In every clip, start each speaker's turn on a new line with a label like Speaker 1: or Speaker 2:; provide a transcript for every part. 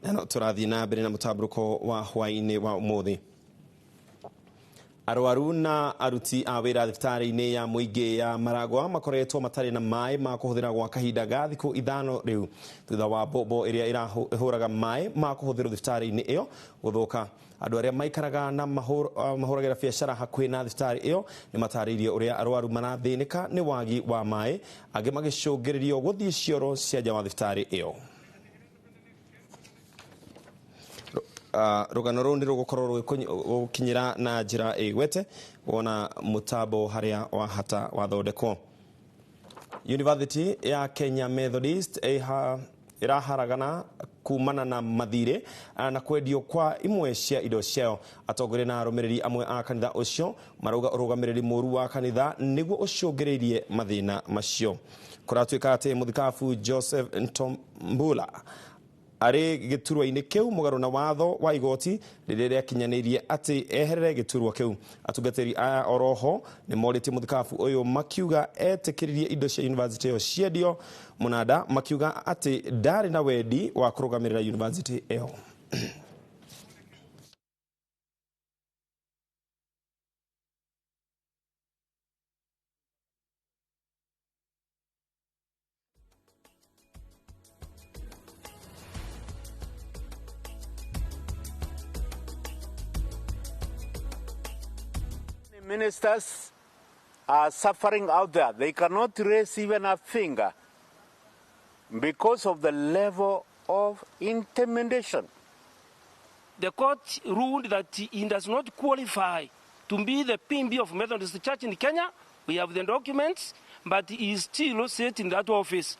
Speaker 1: Na no tũrathiĩ na mbere na mũtambũrũko wa hwaĩ-inĩ wa ũmũthĩ. Arwaru na aruti a wĩra thibitarĩ-inĩ ya mũingĩ ya Maragwa makoretwo matarĩ na maĩ ma kũhũthĩra gwa kahinda ga thikũ 5 rĩu thutha wa mbombo ĩrĩa ĩrahũraga maĩ ma kũhũthĩrwo thibitarĩ-inĩ ĩyo gũthũka. Andũ arĩa maikaraga na mahũragĩra biacara hakuhĩ na thibitarĩ ĩyo nĩ matarĩirie ũrĩa arwaru marathĩnĩka nĩ wagi wa maĩ, angĩ magĩcũngĩrĩrio gũthiĩ cioro cia nja wa thibitarĩ ĩyo. Rũgano rũu nĩ rũgũkorwo rũgĩkinyĩra na njĩra ĩgwete wona mũtambo harĩa wahata wathondekwo. University ya Kenya Methodist ĩraharagana kumana na mathirĩ na kwendio kwa imwe cia indo ciayo. Atongoria na arũmĩrĩri amwe a kanitha ũcio marauga ũrũgamĩrĩri mũru wa kanitha nĩguo ũcũngĩrĩirie mathĩna macio. Kũratuĩka atĩ mũthikabu Joseph Ntombula arĩ gĩturwa-inĩ kĩu mũgarũ na watho wa igoti rĩrĩa rĩakinyanĩirie atĩ eherere gĩturwa kĩu. Atungatĩri aya oroho nĩ morĩtie mũthikabu ũyũ makiuga etĩkĩririe indo cia university ĩyo ciendio mũnanda, makiuga atĩ ndarĩ na wendi wa kũrũgamĩrĩra university ĩyo.
Speaker 2: Ministers are suffering out there. They cannot raise even a finger because of the level of intimidation.
Speaker 3: The court ruled that he does not qualify to be the PMB of Methodist Church in Kenya. We have the documents, but he is still sitting in that office.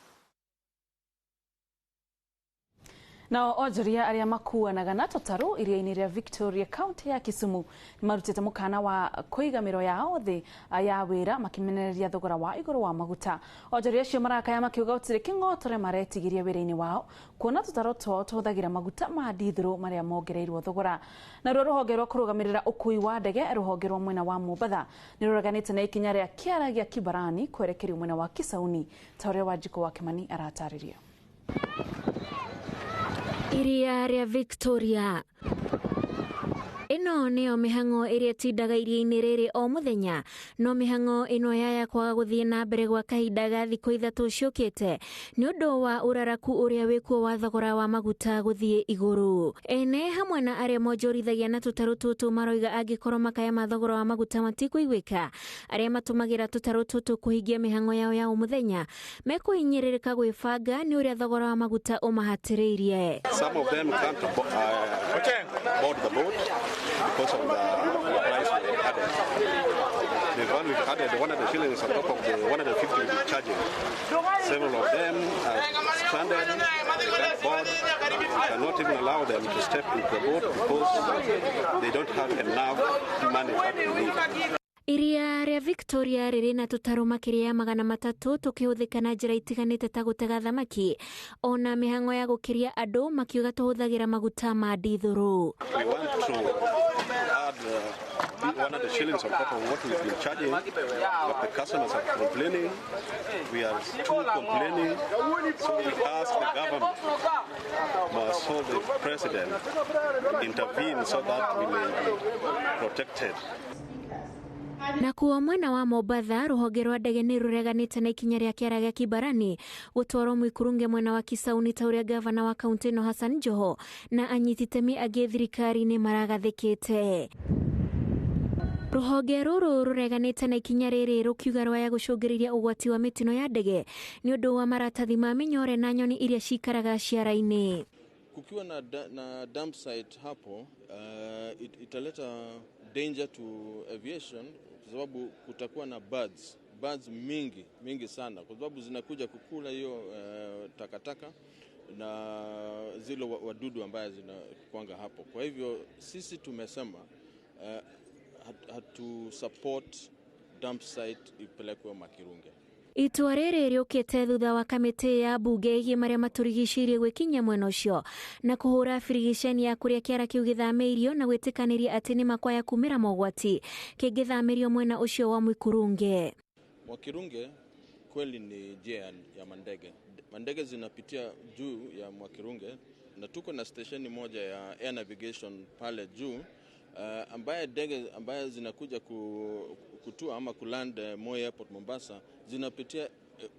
Speaker 4: Nao onjoria arĩa makuanaga na tũtarũ iria-inĩ rĩa Victoria county ya Kisumu nĩmarutĩte mũkana wa kũiga mĩro yao thĩ ya wĩra makĩmenereria thogora wa igũrũ wa maguta. Onjoria acio marakaya makiuga gũtirĩ kĩng'otore maretigĩria wĩra-inĩ wao kuona tũtarũ twao tũhũthagĩra maguta ma ndithũrũ marĩa mongereirwo thogora. Naruo rũhonge rwa kũrũgamĩrĩra ũkui wa ndege rũhonge rwa mwena wa Mombatha nĩrũreganĩte na ikinya rĩa kĩara gĩa Kibarani kwerekerio mwena wa Kisauni ta ũrĩa Wanjikũ wa Kimani aratarĩria.
Speaker 5: Iria rĩa Victoria ĩno nĩyo mĩhang'o ĩrĩa ĩtindaga iria-inĩ rĩrĩ o mũthenya, no mĩhang'o ĩno yaya kwaga gũthiĩ na mbere gwa kahinda ga thikũ 3 ciũkĩte nĩ ũndũ wa ũraraku ũrĩa wĩkuo wa thogora wa maguta gũthiĩ igũrũ. Ene hamwe na arĩa monjorithagia na tũtarũ tũtũ maroiga angĩkorwo makaya ma thogora wa maguta matikũiguĩka, arĩa matũmagĩra tũtarũ tũtũ kũhingia mĩhang'o yao ya o mũthenya mekũhinyĩrĩrĩka gwĩbanga nĩ ũrĩa thogora wa maguta ũmahatĩrĩirie.
Speaker 6: Some of them can't board the boat because of the price we added. The one we've added 100 shillings on top of the 150 we've been charging. Several of them are stranded, they can't board. We cannot even allow them to step into the boat because they don't have enough money that we need.
Speaker 5: Iria rĩa Victoria rĩrĩ na tũtarũ makĩria ya 300 tũkĩhũthĩka na njĩra itiganĩte ta gũtega thamaki ona mĩhang'o ya gũkĩria andũ makiuga tũhũthagĩra maguta ma ndithũrũ.
Speaker 6: We want to add 100 shillings on top of what we've been charging, but the customers are complaining. We are too complaining, so we ask the government, so the president, to intervene so that we may be protected.
Speaker 5: Na kuo mwena wa Mombatha rũhonge rwa ndege nĩ rũreganĩte na ikinya rĩa kĩara gĩa Kibarani gũtwarwo Mwikũrũnge mwena wa Kisauni ta ũrĩa gavana wa kaunti ĩno Hassan Joho na anyiti itemi angĩ thirikari-inĩ maragathĩkĩte. Rũhonge rũrũ rũreganĩte na ikinya rĩrĩ rũkiuga rwaya gũcũngĩrĩria ũgwati wa mĩtino ya ndege nĩ ũndũ wa maratathi ma mĩnyore na nyoni iria cikaraga ciara-inĩ.
Speaker 7: Kukiwa na dump site hapo, italeta danger to aviation kwa sababu kutakuwa na birds mingi mingi sana kwa sababu zinakuja kukula hiyo takataka na zile wadudu ambaye zinakuanga hapo. Kwa hivyo sisi tumesema hatu support dump site ipelekwe Makirunge.
Speaker 5: Itua rĩrĩ rĩũkĩte thutha wa kamĩtĩ ya mbunge ĩgiĩ marĩa matũrigicĩirie gwĩkinyia mwena ũcio na kũhũra birigiceni ya kũrĩa kĩara kĩu gĩthamĩirio na gwĩtĩkanĩria atĩ nĩ makwaya kumĩra mogwati kĩngĩthamĩrio mwena ũcio wa Mwikũrũnge.
Speaker 7: Mwakirunge kweli ni njia ya mandege. Mandege zinapitia juu ya Mwakirunge Na tuko na stesheni moja ya air navigation pale juu, ambaye ndege ambaye zinakuja kutua ama kuland Moi Airport Mombasa zinapitia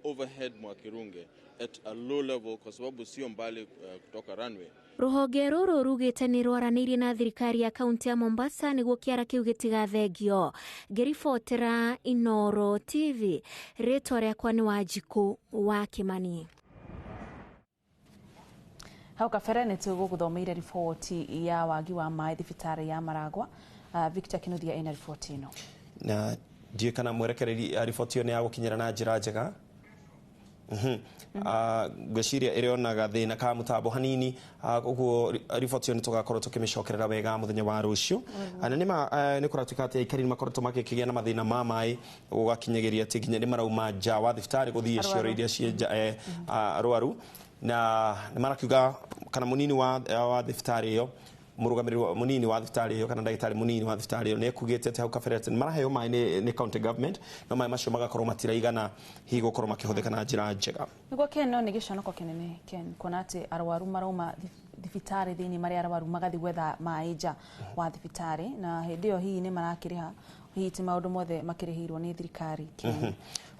Speaker 7: overhead Mwakirunge at a low level kwa sababu sio mbali kutoka runway.
Speaker 5: Ruhonge rũrũ rugĩte nĩ rwaranĩirie na thirikari ya kaunti ya Mombasa nĩguo kĩara kĩu gĩtigathengio. Ngĩribotera Inooro TV, rĩtwa rĩakwa nĩ Wanjikũ wa Kĩmani.
Speaker 4: Hau kabere nĩ tũgũgũthomeire riboti ya wagi wa maĩ thibitarĩ ya Maragwa. Victor Kinuthia ena riboti ĩno.
Speaker 1: Na ndiũĩ kana mwerekereri riboti ĩyo nĩ ya gũkinyĩra na njĩra njega. Ngwĩciria ĩrĩonaga thĩna ka mũtambo hanini, ũguo riboti ĩyo nĩ tũgakorwo tũkĩmĩcokerera wega mũthenya wa rũciũ. Na nĩma nĩ kũratuĩka atĩ aikari nĩ makoretwo makĩgĩa na mathĩna ma maĩ, gũgakinyagĩria atĩ nginya nĩ marauma nja wa thibitarĩ gũthiĩ cioro iria ciĩ nja, arwaru, na nĩ marakiuga kana mũnini wa thibitarĩ ĩyo, mũrũgamĩrĩri mũnini wa thibitarĩ ĩyo kana ndagĩtarĩ mũnini wa thibitarĩ ĩyo nĩ ekugĩte atĩ hau kabere atĩ nĩ maraheo maĩ nĩ county government, no maĩ macio magakorwo matiraigana hihi gũkorwo makĩhũthĩka na njĩra njega.
Speaker 4: Nĩguo Ken, no nĩ gĩconoko kĩnene Ken kuona atĩ arwaru marauma thibitarĩ thĩinĩ marĩa arwaru magathiĩ gwetha maĩ nja wa thibitarĩ, na hĩndĩ ĩyo hihi nĩ marakĩrĩha, hihi ti maũndũ mothe makĩrĩhĩirwo nĩ thirikari.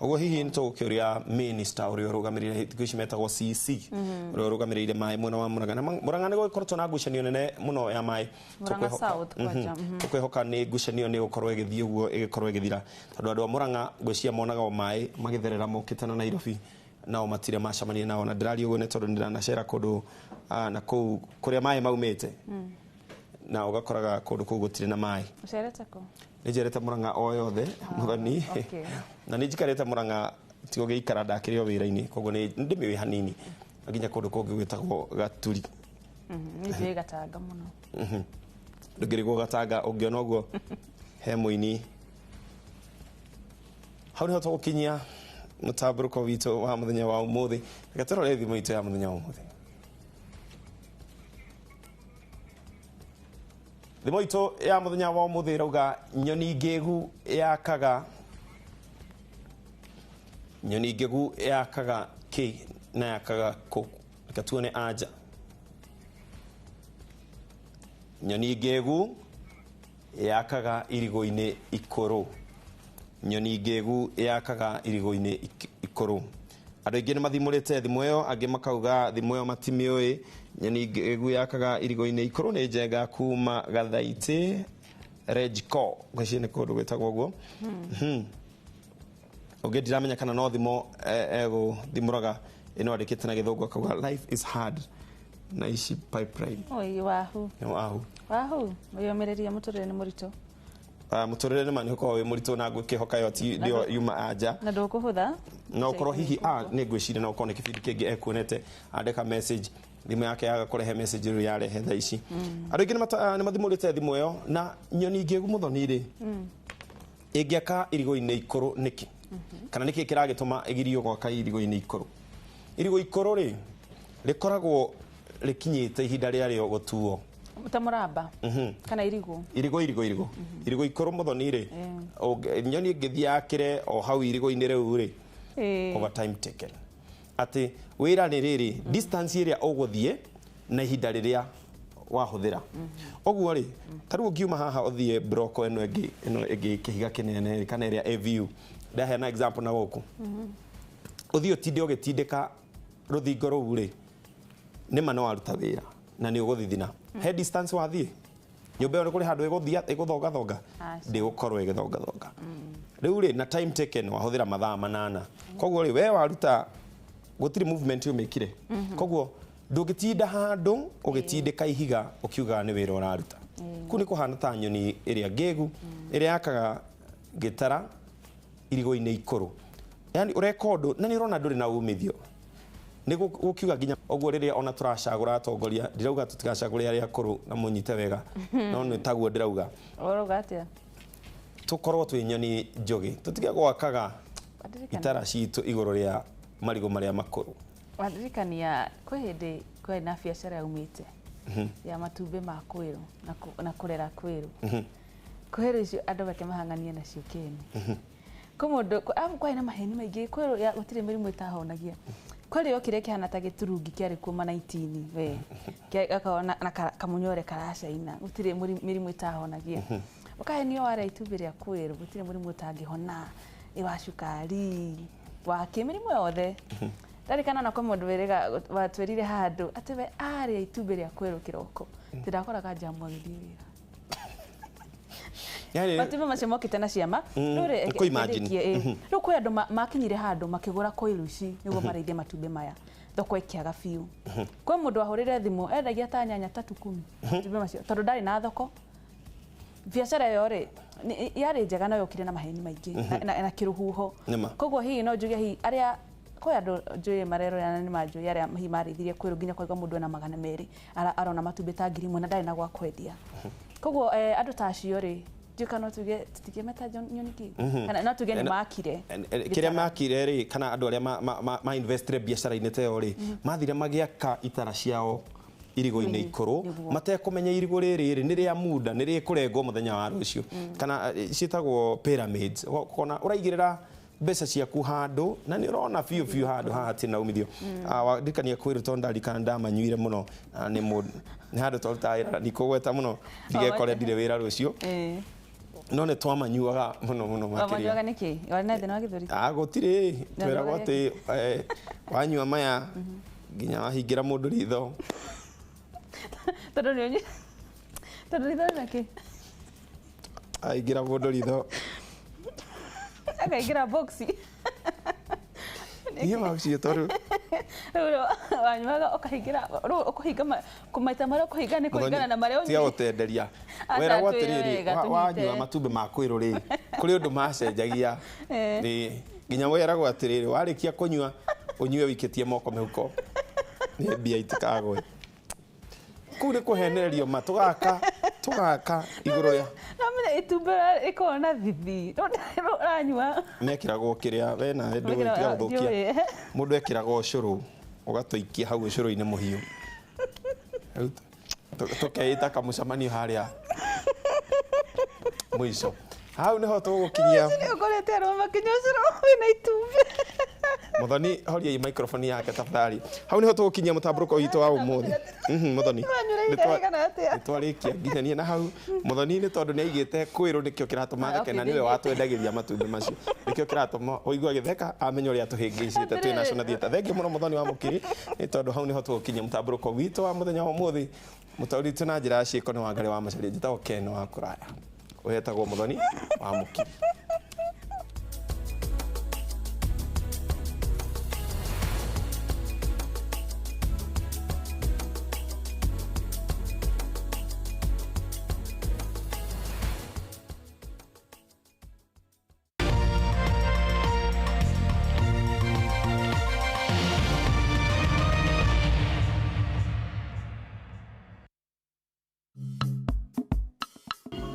Speaker 1: Ũguo hihi nĩ tũgũkĩũria minister ũrĩa ũrũgamĩrĩire thikũ ici metagwo CC, ũrĩa ũrũgamĩrĩire maĩ mwena wa Murang'a. Na Murang'a nĩ gũkoretwo na ngucanio nene mũno ya maĩ.
Speaker 4: Murang'a South kwanja.
Speaker 1: Tũkwĩhoka nĩ ngucanio nĩ gũkorwo ĩgĩthiĩ ũguo ĩgĩkorwo ĩgĩthira, tondũ andũ a Murang'a ngwĩciria monaga o maĩ magĩtherera mokĩte na Nairobi, nao matirĩ macemania nao. Na ndĩraria ũguo nĩ tondũ ndĩranacera kũndũ na kũu kũrĩa maĩ maumĩte, na ũgakoraga kũndũ kũu gũtirĩ na maĩ.
Speaker 4: Ũcerete kũ?
Speaker 1: Nĩ njerete Murang'a o yothe mũthoni, na nĩ njikarĩte Murang'a tigo gĩikara ndakĩrĩ o wĩra-inĩ, koguo nĩ ndĩmĩũĩ hanini, nginya kũndũ kũngĩ gwĩtagwo Gaturi.
Speaker 4: Nĩ njũĩ Gatanga mũno.
Speaker 1: Ndũngĩrigwo Gatanga ũngĩona ũguo he mũini. Hau nĩho tũgũkinyia mũtambũrũko witũ wa mũthenya wa ũmũthĩ. Reke tũrore thimũ itũ ya mũthenya wa ũmũthĩ. Thimũ itũ ya mũthenya wa ũmũthĩ ĩrauga nyoni ngĩgu yakaga, nyoni ngĩgu yakaga kĩ na yakaga kũ? Reke tuone anja. Nyoni ngĩgu yakaga irigũ-inĩ ikũrũ. Nyoni ngĩgu yakaga irigũ-inĩ ikũrũ. Andũ aingĩ nĩ mathimũrĩte thimũ ĩyo, angĩ makauga thimũ ĩyo matimĩũĩ. Nyoni ngĩgu yakaga irigũ-inĩ ikũrũ nĩ njenga kuma Gathaitĩ Rejiko, ngwĩciria nĩ kũndũ gwĩtagwo ũguo. Ũngĩ ndiramenya kana no thimo egũthimũraga ĩno andĩkĩte na gĩthũngũ akauga life is hard na ici pipeline.
Speaker 4: Oi wahu.
Speaker 1: Nĩ wahu.
Speaker 4: Wahu, wĩyũmĩrĩrie mũtũrĩre nĩ mũritũ.
Speaker 1: Mũtũrĩre nĩ ma nĩ ũkoragwo wĩ mũritũ na ngwĩkĩhoka ĩyo ti nĩyo yuma anja.
Speaker 4: Na ndũkũhũtha.
Speaker 1: No ũkorwo hihi nĩ ngwĩciria no ũkorwo nĩ kĩbindi kĩngĩ ekuonete andĩka message, thimũ yake yaga kũrehe message rĩu yarehe thaa ici. Andũ aingĩ nĩ mathimũrĩte thimũ ĩyo. Na nyoni ngĩgu mũthoni rĩ, ĩngĩaka irigũ-inĩ ikũrũ nĩkĩ? Kana nĩkĩ kĩragĩtũma ĩgirio gwaka irigũ-inĩ ikũrũ? Irigũ ikũrũ rĩ, rĩkoragwo rĩkinyĩte ihinda rĩarĩo gũtuo.
Speaker 4: Ta mũramba kana irigũ?
Speaker 1: Irigũ, irigũ, irigũ. Irigũ ikũrũ mũthoni rĩ, nyoni ĩngĩthiĩ yakĩre o hau irigũ-inĩ rĩu rĩ, over time taken. Atĩ wĩra nĩ rĩrĩ, distance ĩrĩa ũgũthiĩ na ihinda rĩrĩa wahũthĩra. Ũguo rĩ, ta rĩu ũngiuma haha ũthiĩ broko ĩno ĩngĩ, ĩno ĩngĩ kĩhiga kĩnene kana ĩrĩa AVU. Ndaheana example na gũkũ. Ũthiĩ ũtinde ũgĩtindĩka rũthingo rũu rĩ, nĩ ma no waruta wĩra na nĩ ũgũthithina. He distance wathiĩ, nyũmba ĩyo nĩ kũrĩ handũ ĩgũthiĩ ĩgũthongathonga, ndĩgũkorwo ĩgĩthongathonga. Rĩu rĩ, na time taken wahũthĩra mathaa 8. Koguo rĩ, we waruta gũtirĩ movement ũmĩkire. Koguo ndũngĩtinda handũ ũgĩtindĩka ihiga ũkiugaga nĩ wĩra ũraruta. Kũu nĩ kũhana ta nyoni ĩrĩa ngĩgu ĩrĩa yakaga gĩtara irigũ-inĩ ikũrũ. Yaani ũreka ũndũ na nĩ ũrona ndũrĩ na umithio. Nĩ gũkiuga nginya ũguo rĩrĩa ona tũracagũra atongoria, ndirauga tũtigacagũre arĩa akũrũ na mũnyite wega, no nĩ taguo ndĩrauga.
Speaker 4: Ũrauga atĩa?
Speaker 1: Tũkorwo twĩ nyoni njũgĩ, tũtige gwakaga itara citũ igũrũ rĩa marigũ marĩa makũrũ.
Speaker 4: Wandirikania kwĩ hĩndĩ kwarĩ na biacara yaumĩte ya matumbĩ ma kwĩrũ na kũrera kwĩrũ. Kwĩrũ icio andũ makĩmahang'ania nacio kĩene. Kwĩ mũndũ, arabu kwarĩ na maheni maingĩ, kwĩrũ gũtirĩ mĩrimũ ĩtahonagia. Kweli yokire kihana ta giturungi kiarĩ kuo ma 19 we gakorwo na kamunyore karacaina gũtirĩ mĩrimũ ĩtahonagia ũkahenio warĩa itumbĩ rĩa kwĩrũ gũtirĩ mũrimũ ũtangĩhona wa cukari wa kĩ mĩrimũ yothe. Ndarikana na kwa mũndũ wĩrĩga watwĩrire handũ atĩ we arĩa itumbĩ rĩa kwĩrũ kĩroko tĩrakoraga njamu agĩthiĩ wĩra. Matumbĩ macio mokĩte na ciama rĩu kwĩ andũ makinyire handũ makĩgũra koilu ici nĩguo marĩithie matumbĩ maya thoko ĩkĩaga biũ. Kwĩ mũndũ wahũrĩre thimũ endagia ta nyanya tatu kumi matumbĩ macio tondũ ndarĩ na thoko. Biacara ĩyo rĩ yarĩ njega no yokire na maheni maingĩ na kĩrũhuho. Koguo hihi no njuge hihi arĩa kwĩ andũ njũĩ marerorera na nĩ manjũĩ arĩa hihi marĩithirie kwĩrũ nginya kwaigua mũndũ ena 200 arona matumbĩ ta 1000 na ndarĩ na gwa kwendia. Koguo andũ ta acio rĩ ndiũĩ no tuge tũtingĩmeta nyoni kĩ kana no tuge nĩ makire
Speaker 1: kĩrĩa makire rĩ kana andũ arĩa ma investire biacara-inĩ ta ĩyo rĩ mathire magĩaka itara ciao irigũ-inĩ ikũrũ matekũmenya irigũ rĩrĩ rĩ nĩ rĩa muda nĩ rĩkũrengwo mũthenya wa rũciũ kana ciĩtagwo pyramids kona ũraigĩrĩra mbeca ciaku handũ na nĩ ũrona biũ biũ handũ haha hatirĩ na umithio. Ndirikania kwĩrũ tondũ ndarikana ndamanyuire mũno nĩ mũndũ nĩ handũ twarutaga wĩra ndikũgweta mũno ndigekore ndirĩ wĩra rũciũ no nĩ twamanyuaga mũno mũno makĩria.
Speaker 4: Wamanyuaga nĩkĩ? Warĩ na thĩna wa gĩthũri?
Speaker 1: Gũtirĩ tweragwo atĩ wanyua maya nginya wahingĩra mũndũ ritho
Speaker 4: tondũ nĩ tondũ ritho rĩna kĩ?
Speaker 1: Aingĩra mũndũ ritho
Speaker 4: akaingĩra boxi.
Speaker 1: Niĩ macio tondũ
Speaker 4: rĩu wanyuaga ũkahingĩra rĩu ũkũhinga maita marĩa ũkũhinga nĩ kũringana na marĩa ũnyuĩte.
Speaker 1: Tiga gũtenderia weragwo atĩrĩrĩ wanyua matumbĩ ma kwĩrũ rĩ kũrĩ ũndũ macenjagia nginya weragwo atĩrĩrĩ warĩkia kũnyua ũnyue wĩikĩtie moko mĩhuko nĩ mbia itikagwe. Kũu nĩ kũhenererio ma tũgaka igũrũ rĩa
Speaker 4: namenya itumbĩ rĩkoragwo na thithi ũranyua
Speaker 1: mekĩragwo kĩrĩa we nawe ndũgũtiga gũthũkia mũndũ ekĩragwo ũcũrũ ũgatũikia hau ũcũrũ-inĩ mũhiũ tũkeĩta kamũcemanio harĩa mũico hau nĩho tũgũkinyia
Speaker 4: ũkorete arũme makĩnyua ũcũrũ wĩna itumbĩ.
Speaker 1: Muthoni horiai microphone yake tafadhali. Hau niho tũgũkinyia mũtambũrũko witũ wa ũmũthĩ. Muthoni nĩtwarĩkia nginyania na hau. Muthoni nĩ tondũ nĩaigĩte kwĩrũ nĩkĩo kĩratũma theke na nĩwe watwendagĩria matumbĩ macio nĩkĩo kĩratũma ũigua agĩtheka amenya ũrĩa tũhĩngĩcĩte twĩ National Theatre. Thengiũ mũno Muthoni wa Mũkiri nĩ tondũ hau nĩho tũgũkinyia mũtambũrũko witũ wa mũthenya wa ũmũthĩ. Mũtaũri witũ na njĩra ya ciĩko nĩ Wangarĩ wa Macharia, njĩtagwo Ken wa Kũraya, ũhetagwo Muthoni wa Mũkiri.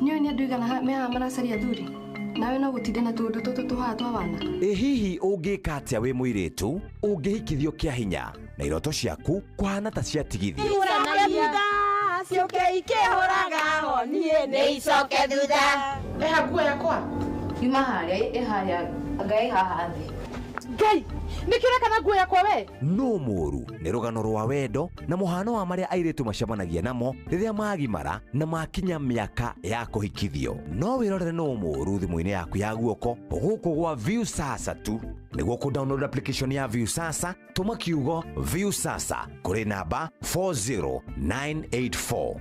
Speaker 8: Nĩ andũ igana mehaha maracaria athuri nawe no gũtinde na tũũndũ tũtũ tũhaha twa wana.
Speaker 9: Ĩ hihi ũngĩka atĩa wĩ mũirĩtu ũngĩhikithio kĩa hinya na iroto ciaku kũhana ta ciatigithio?
Speaker 10: Ciũke ikĩhũraga honiĩ nĩ icoke thutha.
Speaker 8: Ĩha nguo yakwa yuma harĩa ĩharĩa anga ĩ haha thĩ.
Speaker 10: Ngai nĩkĩo ũreka na nguo yakwa we?
Speaker 9: No mũũru nĩ rũgano rwa wendo na mũhano wa marĩa airĩtu macemanagia namo rĩrĩa magimara na makinya mĩaka ya kũhikithio. No wĩrorere no mũũru thimũ-inĩ yaku ya guoko gũkũ gwa Viusasa tu. Nĩguo kũ download application ya Viusasa tũma kiugo Viusasa kũrĩ namba 40984.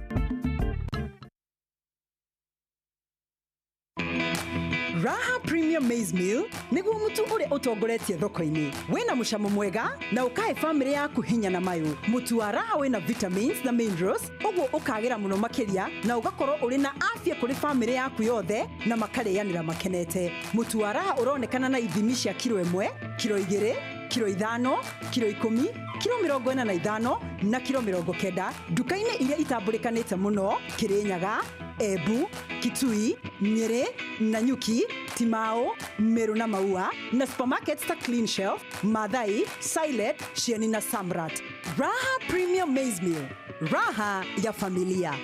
Speaker 11: Raha Premium Maize Meal niguo mutu uria utongoretie thoko-ini wina mucamo mwega na ukahe family yaku hinya na mayo. Mutu wa Raha wina vitamins na minerals uguo ukagira muno makiria na ugakorwo uri na afya kuri family yaku yothe na makarianira makenete. Mutu wa Raha uronekana na ithimi cia kilo 1, kilo 2, kilo 5, kilo 10, kilo 45 na kilo 90 nduka-inĩ iria itambũrĩkanĩte mũno Kirinyaga, Embu, Kitui, Nyeri, Nanyuki, Timao, Meru na Maua na supermarkets ta Clean Shelf, Mathai, Silent, Shieni na Samrat. Raha Premium Maize Meal, raha ya familia.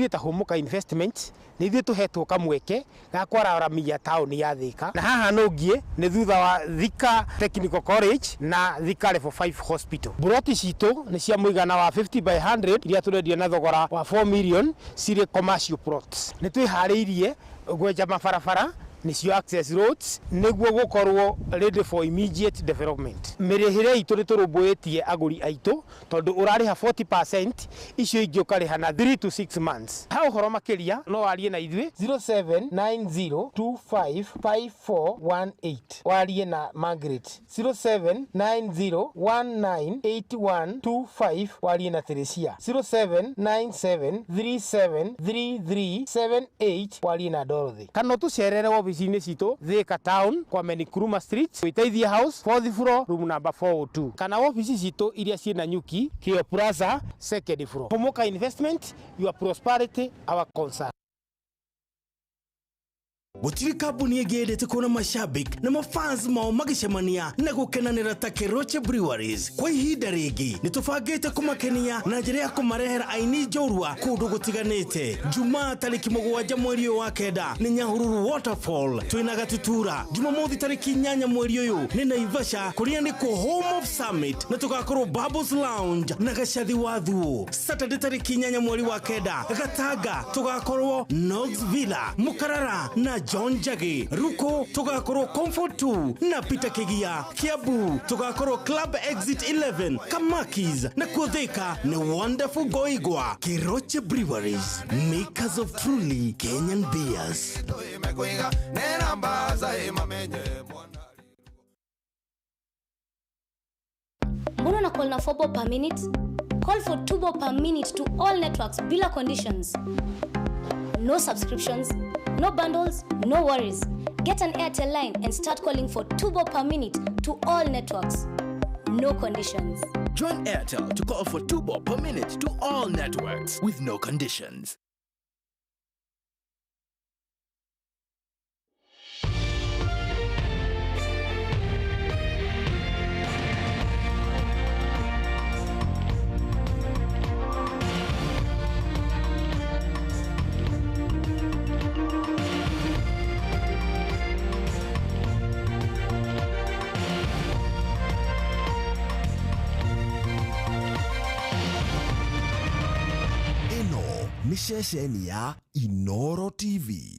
Speaker 12: Ithuĩ ta Hũmũka Investment nĩ ithuĩ tũhetwo kamweke ga kwararamia taũni ya Thika, na haha nũngiĩ nĩ thutha wa Thika Technical College na Thika Level 5 Hospital. Buroti citũ nĩ cia mũigana wa 50 by 100 iria tũrendia na thogora wa 4 million cirĩ commercial plots. Nĩ twĩharĩirie gwenja mabarabara nĩcio access roads nĩguo gũkorwo ready for immediate development. Mĩrĩhĩre itũ nĩ tũrũmbũĩtie agũri aitũ tondũ ũrarĩha 40% icio ingĩ ũkarĩha na 3 to 6 months. Ha ũhoro makĩria no warie na ithuĩ 0790255418, warie na Margaret 0790198125, warie na Teresia 0797373378, warie na Dorothy. Kana ũtũcerere wabici-inĩ citũ Thika Town kwa Nkrumah Street, Wĩteithie House, 4th floor, room number 402, kana wabici citũ iria ciĩ Nanyuki, Kio Plaza, 2nd floor. Hũmũka Investment, your prosperity our concern.
Speaker 13: Gũtirĩ kambuni ĩngĩ yendete kuona mashabik na mafans mao magĩcemania na gũkenanĩra ta Keroche Breweries. Kwa ihinda rĩngĩ nĩ tũbangĩte kũmakenia na njĩra ya kũmarehera aini njorua kũndũ gũtiganĩte. Jumaa tarĩki 7 mweri ũyũ wa 9 nĩ Nyahururu Waterfall twĩna Gatutura. Jumamothi tarĩki 8 mweri ũyũ nĩ Naivasha kũrĩa nĩ kũ Home of Summit na tũgakorwo Bubbles Lounge na Gacathi wa Thuo. Saturday tarĩki 8 mweri wa 9 Gatanga tũgakorwo Knox Villa Mukarara na John Njagi. Ruko tugakorwo Comfort 2 na Peter Kigia. Kiambu tugakorwo Club Exit 11 Kamakis na Kuthika ni Wonderful Goigwa. Keroche Breweries, makers of truly Kenyan beers.
Speaker 14: Mbona na call na 4 bob per minute? Call for 2 bob per minute to all networks bila conditions. No subscriptions, no bundles, no worries. Get an Airtel line and start calling for 2 bob per minute to all networks. No conditions.
Speaker 15: Join Airtel to call for 2 bob per minute to all networks with no conditions.
Speaker 16: Nĩ ceceni ya Inoro TV.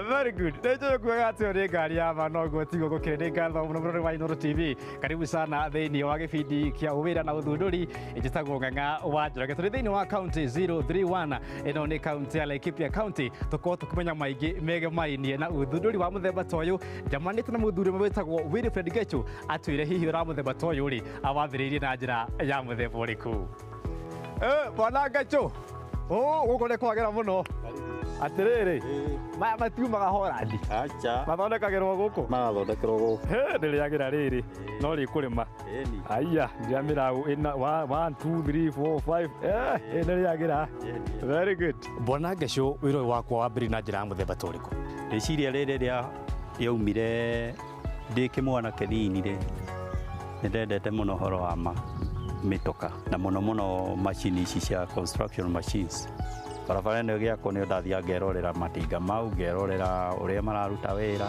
Speaker 17: Very good. Nĩnjũĩ kuoga atĩ nĩ ngari ya ma no guo tiguo gũkĩrĩ. Nĩ ngatho mũno mũrori wa Inooro TV. Karibu sana thĩinĩ wa gĩbindi kĩa ũwĩra na ũthundũri. Njĩtagwo Ng'ang'a wa Njoroge. Tũrĩ thĩinĩ wa county 031. Ĩno nĩ county ya Laikipia County. Tũkorwo tũkĩmenya maingĩ megemainie na ũthundũri wa mũthemba ta ũyũ. Njamanĩte na mũthuri ũmwe wĩtagwo Wilfred Gechu atwĩre hihi ũra mũthemba ta ũyũ rĩ awambĩrĩirie na njĩra ya mũthemba ũrĩkũ. Bwana Gechu, gũkũ nĩ kwagĩra mũno. Atiriri, maya matiumaga Holandi.
Speaker 18: Acha.
Speaker 17: Mathondekagĩrwo gũkũ.
Speaker 18: Marathondekerwo gũkũ.
Speaker 17: Ndĩrĩagĩra rĩrĩ. No rĩkũrĩma. Aya, ndia mĩraũ ĩna 1 2 3 4 5. Nĩrĩagĩra. Very good. Bwana Gechu, wĩra ũyũ wakwa wambĩrĩirie na njĩra ya mũthemba ta ũrĩkũ?
Speaker 18: Rĩciria rĩrĩ rĩa rĩaumire ndĩ kĩmwana kĩnini rĩ, nĩndendete mũno ũhoro wa mĩtoka na mũno mũno macini ici cia construction machines. Barabara ĩno ĩgĩakwo nĩyo ndathiaga ngerorera matinga mau, ngerorera ũrĩa mararuta wĩra,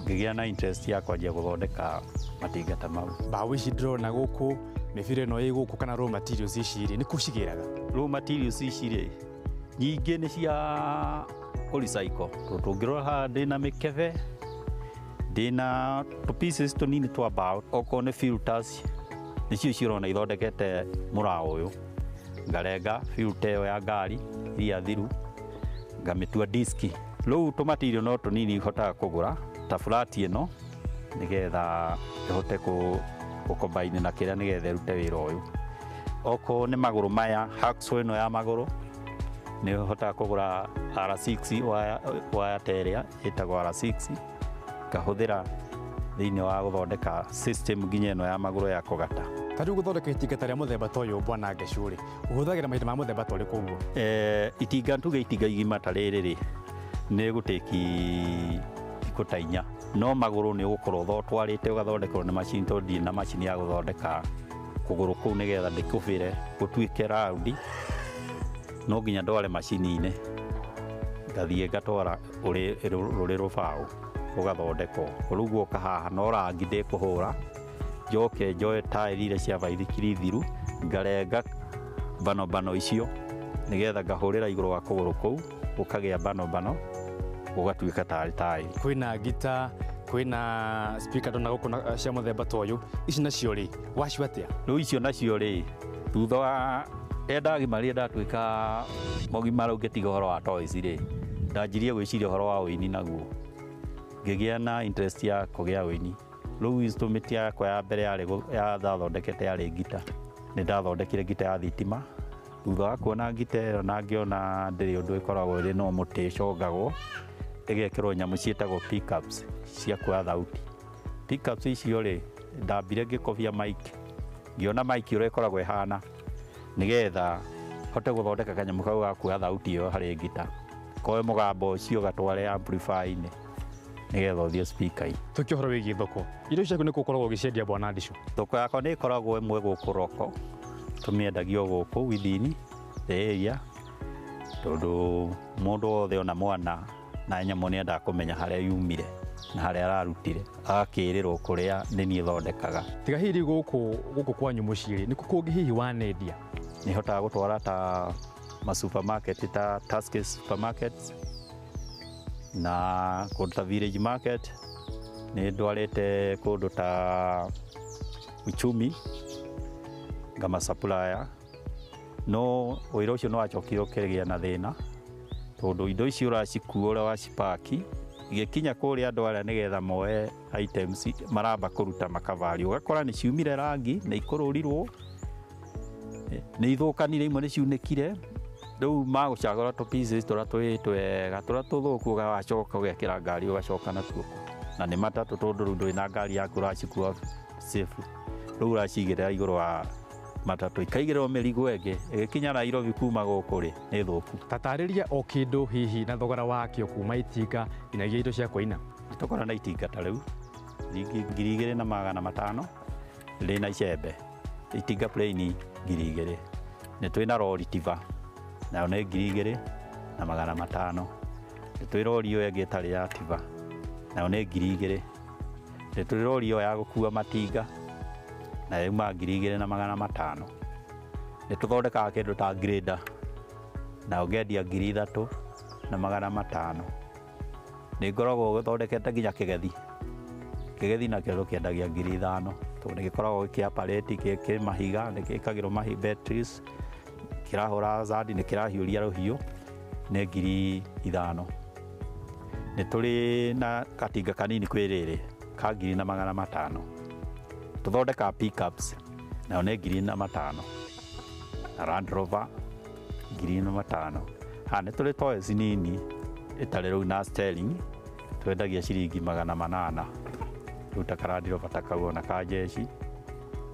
Speaker 18: ngĩgĩa na interest ya kwanjia gũthondeka matinga ta mau.
Speaker 17: Mbaũ ici ndĩrona gũkũ, mĩbira ĩno ĩ gũkũ kana raw materials ici rĩ, nĩ kũ cigĩraga?
Speaker 18: Raw materials ici rĩ, nyingĩ nĩ cia kũ recycle. Tũngĩrora haha ndĩna mĩkebe, ndĩna tũ pieces tũnini twa mbaũ, okorwo nĩ filters, nĩcio ici ũrona ithondekete mũraũ ũyũ. Ngarenga filter ĩyo ya ngari iria thiru ngamĩtua diski. Rĩu tũmatirio no tũnini hotaga kũgũra ta flat ĩno nĩgetha ĩhote gũkombaini na kĩrĩa nĩgetha ĩrute wĩra ũyũ. Okorwo nĩ magũrũ maya, hacksaw ĩno ya magũrũ nĩ hotaga kũgũra R6 waya ta ĩrĩa ĩtagwo R6, ngahũthĩra Thĩinĩ wa gũthondeka system nginya ĩno ya magũrũ ya kũgata.
Speaker 17: Ta rĩu gũthondeka itinga ta rĩa mũthemba ta ũyũ, bwana Ngecũ rĩ, ũhũthagĩra mahinda ma mũthemba ta ũrĩkũ ũguo?
Speaker 18: Itinga, tuge itinga igima ta rĩrĩ rĩ, nĩ gũtĩki thikũ ta 4, no magũrũ nĩ ũgũkorwo ũtwarĩte ũgathondekerwo nĩ macini, tondũ ndirĩ na macini ya gũthondeka kũgũrũ kũu nĩgetha ndĩkũbĩre gũtuĩke raundi. No nginya ndware macini-inĩ, ngathiĩ ngatwara rũrĩ rũbaũ rũgathondekwo. Rĩu guoka haha no rangi ndĩkũhũra, njoke njoe taĩri iria cia baithikiri thiru, ngarenga bano bano icio nĩgetha ngahũrĩra igũrũ wa kũgũrũ kũu, gũkagĩa bano bano, gũgatuĩka tarĩ taĩri.
Speaker 17: Kwĩna ngita, kwĩna speaker ndona gũkũ cia mũthemba ta ũyũ, ici nacio rĩ, wacio atĩa?
Speaker 18: Rĩu icio nacio rĩ, thutha wa rĩrĩa ndagimarire ndatuĩka mũgimara ngĩtiga ũhoro wa toys rĩ, ndanjirie gwĩciria ũhoro wa ũini, naguo ngĩgĩa na interest ya kũgĩa ũini. Rĩu instrument yakwa ya mbere yarĩ ya ndathondekete yarĩ ngita. Nĩ ndathondekire ngita ya thitima. Thutha wa kuona ngita ĩyo na ngĩona ndĩrĩ ũndũ, ĩkoragwo ĩrĩ no mũtĩ ĩcongagwo, ĩgekĩrwo nyamũ ciĩtagwo pickups cia kuoya thauti. Pickups icio rĩ, ndambire ngĩkobia mic, ngĩona mic ũrĩa ĩkoragwo ĩhana, nĩgetha hote gũthondeka kanyamũ kau ga kuoya thauti ĩyo harĩ ngita, koe mũgambo ũcio gatware amplifier-inĩ nĩgetha ũthiĩ speaker-inĩ.
Speaker 17: Tũkie ũhoro wĩgiĩ thoko, irio ciaku nĩ kũ ũkoragwo ũgĩciendia, bwana Ndicũ?
Speaker 18: Thoko yakwa nĩ ĩkoragwo ĩmwe gũkũ Roko, tũmĩendagia o gũkũ within the area, tondũ mũndũ wothe ona mwana na nyamũ nĩ endaga kũmenya harĩa yumire na harĩa ararutire, agakĩrĩrwo kũrĩa nĩ niĩ thondekaga.
Speaker 17: Tiga hihi gũkũ kwanyu mũciĩ rĩ, nĩ kũ kũngĩ hihi wanendia?
Speaker 18: Nĩ hotaga gũtwara ta ma supermarket ta Tuskys supermarket na kũndũ ta Village Market, nĩ ndwarĩte kũndũ ta Uchumi ngama supplier, no wĩra ũcio nĩ wacokire ũkĩgĩa na thĩna, tondũ indo icio ũracikua ũrĩa wacipaki igĩkinya kũrĩa andũ arĩa nĩgetha moe items maramba kũruta makavari, ũgakora nĩ ciumire rangi, nĩ ikũrũrirwo, nĩ ithũkanire, imwe nĩ ciunĩkire. Rĩu magũcagũra tũ pieces tũrĩa twĩ twega, tũrĩa tũthũku ũgacoka ũgekĩra ngari ũgacoka natuo, na nĩ matatũ, tondũ rĩu ndũrĩ na ngari yaku ũracikua safe, rĩu ũracigĩrĩra igũrũ wa matatũ ikaigĩrĩrwo mĩrigo ĩngĩ, ĩgĩkinya Nairobi kuma gũkũ rĩ, nĩ thũku.
Speaker 17: Tatarĩria o kĩndũ hihi na thogora wakĩo, kuma itinga nginyagia indo cia kũina.
Speaker 18: Tũkoragwo na itinga ta rĩu 2,500 rĩna icembe, itinga plain 2,000. Nĩ twĩna rori tiba, nayo nĩ 2,500. Nĩ twĩ rori ĩyo ĩngĩ ĩtarĩ ya tiba, nayo nĩ 2,000. Nĩ twĩ rori ĩyo ya gũkua matinga, nayo yumaga 2,500. Nĩ tũthondekaga kĩndũ ta grader, nayo ngendia 3,500. Nĩ ngoragwo thondekete nginya kĩgethi. Kĩgethi nakĩo tũkĩendagia 5,000, tondũ nĩ gĩkoragwo gĩkĩaparĩti kĩ mahiga, nĩ gĩkagĩrwo batteries, kĩrahũra zadi, nĩ kĩrahiũria rũhiũ, nĩ 5,000. Nĩ tũrĩ na katinga kanini kwĩ rĩrĩ ka 1,500. Tũthondekaga pickups, nayo nĩ 1,500, na Land Rover 1,500. Haha nĩ tũrĩ toys nini ĩtarĩ rĩu na steering, twendagia ciringi 800. Rĩu ta ka Land Rover ta kau ona ka jeshi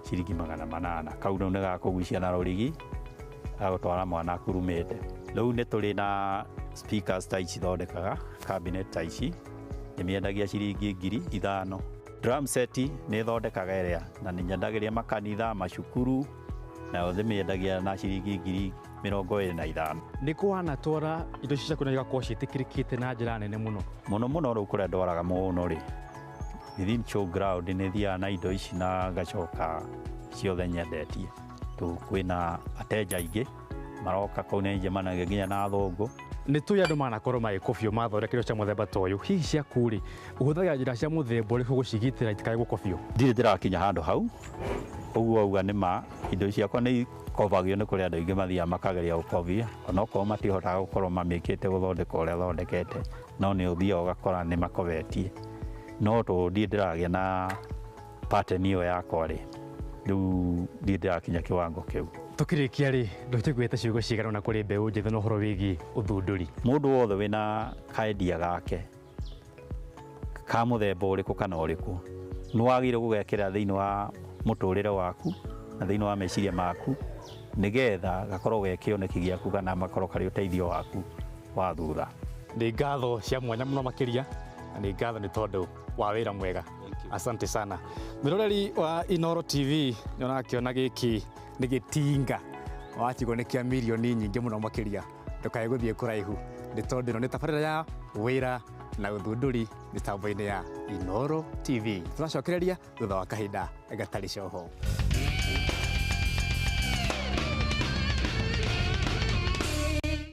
Speaker 18: ciringi 800. Kau rĩu nĩ ga kũgucia na rũrigi, gagũtwara mwana akurumĩte. Rĩu nĩ tũrĩ na speakers ta ici thondekaga, cabinet ta ici, ndĩmĩendagia ciringi 5,000. Drum set nĩ thondekaga ĩrĩa na nĩ nyendagĩria makanitha, macukuru, nayo ndĩmĩendagia na ciringi 25,000.
Speaker 17: Nĩ kũ wanatwara indo ici ciaku na igakorwo ciĩtĩkĩrĩkĩte na njĩra nene mũno?
Speaker 18: Mũno mũno rĩu kũrĩa ndwaraga mũno rĩ, within show ground nĩ thiaga na indo ici na ngacoka ciothe nyendetie. Tondũ kwĩna ateja aingĩ maroka kũu, nĩ njemanagia nginya na athũngũ.
Speaker 17: Nĩ tũĩ andũ manakorwo magĩkobio mathondeka indo cia mũthemba ta ũyũ, hihi ciaku rĩ, ũhũthagĩra njĩra cia mũthemba ũrĩkũ gũcigitĩra itikae gũkobio?
Speaker 18: Ndirĩ ndĩrakinya handũ hau, ũguo auga nĩ ma, indo ciakwa nĩ ikobagio, nĩ kũrĩ andũ aingĩ mathiaga makageria gũkobia, onokorwo matihotaga gũkorwo mamĩkĩte gũthondeka ũrĩa thondekete, no nĩ ũthiaga ũgakora nĩ makobetie. No tondũ ndirĩ ndĩragĩa na pattern ĩyo yakwa rĩ, rĩu ndirĩ ndĩrakinya kĩwango kĩu.
Speaker 17: Tũkĩrĩkia rĩ, ndũtiguĩte ciugo cigana ũna kũrĩ mbeũ njĩthĩ na ũhoro wĩgiĩ ũthundũri.
Speaker 18: Mũndũ wothe wĩna kaendia gake ka mũthemba ũrĩkũ kana ũrĩkũ, Nĩ wagĩrĩire gũgekĩra thĩinĩ wa mũtũrĩre waku na thĩinĩ wa meciria maku nĩgetha gakorwo ge kĩoneki gĩaku kana makorwo karĩ ũteithio waku wa thutha.
Speaker 17: Nĩ ngatho cia mwanya mũno makĩria na nĩ ngatho nĩ tondũ wa wĩra mwega. Asante sana. Mwĩroreri wa Inooro TV nĩ ũrakĩona gĩkĩ nĩ gĩtinga watigwo nĩ kĩa mirioni nyingĩ mũno makĩria. Ndũkae gũthiĩ kũraihu nĩ tondũ ĩno nĩ tabarĩra ya wĩra na ũthundũri mĩtambo-inĩ ya Inooro TV. Tũracokereria thutha wa kahinda gatarĩ coho.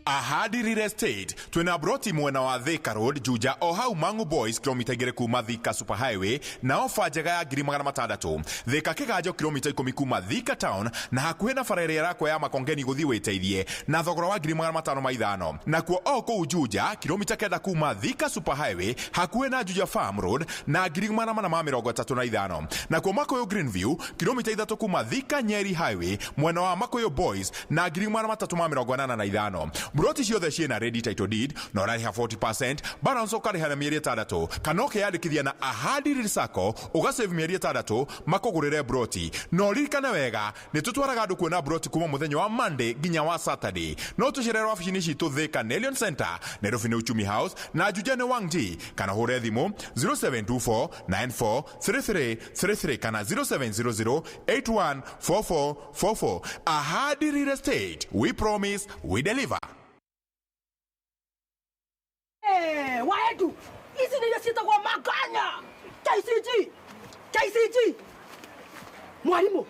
Speaker 19: Ahadi Real Estate twina broti mwena wa Thika Road Juja o hau Mangu Boys kilomita 2 kuma Thika Super Highway na ofa njega ya 600,000. Thika Kiganjo kilomita 10 kuma Thika Town na hakuhĩ na bara ĩrĩa ĩrakwo ya Makongeni gũthiĩ wĩteithie na thogora wa 505,000. Nakuo o kũu Juja kilomita 9 kuma Thika Super Highway hakuhĩ na Juja Farm Road na 435,000. Nakuo Makuyu Greenview kilomita 3 kuma Thika Nyeri Highway mwena wa Makuyu Boys na 385,000. Broti ciothe ciĩna ready title deed na ũrarĩha 40% balance ũkarĩha na mĩeri 6 kana ũkeyandĩkithia na Ahadi Real Sacco ũgasave mĩeri 6 makũgũrĩre broti. Na ũririkane wega nĩ tũtwaraga andũ kuona broti kuma mũthenya wa Monday nginya wa Saturday. No tũcerere wabici-inĩ citũ Thika Nelion Center, Nairobi nĩ Uchumi House na Juja nĩ Wangji, kana hũre thimũ 0724 94 3333 kana 0700 814444. Ahadi Real Estate, we promise, we deliver.
Speaker 20: Waedu ici nĩ iria ciĩtagwo makanya KCG KCG mwarimũ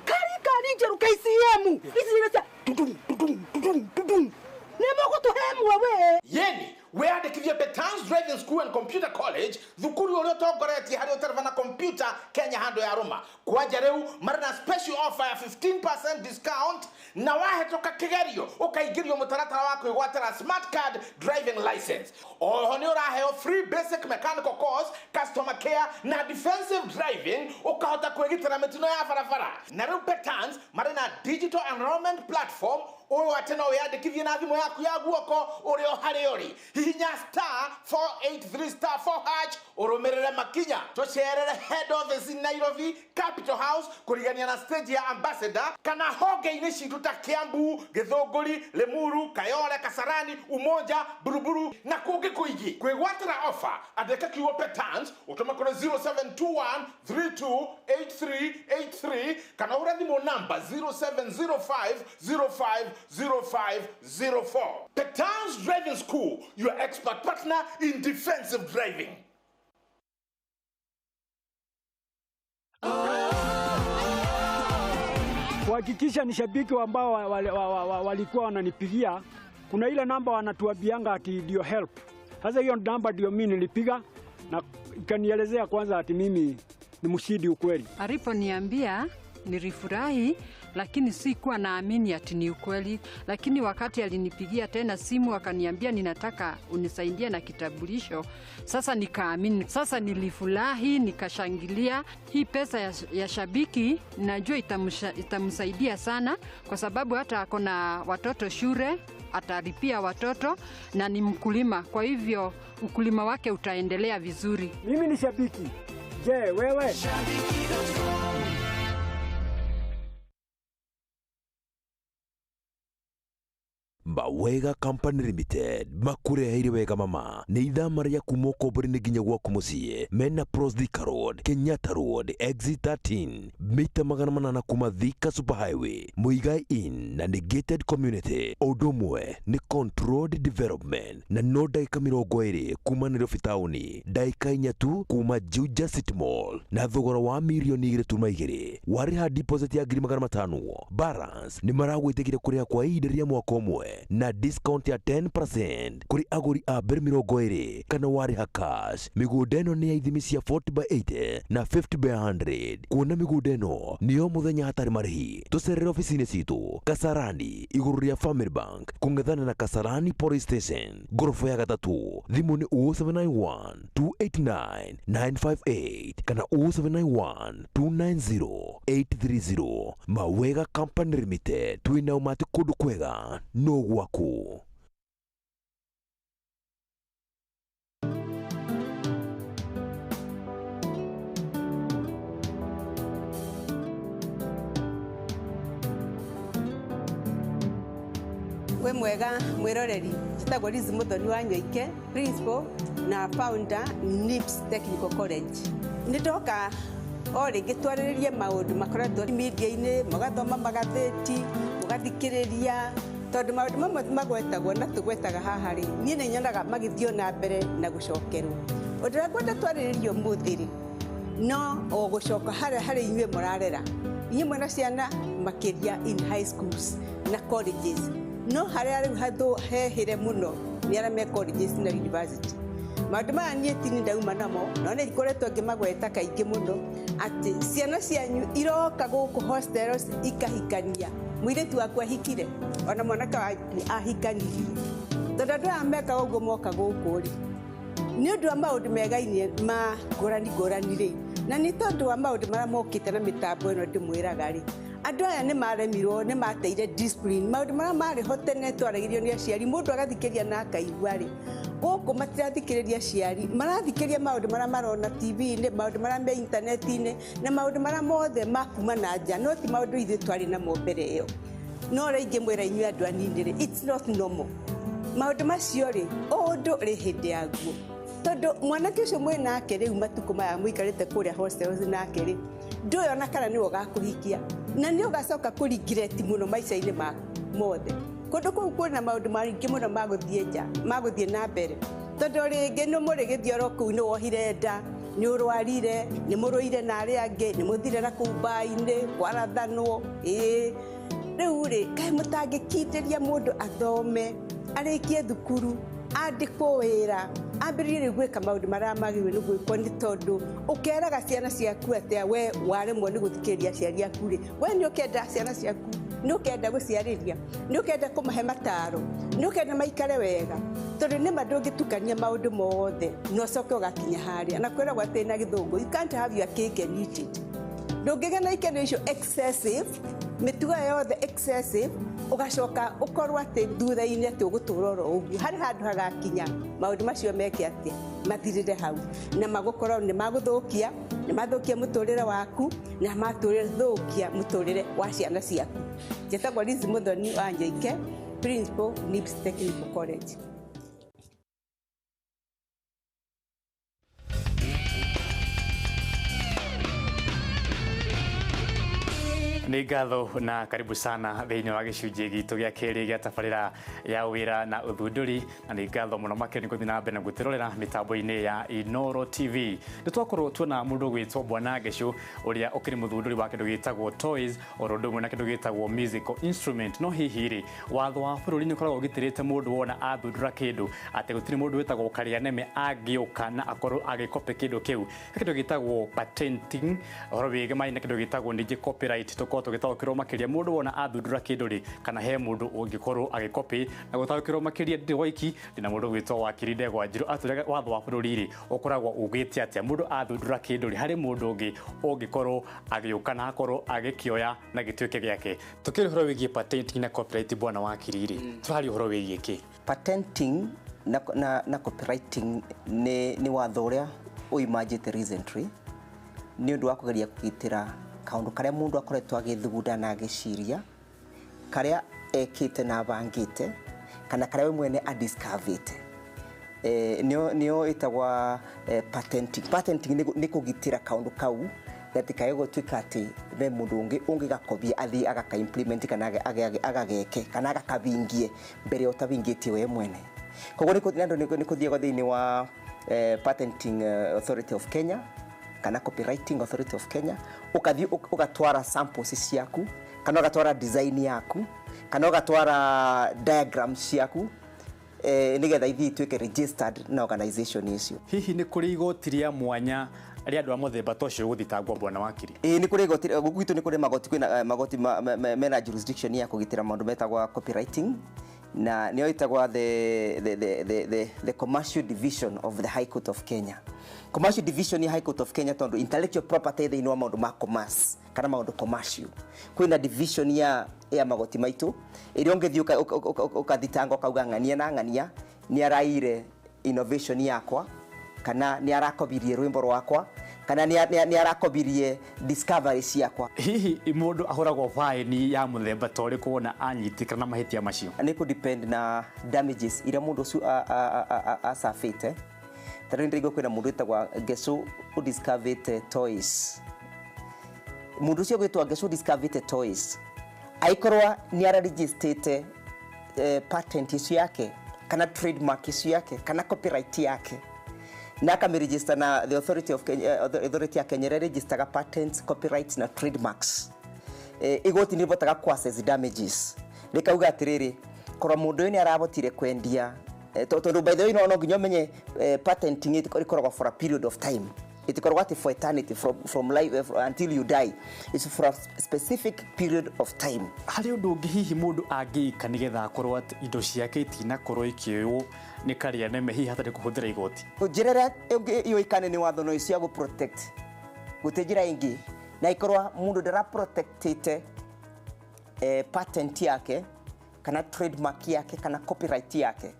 Speaker 20: kari kari njerũ KCM ici nĩ iria cia tudum tudum tudum tudum nĩ mũgũtũhe ĩmwe we.
Speaker 21: Yeni weyandĩkithie Betans Driving School and Computer College thukuru ũrĩa ũtongoretie harĩ ũtereba na computer Kenya handũ ya Rũma. Kwanja rĩu marĩ na special offer ya 15% discount na wahĩtũka kĩgerio ũkaingĩrio mũtaratara wa kwĩgwatĩra smart card driving license. Oho nĩ ũraheo free basic mechanical course, customer care na defensive driving ũkahota kwĩgitĩra mĩtino ya barabara. Na rĩu Betans marĩ na digital enrollment platform ũyũ atĩ no wĩyandĩkithie na thimũ yaku ya guoko ũrĩ o harĩa ũrĩ. Hihinya star 483 star 4 hash ũrũmĩrĩre makinya. Tũcerere head office in Nairobi Capital House kũrigania na stage ya Ambassador kana honge-inĩ citũ ta Kiambu, Gĩthũngũri, Limuru, Kayole, Kasarani, Umoja, Buruburu na kũngĩ kũingĩ. Kwĩgwatĩra offer andĩka kiugo Petans ũtũme kũrĩ 0721 328383 kana ũhũre thimũ namba 0705 05 0504. Petans Driving School, your expert partner in defensive driving.
Speaker 22: Kuhakikisha ni shabiki ambao walikuwa wananipigia, kuna ile namba wanatuambianga ati ndio help. Sasa hiyo namba ndio mimi nilipiga na ikanielezea kwanza ati mimi ni mshindi ukweli.
Speaker 23: Aliponiambia nilifurahi, lakini sikuwa naamini ati ni ukweli. Lakini wakati alinipigia tena simu akaniambia ninataka unisaidie na kitambulisho, sasa nikaamini. Sasa nilifurahi, nikashangilia. Hii pesa ya shabiki najua itamsaidia sana, kwa sababu hata ako na watoto shule, atalipia watoto na ni mkulima. Kwa hivyo ukulima wake utaendelea vizuri.
Speaker 22: Mimi ni shabiki. Je, wewe?
Speaker 9: Mawega Company Limited makureheire wega mama nĩ ithama rĩa kuma ũkombori-inĩ nginya gwaku mũciĩ mena Pros Thika Road, Kenyatta Road, Exit 13 mita 800 kuma Thika Super Highway, Muigai Inn na nĩ gated community. O ũndũ ũmwe nĩ controlled development na no ndagĩka 20 kuma Nairobi taũni, ndagĩka 4 tu kuma Juja City Mall na thogora wa mirioni 2.2 warĩha deposit ya 500,000 balance nĩ maragwĩtĩkĩria kũrĩha kwa ihinda rĩa mwaka ũmwe na discount ya 10% kuri aguri a mbere 20 kana warĩha cash. Mĩgũnda ĩno nĩ ya ithimi cia 40 by 80 na 50 by 100. Kuona mĩgũnda ĩno nĩyo mũthenya hatarĩ marĩhi, tũcerere ofici-inĩ citũ Kasarani igũrũ rĩa Family Bank kũng'ethana na Kasarani Police Station ngoroba ya 3. Thimũ nĩ 0791 289 958 kana 0791 290 830. Mawega Company Limited, twĩna ũmati kũndũ kwega no gwaku.
Speaker 2: Wĩ mwega mwĩroreri, njĩtagwo Liz Muthoni wa Nyoike, principal na founder NIPS Technical College. Nĩ ndoka o rĩngĩ twarĩrĩrie maũndũ makoretwo media-inĩ, mũgathoma magathĩti, mũgathikĩrĩria, tondũ maũndũ mamwe magwetagwo na tũgwetaga haha rĩ, niĩ nĩ nyonaga magĩthiĩ na mbere na gũcokerwo. Ũndũ ũrĩa ngwenda twarĩrĩrie ũmũthĩ rĩ, no o gũcoka harĩa harĩ inyuĩ mũrarera, inyuĩ mwĩna ciana makĩria in high schools na colleges, no harĩa rĩu hathũ hehĩre mũno nĩ arĩa me colleges na university. Maũndũ maya niĩ ti nĩ ndauma namo, no nĩ ngoretwo ngĩmagweta kaingĩ mũno atĩ ciana cianyu iroka gũkũ hostels ikahikania. Mũirĩtu waku ahikire, ona mwanake waku ahikanirie. Tondũ andũ aya mekaga ũguo moka gũkũ rĩ, nĩ ũndũ wa maũndũ megaine ma ngũrani ngũrani rĩ, na nĩ tondũ wa maũndũ marĩa mokĩte na mĩtambo ĩno ndĩmwĩraga rĩ, andũ aya nĩ maremirwo, nĩ mateire discipline. Maũndũ marĩa marĩ ho tene twaragĩrio nĩ aciari, mũndũ agathikĩria na akaigua rĩ, gũkũ matirathikĩrĩria aciari, marathikĩrĩria maũndũ marĩa marona TV-inĩ, maũndũ marĩa me intaneti-inĩ, na maũndũ marĩa mothe ma kuma na nja, no ti maũndũ ithuĩ twarĩ namo mbere ĩyo. No ũrĩa ingĩmwĩra inyuĩ andũ anini rĩ, it's not normal. Maũndũ macio rĩ, o ũndũ rĩ hĩndĩ yaguo. Tondũ mwanake ũcio mwĩ nake rĩu matukũ maya mũikarĩte kũrĩa hostels nake rĩ, ndũĩ ona kana nĩwe ũgakũhikia, na nĩ ũgacoka kũringireti mũno maica-inĩ maku mothe. Kũndũ kũu kwĩna maũndũ maingĩ mũno ma gũthiĩ nja, ma gũthiĩ na mbere. Tondũ rĩngĩ nĩ mũrĩgĩthiĩ oro kũu nĩ wohire nda, nĩ ũrwarire, nĩ mũrũire na arĩa angĩ, nĩ mũthire na kũu mbainĩ, kwarathanwo, ĩĩ. Rĩu rĩ, kaĩ mũtangĩkindĩria mũndũ athome, arĩkie thukuru, andĩkwo wĩra, ambĩrĩrie rĩu gwĩka maũndũ marĩa magĩrĩirwo nĩ gwĩkwo, nĩ tondũ ũkeraga ciana ciaku atĩa we waremwo nĩ gũthikĩrĩria aciari aku rĩ, we nĩ ũkenda ciana ciaku, nĩ ũkenda gũciarĩria, nĩ ũkenda kũmahe mataro, nĩ ũkenda maikare wega, tondũ nĩma ndũngĩtukania maũndũ mothe na ũcoke ũgakinya harĩa. Na kwĩragwo atĩ na gĩthũngũ, you can't have your cake and eat it. Ndũngĩgĩa na ikeno icio excessive, mĩtugo yothe excessive, ũgacoka ũkorwo atĩ thutha-inĩ atĩ ũgũtũra oro ũguo. Harĩ handũ hagakinya maũndũ macio meke atĩa, mathirĩre hau, na magũkorwo nĩ magũthũkia, nĩ mathũkia mũtũrĩre waku, na matũthũkia mũtũrĩre wa ciana ciaku. Njĩtagwo Liz Muthoni wa Nyoike, principal NIPS Technical College.
Speaker 17: Nĩ ngatho na karibu sana thĩinĩ wa gĩcunjĩ gitũ gĩa kerĩ gĩa tabarĩra ya wĩra na ũthundũri, na nĩ ngatho mũno makĩria nĩ gũthiĩ na mbere na gũtĩrorera mĩtambo-inĩ ya Inooro TV. Nĩ twakorwo tuona mũndũ ũgwĩtwo Bwana Ngecũ ũrĩa ũkĩrĩ mũthundũri wa kĩndũ gĩtagwo toys oro ũndũ ũmwe na kĩndũ gĩtagwo musical instrument. No hihi rĩ, watho wa bũrũri nĩ ũkoragwo ũgitĩrĩte mũndũ wona athundũra kĩndũ atĩ gũtirĩ mũndũ wĩtagwo Karianeme angĩũka na akorwo agĩkope kĩndũ kĩu. Kĩndũ gĩtagwo patenting, ũhoro wĩgemaine na kĩndũ gĩtagwo ningĩ copyright, tũkorwo tũgĩtaũkĩrwo makĩria mũndũ wona athundũra kĩndũ rĩ, kana he mũndũ ũngĩkorwo agĩkopi. Na gũtaũkĩrwo makĩria ndĩ waiki, ndĩna mũndũ ũgwĩtwo Wakiri Ndegwa Njiru atwĩre watho wa bũrũri rĩ ũkoragwo ugĩte atĩa mũndũ athundũra kĩndũ rĩ, harĩ mũndũ ũngĩ ũngĩkorwo agĩũka na akorwo agĩkĩoya na gĩtuĩke gĩake. Tũkĩrĩ ũhoro wĩgiĩ patenting na copyright, bwana Wakiri rĩ, tũraria ũhoro wĩgiĩ kĩ?
Speaker 3: Patenting na copywriting nĩ watho ũrĩa ũimanjĩte recently nĩ ũndũ wa kũgeria kũgitĩra kaũndũ karĩa mũndũ akoretwo agĩthugunda na agĩciria, karĩa ekĩte na abangĩte, kana karĩa we mwene adiscoverĩte. Nĩyo ĩtagwa patenting. Patenting nĩ kũgitĩra kaũndũ kau gatikae gũtuĩka atĩ he mũndũ ũngĩ ũngĩgakobia athiĩ agaka implement kana agageke kana agakabingie mbere ya ũtabingĩtie we mwene. Koguo nĩ kũthiagwo thĩinĩ wa Patenting Authority of Kenya kana Copywriting Authority of Kenya, ũkathiĩ ũgatwara samples ciaku kana ũgatwara design yaku kana ũgatwara diagrams ciaku nĩgetha ithiĩ ituĩke registered na organization icio.
Speaker 17: Hihi nĩ kũrĩ igoti rĩa mwanya rĩa andũ a mũthemba ta ũcio gũthitangwo bwana Wakiri?
Speaker 3: Ĩĩ nĩ kũrĩ igoti, gũkũ gwitũ nĩ kũrĩ magoti, kwĩna magoti mena jurisdiction ya kũgitĩra maũndũ metagwo copywriting, na nĩyo ĩtagwo the Commercial Division of the High Court of Kenya. Commercial Division ya High Court of Kenya tondũ intellectual property thĩinĩ wa maũndũ ma commerce kana maũndũ commercial. Kwĩna division ya magoti maitũ ĩrĩa ũngĩthiĩ ũkathitanga ũkauga ng'ania na ng'ania nĩ araire innovation yakwa kana nĩ arakobirie rwĩmbo rwakwa Kana nĩ arakobirie discovery ciakwa.
Speaker 17: Hihi mũndũ ahũragwo faini ya mũthemba ta ũrĩkũ wona anyitĩkana na mahĩtia macio?
Speaker 3: Nĩ kũ depend na damages iria mũndũ ũcio acabĩte. Ta rĩu nĩndĩraigua kwĩna mũndũ wĩtagwo Ngecu ũdiscoverĩte toys. Mũndũ ũcio ũgwĩtwo Ngecu ũdiscoverĩte toys aikorwo nĩ araregistĩte patent icio yake kana trademark icio yake kana copyright yake na akamĩregister na the authority of Kenya, authority ya Kenya ĩrĩa registaga patents, copyrights na trademarks. Igoti nĩ rĩbotaga kũ assess damages rĩkauga atĩrĩrĩ, korwo mũndũ ũyũ nĩ arabotire kwendia, tondũ by the way no nginya ũmenye patenting ĩkoragwo for a period of time, itikoragwo atĩ for eternity, from life until you die, it's for a specific period of time.
Speaker 17: Harĩ ũndũ ũngĩ hihi mũndũ angĩka nĩgetha akorwo atĩ indo ciake itinakorwo ikĩoywo nĩ karĩa neme hihi hatarĩ kũhũthĩra igoti?
Speaker 3: Njĩra ĩrĩa yũĩkaine nĩ watho no cia gũ protect, gũtirĩ njĩra ĩngĩ, na ikorwo mũndũ ndara protectĩte patent yake kana trademark yake kana copyright yake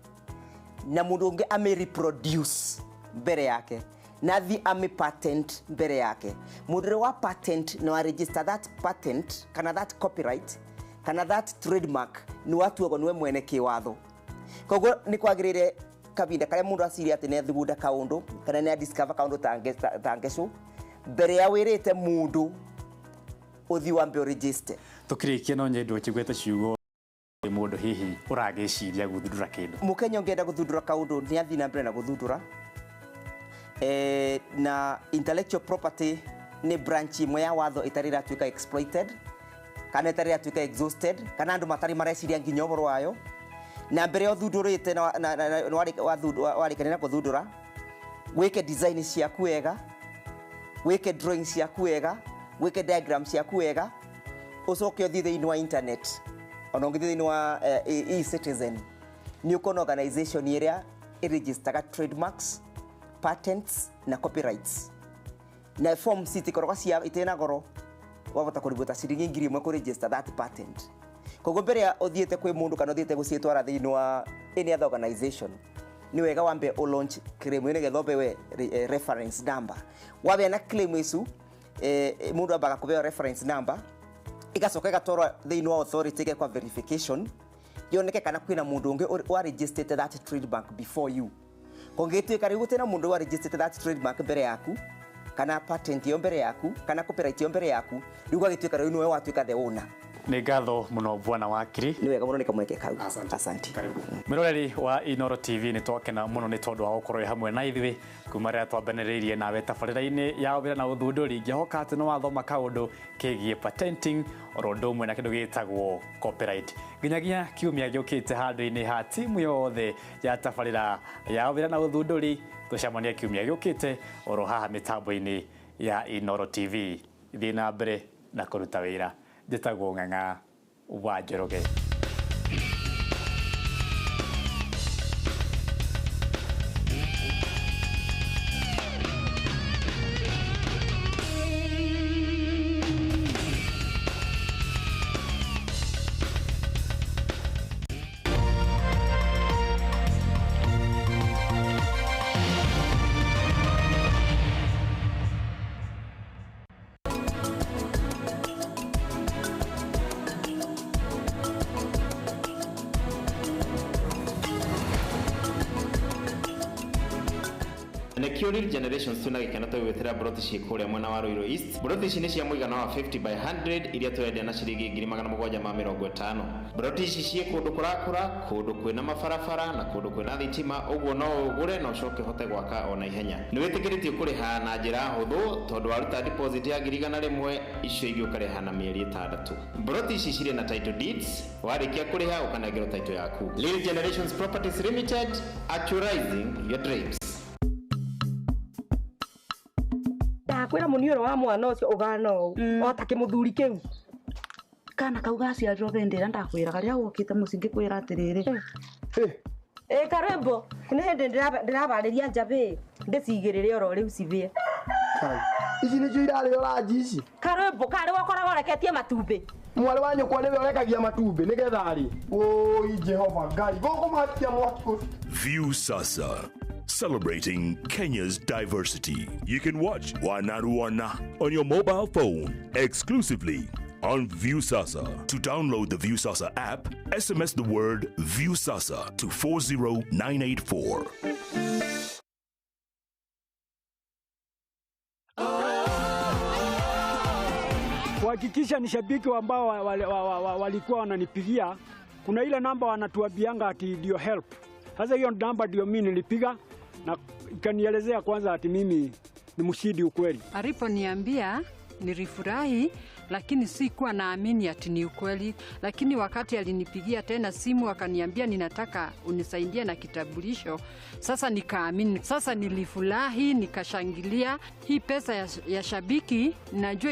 Speaker 3: na mũndũ ũngĩ ame reproduce mbere yake na thi ame patent mbere yake, mũndũ ũrĩa wa patent no register that patent kana that copyright kana that trademark nĩ watuagwo nĩwe mwene kĩwatho. Koguo nĩ kwagĩrĩire kahinda karĩa mũndũ aciria atĩ nĩ athugunda kaũndũ kana nĩ adiscover kaũndũ ta Ngecu, mbere ya wĩrĩte mũndũ ũthiĩ wambe ũregister.
Speaker 17: Tũkĩrĩkia no nyende ũkĩgwete ciugo mũndũ hihi ũragĩciria gũthundũra kĩndũ.
Speaker 3: Mũkenya ũngĩenda gũthundũra kaũndũ nĩ athiĩ na mbere na gũthundũra. Na intellectual property nĩ branch ĩmwe ya watho ĩtarĩ ĩratuĩka exploited kana ĩtarĩ ĩratuĩka exhausted kana andũ matarĩ mareciria nginya ũhoro wayo. Na mbere ya ũthundũrĩte na warĩkania na gũthundũra, wĩke design ciaku wega, wĩke drawing ciaku wega, wĩke diagram ciaku wega, ũcoke ũthiĩ thĩinĩ wa internet ona ũngĩthiĩ thĩinĩ wa e-citizen nĩ ũkona organization ĩrĩa ĩregistaga trademarks, patents na copyrights, na forms itikoragwo cia itirĩ na goro, wahota kũrigwo ta ciringi 1000 kũ register that patent. Koguo mbere ya ũthiĩte kwĩ mũndũ kana ũthiĩte gũciĩtwara thĩinĩ wa any other organization, nĩ wega wambe ũ launch claim ĩyo nĩgetha ũbewe reference number. Wabea na claim icu, mũndũ ambaga kũbeo reference number igacoka ĩgatwarwo thĩinĩ wa authority ĩgekwa verification yoneke kana kwĩna mũndũ ũngĩ wa registered that trademark before you. Kũngĩtuĩka rĩu gũtirĩ na mũndũ wa registered that trademark mbere yaku kana patent ĩyo mbere yaku kana copyright ĩyo mbere yaku, rĩu gũgagĩtuĩka rĩu nĩwe watuĩka the owner.
Speaker 17: Nĩ ngatho mũno bwana wakiri.
Speaker 3: Nĩ wega mũno nĩ kamweke kau. Asante.
Speaker 17: Mwĩroreri wa Inooro TV, nĩ twakena mũno nĩ tondũ wa gũkorwo hamwe na ithuĩ kuma rĩrĩa twambanĩrĩirie nawe tabarĩra-inĩ ya wĩra na ũthundũri. Ngĩhoka atĩ nĩ wathoma kaũndũ kĩgiĩ patenting oro ũndũ ũmwe na kĩndũ gĩtagwo copyright. Nginyagia kiumia gĩũkĩte handũ-inĩ ha timu yothe ya tabarĩra ya wĩra na ũthundũri, tũcemanie kiumia gĩũkĩte oro haha mĩtambo-inĩ ya Inooro TV. Thiĩ na mbere na kũruta wĩra. Njĩtagwo Ng'ang'a wa Njoroge.
Speaker 5: Nĩkĩo Generations twĩna gĩkeno tũgĩgwĩtĩra mburoti ciĩ kũrĩa mwena wa Ruiru East. Mburoti ici nĩ cia mũigana wa 50 by 100 iria tũrendia na ciringi 750,000. Mburoti ici ciĩ kũndũ kũrakũra, kũndũ kwĩna mabarabara na kũndũ kwĩna thitima, ũguo no ũgũre na ũcoke ũhote gwaka ona ihenya. Nĩ wĩtĩkĩrĩtio kũrĩha na njĩra hũthũ tondũ waruta deposit ya 100,000, icio ingĩ ũkarĩha na mĩeri 6. Mburoti ici cirĩ na title deeds, warĩkia kũrĩha ũkanengerwo title yaku. Lil Generations Properties Limited, actualizing your dreams.
Speaker 6: Kwĩra mũniũrũ wa mwana ũcio ũgana ũũ o ta kĩmũthuri kĩu.
Speaker 7: Kana kau gaciarirwo hĩndĩ ĩrĩa ndakwĩraga rĩrĩa wokĩte mũciĩ ngĩkwĩra atĩrĩrĩ.
Speaker 6: Ĩ karwĩmbo nĩ hĩndĩ ndĩrabarĩria njabĩ ndĩcigĩrĩre oro rĩu cibĩe.
Speaker 24: Ici nĩcio irarĩo ranji ici.
Speaker 6: Karwĩmbo karĩ wakoragwo ũreketie matumbĩ.
Speaker 24: Mwarĩ wa nyũkwa nĩwe ũrekagia matumbĩ nĩgetha arĩ. Wũi Jehova Ngai gũkũ makia mwaki.
Speaker 16: Viusasa.
Speaker 1: Celebrating Kenya's diversity. You can watch Wanaruana on your mobile phone exclusively on Viusasa. To download the Viusasa app, SMS the word Viusasa to 40984.
Speaker 22: Kuhakikisha ni shabiki ambao walikuwa wananipigia, kuna ile namba wanatuambianga ati ndio help. Sasa hiyo namba ndio mimi nilipiga na ikanielezea kwanza ati mimi ni mshindi ukweli.
Speaker 23: Aliponiambia nilifurahi, lakini sikuwa naamini ati ni ukweli. Lakini wakati alinipigia tena simu akaniambia ninataka unisaidie na kitambulisho, sasa nikaamini. Sasa nilifurahi, nikashangilia. Hii pesa ya shabiki najua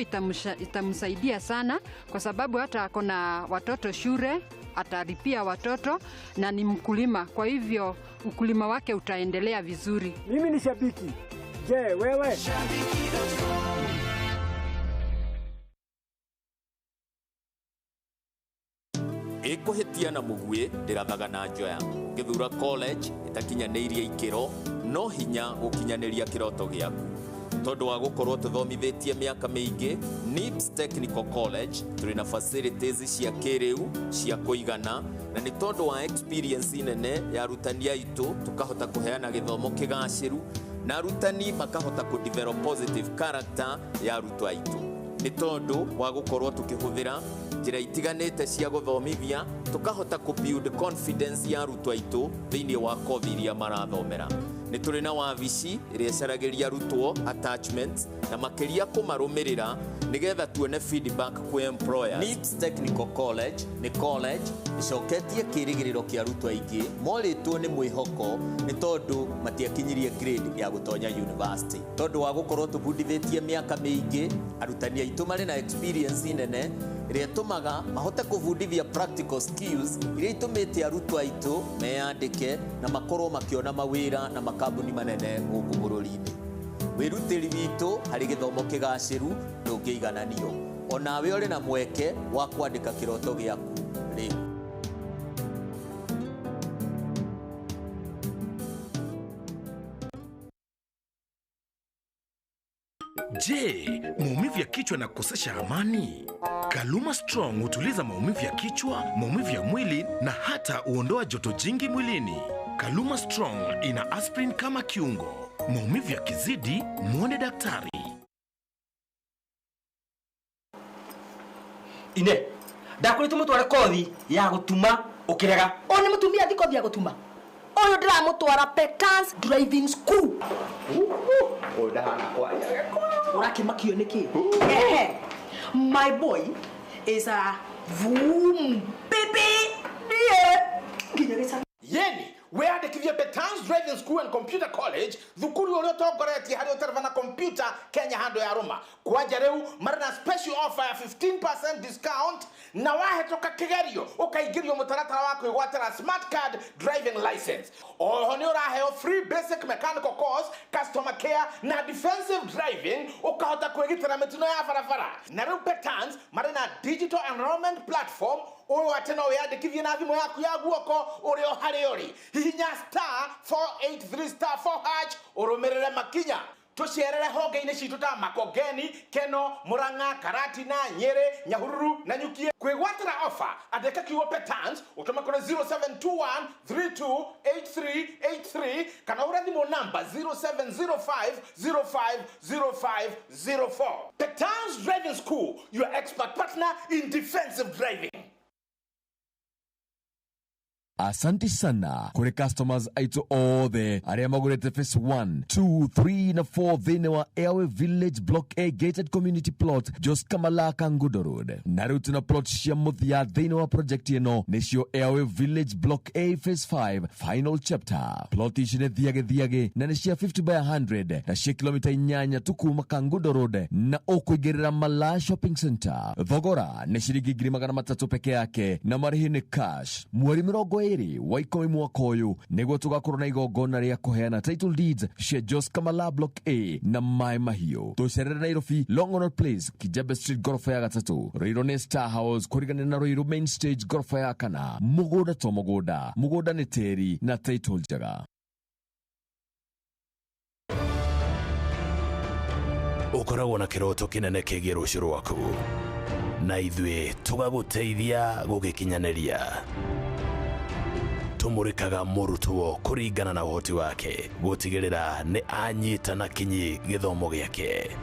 Speaker 23: itamsaidia sana, kwa sababu hata ako na watoto shule, atalipia watoto na ni mkulima, kwa hivyo ukulima wake utaendelea vizuri.
Speaker 22: Mimi ni shabiki. Je, wewe?
Speaker 4: Ĩkũhĩtia na mũguĩ ndĩrathaga na njoya. Ũngĩthura college ĩtakinyanĩirie ikĩro, no hinya gũkinyanĩria kĩroto gĩaku. Tondũ wa gũkorwo tũthomithĩtie mĩaka mĩingĩ, NIBS Technical College tũrĩ na facilities cia kĩrĩu cia kũigana, na nĩ tondũ wa experience nene ya arutani aitũ tũkahota kũheana gĩthomo kĩgacĩru, na arutani makahota kũ develop positive character ya arutwo aitũ. Nĩ tondũ wa gũkorwo tũkĩhũthĩra njĩra itiganĩte cia gũthomithia, tũkahota kũ build confidence ya arutwo aitũ thĩinĩ wa kothi iria marathomera. Nĩ tũrĩ na wabici ĩrĩa ĩcaragĩria arutwo attachments na makĩria kũmarũmĩrĩra nĩgetha tuone feedback kwĩ employers. NIBS Technical College nĩ college ĩcoketie kĩĩrĩgĩrĩro kĩa arutwo aingĩ morĩtwo nĩ mwĩhoko nĩ tondũ matiakinyirie grade ya gũtonya university. Tondũ wa gũkorwo tũbundithĩtie mĩaka mĩingĩ, arutani aitũ marĩ na experience nene ĩrĩa ĩtũmaga mahote kũbundithia practical skills iria itũmĩte arutwo aitũ meyandĩke na makorwo makĩona mawĩra na makambuni manene gũkũ bũrũri-inĩ. Wĩrutĩri witũ harĩ gĩthomo kĩgacĩru ndũngĩigananio. Onawe ũrĩ na mweke wa kwandĩka kĩroto gĩaku rĩu.
Speaker 1: Je, maumivu ya kichwa na kukosesha amani? Kaluma Strong hutuliza maumivu ya kichwa, maumivu ya mwili na hata huondoa joto jingi mwilini. Kaluma Strong ina aspirin kama kiungo. Maumivu yakizidi, muone daktari.
Speaker 8: Ine, ndakwĩrĩte mũtware kothi ya gũtuma ũkĩrega.
Speaker 20: Ũyũ nĩ mũtumia athi kothi ya gũtuma. Ũyũ ndĩramũtwara Petans Driving School.
Speaker 3: Ũyũ ndahana kwaria.
Speaker 20: Ũrakĩmakio nĩkĩ? Ehe. My boy is a vroom baby. Ndiye. Nginya gĩcagi.
Speaker 21: Yeni, wĩyandĩkithie Petans Driving School and Computer College, thukuru ũrĩa ũtongoretie harĩ ũtereba na computer Kenya handũ ya rũma. Kwanja rĩu marĩ na special offer ya 15% discount, na wahĩtũka kĩgerio ũkaingĩrio mũtaratara wa kwĩgwatĩra smart card driving license. Oho nĩ ũraheo free basic mechanical course, customer care na defensive driving, ũkahota kwĩgitĩra mĩtino ya barabara. Na rĩu Petans marĩ na digital enrollment platform ũyũ atĩ no wĩyandĩkithie na thimũ yaku ya guoko ũrĩ o harĩa ũrĩ. Hihinya star 483 star 4 hash ũrũmĩrĩre makinya. Tũcerere honge-inĩ citũ ta Makongeni, Keno, Murang'a, Karatina, Nyĩrĩ, Nyahururu na Nyukie. Kwĩgwatĩra offer, andĩka kiugo Petans ũtũme kũrĩ 0721 328383 kana ũre thimũ namba 0705 050504. Petans Driving School, your expert partner in defensive driving.
Speaker 10: Asante sana kuri customers aitũ othe arĩa magũrĩte phase 1 2 3 na 4 thĩinĩ wa Airway Village Block A gated community plot Jos Kamala Kangudo Road. Na rĩu tuna plot cia mũthia thĩinĩ wa project ĩno nĩcio Airway Village Block A phase 5 final chapter. Plot ici nĩ thiagĩ thiagĩ na nĩ cia 50 by 100 na cia kilomita 8 tu kuma Kangudo Road na ũkũingĩrĩra Malaa Shopping Center. Thogora nĩ ciringi 300,000 peke yake na marĩhi nĩ cash. Mweri 20 wa 10 mwaka ũyũ nĩguo tũgakorwo na igongona rĩa kũheana title deeds cia Jos Kamala Block A na Mai Mahiũ. Tũcerere Nairobi Longonot Place, Kijabe Street gorofa ya 3, Ruiru nĩ Star House kũrigania na Ruiru Main Stage gorofa ya 4. Mũgũnda to mũgũnda, mũgũnda nĩ tĩri na title njega.
Speaker 11: Ũkoragwo na kĩroto kĩnene kĩgiĩ rũciũ rwaku na ithuĩ tũgagũteithia gũgĩkinyanĩria. Tũmũrĩkaga mũrutwo kũringana na ũhoti wake gũtigĩrĩra nĩ anyita na kinyi gĩthomo gĩake.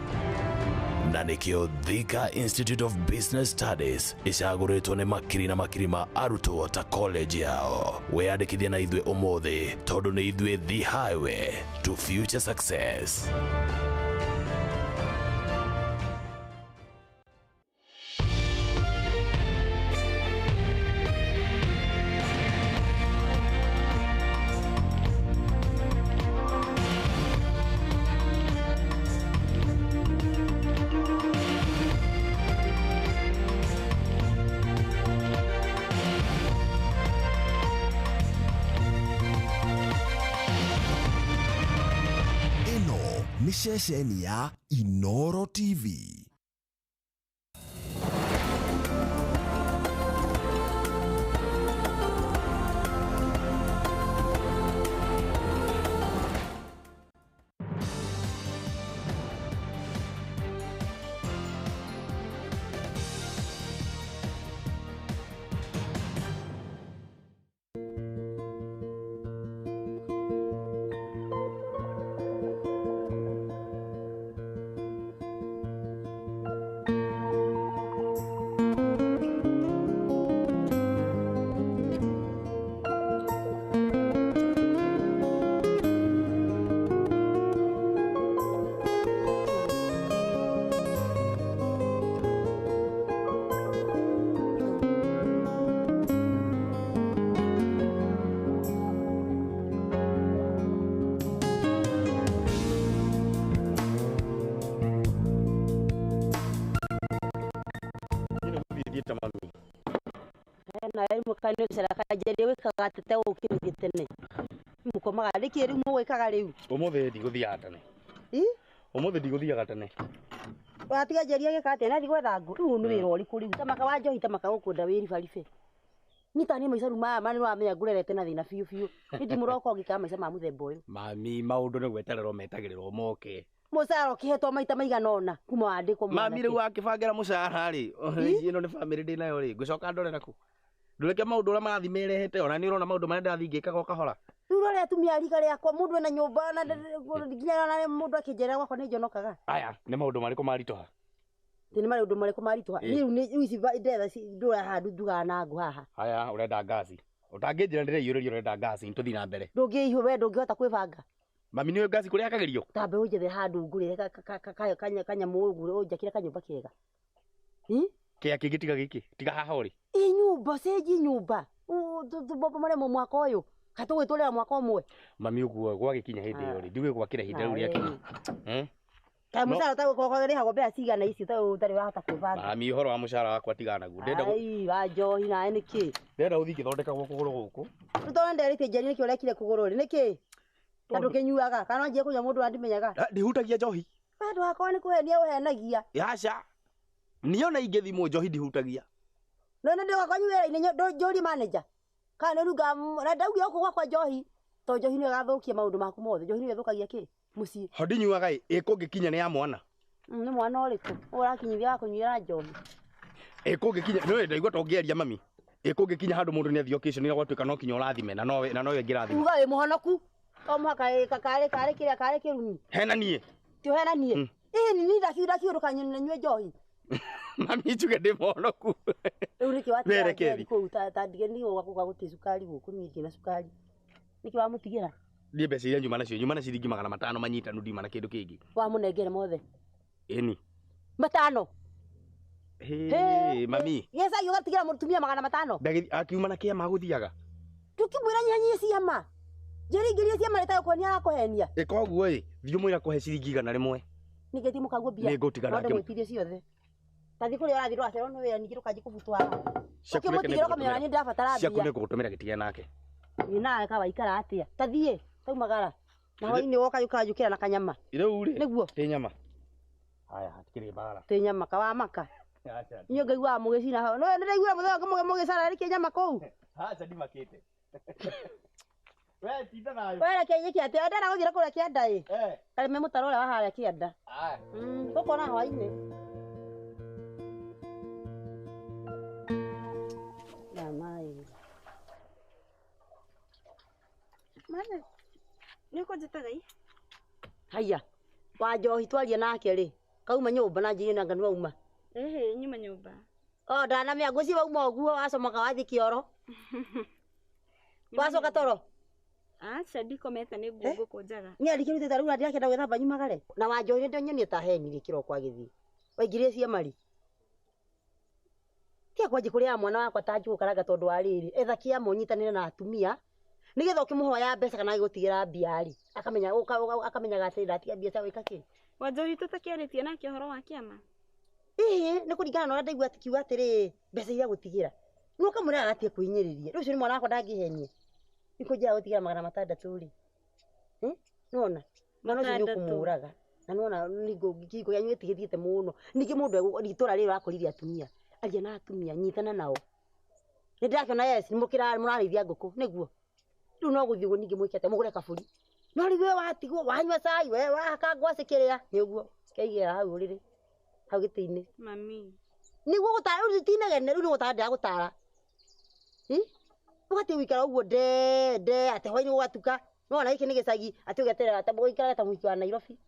Speaker 11: Na nĩkĩo Thika Institute of Business Studies ĩcagũrĩtwo nĩ makiri na makiri ma arutwo ta college yao. Wĩyandĩkithie na ithuĩ ũmũthĩ tondũ nĩ ithuĩ the highway to future success.
Speaker 16: Ceceni ya Inoro TV.
Speaker 5: Umuthi ndiguthiaga tene. Umuthi ndiguthiaga tene.
Speaker 6: Watiga njeria gĩka atĩa na thiĩ gwetha ngũ. Rĩu nĩ wĩra ũrĩkũ rĩu? Ta maka wa njohi ta maka gũkũnda wĩ ribaribe. Niĩ ta niĩ maica rĩu maya nĩ ũramenya ngũrerete na thĩna biũ biũ. Niĩ ndimũroka ũngĩkaga maica ma mũthemba ũyũ.
Speaker 5: Mami maũndũ nĩ gwetererwo metagĩrĩrwo moke.
Speaker 6: Mũcara ũkĩhetwo maita maigana ũna kuma wandĩkwo mwanake.
Speaker 5: Mami rĩu wakĩbangĩra mũcara rĩ, ĩno nĩ bamĩrĩ ndĩnayo rĩ, ngũcoka ndore nakũ? Ndũreke maũndũ ũrĩa marathiĩ merehete ona nĩ ũrona maũndũ marĩa ndĩrathiĩ ngĩkaga o kahora.
Speaker 6: Rĩu ũrore atumia a rika rĩakwa mũndũ ena nyũmba na nginya ona mũndũ akĩnjerera gwakwa nĩ njonokaga.
Speaker 5: Aya nĩ maũndũ marĩkũ maritũha?
Speaker 6: Nĩ maũndũ marĩkũ maritũha? Rĩu nĩ ici ndetha ndũra haha ndugaga na ngũ haha.
Speaker 5: Aya ũrenda ngaci. Ũtangĩnjĩra ndĩreiyũrĩria ũrenda ngaci nĩtũthiĩ na mbere.
Speaker 6: Ndũngĩihũ we ndũngĩhota kwĩbanga.
Speaker 5: Mami nĩũĩ ngaci kũrĩa yakagĩrio?
Speaker 6: Tambe ũnjethere handũ ngũrĩre kanyamũ ũnjakĩre kanyũmba kega.
Speaker 5: Kĩa kĩngĩ tiga gĩkĩ? Tiga haha ũrĩ?
Speaker 6: Ĩ nyũmba cenji nyũmba. Tũbomore mwaka ũyũ. Ka tũgwĩtũrĩra mwaka ũmwe.
Speaker 5: Mami ũguo gwagĩkinya hĩndĩ ĩyo rĩ, ndigwĩgwakĩra ihinda rĩu rĩakinya.
Speaker 6: Kaĩ mũcara ũtagũkorwo mbeca cigana ici ũtarĩ ũrahota kwĩbanga.
Speaker 5: Mami ũhoro wa mũcara wakwa tigana naguo.
Speaker 6: Ai wa njohi nawe nĩkĩ?
Speaker 5: Ndĩrenda gũthiĩ ngĩthondekagwo kũgũrũ gũkũ.
Speaker 6: Rĩu tondũ nĩnderĩtie Njeri nĩkĩ ũrekire kũgũrũ rĩ? Nĩkĩ? Na ndũkĩnyuaga kana wanjie kũnyua mũndũ andimenyaga.
Speaker 5: Ndihutagia njohi.
Speaker 6: Wendo wakwa nĩ kũhenia ũhenagia.
Speaker 5: Aca. Niĩ ona ingĩthimwo njohi ndihutagia.
Speaker 6: No nĩ ndĩroka kwanyu wĩra-inĩ njũrie manager. Kana nĩ ũrungaga na ndaugire gũkũ gwakwa njohi. Tondũ njohi nĩyo ĩgathũkia maũndũ maku mothe. Njohi nĩyo ĩthũkagia kĩ? Mũciĩ.
Speaker 5: Ho ndinyuaga ĩ, ĩkũngĩkinya nĩ ya mwana.
Speaker 6: Nĩ mwana ũrĩkũ? Ũrakinyithia wa kũnyuĩra njohi.
Speaker 5: Ĩkũngĩkinya nĩũĩ ndaigua ta ũngĩaria mami. Ĩkũngĩkinya handũ mũndũ nĩ athiĩ occasion gwatuĩka no kinya ũrathime na nowe ngĩrathima.
Speaker 6: Uga wĩ mũhonoku. To mũhaka karĩ kĩrĩa karĩ kĩrumi.
Speaker 5: Hena niĩ.
Speaker 6: Ti ũhena niĩ. Ĩĩ niĩ ndakiũrũka nyue njohi.
Speaker 5: Mami njuge ndĩ mũhonoku.
Speaker 6: Rĩu nĩkĩ watiga Njeri kũu ta ndige nĩ gũka gũtirĩ cukari gũkũ niĩ ndirĩ na cukari. Nĩkĩ wamũtigĩra?
Speaker 5: Niĩ mbeca iria nyuma nacio nyuma na ciringi 500 manyitanu ndiuma na kĩndũ kĩngĩ.
Speaker 6: Wamũnengere mothe?
Speaker 5: Ĩni.
Speaker 6: Matano?
Speaker 5: Hĩ mami.
Speaker 6: Gĩcagi ũgatigĩra mũtumia 500?
Speaker 5: Ndagĩthiĩ akiuma na kĩama agũthiaga.
Speaker 6: Tũkĩmwĩra nyihanyihie ciama. Njeri ingĩria ciama rĩ tagũkũhenia arakũhenia.
Speaker 5: Ĩka ũguo ĩ, thiĩ ũmwĩre akũhe ciringi 100.
Speaker 6: Ningĩ ti mũkaguo mbia.
Speaker 5: Nĩngũtigana
Speaker 6: Wende mwĩtirie ciothe. Tathi kũrĩa ũrathiĩ ndũgacererwo nĩ wĩra ningĩ ndũkanjie kũbutwo haha. Ũkĩmũtigĩra ũkamenya nĩ ndĩrabatara mbia.
Speaker 5: Ciaku nĩngũgũtũmĩra gĩtige nake.
Speaker 6: Ĩ nawe ka waikara atĩa? Tathiĩ taumagara. Na hwainĩ woka ũkanjũkĩra na kanyama.
Speaker 5: Rĩu rĩ.
Speaker 6: Nĩguo.
Speaker 5: Tĩ nyama. Haya hatikĩrĩ mbara.
Speaker 6: Tĩ nyama kawamaka. Inyuĩ ngaiguaga mũgĩcina hau. No nĩndaiguire mũthenya ũngĩ mũgĩcara nĩkĩ nyama kũu?
Speaker 5: Aca ndimakĩte. We tinda thayũ.
Speaker 6: We reke nyĩke atĩa? Ndĩrenda gũthiĩ kũrĩa kĩanda ĩ. Karĩme mũtaro ũrĩa wa harĩa kĩanda.
Speaker 8: Aya.
Speaker 6: Tũkona hwainĩ. Mama.
Speaker 12: Mama, nĩ ũkũnjĩtaga ĩ?
Speaker 6: Haiya, wa njohi twaria nake rĩ, kauma nyũmba na njĩrĩ nanga nĩwauma.
Speaker 12: Ĩhĩ, nyuma nyũmba.
Speaker 6: O ndanamĩa ngwĩciria wauma ũguo wacomoka wathiĩ kĩoro. Wacoka toro?
Speaker 12: Aca ndikomete nĩ nguo ngũkũnjaga.
Speaker 6: Niĩ ndikĩrutĩte rĩu na ndĩrakĩenda gwĩthamba nyumagare. Na wa njohi nĩndĩonyonie ta heni rĩ kĩroko agĩthiĩ. Waingĩrire ciamari. Tiga kwanjia kũrĩaga mwana wakwa ta njũgũ karanga tondũ wa rĩrĩ, etha kĩama ũnyitanĩre na atumia nĩgetha ũkĩmũhoya mbeca kana agĩgũtigĩra mbia rĩ, akamenya akamenyaga atĩ ndatiga mbia cia gwĩka kĩ.
Speaker 12: Wa njohi tũtakĩarĩtie nake ũhoro wa kĩama?
Speaker 6: Ĩhĩ, nĩ kũringana na ũrĩa ndaigua akiuga atĩrĩ, mbeca iria agũtigĩra. Nĩ ũkamwĩra agatige kwĩhinyĩrĩria. Rĩu ũcio nĩ mwana wakwa ndangĩhenia. Nĩkũnjĩra gũtigĩra 600 rĩ. Nĩwona? Mwana ũcio nĩ ũkũmũraga. Na nĩwona kĩhiko kĩanyu gĩtigĩthiĩte mũno. Ningĩ mũndũ itũũra rĩrĩ ũrakoririe atumia. Aria na atumia, nyitana nao. Nĩ ndĩrakĩona yes, mũrarĩithia ngũkũ, nĩguo. Rĩu no gũthiĩ ũguo ningĩ mwĩke atĩa, mũgũre kabũri. No rĩu we watigwo, wanyua cai, we wahaka ngwacĩ kĩrĩa, nĩ ũguo. Keigĩra hau ũrĩrĩ, hau gĩtĩ-inĩ.
Speaker 12: Mami.
Speaker 6: Nĩguo gũtara, rĩu tinegene, rĩu nĩ gũtara ndĩragũtara. Ũgatiga gũikara ũguo nde nde atĩ hwainĩ gũgatuka. Nĩwona gĩkĩ nĩ gĩcagi, atĩ ũgeterera ta ũikaraga ta mũhiki wa Nairobi.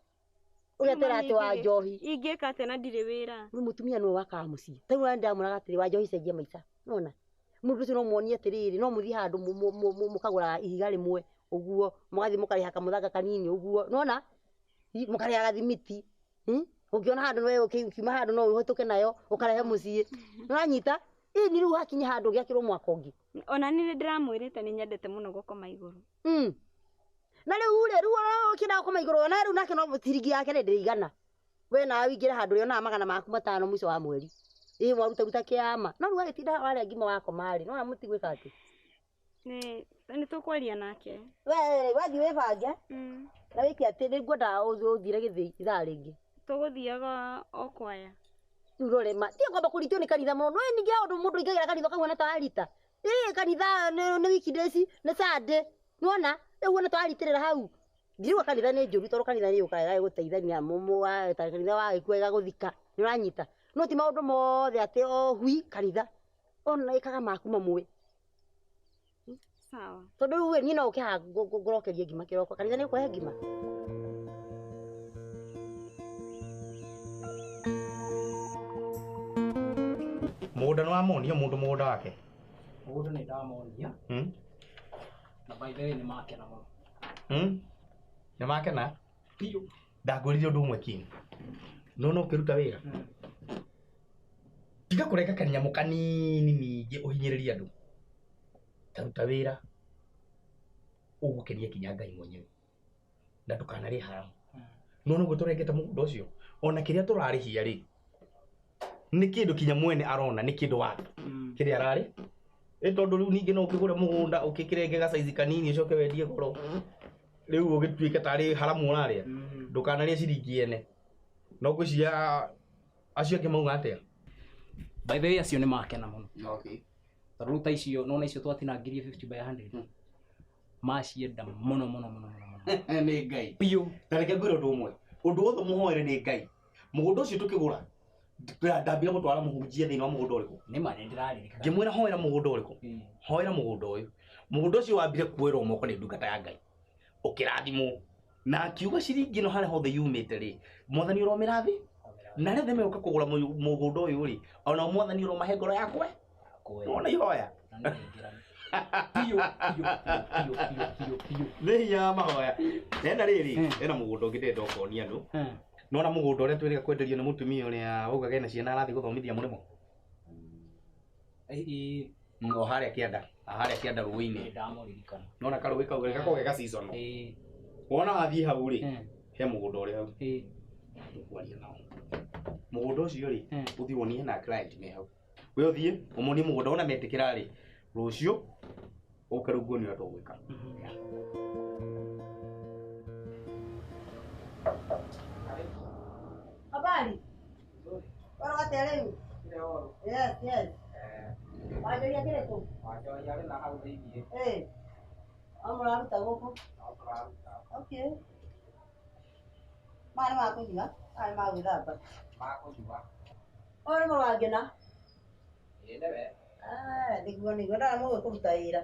Speaker 6: Ũgeterera atĩ wa njohi.
Speaker 12: Ingĩka atĩa na ndirĩ wĩra?
Speaker 6: Rĩu mũtumia nĩwe wakaga mũciĩ. Ta rĩu ũrĩa ndĩramwĩraga atĩrĩ, wa njohi cenjia maica. Nĩwona? Mũndũ ũcio no muonie atĩrĩrĩ, no mũthiĩ handũ mũkagũra ihiga rĩmwe ũguo, mũgathiĩ mũkarĩha kamũthanga kanini ũguo. Nĩwona? Mũkarĩha gathimiti. Ũngĩona handũ we ũkiuma handũ no ũhĩtũke nayo ũkarehe mũciĩ. Nĩũranyita? Ĩĩ nĩ rĩu hakinya handũ ũgĩakĩrwo mwaka ũngĩ.
Speaker 12: Ona niĩ nĩndĩramwĩrĩte nĩ nyendete mũno gũkoma igũrũ.
Speaker 6: Na rĩu rĩ, rĩu ũkĩenda gũkoma igũrũ ona rĩu nake no ciringi yake rĩ ndĩigana. We nawe ũingĩre handũ ũrĩonaga 500 mũico wa mweri. Ĩĩ mwarutaruta kĩama. No rĩu agĩtinda warĩa ngima wakoma rĩ, nĩwona mũtigwĩka atĩ.
Speaker 12: Nĩ tũkwaria nake.
Speaker 6: We wathiĩ wĩbange. Na wĩke atĩ nĩngwenda ũthire gĩthĩi ithaa rĩngĩ.
Speaker 12: Tũgũthiaga o kwaya.
Speaker 6: Rĩu rore ma, tiga kwamba kũritio nĩ kanitha mũno. No ningĩ he ũndũ mũndũ aingagĩra kanitha ũkahuana ta warita. Ĩĩ kanitha nĩ weekdays, nĩ Sunday. Nĩwona? Rĩu huana ta waritĩrĩra hau. Ndiruga kanitha nĩ njũru tondũ kanitha nĩ yũkaga ĩgagũteithania kanitha wagĩkua ĩgagũthika. Nĩũranyita? No ti maũndũ mothe atĩ o hui kanitha. Ona ĩkaga maku mamwe.
Speaker 12: Sawa.
Speaker 6: Tondũ rĩu niĩ no ũke haha ngũrokerie ngima kĩroko. Kanitha nĩ ũkũhe ngima?
Speaker 5: Mũgũnda nĩ wamonia mũndũ mũgũnda wake?
Speaker 8: Mũgũnda nĩ ndamonia. Na by the way nĩ makena mũno.
Speaker 5: Nĩ makena?
Speaker 8: Biũ.
Speaker 5: Ndakwĩrire ũndũ ũmwe King. Nĩwona ũkĩruta wĩra? Tiga kũreka kanyamũ kanini ningĩ ũhinyĩrĩrie andũ. Ta ruta wĩra ũgũkenia kinya Ngai mwenyewe. Na ndũkanarĩe haramu. Nĩwona ũguo tũrengete mũgũnda ũcio? Ona kĩrĩa tũrarĩhia rĩ, nĩ kĩndũ kinya mwene arona nĩ kĩndũ wake kĩrĩa ararĩ ĩ tondũ rĩu ningĩ no ũkĩgũre mũgũnda ũkĩkĩrenge gacaizi kanini ũcoke wendie goro rĩu ũgĩtuĩke tarĩ haramu ũrarĩa. Ndũkanarĩe ciringi ene. No ngwĩciria acio angĩ mauga atĩa?
Speaker 8: By the way acio nĩ makena mũno. Tondũ rĩu ta icio nĩwona icio twatinangirie 50 by 100 macienda mũno mũno mũno mũno.
Speaker 5: Nĩ Ngai.
Speaker 8: Biũ.
Speaker 5: Na reke ngwĩre ũndũ ũmwe. Ũndũ wothe mũhoere nĩ Ngai. Mũgũnda ũcio tũkĩgũra ndambire gũtwara mũhunjia thĩinĩ wa mũgũnda ũrĩkũ?
Speaker 8: Nĩ ma nĩndĩraririkana.
Speaker 5: Ngĩmwĩra hoera mũgũnda ũrĩkũ? Hoera mũgũnda ũyũ. Mũgũnda ũcio wambire kuoerwo moko nĩ ndungata ya Ngai. Ũkĩrathimwo. Na akiuga ciringi ĩno harĩa hothe yumĩte rĩ, mwathani ũromĩrathi? Na arĩa othe megũka kũgũra mũgũnda ũyũ rĩ, onao mwathani ũromahe ngoro yakwe? Nĩwona ihoya? Nĩ hinya wa mahoya. Hena rĩrĩ, hena mũgũnda ũngĩ ndĩrenda ũkonia andũ. Nĩwona mũgũnda ũrĩa twĩrĩga kwenderio nĩ mũtumia ũrĩa waugaga ena ciana arathiĩ gũthomithia mũrĩmo? O harĩa kĩanda, harĩa kĩanda rũĩ-inĩ. Nĩwona karũĩ kau gakoragwo ge ga seasonal. Wona wathiĩ hau rĩ, he mũgũnda ũrĩ hau. Tũkwaria nao. Mũgũnda ũcio rĩ, ũthiĩ wonie na client me hau. We ũthiĩ, ũmonie mũgũnda wona metĩkĩra rĩ, rũciũ ũke rĩu nguonie ũrĩa tũgwĩka.
Speaker 6: Habari? Bora atĩa rĩu? Yes, yes. Wanjoria kĩrĩkũ?
Speaker 8: Wanjoria arĩ na hau thĩiniĩ.
Speaker 6: Ĩĩ. O mũraruta gũkũ?
Speaker 8: No tũraruta.
Speaker 6: Okay. Maya nĩ ma kũnyua, maya nĩ ma gwĩthamba.
Speaker 5: Ma kũnyua.
Speaker 6: Ũyũ nĩ mũrũ wa Ngĩna.
Speaker 5: Ĩĩ nĩwe.
Speaker 6: Ah, nĩguo nĩguo ndona mũgũĩ kũruta wĩra.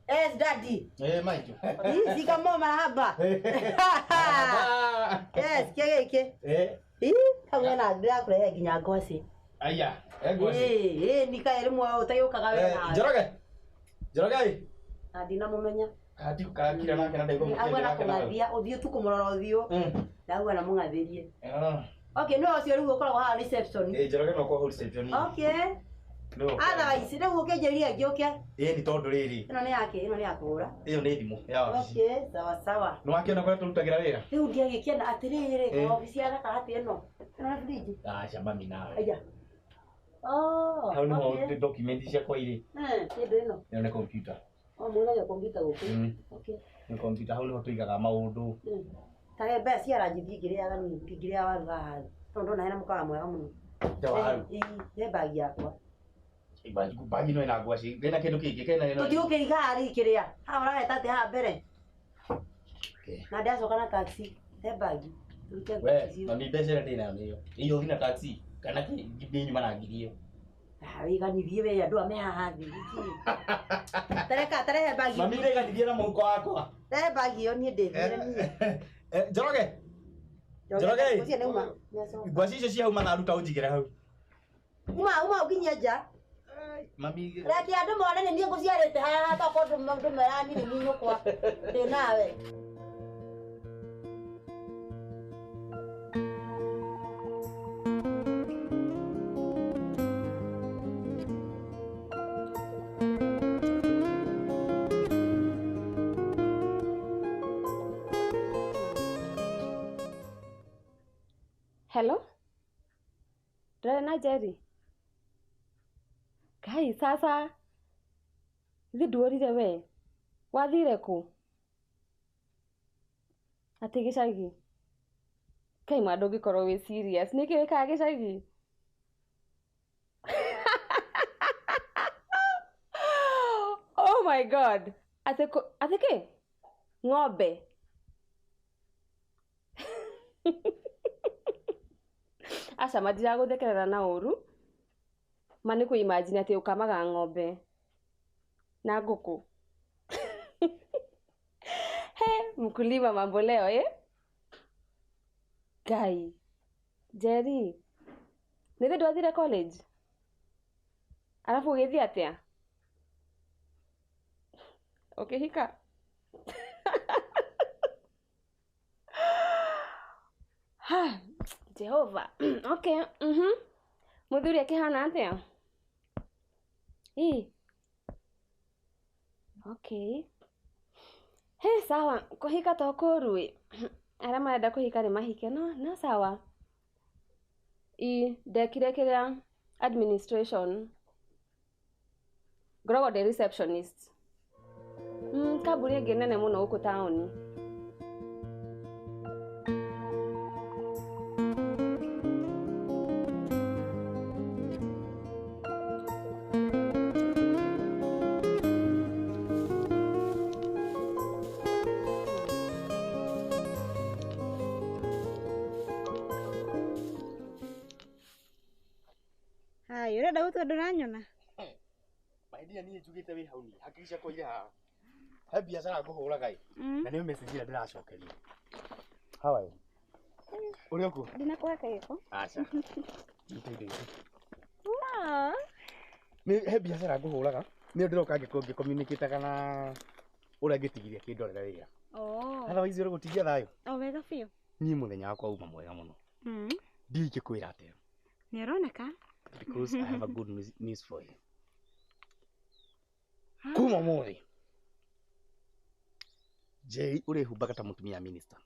Speaker 6: Yes, daddy.
Speaker 5: Eh, maitũ.
Speaker 6: Ii, shikamoo marahaba. Yes, kĩa gĩkĩ.
Speaker 5: Eh.
Speaker 6: Ii, hau hena ndĩrakũrehe nginya ngwacĩ.
Speaker 5: Aya, eh ngwacĩ.
Speaker 6: Ĩĩ, ĩĩ, nikae rĩmwe ũtagĩũkaga we
Speaker 5: Eh,
Speaker 6: nawe.
Speaker 5: Njoroge. Njoroge.
Speaker 6: Na ndinamũmenya.
Speaker 5: Ati karakira nake na ndaigua
Speaker 6: Agwa na
Speaker 5: mũkĩendia nake na.
Speaker 6: kũng'athia, ũthiũ tu kũmũrora ũthiũ. Ndauga na mũng'athĩrie.
Speaker 5: Ah.
Speaker 6: Okay, nĩwe ũcio rĩu ũkoragwo haha reception.
Speaker 5: Eh, Njoroge no kwa reception.
Speaker 6: Okay.
Speaker 5: No.
Speaker 6: Otherwise, rĩu ũkĩnjĩrire ngĩũke.
Speaker 5: Ĩĩ ni tondũ rĩrĩ.
Speaker 6: Ĩno nĩ yake, ĩno nĩ ya kũgũra.
Speaker 5: Ĩyo nĩ thimũ ya wabici.
Speaker 6: Okay, sawa sawa.
Speaker 5: Nĩ wakĩona kũrĩa tũrutagĩra wĩra?
Speaker 6: Rĩu ndiagĩkĩenda atĩrĩrĩ,
Speaker 5: Eh.
Speaker 6: wabici ya gatagatĩ ĩno. Ĩno nĩ fridge.
Speaker 5: Aca mami nawe.
Speaker 6: Aya. Oh.
Speaker 5: Hau nĩho
Speaker 6: okay.
Speaker 5: document ciakwa irĩ.
Speaker 6: Eh, kĩndũ ĩno.
Speaker 5: Ĩno nĩ computer.
Speaker 6: Oh, mũhũthagĩra kompiuta gũkũ.
Speaker 5: Mm.
Speaker 6: Okay.
Speaker 5: Nĩ computer hau nĩho tũigaga maũndũ.
Speaker 6: Mm. Ta he mbeca cia ranji ndingĩrĩaga niĩ, ndingĩrĩa waru haha thĩ. Tondũ ndona hena mũkawa mwega mũno.
Speaker 5: Ta waru.
Speaker 6: Ĩĩ, he bagi yakwa.
Speaker 5: Bagi no ĩna ngwacĩ. Ĩna kĩndũ kĩngĩ kena ĩno.
Speaker 6: Tũtigũkĩiga haha rĩ kĩrĩa. Haha ũrareta atĩ haha mbere. Na ndacoka na taxi. He bagi. Tũrute
Speaker 5: We,
Speaker 6: ngwacĩ icio.
Speaker 5: mami mbeca ĩrĩa ndĩnayo nĩyo. Ĩyo ũthiĩ na taxi kana kĩ ndĩ nyuma na ngiri ĩyo.
Speaker 6: Ah, wĩiganithie we andũ ame haha thĩ. Tereka, tarehe bagi.
Speaker 5: Mami ndaiganithie na mũhuko wakwa.
Speaker 6: Rehe bagi ĩyo niĩ ndĩthiĩre niĩ.
Speaker 5: Eh, Njoroge. Njoroge.
Speaker 6: Ũcio nĩ uma. Nĩacoka.
Speaker 5: Ngwacĩ icio ciauma na ruta ũnjigĩre hau.
Speaker 6: Uma, uma ũkinyie nja.
Speaker 5: Mami
Speaker 6: Reke andũ mone nĩ niĩ ngũciarĩte haha tokorwo ndũmera niĩ nĩ niĩ nyũkwa. Ndĩ nawe.
Speaker 12: Hello? Ndĩrarĩ na Jerry? Kai sasa ithe nduorire we wathire kũ? Atĩ gĩcagi? Kai ma ndũngĩkorwo wĩ serious nĩkĩ wĩkaga gĩcagi? Oh my god atĩ kũ atĩ kĩ? Ng'ombe? Aca ma ndiragũthekerera na ũru ma nĩ kũ imagine atĩ ũkamaga ng'ombe na ngũkũ. He, mkulima mambo leo eh? Ngai, Jerry, nĩ thĩ ndwathire college? Arabu ũgĩthiĩ atĩa? Ũkĩhika? Ha, Jehova. Okay, mhm. Mũthuri akĩhana atĩa? Ĩ. Okay. He, sawa, kũhika to kũũru ĩ. Arĩa marenda kũhika nĩ mahike no no sawa. Ĩ, ndekire kĩrĩa administration. Ngoragwo ndĩ receptionist. Kambuni ĩngĩ nene mũno gũkũ taũni. Hai, ũrenda gũtua ndũranyona?
Speaker 5: Maidia niĩ njugĩte wĩ hau niĩ hakiri ciakwa irĩ haha. He biacara ngũhũraga ĩ. Na nĩyo message ĩrĩa ndĩracokeria. How are you? Ũrĩ okuo?
Speaker 12: Ndinakũhaka gĩko.
Speaker 5: Aca. Nyita indo ici.
Speaker 12: Wow.
Speaker 5: Nĩ he biacara ngũhũraga. Nĩyo ndĩroka ngĩcommunicate na ũrĩa ngĩtigithia kĩndorera wĩra.
Speaker 12: Oh.
Speaker 5: Otherwise ũrĩ gũtigia thayũ.
Speaker 12: O wega biũ.
Speaker 5: Niĩ mũthenya wakwa uma mwega mũno. Ndiũĩ ingĩkwĩra atĩa.
Speaker 12: Nĩ ũroneka.
Speaker 5: Because I have a good news for you. Kuma ũmũthĩ Jay ũrĩhumbaga ta mũtumia minister.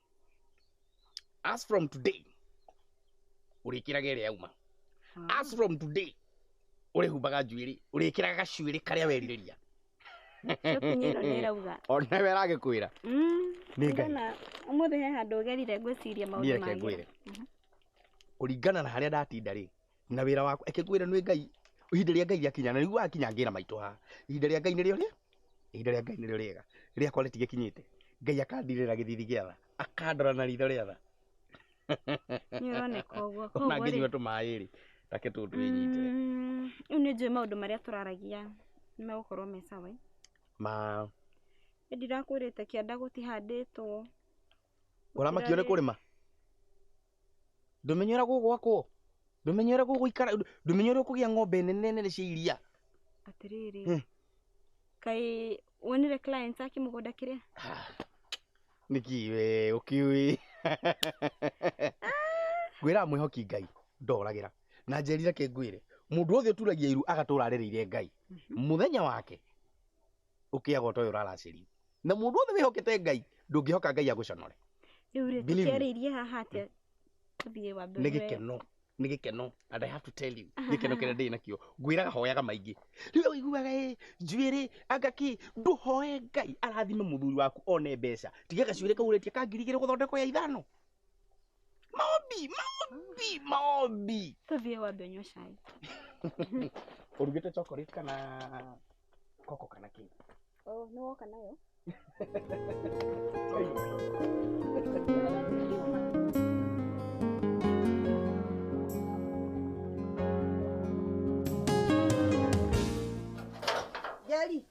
Speaker 5: As from today ũrĩkĩraga ĩrĩa yauma. As from today ũrĩhumbaga njuĩrĩ, ũrĩkĩraga gacuĩrĩ karĩa werirĩria.
Speaker 12: Shopping ĩno nĩ ĩrauga.
Speaker 5: Ona we aragĩkwĩra. Nĩ Ngai.
Speaker 12: Ndona ũmũthĩ he handũ ũgerire ngwĩciria maũndũ
Speaker 5: Niĩ reke
Speaker 12: mangĩ.
Speaker 5: ngwĩre. Kũringana na harĩa ndatinda rĩ, na wĩra wakwa, eke ngwĩre nĩ Ngai, ihinda rĩa Ngai rĩakinya, na nĩguo wakinya ngĩra maitũ haha. Ihinda rĩa Ngai nĩrĩo rĩa? Ihinda rĩa Ngai nĩrĩo rĩega. Rĩakwa rĩtigĩkinyĩte. Ngai akandirĩra gĩthithi gĩa tha, akandora na ritho rĩa tha.
Speaker 12: Nĩ ũroneka ũguo.
Speaker 5: Ona ngĩnyua tũmaĩ rĩ, reke tũtũ twĩnyite.
Speaker 12: Rĩu nĩ njũĩ maũndũ marĩa tũraragia nĩ megũkorwo me sawa.
Speaker 5: Ma
Speaker 12: Nĩ ndirakwĩrĩte kĩanda gũtihandĩtwo.
Speaker 5: Ũramakio nĩ kũrĩma? Ndũmenye ũrĩa gũgwakwo? Ndũmenye ũrĩa gũgũikara? Ndũmenye ũrĩa ũkũgĩa ng'ombe nene nene cia iria?
Speaker 12: Atĩrĩrĩ. Kaĩ wonire clients ake mũgũnda kĩrĩa?
Speaker 5: Nĩkĩ we ũkĩũĩ? Ngwĩraga mwĩhoki Ngai ndoragĩra. Na njerire ke ngwĩre, mũndũ wothe ũturagia iru agatũra arereire Ngai. Mũthenya wake ũkĩaga ũtoĩ ũraracĩrio. Na mũndũ wothe wĩhokete Ngai ndũngĩhoka Ngai agũconore.
Speaker 12: Rĩu rĩ, tũkĩarĩirie haha atĩa? Tũthiĩ wambe.
Speaker 5: Nĩ gĩkeno. Nĩ gĩkeno, and I have to tell you, gĩkeno kĩrĩa ndĩ nakĩo, ngwĩraga hoyaga maingĩ. Rĩu ũiguaga ĩ, njuĩrĩ, anga kĩ, ndũhoe Ngai arathime mũthuri waku one mbeca. Tiga gacuĩrĩ kau ũretia ka 2,000 gũthondekwo ya 5. Maombi, maombi, maombi.
Speaker 12: Tũthiĩ wambe ũnyue cai.
Speaker 5: Ũrugĩte chocolate kana koko kana kĩ?
Speaker 12: Oh, nĩ woka nayo?
Speaker 6: Jeri.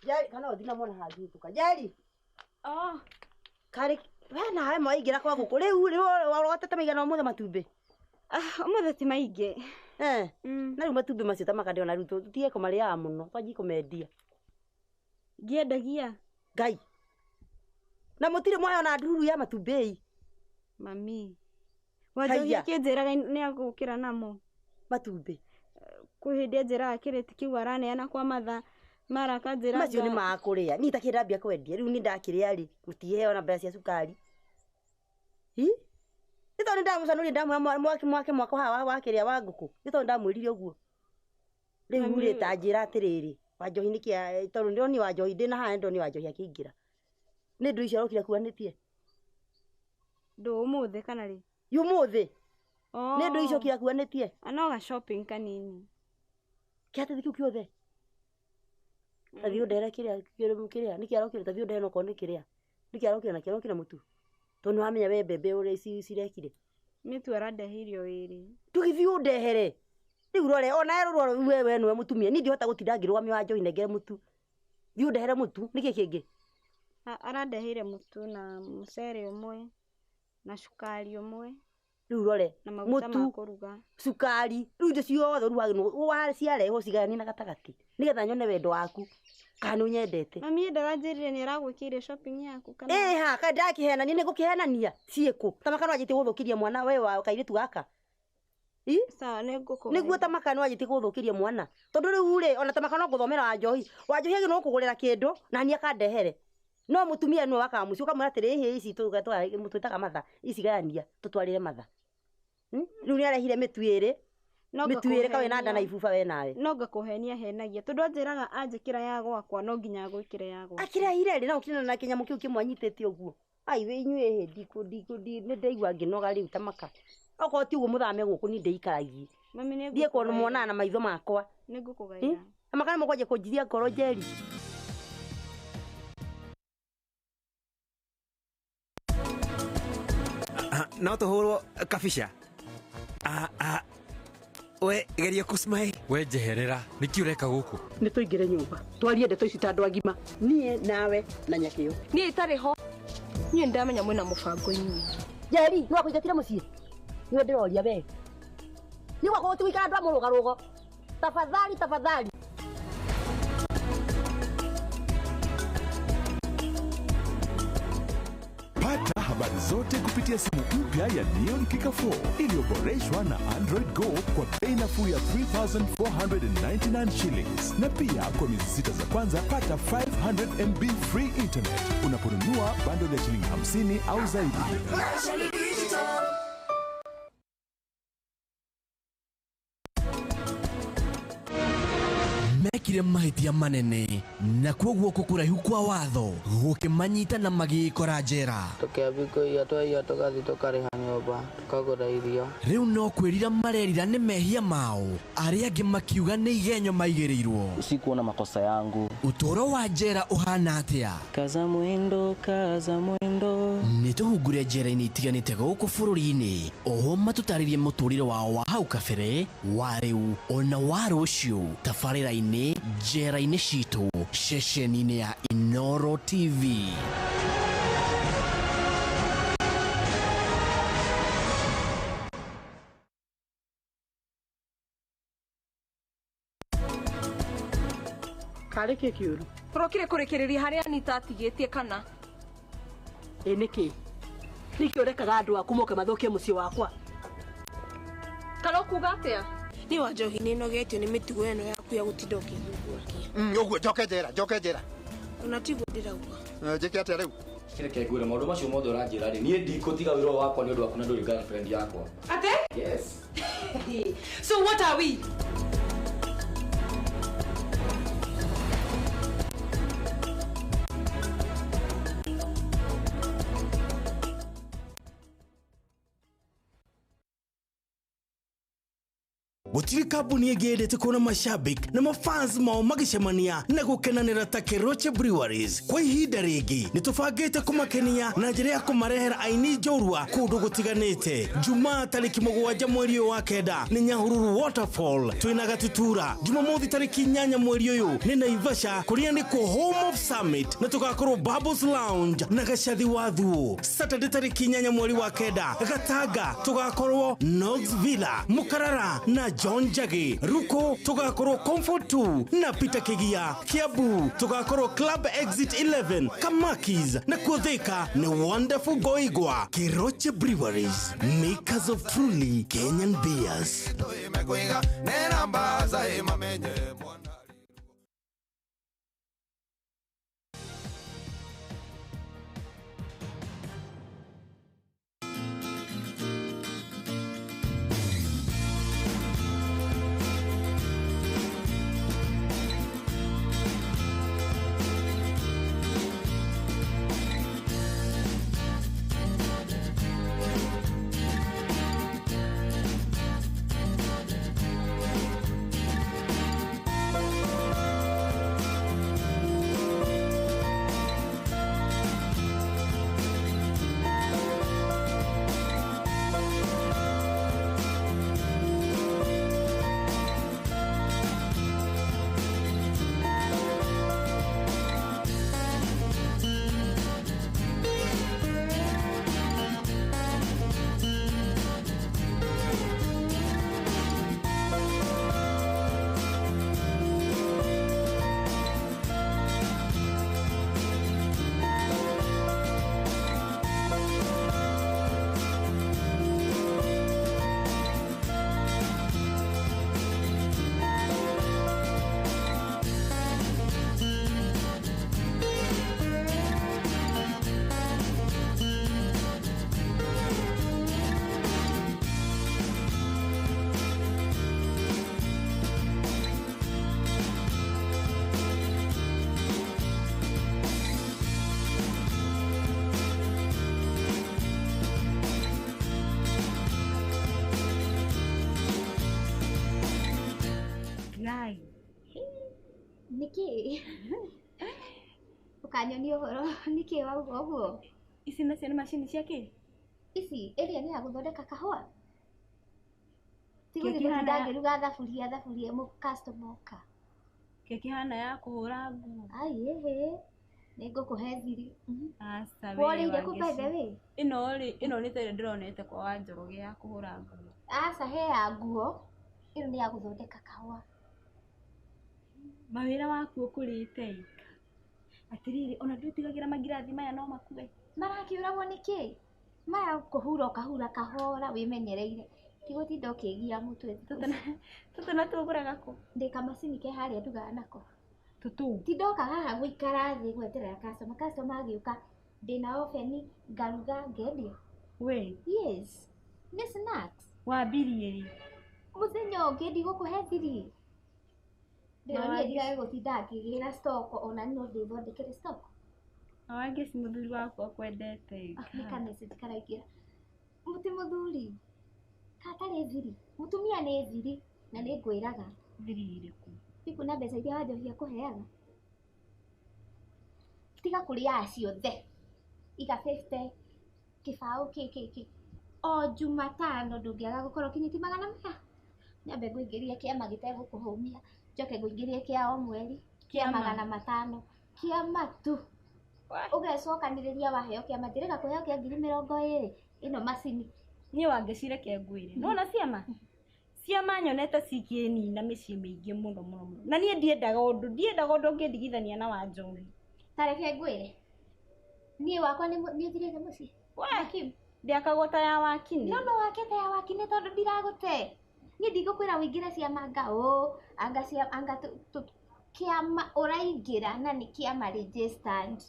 Speaker 6: Jeri, kana ũthina mwana hangĩhĩtũka. Jeri.
Speaker 12: Oh.
Speaker 6: Karĩ we nawe mwaingĩra kwa gũkũ rĩu rĩu warotete maigana ũmũthĩ matumbĩ?
Speaker 12: Ah, ũmũthĩ ti maingĩ.
Speaker 6: Eh. Na rĩu matumbĩ macio ta makande ona rĩu tũtige kũmarĩaga mũno, twanjie kũmendia.
Speaker 12: Ngĩendagia.
Speaker 6: Ngai. Na mũtirĩ mwaya ona ndururu ya matumbĩ ĩ.
Speaker 12: Mami. Wanjohi akĩnjĩraga nĩ agũkĩra namo.
Speaker 6: Matumbĩ.
Speaker 12: Kwĩ hĩndĩ anjĩraga kĩrĩti kĩu araneana kwa matha mara akanjĩra
Speaker 6: macio nĩ makũrĩa. Niĩ itakĩndambia kwendia rĩu nĩ ndakĩrĩa rĩ, mũtiheo na mbeca cia cukari. Hi? Nĩ tondũ nĩndamũcanũria ndamwĩra mwake mwake mwako haha wa kĩrĩa wa ngũkũ. Nĩ tondũ ndamwĩrire ũguo. Rĩu rĩ ta njĩra atĩrĩrĩ, Wanjohi nĩkĩ tondũ ndĩronire Wanjohi ndĩna haha nĩndonire Wanjohi akĩingĩra. Nĩ ndũ icio arokire akuanĩtie?
Speaker 12: Ndũ ũmũthĩ kana rĩ?
Speaker 6: Ũmũthĩ. Nĩ ndũ icio okire akuanĩtie?
Speaker 12: No ga shopping kanini.
Speaker 6: Kĩrathathi kĩu kĩothe? Tathiĩ ũndehere kĩrĩa kĩrĩa nĩkĩ arokire tathiĩ ũndehere okorwo nĩ kĩrĩa. Nĩkĩ arokire nakĩo arokire mũtu. Tondũ nĩwamenya we mbembe ũrĩa cirekire.
Speaker 12: Mĩtu arandeheire o ĩrĩ.
Speaker 6: Tũgĩthiĩ ũndehere. Rĩu rore ona rũrũ we we nĩwe mũtumia. Niĩ ndihota gũtinda ngĩrũgamia Wanjohi nengere mũtu. Thiĩ ũndehere mũtu. Nĩkĩ kĩngĩ?
Speaker 12: Arandeheire mũtu na mũcere ũmwe na cukari ũmwe.
Speaker 6: Rĩu rore
Speaker 12: na maguta ma kũruga.
Speaker 6: Cukari. Rĩu indo ciothe rĩu waciarehwo cigayanie na gatagatĩ nĩgetha nyone wendo waku kana nĩ ũnyendete.
Speaker 12: Mami ndaranjĩrire nĩ aragwĩkĩire shopping yaku kana?
Speaker 6: Ĩ ha kaĩ ndakĩhenania nĩ ngũkĩhenania ciĩkũ? Ta maka nĩwanjĩtie gũthũkĩria mwana we wa kairĩtu gaka. Ĩ?
Speaker 12: Sawa nĩ ngũkũgũrĩra.
Speaker 6: Nĩguo ta maka nĩwanjĩtie gũthũkĩria mwana. Tondũ rĩu rĩ ona ta maka no ngũthomera Wanjohi. Wanjohi agĩrĩirwo kũgũrĩra kĩndũ na niĩ akandehere. No mũtumia nĩwe wakaga mũciĩ ũkamwĩra atĩrĩ ĩhĩ ici twĩtaga matha ici gayania tũtwarĩre matha. Rĩu nĩarehire mĩtu ĩrĩ. Mĩtu ĩrĩ kawe na nda na ibuba we nawe.
Speaker 12: No ngakũhenia henagia tondũ anjĩraga anjĩkĩra ya gwakwa no nginya ngwĩkĩre ya gwakwa.
Speaker 6: Akĩrehire rĩ na ũkĩrĩ na kĩnyamũ kĩu kĩmwe anyitĩte ũguo. Ai we inyuĩ ĩhĩ ndikũ nĩ ndaigua ngĩnoga rĩu ta maka. Okorwo ti ũguo mũthame gũkũ niĩ ndĩikaragie.
Speaker 12: Mami nĩ
Speaker 6: Thiĩ kuona muonaga na maitho makwa.
Speaker 12: Nĩ ngũkũgaĩra.
Speaker 6: Ta maka nĩ mũkwanjia kũnjiria ngoro Njeri.
Speaker 9: No tũhũrwo kabica. We geria kũsmile.
Speaker 13: We njeherera, nĩkĩ ũreka gũkũ?
Speaker 20: Nĩ tũingĩre nyũmba twarie ndeto ici ta andũ agima. Niĩ nawe na Nyakĩo.
Speaker 14: Niĩ itarĩ ho. Niĩ ndamenya mwĩna mũbango inyuĩ.
Speaker 6: Njeri, nĩ wakũingatire mũciĩ? Nĩwe ndĩroria we. Nĩ gwakorwo ti gũikara andũ a mũrũgarũgo. Tafadhali, tafadhali.
Speaker 19: Pata habari zote kupitia simu mpya ya Neon Kika 4 iliyoboreshwa na Android Go kwa bei nafuu ya 3,499 shillings. Na pia kwa miezi 6 za kwanza pata 500 MB free internet unaponunua bundle ya shilingi 50 au zaidi.
Speaker 2: Mekire mahĩtia manene na kuo guoko kũraihu kwa watho gũkĩmanyita na magĩĩkora njera.
Speaker 15: Tũkĩambia kũiya twaiya tũgathiĩ tũkarĩha nyũmba tũkagũra irio.
Speaker 2: Rĩu no kwĩrira marerira nĩ mehia mao, arĩa angĩ makiuga nĩ igenyo maigĩrĩirwo.
Speaker 17: Sikuona makosa yangu.
Speaker 2: Ũtũũro wa njera ũhana atĩa?
Speaker 17: Kaza mwendo, kaza mwendo.
Speaker 2: Nĩ tũhungure njera-inĩ itiganĩte gũkũ bũrũri-inĩ, oho matũtarĩrie mũtũrĩre wao wa hau kabere, wa rĩu ona wa rũciũ. Tabarĩra-inĩ njera-inĩ citũ, ceceni-inĩ ya Inooro TV.
Speaker 20: Karĩ kĩ kĩũru?
Speaker 14: Tũrokire kũrĩkĩrĩria harĩa Anita atigĩtie kana?
Speaker 20: Ĩ nĩkĩ? Nĩkĩ ũrekaga andũ aku moke mathũkie mũciĩ wakwa?
Speaker 14: Kana ũkuga atĩa?
Speaker 18: Niĩ wa njohi nĩnogetio nĩ mĩtugo ĩno yaku ya gũtinda ũkĩthumbuakia.
Speaker 25: Ũguo njoke njera, njoke njera.
Speaker 18: Ona tiguo ndĩrauga.
Speaker 25: Njĩke atĩa rĩu?
Speaker 17: Reke ngwĩre maũndũ macio mothe ũranjĩra rĩ, niĩ ndikũtiga wĩra ũyũ wakwa nĩ ũndũ waku na ndũrĩ girlfriend yakwa.
Speaker 14: Atĩ?
Speaker 17: Yes.
Speaker 14: So what are we?
Speaker 26: Gũtirĩ kambuni ĩngĩ yendete kuona mashabik na mafans mao magĩcemania na gũkenanĩra ta Keroche Breweries. Kwa ihinda rĩngĩ nĩ tũbangĩte kũmakenia na njĩra ya kũmarehera aini njorua kũndũ gũtiganĩte. Jumaa tarĩki 7 mweri ũyũ wa 9 nĩ Nyahururu Waterfall twĩna Gatutura. Jumamothi tarĩki 8 mweri ũyũ nĩ Naivasha kũrĩa nĩkuo Home of Summit na tũgakorwo Bubbles Lounge na Gacathi wa Thuo. Saturday tarĩki 8 mweri wa 9 Gatanga tũgakorwo Knox Villa Mukarara na John Njagi. Ruko tugakorwo Comfort 2 na Peter Kigia. Kiambu tugakorwo Club Exit 11 Kamakis na Kuthika ni Wonderful Goigwa. Keroche Breweries, makers of truly Kenyan beers.
Speaker 27: Niki ukanyonia uhoro niki wauga uguo?
Speaker 12: Ici nacio nĩ macini cia kĩ?
Speaker 27: Ici ĩrĩa nĩ ya gũthondeka kahũa. Ti gũthiĩ gũtinda ngĩruga thaburia thaburia mũ customer oka.
Speaker 12: Kĩ kĩhana ya kũhũra nguo?
Speaker 27: Ai ĩhĩ, nĩ ngũkũhe thiri.
Speaker 12: Aca we.
Speaker 27: Worĩire kũ by the way?
Speaker 12: Ĩno rĩ, ĩno nĩ ta ĩrĩa ndĩronete kwa Wanjoroge ya kũhũra nguo.
Speaker 27: Aca he ya nguo, ĩno nĩ ya gũthondeka kahũa.
Speaker 12: Mawĩra waku ũkũrĩte ĩ. Atĩrĩrĩ, ona ndwĩtigagĩra mangirathi maya no makue?
Speaker 27: Marakĩũragwo nĩkĩ? Maya kũhura ũkahura kahora wĩmenyereire. Ti gũtinda ũkĩgia mũtwe.
Speaker 12: Tũtũ natuo ũgũraga kũ?
Speaker 27: Ndĩ kamacini ke harĩa ndugaga nako.
Speaker 12: Tũtũ?
Speaker 27: Ti ndoka haha gũikara thĩ gweterera customer. Customer agĩũka ndĩna oven ngaruga ngendia.
Speaker 12: We?
Speaker 27: Yes. Nĩ snacks.
Speaker 12: Wambirie rĩ?
Speaker 27: Mũthenya ũngĩ ndigũkũhe thiri. Ndĩronire ndigage gũtinda ngĩgĩra stock ona no ndĩthondekere stock.
Speaker 1: Na wangeci mũthuri wakwa akwendete.
Speaker 27: Nĩ ka message karaingĩra. Mũti mũthuri. Katarĩ thiri. Mũtumia nĩ thiri na nĩ ngwĩraga.
Speaker 1: Thiri irĩkũ?
Speaker 27: Ndikuona mbeca iria Wanjohi akũheaga. Tiga kũrĩaga ciothe. Iga 50 kĩbaũ kĩ. O Jumatano ndũngĩaga gũkorwo ũkinyĩtie magana maya. Nyambe ngũingĩrie kĩama gĩtegũkũhũmia, njoke ngũingĩrie kĩa o mweri, kĩa 500, kĩama tu. Ũgecokanĩrĩria waheo kĩama, njĩrĩga kũheo kĩa 20,000 ĩno macini.
Speaker 1: Niĩ Wangeci reke ngwĩre. Nĩwona ciama? Ciama nyonete cikĩnina mĩciĩ mĩingĩ mũno mũno mũno. Na niĩ ndiendaga ũndũ, ũngĩndigithania na Wanjohi.
Speaker 27: Ta reke ngwĩre. Niĩ wakwa nĩ ũthirĩte mũciĩ.
Speaker 1: We, ndĩakagwo ta ya Wakini.
Speaker 27: No wakĩte ya Wakini tondũ ndiragũte. Niĩ ndigũkwĩra ũingĩre ciama anga ũ, anga cia anga kĩama ũraingĩra na nĩ kĩama registered.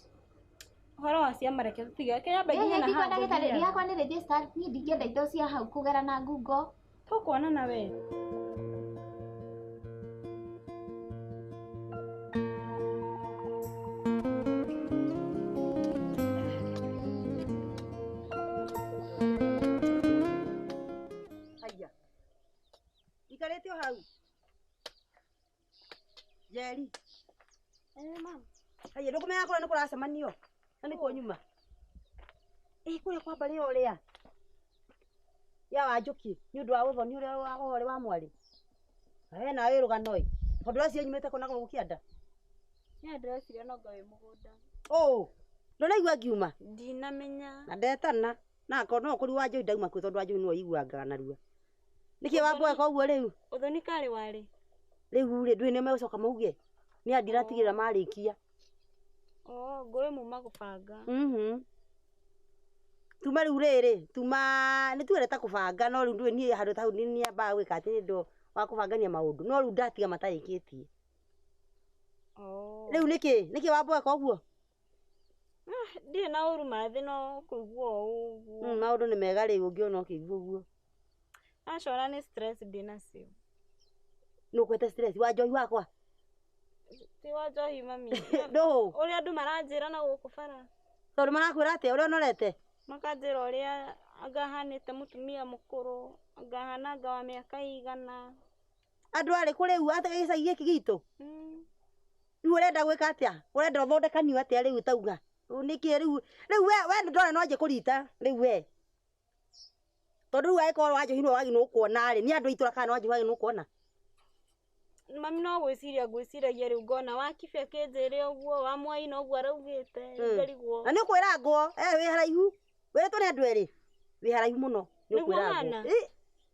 Speaker 1: Ũhoro wa ciama reke tũtige, reke nyambe nginye na
Speaker 27: haha. Ndagĩtarĩ yakwa nĩ registered, niĩ ndingĩenda indo cia hau kũgera na ngungo.
Speaker 1: Tũkuonana we.
Speaker 6: Haya. Ikarĩte o hau. Njeri.
Speaker 1: Mama.
Speaker 6: Haya, ndũkũmenya kũrĩa nĩ kũracemanio. Na nĩkuo nyuma. Kũrĩa kwa mbarĩ ũrĩa. Ya Wanjũki, nĩ ũndũ wa ũthoni ũrĩa wa ũhoro wa mwarĩ. We nawe rũgano ĩ. Tondũ ũraciria nyumĩte kũ na gũkũ kĩanda?
Speaker 1: Niĩ ndĩreciria no anga wĩ mũgũnda.
Speaker 6: Ũ, ndũnaigua ngiuma?
Speaker 1: Ndinamenya.
Speaker 6: Na ndetana. Na akorwo no kũri Wanjohi ndauma kuo tondũ Wanjohi nĩwe ũiguangaga narua. Nĩkĩ wamboeka ũguo rĩu?
Speaker 1: Ũthoni karĩ warĩ?
Speaker 6: Rĩu rĩ, ndũĩ nĩmegũcoka mauge. Nĩ aya ndiratigĩrĩra marĩkia.
Speaker 1: Oh, ngũĩ muma gũbanga.
Speaker 6: Tuma rĩu rĩrĩ, tuma nĩ tuge ta kũbanga no rĩu ndũĩ niĩ handũ ta hau nĩ nyambaga gwĩka atĩ nĩ ũndũ wa kũbangania maũndũ no rĩu ndatiga matarĩkĩtie. Rĩu nĩkĩ? Nĩkĩ wamboeka ũguo?
Speaker 1: Ndirĩ na ũru mathĩ no kũigua o ũguo.
Speaker 6: Maũndũ nĩ mega rĩu ũngĩona ũkĩigua ũguo.
Speaker 1: Aca ona nĩ stress ndĩnacio.
Speaker 6: Nĩ ũkwete stress wa njohi wakwa?
Speaker 1: Ti wa njohi mami.
Speaker 6: Ndũ?
Speaker 1: Ũrĩa andũ maranjĩra na gũkũ bara.
Speaker 6: Tondũ marakwĩra atĩa? Ũrĩa ũnorete?
Speaker 1: Makanjĩra ũrĩa anga hanĩte mũtumia mũkũrũ, anga hana anga wa mĩaka igana.
Speaker 6: Andũ arĩkũ rĩu gĩcagi gĩkĩ gitũ? Rĩu ũrenda gwĩka atĩa? Ũrenda ũthondekanio atĩa rĩu tauga? Nĩkĩ rĩu rĩu we ndona no anjie kũrita rĩu we. Tondũ rĩu angĩkorwo Wanjohi nĩwe wagĩrĩirwo gũkuona rĩ, nĩ andũ a itũũra kana Wanjohi wagĩrĩirwo gũkuona?
Speaker 1: Mami no gwĩciria ngwĩciragia rĩu ngona Wakibe akĩnjĩre ũguo, wa Mwai noguo araugĩte, ngarigwo.
Speaker 6: Na nĩ ũkwĩrangwo, wĩ haraihu. Wĩrĩtwo nĩ andũ erĩ. Wĩ haraihu mũno. Nĩ ũkwĩrangwo.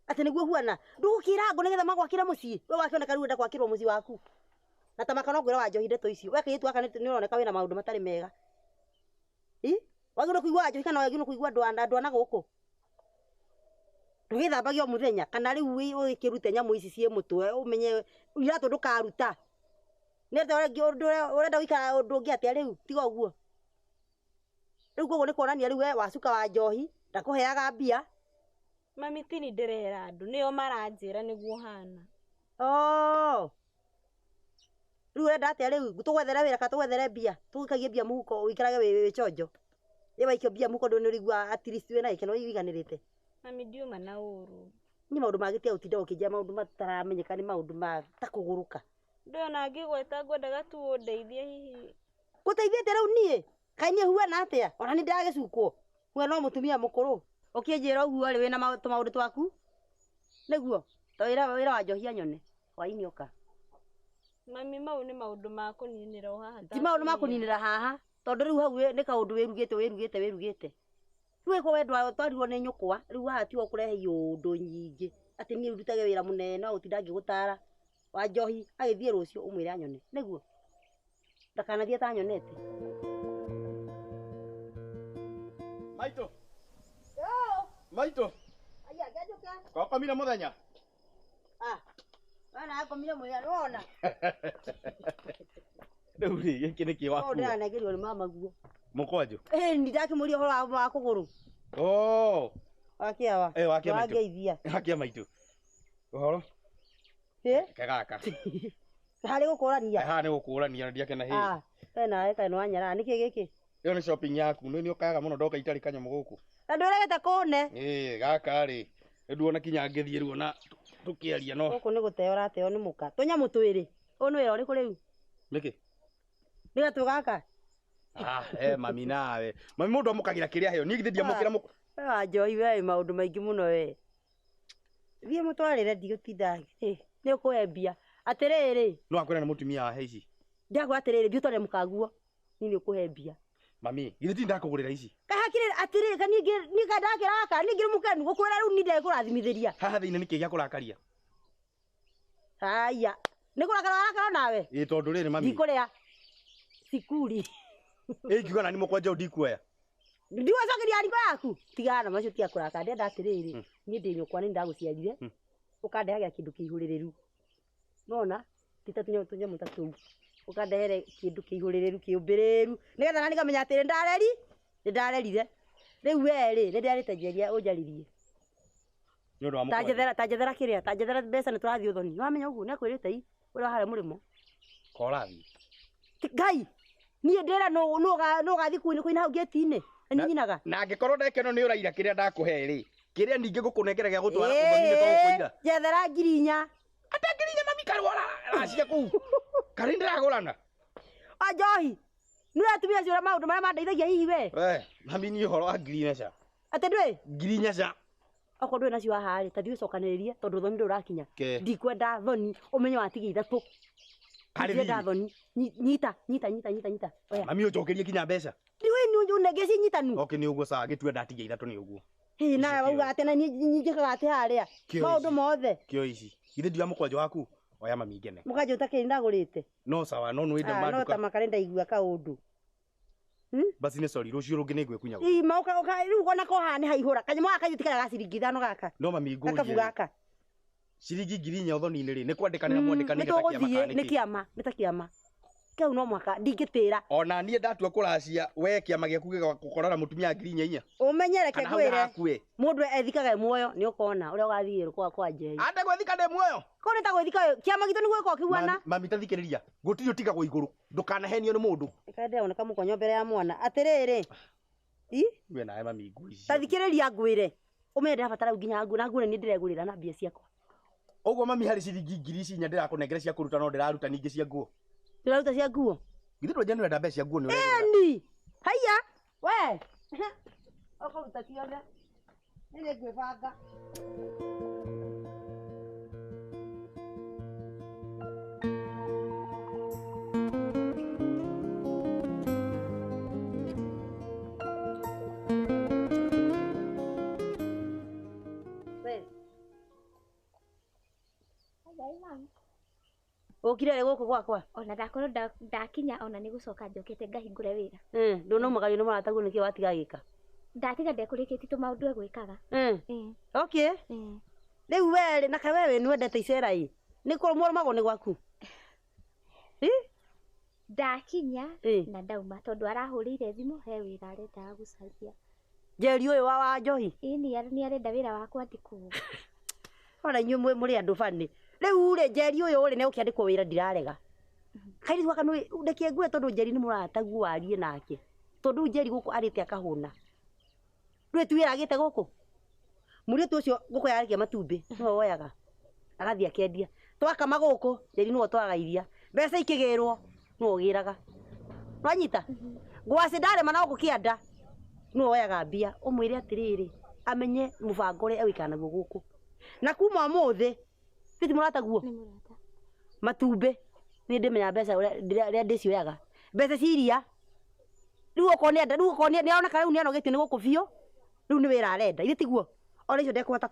Speaker 6: Atĩ nĩguo huana. Ndũgũkĩrangwo nĩgetha magwakĩre mũciĩ. We wakĩoneka rĩu ũrenda gwakĩrwo mũciĩ waku. Na ta maka no ngwĩra Wanjohi ndeto icio. We kairĩtu gaka nĩ ũroneka wĩna maũndũ matarĩ mega. Wagĩrĩirwo kũigua Wanjohi kana wagĩrĩirwo kũigua andũ a na gũkũ? Ndũgĩthambagie o mũthenya kana rĩu ũgĩkĩrute nyamũ ici ciĩ mũtwe ũmenye iratũ ndũkaruta. Nĩ atĩa ũrenda gũikara ũndũ ũngĩ atĩa rĩu tiga ũguo. Rĩu koguo nĩ kuonania rĩu we wacuka wa njohi ndakũheaga mbia.
Speaker 1: Mami ti niĩ ndĩrera andũ, nĩo maranjĩra nĩguo hana.
Speaker 6: Oh. Rĩu ũrenda atĩa rĩu? Tũgwethere wĩra kana tũgwethere mbia? Tũgũikagie mbia mũhuko ũikarage wĩ chonjo. Ĩ waikio mbia mũhuko ndũĩ nĩ ũraigua at least wĩna gĩkeno ũiganĩrĩte.
Speaker 1: Mami ndiuma na ũru.
Speaker 6: Niĩ maũndũ mangĩ ũtinda ũkĩnjĩra maũndũ mataramenyeka nĩ maũndũ ma ta kũgũrũka.
Speaker 1: Ndũĩ ona ngĩgweta ngwendaga tu ũndeithie hihi.
Speaker 6: Ngũteithie atĩa rĩu niĩ? Kaĩ niĩ huana atĩa? Ona nĩ ndĩragĩcukwo. Huana o mũtumia mũkũrũ. Ũkĩnjĩra ũguo rĩ wĩna tũmaũndũ twaku? Nĩguo? Ta wĩra wa njohi anyone. Hwaĩ-inĩ ũka.
Speaker 1: Mami mau nĩ maũndũ ma kũninĩra o haha.
Speaker 6: Ti maũndũ ma kũninĩra haha. Tondũ rĩu hau nĩ kaũndũ wĩrugĩte wĩrugĩte wĩrugĩte. Rĩu ĩko we twarirwo nĩ nyũkwa, rĩu haha tiho ũkũrehe iũndũ nyingĩ. Atĩ niĩ ndutage wĩra mũnene wa gũtinda ngĩgũtara. Wa njohi agĩthiĩ rũciũ ũmwĩre anyone. Nĩguo? Ndakanathiĩ atanyonete.
Speaker 25: Maitũ. Maitũ.
Speaker 6: Aya, ngenjũka.
Speaker 25: Wakomire mũthenya?
Speaker 6: Ah. Wana akomire mũthenya, nĩwona?
Speaker 25: Rĩu rĩ, gĩkĩ nĩkĩ wakua?
Speaker 6: Ndĩranengerio nĩ mama guo.
Speaker 25: Mũkwanjũ?
Speaker 6: Ĩĩ, ndakĩmũria ũhoro wa kũgũrũ.
Speaker 25: Oh.
Speaker 6: Wakĩawa.
Speaker 25: Wakia maitũ.
Speaker 6: Wangeithia.
Speaker 25: Wakia maitũ. Ũhoro?
Speaker 6: Ĩ?
Speaker 25: Ke gaka.
Speaker 6: Harĩ gũkũrania.
Speaker 25: Haha nĩ gũkũrania na ndiakena hĩ.
Speaker 6: Ah, we nawe kaĩ nĩwanyarara nĩkĩ gĩkĩ?
Speaker 25: Ĩyo nĩ shopping yaku, nĩ ũkayaga mũno ndoka itarĩ kanyamũ gũkũ.
Speaker 6: Na ndwĩrĩgĩte kũne.
Speaker 25: Ĩĩ, gaka rĩ, nĩ nduona kinya ngĩthiĩ rĩu ona tũkĩaria no.
Speaker 6: Gũkũ nĩ gũteo ũrateo nĩ mũka. Tũnyamũ twĩrĩ. Ũyũ nĩ wĩra ũrĩkũ rĩu?
Speaker 25: Nĩkĩ?
Speaker 6: Nĩ gatũ gaka?
Speaker 25: Ah, mami nawe. Mami mũndũ amũkagĩra kĩrĩa aheo. Niĩ githĩ ndiamũkĩra mũka.
Speaker 6: We wa njohi we wĩ maũndũ maingĩ mũno we. Thiĩ mũtwarĩre ndigũtinda. Nĩ ũkũhe mbia. Atĩrĩrĩ.
Speaker 25: No akwĩra nĩ mũtumia wahe ici.
Speaker 6: Ndakwĩra atĩrĩrĩ, thiĩ ũtwarĩre mũkaguo. Niĩ nĩ ũkũhe mbia.
Speaker 25: Mami, githĩ ti ndakũgũrĩra ici?
Speaker 6: Kahakĩrĩ atĩrĩrĩ, ka niĩ niĩ ka ndakĩraka, niĩ ngĩrĩ mũkenu gũkwĩra rĩu niĩ ndekũrathimithĩria.
Speaker 25: Haha thĩinĩ nĩkĩ gĩa kũrakaria?
Speaker 6: Haya, nĩ kũrakara warakara nawe?
Speaker 25: Ĩĩ tondũ rĩrĩ mami.
Speaker 6: Ndikũrĩa. Sikuri.
Speaker 25: Ĩĩ ngiuga nani mũkwanja ndikuoya.
Speaker 6: Ndigũcokeria riko yaku. Tigana na macio tiga kũrakara, ndĩrenda atĩrĩrĩ, niĩ ndĩ nyũkwa nĩ ndagũciarire. Ũkandehagĩra kĩndũ kĩihũrĩrĩru. Nona ti ta tũnyamũ ta tũu. Ũkandehere kĩndũ kĩihũrĩrĩru kĩũmbĩrĩru nĩgetha nani ngamenya atĩrĩ ndareri nĩndarerire. Rĩu we rĩ nĩnderĩte Njeria ũnjarĩrie.
Speaker 25: Nĩ ũndũ wa
Speaker 6: Ta
Speaker 25: mũkwanja.
Speaker 6: njethera ta njethera kĩrĩa ta njethera mbeca nĩtũrathiĩ ũthoni. Nĩwamenya ũguo nĩakwĩrĩte i ũrĩa wa harĩa mũrĩmo.
Speaker 25: Korathiĩ.
Speaker 6: Ngai niĩ ndĩra nũ ũgathiĩ kũina hau gĩti-inĩ na niĩ nyinaga.
Speaker 25: Na angĩkorwo ndeka ĩno nĩ ũraira kĩrĩa ndakũhe rĩ, kĩrĩa ningĩ ngũkũnengera gĩa gũtwara ũthoni-inĩ to gũkũira.
Speaker 6: Njethera 4,000.
Speaker 25: Ate 4,000 mami karwara racia kũu. Karĩ ndĩragũrana.
Speaker 6: Wa njohi. Nĩ atumia acio ũrĩa maũndũ marĩa mandeithagia hihi we.
Speaker 25: We, mami niĩ ũhoro wa 4,000 ca.
Speaker 6: Atĩ ndũĩ?
Speaker 25: 4,000 ca.
Speaker 6: Okorwo ndũrĩ nacio haha rĩ, ta thiĩ ũcokanĩrĩrie tondũ ũthoni ndũrĩ ũrakinya.
Speaker 25: Ke.
Speaker 6: Ndikwenda thoni ũmenye watigia 3.
Speaker 25: Karĩ
Speaker 6: Ndikwenda
Speaker 25: thiri.
Speaker 6: thoni. Nyita, nyita, nyita, nyita, nyita. Oya.
Speaker 25: Mami ũnjokerie kinya mbeca.
Speaker 6: Ndiũĩ nĩ ũnenge cinyitanu.
Speaker 25: Okay nĩ ũguo sawa gĩtue ndatigia 3 nĩ ũguo.
Speaker 6: Hĩ nawe wauga atĩ na niĩ njĩkaga atĩ harĩa.
Speaker 25: Kĩo
Speaker 6: Maũndũ
Speaker 25: ici.
Speaker 6: mothe.
Speaker 25: Kĩo ici. Githĩ ndiuga mũkwanja waku? Oya mami ngene.
Speaker 6: Mũkanja ũtakĩrĩ ndagũrĩte.
Speaker 25: No sawa no nĩwĩnda
Speaker 6: Ah, no ta
Speaker 25: manduka.
Speaker 6: makarĩ ndaigua kaũndũ.
Speaker 25: Basi nĩ sorry rũciũ rũngĩ nĩ ngwĩkunya.
Speaker 6: Ii mauka uka rĩu ona ko haha nĩ haihũra. Kanyamũ gaka kaiyũ tikara ga ciringi 5 gaka.
Speaker 25: No mami ngũrie.
Speaker 6: Gakabu gaka.
Speaker 25: Ciringi 4,000 ũthoni-inĩ rĩ, nĩ kwandĩkanĩra mwandĩkanĩire ta kĩama
Speaker 6: Nĩtũgũthiĩ
Speaker 25: kana
Speaker 6: nĩ
Speaker 25: nĩkĩ?
Speaker 6: kĩama, nĩ ta kĩama. Kĩu no mũhaka ndingĩtĩra.
Speaker 25: Ona niĩ ndatua kũracia we kĩama gĩaku gĩgakũkora na mũtumia 4,000.
Speaker 6: Ũmenye reke
Speaker 25: Kana hau
Speaker 6: ngwĩre.
Speaker 25: hakue.
Speaker 6: Mũndũ ethikaga e muoyo nĩ ũkona ũrĩa ũgathiĩ kwa Njeri.
Speaker 25: Ande gwĩthika ndĩ muoyo.
Speaker 6: Kũu nĩ ta gwĩthika kĩama gitũ nĩ gwĩka ũkĩguana.
Speaker 25: Mami ta thikĩrĩria, gũtirĩ ũtigagwo igũrũ. Ndũkanahenio nĩ mũndũ.
Speaker 6: Kaĩ ndĩrona kamũkonyo mbere ya mwana. Atĩrĩrĩ. I?
Speaker 25: We nawe mami nguo ici.
Speaker 6: Ta thikĩrĩria ngwĩre. Ũmenye ndĩrabatara nginya nguo na nguo nĩ ndĩregũrĩra na mbia ciakwa.
Speaker 25: Ũguo mami harĩ ciringi 4,000 ndĩrakũnengera cia kũruta no ndĩraruta ningĩ cia nguo.
Speaker 6: Ndĩraruta cia nguo.
Speaker 25: Githĩ ndwenja nĩũrenda mbeca cia nguo nĩ ũregũrĩra.
Speaker 6: Ĩni. Haiya. We. Ũkũruta ciothe. Niĩ nĩngwĩbanga. We. Ũkire rĩ gũkũ gwakwa?
Speaker 27: Ona ndakorwo ndakinya ona nĩ gũcoka njokete ngahingũre wĩra.
Speaker 6: Ndũnaumagario nĩ mũrataguo nĩkĩ watiga gĩka?
Speaker 27: Ndatiga ndekũrĩkĩtie tũmaũndũ egwĩkaga.
Speaker 6: Okay. Rĩu we rĩ, na kaĩ we nĩwendete icera ĩ? Nĩ kũrũmwo nĩ gwaku?
Speaker 27: Ndakinya na ndauma tondũ arahũrĩire thimũ he wĩra arendaga gũcaria.
Speaker 6: Njeri ũyũ wa njohi?
Speaker 27: Ĩĩ nĩ arenda wĩra wa kwandĩkwo.
Speaker 6: Ona inyuĩ mũrĩ andũ bani. Rĩu rĩ Njeri ũyũ rĩ nĩegũkĩandĩkwo wĩra ndirarega. Kairĩtu gaka nĩ reke ngue tondũ Njeri nĩ mũrataguo warie nake. Tondũ Njeri gũkũ arĩte akahũna. Ndũĩ ti wĩra agĩte gũkũ? Mũirĩtu ũcio ngũkũ yarekia matumbĩ nĩwe woyaga agathiĩ akendia. Twakama gũkũ Njeri nĩwe ũtwaraga iria. Mbeca ikĩgĩrwo nĩwe ũgĩraga. Nĩwanyita? Ngwacĩ ndarĩma na gũkũ kĩanda nĩwe woyaga mbia. Ũmwĩre atĩrĩrĩ amenye mũbango ũrĩa egũikara naguo gũkũ. Na kuma ũmũthĩ ti mũrataguo? Matumbĩ nĩ ndĩmenya mbeca ũrĩa ndĩcioyaga. Mbeca cia iria rĩu okorwo nĩenda rĩu okorwo nĩaroneka rĩu nĩanogetio nĩ gũkũ biũ rĩu nĩ wĩra arenda ithe tiguo? Ona icio ndekũhota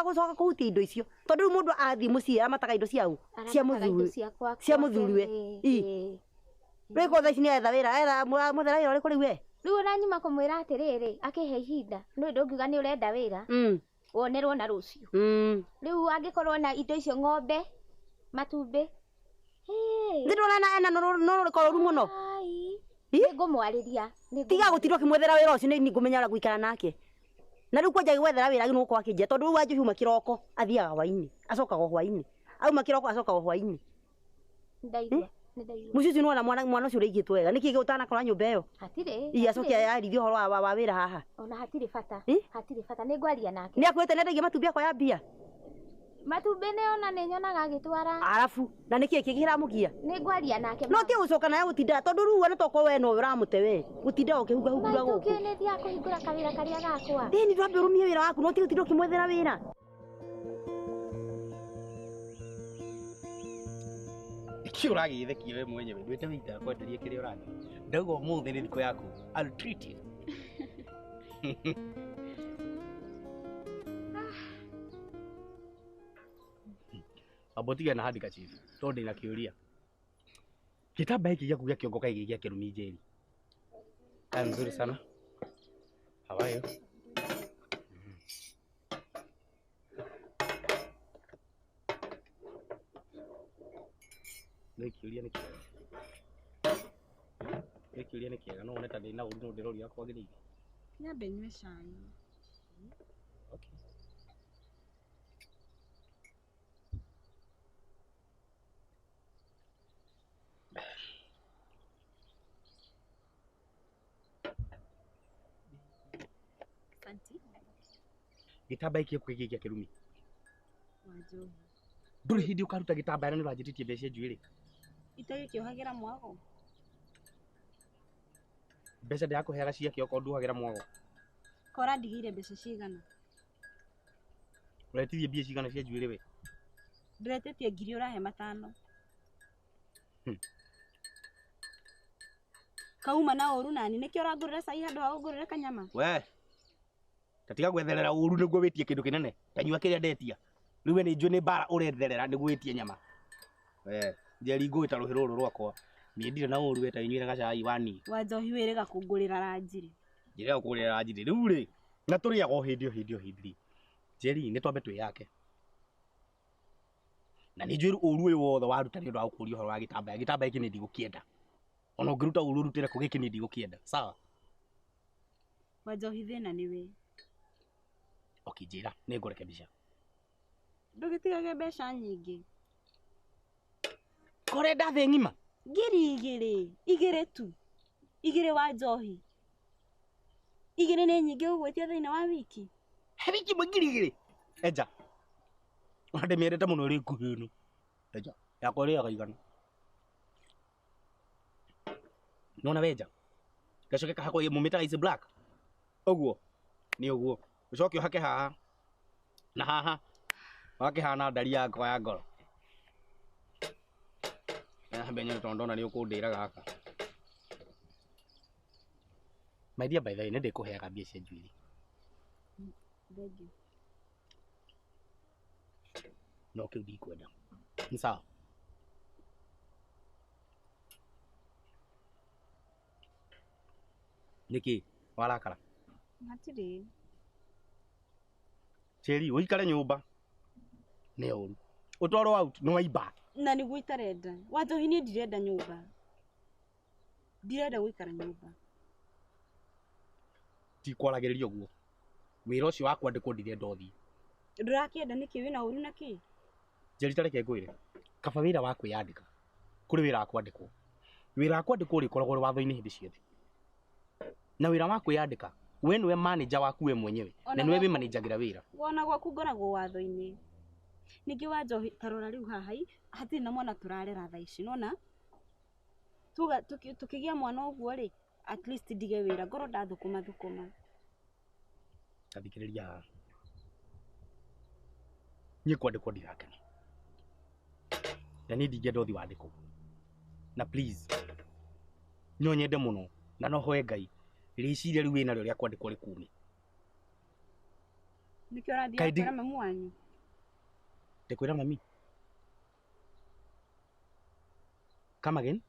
Speaker 6: gũcoka kũhutia indo icio tondũ rĩu mũndũ athiĩ mũciĩ aramataga indo ciaũ cia mũthuri cia mũthuriwe. Rĩu korwo thaa ici nĩaretha wĩra aretha mũthera wĩra ũrĩkũ rĩu we?
Speaker 27: Rĩu ona nyuma kũmwĩra atĩrĩrĩ akĩhe ihinda nĩ ndũngiuga nĩ ũrenda wĩra wonerwo na rũciũ. Rĩu angĩkorwo na indo icio ng'ombe matumbĩ.
Speaker 6: Nĩ ndĩrona ena no rũrĩko rũru mũno.
Speaker 27: Nĩngũmwarĩria.
Speaker 6: Tiga gũtinda ũkĩmwethera wĩra ũcio nĩ ngũmenya ũrĩa ngũikara nake. Na rĩu kwanja gwethera wĩra nĩ gũkorwo akĩnjia tondũ rĩu Wanjohi auma kĩroko athiaga hwainĩ acokaga hwainĩ. Auma kĩroko acokaga hwainĩ.
Speaker 27: Ndaigua. Nĩ ndaigua.
Speaker 6: Mũciĩ ũcio nĩwona mwana ũcio ũrĩa wega. Nĩkĩ ũtanakora nyũmba ĩyo?
Speaker 27: Hatirĩ.
Speaker 6: Iya acoke yarithia ũhoro wa wĩra haha.
Speaker 27: Ona hatirĩ bata.
Speaker 6: Ĩ?
Speaker 27: Hatirĩ bata. Nĩ ngwaria nake.
Speaker 6: Nĩ akwĩte nendagia matumbĩ akwa ya mbia.
Speaker 27: Matumbĩ nĩ ona nĩ nyonaga agĩtwara.
Speaker 6: Arabu na nĩkĩ kĩngĩ kĩramũgia?
Speaker 27: Nĩ ngwaria nake.
Speaker 6: No ti gũcoka nawe gũtinda tondũ rĩu ona tokorwo we nowe ũramũte we. Gũtinda ũkĩhungahungura
Speaker 27: Maitũ
Speaker 6: gũkũ.
Speaker 27: kĩ nĩ thiaga kũhingũra kawĩra karĩa gakwa.
Speaker 6: Ĩni ndwambe ũrũmie wĩra waku no ti gũtinda ũkĩmwethera wĩra.
Speaker 25: Nĩkĩ ũragĩthekia we mwenyewe ndwĩte wĩita kwenderia kĩrĩa ũranyua ndauga ũmũthĩ nĩ thikũ yaku. I'll treat you. Amba ũtige na handkerchief tondũ ndĩna kĩũria. Gĩtambaya gĩkĩ gĩaku gĩa kĩongo kaĩ gĩ gĩa kĩrumi Njeri? Aya mzuri sana. How are you? Nĩ kĩũria nĩ kĩega. Nĩ kĩũria nĩ kĩega no wone ta ndĩna ũru no ndĩroria kwagĩrĩire.
Speaker 1: Nyambe nyue cai.
Speaker 25: Okay.
Speaker 1: Asante.
Speaker 25: Gĩtambaya gĩkĩ gĩaku gĩ gĩa kĩrumi.
Speaker 1: Wanjohi.
Speaker 25: Ndũrĩ hĩndĩ ũkaruta gĩtambaya na nĩ ũranjĩtĩtie mbeca njuĩrĩ.
Speaker 1: Itagĩkĩohagĩra mwago.
Speaker 25: Mbeca ndĩrakũheaga cia kĩoko nduhagĩra mwago.
Speaker 1: Kora ndigĩire mbeca cigana?
Speaker 25: Ũretirie mbia cigana cia njuĩrĩ we?
Speaker 1: Ndĩretĩtie 1000 ũrahe 5. Kauma na ũru nani nĩkĩo ũrangũrĩra cai handũ ha ũngũrĩre kanyama?
Speaker 25: We. Tatiga gwetherera ũru nĩguo wĩtie kĩndũ kĩnene. Tanyua kĩrĩa ndetia. Rĩu we nĩ njũĩ nĩ mbara ũretherera nĩguo wĩtie nyama. We, Njeri ngũĩta rũhĩ rũrũ rwakwa. Niĩ ndirĩ na ũru we ta inyuĩre gacai wani.
Speaker 1: Wanjohi wĩrĩga kũngũrĩra ranjirĩ.
Speaker 25: Njĩrĩga gũkũgũrĩra ranjirĩ. Rĩu rĩ, na tũrĩaga o hĩndĩ o hĩndĩ o hĩndĩ rĩ. Njeri nĩ twambe twĩyake. Na nĩ njũĩ ũru ũyũ wothe waruta nĩ ũndũ wa gũkũria ũhoro wa gĩtambaya. Gĩtambaya gĩkĩ nĩ ndigũkĩenda. Ona ũngĩruta ũru ũrutĩre kũ gĩkĩ nĩ ndigũkĩenda. Sawa?
Speaker 1: Wanjohi thĩna nĩ we.
Speaker 25: Okay, njĩra nĩ ngũrekebisha.
Speaker 1: Ndũgĩtigage mbeca nyingĩ.
Speaker 25: Korenda thĩ ng'ima?
Speaker 1: 2000, 2 tu. 2 Wanjohi. 2 nĩ nyingĩ gũgwĩtia thĩinĩ wa wiki.
Speaker 25: He wiki ĩmwe 2000? Enja. Ona ndĩmĩendete mũno ĩrĩ nguhĩ ĩno. Enja. Yakwa ĩrĩaga igana. Nĩwona wenja? Gacoke kahakwo mũmĩtaga ici black. Ũguo. Nĩ ũguo. Ũcoke ũhake haha. Na haha. Wakĩhana ndari yakwa ya ngoro. Nyambe nyone tondũ ndona nĩ ũkũndĩra gaka. My dear, by the way, nĩ ndĩkũheaga mbia cia njuĩrĩ.
Speaker 1: Thengiũ.
Speaker 25: No kĩu ndikwenda. Nĩ sawa? Nĩkĩ warakara?
Speaker 1: Hatirĩ.
Speaker 25: Njeri, ũikare nyũmba. Nĩ ũru. Ũtwarwo out nĩ waimba.
Speaker 1: Na nĩguo itarenda. Wanjohi niĩ ndirenda nyũmba. Ndirenda gũikara nyũmba.
Speaker 25: Ndikwaragĩrĩria ũguo. Wĩra ũcio wa kwandĩkwo ndirenda ũthiĩ.
Speaker 1: Ndũrakĩenda nĩkĩ wĩna ũru na kĩ?
Speaker 25: Njeri ta reke ngwĩre. Kaba wĩra wa kwĩyandĩka kũrĩ wĩra wa kwandĩkwo. Wĩra wa kwandĩkwo ũrĩkoragwo ũrĩ watho-inĩ hĩndĩ ciothe. Na wĩra wa kwĩyandĩka we nĩwe manager waku we mwenyewe na nĩwe wĩmanĩnjagĩra wĩra.
Speaker 1: Wona gwaku ngoragwo watho-inĩ. Ningĩ Wanjohi ta rora rĩu haha hatirĩ na mwana tũrarera thaa ici nĩwona? Tuga tũkĩgĩa mwana ũguo rĩ at least ndige wĩra ngorwo ndathũkũma thũkũma.
Speaker 25: Ta thikĩrĩria haha. Niĩ kwandĩkwo ndirakena. Na niĩ ndingĩenda ũthiĩ wandĩkwo. Na please no nyende mũno na no hoe Ngai rĩciria rĩu wĩnarĩo rĩa kwandĩkwo rĩkume.
Speaker 1: Nĩkĩo ũrathiĩ kwĩra mamu wanyu?
Speaker 25: Ndĩkwĩra mami. Come again?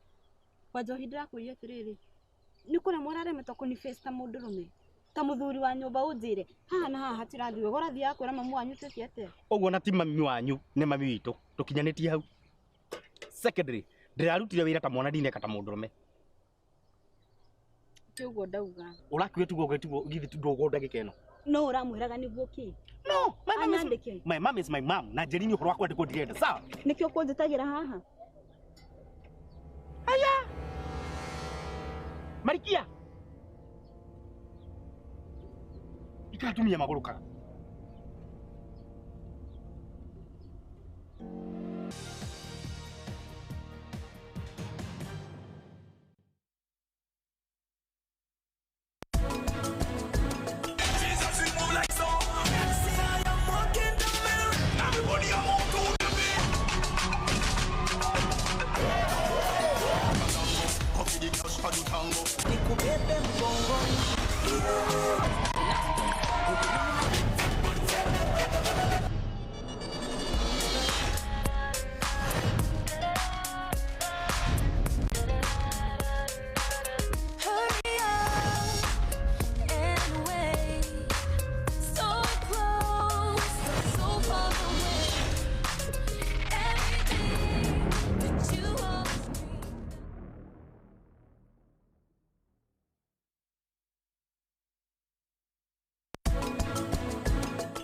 Speaker 1: Wanjohi ndĩrakũria atĩrĩrĩ, nĩ kũremwo ũraremetwo kũni-face ta mũndũrũme ta mũthuri wa nyũmba ũnjĩre haha na haha hatirathiĩ wega ũrathiaga kwĩra mamu wanyu twĩke atĩa?
Speaker 25: Ũguo na ti mami wanyu nĩ mami witũ tũkinyanĩtie hau. Secondly, ndĩrarutire wĩra ta mwana ndineka ta mũndũrũme.
Speaker 1: Ti ũguo ndauga.
Speaker 25: Ũrakiuga tiguo ũguo githĩ ti ndũguo ndagĩka ĩno.
Speaker 1: No ũramwĩraga nĩguo kĩ?
Speaker 25: No, my mom is my mom na Njeri nĩ ũhoro wa kwandĩkwo ndirenda. Sawa?
Speaker 1: Nĩkĩo ũkũnjĩtagĩra haha?
Speaker 25: Marikia. Ikatumia magũrũkaga.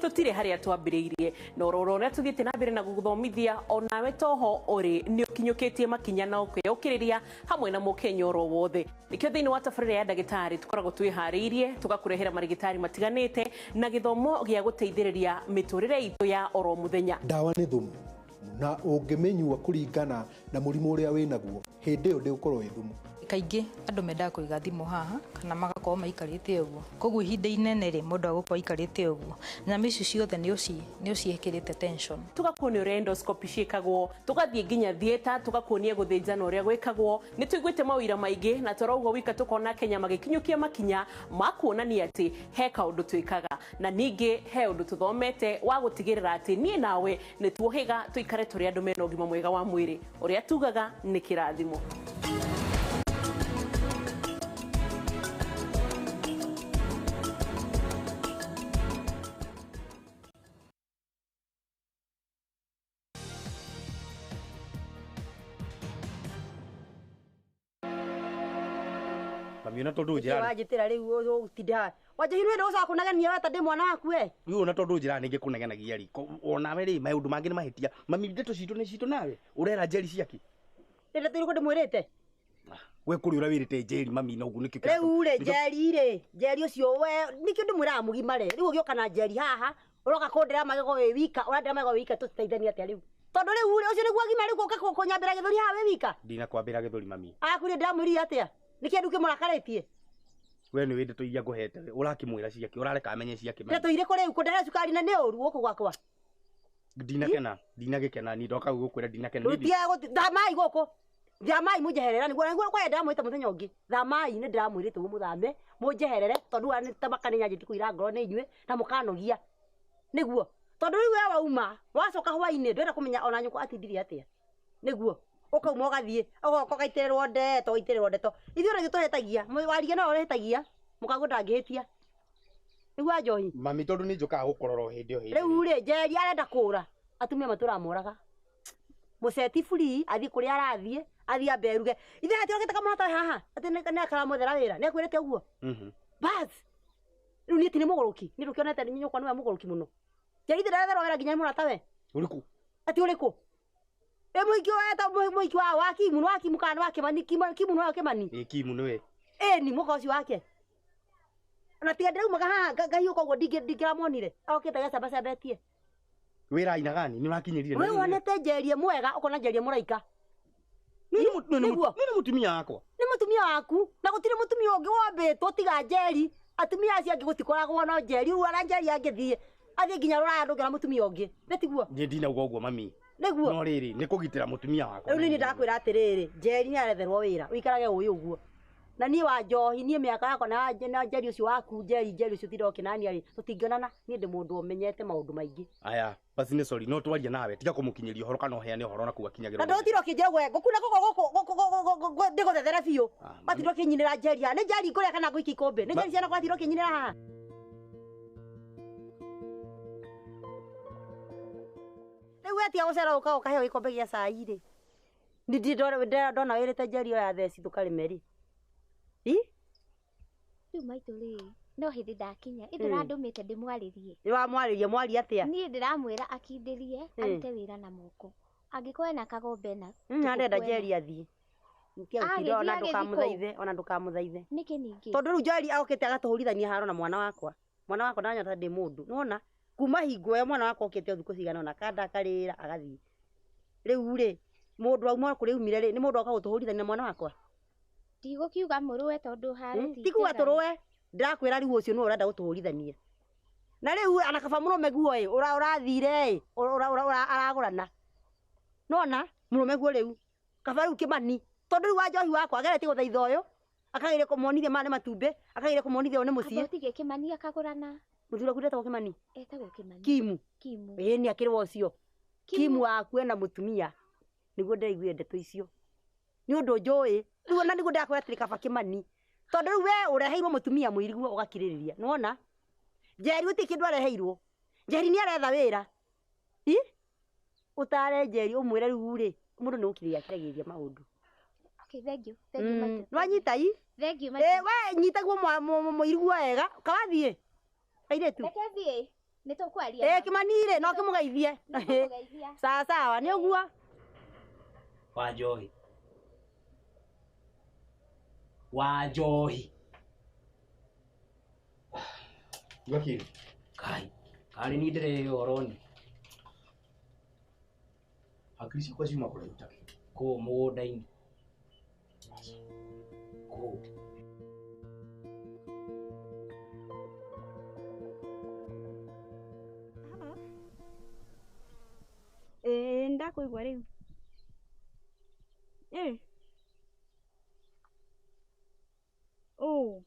Speaker 3: Tutire haria twambiriirie na uroro uria tuthiite na mbere na guguthomithia onawe toho uri ni ukinyukitie makinya na ukwiyukiriria hamwe na mukenya oro wothe. Nikio thiini wa tabarira ya ndagitari tukoragwo twihariirie tugakurehera marigitari matiganite na githomo gia guteithiriria miturire itu ya oro muthenya.
Speaker 4: Ndawa ni thumu na ungimenyua kuringana na murimu uria winaguo hindi iyo ndigukorwo wi thumu.
Speaker 7: Kaingĩ andũ mendaga kũiga thimũ haha kana magakorwo maikarĩte ũguo, koguo ihinda inene rĩ mũndũ agũkorwo aikarĩte ũguo, nyama ici ciothe nĩ ũciĩkĩrĩte tension.
Speaker 3: Tugakuonia ũrĩa endoscopy ciĩkagwo, tũgathiĩ nginya theatre tugakuonia gũthĩnjana ũrĩa gwĩkagwo. Nĩ tũiguĩte mawĩra maingĩ na tũrauga wika tũkona Kenya magĩkinyũkia makinya ma kuonania atĩ he kaũndũ twĩkaga na ningĩ he ũndũ tũthomete wa gũtigĩrĩra atĩ niĩ nawe nĩ tuohĩga tũikare tũrĩ andũ mena ũgima mwega wa mwĩrĩ. Ũrĩa tugaga nĩ kĩrathimo.
Speaker 25: Mami ona tondu njira
Speaker 6: wajitira riu utinda Wanjohi nĩ ũcoka kũnegenia we ta ndĩ mwana waku we.
Speaker 25: Rĩu ona tondu njira ningĩ kũnegenagia rĩ onawe rĩ maũndũ mangĩ nĩ mahĩtia. Mami ndeto citũ nĩ citũ nawe ũrera Njeri ciake.
Speaker 6: Nĩ ndeto irĩkũ ndĩmwĩrĩte?
Speaker 25: We kũrĩ ũrĩa wĩrĩte Njeri mami na ũguo nĩkĩo.
Speaker 6: Rĩu rĩ Njeri rĩ Njeri ũcio we nĩkĩo ndĩmwĩraga mũgimare. Rĩu ũgĩũka na Njeri haha ũroka kũndĩra magego wĩ wika ũrandĩra magego wĩ wika tũteithanie atĩa rĩu? Tondũ rĩu rĩ ũcio nĩguo agima rĩu gũka kũnyambĩra gĩthũri haha wĩ wika.
Speaker 25: Ndinakwambĩra gĩthũri mami.
Speaker 6: Akwĩrire ndĩramwĩrire atĩa? Nĩkĩ andũ kĩmũrakarĩtie?
Speaker 25: We nĩ wĩndeto iria ngũhete ũrakĩmwĩra ciake ũrareka amenye ciake.
Speaker 6: Ndeto irĩkũ rĩu kũndehere cukari na nĩ ũru gũkũ gwakwa?
Speaker 25: Ndinakena ndinagĩkena ni ndoka gũkwĩra ndinakena.
Speaker 6: Rũtiga thamai gũkũ thamai mũnjeherera nĩguo kwaya ndĩramwĩta mũthenya ũngĩ thamai nĩ ndĩramwĩrĩte ũguo mũthame mũnjeherere tondũ wa nĩ tamaka nĩ nyanjĩtie kũira ngoro nĩ inyuĩ na mũkanogia nĩguo tondũ rĩu we wauma wacoka hwainĩ ndwenda kũmenya ona nyũkwa atindirie atĩa nĩguo ukauma ugathie ugoka ugaitĩrĩrwo ndeto ũgaitĩrĩrwo ndeto ithuĩ ona ithuĩ tũhĩtagia waria no ũrĩhĩtagia mũkaguo ndangĩhĩtia nĩguo Wanjohi.
Speaker 25: Mami tondũ nĩ njũkaga gũkũrora o hĩndĩ o hĩndĩ.
Speaker 6: Rĩu rĩ Njeri arenda kũra atumia matũramũraga mũceti free athiĩ kũrĩa arathiĩ athiĩ ambe eruge ithe hatirĩ ũkĩte kamwana haha atĩ nĩ akaramwethera wĩra nĩ akwĩrĩte ũguo bas rĩu niĩ ti nĩ mũgũrũki nĩ ndũkĩonete nyũkwa nĩwe mũgũrũki mũno Njeri ithe ndaretherwo wĩra nginya nĩ mũratawe.
Speaker 25: Ũrĩkũ?
Speaker 6: Atĩ ũrĩkũ? E mũhiki wa eta mũhiki wa Kimu wa Kimu kana wa Kimani Kimu wa Kimani.
Speaker 25: Ĩ Kimu nĩwe.
Speaker 6: Ĩ ni mũka ũcio wake. Ona tiga ndĩraumaga haha ngahiũka ũguo ndingĩramuonire okĩte gacambacambetie.
Speaker 25: Wĩra aina gani nĩ ũrakinyĩrire?
Speaker 6: We wonete Njerie mwega ũkona Njerie mũraika.
Speaker 25: Nĩguo nĩ mũtumia wakwa.
Speaker 6: Nĩ mũtumia waku na gũtirĩ mũtumia ũngĩ wambĩtwo tiga Njeri. Atumia acio angĩ gũtikoragwo no Njeri rĩu ona Njeri angĩthiĩ athiĩ nginya rũraya ndũngĩona mũtumia ũngĩ nĩ tiguo?
Speaker 25: Niĩ ndinauga ũguo mami.
Speaker 6: Nĩguo
Speaker 25: no rĩrĩ nĩ kũgitĩra mũtumia wakwa.
Speaker 6: Rĩu niĩ ndakwĩra atĩrĩrĩ Njeri nĩ aretherwo wĩra ũikarage ũĩ ũguo na niĩ Wanjohi niĩ mĩaka yakwa na Njeri ũcio waku Njeri Njeri ũcio tinda ũkĩnania rĩ tũtingĩonana niĩ ndĩ mũndũ ũmenyete maũndũ maingĩ.
Speaker 25: Aya basi nĩ sorry no twaria nawe tiga kũmũkinyĩria ũhoro kana ũheane ũhoro na kũu akinyagĩrwo.
Speaker 6: Na ndũtinda ũkĩnjĩra gwe ngũkuna gũkũ ndĩgũthethera biũ watinda ũkĩnyinĩra Njeri haha nĩ Njeri ngũrĩa kana ngũikia ikũmbĩ nĩ Njeri ciana watinda ũkĩnyinĩra haha. Rĩu wetia gũcera ũka ũkaheo gĩkombe gĩa cai rĩ nĩ ndona wĩrĩte Njeri oya theci tũkarĩme rĩ. Ĩ
Speaker 27: Rĩu maitũ rĩ no hĩndĩ ndakinya ithe ũrandũmĩte ndĩmwarĩrie.
Speaker 6: Nĩ wamwarĩria mwaria atĩa?
Speaker 27: Niĩ ndĩramwĩra akindĩrie arute wĩra na moko angĩkorwo ena kagombe na
Speaker 6: na ndenda Njeri athiĩ Ntia gũtinda ona ndũkamũthaithe, ona ndũkamũthaithe.
Speaker 27: Nĩkĩ ningĩ?
Speaker 6: Tondũ rĩu Joeli okĩte agatũhũrithania haro na mwana wakwa. Mwana wakwa ndanyona ta ndĩ mũndũ. Nĩwona? Kuma hingo ĩyo mwana wakwa okĩte o thikũ cigana ũna kanda akarĩra agathiĩ. Rĩu rĩ, mũndũ auma kũrĩa aumire rĩ, nĩ mũndũ oka gũtũhũrithania na mwana wakwa?
Speaker 27: Ndigũkiuga mũrũe tondũ haro ti
Speaker 6: Ti kuga
Speaker 27: njega.
Speaker 6: tũrũe. Ndĩrakwĩra rĩu ũcio nĩwe ũrenda gũtũhũrithania. Na rĩu ana kaba mũrũme guo ĩ, ũrathire ĩ, aragũrana. Nĩwona? Mũrũme guo rĩu. Kaba rĩu Kĩmani. Tondũ rĩu Wanjohi wakwa ageretie gũthaitha ũyũ, akageria kũmonithia maya nĩ matumbĩ, akageria kũmonithia ũyũ nĩ mũciĩ.
Speaker 27: Amba ũtige Kĩmani akagũrana.
Speaker 6: Mũthuri waku ndetagwo Kĩmani?
Speaker 27: Etagwo Kĩmani.
Speaker 6: Kimu.
Speaker 27: Kimu.
Speaker 6: Ĩĩ nĩ akĩrĩ wa ũcio. Kimu waku ena mũtumia. Nĩguo ndĩraiguire ndeto icio. Nĩ ũndũ njũĩ. Rĩu ona nĩguo ndĩrakwĩra atĩrĩ kaba Kĩmani. Tondũ rĩu we ũreheirwo mũtumia mũiriguo ũgakirĩrĩria. Nĩwona? Njeri gũtirĩ kĩndũ areheirwo. Njeri nĩ aretha wĩra. Ĩ? Ũtare Njeri ũmwĩre rĩu rĩ, mũndũ nĩ gũkirĩrĩria akiragĩrĩria maũndũ.
Speaker 27: Okay, thank you. Thank you, maitũ.
Speaker 6: Nĩwanyita i?
Speaker 27: Thank you,
Speaker 6: Ĩ,
Speaker 27: maitũ.
Speaker 6: we nyita guo mũiriguo wega. Kawathiĩ. Airĩtu.
Speaker 27: Reke thiĩ. Nĩ tũkwaria.
Speaker 6: Ĩ, Kĩmani rĩ, no kĩmũgeithie.
Speaker 27: Nĩngũmũgeithia.
Speaker 6: Sawa sawa, nĩ ũguo.
Speaker 8: Wanjohi. Wanjohi.
Speaker 25: Gakiri.
Speaker 8: Kai. Karĩ niĩ ndĩrehe ũhoro ni.
Speaker 25: Hakiri ciakwa ciuma kũraihu ta kĩ?
Speaker 8: Kũu mũgũnda-inĩ. Kũu.
Speaker 1: Ĩĩ ndakũigua rĩu. Ĩ. Ũ.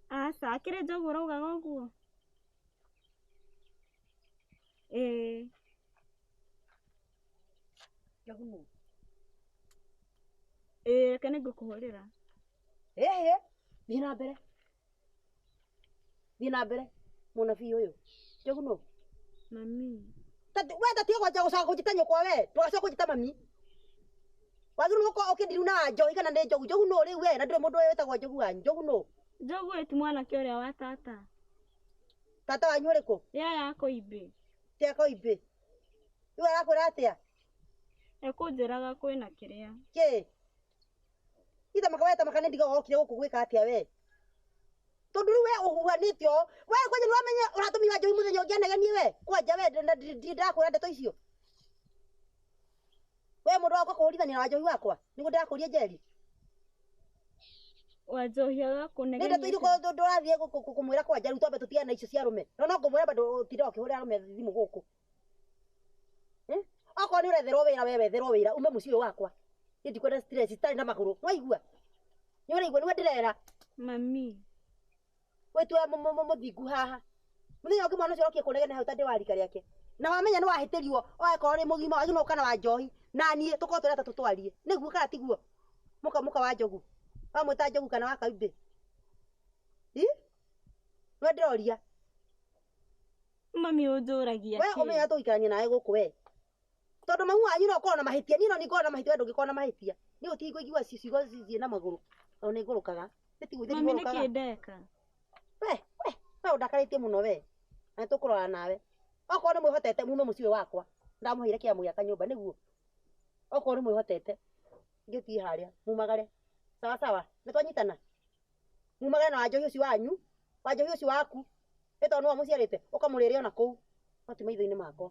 Speaker 1: Aca, akĩrĩ njogu ũraugaga ũguo? Ĩĩ.
Speaker 6: Njogu nũ?
Speaker 1: Ĩĩ, reke nĩngũkũhũrĩra.
Speaker 6: Ĩhĩ, thiĩ na mbere. Thiĩ na mbere, mũnabii ũyũ. Njogu nũ?
Speaker 1: Mami.
Speaker 6: We tatiga kwanja gũcoka kũnjĩta nyũkwa we, ndũgacoke kũnjĩta mami. Wagĩrĩirwo gũkorwo ũkĩndiruna na njohi kana nĩ njogu. Njogu nũ rĩu we? Na ndũrĩ mũndũ ũyũ wĩtagwo njogu wanyu. Njogu nũ?
Speaker 1: Njogu ĩ ti mwanake ũrĩa wa tata.
Speaker 6: Tata wanyu ũrĩkũ?
Speaker 1: Ya ya Koimbĩ.
Speaker 6: Ti ya Koimbĩ. Rĩu arakwĩra atĩa?
Speaker 1: Ekũnjĩraga kwĩna kĩrĩa.
Speaker 6: Kĩ? Ithamaka we tamaka nĩ ndiga wokire gũkũ gwĩka atĩa we? Tondũ rĩu we ũhuhanĩte ũũ. We kwanja nĩ ũramenya ũratũmire njohi mũthenya ũngĩ anegenie we? Kwanja we ndĩrakwĩra ndeto icio. We mũndũ wakwa kũhũrithania na Wanjohi wakwa? Nĩguo ndĩrakũria Njeri.
Speaker 1: Wanjohi agakũnegenia.
Speaker 6: Nĩ ndeto irĩkũ ndũrathiĩ kũmwĩra kwanja rĩu twambe tũtigane na icio cia arũme. No no ngũmwĩra bado ũtinde ũkĩhũrĩra arũme thimũ gũkũ. Okorwo nĩ ũretherwo wĩra we wetherwo wĩra ume mũciĩ ũyũ wakwa. Niĩ ndikwenda stress itarĩ na magũrũ. Nĩwaigua? Nĩ ũraigua nĩwe ndĩrera.
Speaker 1: Mami.
Speaker 6: Wĩtue mũthingu haha. Mũthenya ũngĩ mwana ũcio ũrokie kũnegena hau ta ndĩ wa rika rĩake. Na wamenya nĩ wahĩtĩrio, okorwo nĩ mũgima wagĩrĩirwo gũka na Wanjohi. Na niĩ tũkorwo tũrĩ atatũ twarie. Nĩguo kana tiguo? Mũka wa njogu. Wamwĩta njogu kana wa Koimbĩ? Ĩ? Nĩwe ndĩroria.
Speaker 1: Mami ũnjũragia
Speaker 6: We
Speaker 1: kĩ?
Speaker 6: ũmenye tũgũikarania nawe gũkũ we. Tondũ mamu wanyu no ũkorwo na mahĩtia, niĩ no niĩ ngorwo na mahĩtia, we ndũngĩkorwo na mahĩtia. Niĩ gũtirĩ ngũigua ciugo ciĩ na magũrũ. Tondũ nĩ ngũrũkaga. Nĩ tiguo ithe
Speaker 1: Mami
Speaker 6: ndigũrũkaga.
Speaker 1: nĩkĩ ndeka?
Speaker 6: We, we, we ũndakarĩtie mũno we. Na nĩtũkũrora nawe. Okorwo nĩ mwĩhotete mume mũciĩ ũyũ wakwa. Ndamũheire kĩama gĩa kanyũmba nĩguo. Okorwo nĩ mwĩhotete, ngĩthiĩ harĩa mumagare. Sawa sawa, nĩtwanyitana? Mumagare na Wanjohi ũcio wanyu, Wanjohi ũcio waku. Nĩ tondũ nĩwe ũmũciarĩte, ũkamũrĩre ona kũu. No ti maitho-inĩ makwa.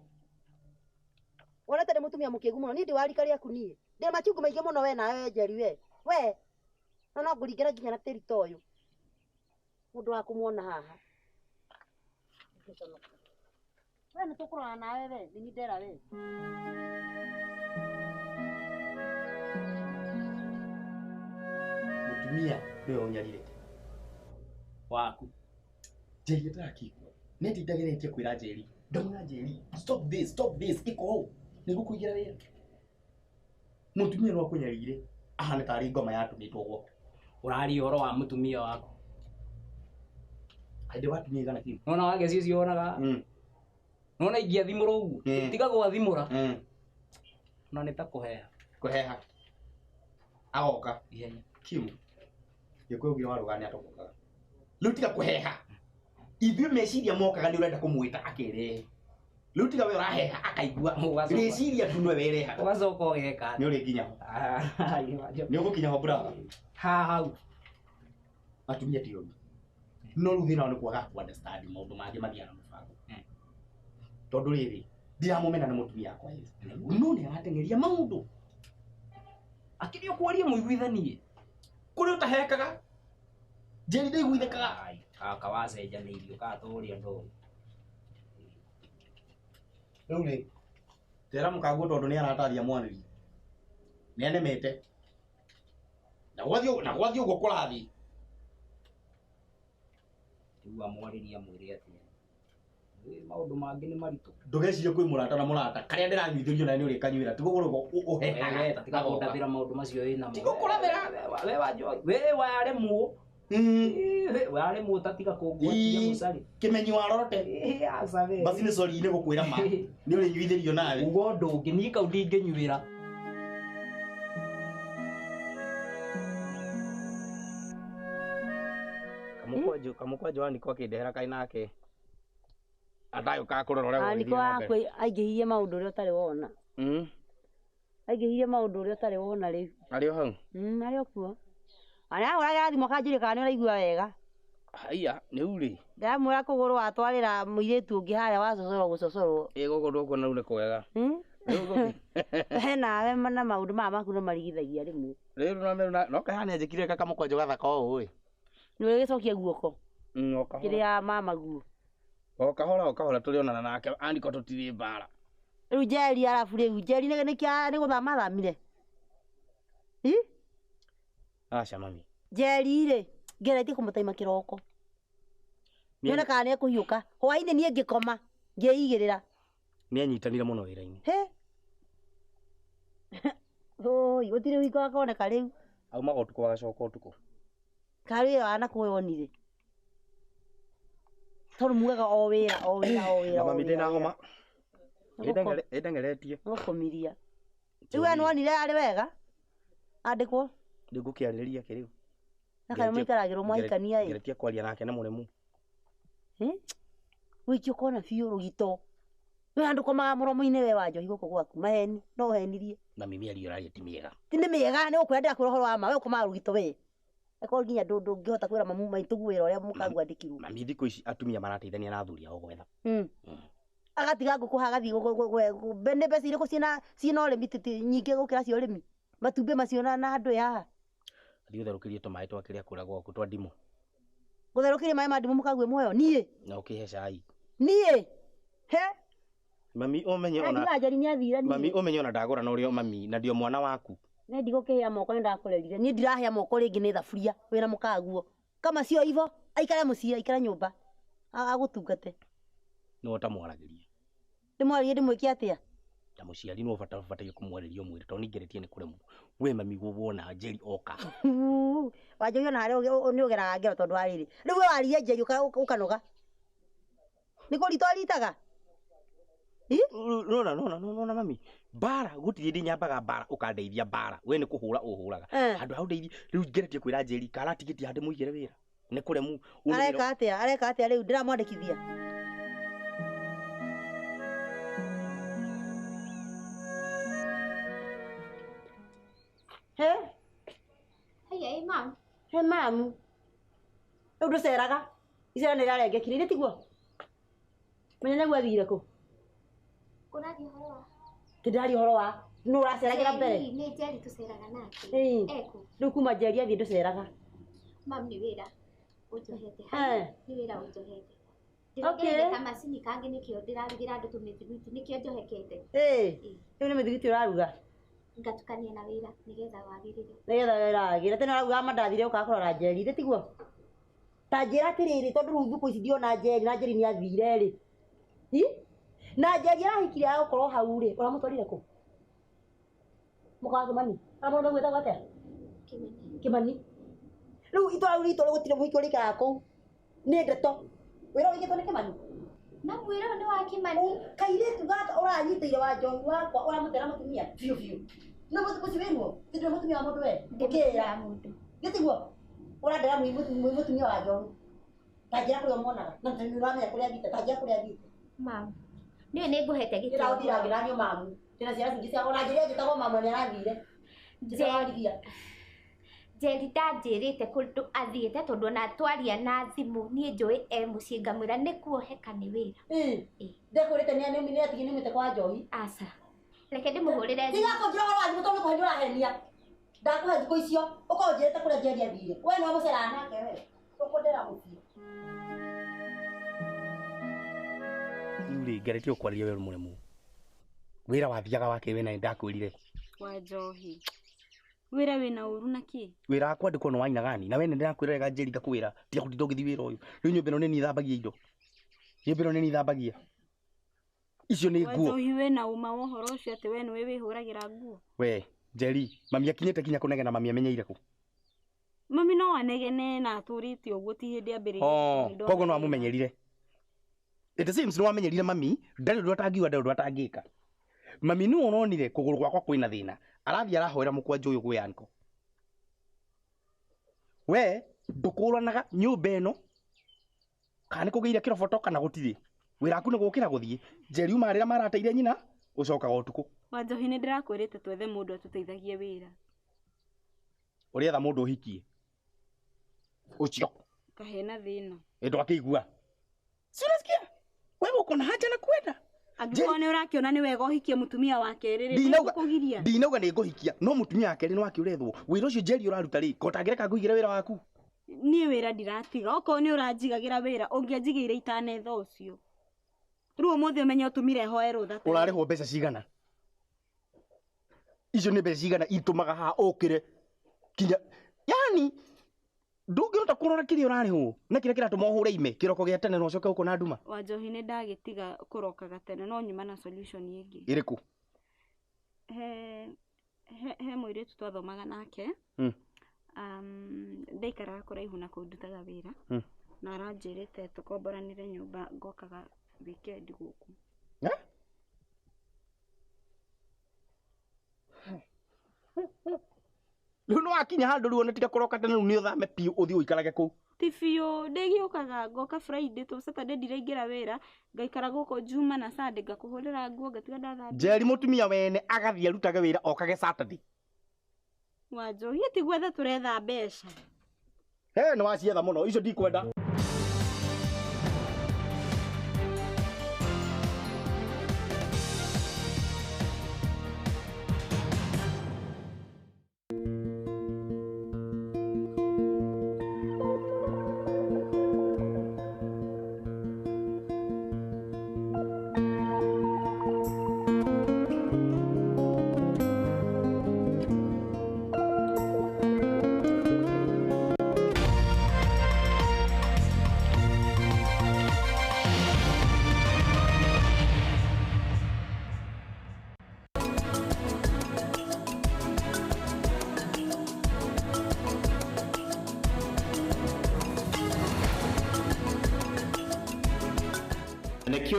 Speaker 6: Wonete ndĩ mũtumia mũkĩgu mũno, niĩ ndĩ wa rika rĩaku niĩ. Ndĩ machungu maingĩ mũno we nawe Njeri we. We, no no ngũringĩra nginya na tĩri ta ũyũ. Mũndũ wa kũmuona haha. We nĩ tũkũrora nawe we, nĩ niĩ ndera we.
Speaker 25: Mũtumia nĩwe ũnyarirĩte.
Speaker 8: Waku.
Speaker 25: Njeri ndĩrakĩigua. Nĩ atĩ ndageretie kwĩra Njeri. Ndamwĩra Njeri, stop this, stop this, ĩka ũũ. Nĩngũkũigĩra wĩra. Mũtumia no akũnyarire ahana tarĩ ngoma yatũmĩtwo gwaku.
Speaker 8: Ũraria ũhoro wa mũtumia waku.
Speaker 25: Kaĩ ndĩ wa atumia aigana kĩu?
Speaker 8: Nĩwona wageci ũcio wonaga? Nĩwona ingĩathimũra ũguo? Tiga gwathimũra. Ona nĩ ta kũheha.
Speaker 25: Kũheha. Agoka.
Speaker 8: Ihenya.
Speaker 25: Kiu. Gĩkũyũ kĩrĩa warũga nĩ atobokaga. Rĩu tiga kũheha. Ithuĩ meciria mokaga nĩ ũrenda kũmwĩta akerehe. Rĩu tiga we ũraheha akaigua. Rĩciria tu nĩwe werehaga.
Speaker 8: Ũgacoka ũgeka.
Speaker 25: Nĩ ũrĩkinya ho. Nĩ ũgũkinya ho brother.
Speaker 8: Ha hau.
Speaker 25: Atumia ti oru. No rĩu thĩna wao nĩ kwaga ku understand maũndũ mangĩ mathiaga na mũbango. Tondũ rĩrĩ ndiramũmena nĩ mũtumia wakwa ĩ. No nĩ arateng'eria maũndũ.
Speaker 8: Akĩrĩ ũkwaria mũiguithanie.
Speaker 25: Kũrĩ ũtahekaga. Njeri ndaiguithĩkaga.
Speaker 8: Kaka wacenjanĩirio kana tũrĩa ndũĩ.
Speaker 25: Rĩu rĩ tera mũkanguo tondũ nĩ arataria mwanĩrie. Nĩ anemete. Na gwathiĩ ũguo kũrathiĩ.
Speaker 8: Rĩu amwarĩrie amwĩre atĩa. Maũndũ mangĩ nĩ maritũ.
Speaker 25: Ndũgecirie kwĩ mũrata na mũrata. Karĩa ndĩranyuithĩrio nawe nĩ ũrĩkanyuĩra. Tiga gũkũrũga ũhehaga.
Speaker 8: Tiga kũndathĩra maũndũ macio wĩ namo.
Speaker 25: Tiga gũkũrathĩra.
Speaker 8: We wanjohi. We waremwo. Waremwo ta tiga kũngwatia mũcarĩ.
Speaker 25: Kĩmenyi wa rorote.
Speaker 8: Aca we.
Speaker 25: Basi nĩ sorry nĩ gũkwĩra ma. Nĩ ũrĩnyuithĩrio nawe.
Speaker 8: Uga ũndũ ũngĩ niĩ kau ndingĩnyuĩra.
Speaker 25: Kamũkwanjũ wa Niko akĩndehera kaĩ nake. Atagĩũkaga kũrora ũrĩa gũgĩthiĩ
Speaker 6: Niko
Speaker 25: na mbere.
Speaker 6: wakwa aingĩhirie maũndũ ũrĩa ũtarĩ wona. Aingĩhirie maũndũ ũrĩa ũtarĩ wona rĩu.
Speaker 25: Arĩ o hau?
Speaker 6: Arĩ o kuo. Arahũragĩra thimũ akanjũria kana nĩ ũraigua wega.
Speaker 25: Haiya, rĩu rĩ.
Speaker 6: Ndĩramwĩra kũgũrũ watwarĩra mũirĩtu ũngĩ harĩa wacocorwo gũcocorwo.
Speaker 25: Ĩ gũkũ ndũkuona rĩu nĩ kwega.
Speaker 6: He nawe na maũndũ maya maku nĩ marigithagia rĩmwe.
Speaker 25: Rĩu no kaĩ nĩ anjĩkire kamũkwanjũ gathaka ũũ ĩ.
Speaker 6: Nĩ ũrĩgĩcokia guoko.
Speaker 25: O kahora.
Speaker 6: Kĩrĩa mama guo.
Speaker 25: O kahora o kahora tũrĩonana nake Andiko tũtirĩ mbara.
Speaker 6: Rĩu Njeri arabu rĩu Njeri nĩ gũthama athamire.
Speaker 25: Aca mami.
Speaker 6: Njeri rĩ ngeretie kũmũtaima kĩroko. Nyone kana nĩ ekũhiũka. Hwaĩ-inĩ niĩ ngĩkoma ngĩigĩrĩra.
Speaker 25: Nĩ anyitanire mũno wĩra-inĩ.
Speaker 6: He. Oi, gũtirĩ wiko akoneka rĩu.
Speaker 25: Aumaga ũtukũ agacoka ũtukũ.
Speaker 6: Ka wĩra wa nakũ wonire. Tondũ mugaga o wĩra o wĩra o wĩra.
Speaker 25: Na mami ndĩna homa. Ĩndengeretie.
Speaker 6: Gũkũmiria. Rĩu we nĩwonire arĩ wega? Andĩkwo?
Speaker 25: Rĩu ngũkĩarĩrĩria kĩ rĩu?
Speaker 6: Na kaĩ mũikaragĩrwo mwahikania ĩ?
Speaker 25: Ngeretie kwaria nake na mũremu.
Speaker 6: Wĩikie ũkona biũ rũgito. We handũ komaga mũromo-inĩ we wa njohi gũkũ gwaku maheni no ũhenirie.
Speaker 25: Mami mĩario ũraria ti mĩega.
Speaker 6: Ti nĩ mĩega nĩ gũkwĩra ndĩrakwĩra ũhoro wa ma we ũkomaga rũgito we. Akorwo nginya ndũngĩhota kwĩra mamu maitũguo wĩra ũrĩa mũkagu andĩkirwo.
Speaker 25: Mami thikũ ici atumia marateithania na athuri ao gwetha.
Speaker 6: Agatiga ngũkũ haha agathiĩ nĩ mbeca irĩkũ ciĩna ũrĩmi nyingĩ gũkĩra cia ũrĩmi? Matumbĩ macio na andũ haha.
Speaker 25: Thiĩ ũtherũkĩrie tũmaĩ twa kĩrĩa kũrĩa gwaku twa ndimũ.
Speaker 6: Ngũtherũkĩrie maĩ ma ndimũ mũkague muoyo niĩ?
Speaker 25: Na ũkĩhe cai.
Speaker 6: Niĩ? He?
Speaker 25: Mami ũmenye ona
Speaker 6: Njeri nĩ athira niĩ.
Speaker 25: Mami ũmenye ona ndagũra na ũrĩa mami na ndio mwana waku.
Speaker 6: Nĩ ndigũkĩhĩa moko nĩ ndakũrerire. Niĩ ndirahĩa moko rĩngĩ nĩ thaburia wĩna mũkaguo. Kama sio hivyo aikare mũciĩ aikare nyũmba agũtungate.
Speaker 25: Nĩwe ũtamwaragĩria.
Speaker 6: Ndĩmwarĩrie ndĩmwĩke atĩa?
Speaker 25: Ta mũciari nĩwe ũbataire kũmwarĩria ũmwĩre tondũ nĩngeretie nĩ kũremwo. We mami wona Njeri oka.
Speaker 6: Wanjohi ona harĩa nĩ ũgeraga ngero tondũ wa rĩrĩ. Rĩu we waririe Njeri ũkanoga. Nĩ kũrita ũritaga?
Speaker 25: Nona mami. Mbara gũtirĩ hĩndĩ nyambaga mbara ũkandeithia mbara. We nĩ kũhũra ũhũraga. Handũ ha ũndeithie rĩu ngeretie kwĩra Njeri karatigĩtie handũ mũigĩre wĩra. Nĩ kũremu.
Speaker 6: Areka atĩa? Areka atĩa rĩu ndĩramwandĩkithia. He?
Speaker 27: Haiya ĩ mam.
Speaker 6: He mamu. Rĩu ndũceraga. Icera nĩ rĩarengekire nĩ tiguo? Menya nĩguo athire kũ?
Speaker 27: Ũraria ũhoro wa?
Speaker 6: Ndĩraria ũhoro wa nũ ũraceragĩra mbere?
Speaker 27: Nĩ Njeri tũceraga nake. Ekũ?
Speaker 6: Rĩu kuma Njeri athiĩ ndũceraga.
Speaker 27: Mam nĩ wĩra ũnjohete haha. Nĩ wĩra ũnjohete. Ndĩrongereire kamacini kangĩ nĩkĩo ndĩrarugĩra andũ tũmĩthiguiti nĩkĩo njohekete.
Speaker 6: Rĩu nĩ mĩthiguiti ũraruga?
Speaker 27: Ngatukania na wĩra nĩgetha wagĩrĩre.
Speaker 6: Nĩgetha wĩra wagĩrĩre. Tene ũrarugaga mandathi rĩu ũkaga kũrora Njeri thĩ tiguo? Ta njĩra atĩrĩrĩ tondũ rĩu thikũ ici ndiona Njeri na Njeri nĩ athire rĩ. Na Njeri arahikire agũkorwo hau rĩ, ũramũtwarire kũ? Mũka wa Kĩmani. Kana mũndũ ũgwĩtagwo atĩa?
Speaker 27: Kĩmani.
Speaker 6: Kĩmani. Rĩu itũra rĩu ritũ gũtirĩ mũhiki ũrĩikaraga kũu. Nĩ ndeto. Wĩra ũigĩtwo nĩ Kĩmani.
Speaker 27: Na mwĩra ũyũ nĩ wa Kĩmani.
Speaker 6: Kairĩtu gaka ũranyitĩire wa njohi wakwa ũramũtera mũtumia biũ biũ. No mũciĩ wĩruo? Ti ndũrĩ mũtumia wa mũndũ we? Ũkĩra. Gĩ tiguo? Ũrandera mũtumia wa njohi. Ta njĩra kũrĩa ũmuonaga. Na nĩ ũramenya kũrĩa athiĩte. Ta njĩra kũrĩa athiĩte.
Speaker 27: Mam, Niĩ nĩ ngũhete gĩtĩo.
Speaker 6: Ndĩra ũthiragĩra nĩ mamu. Ndĩna ciana cingĩ cia ona njĩra njĩtagwo mamu nĩ arathire. Njĩra
Speaker 27: Njeri ndanjĩrĩte kũndũ athiĩte tondũ ona twaria na thimũ niĩ njũĩ e mũciĩ ngamwĩra nĩ kuoheka nĩ wĩra.
Speaker 6: Ndekwĩrĩte nĩ atigĩ nĩumĩte kwa njohi.
Speaker 27: Aca. Reke ndĩmũhũrĩre.
Speaker 6: Tiga kũnjĩra ũhoro wa thimũ tondũ nĩkũhe nĩũrahenia. Ndakũhe thikũ icio ũkorwo ũnjĩrĩte kũrĩa Njeri athire. We nĩwe mũceraga nake we. Ũkũndera mũciĩ.
Speaker 25: Rĩu rĩ ngeretie gũkwarĩria we mũremu. Wĩra wathiaga wake we na nĩndakwĩrire.
Speaker 1: Wa njohi. Wĩra wĩna ũru na kĩ?
Speaker 25: Wĩra wa kwandĩkwo nĩ wa inagani na we nĩndĩrakwĩra wega Njeri ngakwĩra tiga gũtinda ũgĩthiĩ wĩra ũyũ. Rĩu nyũmba ĩno nĩ niĩ thambagia indo. Nyũmba ĩno nĩ niĩ thambagia. Icio nĩ nguo.
Speaker 1: Wa njohi wĩna ũma wa ũhoro ũcio atĩ we nĩwe wĩhũragĩra nguo?
Speaker 25: We Njeri, mami akinyĩte kinya kũnegena mami amenyeire kũ?
Speaker 1: Mami no anegene na atũrĩte ũguo ti hĩndĩ ambĩrĩirie.
Speaker 25: Koguo no amũmenyerire. It seems no amenyerire mami ndarĩ ũndũ atangiuga ndarĩ ũndũ atangĩka. Mami nĩ ũronire kũgũrũ gwakwa kwĩna thĩna. Arathiĩ arahoera mũkwanjũ ũyũ gwĩ anko. We ndũkũranaga nyũmba ĩno kana nĩ kũgĩire kĩroboto kana gũtirĩ. Wĩra waku nĩ gũkĩra gũthiĩ. Njeri uma rĩrĩa marateire nyina ũcokaga ũtukũ.
Speaker 1: Wa njohi nĩ ndĩrakwĩrĩte twethe mũndũ atũteithagie wĩra.
Speaker 25: Ũrĩetha mũndũ ũhikie. Ũcio.
Speaker 1: Kahena thĩna.
Speaker 25: Ĩ ndwakĩigua. Si unasikia? Wewe uko na haja na kwenda.
Speaker 1: Angĩkorwo nĩ ũrakĩona nĩ wega ũhikie mũtumia wa kerĩ rĩ, nĩngũkũgiria.
Speaker 25: Ndinauga nĩ ngũhikia, no mũtumia wa kerĩ nĩ wake ũrethwo. Wĩra ũcio Njeri ũraruta rĩ, ko ũtangĩreka ngũigĩre wĩra waku?
Speaker 1: Niĩ wĩra ndiratiga, okorwo nĩ ũranjigagĩra wĩra, ũngĩanjigĩire itanetha ũcio. Rĩu ũmũthĩ ũmenye ũtũmire hoe rũtha.
Speaker 25: Ũrarĩhwo mbeca cigana? Icio nĩ mbeca cigana itũmaga haha ũkĩre kinya yani ndũngĩhota kũrora kĩrĩa ũrarĩhwo na kĩrĩa kĩratũma ũhũre ime kĩroko gĩa tene na ũcoke gũkũ na nduma.
Speaker 1: Wa njohi nĩ ndagĩtiga kũrokaga tene no nyuma na solution ĩngĩ.
Speaker 25: Ĩrĩkũ?
Speaker 1: He mũirĩtu twathomaga nake. Ndaikaraga kũraihu na kũu ndutaga wĩra. Na aranjĩrĩte tũkomboranĩre nyũmba ngokaga weekend gũkũ.
Speaker 25: Rĩu nĩwakinya handũ rĩu ona tiga kũroka tene rĩu nĩ ũthame biũ ũthiĩ ũikarage kũu.
Speaker 1: Ti biũ, ndĩgĩũkaga ngoka Friday to Saturday ndiraingĩra wĩra, ngaikara gũkũ Juma na Sunday ngakũhũrĩra nguo ngatiga ndathambia.
Speaker 25: Njeri mũtumia wene agathiĩ arutage wĩra okage Saturday.
Speaker 1: Wa njohi ti gwetha tũretha mbeca.
Speaker 25: He nĩ wacietha mũno icio ndikwenda.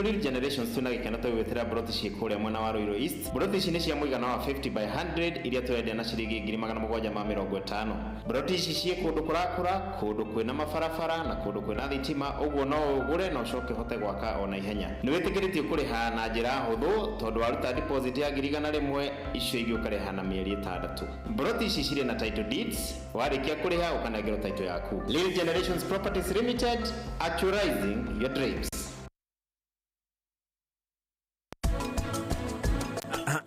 Speaker 5: Real Generations twina gĩkeno tũgĩgwĩtĩra broti ciĩ kũrĩa mwena wa Ruiru East. Broti ici nĩ cia mũigana wa 50 by 100 iria tũrendia na ciringi 750,000. Broti ici ciĩ kũndũ kũrakũra, kũndũ kwĩna mabarabara na kũndũ kwĩna thitima, ũguo no ũgũre na ũcoke ũhote gwaka ona ihenya. Nĩ wĩtĩkĩrĩtio kũrĩha na njĩra hũthũ tondũ waruta deposit ya 100,000 icio ingĩ ũkarĩha na mĩeri 6. Broti ici cirĩ na title deeds, warĩkia kũrĩha ũkanengerwo title yaku. Real Generations Properties Limited, actualizing your dreams.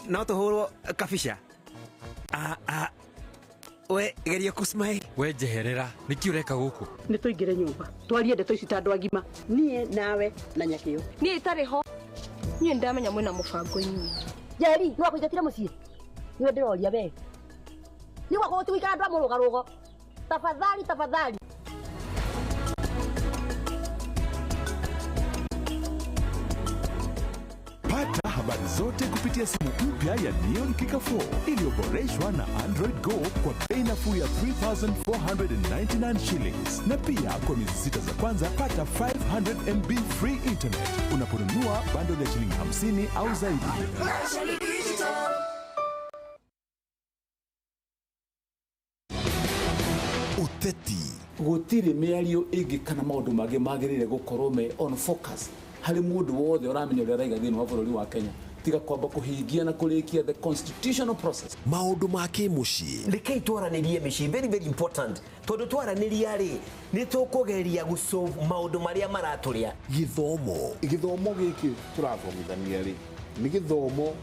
Speaker 13: No tũhũrwo kabica. We geria kũsmile. We njeherera, nĩkĩ ũreka gũkũ?
Speaker 20: Nĩ tũingĩre nyũmba twarie ndeto ici ta andũ agima, niĩ nawe na Nyakĩo.
Speaker 14: Niĩ itarĩ ho. Niĩ ndamenya mwĩna mũbango inyuĩ.
Speaker 6: Njeri, nĩ wakũingatire mũciĩ? Nĩwe ndĩroria we. Nĩ gwakorwo ti gũikara andũ a mũrũgarũgo. Tafadhali, tafadhali.
Speaker 19: Pata habari zote kupitia simu mpya ya Neon Kika 4 iliyoboreshwa na Android Go kwa bei nafuu ya 3,499 shillings. Na pia kwa miezi 6 za kwanza pata 500 MB free internet unaponunua bundle ya shilingi 50 au zaidi.
Speaker 10: Uteti gutiri mĩario ĩngĩ kana maũndũ mangĩ magĩrĩire gũkorwo me on focus Harĩ mũndũ wothe ũramenya ũrĩa araiga thĩinĩ wa bũrũri wa Kenya tiga kwamba kũhingia na kũrĩkia the constitutional process.
Speaker 11: Maũndũ ma kĩmũciĩ.
Speaker 16: Rekei twaranĩrie mĩciĩ, very very important, tondũ twaranĩria rĩ nĩ tũkũgeria gũsolve maũndũ marĩa maratũrĩa.
Speaker 11: Gĩthomo.
Speaker 21: Gĩthomo gĩkĩ tũrathomithania rĩ nĩ gĩthomo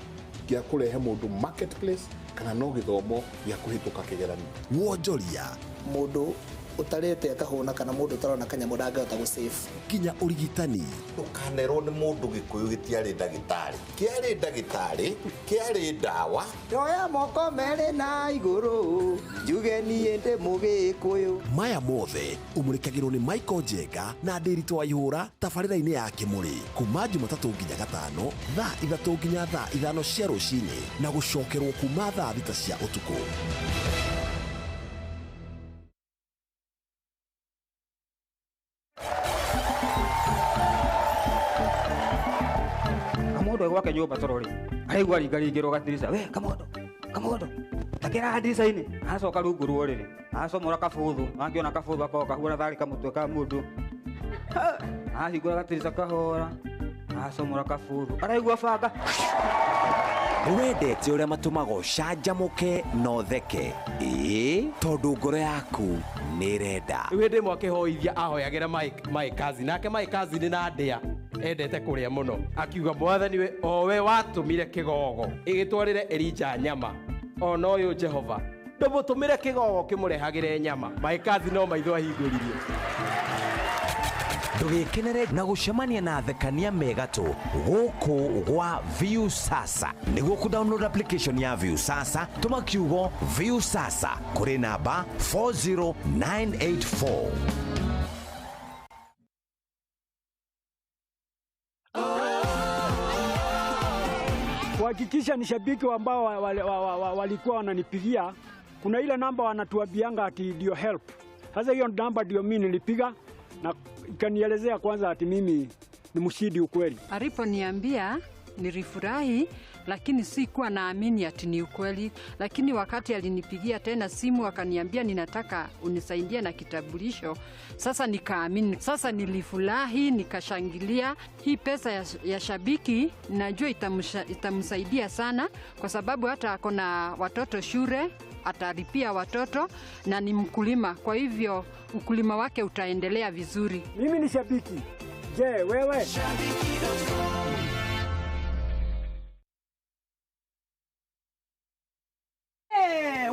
Speaker 21: gĩa kũrehe mũndũ marketplace kana no gĩthomo gĩa kũhĩtũka kĩgeranio.
Speaker 11: Wonjoria.
Speaker 22: Mũndũ ũtarĩte akahũna kana mũndũ ũtarona kanyamũ ndangĩhota gũ save.
Speaker 11: Nginya ũrigitani.
Speaker 23: Ndũkanerwo nĩ mũndũ Gĩkũyũ gĩtiarĩ ndagĩtarĩ, kĩarĩ ndagĩtarĩ, kĩarĩ ndawa.
Speaker 24: Ndoya moko merĩ na igũrũ njuge niĩ ndĩ mũgĩkũyũ.
Speaker 11: Maya mothe ũmũrĩkagĩrwo nĩ Michael Njenga na Ndĩritũ Waihũra tabarĩra-inĩ ya Kĩmũrĩ kuma Jumatatũ nginya Gatano thaa 3 nginya thaa 5 cia rũcinĩ na gũcokerwo kuma thaa 6 cia ũtukũ.
Speaker 28: Kamondo gwake nyũmba toro rĩ araigua ringaringĩrwo gatirica, we Kamondo, Kamondo takĩra ndirica-inĩ, acoka rungu rwa ũrĩrĩ acomora kabũthũ, angĩona kabũthũ akorwo kahuana tharĩ kamũtwe ka mũndũ, ahingũra gatirica kahora acomora kabũthũ araigua banga.
Speaker 9: Wendete ũrĩa matũmaga ũcanjamũke na ũtheke, ĩĩ tondũ ngoro yaku nĩĩrenda.
Speaker 13: Rĩu hĩndĩ ĩmwe akĩhoithia ahoyagĩra my cousin, nake my cousin na ndĩa endete kũrĩa mũno, akiuga mwathani we owe watũmire kĩgogo ĩgĩtwarĩre Elijah nyama, ona ũyũ Jehova ndũmũtũmĩre kĩgogo kĩmũrehagĩre nyama. My cousin no maitho ahingũririe.
Speaker 9: Ndũgĩkenere na gũcemania na athekania megatũ gũkũ gwa Viusasa. Nĩguo kũ download application ya Viusasa, tũma kiugo Viusasa kũrĩ namba 40984.
Speaker 29: Kuhakikisha ni shabiki ambao walikuwa wananipigia, kuna ile namba wanatuambianga ati ndio help. Sasa hiyo namba ndio mimi nilipiga na ikanielezea kwanza ati mimi ni mshindi ukweli.
Speaker 30: Aliponiambia nilifurahi, lakini sikuwa naamini ati ni ukweli. Lakini wakati alinipigia tena simu akaniambia ninataka unisaidie na kitambulisho, sasa nikaamini. Sasa nilifurahi, nikashangilia. Hii pesa ya shabiki najua itamsaidia sana, kwa sababu hata ako na watoto shule, atalipia watoto na ni mkulima, kwa hivyo ukulima wake utaendelea vizuri.
Speaker 29: Mimi ni shabiki. Je, wewe?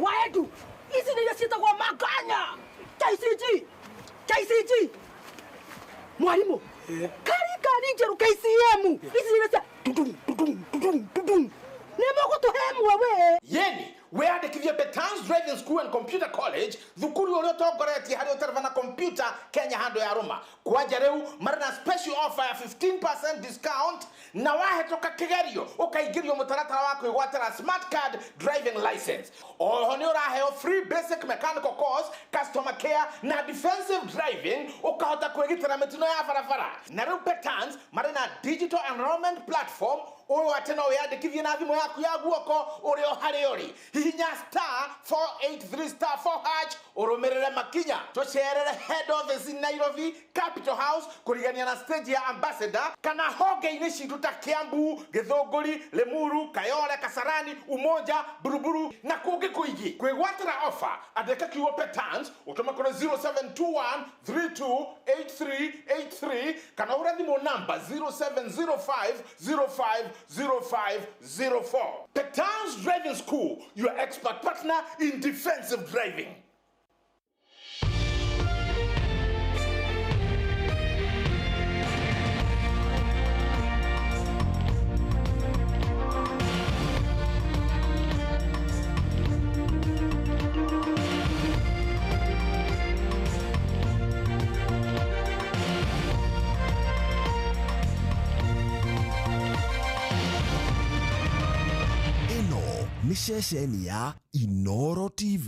Speaker 20: Waedu, ici nĩ iria ciĩtagwo makanya. KCG, KCG. Mwarimũ, kari kari njerũ KCM. Ici nĩ iria cia tudum tudum tudum tudum. Nĩ mũgũtũhe ĩmwe we.
Speaker 19: Yeni weyandĩkithie Betans Driving School and Computer College, thukuru ũrĩa ũtongoretie harĩ ũtereba na computer Kenya handũ ya rũma. Kwanja rĩu marĩ na special offer ya 15% discount, na wahĩtũka kĩgerio ũkaingĩrio mũtaratara wa kwĩgwatĩra smart card driving license. Oho nĩ ũraheo free basic mechanical course, customer care na defensive driving, ũkahota kwĩgitĩra mĩtino ya barabara. Na rĩu Betans marĩ na digital enrollment platform ũyũ atĩ no wĩyandĩkithie na thimũ yaku ya guoko ũrĩ o harĩa ũrĩ. Hihinya star 483 star 4 hash ũrũmĩrĩre makinya. Tũcerere head office in Nairobi Capital House kũrigania na stage ya Ambassador, kana honge-inĩ citũ ta Kiambu, Gĩthũngũri, Limuru, Kayole, Kasarani, Umoja, Buruburu na kũngĩ kũingĩ. Kwĩgwatĩra offer andĩka kiugo Petans ũtũme kũrĩ 0721 328383 kana ũhũre thimũ namba 0705 05 0504. Petans Driving School, your expert partner in defensive driving.
Speaker 11: Nĩ ceceni ya Inoro TV.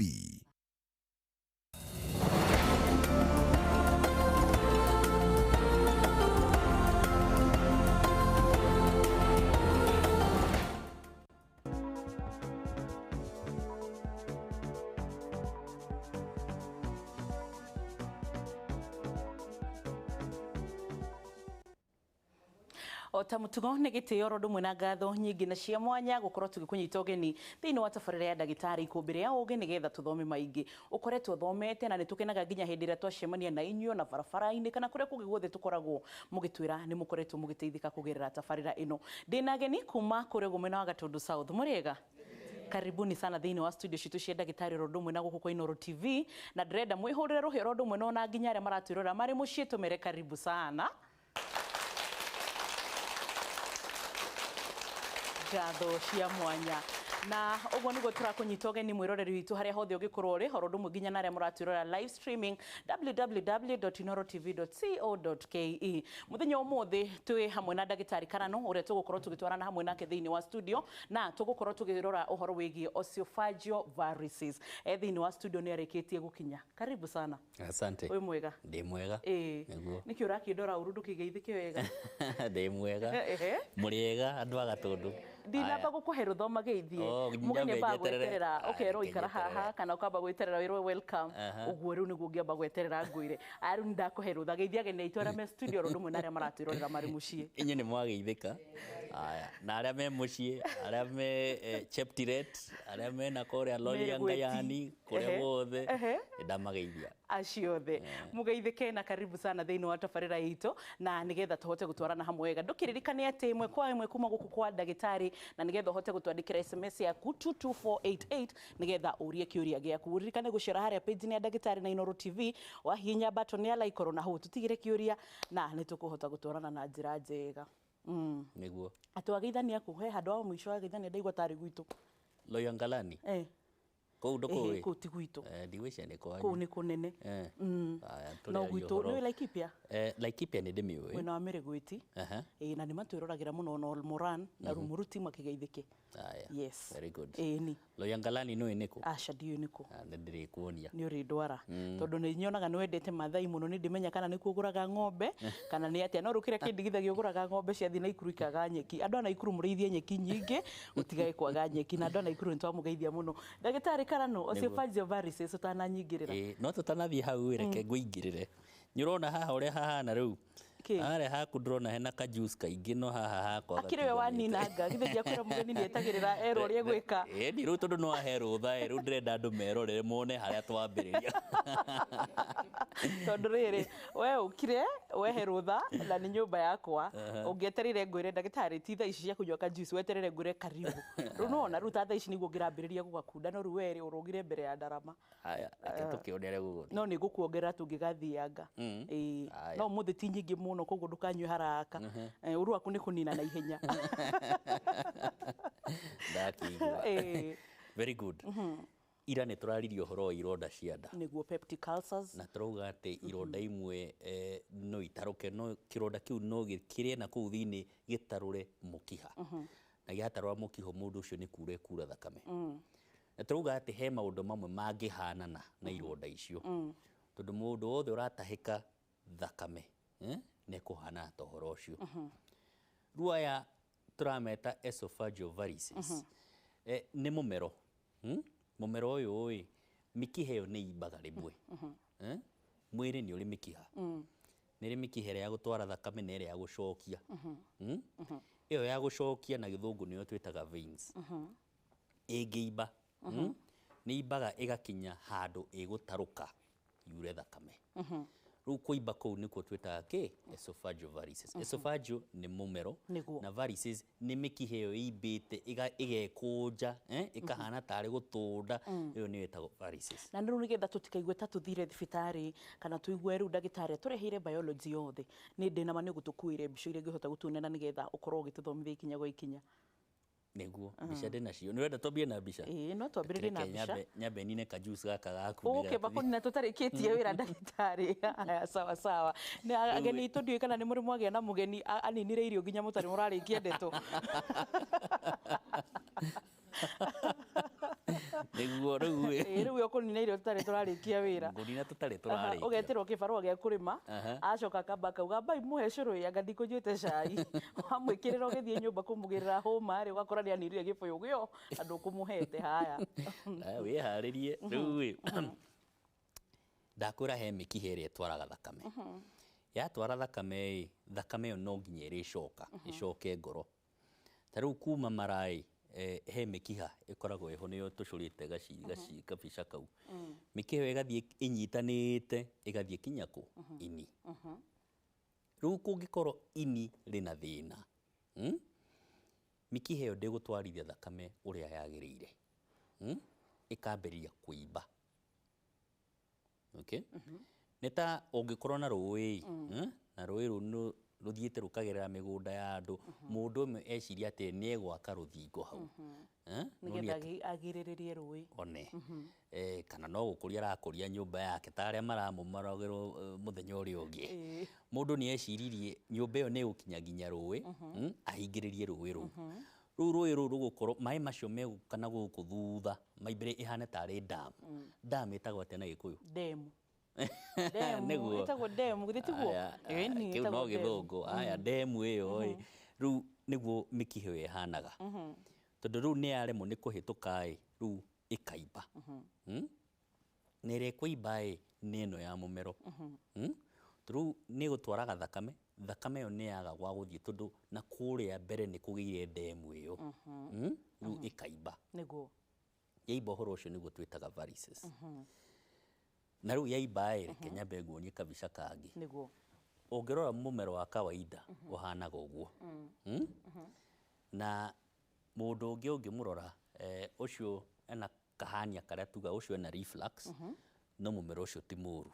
Speaker 2: O ta mũtugo nĩ gĩtĩo oro ũndũ na ngatho nyingĩ na cia mwanya gũkorwo tũgĩkũnyita ũgeni thĩinĩ wa tabarĩra ya ndagĩtarĩ ikũmbĩ rĩa ũgĩ nĩgetha tũthome maingĩ. Ũkoretwo ũthomete na nĩ tũkenaga nginya hĩndĩ ĩrĩa twacemania na inyuĩ na barabara-inĩ kana kũrĩa kũngĩ guothe tũkoragwo mũgĩtwĩra nĩ mũkoretwo mũgĩteithĩka kũgerera tabarĩra ĩno. Ndĩna ageni kuma kũrĩa ũguo mwena wa Gatundu South. Mũrĩega? Karibuni sana thĩinĩ wa studio citũ cia ndagĩtarĩ oro ũndũ ũmwe na gũkũ kwa Inooro TV, na ndĩrenda mwĩhũrĩre rũhĩ oro ũndũ ũmwe na ona nginya arĩa maratwĩrora marĩ mũciĩ tũmere karibu sana. Ngatho cia mwanya. Na ũguo nĩguo tũrakũnyita ũgeni mwĩroreri witũ harĩa hothe ũngĩkorwo ũrĩ oro ũndũ ũmwe nginya na arĩa mũratwĩrora live streaming www.inorotv.co.ke. Mũthenya ũmũthĩ twĩ hamwe na ndagĩtarĩ Karano ũrĩa tũgũkorwo tũgĩtwarana hamwe nake thĩinĩ wa studio, na tũgũkorwo tũkĩrora ũhoro wĩgiĩ esophageal varices. Thĩinĩ wa studio nĩ arĩkĩtie gũkinya. Karibu sana.
Speaker 3: Asante.
Speaker 2: Wĩ mwega?
Speaker 3: Ndĩ mwega.
Speaker 2: Ĩĩ.
Speaker 3: Nĩguo.
Speaker 2: Nĩkĩ ũrakĩndora ũru ndũkĩgeithĩke wega?
Speaker 3: Ndĩ mwega.
Speaker 2: Ehe.
Speaker 3: Mũrĩega andũ a Gatundu.
Speaker 2: Ndinamba gũkũhe rũtha ũmageithie. Mũgeni ambaga gweterera ũkerwo ikara haha kana ũkamba gweterera wĩrwo welcome. Ũguo rĩu nĩguo ũngĩamba gweterera ngwĩre. Aya rĩu nĩndakũhe rũtha, geithia ageni aitũ arĩa me studio oro ũndũ ũmwe na arĩa maratwĩrorera marĩ mũciĩ.
Speaker 3: Inyuĩ nĩ mwageithĩka. Aya, na arĩa me mũciĩ, arĩa me Cheptiret, arĩa me na kũrĩa Loliangayani, kũrĩa guothe, nĩndamageithia.
Speaker 2: Acio othe mugeithĩke na karibu sana thĩinĩ wa tabarĩra itũ, na nĩgetha tũhote gũtwarana hamwe wega. Ndũkĩririkane atĩ ĩmwe kwa ĩmwe kuma gũkũ kwa ndagĩtarĩ, na nĩgetha ũhote gũtwandĩkĩra SMS yaku 22488 nĩgetha ũrie kĩũria gĩaku. Ũririkane gũcera harĩa page-inĩ ya ndagĩtarĩ na Inooro TV, wahihinya button ya like oro na hau tũtigĩre kĩũria na nĩtũkũhota gũtwarana na njĩra njega.
Speaker 3: Nĩguo.
Speaker 2: Atĩ wageithania kũ? He handũ wa mũico wageithania ndaigua tarĩ gwitũ.
Speaker 3: Loyangalani. Kũu ndũkũĩ?
Speaker 2: Kũu ti gwitũ.
Speaker 3: Ndigwĩciria nĩ kwanyu.
Speaker 2: Kũu nĩ kũnene. No gwitũ nĩ Laikipia?
Speaker 3: Laikipia nĩ ndĩmĩũĩ.
Speaker 2: Mwena wa Mĩrĩgwĩti. Ĩĩ, na nĩ matwĩroragĩra mũno na Olmoran na Rumuruti makĩgeithĩke.
Speaker 3: Aya.
Speaker 2: Yes.
Speaker 3: Very good.
Speaker 2: Ĩĩ ni.
Speaker 3: Loyangalani nĩũĩ nĩ kũ?
Speaker 2: Aca ndiũĩ nĩ kũ.
Speaker 3: Nĩ ndĩrĩkuonia.
Speaker 2: Nĩ ũrĩndwara. Tondũ nĩ nyonaga nĩ wendete Maathai mũno, nĩ ndĩmenya kana nĩkuo ũgũraga ng'ombe kana nĩ atĩa. No rĩu kĩrĩa kĩndigithagia ũgũraga ng'ombe ciathiĩ Naikuru ikaga nyeki. Andũ a Naikuru mũrĩithie nyeki nyingĩ, gũtigage kwaga nyeki, na andũ a Naikuru nĩ twamũgeithia mũno. Ndagĩtarĩ Karano, esophageal varices ũtananyingĩrĩra.
Speaker 3: No tũtanathiĩ hau reke ngũingĩrĩre. Nĩ ũrona haha ũrĩa hahana rĩu? Harĩa haku ndĩrona hena ka juice kaingĩ no haha hakwa.
Speaker 2: Akĩrĩ we waninanga, githĩ ndiakwĩra mũgeni nĩetagĩrĩra erwo ũrĩa egwĩka.
Speaker 3: Ĩni rĩu tondũ no ahe rũtha rĩu ndĩrenda andũ merorere mone harĩa twambĩrĩria.
Speaker 2: Tondũ rĩrĩ, we ũkire wehe rũtha na nĩ nyũmba yakwa, ũngĩetereire ngwĩre ndagĩtarĩ ti thaa ici cia kũnyua ka juice, weterere ngwĩre karibu. Rĩu nĩwona rĩu ta thaa ici nĩguo ngĩrambĩrĩria gũgakunda, no rĩu we rĩ ũrũgire mbere ya ndarama.
Speaker 3: Haya, reke tũkĩone ũrĩa gũgũthiĩ.
Speaker 2: No nĩngũkuongerera tũngĩgathianga. Ĩĩ, no ũmũthĩ ti nyingĩ mũno koguo ndũkanyue haraka. Ũru waku nĩ kũnina na ihenya.
Speaker 3: Ndakĩigua. Very good. Ira nĩ tũraririe ũhoro wa ironda cia nda.
Speaker 2: Nĩguo peptic ulcers.
Speaker 3: Na tũrauga atĩ ironda imwe no itarũke, no kĩronda kĩu no gĩkĩrĩe na kũu thĩinĩ gĩtarũre mũkiha. Na gĩatarũra mũkiha mũndũ ũcio nĩ kura ekura thakame. Na tũrauga atĩ he maũndũ mamwe mangĩhanana na ironda icio. Tondũ mũndũ wothe ũratahĩka thakame nĩ ekũhana ta ũhoro ũcio. Rĩu aya tũrameta esophageal varices. Nĩ mũmero. Mũmero ũyũ ĩ, mĩkiha ĩyo nĩ imbaga rĩmwe. Mwĩrĩ nĩ ũrĩ mĩkiha. Nĩ ĩrĩ mĩkiha ĩrĩa ya gũtwara thakame na ĩrĩa ya gũcokia. Ĩyo ya gũcokia na gĩthũngũ nĩyo twĩtaga veins. Ĩngĩimba, nĩ imbaga ĩgakinya handũ ĩgũtarũka yure thakame. Rĩu kũimba kũu nĩkuo twĩtaga kĩ? Esophageal varices. Esophageal nĩ mũmero na varices nĩ mĩkiha ĩyo ĩimbĩte ĩgekũnja, ĩkahana tarĩ gũtũnda, ĩyo nĩyo ĩtagwo varices.
Speaker 2: Na rĩu nĩgetha tũtikaigue ta tũthire thibitarĩ kana tũigue rĩu ndagĩtarĩ atũreheire biology yothe, nĩ ndĩ na ma nĩ ũgũtũkuĩre mbica iria ũngĩhota gũtuonia na nĩgetha ũkorwo ũgĩtũthomithia ikinya gwa ikinya.
Speaker 3: Nĩguo, mbica ndĩ nacio. Nĩ ũrenda twambie na mbica?
Speaker 2: Ĩĩ, no twambĩrĩrie na mbica.
Speaker 3: Nyambe nine ka juice gaka gaku.
Speaker 2: Ũgũkĩamba kũnina tũtarĩkĩtie wĩra ndagĩtarĩ. Haya, sawa sawa. Nĩ ageni aitũ ndiũĩ kana nĩ mũrĩ mwagĩa na mũgeni aninire irio nginya mũtarĩ mũrarĩkia ndeto.
Speaker 3: Nĩguo rĩu
Speaker 2: ĩ. Rĩu ũkũnina irio tũtarĩ tũrarĩkia wĩra.
Speaker 3: Ngũnina tũtarĩ tũrarĩkia.
Speaker 2: Ũgetĩrwo kĩbarũa gĩa kũrĩma, acoka akamba akauga mbai mũhe cũrũ ĩ anga ndikũnyuĩte cai. Wamwĩkĩrĩra ũgĩthiĩ nyũmba kũmũgĩrĩra hũma rĩ, ũgakora nĩ aninire gĩbũyũ gĩo na ndũkũmũhete. Haya.
Speaker 3: Wĩharĩrie rĩu ĩ. Ndakwĩra he mĩkiha ĩrĩa ĩtwaraga thakame. Yatwara thakame ĩ, thakame ĩyo no nginya ĩrĩcoka ĩcoke ngoro. Ta rĩu kuma mara ĩ, he mĩkiha ĩkoragwo ĩho nĩyo tũcũrĩte gaci gaci kabica kau. Mĩkiha ĩyo ĩgathiĩ ĩnyitanĩte ĩgathiĩ kinya kũ? Ini. Rĩu kũngĩkorwo ini rĩna thĩna, mĩkiha ĩyo ndĩgũtwarithia thakame ũrĩa yagĩrĩire, ĩkambĩrĩria kũimba. Okay? Nĩ ta ũngĩkorwo na rũĩ, na rũĩ rũu rũthiĩte rũkagerera mĩgũnda ya andũ, mũndũ ũmwe eciria atĩ nĩ egwaka rũthingo hau.
Speaker 2: Nĩgetha agirĩrĩrie rũĩ.
Speaker 3: One. Kana no gũkũria arakũria nyũmba yake ta arĩa maramomoragĩrwo mũthenya ũrĩa ũngĩ. Mũndũ nĩ eciririe nyũmba ĩyo nĩ ĩgũkinya nginya rũĩ, ahingĩrĩrie rũĩ rũu. Rĩu rũĩ rũu rũgũkorwo maĩ macio megũka na gũkũ thutha maimbĩre ĩhane tarĩ dam. Dam ĩtagwo atĩa na Gĩkũyũ?
Speaker 2: Demu. Demu ĩtagwo demu, githĩ tiguo?
Speaker 3: Ĩni, kĩu no gĩthũngũ. Aya, demu ĩyo ĩ, rĩu nĩguo mĩkiha ĩyo ĩhanaga. Tondũ rĩu nĩ yaremwo nĩ kũhĩtũka ĩ, rĩu ĩkaimba. Na ĩrĩa ĩkũimba ĩ, nĩ ĩno ya mũmero. Rĩu nĩ ĩgũtwaraga thakame, thakame ĩyo nĩ yaga gwa gũthiĩ tondũ na kũrĩa mbere nĩ kũgĩire demu ĩyo. Rĩu ĩkaimba.
Speaker 2: Nĩguo.
Speaker 3: Yaimba ũhoro ũcio nĩguo twĩtaga varices. Na rĩu yaimba ĩ, reke nyambe nguonie kabica kangĩ.
Speaker 2: Nĩguo.
Speaker 3: Ũngĩrora mũmero wa kawaida ũhanaga ũguo. Na mũndũ ũngĩ ũngĩmũrora, ũcio ena kahania karĩa tuga ũcio ena reflux, no mũmero ũcio ti mũru.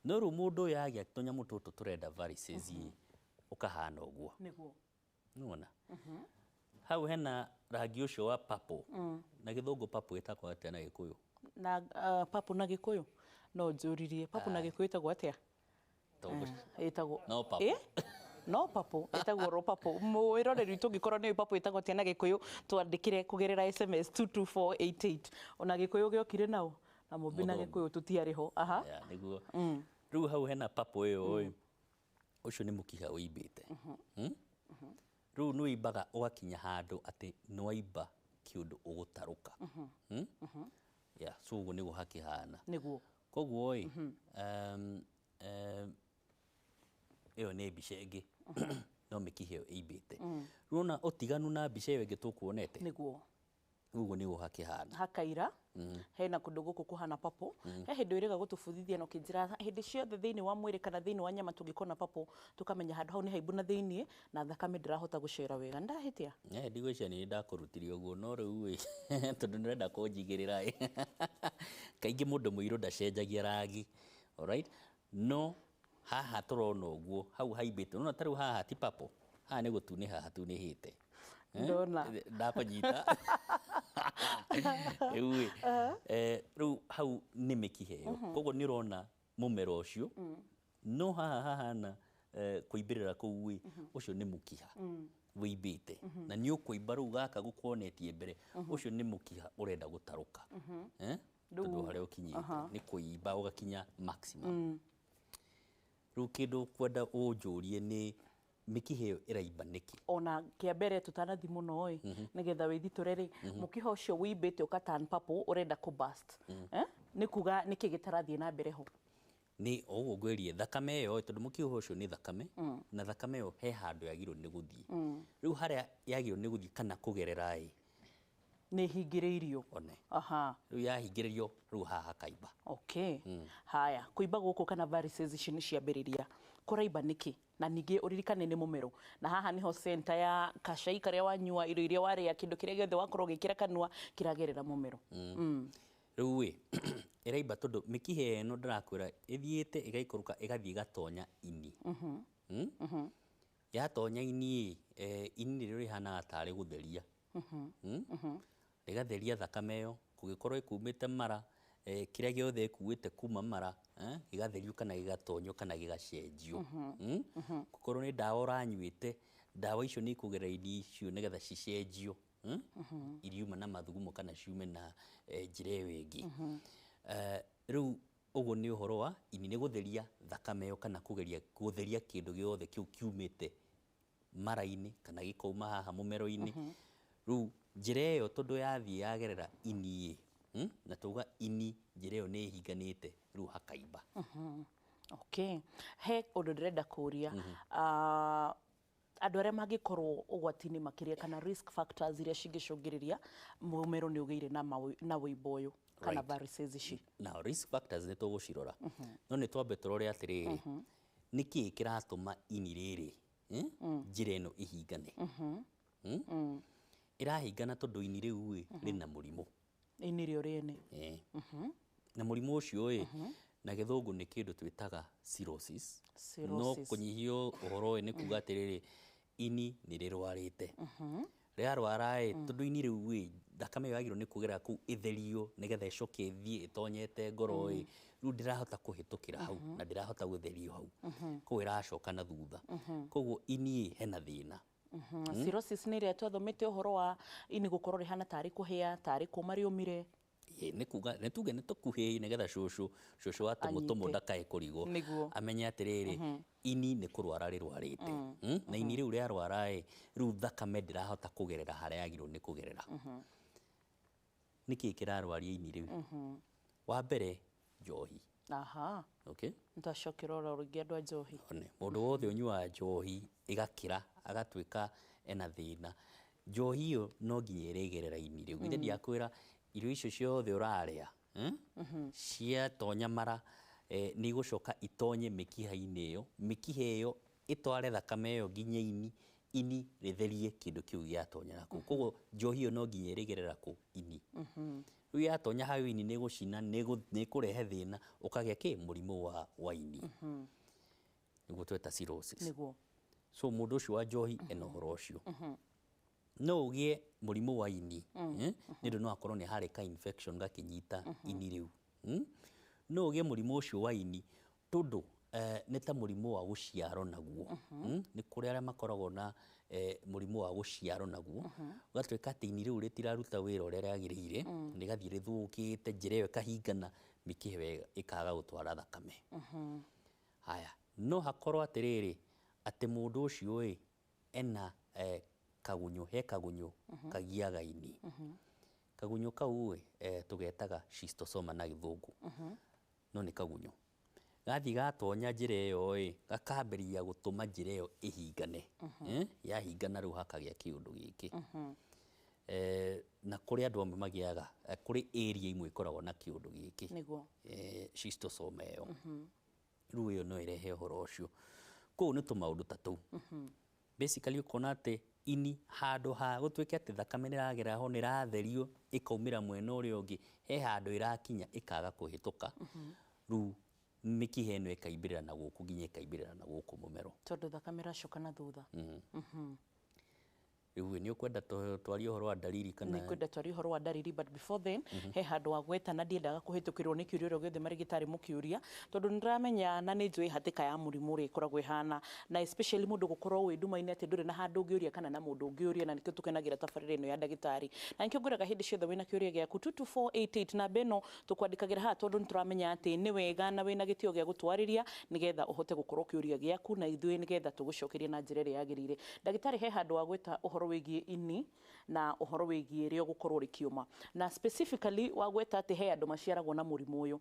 Speaker 3: No rĩu mũndũ ũyũ agĩa tũnyamũ tũtũ tũrenda varices ĩ, ũkahana ũguo.
Speaker 2: Nĩguo.
Speaker 3: Nĩwona? Hau hena rangi ũcio wa purple. Na gĩthũngũ purple ĩtagwo atĩa na Gĩkũyũ?
Speaker 2: Na purple na Gĩkũyũ? No njũririe. Purple na Gĩkũyũ ĩtagwo atĩa? Ĩtagwo
Speaker 3: no purple.
Speaker 2: No purple, ĩtagwo ro purple. Mwĩroreri witũ ũngĩkorwo nĩ purple ĩtagwo atĩa na Gĩkũyũ, twandĩkĩre kũgerera SMS 22488. Ona Gĩkũyũ gĩokire nao, na Mũmbi na Gĩkũyũ tũtiarĩ ho. Aha.
Speaker 3: Nĩguo. Rĩu hau hena purple ĩyo ĩ, ũcio nĩ mũkiha ũimbĩte. Rĩu nĩ ũimbaga ũgakinya handũ atĩ nĩ waimba kĩũndũ ũgũtarũka. Yeah, so ũguo nĩguo hakĩhana.
Speaker 2: Nĩguo.
Speaker 3: Koguo ĩ, ĩyo nĩ mbica ĩngĩ no mĩkiha ĩyo ĩimbĩte. Rĩu ona ũtiganu na mbica ĩyo ĩngĩ tũkuonete.
Speaker 2: Nĩguo.
Speaker 3: Ũguo nĩguo hakĩhana.
Speaker 2: Hakaira, hena kũndũ gũkũ kũhana purple. He hĩndĩ ũrĩga gũtũbundithia na ũkĩnjĩra hĩndĩ ciothe thĩinĩ wa mwĩrĩ kana thĩinĩ wa nyama tũngĩkona purple tũkamenya handũ hau nĩ haimbu na thĩinĩ na thakame ndĩrahota gũcera wega. Nĩndahĩtia?
Speaker 3: Ndigwĩciria nĩ ndakũrutire ũguo no rĩu ĩ, tondũ nĩũrenda kũnjigĩrĩra ĩ. Kaingĩ mũndũ mũirũ ndacenjagia rangi. Alright? No haha tũrona ũguo hau haimbĩte. Nĩwona ta rĩu haha ti purple. Haha nĩ gũtunĩha hatunĩhĩte.
Speaker 2: Ndona.
Speaker 3: Ndakũnyita. Rĩu ĩ, rĩu hau nĩ mĩkiha ĩyo. Koguo nĩ ũrona mũmero ũcio, no haha hahana kũimbĩrĩra kũu ĩ, ũcio nĩ mũkiha wĩimbĩte. Na nĩ ũkũimba rĩu gaka gũkuonetie mbere, ũcio nĩ mũkiha ũrenda gũtarũka. Tondũ harĩa ũkinyĩte nĩ kũimba ũgakinya maximum. Rĩu kĩndũ kwenda ũnjũrie nĩ mĩkiha ĩyo ĩraimba nĩkĩ?
Speaker 2: Ona kĩa mbere tũtanathi mũno ĩ, nĩgetha wĩthitũre rĩ, mũkiha ũcio wĩimbĩte ũka turn purple ũrenda kũ burst. Nĩ kuga nĩkĩ gĩtarathiĩ na mbere ho?
Speaker 3: Nĩ ũguo ngwĩrie thakame ĩyo tondũ mũkiha ũcio nĩ thakame, na thakame ĩyo he handũ yagĩrĩirwo nĩ gũthiĩ. Rĩu harĩa yagĩrĩirwo nĩ gũthiĩ kana kũgerera ĩ,
Speaker 2: nĩ hingĩrĩirio.
Speaker 3: One.
Speaker 2: Aha.
Speaker 3: Rĩu yahingĩrĩrio rĩu haha hakaimba.
Speaker 2: Okay. Haya, kũimba gũkũ kana varices ici nĩ ciambĩrĩria. Kũraimba nĩkĩ? Na ningĩ ũririkane nĩ mũmero. Na haha nĩho center ya kacai karĩa wanyua, irio iria warĩa, kĩndũ kĩrĩa gĩothe wakorwo ũgĩkĩra kanua kĩragerera mũmero.
Speaker 3: Rĩu ĩ, ĩraimba tondũ mĩkiha ĩno ndĩrakwĩra ĩthiĩte ĩgaikũrũka ĩgathiĩ ĩgatonya ini. Yatonya ini ĩ, ini nĩrĩo rĩhanaga tarĩ gũtheria. Rĩgatheria thakame ĩyo, kũngĩkorwo ĩkumĩte mara, kĩrĩa gĩothe ĩkuĩte kuma mara, gĩgatherio kana gĩgatonyio kana gĩgacenjio. Gũkorwo nĩ ndawa ũranyuĩte, ndawa icio nĩ ikũgerera ini icio nĩgetha cicenjio. Iriuma na mathugumo kana ciume na njĩra ĩyo ĩngĩ. Rĩu ũguo nĩ ũhoro wa ini nĩ gũtheria thakame ĩyo kana kũgeria gũtheria kĩndũ gĩothe kĩu kiumĩte mara-inĩ kana gĩkauma haha mũmero-inĩ. Rĩu njĩra ĩyo tondũ yathiĩ yagerera ini ĩ, na tuga ini njĩra ĩyo nĩ ĩhinganĩte rĩu hakaimba.
Speaker 2: Okay, he ũndũ ndĩrenda kũria. Ah, andũ arĩa mangĩkorwo ũgwati-inĩ makĩria kana risk factors iria cingĩcũngĩrĩria mũmero nĩ ũgĩire na wĩimbo ũyũ kana varices ici?
Speaker 3: Now risk factors nĩ tũgũcirora, no nĩ twambe tũrore atĩrĩrĩ, nĩ kĩĩ kĩratũma ini rĩrĩ, njĩra ĩno ĩhingane? Ĩrahingana tondũ ini rĩu ĩ rĩna mũrimũ.
Speaker 2: Ini rĩo rĩene.
Speaker 3: Na mũrimũ ũcio ĩ na gĩthũngũ nĩ kĩndũ twĩtaga cirrhosis. No
Speaker 2: Cirrhosis.
Speaker 3: kũnyihio ũhoro ũyũ nĩ kuga atĩrĩrĩ, ini nĩ rĩrwarĩte. Rĩarwara ĩ, tondũ ini rĩu ĩ thakame ĩyo yagĩrĩirwo nĩ kũgera kũu ĩtherio nĩgetha ĩcoke ĩthiĩ ĩtonyete ngoro ĩ, rĩu ndĩrahota kũhĩtũkĩra hau na ndĩrahota gũtherio hau, koguo ĩracoka na thutha. Koguo ini ĩ hena thĩna.
Speaker 2: Cirrhosis nĩ ĩrĩa twathomete ũhoro wa ini gũkorwo rĩhana tarĩ kũhĩa, tarĩ kũma rĩũmire.
Speaker 3: Ĩ, nĩ kuga nĩ tuge nĩ tũkuhĩ nĩgetha cũcũ wa tũmũtũmũ
Speaker 2: Anyite.
Speaker 3: ndakae kũrigwo. Amenye atĩrĩrĩ, ini nĩ kũrwara rĩrwarĩte. Na ini rĩu rĩarwara ĩ, rĩu thakame ndĩrahota kũgerera harĩa yagĩrĩirwo nĩ kũgerera. Nĩkĩĩ kĩrarwaria ini rĩu? Wa mbere, njohi. Okay.
Speaker 2: Nĩtwacokera oro rĩngĩ andũ a njohi.
Speaker 3: One, mũndũ wothe ũnyuaga njohi ĩgakĩra agatuĩka ena thĩna, njohi ĩyo no nginya ĩrĩgerera ini rĩu. Githĩ ndiakwĩra irio icio ciothe ũrarĩa, ciatonya mara, nĩ igũcoka itonye mĩkiha-inĩ ĩyo, mĩkiha ĩyo ĩtware thakame ĩyo nginya ini, ini rĩtherie kĩndũ kĩu gĩatonya nakũu. Koguo njohi ĩyo no nginya ĩrĩgerera kũ ini. Rĩu yatonya hau ini nĩ ĩgũcina, nĩ ĩkũrehe thĩna, ũkagĩa kĩ mũrimũ wa ini, nĩguo tweta cirrhosis. So mũndũ ũcio wa njohi ena ũhoro ũcio. No ũgĩe mũrimũ wa ini, nĩ ũndũ no akorwo nĩ harĩ ka infection gakĩnyita ini rĩu. No ũgĩe mũrimũ ũcio wa ini tondũ nĩ ta mũrimũ wa gũciarwo naguo. Nĩ kũrĩ arĩa makoragwo na mũrimũ wa gũciarwo naguo, ũgatuĩka atĩ ini rĩu rĩtiraruta wĩra ũrĩa rĩagĩrĩire, rĩgathiĩ rĩthũkĩte, njĩra ĩyo ĩkahingana, mĩkiha ĩyo ĩkaga gũtwara thakame. Haya, no hakorwo atĩrĩrĩ, atĩ mũndũ ũcio ĩ ena kagunyũ, he kagunyũ kagiaga ini. Kagunyũ kau ĩ tũgetaga schistosoma na gĩthũngũ, no nĩ kagunyũ. Gathiĩ gatonya njĩra ĩyo ĩ, gakambĩrĩria gũtũma njĩra ĩyo ĩhingane. Yahingana rĩu hakagĩa kĩũndũ gĩkĩ. Na kũrĩ andũ amwe magĩaga, kũrĩ area imwe ikoragwo na kĩũndũ gĩkĩ. Schistosoma ĩyo. Rĩu ĩyo no ĩrehe ũhoro ũcio. Koguo nĩ tũmaũndũ ta tũu. Basically ũkona atĩ ini handũ ha gũtuĩke atĩ thakame nĩ ĩragerera ho, nĩ ĩratherio ĩkaumĩra mwena ũrĩa ũngĩ, he handũ ĩrakinya ĩkaga kũhĩtũka. Rĩu mĩkiha ĩno ĩkaimbĩrĩra na gũkũ nginya ĩkaimbĩrĩra na gũkũ mũmero.
Speaker 2: Tondũ thakame ĩracoka na thutha.
Speaker 3: Rĩu nĩ ũkwenda twarie ũhoro wa dalili kana?
Speaker 2: Nĩ kwenda twarie ũhoro wa dalili, but before then, he handũ wa gweta na ndiendaga kũhĩtũkĩrwo nĩ kĩũria ũrĩa gĩothe marĩgĩtarĩ mũkĩũria, tondũ nĩ ndĩramenya na nĩ njũĩ hatĩka ya mũrimũ ũrĩa ĩkoragwo ĩhana, na especially mũndũ gũkorwo wĩ nduma-inĩ atĩ ndũrĩ na handũ ũngĩũria kana na mũndũ ũngĩũria, na nĩkĩo tũkenagĩra tabarĩra ĩno ya ndagĩtarĩ, na nĩkĩo ngwĩraga hĩndĩ ciothe wĩna kĩũria gĩaku 22488 namba ĩno tũkwandĩkagĩra haha, tondũ nĩ tũramenya atĩ nĩ wega na wĩna gĩtĩo gĩa gũtwarĩria nĩgetha ũhote gũkorwo kĩũria gĩaku na ithuĩ nĩgetha tũgũcokerie na njĩra ĩrĩa yagĩrĩire. Ndagĩtarĩ, he handũ wa gwĩta ũhoro wĩgiĩ ini na ũhoro wĩgiĩ rĩo gũkorwo rĩkĩũma, na specifically wagweta atĩ he andũ maciaragwo na mũrimũ ũyũ.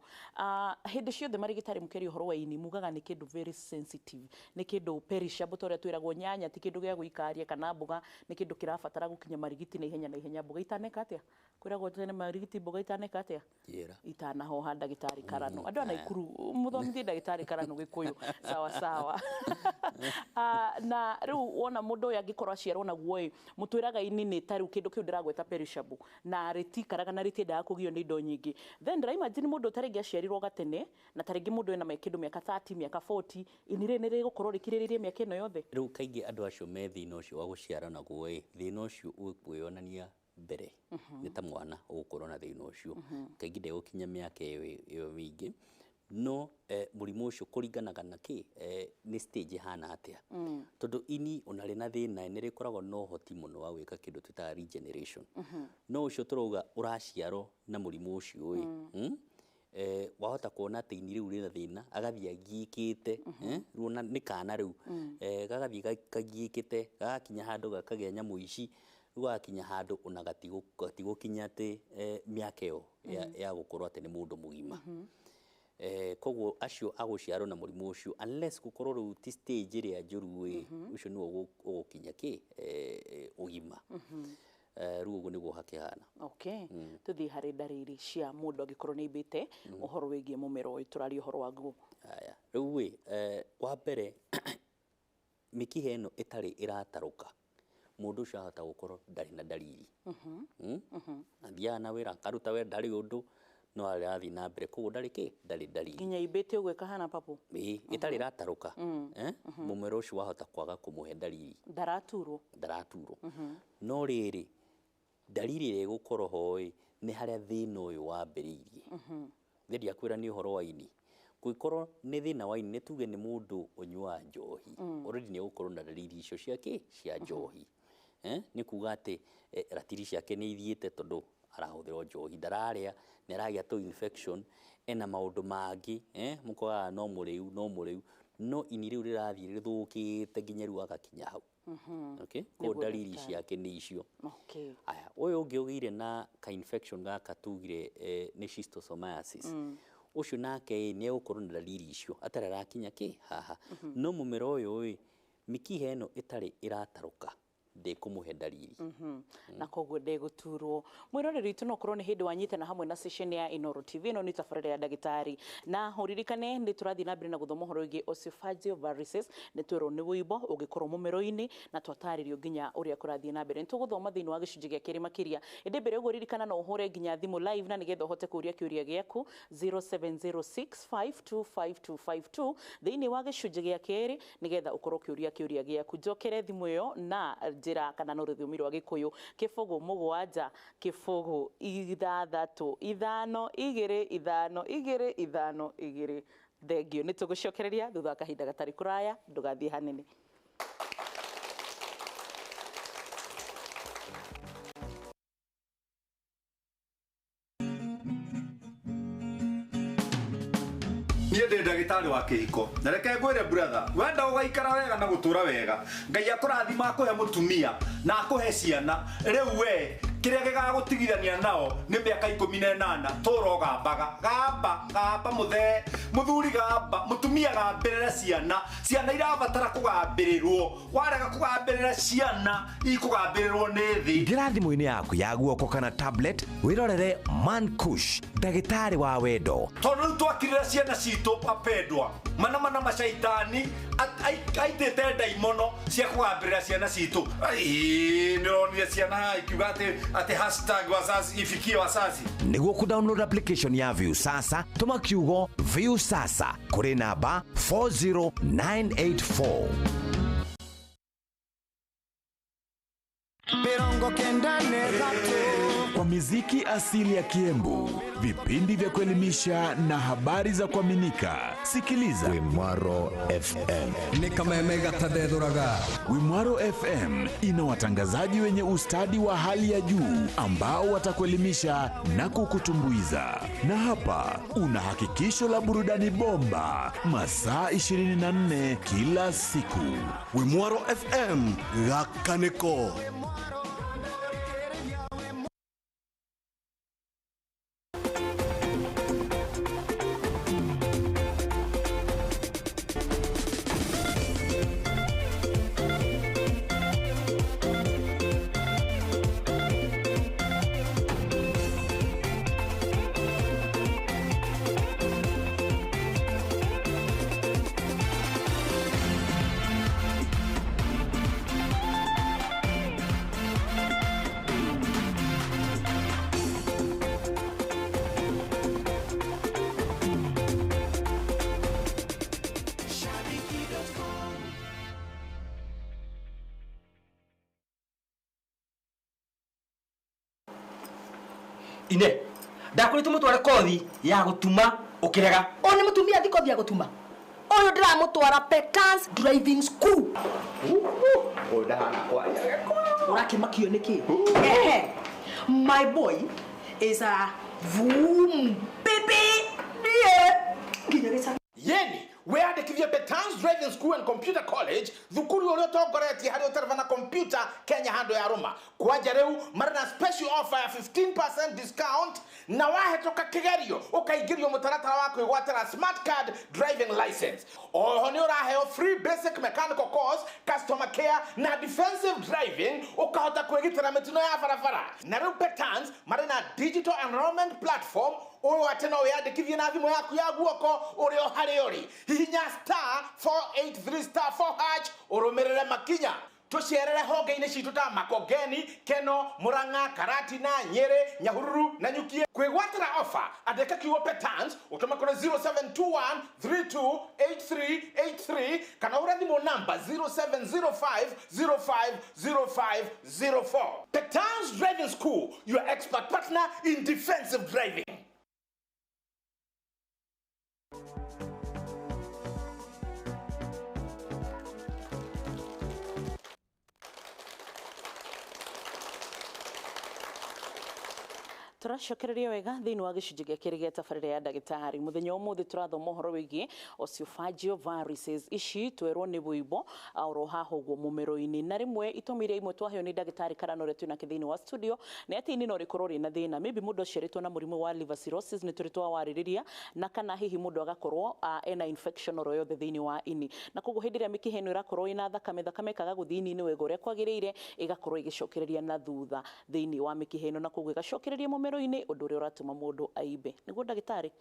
Speaker 2: Hĩndĩ ciothe marĩgĩtarĩ mũkĩaria ũhoro wa ini mugaga nĩ kĩndũ very sensitive, nĩ kĩndũ perishable, ta ũrĩa twĩragwo nyanya ti kĩndũ gĩa gũikaria kana mboga nĩ kĩndũ kĩrabatara gũkinya marigiti na ihenya na ihenya, mboga itaneka atĩa, kwĩragwo tene marigiti mboga itaneka atĩa,
Speaker 3: Njĩra.
Speaker 2: itanahoha. Ndagĩtarĩ Karano, andũ a Naikuru mũthomithie ndagĩtarĩ Karano Gĩkũyũ sawa sawa. Na rĩu wona mũndũ ũyũ angĩkorwo aciarwo naguo ĩ, mũtwĩraga ini nĩ ta rĩu kĩndũ kĩu ndĩragweta perishable, na rĩtikaraga na rĩtiendaga kũgio nĩ indo nyingĩ. Then ndĩra imagine mũndũ ta rĩngĩ aciarirwo gatene, na ta rĩngĩ mũndũ ena kĩndũ mĩaka 30, mĩaka 40, ini rĩrĩ nĩ rĩgũkorwo rĩkirĩrĩirie mĩaka ĩno yothe?
Speaker 3: Rĩu kaingĩ andũ acio me thĩna ũcio wa gũciarwo naguo ĩ, thĩna ũcio ũkwĩyonania mbere. Nĩ ta mwana ũgũkorwo na thĩna ũcio, kaingĩ ndegũkinya mĩaka ĩyo mĩingĩ, no mũrimũ ũcio kũringanaga na kĩ, nĩ stage ĩhana atĩa, tondũ ini ona rĩna thĩna nĩ rĩkoragwo na ũhoti mũno wa gwĩka kĩndũ twĩtaga regeneration. No ũcio tũrauga ũraciarwo na mũrimũ ũcio ĩ, wahota kuona atĩ ini rĩu rĩna thĩna agathiĩ agiĩkĩte, rĩu ona nĩ kana rĩu, gagathiĩ kagiĩkĩte gagakinya handũ gakagĩa nyamũ ici, rĩu gagakinya handũ ona gatigũkinya atĩ mĩaka ĩyo ya gũkorwo atĩ nĩ mũndũ mũgima. Koguo acio agũciarwo na mũrimũ ũcio unless gũkorwo rĩu ti stage ĩrĩa njũru ĩ, ũcio nĩwe ũgũkinya kĩ ũgima. Rĩu ũguo nĩguo hakĩhana.
Speaker 2: Okay. Tuthiĩ harĩ ndariri cia mũndũ angĩkorwo nĩ aimbĩte ũhoro wĩgiĩ mũmero ũyũ tũraria ũhoro waguo.
Speaker 3: Haya, rĩu ĩ, wa mbere mĩkiha ĩno ĩtarĩ ĩratarũka, mũndũ ũcio ahota gũkorwo ndarĩ na dariri. Athiaga na wĩra akaruta wĩra ndarĩ ũndũ, no arathiĩ na mbere, koguo ndarĩ kĩ, ndarĩ dariri.
Speaker 2: Nginya aimbĩte ũguo ĩkahana papo.
Speaker 3: Ĩĩ, ĩtarĩ ĩratarũka, mũmero ũcio wahota kwaga kũmũhe dariri.
Speaker 2: Ndaraturwo.
Speaker 3: Ndaraturwo. No rĩrĩ, dariri ĩrĩa ĩgũkorwo ho ĩ, nĩ harĩa thĩna ũyũ wambĩrĩirie. Ndendia kwĩra nĩ ũhoro wa ini. Kũngĩkorwo nĩ thĩna wa ini, nĩ tuge nĩ mũndũ ũnyuaga njohi, already nĩ egũkorwo na dariri icio cia kĩ, cia njohi. Nĩ kuga atĩ ratiri ciake nĩ ithiĩte tondũ arahũthĩra njohi, ndararĩa, nĩ aragĩa tũ infection, ena maũndũ mangĩ, mũkoraga no mũrĩu, no mũrĩu, no ini rĩu rĩrathiĩ rĩthũkĩte nginya rĩu agakinya hau. Okay? Koguo dariri ciake nĩ icio.
Speaker 2: Okay.
Speaker 3: Aya, ũyũ ũngĩ ũgĩire na ka infection gaka tugire nĩ schistosomiasis. Ũcio nake nĩ egũkorwo na dariri icio atarĩ arakinya kĩ haha. No mũmero ũyũ ĩ, mĩkiha ĩno ĩtarĩ ĩratarũka ndĩkũmũhe dariri.
Speaker 2: Na koguo ndĩgũturwo. Mwĩroreri witũ no ũkorwo nĩ hĩndĩ wanyitana hamwe na session ya Inooro TV, ĩno nĩ tabarĩra ya ndagĩtarĩ, na ũririkane nĩ tũrathiĩ na mbere na gũthoma ũhoro wĩgiĩ esophageal varices, nĩ twerwo nĩ wũimbo ũngĩkorwo mũmero-inĩ, na twatarĩrio nginya ũrĩa kũrathiĩ na mbere. Nĩ tũgũthoma thĩinĩ wa gĩcunjĩ gĩa kerĩ makĩria, ĩndĩ mbere ũguo ririkana no ũhũre nginya thimũ live na nĩgetha ũhote kũũria kĩũria gĩaku 0706525252 thĩinĩ wa gĩcunjĩ gĩa kerĩ nĩgetha ũkorwo ũkĩũria kĩũria gĩaku. Njokere thimũ ĩyo na njĩra kana no rũthiomi rwa Gĩkũyũ 0 7 0 6 5 2 5 2 5 2. Thengio, nĩ tũgũcokereria thutha wa kahinda gatarĩ kũraya, ndũgathiĩ hanene.
Speaker 1: Niĩ ndĩ ndagĩtarĩ wa kĩhiko, na reke ngwĩre brother, wenda ũgaikara wega na gũtũra wega, Ngai akũrathima akũhe mũtumia na akũhe ciana. Rĩu we kĩrĩa gĩgagũtigithania nao nĩ mĩaka 18 tũra ũgambaga, gamba gamba mũthee, mũthuri gamba, mũtumia gambĩrĩra ciana, ciana irabatara kũgambĩrĩrwo, warega kũgambĩrĩra ciana ikũgambĩrĩrwo nĩ thĩ.
Speaker 9: Ingĩra thimũ-inĩ yaku ya guoko kana tablet wĩrorere Man Kush, ndagĩtarĩ wa wendo.
Speaker 1: Tondũ rĩu twakirĩra ciana citũ apendwa, mana mana macaitani aitĩte ndaimono cia kũgambĩrĩra ciana citũ. Nĩ ũronire ciana ikiuga atĩ hashtag wazazi ifikie wazazi.
Speaker 9: Nĩguo kũ download application ya Viusasa, tũma kiugo Viusasa kũrĩ namba 40984.
Speaker 4: Kwa miziki asili ya Kiembu, vipindi vya kuelimisha na habari za kuaminika, sikiliza
Speaker 7: Wimwaro FM.
Speaker 4: Wimwaro FM ina watangazaji wenye ustadi wa hali ya juu ambao watakuelimisha na kukutumbuiza. Na hapa una hakikisho la burudani bomba masaa 24 kila siku.
Speaker 8: Wimwaro FM gakaneko.
Speaker 13: Ine ndakwĩrĩte mũtware kothi ya gũtuma ũkĩrega.
Speaker 20: Ũyũ nĩ mũtumia thi kothi ya gũtuma. Ũyũ ndĩramũtwara Petans Driving School.
Speaker 24: Ũyũ ndahana kwaria.
Speaker 20: Ũrakĩmakio nĩkĩ? Ehe. My boy is a vroom baby. Ndiye. Nginya gĩcagi.
Speaker 13: Yeni wĩandĩke
Speaker 5: Wĩyandĩkithie Petans Driving School and Computer College, thukuru ũrĩa ũtongoretie harĩ ũtereba na computer Kenya handũ ya Rũma. Kwanja rĩu marĩ na special offer ya 15% discount, na wahĩtũka kĩgerio ũkaingĩrio mũtaratara wa kwĩgwatĩra smart card driving license. Oho nĩ ũraheo free basic mechanical course, customer care na defensive driving, ũkahota kwĩgitĩra mĩtino ya barabara. Na rĩu Petans marĩ na digital enrollment platform ũyũ atĩ no wĩyandĩkithie na thimũ yaku ya guoko ũrĩ o harĩa ũrĩ. Hihinya star 483 star 4 hash ũrũmĩrĩre makinya. Tũcerere honge-inĩ citũ ta Makongeni, Keno, Murang'a, Karatina, Nyĩrĩ, Nyahururu na Nyukie. Kwĩgwatĩra offer, andĩka kiugo Petans ũtũme kũrĩ 0721 328383 kana ũhũre thimũ namba 0705 050504. Petans Driving School, your expert partner in defensive driving.
Speaker 2: Tũracokereria wega thĩinĩ wa gĩcunjĩ gĩa kerĩ gĩa tabarĩra ya ndagĩtarĩ. Mũthenya wa ũmũthĩ tũrathoma ũhoro wĩgiĩ oesophageal varices. Ici twerwo nĩ wũimbo oro haha ũguo mũmero-inĩ, na rĩmwe itũmi iria imwe twaheo nĩ ndagĩtarĩ Karano ũrĩa twĩnake thĩinĩ wa studio nĩ atĩ ini no rĩkorwo rĩna thĩna, maybe mũndũ aciarĩtwo na mũrimũ wa liver cirrhosis nĩ tũrĩ twawarĩrĩria, na kana hihi mũndũ agakorwo ena infection oro yothe thĩinĩ wa ini, na koguo hĩndĩ ĩrĩa mĩkiha ĩno ĩrakorwo ĩna thakame, thakame ĩkaga gũthiĩ ini-inĩ wega ũrĩa kwagĩrĩire, ĩgakorwo ĩgĩcokereria na thutha thĩinĩ wa mĩkiha ĩno, na koguo ĩgacokereria mũmero-inĩ, ũndũ ũrĩa ũratũma mũndũ aimbe. Nĩguo ndagĩtarĩ,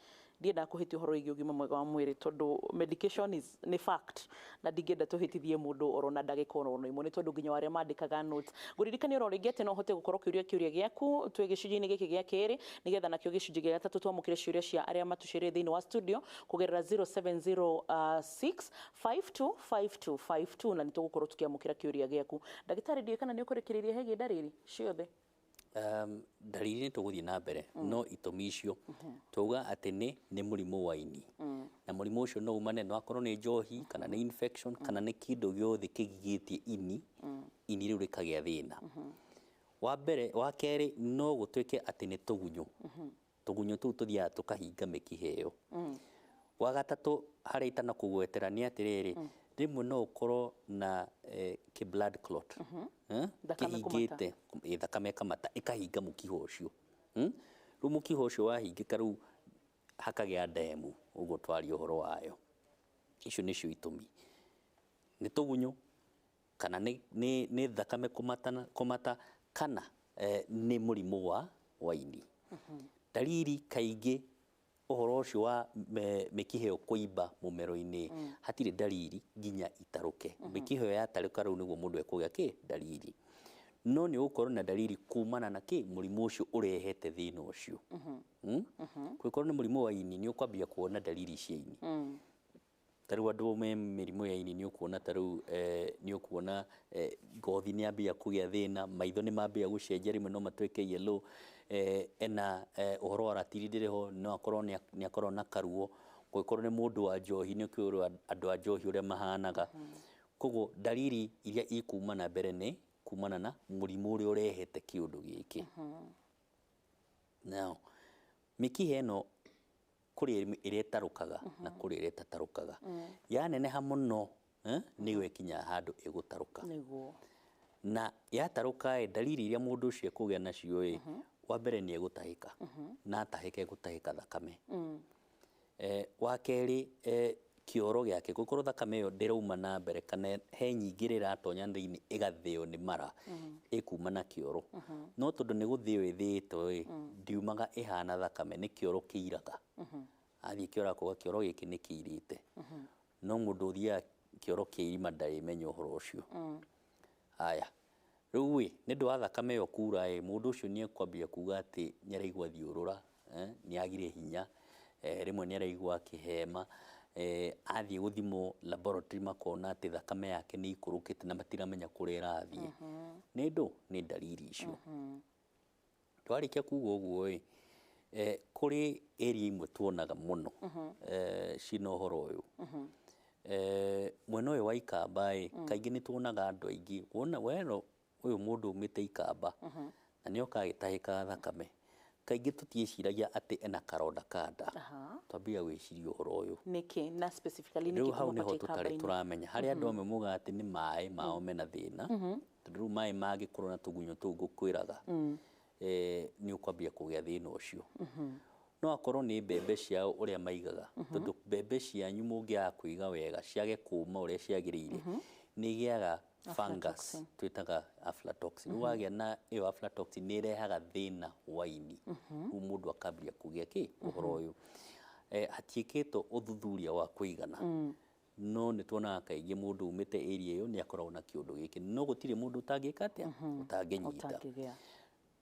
Speaker 2: ndiendaga kũhĩtia ũhoro wĩgiĩ ũgima mwega wa mwĩrĩ tondũ medication is nĩ fact, na ndingĩenda tũhĩtithie mũndũ oro na ndagĩka oro ĩmwe, nĩ tondũ nginya arĩa mandĩkaga notes. Ngũririkania oro rĩngĩ atĩ no ũhote gũkorwo ũkĩũria kĩũria gĩaku twĩ gĩcunjĩ-inĩ gĩkĩ gĩa kerĩ, nĩgetha nakĩo gĩcunjĩ gĩa gatatũ twamũkĩre ciũria cia arĩa matũcereire thĩinĩ wa studio kũgerera 0706 525252, na nĩ tũgũkorwo tũkĩamũkĩra kĩũria gĩaku. Ndagĩtarĩ, ndiũĩ kana nĩ ũkũrĩkĩrĩria hegie ndariri ciothe.
Speaker 3: Ndariri nĩ tũgũthiĩ na mbere, no itũmi icio twauga atĩ nĩ mũrimũ wa ini, na mũrimũ ũcio no umane, no akorwo nĩ njohi kana nĩ infection kana nĩ kĩndũ gĩothe kĩgigĩtie ini, ini rĩu rĩkagĩa thĩna. Wa mbere, wa kerĩ, no gũtuĩke atĩ nĩ tũgunyũ, tũgunyũ tũu tũthiaga tũkahinga mĩkiha ĩyo. Wa gatatũ harĩa itanakũgwetera nĩ atĩrĩrĩ, rĩmwe no ũkorwo na kĩ blood clot kĩhingĩte, thakame ĩkamata ĩkahinga mũkiha ũcio. Rĩu mũkiha ũcio wahingĩka, rĩu hakagĩa ndemu, ũguo twaria ũhoro wayo. Icio nĩcio itũmi, nĩ tũgunyũ kana nĩ thakame kũmata kana nĩ mũrimũ wa ini. Ndariri kaingĩ ũhoro ũcio wa mĩkiha ĩyo kũimba mũmero-inĩ, hatirĩ ndariri nginya itarũke. Mĩkiha ĩyo yatarũka, rĩu nĩguo mũndũ ekũgĩa kĩ ndariri, no nĩ ũgũkorwo na ndariri kumana na kĩ mũrimũ ũcio ũrehete thĩna ũcio. Kũngĩkorwo nĩ mũrimũ wa ini, nĩ ũkwambia kuona ndariri cia ini. Ta rĩu andũ me mĩrimũ ya ini nĩ ũkuona, ta rĩu nĩ ũkuona ngothi nĩ yambia kũgĩa thĩna, maitho nĩ mambia gũcenjia, rĩmwe no matuĩke yellow, ena ũhoro wa ratiri ndĩrĩ ho, no akorwo nĩ akorwo na karuo. Kũngĩkorwo nĩ mũndũ wa njohi, nĩ ũkĩũĩ andũ a njohi ũrĩa mahanaga. Koguo ndariri iria ikuma na mbere nĩ kumana na mũrimũ ũrĩa ũrehete kĩũndũ gĩkĩ. Now, mĩkiha ĩno kũrĩ ĩrĩa ĩtarũkaga na kũrĩ ĩrĩa ĩtatarũkaga. Yaneneha mũno nĩyo ĩkinyaga handũ ĩgũtarũka. Na yatarũka ĩ, ndariri iria mũndũ ũcio ekũgĩa nacio ĩ, wa mbere nĩ egũtahĩka, na atahĩka egũtahĩka thakame. Wa kerĩ, kĩoro gĩake, gũkorwo thakame ĩyo ndĩrauma na mbere kana he nyingĩ ĩratonya thĩinĩ ĩgathĩo nĩ mara, ĩkuma na kĩoro. No tondũ nĩ gũthĩo ĩthĩĩtwo ĩ, ndiumaga ĩhana thakame, nĩ kĩoro kĩiraga. Athiĩ kĩoro akoiga kĩoro gĩkĩ nĩ kĩirĩte. No mũndũ ũthiaga kĩoro kĩa irima ndarĩmenya ũhoro ũcio. Haya, rĩu ĩ, nĩ ũndũ wa thakame ĩyo kura ĩ, mũndũ ũcio nĩ ekwambia kuga atĩ nĩ araigua thiũrũra, nĩ agire hinya, rĩmwe nĩ araigua akĩhema, athiĩ gũthimwo laboratory makona atĩ thakame yake nĩ ikũrũkĩte na matiramenya kũrĩa ĩrathiĩ. Nĩ ndũ nĩ ndariri icio. Twarĩkia kuga ũguo ĩ, kũrĩ area imwe tuonaga mũno cina ũhoro ũyũ. Mwena ũyũ wa Ikamba ĩ, kaingĩ nĩ tuonaga andũ aingĩ, wona wero ũyũ mũndũ umĩte Ikamba na nĩ oka agĩtahĩkaga thakame, kaingĩ tũtiĩciragia atĩ ena karonda ka nda. Twambia gwĩciria ũhoro ũyũ.
Speaker 2: Nĩkĩ na specifically
Speaker 3: Rĩu
Speaker 2: nĩkĩ
Speaker 3: hau
Speaker 2: kuma
Speaker 3: nĩho
Speaker 2: kwa
Speaker 3: tũtarĩ
Speaker 2: kamba-inĩ?
Speaker 3: tũramenya harĩa andũ amwe mugaga atĩ nĩ maĩ mao mena thĩna, tondũ rĩu maĩ mangĩkorwo na tũgunyũ tũu ngũkwĩraga, nĩ ũkwambia kũgĩa thĩna ũcio. No akorwo nĩ mbembe ciao ũrĩa maigaga, tondũ mbembe cianyu mũngĩaga kũiga wega ciage kũma ũrĩa ciagĩrĩire, nĩ igĩaga fungus
Speaker 2: Aflatoxin.
Speaker 3: twĩtaga aflatoxin. Rĩu wagĩa na ĩyo aflatoxin nĩ ĩrehaga thĩna wa ini. Rĩu mũndũ akambia kũgĩa kĩ ũhoro ũyũ. Hatiĩkĩtwo ũthuthuria wa kũigana, no nĩ tuonaga kaingĩ mũndũ umĩte area ĩyo nĩ akoragwo na kĩũndũ gĩkĩ, no gũtirĩ mũndũ ũtangĩka atĩa, ũtangĩnyita.
Speaker 2: Ũtangĩgĩa.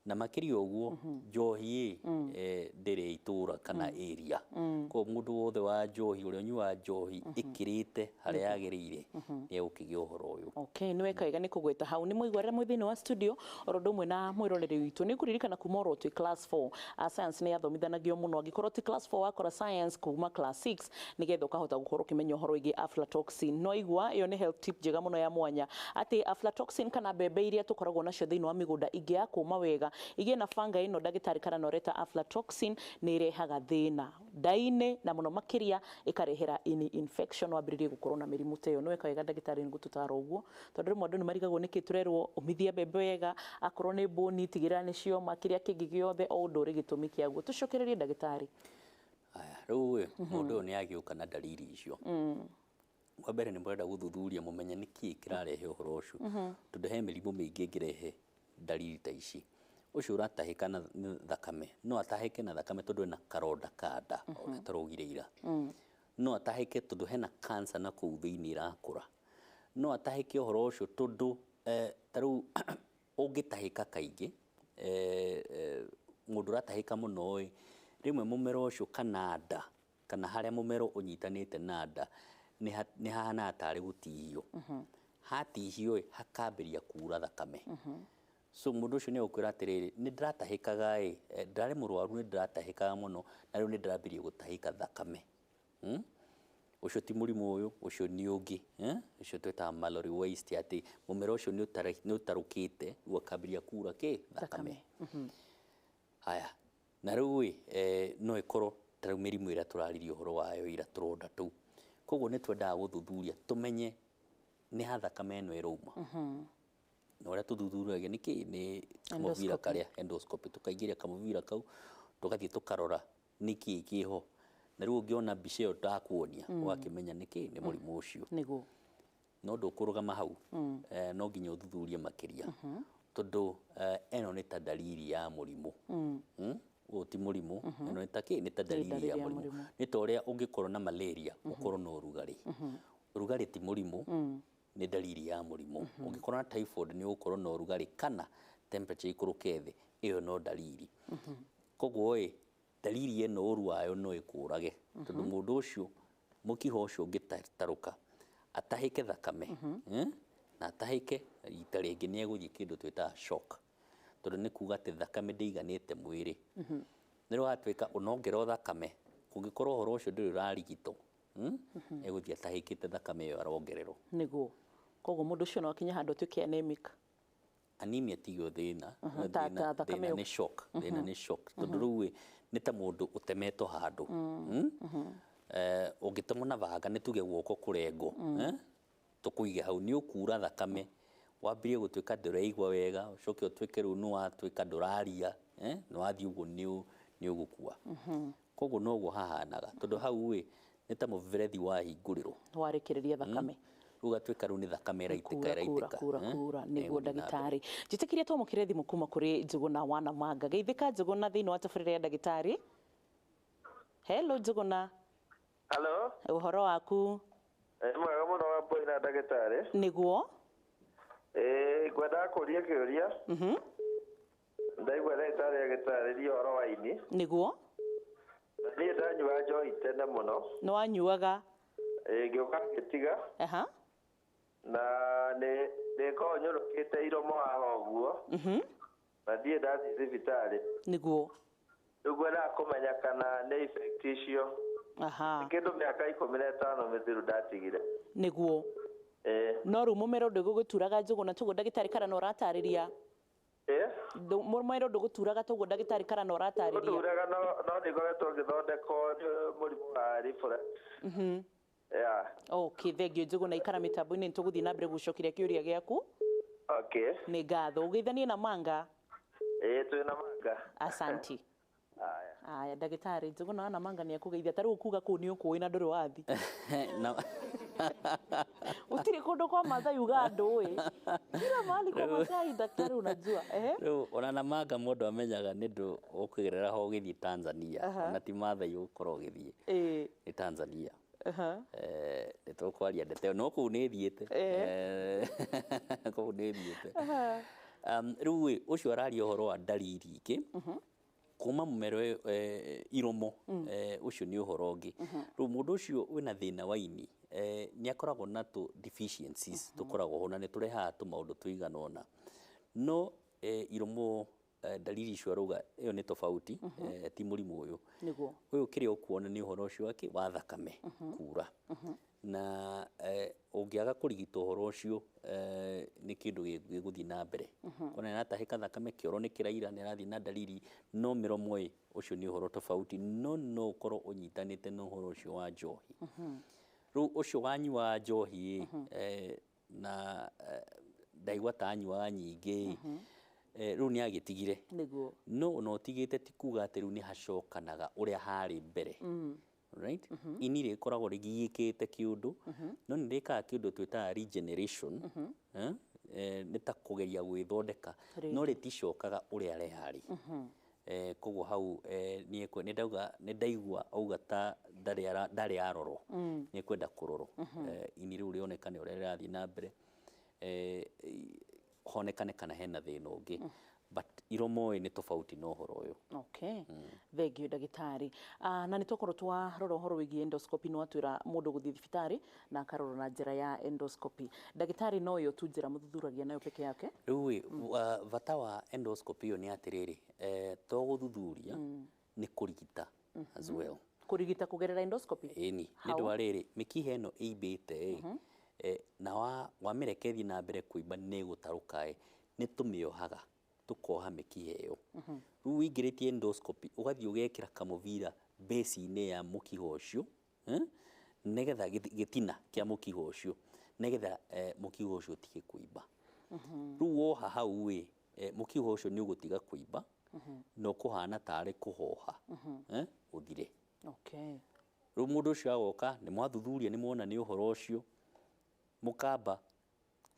Speaker 3: Na makĩria ũguo njohi ĩ, ndĩrĩ itũra kana area. Koguo mũndũ wothe wa njohi ũrĩa ũnyuaga njohi ĩkĩrĩte harĩa yagĩrĩire nĩ egũkĩgĩa ũhoro ũyũ.
Speaker 2: Okay, nĩ weka wega nĩ kũgweta hau. Nĩ mũigua rĩrĩa mwĩ thĩinĩ wa studio oro ũndũ ũmwe na mwĩroreri witũ. Nĩ ngũririkana kuma oro twĩ class 4 a science nĩ yathomithanagio mũno. Angĩkorwo ti class 4 wakora science kuma class 6 nĩgetha ũkahota gũkorwo ũkĩmenya ũhoro wĩgiĩ aflatoxin. No igua ĩyo nĩ health tip njega mũno ya mwanya atĩ aflatoxin kana mbembe iria tũkoragwo nacio thĩinĩ wa mĩgũnda ingĩaga kũma wega igĩe na banga ĩno ndagĩtarĩ kana noreta aflatoxin nĩ ĩrehaga thĩna nda-inĩ na mũno makĩria ĩkarehera ini infection wambĩrĩrie gũkorwo na mĩrimũ ta ĩyo. Nĩ weka wega ndagĩtarĩ nĩ gũtũtara ũguo, tondũ rĩmwe andũ nĩ marigagwo nĩkĩ tũrerwo ũmithia mbembe wega, akorwo nĩ mbũni tigĩrĩra nĩ cioma, kĩrĩa kĩngĩ gĩothe o ũndũ ũrĩ gĩtũmi kĩaguo. Tũcokererie ndagĩtarĩ.
Speaker 3: Aya, rĩu ĩ, mũndũ ũyũ nĩ agĩũka na dalili icio. Wa mbere nĩ mũrenda gũthuthuria mũmenye nĩ kĩĩ kĩrarehe ũhoro ũcio, tondũ he mĩrimũ mĩingĩ ĩngĩrehe dalili ta ici. Ũcio ũratahĩka na thakame no atahĩke na thakame tondũ ena karonda ka nda ũrĩa tũraugire ira. No atahĩke tondũ hena cancer na kũu thĩinĩ ĩrakũra. No atahĩke ũhoro ũcio tondũ ta rĩu ũngĩtahĩka kaingĩ, mũndũ ũratahĩka mũno ĩ, rĩmwe mũmero ũcio kana nda kana harĩa mũmero ũnyitanĩte na nda nĩ hahanaga tarĩ gũtihio. Hatihio ĩ, hakambĩrĩria kura thakame. So mũndũ ũcio nĩ egũkwĩra atĩrĩrĩ, nĩ ndĩratahĩkaga ĩ, ndarĩ mũrwaru nĩ ndĩratahĩkaga mũno na rĩu nĩ ndĩrambĩrĩria gũtahĩka thakame. Ũcio ti mũrimũ ũyũ, ũcio nĩ ũngĩ, ũcio twĩtaga Mallory Weiss, atĩ mũmero ũcio nĩ ũtarũkĩte rĩu ũkambĩrĩria kura kĩ thakame. Haya, na rĩu ĩ, no ĩkorwo ta rĩu mĩrimũ ĩrĩa tũraririe ũhoro wayo ira, tũronda tũu. Koguo nĩ twendaga gũthuthuria tũmenye nĩ ha thakame ĩno ĩrauma. Na ũrĩa tũthuthuragia nĩ kĩ, nĩ kamũbira karĩa endoscopy, tũkaingĩria kamũbira kau tũgathiĩ tũkarora nĩ kĩ kĩho. Na rĩu ũngĩona mbica ĩyo ndakuonia, ũgakĩmenya nĩ kĩ, nĩ mũrimũ ũcio.
Speaker 2: Nĩguo.
Speaker 3: No ndũkũrũgama hau, no nginya ũthuthurie makĩria, tondũ ĩno nĩ ta dalili ya mũrimũ. Ũyũ ti mũrimũ, ĩno nĩ ta kĩ, nĩ ta dalili ya mũrimũ. Nĩ ta ũrĩa ũngĩkorwo na malaria ũkorwo na ũrugarĩ. Ũrugarĩ ti mũrimũ, nĩ dalili ya mũrimũ. Ũngĩkorwo na typhoid nĩ ũgũkorwo na ũrugarĩ kana temperature ikũrũke thĩ, ĩyo no dalili. Koguo ĩ, dalili ĩno ũru wayo no ĩkũrage, tondũ mũndũ ũcio mũkiha ũcio ũngĩtarũka atahĩke thakame, na atahĩke rita rĩngĩ nĩ egũthiĩ kĩndũ twĩtaga shock, tondũ nĩ kuga atĩ thakame ndĩiganĩte mwĩrĩ. Nĩ rwatuĩka ũnongerwo thakame, kũngĩkorwo ũhoro ũcio ndũrĩ ũrarigitwo, egũthiĩ atahĩkĩte thakame ĩyo arongererwo.
Speaker 2: Nĩguo. Koguo mũndũ ũcio no akinye handũ atuĩke anemic.
Speaker 3: Anemia tiyo thĩna,
Speaker 2: Ta thakame
Speaker 3: thĩna nĩ shock, thĩna nĩ shock, tondũ rĩu ĩ, nĩ ta mũndũ ũtemetwo handũ. Ũngĩtemwo na banga nĩ tuge guoko kũrengwo, tũkũige hau nĩ ũkura thakame, wambĩrĩrie gũtuĩka ndũreigua wega, ũcoke ũtuĩke rĩu nĩ watuĩka ndũraria, nĩ wathiĩ ũguo nĩ ũgũkua. Koguo noguo hahanaga, tondũ hau ĩ, nĩ ta mũberethi wahingũrĩrwo,
Speaker 2: Warĩkĩrĩria thakame.
Speaker 3: Rĩu gatuĩka rĩu nĩ thakame ĩraitĩka ĩraitĩka.
Speaker 2: Kura kura nĩguo ndagĩtarĩ. Njĩtĩkĩria twamũkĩre thimũ kuma kũrĩ Njũgũna wa Namanga. Geithĩka Njũgũna thĩinĩ wa tabarĩra ya ndagĩtarĩ. Hello Njũgũna.
Speaker 6: Hello.
Speaker 2: Ũhoro waku?
Speaker 6: Mwega mũno wa mbũi na ndagĩtarĩ.
Speaker 2: Nĩguo.
Speaker 6: Ngwendaga kũria kĩũria. Ndaigua ndagĩtarĩ agĩtarĩria ũhoro wa ini.
Speaker 2: Nĩguo.
Speaker 6: Niĩ ndanyua njohi tene mũno.
Speaker 2: Nĩ wanyuaga?
Speaker 6: Ngĩũka ngĩtiga. Na nĩ ngoragwo nyũrũkĩte iromo haha ũguo. Na ndirĩ ndathiĩ thibitarĩ.
Speaker 2: Nĩguo.
Speaker 6: Rĩu ngwendaga kũmenya kana nĩ effect icio. Kĩndũ mĩaka 15 mĩthiru ndatigire.
Speaker 2: Nĩguo. No rĩu mũmero ndũgũgĩturaga Njũgũna, toguo ndagĩtarĩ kana no ũratarĩria? Mũmero ndũgũturaga toguo ndagĩtarĩ Karana ũratarĩria.
Speaker 6: Gũturaga no nĩ ngoretwo ngĩthondekwo nĩ mũrimũ wa reflux. Yeah.
Speaker 2: Okay, thengiũ Njũgũna, ikara mĩtambo-inĩ nĩtũgũthiĩ na mbere gũcokeria kĩũria gĩaku.
Speaker 6: Okay.
Speaker 2: Nĩ ngatho. Ũgeithanie na Manga.
Speaker 6: Ĩĩ, twĩna Manga.
Speaker 2: Asanti.
Speaker 6: Aya.
Speaker 2: Aya, ndagĩtarĩ Njũgũna wa Namanga nĩ akũgeithia. Ta rĩu ũkuga kũu nĩ ũkũĩ na ndũrĩ wathi. Gũtirĩ kũndũ kwa Mathai uga ndũĩ. Kila mahali kwa Mathai daktari unajua. Ehe.
Speaker 3: Rĩu ona Namanga mũndũ amenyaga nĩ ndũ ũkũgerera ho ũgĩthiĩ Tanzania. Ona ti Mathai ũgũkorwo ũgĩthiĩ. Nĩ Tanzania. Nĩ tũkwaria ndeto ĩyo no kũu nĩ thiĩte. Kũu nĩ thiĩte. Rĩu ĩ, ũcio araria ũhoro wa ndariri ingĩ kuma mũmero iromo, ũcio nĩ ũhoro ũngĩ. Rĩu mũndũ ũcio wĩna thĩna wa ini nĩ akoragwo na tũ deficiencies tũkoragwo ho na nĩ tũrehaga tũmaũndũ tũigana ũna, no iromo, ndariri icio arauga ĩyo nĩ tofauti, ti mũrimũ ũyũ.
Speaker 2: Nĩguo.
Speaker 3: Ũyũ kĩrĩa ũkuona nĩ ũhoro ũcio wake wa thakame kura, na ũngĩaga kũrigita ũhoro ũcio, nĩ kĩndũ gĩgũthiĩ na mbere. Kona nĩaratahĩka thakame, kĩoro nĩ kĩraira, nĩ arathiĩ na ndariri, no mĩromo ĩ, ũcio nĩ ũhoro tofauti, no no ũkorwo ũnyitanĩte na ũhoro ũcio wa njohi. Rĩu ũcio wanyua njohi ĩ, na ndaigua ta anyuaga nyingĩ ĩ, rĩu nĩ agĩtigire.
Speaker 2: Nĩguo.
Speaker 3: No ona ũtigĩte ti kuga atĩ rĩu nĩ hacokanaga ũrĩa harĩ mbere. Right? Ini rĩkoragwo rĩgiĩkĩte kĩũndũ, no nĩ rĩkaga kĩũndũ twĩtaga regeneration. Nĩ ta kũgeria gwĩthondeka, no rĩticokaga ũrĩa rĩarĩ. Koguo hau nĩ ndaigua auga ta ndarĩ arorwo, nĩ ekwenda kũrorwo. Ini rĩu rĩonekane ũrĩa rĩrathiĩ na mbere, honekane kana hena thĩna ũngĩ, but iromo ĩ nĩ tofauti na ũhoro ũyũ.
Speaker 2: Okay. Thengiũ ndagĩtarĩ. Na nĩ twakorwo twarora ũhoro wĩgiĩ endoscopy, nĩ watwĩra mũndũ gũthiĩ thibitarĩ na akarorwo na njĩra ya endoscopy. Ndagĩtarĩ, no ĩyo tu njĩra mũthuthuragia nayo peke yake?
Speaker 3: Rĩu ĩ, bata wa endoscopy ĩyo nĩ atĩrĩrĩ, to gũthuthuria, nĩ kũrigita as well.
Speaker 2: Kũrigita kũgerera endoscopy?
Speaker 3: Ĩni, nĩ ũndũ wa rĩrĩ, mĩkiha ĩno ĩimbĩte ĩ, na wamĩreke ĩthiĩ na mbere kũimba nĩ ĩgũtarũka ĩ, nĩ tũmĩohaga, tũkoha mĩkiha ĩyo. Rĩu ũingĩrĩtie endoscopy, ũgathiĩ ũgekĩra kamũbira base-inĩ ya mũkiha ũcio, nĩgetha gĩtina kĩa mũkiha ũcio, nĩgetha mũkiha ũcio ũtige kũimba. Rĩu woha hau ĩ, mũkiha ũcio nĩ ũgũtiga kũimba, na ũkũhana tarĩ kũhoha, ũthire.
Speaker 2: Okay.
Speaker 3: Rĩu mũndũ ũcio agoka, nĩ mwathuthuria, nĩ mwona nĩ ũhoro ũcio, mũkamba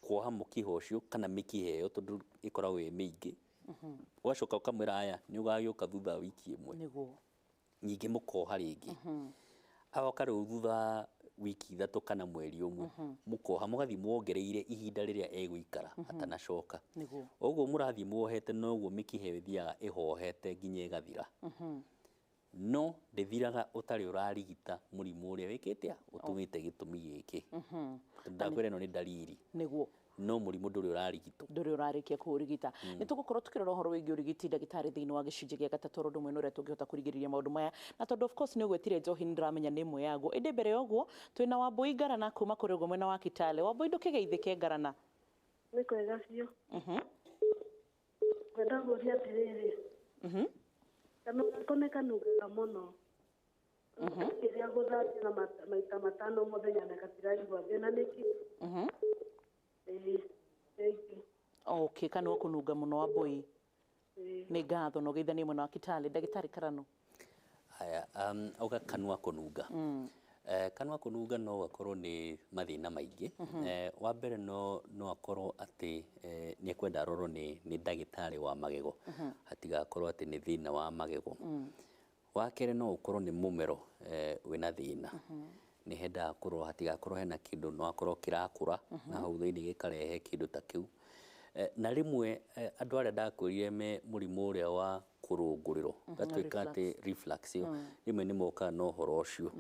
Speaker 3: kuoha mũkiha ũcio kana mĩkiha ĩyo tondũ ĩkoragwo ĩ mĩingĩ. Ũgacoka ũkamwĩra aya nĩ ũgagĩũka thutha wa wiki ĩmwe.
Speaker 2: Nĩguo.
Speaker 3: Ningĩ mũkoha rĩngĩ. Agoka rĩu thutha wa wiki 3 kana mweri ũmwe, mũkoha, mũgathiĩ mwongereire ihinda rĩrĩa egũikara atanacoka.
Speaker 2: Nĩguo.
Speaker 3: Ũguo mũrathiĩ muohete, noguo mĩkiha ĩyo ĩthiaga ĩhohete nginya ĩgathira. No ndĩthiraga ũtarĩ ũrarigita mũrimũ ũrĩa wĩkĩte ũtũmĩte gĩtũmi gĩkĩ. Ndakwĩra ĩno nĩ ndariri.
Speaker 2: Nĩguo.
Speaker 3: No mũrimũ ndũrĩ ũrarigitwo.
Speaker 2: Ndũrĩ ũrarĩkia kũũrigita. Nĩ tũgũkorwo tũkĩrora ũhoro wĩgiĩ ũrigiti ndagĩtarĩ thĩinĩ wa gĩcunjĩ gĩa gatatũ, ũndũ ũmwe na ũrĩa tũngĩhota kũrigĩrĩria maũndũ maya, na tondũ of course nĩ ũgwetire njohi, nĩ ndĩramenya nĩ ĩmwe yaguo. Ĩndĩ mbere ya ũguo twĩna Wambui Ngarana kuma kũrĩ ũguo mwena wa Kitale. Wambui, ndũkĩgeithĩke Ngarana.
Speaker 10: Nĩ kwega biũ. Ngwenda kũũria atĩrĩrĩ, kanua gakwa nĩ kanungaga mũno. Rĩrĩa ngũthambia na maita 5 mũthenya na gatiraigua thĩna nĩkĩ? Ĩĩ, thank you.
Speaker 2: Okay, kanua kũnunga mũno Wambui. Nĩ ngatho na ũgeithanie mwena wa Kitale. Ndagĩtarĩ Karano.
Speaker 3: Haya, auga kanua kũnunga. Kanua kũnunga no gakorwo nĩ mathĩna maingĩ. Wa mbere no akorwo atĩ nĩ ekwenda arorwo nĩ ndagĩtarĩ wa magego, hatigakorwo atĩ nĩ thĩna wa magego. Wa kerĩ no ũkorwo nĩ mũmero wĩna thĩna, nĩ hendaga kũrorwo hatigakorwo hena kĩndũ no akorwo kĩrakũra na hau thĩinĩ gĩkarehe kĩndũ ta kĩu. Na rĩmwe andũ arĩa ndakwĩrire me mũrimũ ũrĩa wa kũrũngũrĩrwo, gatuĩka atĩ reflux ĩyo, rĩmwe nĩ mokaga na ũhoro ũcio.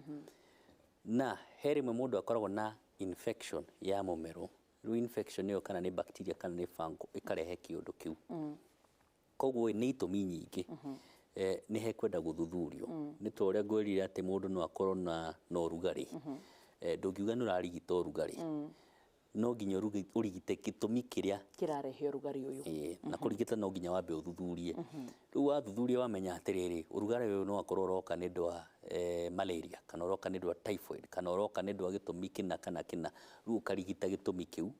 Speaker 3: Na he rĩmwe mũndũ akoragwo na infection ya mũmero, rĩu infection ĩyo kana nĩ bacteria kana nĩ fungal ĩkarehe kĩũndũ kĩu. Koguo nĩ itũmi nyingĩ, nĩ hekwenda gũthuthurio. Nĩ ta ũrĩa ngwĩrire atĩ mũndũ no akorwo na ũrugarĩ, ndũngiuga nĩ ũrarigita ũrugarĩ, No nginya ũrigite gĩtũmi kĩrĩa
Speaker 2: kĩrarehe ũrugarĩ ũyũ.
Speaker 3: Ĩĩ, na kũrigita no nginya wambe ũthuthurie. Rĩu wathuthuria wamenya atĩrĩrĩ, ũrugarĩ ũyũ no akorwo ũroka nĩ ũndũ wa malaria, kana ũroka nĩ ũndũ wa typhoid, kana ũroka nĩ ũndũ wa gĩtũmi kĩna kana kĩna. Rĩu ũkarigita gĩtũmi kĩu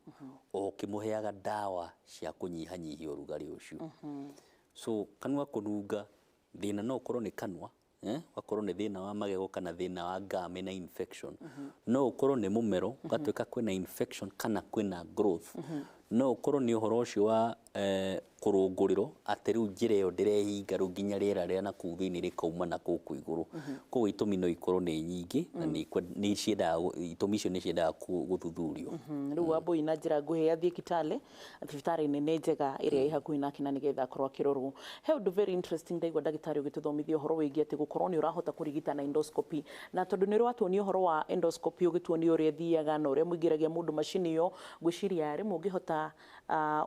Speaker 3: o ũkĩmũheaga ndawa cia kũnyihanyihia ũrugarĩ ũcio. So kanua kũnunga, thĩna no ũkorwo nĩ kanua, ũgakorwo nĩ thĩna wa magego kana thĩna wa gum na infection. No ũkorwo nĩ mũmero, ũgatuĩka kwĩna infection kana kwĩna growth. No ũkorwo nĩ ũhoro ũcio wa kũrũngũrĩrwo atĩ rĩu njĩra ĩyo ndĩrehinga rĩu nginya rĩera rĩa na kũu thĩinĩ rĩkauma na kũu igũrũ. Koguo itũmi no ikorwo nĩ nyingĩ na nĩ ciendaga itũmi icio nĩ ciendaga gũthuthurio.
Speaker 2: Rĩu Wambui na njĩra nguhĩ athiĩ Kitale thibitarĩ nene njega ĩrĩa ĩ hakuhĩ nake na nĩgetha akorwo akĩrorwo. He ũndũ very interesting ndaigua ndagĩtarĩ ũgĩtũthomithia ũhoro wĩgiĩ atĩ gũkorwo nĩ ũrahota kũrigita na endoscopy, na tondũ nĩ ũratuonia ũhoro wa endoscopy ũgĩtuonia ũrĩa ĩthiaga na ũrĩa mũingĩragia mũndũ macini ĩyo, ngwĩciria rĩmwe ũngĩhota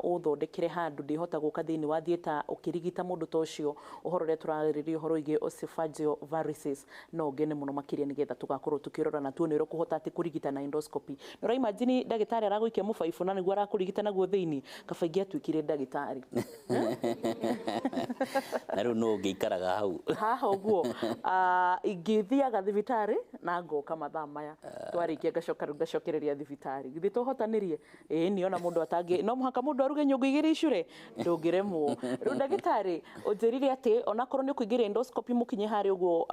Speaker 2: ũthondekere handũ ndĩhota gũka thĩinĩ wa theatre ũkĩrigita mũndũ ta ũcio ũhoro ũrĩa tũrarĩrĩria ũhoro wĩgiĩ esophageal varices, no ngene mũno makĩria nĩgetha tũgakorwo tũkĩrora na tuone ũrĩa ũkũhota atĩ kũrigita na endoscopy. Nĩ ũra imagine ndagĩtarĩ aragũikia mũbaibũ na nĩguo arakũrigita naguo thĩinĩ, kaba ingĩatuĩkire ndagĩtarĩ.
Speaker 3: Na rĩu no ũngĩikaraga hau
Speaker 2: haha ũguo ingĩthiaga thibitarĩ na ngoka mathaa maya twarĩkia ngacoka rĩu ngacokereria thibitarĩ, githĩ tũhotanĩrie? Ĩĩ nĩ ona mũndũ atangĩ, no mũhaka mũndũ aruge nyũngũ igĩrĩ icure, ndũngĩremwo. Rĩu ndagĩtarĩ ũnjĩrire atĩ onakorwo nĩ ũkũingĩria endoscopy mũkinye harĩa ũguo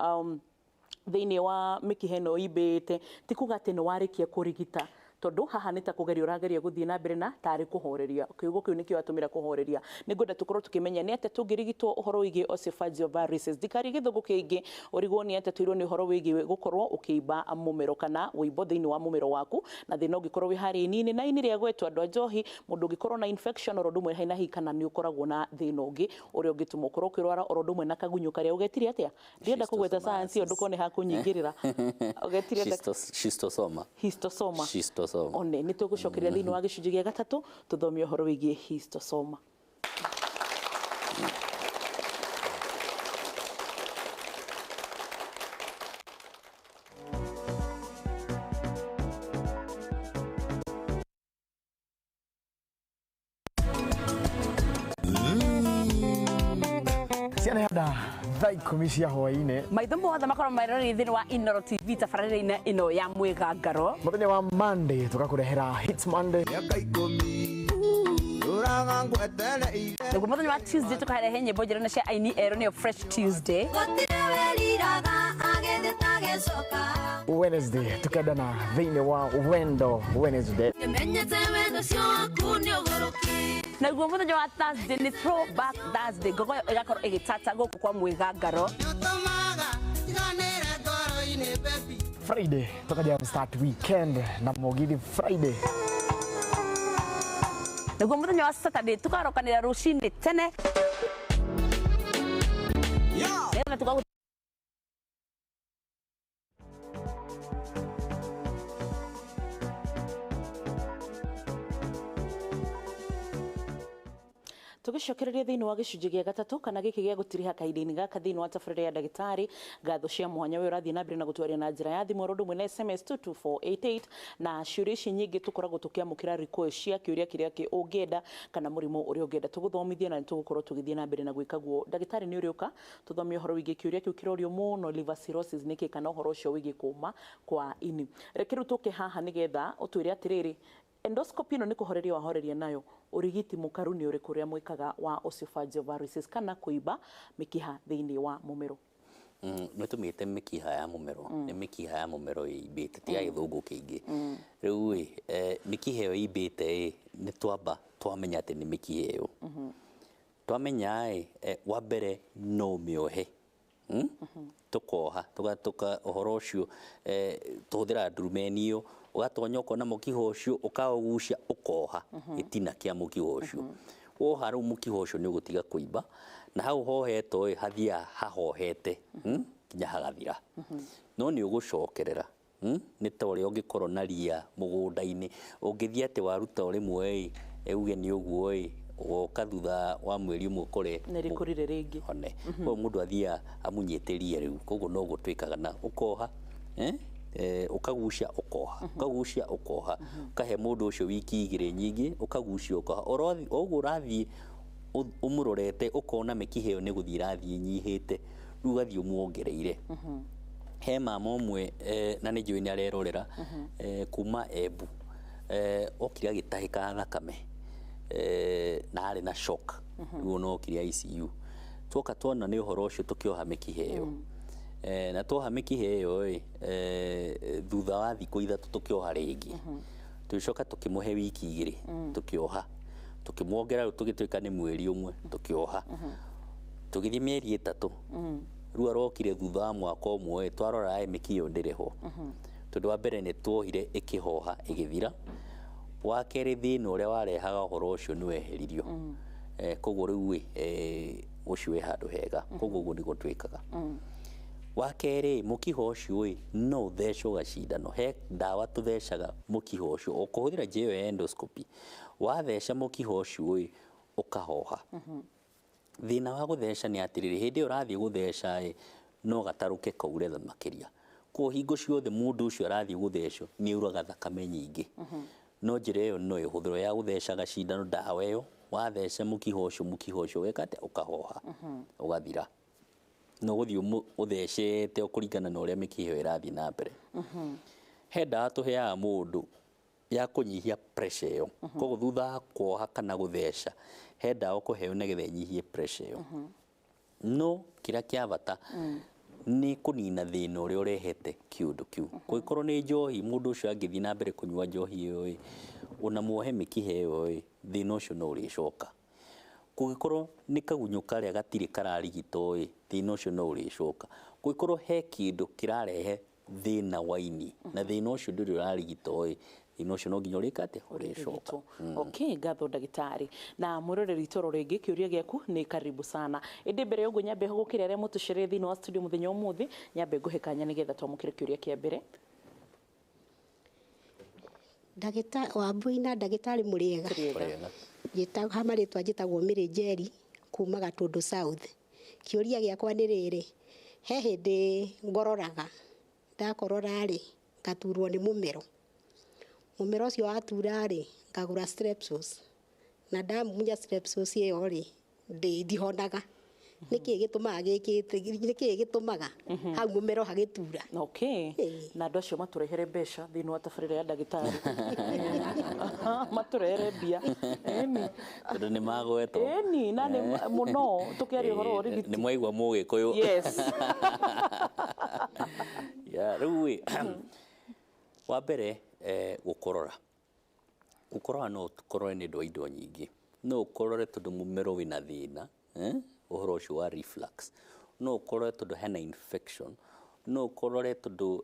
Speaker 2: thĩinĩ wa mĩkiha ĩno ĩimbĩte, ti kuga atĩ nĩ warĩkia kũrigita, tondũ haha nĩ ta kũgeria ũrageria gũthiĩ na mbere na tarĩ kũhoreria. Kiugo kĩu nĩkĩo atũmĩra kũhoreria. Nĩ ngwenda tũkorwo tũkĩmenya nĩ atĩa tũngĩrigitwo ũhoro wĩgiĩ esophageal varices. Ndikarie gĩthũngũ kĩingĩ, ũrigwo nĩ atĩa twĩrwo nĩ ũhoro wĩgiĩ gũkorwo ũkĩimba mũmero kana wũimbo thĩinĩ wa mũmero waku, na thĩna ũngĩkorwo wĩ harĩa ini-inĩ na ini rĩa gwetwo andũ a njohi, mũndũ ũngĩkorwo na infection oro ũndũ ũmwe na hi kana nĩ ũkoragwo na thĩna ũngĩ ũrĩa ũngĩtũma ũkorwo ũkĩrwara oro ũndũ ũmwe na kagunyũ karĩa ũgetire atĩa? Ndienda kũgweta science ĩyo ndũkone hakũnyingĩrĩra. Ũgetire atĩa?
Speaker 3: Schistosoma.
Speaker 2: Histosoma.
Speaker 3: Schistosoma.
Speaker 2: One nĩ tũgũcokeria thĩinĩ wa gĩcunjĩ gĩa gatatũ tũthome ũhoro wĩgiĩ histosoma.
Speaker 12: Ciana handa thaa 10 cia hwaĩ-inĩ,
Speaker 14: maitho mothe makorwo marorire thĩinĩ wa Inooro TV tabarĩra-inĩ ĩno ya mwĩgangaro.
Speaker 12: Mũthenya wa Monday tũgakũrehera Hits Monday.
Speaker 14: Naguo mũthenya wa Tuesday tũkarehe nyĩmbo njerũ na cia aini erũ nĩyo Fresh Tuesday.
Speaker 12: Wednesday tukendana thĩinĩ wa Wendo Wednesday.
Speaker 14: Naguo mũthenya wa Thursday nĩ Throwback Thursday, ngogoyo ĩgakorwo ĩgĩtata gũkũ kwa mwĩgangaro.
Speaker 12: Friday tukaja start weekend na Mugithi Friday.
Speaker 14: Naguo mũthenya wa Saturday tũkarokanĩra rũcinĩ tene. Nĩgetha tũgagũ
Speaker 2: tũgĩcokereria thĩinĩ wa gĩcunjĩ gĩa gatatũ kana gĩkĩ gĩa gũtiriha kahinda-inĩ gaka thĩinĩ wa tabarĩra ya ndagĩtarĩ, ngatho cia mwanya we ũrathiĩ na mbere na gũtwaria na njĩra ya thimũ oro ũndũ ũmwe na SMS 22488, na ciũria ici nyingĩ tũkoragwo tũkĩamũkĩra request cia kĩũria kĩrĩa ũngĩenda kana mũrimũ ũrĩa ũngĩenda tũgũthomithie, na nĩ tũgũkorwo tũgĩthiĩ na mbere na gwĩka guo. Ndagĩtarĩ nĩ ũrĩũka tũthomie ũhoro wĩgiĩ kĩũria kĩu kĩrorio mũno, liver cirrhosis nĩkĩ, kana ũhoro ũcio wĩgiĩ kũma kwa ini. Reke rĩu tũke haha nĩgetha ũtwĩre atĩrĩrĩ, endoscopy ĩno nĩ kũhoreria wahoreria nayo, ũrigiti mũkaru nĩ ũrĩkũ ũrĩa mwĩkaga wa esophageal varices kana kũimba mĩkiha thĩinĩ wa mũmero?
Speaker 3: Nĩ tũmĩte mĩkiha ya mũmero, nĩ mĩkiha ya mũmero ĩimbĩte, tiga gĩthũngũ kĩingĩ. Rĩu ĩ mĩkiha ĩyo ĩimbĩte ĩ nĩ twamba twamenya atĩ nĩ mĩkiha ĩyo. Twamenya ĩ wa mbere no ũmĩohe, tũkoha tũka ũhoro ũcio tũhũthĩraga ndurumeni ĩyo, ũgatonya ũkona mũkiha ũcio ũkaũgucia ũkoha gĩtina kĩa mũkiha ũcio. Woha rĩu mũkiha ũcio nĩ ũgũtiga kũimba, na hau hohetwo ĩ hathiaga hahohete nginya hagathira. No nĩ ũgũcokerera, nĩ ta ũrĩa ũngĩkorwo na ria mũgũnda-inĩ, ũngĩthiĩ atĩ waruta o rĩmwe ĩ uge nĩ ũguo ĩ ũgoka thutha wa mweri ũmwe ũkore
Speaker 2: nĩ rĩkũrire rĩngĩ.
Speaker 3: One koguo mũndũ athiaga amunyĩte ria rĩu, koguo no gũtuĩkaga na ũkoha Ũkagucia ũkoha, ũkagucia ũkoha, ũkahe mũndũ ũcio wiki 2 nyingĩ, ũkagucia ũkoha. O ũguo ũrathiĩ ũmũrorete ũkona mĩkiha ĩyo nĩ gũthiĩ ĩrathiĩ ĩnyihĩte, rĩu ũgathiĩ ũmuongereire. He mama ũmwe na nĩ njũĩ nĩ arerorera kuma Embu, okire agĩtahĩka thakame na arĩ na shock, rĩu ona okire ICU. Tuoka tuona nĩ ũhoro ũcio tũkĩoha mĩkiha ĩyo. Na tuoha mĩkiha ĩyo ĩ, thutha wa thikũ 3 tũkĩoha rĩngĩ. Tũgĩcoka tũkĩmũhe wiki 2 tũkĩoha, tũkĩmuongerera rĩu tũgĩtuĩka nĩ mweri 1 tũkĩoha, tũgĩthiĩ mĩeri 3. Rĩu arokire thutha wa mwaka 1, twarora mĩkiha ĩyo ndĩrĩ ho, tondũ wa mbere nĩ tuohire ĩkĩhoha ĩgĩthira, wa kerĩ thĩna ũrĩa warehaga ũhoro ũcio nĩ weheririo. Koguo rĩu ĩ, ũcio wĩ handũ hega. Koguo ũguo nĩguo twĩkaga. Wa kerĩ, mũkiha ũcio ĩ, no ũthecwo gacindano. He ndawa tũthecaga mũkiha ũcio ũkũhũthĩra njĩra ĩyo ya endoscopy. Watheca mũkiha ũcio ĩ, ũkahoha. Thĩna wa gũtheca nĩ atĩrĩrĩ, hĩndĩ ĩyo ũrathiĩ gũtheca ĩ, no gatarũke kaure makĩria. Koguo hingo ciothe mũndũ ũcio arathiĩ gũthecwo nĩ auraga thakame nyingĩ. No njĩra ĩyo no ĩhũthĩrwo ya gũtheca gacindano, ndawa ĩyo watheca mũkiha ũcio ũgeka atĩa, ũkahoha, ũgathira. No gũthiĩ ũthecete kũringana na ũrĩa mĩkiha ĩyo ĩrathiĩ na mbere. He ndawa tũheaga mũndũ ya kũnyihia pressure ĩyo. Koguo thutha wa kuoha kana gũtheca, he ndawa ũkũheo nĩgetha ĩnyihie pressure ĩyo. No kĩrĩa kĩa bata nĩ kũnina thĩna ũrĩa ũrehete kĩũndũ kĩu. Kũngĩkorwo nĩ njohi, mũndũ ũcio angĩthiĩ na mbere kũnyua njohi ĩyo ĩ, ona muohe mĩkiha ĩyo ĩ, thĩna ũcio no ũrĩcoka. Kũngĩkorwo nĩ kagunyũ karĩa gatirĩ kararigitwo ĩ, thĩna ũcio no ũrĩcoka. Kũngĩkorwo he kĩndũ kĩrarehe thĩna wa ini na thĩna ũcio ndũrĩ ũrarigitwo ĩ, thĩna ũcio no nginya ũrĩka atĩa, ũrĩcoka.
Speaker 2: Okay, ngatho ndagĩtarĩ. Na mwĩroreri toro rĩngĩ kĩũria gĩaku nĩ karibu sana. Ĩndĩ mbere ya ũguo nyambe hũgũkĩre arĩa mũtũcereire thĩinĩ wa studio mũthenya ũmũthĩ, nyambe ngũhe kanya nĩgetha twamũkĩre kĩũria kĩa mbere.
Speaker 15: Ndagĩtarĩ Wambui na ndagĩtarĩ mũrĩega. Ha marĩtwa njĩtagwo Mary Njeri kuma Gatũndũ South. Kĩũria gĩakwa nĩ rĩrĩ, he hĩndĩ ngororaga, ndakorora rĩ, ngaturwo nĩ mũmero. Mũmero ũcio watura rĩ, ngagũra Strepsils. Na ndamunya Strepsils ĩyo rĩ, ndihonaga. Nĩkĩĩ gĩtũmaga gĩkĩ, nĩkĩĩ gĩtũmaga hau mũmero hagĩtura?
Speaker 2: Okay. Na andũ acio matũrehere mbeca thĩinĩ wa tabarĩra ya ndagĩtarĩ. Matũrehere mbia. Ĩni.
Speaker 3: Tondũ nĩ magwetwo.
Speaker 2: Ĩni, na nĩ mũno tũkĩaria ũhoro wa ũrigiti.
Speaker 3: Nĩ mwaigua mũgĩkũyũ.
Speaker 2: Yes.
Speaker 3: Ya, rĩu ĩ, wa mbere gũkorora. Gũkorora no ũkorore nĩ ũndũ wa indo nyingĩ. No ũkorore tondũ mũmero wĩna thĩna, ũhoro ũcio wa reflux. No ũkorore tondũ hena infection. No ũkorore tondũ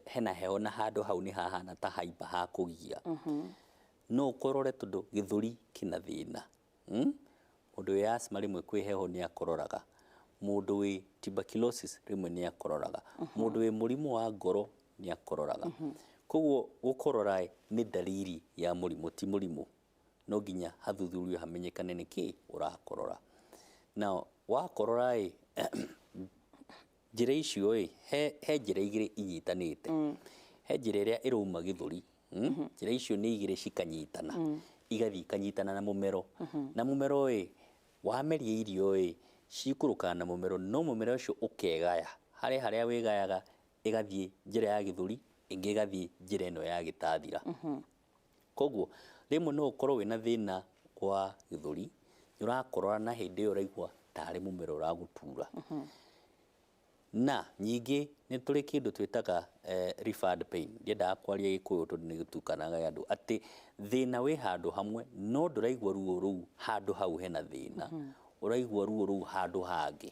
Speaker 3: hena heho na handũ hau nĩ hahana ta haimba ha kũgia. No ũkorore tondũ gĩthũri kĩna thĩna. Mũndũ wĩ asthma rĩmwe kwĩ heho nĩ akororaga. Mũndũ wĩ tuberculosis rĩmwe nĩ akororaga. Mũndũ wĩ mũrimũ wa ngoro nĩ akororaga. Koguo gũkorora nĩ dalili ya mũrimũ, ti mũrimũ. No nginya hathuthurio hamenyekane nĩkĩ ũrakorora. Na wakorora ĩ, njĩra icio ĩ, he njĩra igĩrĩ inyitanĩte. He njĩra ĩrĩa ĩrauma gĩthũri. Njĩra icio nĩ igĩrĩ cikanyitana. Igathiĩ ikanyitana na mũmero. Na mũmero ĩ, wameria irio ĩ, cikũrũkaga na mũmero, no mũmero ũcio ũkegaya. Harĩ harĩa wĩgayaga ĩgathiĩ njĩra ya gĩthũri, ĩngĩ ĩgathiĩ njĩra ĩno ya gĩtathira. Koguo rĩmwe no ũkorwo wĩna thĩna wa gĩthũri, nĩ ũrakorora na hĩndĩ ĩyo ũraigua tarĩ mũmero ũragũtura. Na nyingĩ nĩ tũrĩ kĩndũ twĩtaga referred pain. Ndiendaga kwaria Gĩkũyũ tondũ nĩ gĩtukanaga andũ, atĩ thĩna wĩ handũ hamwe no ndũraigua ruo rũu handũ hau hena thĩna, ũraigua ruo rũu handũ hangĩ.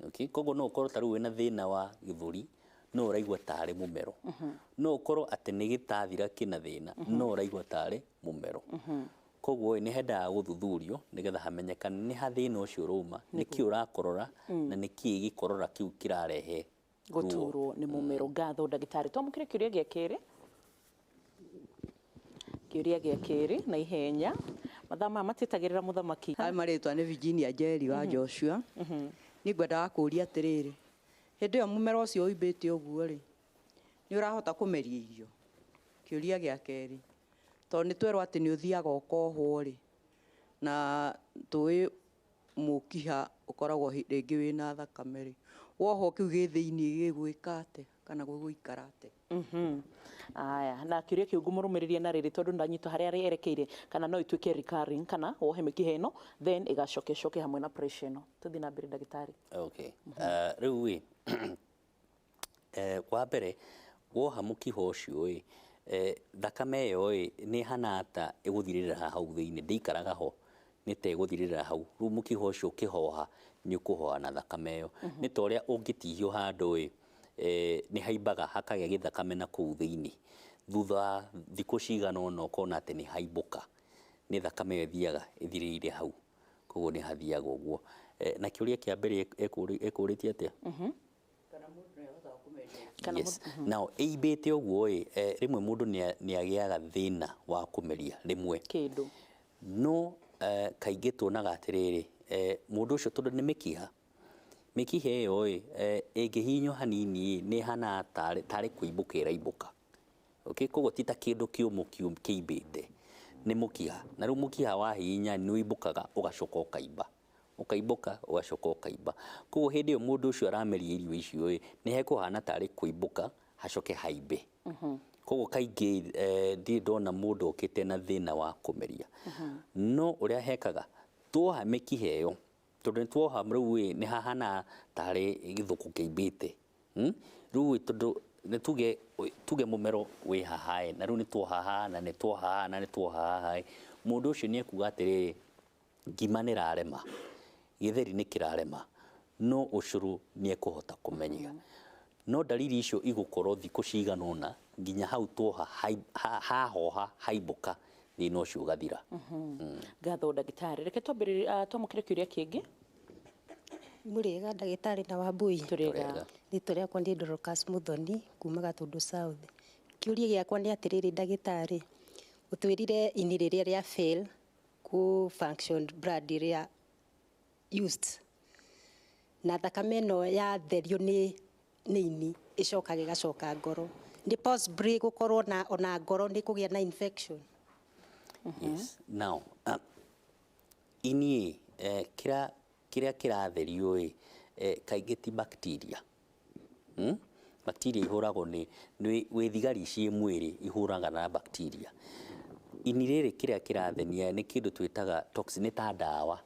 Speaker 3: Okay? Koguo no ũkorwo ta rĩu wĩna thĩna wa gĩthũri no ũraigua tarĩ mũmero. No ũkorwo atĩ nĩ gĩtathira kĩna thĩna no ũraigua tarĩ mũmero. Koguo nĩ hendaga gũthuthurio nĩgetha hamenyekane nĩ ha thĩna ũcio ũrauma, nĩkĩ ũrakorora na nĩkĩ gĩkorora kĩu kĩrarehe
Speaker 2: gũturwo nĩ mũmero. Ngatho ndagĩtarĩ. Twamũkĩre kĩũria gĩa kerĩ. Kĩũria gĩa kerĩ na ihenya. Mathaa maya matietagĩrĩra mũthamaki.
Speaker 16: Haya marĩtwa nĩ Virginia Njeri wa Joshua. Niĩ ngwendaga kũũria atĩrĩrĩ, hĩndĩ ĩyo mũmero ũcio ũimbĩte ũguo rĩ, Nĩ ũrahota kũmeria irio? Kĩũria gĩa kerĩ, tondũ nĩ twerwo atĩ nĩ ũthiaga ũkohwo rĩ, na tũĩ mũkiha ũkoragwo rĩngĩ wĩna thakame rĩ, wohwo kĩu gĩ thĩiniĩ gĩgwĩka atĩa kana gũgũikara atĩa?
Speaker 2: Aya, na kĩũria kĩu ngũmũrũmĩrĩria na rĩrĩ tondũ ndanyita harĩa erekeire, kana no ituĩke recurring kana wohe mĩkiha ĩno then ĩgacoke coke hamwe na pressure ĩno. Tũthiĩ na mbere ndagĩtarĩ.
Speaker 3: Okay. Rĩu ĩ wa mbere woha mũkiha ũcio ĩ, thakame ĩyo ĩ nĩ ĩhana ta ĩgũthirĩrĩra hau thĩinĩ, ndĩikaraga ho, nĩ ta ĩgũthirĩrĩra hau. Rĩu mũkiha ũcio ũkĩhoha nĩ ũkũhoha na thakame ĩyo. Nĩ ta ũrĩa ũngĩtihio handũ ĩ, nĩ haimbaga hakagĩa gĩthakame na kũu thĩinĩ. Thutha wa thikũ cigana ũna ũkona atĩ nĩ haimbũka, nĩ thakame ĩyo ĩthiaga ĩthirĩire hau, koguo nĩ hathiaga ũguo. Na kĩũria kĩa mbere ekũrĩtie atĩa? Yes. Now ĩimbĩte ũguo ĩ, rĩmwe mũndũ nĩ agĩaga thĩna wa kũmeria rĩmwe
Speaker 2: kĩndũ,
Speaker 3: no kaingĩ tuonaga atĩrĩrĩ, mũndũ ũcio tondũ nĩ mĩkiha, mĩkiha ĩyo ĩ, ĩngĩhihinywo hanini nĩ ĩhanaga tarĩ kũimbũka ĩraimbũka. Okay, koguo ti ta kĩndũ kĩũmũ kĩimbĩte, nĩ mũkiha. Na rĩu mũkiha wahihinya nĩ ũimbũkaga ũgacoka ũkaimba, ũkaimbũka ũgacoka ũkaimba. Koguo hĩndĩ ĩyo mũndũ ũcio arameria irio icio ĩ, nĩ hekũhana tarĩ kũimbũka hacoke haimbe. Koguo kaingĩ ndirĩ ndona mũndũ okĩte na thĩna wa kũmeria. No ũrĩa hekaga, tuoha mĩkiha ĩyo, tondũ nĩ tuoha rĩu ĩ, nĩ hahana tarĩ gĩthũkũ kĩimbĩte. Rĩu ĩ, tondũ nĩ tuge mũmero wĩ haha ĩ, na rĩu nĩ tuoha haha na nĩ tuoha haha na nĩ tuoha haha ĩ, mũndũ ũcio nĩ ekuga atĩrĩrĩ, ngima nĩ ĩrarema, gĩtheri nĩ kĩrarema, no ũcũrũ nĩ ekũhota kũmenya. No ndariri icio igũkorwo thikũ cigana ũna nginya hau tuoha hahoha haimbũka, thĩna ũcio ũgathira.
Speaker 2: Ngatho ndagĩtarĩ. Reke twambĩrĩrie, twamũkĩre kĩũria kĩngĩ.
Speaker 15: Mũrĩega ndagĩtarĩ na Wambui.
Speaker 2: Tũrĩega.
Speaker 15: Rĩtwa rĩakwa nĩ Dorcas Muthoni kuma Gatũndũ South. Kĩũria gĩakwa nĩ atĩrĩrĩ ndagĩtarĩ, ũtwĩrire ini rĩrĩa rĩa fail kũ function blood ĩrĩa used, na thakame ĩno yatherio nĩ ini ĩcokaga ĩgacoka ngoro, nĩ possibly gũkorwo na ona ngoro nĩ kũgĩa na infection?
Speaker 3: Yes. Now, ini kĩrĩa kĩratherio ĩ, kaingĩ ti bacteria. Bacteria ihũragwo nĩ wĩ thigari ciĩ mwĩrĩ ihũraga na bacteria. Ini rĩrĩ kĩrĩa kĩrathenia nĩ kĩndũ twĩtaga toxin, nĩ ta ndawa.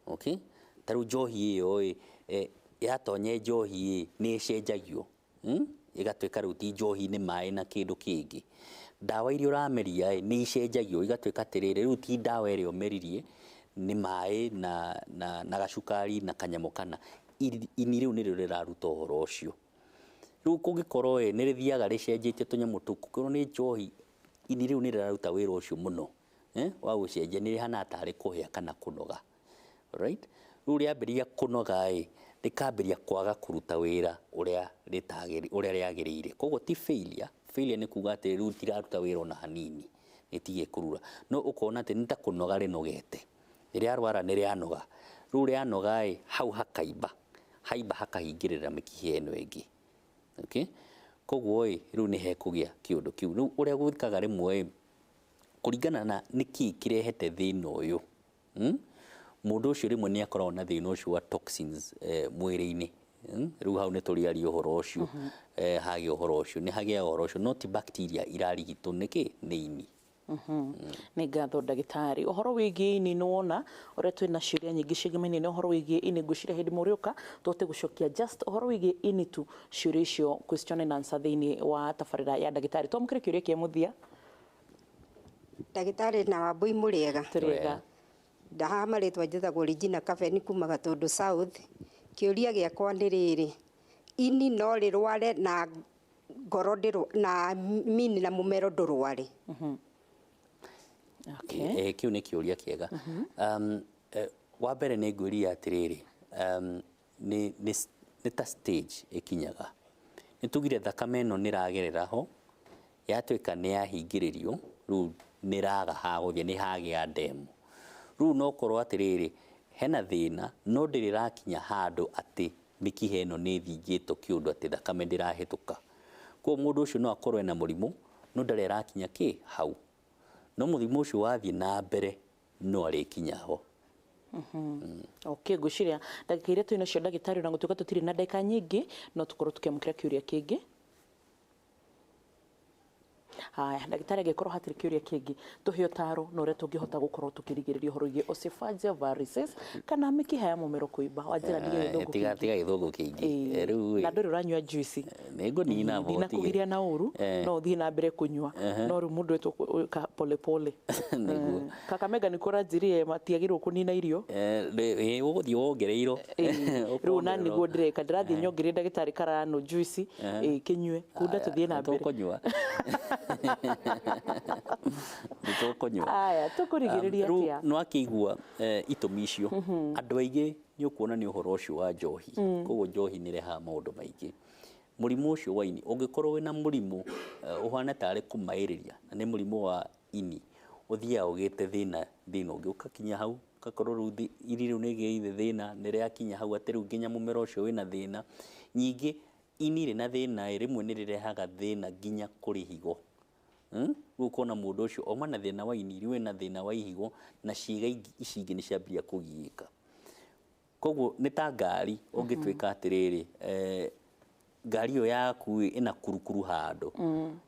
Speaker 3: Okay? Ta rĩu njohi ĩyo ĩ, yatonye njohi ĩ, nĩ ĩcenjagio. Ĩgatuĩka rĩu ti njohi, nĩ maĩ na kĩndũ kĩngĩ. Ndawa iria ũrameria ĩ, nĩ icenjagio igatuĩka atĩrĩrĩ, rĩu ti ndawa ĩrĩa ũmeririe, nĩ maĩ na gacukari na kanyamũ kana. Ini rĩu nĩrĩo rĩraruta ũhoro ũcio. Rĩu kũngĩkorwo ĩ, nĩ rĩthiaga rĩcenjetie tũnyamũ tũu, kũngĩkorwo nĩ njohi, ini rĩu nĩ rĩraruta wĩra ũcio mũno, wa gũcenjia, nĩ rĩhanaga tarĩ kũhĩa kana kũnoga. Right? Rĩu rĩambĩrĩria kũnoga ĩ, rĩkambĩrĩria kwaga kũruta wĩra ũrĩa rĩagĩrĩire. Koguo ti failure. Failure nĩ kuga atĩ rĩu tiraruta wĩra ona hanini, rĩtige kũrura. No ũkona atĩ nĩ ta kũnoga rĩnogete. Rĩrĩa rwara nĩ rĩanoga. Rĩu rĩanoga ĩ, hau hakaimba. Haimba hakahingĩrĩra mĩkiha ĩno ĩngĩ. Okay? Koguo ĩ, rĩu nĩ hekũgĩa kĩũndũ kĩu. Rĩu ũrĩa gwĩkaga rĩmwe ĩ, kũringana na nĩkĩ kĩrehete thĩna ũyũ. Mũndũ ũcio rĩmwe nĩ akoragwo na thĩna ũcio wa toxins mwĩrĩ-inĩ. Rĩu hau nĩ tũrĩaria ũhoro ũcio, hagĩa ũhoro ũcio, nĩ hagĩaga ũhoro ũcio, no ti bacteria irarigitwo nĩkĩ, nĩ ini.
Speaker 2: Nĩ ngatho ndagĩtarĩ. Ũhoro wĩgiĩ ini nĩ wona ũrĩa twĩna ciũria nyingĩ ciĩgemaine na ũhoro wĩgiĩ ini, ngwĩciria hĩndĩ mũrĩũka tũhote gũcokia just ũhoro wĩgiĩ ini tu ciũria icio question and answer thĩinĩ wa tabarĩra ya ndagĩtarĩ. Twamũkĩre kĩũria kĩa mũthia.
Speaker 17: Ndagĩtarĩ na Wambui mũrĩega.
Speaker 2: Tũrĩega.
Speaker 17: Ndahaha marĩtwa njĩtagwo Regina Kabeni kuma Gatũndũ South. Kĩũria gĩakwa nĩ rĩrĩ, ini no rĩrware na ngoro na mini na mũmero ndũrware?
Speaker 3: Okay. Kĩu nĩ kĩũria kĩega. Wa mbere nĩ ngwĩria atĩrĩrĩ, nĩ ta stage ĩkinyaga. Nĩ tugire thakame ĩno nĩ ĩragerera ho, yatuĩka nĩ yahingĩrĩrio, rĩu nĩ ĩraga ha gũthiĩ, nĩ hagĩa ndemu. Rĩu no korwo atĩrĩrĩ, hena thĩna, no ndĩrĩ ĩrakinya handũ atĩ mĩkiha ĩno nĩ ĩthingĩtwo kĩũndũ atĩ thakame ndĩrahĩtũka. Koguo mũndũ ũcio no akorwo ena mũrimũ no ndarĩ arakinya kĩ hau, no mũrimũ ũcio wathiĩ na mbere no arĩkinya ho.
Speaker 2: Okay, ngwĩciria ndagĩka iria twĩ nacio ndagĩtarĩ, ona gũtuĩka tũtirĩ na ndagĩka nyingĩ, no tũkorwo tũkĩamũkĩra kĩũria kĩngĩ. Haya, ndagĩtarĩ, angĩkorwo hatirĩ kĩũria kĩngĩ, tũhe ũtaro na ũrĩa tũngĩhota gũkorwo tũkĩrigĩrĩria ũhoro wĩgiĩ esophageal varices kana mĩkiha ya mũmero kũimba. Wanjĩra ndige gĩthũngũ.
Speaker 3: Tiga
Speaker 2: kĩingĩ.
Speaker 3: Tiga gĩthũngũ kĩingĩ. Rĩu
Speaker 2: na ndũrĩ ũranyua juice?
Speaker 3: Nĩ ngũnina.
Speaker 2: Ndinakũgiria na ũru, no ũthiĩ na mbere kũnyua, no rĩu mũndũ etwo ka pole pole.
Speaker 3: Nĩguo.
Speaker 2: Kakamega nĩkuo ũranjĩrire matiagĩrĩirwo kũnina irio.
Speaker 3: Ũgũthiĩ wongereirwo.
Speaker 2: Rĩu na nĩguo ndĩreka, ndĩrathiĩ nyongereire ndagĩtarĩ karano juice kĩnyue kunda tũthiĩ na mbere.
Speaker 3: Tũkũnyua, nĩ tũkũnyua.
Speaker 2: Aya, tũkũrigĩrĩria
Speaker 3: Rĩu
Speaker 2: atĩa?
Speaker 3: nĩ wakĩigua itũmi icio. Andũ aingĩ nĩ ũkuona nĩ ũhoro ũcio wa njohi. Koguo njohi nĩ ĩrehaga maũndũ maingĩ. Mũrimũ ũcio wa ini, ũngĩkorwo wĩna mũrimũ ũhana tarĩ kũmaĩrĩria na nĩ mũrimũ wa ini, ũthiaga ũgĩte thĩna thĩna ũngĩ ũkakinya hau, ũgakorwo rĩu ini rĩu nĩ rĩgĩire thĩna, nĩ rĩakinya hau atĩ rĩu nginya mũmero ũcio wĩna thĩna. Ningĩ ini rĩna thĩna ĩ, rĩmwe nĩ rĩrehaga thĩna nginya kũrĩ higo. Rĩu ũkona mũndũ ũcio oma na thĩna wa ini, rĩu ena thĩna wa ihigo na ciĩga ici ingĩ nĩ ciambia kũgiĩka. Koguo nĩ ta ngari, ũngĩtuĩka atĩrĩrĩ, ngari ĩyo yaku ĩ, ĩna kurukuru handũ,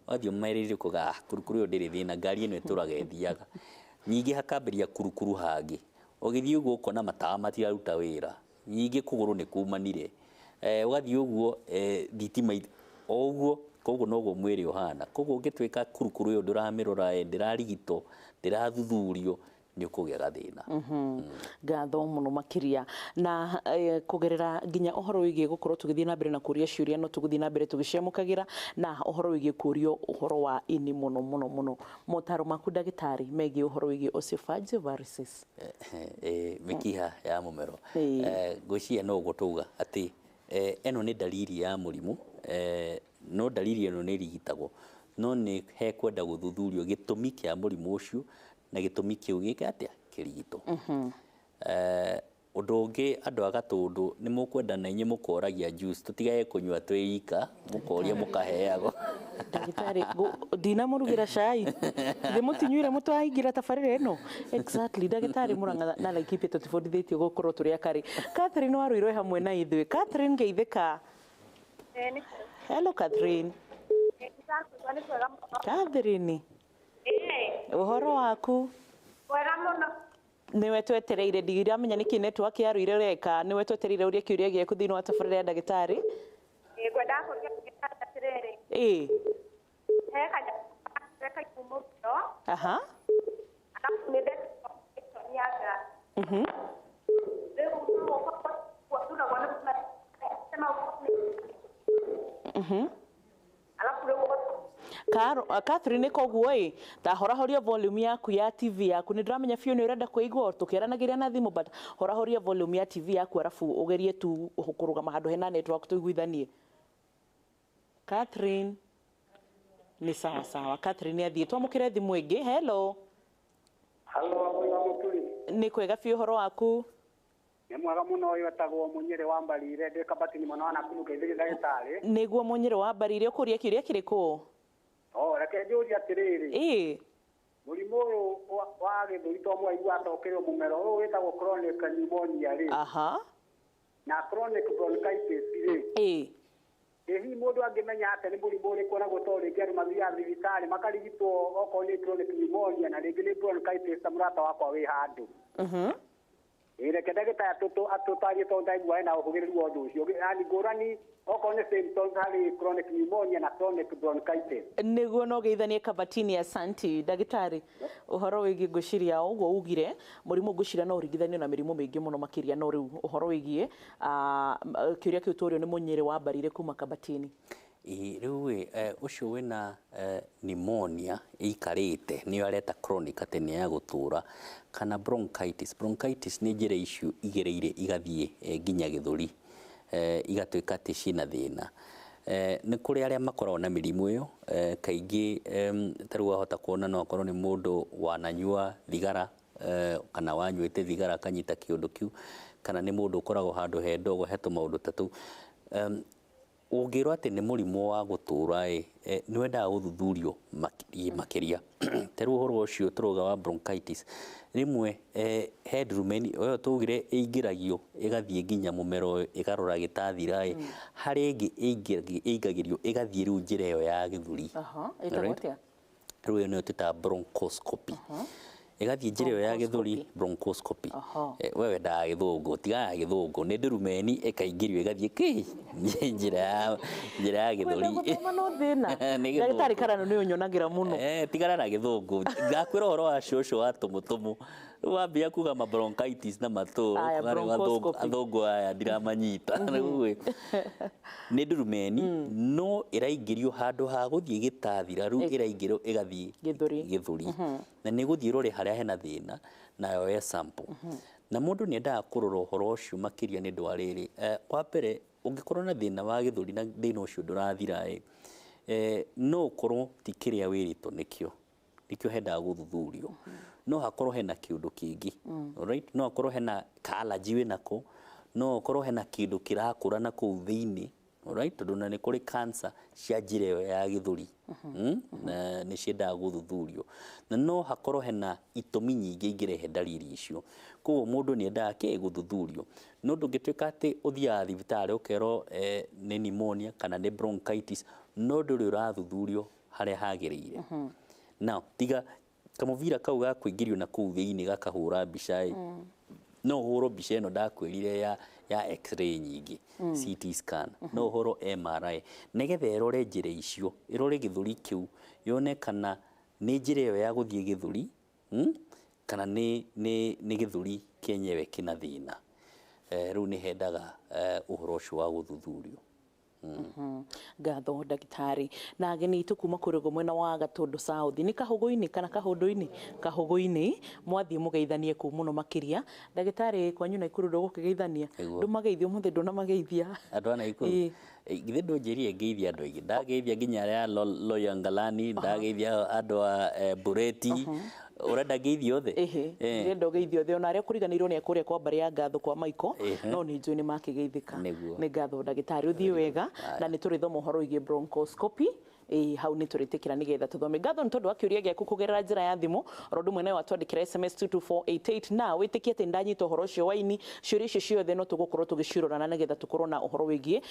Speaker 3: wathiĩ ũmaĩrĩrie ũkauga, "Ah, kurukuru ĩyo ndĩrĩ thĩna, ngari ĩno ĩtũraga ĩthiaga." Ningĩ hakambĩrĩria kurukuru hangĩ, ũgĩthiĩ ũguo ũkona matawa matiraruta wĩra, ningĩ kũgũrũ nĩ kumanire, ũgathiĩ ũguo thitima o ũguo. Koguo noguo mwĩrĩ ũhana. Koguo ũngĩtuĩka kurukuru ĩyo ndũramĩrora, ndĩrarigitwo, ndĩrathuthurio, nĩ ũkũgĩa gathĩna.
Speaker 2: Ngatho mũno makĩria na kũgerera nginya ũhoro wĩgiĩ gũkorwo tũgĩthiĩ na mbere na kũria ciũria, no tũgũthiĩ na mbere tũgĩciamũkagĩra na ũhoro wĩgiĩ kũrio ũhoro wa ini mũno mũno mũno. Motaro maku, ndagĩtarĩ, megiĩ ũhoro wĩgiĩ esophageal varices?
Speaker 3: Mĩkiha ya mũmero. Ngwĩciria no ũguo tauga atĩ ĩno nĩ dalili ya mũrimũ, no dalili ĩno nĩ ĩrigitagwo, no nĩ hekwenda gũthuthurio gĩtũmi kĩa mũrimũ ũcio na gĩtũmi kĩu gĩke atĩa, kĩrigitwo. Ũndũ ũngĩ, andũ a Gatũndũ nĩ mũkwenda na inyuĩ mũkoragia juice, tũtigage kũnyua twĩ ika, mũkoria mũkaheagwo.
Speaker 2: Ndagĩtarĩ, ndinamũrugĩra cai thĩ, mũtinyuire mũtwaingĩra tabarĩra ĩno. Exactly, ndagĩtarĩ Mũrang'a na Laikipia tũtibundithĩtio gũkorwo tũrĩ akarĩ. Catherine Warũirwe hamwe na ithuĩ. Catherine, geithĩka. Hello, Catherine. Catherine, ũhoro waku?
Speaker 18: Wega mũno.
Speaker 2: Nĩwe twetereire, ndiramenya nĩkĩ network ya Rũirũ ĩreka. Nĩwe twetereire ũrie kĩũria gĩaku thĩinĩ wa tabarĩra ya ndagĩtarĩ.
Speaker 18: Ngwendaga kũria ndagĩtarĩ atĩrĩrĩ, he kanyamũ kaiku mũmero, alafu nĩ ndekirwo operation ya nda. Rĩu no ũkorwo turagwo nĩ sema alafu rĩu
Speaker 2: Karo, Catherine, koguo ĩ ta horahoria volume yaku ya TV yaku. Nĩ ndĩramenya biũ nĩ ũrenda kũigua tũkĩaranagĩria na thimũ, but horahoria volume ya TV yaku, arabu ũgerie tu kũrũgama handũ hena network tũiguithanie. Catherine, nĩ sawa sawa, Catherine athiĩ. Twamũkĩre thimũ ĩngĩ. Hello.
Speaker 21: Halo, Wambui wa Mũturi.
Speaker 2: Nĩ kwega biũ, ũhoro waku?
Speaker 21: Nĩ mwega mũno. Ũyũ etagwo Mũnyĩrĩ wa Mbarire, ndĩ Kabatini mwena wa Nakuru ngeithĩrie ndagĩtarĩ.
Speaker 2: Nĩguo, Mũnyĩrĩ wa Mbarire, ũkũria kĩũria kĩrĩkũ?
Speaker 21: O, reke njũrie atĩrĩrĩ. Mũrimũ ũyũ wa gĩthũri to mwaigua acokerio mũmero ũyũ wĩtagwo chronic pneumonia rĩ. Na chronic bronchitis rĩ. Ĩ hihi mũndũ angĩmenya atĩa nĩ mũrimũ ũrĩkũ naguo? Tondũ rĩngĩ andũ mathiaga thibitarĩ makarigitwo okorwo nĩ chronic pneumonia na rĩngĩ nĩ bronchitis, ta mũrata wakwa wĩ handũ. Ĩ reke ndagĩtarĩ atũtarie tondũ ndaigua ena ũhũgĩrĩru wa ũndũ ũcio. Yani ngũrani okorwo nĩ symptoms harĩ chronic pneumonia na chronic bronchitis.
Speaker 2: Nĩguo, no geithanie Kabatini. Asanti, ndagĩtarĩ. Ũhoro wĩgiĩ, ngwĩciria ũguo ugire mũrimũ, ngwĩciria no ũringithanio na mĩrimũ mĩingĩ mũno makĩria, no rĩu ũhoro wĩgiĩ kĩũria kĩu tũrio nĩ Mũnyĩrĩ wa Mbarire kuma Kabatini.
Speaker 3: Ĩ, rĩu ĩ, ũcio wĩna pneumonia ĩikarĩte nĩyo areta chronic, atĩ nĩ ya gũtũra, kana bronchitis. Bronchitis nĩ njĩra icio igereire igathiĩ nginya gĩthũri, igatuĩka atĩ ciĩna thĩna. Nĩ kũrĩ arĩa makoragwo na mĩrimũ ĩyo, kaingĩ ta rĩu wahota kuona no akorwo nĩ mũndũ wananyua thigara, kana wanyuĩte thigara akanyita kĩũndũ kĩu, kana nĩ mũndũ ũkoragwo handũ he ndogo, he tũmaũndũ ta tũu. Ũngĩrwo atĩ nĩ mũrimũ wa gũtũra ĩ, nĩ wendaga gũthuthurio makĩria. Ta rĩu ũhoro ũcio tũrauga wa bronchitis, rĩmwe he ndurumeni ĩyo twaugire ĩingĩragio ĩgathiĩ nginya mũmero ũyũ ĩkarora gĩtathira ĩ, harĩ ĩngĩ ĩingagĩrio ĩgathiĩ rĩu njĩra ĩyo ya gĩthũri.
Speaker 2: Ĩtagwo atĩa?
Speaker 3: Rĩu ĩyo nĩyo twĩtaga bronchoscopy. Ĩgathiĩ njĩra ĩyo ya gĩthũri, bronchoscopy. We wendaga gĩthũngũ, tigana na gĩthũngũ, nĩ ndurumeni ĩkaingĩrio ĩgathiĩ kĩ njĩra ya gĩthũri.
Speaker 2: Kwenda gũthoma no thĩna. Ndagĩtarĩ Karano nĩ ũnyonagĩra mũno.
Speaker 3: Tigana na gĩthũngũ. Ngakwĩra ũhoro wa cũcũ wa tũmũtũmũ. Rĩu wambia kuga ma bronchitis na matũ, athũngũ aya ndiramanyita. Rĩu nĩ ndurumeni no ĩraingĩrio handũ ha gũthiĩ gĩtathira, rĩu ĩraingĩrio ĩgathiĩ gĩthũri. Na nĩ gũthiĩ ĩrore harĩa hena thĩna na yoe sample. Na mũndũ nĩ endaga kũrora ũhoro ũcio makĩria nĩ ũndũ wa rĩrĩ, wa mbere ũngĩkorwo na thĩna wa gĩthũri na thĩna ũcio ndũrathira ĩ, no ũkorwo ti kĩrĩa wĩrĩtwo nĩkĩo, nĩkĩo hendaga gũthuthurio. No hakorwo hena kĩũndũ kĩngĩ, alright? No hakorwo hena ka allergy wĩnako, no hakorwo hena kĩndũ kĩrakũra na kũu thĩinĩ, alright? Tondũ na nĩ kũrĩ cancer cia njĩra ĩyo ya gĩthũri, na nĩ ciendaga gũthuthurio. Na no hakorwo hena itũmi nyingĩ ingĩrehe ndariri icio. Koguo mũndũ nĩ endaga kĩ gũthuthurio. No ndũngĩtuĩka atĩ ũthiaga thibitarĩ ũkerwo nĩ pneumonia kana nĩ bronchitis, no ndũrĩ ũrathuthurio harĩa hagĩrĩire. Now, tiga kamũbira kau ga kũingĩrio na kũu thĩinĩ gakahũra mbica ĩ, no ũhũrwo mbica ĩno ndakwĩrire ya x-ray nyingĩ, CT scan, no ũhũrwo MRI, nĩgetha ĩrore njĩra icio, ĩrore gĩthũri kĩu, yone kana nĩ njĩra ĩyo ya gũthiĩ gĩthũri, kana nĩ gĩthũri kĩenyewe kĩna thĩna. Rĩu nĩ hendaga ũhoro ũcio wa gũthuthurio.
Speaker 2: Ngatho ndagĩtarĩ. Na ageni aitũ kuma kũrĩa mwena wa Gatũndũ South, nĩ kahũgũ-inĩ kana kahũndũ-inĩ? Kahũgũ-inĩ, mwathiĩ mũgeithanie kũu mũno makĩria. Ndagĩtarĩ, kwanyu Naikuru ndũgũkĩgeithania? Ndũmageithia ũmũthĩ, ndũnamageithia.
Speaker 3: Andũ a Naikuru? Githĩ ndũnjĩrire ngeithie andũ aingĩ? Ndageithia nginya arĩa a Loyangalani, ndageithia andũ a Bureti. Ũrenda ngeithie othe?
Speaker 2: Ndĩrenda ũgeithie othe, ona arĩa kũriganĩirwo nĩ kũrĩa kwa mbarĩ ya ngatho kwa Maiko, no nĩ njũĩ nĩ makĩgeithĩka. Nĩ ngatho ndagĩtarĩ, ũthiĩ wega, na nĩ tũrĩthoma ũhoro wĩgiĩ bronchoscopy. Hau nĩ tũrĩtĩkĩra nĩgetha tũthome. Ngatho nĩ tondũ wa kĩũria gĩaku kũgerera njĩra ya thimũ, oro ũndũ ũmwe nawe watwandĩkĩra SMS 22488. Na wĩtĩkie atĩ ndanyita ũhoro ũcio wa ini, ciũria icio ciothe no tũgũkorwo tũgĩcirora na nĩgetha tũkorwo na ũhoro wĩgiĩ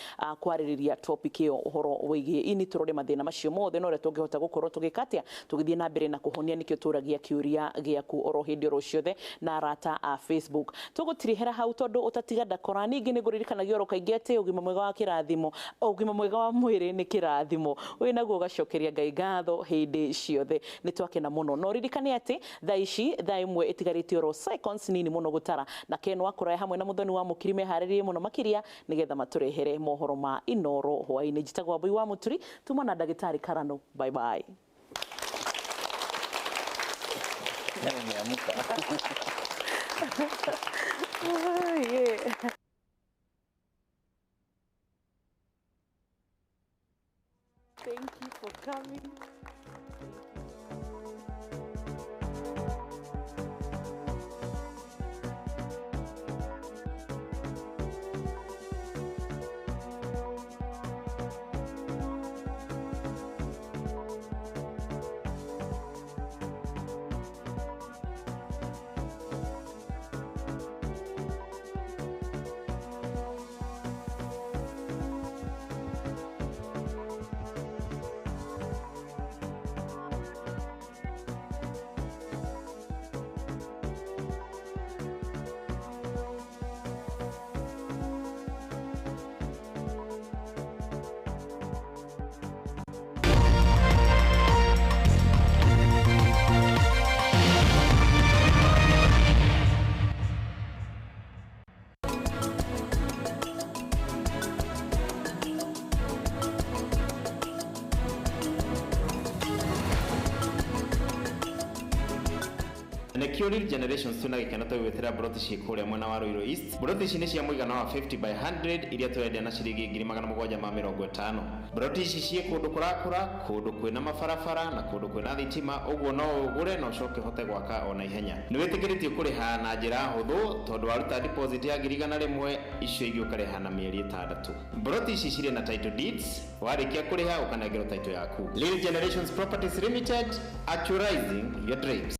Speaker 2: kwarĩrĩria topic ĩyo, ũhoro wĩgiĩ ini, tũrore mathĩna macio mothe na ũrĩa tũngĩhota gũkorwo tũgĩka atĩa, tũgĩthiĩ na mbere na kũhonia. Nĩkĩo tũragia kĩũria gĩaku oro hĩndĩ oro ciothe na arata a Facebook. Tũgũtirihĩra hau tondũ ũtatiga ndakora. Ningĩ nĩ ngũririkanagia oro kaingĩ atĩ ũgima mwega wa kĩrathimo, ũgima mwega wa mwĩrĩ nĩ kĩrathimo. Wĩna ũgacokeria Ngai ngatho hĩndĩ ciothe. Nĩ twakena mũno. No ririkane atĩ thaa ici thaa ĩmwe ĩtigarĩtie oro seconds nini mũno gũtara, na Ken wa kũraya hamwe na Mũthoni wa Mũkiri meharĩrie mũno makĩria nĩgetha matũrehere mohoro ma Inoro hwaĩ-inĩ. Njĩtagwo Wambui wa Mũturi, tuma na ndagĩtarĩ Karano. Bye bye. Thank you for coming.
Speaker 11: Nĩkĩo Real Generations twĩna gĩkeno tũgĩgwĩtĩra mburoti ciĩ kũrĩa mwena wa Ruiru East. Mburoti ici nĩ cia mũigana wa 50 by 100 iria tũrendia na ciringi 750,000. Mburoti ici ciĩ kũndũ kũrakũra, kũndũ kwĩna mabarabara na kũndũ kwĩna thitima, ũguo no ũgũre na ũcoke ũhote gwaka ona ihenya. Nĩ wĩtĩkĩrĩtio kũrĩha na njĩra hũthũ tondũ waruta deposit ya 100,000 icio ingĩ ũkarĩha na mĩeri 6. Mburoti ici cirĩ na title deeds, warĩkia kũrĩha ũkanengerwo title yaku. Real Generations Properties Limited, actualizing your dreams.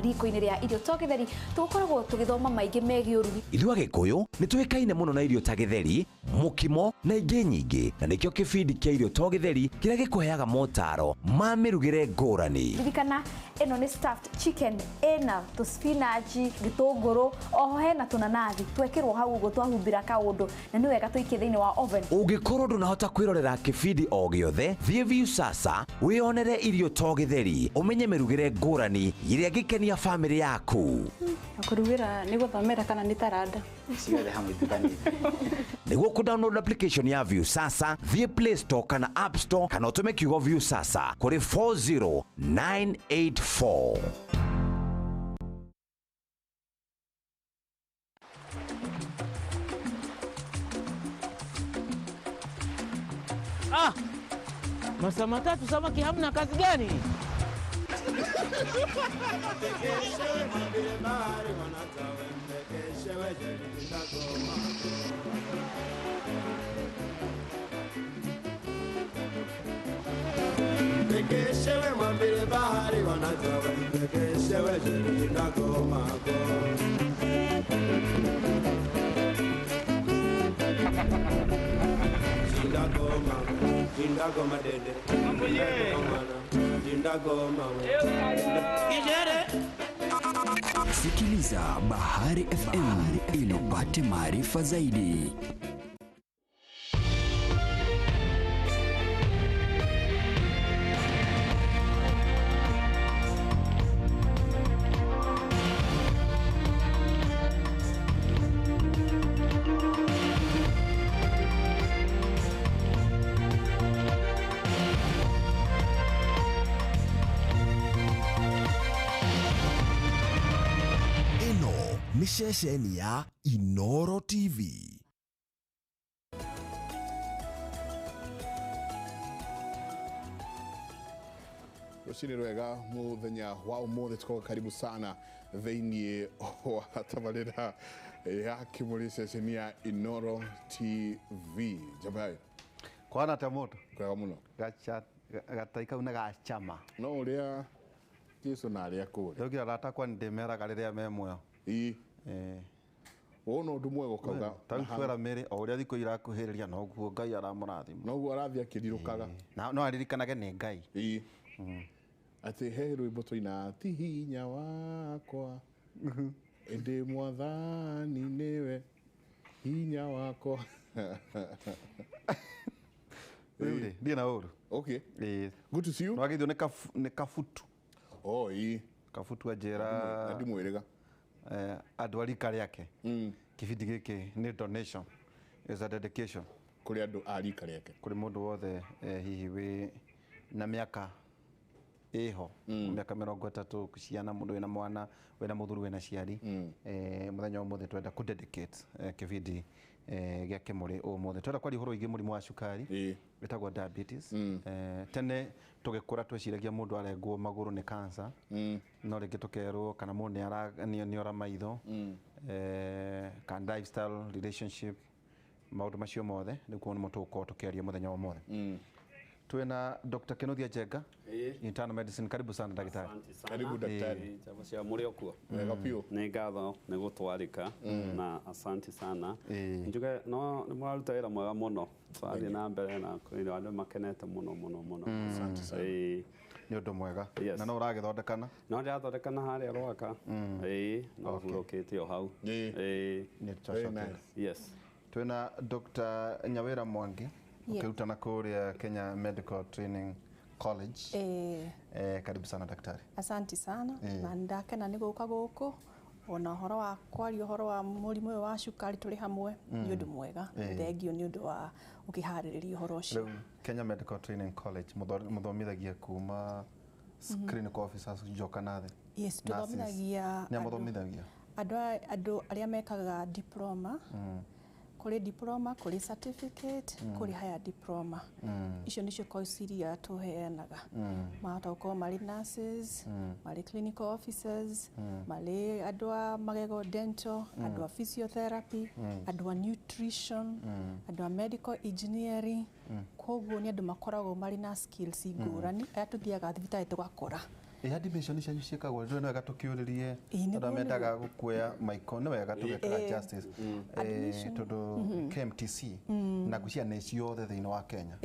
Speaker 19: Riko-inĩ rĩa irio to gĩtheri tũgũkoragwo tũgĩthoma maingĩ megiĩ ũrugi.
Speaker 9: Ithuĩ Agĩkũyũ nĩ tũĩkaine mũno na irio ta gĩtheri, mũkimo na ingĩ nyingĩ, na nĩkĩo kĩbindi kĩa irio to gĩtheri kĩrĩa gĩkũheaga motaro ma mĩrugĩre ngũrani.
Speaker 19: Ririkana ĩno nĩ stuffed chicken ĩna tũ spinach, gĩtũngũrũ, oho hena tũnanathi twekĩrwo hau ũguo twahumbĩra kaũndũ, na nĩ wega tũikie thĩinĩ wa oven.
Speaker 9: Ũngĩkorwo ndũnahota kwĩrorera kĩbindi o gĩothe, thiĩ Viusasa wĩyonere irio to gĩtheri, ũmenye mĩrugĩre ngũrani ĩrĩa ĩngĩkenia famĩlĩ yaku.
Speaker 22: Kũrugĩra nĩ gũthomera kana nĩ taranda?
Speaker 9: Ciothe hamwe itukanĩte. Nĩguo kũ download application ya Viusasa, thiĩ Play Store kana App Store kana ũtũme kiugo Viusasa kũrĩ 40984.
Speaker 23: Ah! Masaa matatu samaki hamna kazi gani?
Speaker 25: Sikiliza Bahari FM ili upate maarifa zaidi.
Speaker 8: Ceceni ya Inoro TV.
Speaker 26: Rũcinĩ rwega mũthenya wa ũmũthĩ, tukorwo karibu sana thĩinĩ wa tabarĩra ya Kĩmũrĩ ceceni ya Inoro TV. Jambai
Speaker 27: kwana ta moto
Speaker 26: kwega mũno
Speaker 27: gatai kau nĩ gacama
Speaker 26: no ũrĩa Jesu na arĩa kũrĩa
Speaker 27: rĩu arata akwa nĩndĩmeraga rĩrĩa me muoyo.
Speaker 26: Ĩĩ wona ũndũ mwega ũkauga
Speaker 27: ta twera mĩrĩ o ũrĩa thikũ irakuhĩrĩria noguo Ngai aramũrathima,
Speaker 26: noguo arathiĩ akĩrirũkaga,
Speaker 27: no aririkanage nĩ Ngai.
Speaker 26: Ĩĩ atĩ he rwĩmbo tũina ti hinya wakwa ĩndĩ mwathani nĩwe hinya wakwa.
Speaker 27: Rĩu rĩ ndiĩ na ũru.
Speaker 26: Okay, good to see you.
Speaker 27: Nĩwagĩthio nĩ Kabutu.
Speaker 26: Oh ĩĩ
Speaker 27: Kabutu anjĩra
Speaker 26: ndimwĩrĩga
Speaker 27: andũ a rika rĩake kĩbindi gĩkĩ nĩ donation, is a dedication
Speaker 26: kũrĩ andũ a rika rĩake,
Speaker 27: kũrĩ mũndũ wothe hihi wĩ na mĩaka ĩho mĩaka 30 ciana, mũndũ wĩna mwana, wĩna mũthuri, wĩna ciari. Mũthenya wa ũmũthĩ twenda kũ dedicate kĩbindi gĩa Kĩmũrĩ ũmũthĩ. Twenda kwaria ũhoro wĩgiĩ mũrimũ wa cukari wĩtagwo diabetes. Tene tũgĩkũra tweciragia mũndũ arengwo magũrũ nĩ cancer, no rĩngĩ tũkerwo kana mũndũ nĩ ora maitho, kana lifestyle, relationship, Maũndũ macio mothe nĩkuo nĩmo tũgũkorwo tũkĩaria mũthenya wa ũmũthĩ. Twĩna Dr. Kinuthia Njenga, internal medicine. Karibu sana daktari.
Speaker 26: Karibu daktari.
Speaker 1: Chavo cia mũrĩ o kuo.
Speaker 26: Wega biũ.
Speaker 1: Nĩ ngatho nĩ gũtwarĩka na asanti sana. Njuge no nĩ mũraruta wĩra mwega mũno. Tũrathiĩ na mbere na kwĩra andũ makenete mũno mũno mũno.
Speaker 26: Asante sana.
Speaker 27: Nĩ ũndũ mwega. Na no ũragĩthondekana?
Speaker 1: No ndĩrathondekana harĩa Rwaka. Ĩĩ, no hurũkĩte o hau. Ĩĩ.
Speaker 27: Very nice.
Speaker 1: Yes.
Speaker 27: Twĩna Dr. Nyawira Mwangi ukirutana kũrĩa Kenya Medical Training College. Karibu sana daktari.
Speaker 4: Asante sana. Na ndakena nĩ gũka gũkũ ona ũhoro wa kwaria ũhoro wa mũrimũ ũyũ wa cukari tũrĩ hamwe nĩ ũndũ mwega. Thengio nĩ ũndũ wa ũkĩharĩrĩria ũhoro ũcio.
Speaker 27: Rĩu Kenya Medical Training College mũthomithagia kuma clinical officers njoka na thĩ.
Speaker 4: Yes, tũthomithagia
Speaker 27: nĩ mũthomithagia
Speaker 4: andũ arĩa mekaga diploma. Kũrĩ diploma, kũrĩ certificate, kũrĩ higher diploma. Icio nĩcio course iria tũheanaga. Mahota gũkorwo marĩ nurses, marĩ clinical officers, marĩ andũ a magego dental, andũ a physiotherapy, andũ a nutrition, andũ a medical engineering. Koguo nĩ andũ makoragwo marĩ na skills ngũrani arĩa tũthiaga thibitarĩ tũgakora.
Speaker 27: Admission cianyu ciĩkagwo rĩu nĩ wega tũkĩũrĩrie andũ mendaga gũkuoya maiko nĩ wega tũgekaga justice tondũ KMTC na ngwĩciria nĩ ciothe thĩinĩ wa Kenya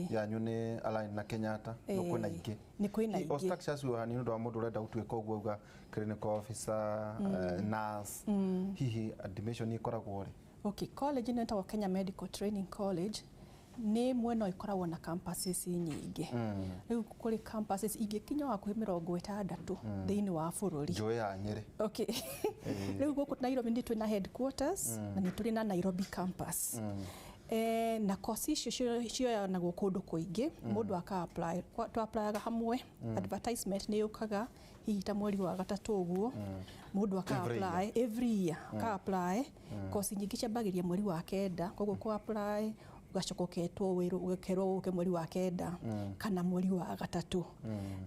Speaker 27: yanyu nĩ align na Kenyatta no kwĩna ingĩ
Speaker 4: nĩ kwĩna ingĩ
Speaker 27: o structures wa nĩ ũndũ wa mũndũ ũrenda gũtuĩka ũguo auga clinical officer, nurse, hihi admission ĩkoragwo rĩ?
Speaker 4: Okay, college ĩno ĩtagwo Kenya Medical Training College nĩ mwena ĩkoragwo na campuses nyingĩ. Rĩu kũrĩ campuses ingĩkinya hakuhĩ 60 thĩinĩ wa bũrũri.
Speaker 27: Njũĩ ya Nyĩrĩ.
Speaker 4: Okay. Rĩu gũkũ Nairobi nĩ twĩna headquarters na nĩ tũrĩ na Nairobi campus. Na course icio cioyanagwo kũndũ kũingĩ mũndũ aka apply tũ applyaga hamwe. Advertisement nĩ yũkaga hihi ta mweri wa gatatũ ũguo mũndũ aka apply every year aka apply. Course nyingĩ ciambagĩrĩria mweri wa 9 koguo kũ apply ugacoka ũketwo wĩra ũgekerwo ũke mweri wa 9 kana mweri wa 3.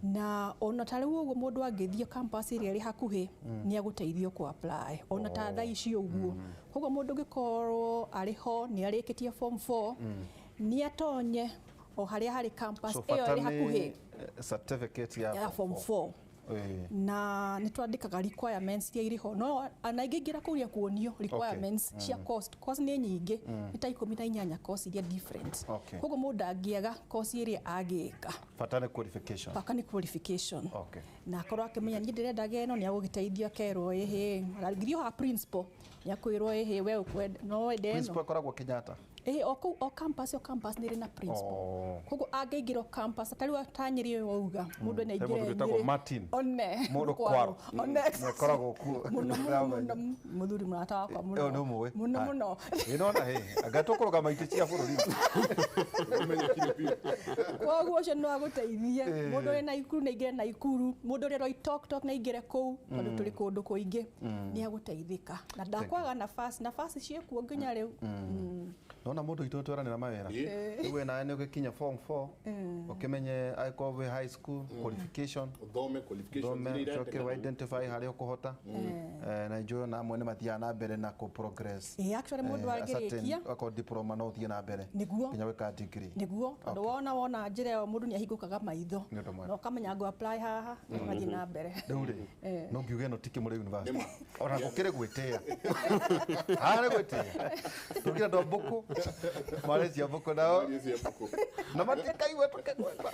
Speaker 4: Na ona ta rĩu ũguo mũndũ angĩthiĩ campus ĩrĩa ĩrĩ hakuhĩ nĩ agũteithio kũ apply ona ta thaa ici ũguo. Koguo mũndũ ũngĩkorwo arĩ ho nĩ arĩkĩtie form 4 nĩ atonye o harĩa harĩ campus ĩyo ĩrĩ hakuhĩ
Speaker 27: certificate ya
Speaker 4: form 4. Na nĩ twandĩkaga requirements iria irĩ ho no ona ingĩingĩra kũu kuonio requirements cia course. Course nĩ nyingĩ nĩ ta 18 course iria different. Koguo mũndũ angĩaga course ĩrĩa angĩka
Speaker 27: bata nĩ qualification.
Speaker 4: Bata nĩ qualification. Na akorwo akĩmenya niĩ ndĩrendaga ĩno nĩ agũgĩteithio akerwo ĩhĩ nginya ha principal nĩ akwĩrwo ĩhĩ we ũkwenda no wende ĩno.
Speaker 27: Principal akoragwo Kenyatta.
Speaker 4: O kũu o campus o campus nĩ ĩrĩ na principal. Koguo angĩingĩra campus ta rĩu ta Nyĩrĩ wauga mũndũ nĩ aingĩre
Speaker 27: Nyĩrĩ Martin
Speaker 4: one
Speaker 27: mũndũ kwaro
Speaker 4: one
Speaker 27: akoragwo kuo
Speaker 4: mũno mũno mũthuri mũrata wakwa mũno
Speaker 27: nĩ ũmũĩ
Speaker 4: mũno mũno
Speaker 27: ĩnona hĩ anga tũkũrũgama itĩ cia bũrũri.
Speaker 4: Koguo ũcio no agũteithie mũndũ ũrĩ Naikuru nĩ aingĩre Naikuru, mũndũ ũrĩ Loitoktok nĩ aingĩre kũu tondũ tũrĩ kũndũ kũingĩ nĩ agũteithĩka na ndakwaga nafasi nafasi ciĩkuo nginya rĩu.
Speaker 27: Nona mũndũ witũ tweranĩra mawĩra rĩu we nawe nĩ ũgĩkinya form 4 ũkĩmenye angĩkorwo wĩ high school qualification
Speaker 26: ũthome qualification
Speaker 27: ũcoke wa identify harĩa ũkũhota na njũĩ ona amwe nĩ mathiaga na mbere na kũ progress.
Speaker 4: Actually mũndũ angĩrĩkia
Speaker 27: akorwo diploma no ũthiĩ na mbere nginya gwĩka degree
Speaker 4: nĩguo tondũ wona njĩra ĩyo mũndũ nĩ ahingũkaga maitho na ũkamenya ngũ apply haha ũgathiĩ na mbere.
Speaker 27: Rĩu rĩ no ngiuge ĩno ti Kĩmũrĩ University ona gũkĩrĩ gwĩtĩĩa haha nĩ gwĩtĩĩa tũkĩra andũ a mbũkũ marĩ mbũkũ nao na matikaigua tũkĩgweta.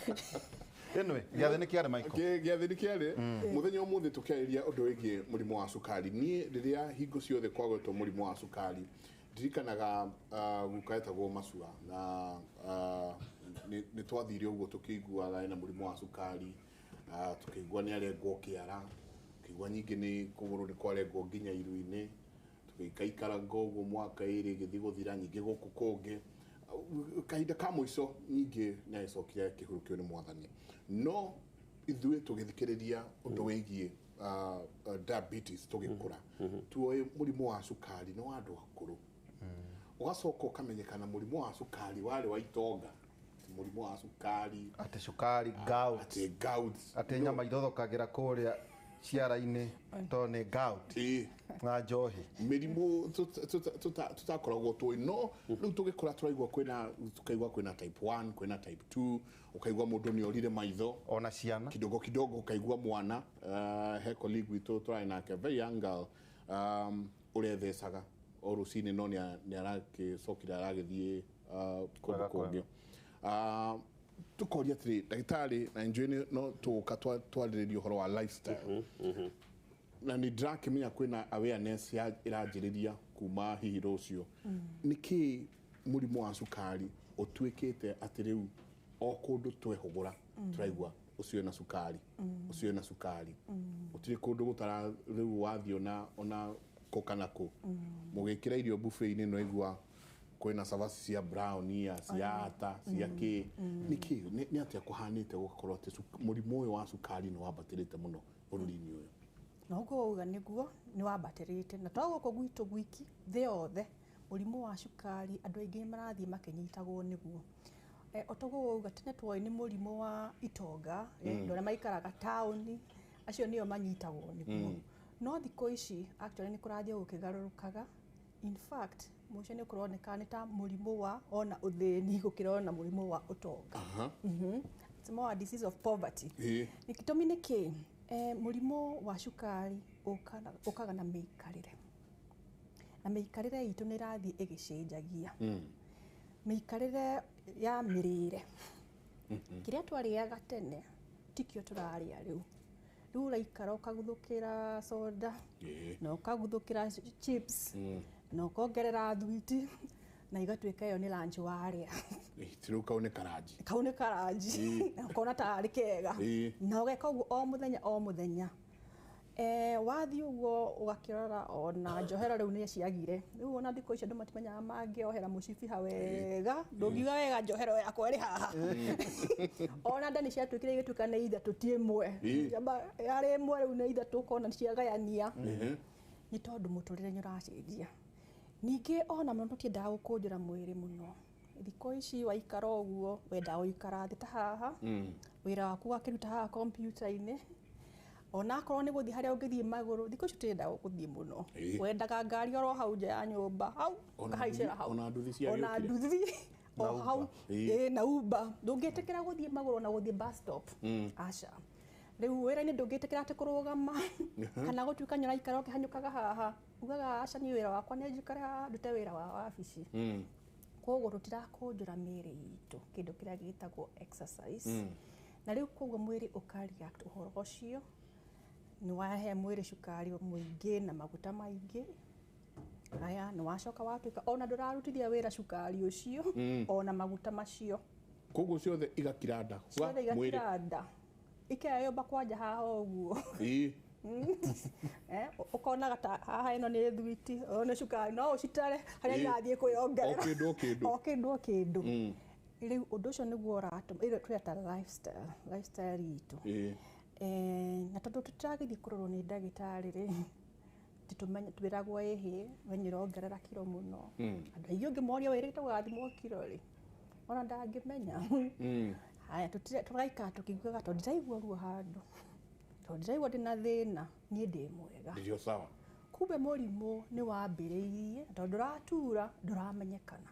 Speaker 27: Anyway, gĩathĩ nĩ kĩarĩ Michael.
Speaker 26: Gĩathĩ nĩ kĩarĩ mũthenya ũmũthĩ tũkĩarĩria ũndũ wĩgiĩ mũrimũ wa cukari. Niĩ rĩrĩa hingo ciothe kwagwetwo mũrimũ wa cukari ndirikanaga guka etagwo Macua na nĩ twathire ũguo tũkĩiguaga ena mũrimũ wa cukari, tũkĩigua nĩ arengwo kĩara, tũkĩigua nyingĩ nĩ kũgũrũ nĩ kwarengwo nginya iru-inĩ, tũgĩikaikaranga ũguo mwaka ĩrĩ ĩgĩthiĩ gũthira nyingĩ gũkũ kũngĩ. Kahinda ka mũico nyingĩ nĩ agĩcokire akĩhurũkio nĩ mwathani. No ithuĩ tũgĩthikĩrĩria ũndũ wĩgiĩ diabetes tũgĩkũra tuoĩ mũrimũ wa cukari nĩ wa andũ akũrũ, ũgacoka ũkamenyekana mũrimũ wa cukari warĩ wa itonga, mũrimũ wa cukari
Speaker 27: atĩ cukari gout,
Speaker 26: atĩ gout,
Speaker 27: atĩ nyama ithothokagĩra kũrĩa ciara-inĩ tondũ nĩ gout na njohi.
Speaker 26: Mĩrimũ tũtakoragwo tũĩ, no rĩu tũgĩkũra tũraigua kwĩna, tũkaigua kwĩna type 1, kwĩna type 2, ũkaigua mũndũ nĩ orire maitho
Speaker 27: ona ciana
Speaker 26: kidogo kidogo, ũkaigua mwana he colleague witũ tũrarĩ nake, very young girl, ũrethecaga o rũcinĩ, no nĩ aragĩcokire aragĩthiĩ kũndũ kũngĩ. Tukoria atĩrĩ ndagĩtarĩ, na njũĩ no tũgũka twarĩrĩrie ũhoro wa lifestyle, na nĩ ndĩrakĩmenya kwĩna awareness ya ĩranjĩrĩria kuma hihi rũciũ. Nĩkĩ mũrimũ wa cukari ũtuĩkĩte atĩ rĩu o kũndũ twehũgũra tũraigua ũcio wĩna cukari, ũcio wĩna cukari, gũtirĩ kũndũ gũtara rĩu wathiĩ ona kũ kana kũ, mũgĩkĩra irio buffet-inĩ no igua kwĩna cabaci cia brown, cia ata, cia kĩ. Nĩkĩ nĩ atĩa kũhanĩte gũgakorwo atĩ mũrimũ ũyũ wa cukari nĩ wambatĩrĩte mũno bũrũri-inĩ ũyũ?
Speaker 4: Na ũguo wauga nĩguo, nĩ wambatĩrĩte, na to gũkũ gwitũ gwiki, thĩ yothe mũrimũ wa cukari andũ aingĩ marathiĩ makĩnyitagwo nĩguo. O toguo wauga, tene twoĩ nĩ mũrimũ wa itonga, andũ arĩa maikaraga taũni acio nĩo manyitagwo nĩguo. No thikũ ici actually nĩ kũrathiĩ gũkĩgarũrũkaga. In fact, mũico nĩ kũroneka nĩ ta mũrimũ wa ona ũthĩni gũkĩra ona mũrimũ wa ũtonga. It's more a disease of poverty. Nĩ gĩtũmi nĩ kĩ? Mũrimũ wa cukari ũkaga na mĩikarĩre, na mĩikarĩre itũ nĩ ĩrathiĩ ĩgĩcenjagia. Mĩikarĩre ya mĩrĩre, kĩrĩa twarĩaga tene tikĩo tũrarĩa rĩu. Rĩu ũraikara ũkaguthũkĩra soda, na ũkaguthũkĩra chips, na ũkongerera thwiti, na igatuĩka ĩyo nĩ lunch warĩa.
Speaker 26: Rĩu kau nĩ karanji.
Speaker 4: Kau nĩ karanji, na ũkona tarĩ kega, na ũgeka ũguo o mũthenya o mũthenya. Wathiĩ ũguo ũgakĩrora ona njohero rĩu nĩ ciagire. Rĩu ona thikũ ici andũ matimenyaga mangĩohera mũcibi ha wega, ndũngiuga wega njohero yakwa ĩrĩ haha. Ona nda nĩ ciatuĩkire igĩtuĩka nĩ ithatũ ti ĩmwe. Yarĩ ĩmwe rĩu nĩ ithatũ, ũkona nĩ ciagayania. Nĩ tondũ mũtũrĩre nĩ ũracenjia. Ningĩ ona mũno tũtiendaga gũkũnjũra mwĩrĩ mũno. Thikũ ici waikara ũguo wendaga gũikara thĩ ta haha, wĩra waku wakĩruta haha kompiuta-inĩ, ona akorwo nĩ gũthiĩ harĩa ũngĩthiĩ magũrũ, thikũ ici tũtiendaga gũthiĩ mũno. Wendaga ngari oro hau nja ya nyũmba, hau ũkahaicĩra hau, ona nduthi o hau, na Uber. Ndũngĩtĩkĩra gũthiĩ magũrũ na gũthiĩ bus stop, aca. Rĩu wĩra-inĩ ndũngĩtĩkĩra atĩ kũrũgama kana gũtuĩka nĩ ũraikara ũkĩhanyũkaga haha, ugaga aca niĩ wĩra wakwa nĩ njikare haha ndute wĩra wa wabici. Koguo tũtirakũnjũra mĩĩrĩ itũ, kĩndũ kĩrĩa gĩtagwo exercise. Na rĩu koguo mwĩrĩ ũka react ũhoro ũcio, nĩ wahe mwĩrĩ cukari mũingĩ na maguta maingĩ. Aya, nĩ wacoka watuĩka ona ndũrarutithia wĩra cukari ũcio ona maguta macio.
Speaker 26: Koguo ciothe igakira nda.
Speaker 4: Ciothe igakira nda. Ikeyũmba kwanja haha ũguo. Ũkonaga ta haha ĩno nĩ thwiti, ũyũ nĩ cukari, no ũcitare harĩa irathiĩ kwĩyongerera.
Speaker 26: O kĩndũ o kĩndũ.
Speaker 4: O kĩndũ o kĩndũ. Rĩu ũndũ ũcio nĩguo ũratũma, ĩyo tũreta lifestyle itũ. Na tondũ tũtiragĩthiĩ kũrorwo nĩ ndagĩtarĩ rĩ, twĩragwo ĩhĩ, we nĩ ũrongerera kiro mũno. Andũ aingĩ ũngĩmoria wĩrĩgĩte gũgathimwo kiro rĩ, ona ndangĩmenya. Haya, tũraikara tũkiugaga tondũ ndiraigua ruo handũ, tondũ ndiraigua ndĩna thĩna, niĩ ndĩ mwega.
Speaker 26: Ndĩrĩ sawa.
Speaker 4: Kumbe mũrimũ nĩ wambĩrĩirie, tondũ ndũratura, ndũramenyekana.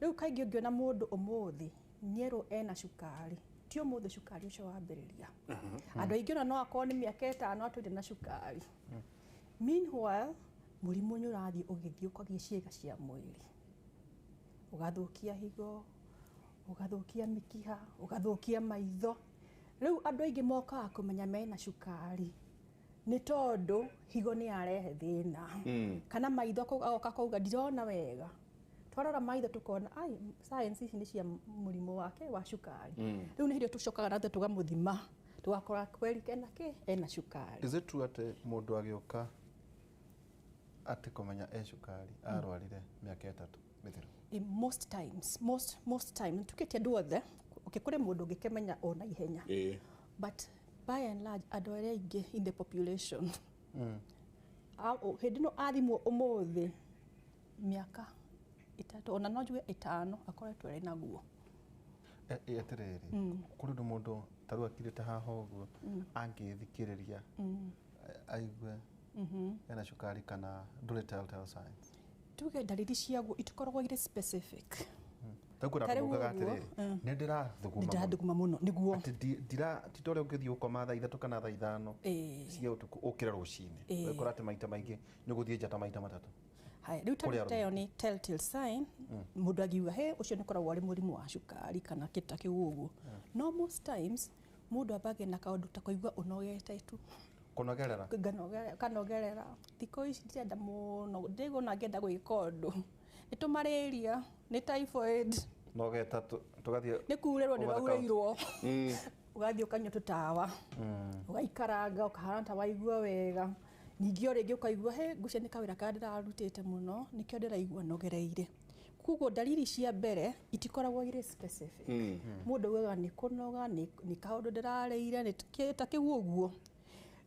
Speaker 4: Rĩu kaingĩ ũngĩona mũndũ ũmũthĩ nĩerwo ena cukari, ti ũmũthĩ cukari ũcio wambĩrĩria. Andũ aingĩ ona no akorwo nĩ mĩaka 5 atũire na cukari. Meanwhile, mũrimũ nĩ ũrathiĩ ũgĩthiũkagia ciĩga cia mwĩrĩ, ũgathũkia higo, ũgathũkia mĩkiha, ũgathũkia maitho. Rĩu andũ aingĩ mokaga kũmenya mena cukari nĩ tondũ higo nĩ yarehe thĩna, kana maitho agoka kauga ndirona wega. Twarora maitho tukona ai science ici nĩ cia mũrimũ wake wa cukari. Rĩu nĩ hĩndĩ tũcokaga na tũgamũthima, tũgakora kweli ena kĩ, ena cukari.
Speaker 27: Is it true atĩ mũndũ agĩũka atĩ kũmenya e cukari arwarire mĩaka 3 mĩthiru?
Speaker 4: Most times, most time tukĩtie andũ othe, okay, kũrĩ mũndũ ũngĩkĩmenya o na ihenya, but by and large andũ arĩa aingĩ in the population hĩndĩ ĩno athimwo ũmũthĩ mĩaka 3 ona no njuge 5 akoretwo arĩ naguo.
Speaker 27: Atĩrĩrĩ, kũrĩ ũndũ mũndũ Ta rĩu akirĩte haha ũguo, angĩthikĩrĩria aigue ena cukari kana ndũrĩ telltale signs?
Speaker 4: Tuge ndariri ciaguo itikoragwo irĩ specific.
Speaker 27: Ta kwĩna
Speaker 4: Ta rĩu
Speaker 27: andũ maugaga
Speaker 4: ũguo,
Speaker 27: atĩrĩrĩ, nĩ ndĩrathuguma
Speaker 4: nĩ
Speaker 27: mũno.
Speaker 4: ndĩrathuguma mũno nĩguo.
Speaker 27: Atĩ ti ta ũrĩa ũngĩthiĩ gũkoma thaa 3 kana thaa 5 cia ũtukũ ũkĩre rũcinĩ. Ũgakora atĩ maita maingĩ nĩ ũgũthiĩ nja ta maita 3.
Speaker 4: Haya, rĩu ta
Speaker 27: Kũrĩ
Speaker 4: rĩu ta ĩyo nĩ telltale sign. Mũndũ angiuga he ũcio nĩ ũkoragwo arĩ mũrimũ wa cukari kana kĩndũ ta kĩu ũguo. No most times mũndũ ambage na kaũndũ ta kũigua ũnogete tu.
Speaker 27: Kũnogerera.
Speaker 4: Kanogerera thikũ ici ndirenda mũno, ndĩraigua ona ngĩenda gwĩka ũndũ, nĩ tũmarĩria, nĩ typhoid.
Speaker 27: Nogeta tũgathiĩ
Speaker 4: nĩ kurĩrwo
Speaker 27: over the counter.
Speaker 4: ndĩraurĩirwo, ũgathiĩ ũkanyua tũtawa, ũgaikaranga ũkahana ta waigua wega. Ningĩ o rĩngĩ ũkaigua he ngũcia nĩ kawĩra karĩa ndĩrarutĩte mũno nĩkĩo ndĩraigua nogereire. Koguo ndariri cia mbere itikoragwo irĩ specific. Mũndũ augaga nĩ kũnoga, nĩ kaũndũ ndĩrarĩire, nĩ ta kĩu ũguo.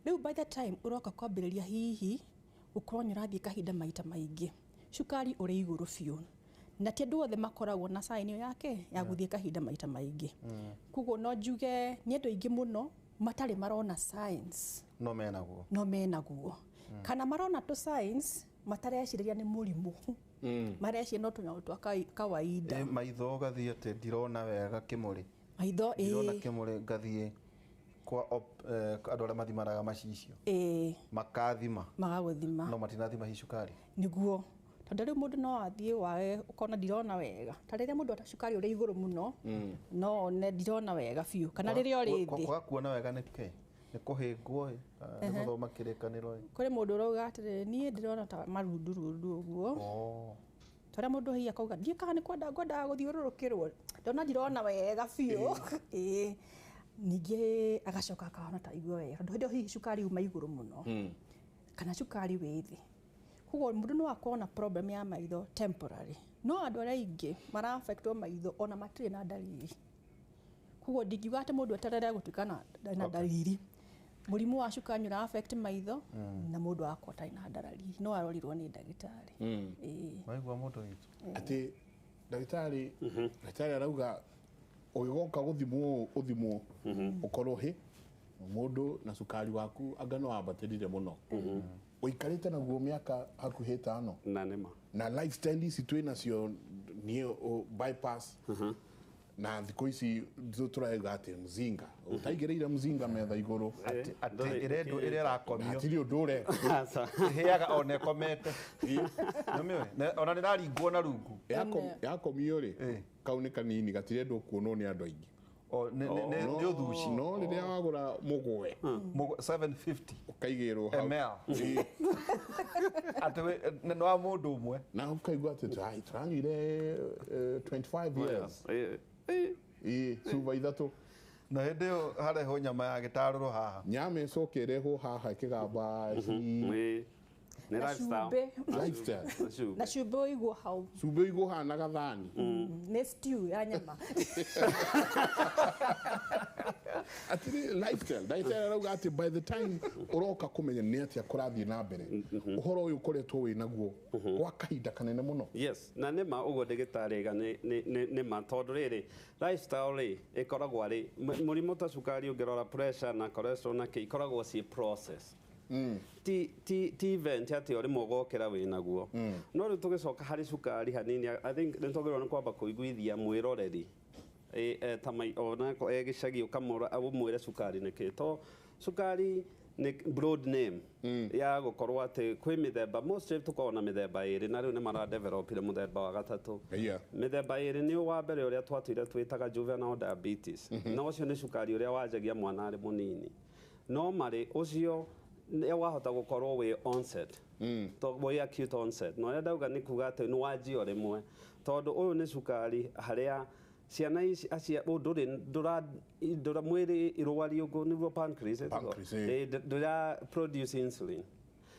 Speaker 4: Rĩu by the time ũroka kwambĩrĩria hihi gũkorwo nĩ ũrathiĩ kahinda maita maingĩ, cukari ũrĩ igũrũ biũ, na ti andũ othe makoragwo na sign ĩyo yake ya gũthiĩ kahinda maita maingĩ. Koguo no njuge nĩ andũ aingĩ mũno matarĩ marona signs
Speaker 27: no menaguo.
Speaker 4: No menaguo, kana marona tũ signs matarecirĩria nĩ mũrimũ, mareciria no tũnyamũ twa kawaida.
Speaker 27: Maitho ũgathiĩ atĩ ndirona wega kĩmũrĩ.
Speaker 4: Maitho.
Speaker 27: Ndirona kĩmũrĩ, ngathiĩ kwa andũ arĩa mathimanaga macicio, makathima.
Speaker 4: Magagũthima.
Speaker 27: No matinathima hi cukari.
Speaker 4: Nĩguo, tondũ rĩu mũndũ no athiĩ wage ũkona ndirona wega, ta rĩrĩa mũndũ ata cukari ũrĩ igũrũ mũno, no one ndirona wega biũ, kana rĩrĩa ũrĩ thĩ.
Speaker 27: Kwaga kuona wega nĩ kĩ? Nĩ kũhĩngwo ĩ, nĩ gũthoma kĩrĩkanĩro ĩ?
Speaker 4: Kũrĩ mũndũ ũrauga atĩrĩrĩ, niĩ ndĩrona ta marundurundu ũguo. Torĩa mũndũ hihi akauga ndiĩ kana nĩ kwenda ngwendaga gũthiũrũrũkĩrwo, ndona ndirona wega biũ. Ĩĩ, ningĩ agacoka akahona ta aigua wega, tondũ hĩndĩ ĩyo hihi cukari uma igũrũ mũno kana cukari wĩ thĩ. Koguo mũndũ no akorwo na problem ya maitho temporary, no andũ arĩa aingĩ mara-affectwo maitho ona matirĩ na ndariri. Koguo ndingiuga atĩ mũndũ eterere gũtuĩka na ndariri. Mũrimũ wa cukari nĩ ũra affect maitho na mũndũ agakorwo atarĩ na ndariri, no arorirwo nĩ ndagĩtarĩ. Ĩĩ.
Speaker 27: Waigua mũndũ witũ.
Speaker 26: Atĩ ndagĩtarĩ arauga ũgĩgoka gũthimwo ũthimwo ũkorwo hĩ mũndũ na cukari waku anga no wambatĩrire mũno, ũikarĩte naguo mĩaka hakuhĩ 5.
Speaker 1: Na nĩma.
Speaker 26: Na lifestyle ici twĩ nacio nĩ bypass, na thikũ ici tũrauga atĩ mzinga ũtaigĩrĩire mzinga metha igũrũ.
Speaker 27: Atĩ ĩrendwo ĩrĩa ĩrakomio.
Speaker 26: Hatirĩ ũndũ ũreka.
Speaker 27: Ĩhĩaga ona ĩkomete. Nĩũmĩũĩ? Ona nĩraringwo na rungu.
Speaker 26: Yakomio rĩ, kau nĩ kanini gatirendwo kuonwo nĩ andũ aingĩ.
Speaker 27: Nĩ ũthuci.
Speaker 26: No rĩrĩa wagũra mũgwe
Speaker 27: 750
Speaker 26: ũkaigĩrwo hau.
Speaker 27: ml. Atĩ nĩ wa mũndũ ũmwe.
Speaker 26: Na ũkaigua atĩ tũranyuire 25 years. Ĩĩ, cuba 3.
Speaker 27: Na hĩndĩ ĩyo harehwo nyama ya gĩtarũrũ haha.
Speaker 26: Nyama ĩcoke ĩrehwo haha ĩkĩgamba.
Speaker 1: Nĩ
Speaker 4: Na
Speaker 1: lifestyle.
Speaker 4: cumbĩ.
Speaker 26: Lifestyle.
Speaker 4: Na cumbĩ ũigwo hau.
Speaker 26: Cumbĩ ũigwo haha na gathani.
Speaker 4: Nĩ stew ya nyama.
Speaker 26: Atĩrĩ lifestyle, ndagĩtarĩ arauga atĩ by the time ũroka kũmenya nĩ atĩa kũrathiĩ na mbere, ũhoro ũyũ ũkoretwo wĩ naguo gwa kahinda kanene mũno.
Speaker 1: Yes, na nĩma ũguo ndagĩtarĩ ega nĩma, tondũ rĩrĩ lifestyle rĩ ĩkoragwo arĩ mũrimũ ta cukari, ũngĩrora pressure na cholesterol na kĩ, ikoragwo ciĩ process, ti event atĩ o rĩmwe ũgokĩra wĩ naguo. No rĩu tũgĩcoka harĩ cukari hanini, I think nĩ twagĩrĩirwo nĩ kwamba kũiguithia mwĩroreri ta ona e gĩcagi, ũkamũra ũmwĩre cukari nĩ kĩ, to cukari nĩ broad name ya gũkorwo atĩ kwĩ mĩthemba. Mostly tũkoragwo na mĩthemba 2, na rĩu nĩ maradevelopire mũthemba wa gatatũ. Mĩthemba 2 nĩ wa mbere ũrĩa twatũire twĩtaga juvenile diabetes, na ũcio nĩ cukari ũrĩa wanjagia mwana arĩ mũnini, no marĩ ũcio nĩ wahota gũkorwo wĩ onset, wĩ acute onset. Na ũrĩa ndauga nĩ kuga atĩ nĩ wanjia o rĩmwe, tondũ ũyũ nĩ cukari harĩa ciana ici acia ndũrĩ ndũra ndũra mwĩrĩ irũari ũguo nĩguo pancreas ĩtagwo.
Speaker 26: Pancreas, ĩĩ.
Speaker 1: Ndũra produce insulin,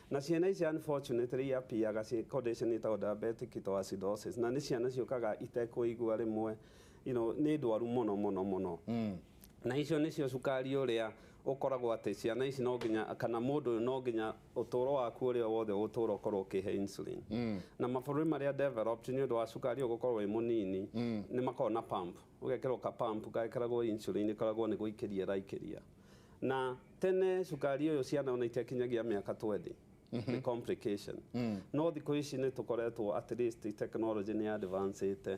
Speaker 1: na ciana ici unfortunately iapiaga ci condition ĩtagwo diabetic ketoacidosis, na nĩ ciana ciũkaga itekũigua rĩmwe, nĩ ndwaru mũno mũno mũno. Na icio nĩcio cukari ũrĩa ũkoragwo atĩ ciana ici no nginya kana mũndũ ũyũ no nginya ũtũũro waku ũrĩa wothe ũtũũra ũkorwo ũkĩhe insulin. Na mabũrũri marĩa developed nĩ ũndũ wa cukari ũyũ gũkorwo wĩ mũnini, nĩ makoragwo na pump, ũgekĩrwo ka pump gekĩragwo insulin, ĩkoragwo nĩ gũikĩria ĩraikĩria. Na tene cukari ũyũ ciana ona itiakinyagia mĩaka 20 nĩ complication. No thikũ ici nĩ tũkoretwo at least technology nĩ advancĩte.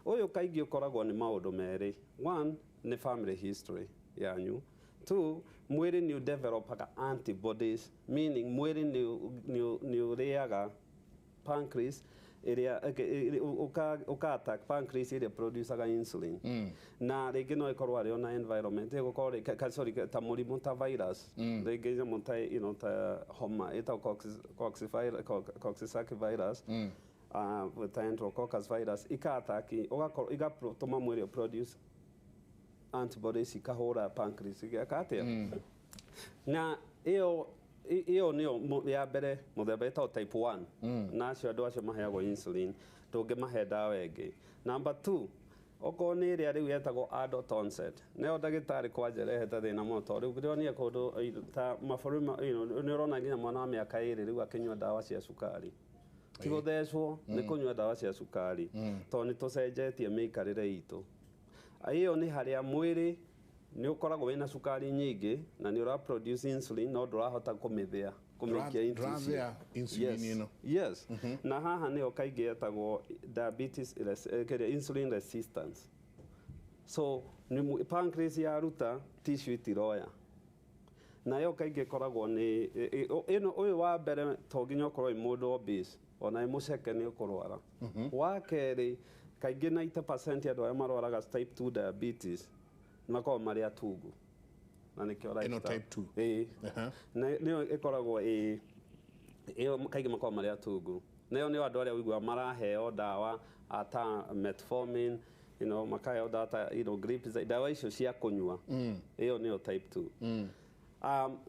Speaker 1: Ũyũ kaingĩ ũkoragwo nĩ maũndũ merĩ. One nĩ family history yanyu. Two, mwĩrĩ nĩ ũdevelopaga antibodies, meaning mwĩrĩ nĩ ũrĩaga pancreas ĩrĩa ũka attack pancreas ĩrĩa producaga insulin. Na rĩngĩ no ĩkorwo arĩ ona environment ĩgũkorwo, sorry, ta mũrimũ ta virus, rĩngĩ nyamũ ta ta homa ĩtagwo Coxsackie virus, ta Enterococcus virus, ika attack ũgakorwo igatũma mwĩrĩ produce antibodies ikahũra pancreas igeka atĩa. Na ĩyo nĩyo ya mbere mũthemba ĩtagwo type 1. Na acio andũ acio maheagwo insulin, ndũngĩmahe ndawa ĩngĩ. Number 2, okorwo nĩ ĩrĩa rĩu yetagwo adult onset, nĩyo ndagĩtarĩ kwanja ĩrehete thĩna mũno, tondũ rĩu ndĩronire kũndũ ta mabũrũri nĩ ũrona nginya mwana wa mĩaka 2 rĩu akĩnyua ndawa cia cukari. Ti gũthecwo, nĩ kũnyua ndawa cia cukari, tondũ nĩ tũcenjetie mĩikarĩre itũ. Ĩyo nĩ harĩa mwĩrĩ nĩ ũkoragwo wĩna cukari nyingĩ na nĩ ũra produce insulin no ndũrahota kũmĩthĩa, kũmĩikia
Speaker 26: insulin.
Speaker 1: Yes. Na haha nĩyo kaingĩ yetagwo diabetes insulin resistance. So pancreas yaruta tissue itiroya. Nayo kaingĩ ĩkoragwo nĩ ĩno ũyũ wa mbere to nginya ũkorwo wĩ mũndũ obese, ona wĩ mũceke nĩ ũkũrwara. Wa kerĩ, kaingĩ 90% ya andũ arĩa marwaraga type 2 diabetes makoragwo marĩ atungu. Na nĩkĩo
Speaker 26: ĩno type 2.
Speaker 1: Ĩĩ. Nĩyo ĩkoragwo ĩyo kaingĩ makoragwo marĩ atungu. Nayo nĩyo andũ arĩa ũiguaga maraheo ndawa ta metformin, makaheo ndawa ta glipizide, ndawa icio cia kũnyua. Ĩyo nĩyo type 2.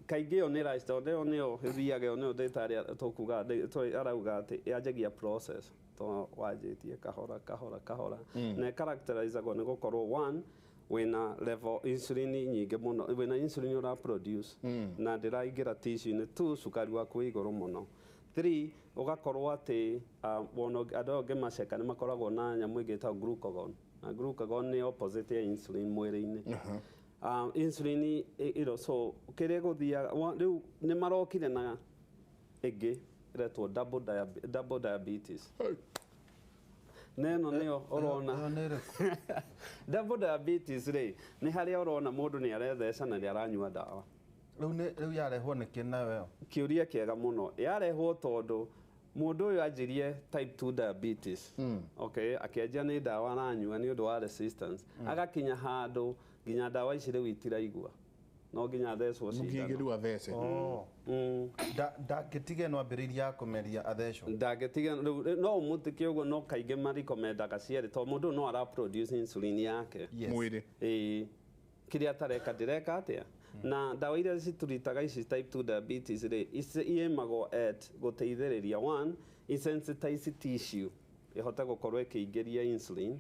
Speaker 1: Kaingĩ ĩyo nĩ lifestyle, ĩyo nĩyo ĩthiaga, ĩyo nĩyo ndagĩtarĩ tũkuga arauga atĩ yanjagia process to wanjĩtie kahora kahora kahora. Na ĩcharacterizagwo nĩ gũkorwo one, wĩna level insulin nyingĩ mũno, wĩna insulin ũra produce na ndĩraingĩra tissue-inĩ. Two, cukari waku wĩ igũrũ mũno. Three, ũgakorwo atĩ andũ angĩ maceka nĩ makoragwo na nyamũ ĩngĩ ĩtagwo glucagon, na glucagon nĩ opposite ya insulin mwĩrĩ-inĩ. Insulin so kĩrĩa gũthiaga rĩu nĩ marokire na ĩngĩ ĩretwo double diabetes. Neno nĩyo ũrona double diabetes rĩ nĩ harĩa ũrona mũndũ nĩ aretheca na nĩ aranyua ndawa.
Speaker 27: Rĩu yarehwo nĩkĩ nayo ĩyo?
Speaker 1: Kĩũria kĩega mũno. Yarehwo tondũ mũndũ ũyũ anjirie type 2 diabetes. Okay, akĩanjia nĩ ndawa aranyua nĩ ũndũ wa resistance. Agakinya handũ nginya ndawa ici rĩu itiraigua. No nginya athecwo cindano.
Speaker 26: Rĩu athece.
Speaker 27: Ndangĩtiga ĩno ambĩrĩria kũmeria athecwo.
Speaker 1: Ndangĩtiga rĩu no ũmũtĩke ũguo, no kaingĩ marikomendaga cierĩ tondũ mũndũ no ara produce insulin yake.
Speaker 26: Mwĩrĩ.
Speaker 1: Ĩĩ. Kĩrĩa atareka ndĩreka atĩa? Na ndawa iria cituritaga ici type 2 diabetes rĩ iemagwo at gũteithĩrĩria one, isensitize tissue ĩhote gũkorwo ĩkĩingĩria insulin,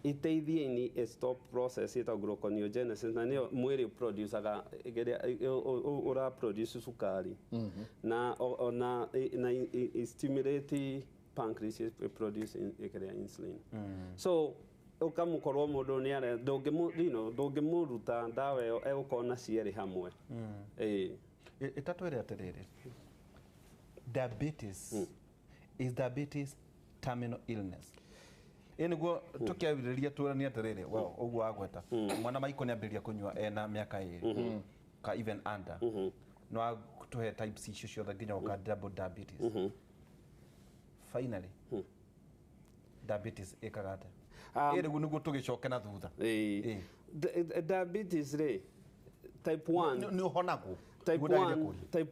Speaker 1: iteithie ini stop process ĩtagwo gluconeogenesis, na nĩyo mwĩrĩ producaga ũra produce cukari, na ona na stimulate pancreas produce ĩkĩrĩa insulin. So ũkamũkorwo mũndũ nĩ are ndũngĩmũruta ndawa ĩyo egũkorwo na cierĩ hamwe.
Speaker 27: Ĩtatwĩre atĩrĩrĩ, diabetes is diabetes terminal illness? Ĩ nĩguo tũkĩambĩrĩria tũranie atĩrĩrĩ, well, ũguo wagweta mwana maiko nĩ ambĩrĩria kũnyua ena mĩaka 2 ka even under, no atũhe types icio ciothe nginya ũka double diabetes. Finally diabetes ĩkaga atĩa? Ĩ nĩguo tũgĩcoke na thutha.
Speaker 1: Diabetes rĩ type 1
Speaker 27: nĩ ũhonagwo?
Speaker 1: Type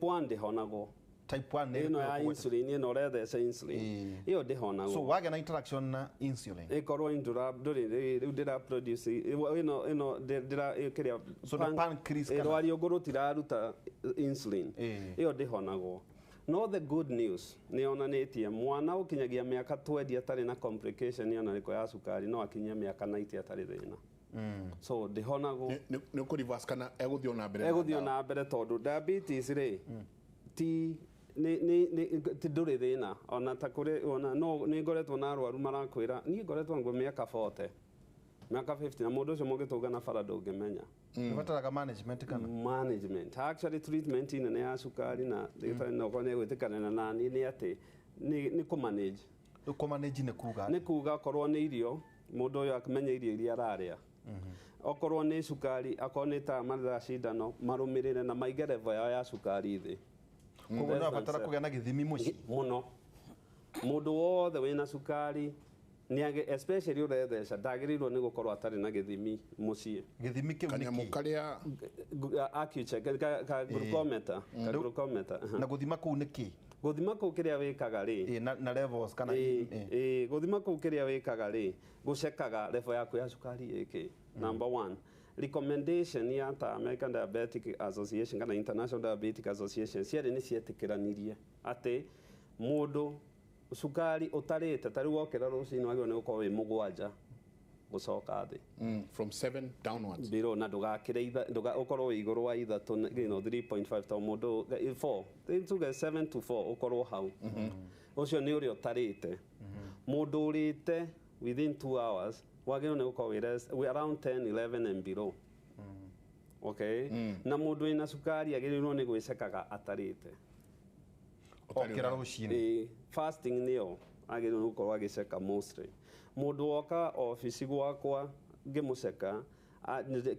Speaker 1: 1 ndĩhonagwo.
Speaker 27: Type 1
Speaker 1: ĩno ya insulin, ĩno ũretheca insulin ĩyo ndĩhonagwo.
Speaker 27: So wagĩa na interaction na insulin
Speaker 1: ĩkorwo ndũrĩ rĩu ndĩra produce ĩno ĩno ndĩra kĩrĩa,
Speaker 27: so the pancreas kana
Speaker 1: rwariũngũ rũtiraruta insulin, ĩyo ndĩhonagwo. No the good news nĩ yonanĩtie mwana ũkinyagia mĩaka 20 atarĩ na complication ona ĩrĩkũ ya cukari no akinyie mĩaka 90 atarĩ thĩna. So ndĩhonagwo.
Speaker 26: Nĩ ũkũ reverse kana egũthiĩ ona mbere na
Speaker 1: Egũthiĩ
Speaker 26: ndawa?
Speaker 1: Ona mbere tondũ diabetes rĩ, ti nĩ ti ndũrĩ thĩna ona ta kũrĩ ona no nĩ ngoretwo na arwaru marakwĩra niĩ ngoretwo nguo mĩaka 40, mĩaka 50, na mũndũ ũcio mũngĩtũngana bara ndũngĩmenya.
Speaker 27: Ĩbataraga management kana?
Speaker 1: Management, actually treatment nene ya cukari, na ndagĩtarĩ no okorwo nĩ egwĩtĩkana na niĩ, nĩ atĩ nĩ kũ-manage.
Speaker 27: Kũ-manage nĩ kuga?
Speaker 1: Nĩ kuga okorwo nĩ irio, mũndũ ũyũ amenye irio iria ararĩa, okorwo nĩ cukari, akorwo nĩ ta mathaa cindano marũmĩrĩre na maige level yao ya cukari thĩ.
Speaker 27: Koguo no abatara kũgĩa na gĩthimi mũciĩ?
Speaker 1: Mũno. Mũndũ wothe wĩna cukari nĩ especially ũretheca ndagĩrĩirwo nĩ gũkorwo atarĩ na gĩthimi mũciĩ.
Speaker 27: Gĩthimi kĩu nĩ
Speaker 26: Kanyamũ
Speaker 27: kĩ?
Speaker 26: Karĩa
Speaker 1: Accu-Chek, ka glucometer, ka glucometer.
Speaker 27: Na gũthima kũu nĩ kĩ?
Speaker 1: Gũthima kũu kĩrĩa wĩkaga rĩ,
Speaker 27: na levels kana?
Speaker 1: Ĩĩ, gũthima kũu kĩrĩa wĩkaga rĩ, gũcekaga level yaku ya cukari ĩkĩ. Number one recommendation ya ta American Diabetic Association kana International Diabetic Association cierĩ nĩ cietĩkĩranirie atĩ mũndũ cukari ũtarĩte, ta rĩu wokĩra rũcinĩ, wagĩrĩirwo nĩ gũkorwo wĩ 7 gũcoka thĩ.
Speaker 26: From 7 downwards.
Speaker 1: Below, na ndũgakĩre ũkorwo wĩ igũrũ wa 3, 3.5, to mũndũ 4, tuge 7 to 4, ũkorwo hau. Ũcio nĩ ũrĩa ũtarĩte. Mũndũ ũrĩte within 2 hours wagĩrĩirwo nĩ gũkorwo wĩ around 10, 11 and below, okay? Na mũndũ wĩna cukari agĩrĩirwo nĩ gwĩcekaga atarĩte.
Speaker 27: Okĩra rũcinĩ?
Speaker 1: Ĩĩ, fasting nĩyo agĩrĩirwo nĩ gũkorwo agĩceka mostly. Mũndũ woka obici gwakwa ngĩmũceka,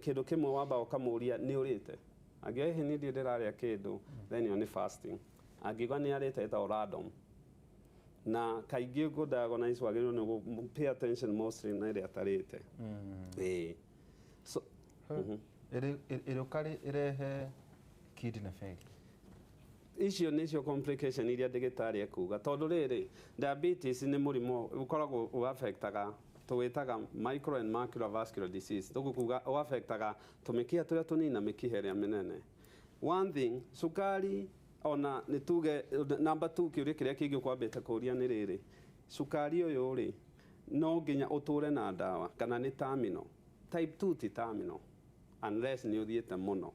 Speaker 1: kĩndũ kĩmwe wamba ũkamũria, "Nĩ ũrĩte?" Angĩoya, "Ĩhĩ, niĩ ndirĩ ndĩrarĩa kĩndũ," then ĩyo nĩ fasting. Angiuga nĩ arĩte, ĩtagwo random. Na kaingĩ ngũ diagnose wagĩrĩirwo nĩ pay attention mostly na ĩrĩa atarĩte. Ĩĩ, so
Speaker 27: Ĩrĩũka ĩrehe kidney failure?
Speaker 1: Icio nĩcio complication iria ndagĩtarĩ ekuga, tondũ rĩrĩ, diabetes nĩ mũrimũ ũkoragwo ũaffectaga, tũwĩtaga micro and macrovascular disease, tũgũkuga ũaffectaga tũmĩkiha tũrĩa tũnini na mĩkiha ĩrĩa mĩnene. One thing, cukari ona nĩ tuge number 2, kĩũria kĩrĩa kĩngĩ ũkwambĩte kũria nĩ rĩrĩ, cukari ũyũ rĩ, no nginya ũtũre na ndawa kana nĩ terminal? Type 2 ti terminal unless nĩ ũthiĩte mũno.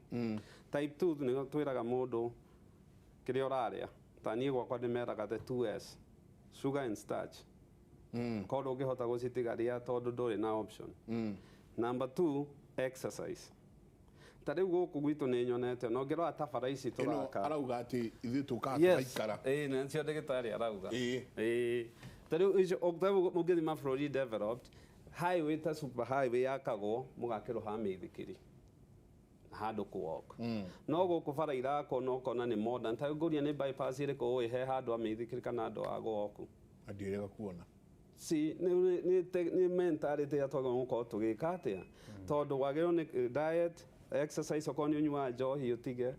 Speaker 1: Type 2 nĩ twĩraga mũndũ kĩrĩa ũrarĩa, ta niĩ gwakwa ndĩmeraga the 2S, sugar and starch. Korwo ndũngĩhota gũcitiga, rĩa, tondũ ndũrĩ na option. Number 2, exercise. Ta rĩu gũkũ gwitũ nĩ nyonete ona ũngĩrora ta bara ici
Speaker 26: Ĩno
Speaker 1: tũraka.
Speaker 26: Arauga atĩ ithuĩ tũkaga tũgaikara.
Speaker 1: Ĩĩ, na nĩcio ndagĩtarĩ arauga. Ĩĩ, ta rĩu icio ta rĩu ũngĩthiĩ mabũrũri developed, highway ta super highway yakagwo mũgakĩrwo ha mĩithikiri, handũ kũ walk. No gũkũ bara irakwo na ũkona nĩ modern, ta rĩu ngũria, nĩ bypass ĩrĩkũ ũĩ he handũ a mĩithikiri kana andũ a gũ walk?
Speaker 26: Ndiĩrĩga kuona.
Speaker 1: Si nĩ mentality ya twagĩrĩirwo gũkorwo tũgĩka atĩa, tondũ wagĩrĩirwo nĩ diet, exercise, okorwo nĩ ũnyuaga njohi ũtige,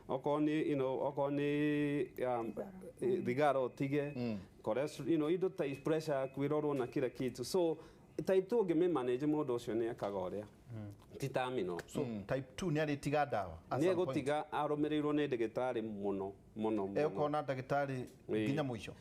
Speaker 1: okorwo nĩ okorwo nĩ thigara ũtige, cholesterol, indo ta pressure yaku ĩrorwo na kila kitu. So type 2 ũngĩmĩ manage, mũndũ ũcio nĩ ekaga ũrĩa, ti terminal.
Speaker 27: So type 2 nĩ arĩtiga ndawa at
Speaker 1: Nĩ
Speaker 27: some point?
Speaker 1: egũtiga arũmĩrĩirwo nĩ ndagĩtarĩ mũno mũno mũno.
Speaker 27: Egũkorwo na ndagĩtarĩ nginya mũico?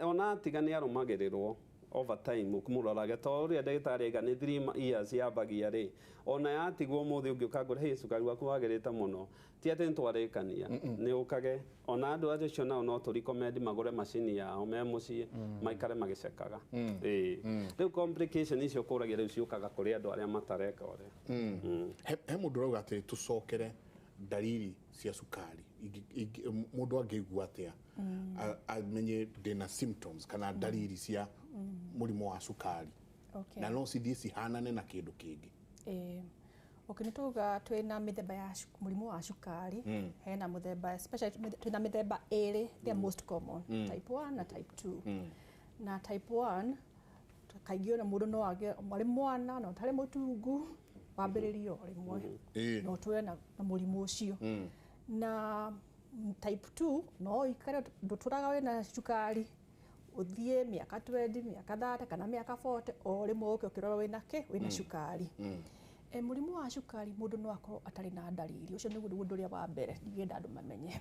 Speaker 1: Ona atiga nĩ arũmagĩrĩrwo over time ũkĩmũrorage, to ũrĩa ndagĩtarĩ aiga nĩ 3 years yambagia rĩ, ona yatigwo ũmũthĩ ũngĩũka ngũre, "Hey, cukari waku wagĩrĩte mũno," ti atĩ nĩtwarĩkania, nĩ ũkage. Ona andũ acio nao no tũ recommend magũre macini yao me mũciĩ, maikare magĩcekaga. Ĩĩ, rĩu complication icio kũragia rĩu ciũkaga kũrĩ andũ arĩa matareka ũrĩa.
Speaker 26: He mũndũ ũrauga atĩ tũcokere ndariri cia cukari. Mũndũ angĩigua atĩa amenye ndĩna symptoms kana ndariri cia mũrimũ wa cukari? Na no cithiĩ cihanane na kĩndũ kĩngĩ?
Speaker 4: Ĩĩ. Okay, nĩ tuga twĩna mĩthemba ya mũrimũ wa cukari. Hena mũthemba, especially twĩna mĩthemba ĩrĩ, the most common, type 1 na type 2. Na type 1 kaingĩ ona mũndũ no agĩe arĩ mwana na ũtarĩ mũtungu, wambĩrĩrie o rĩmwe na ũtũre na mũrimũ ũcio. Na type 2 no ũikare ndũtũraga wĩna cukari, ũthiĩ mĩaka 20, mĩaka 30 kana mĩaka 40, o rĩmwe ũke ũkĩrora wĩna kĩ, wĩna cukari. Mũrimũ wa cukari mũndũ no akorwo atarĩ na ndariri. Ũcio nĩguo ũndũ ũrĩa wa mbere ndingĩenda andũ mamenye.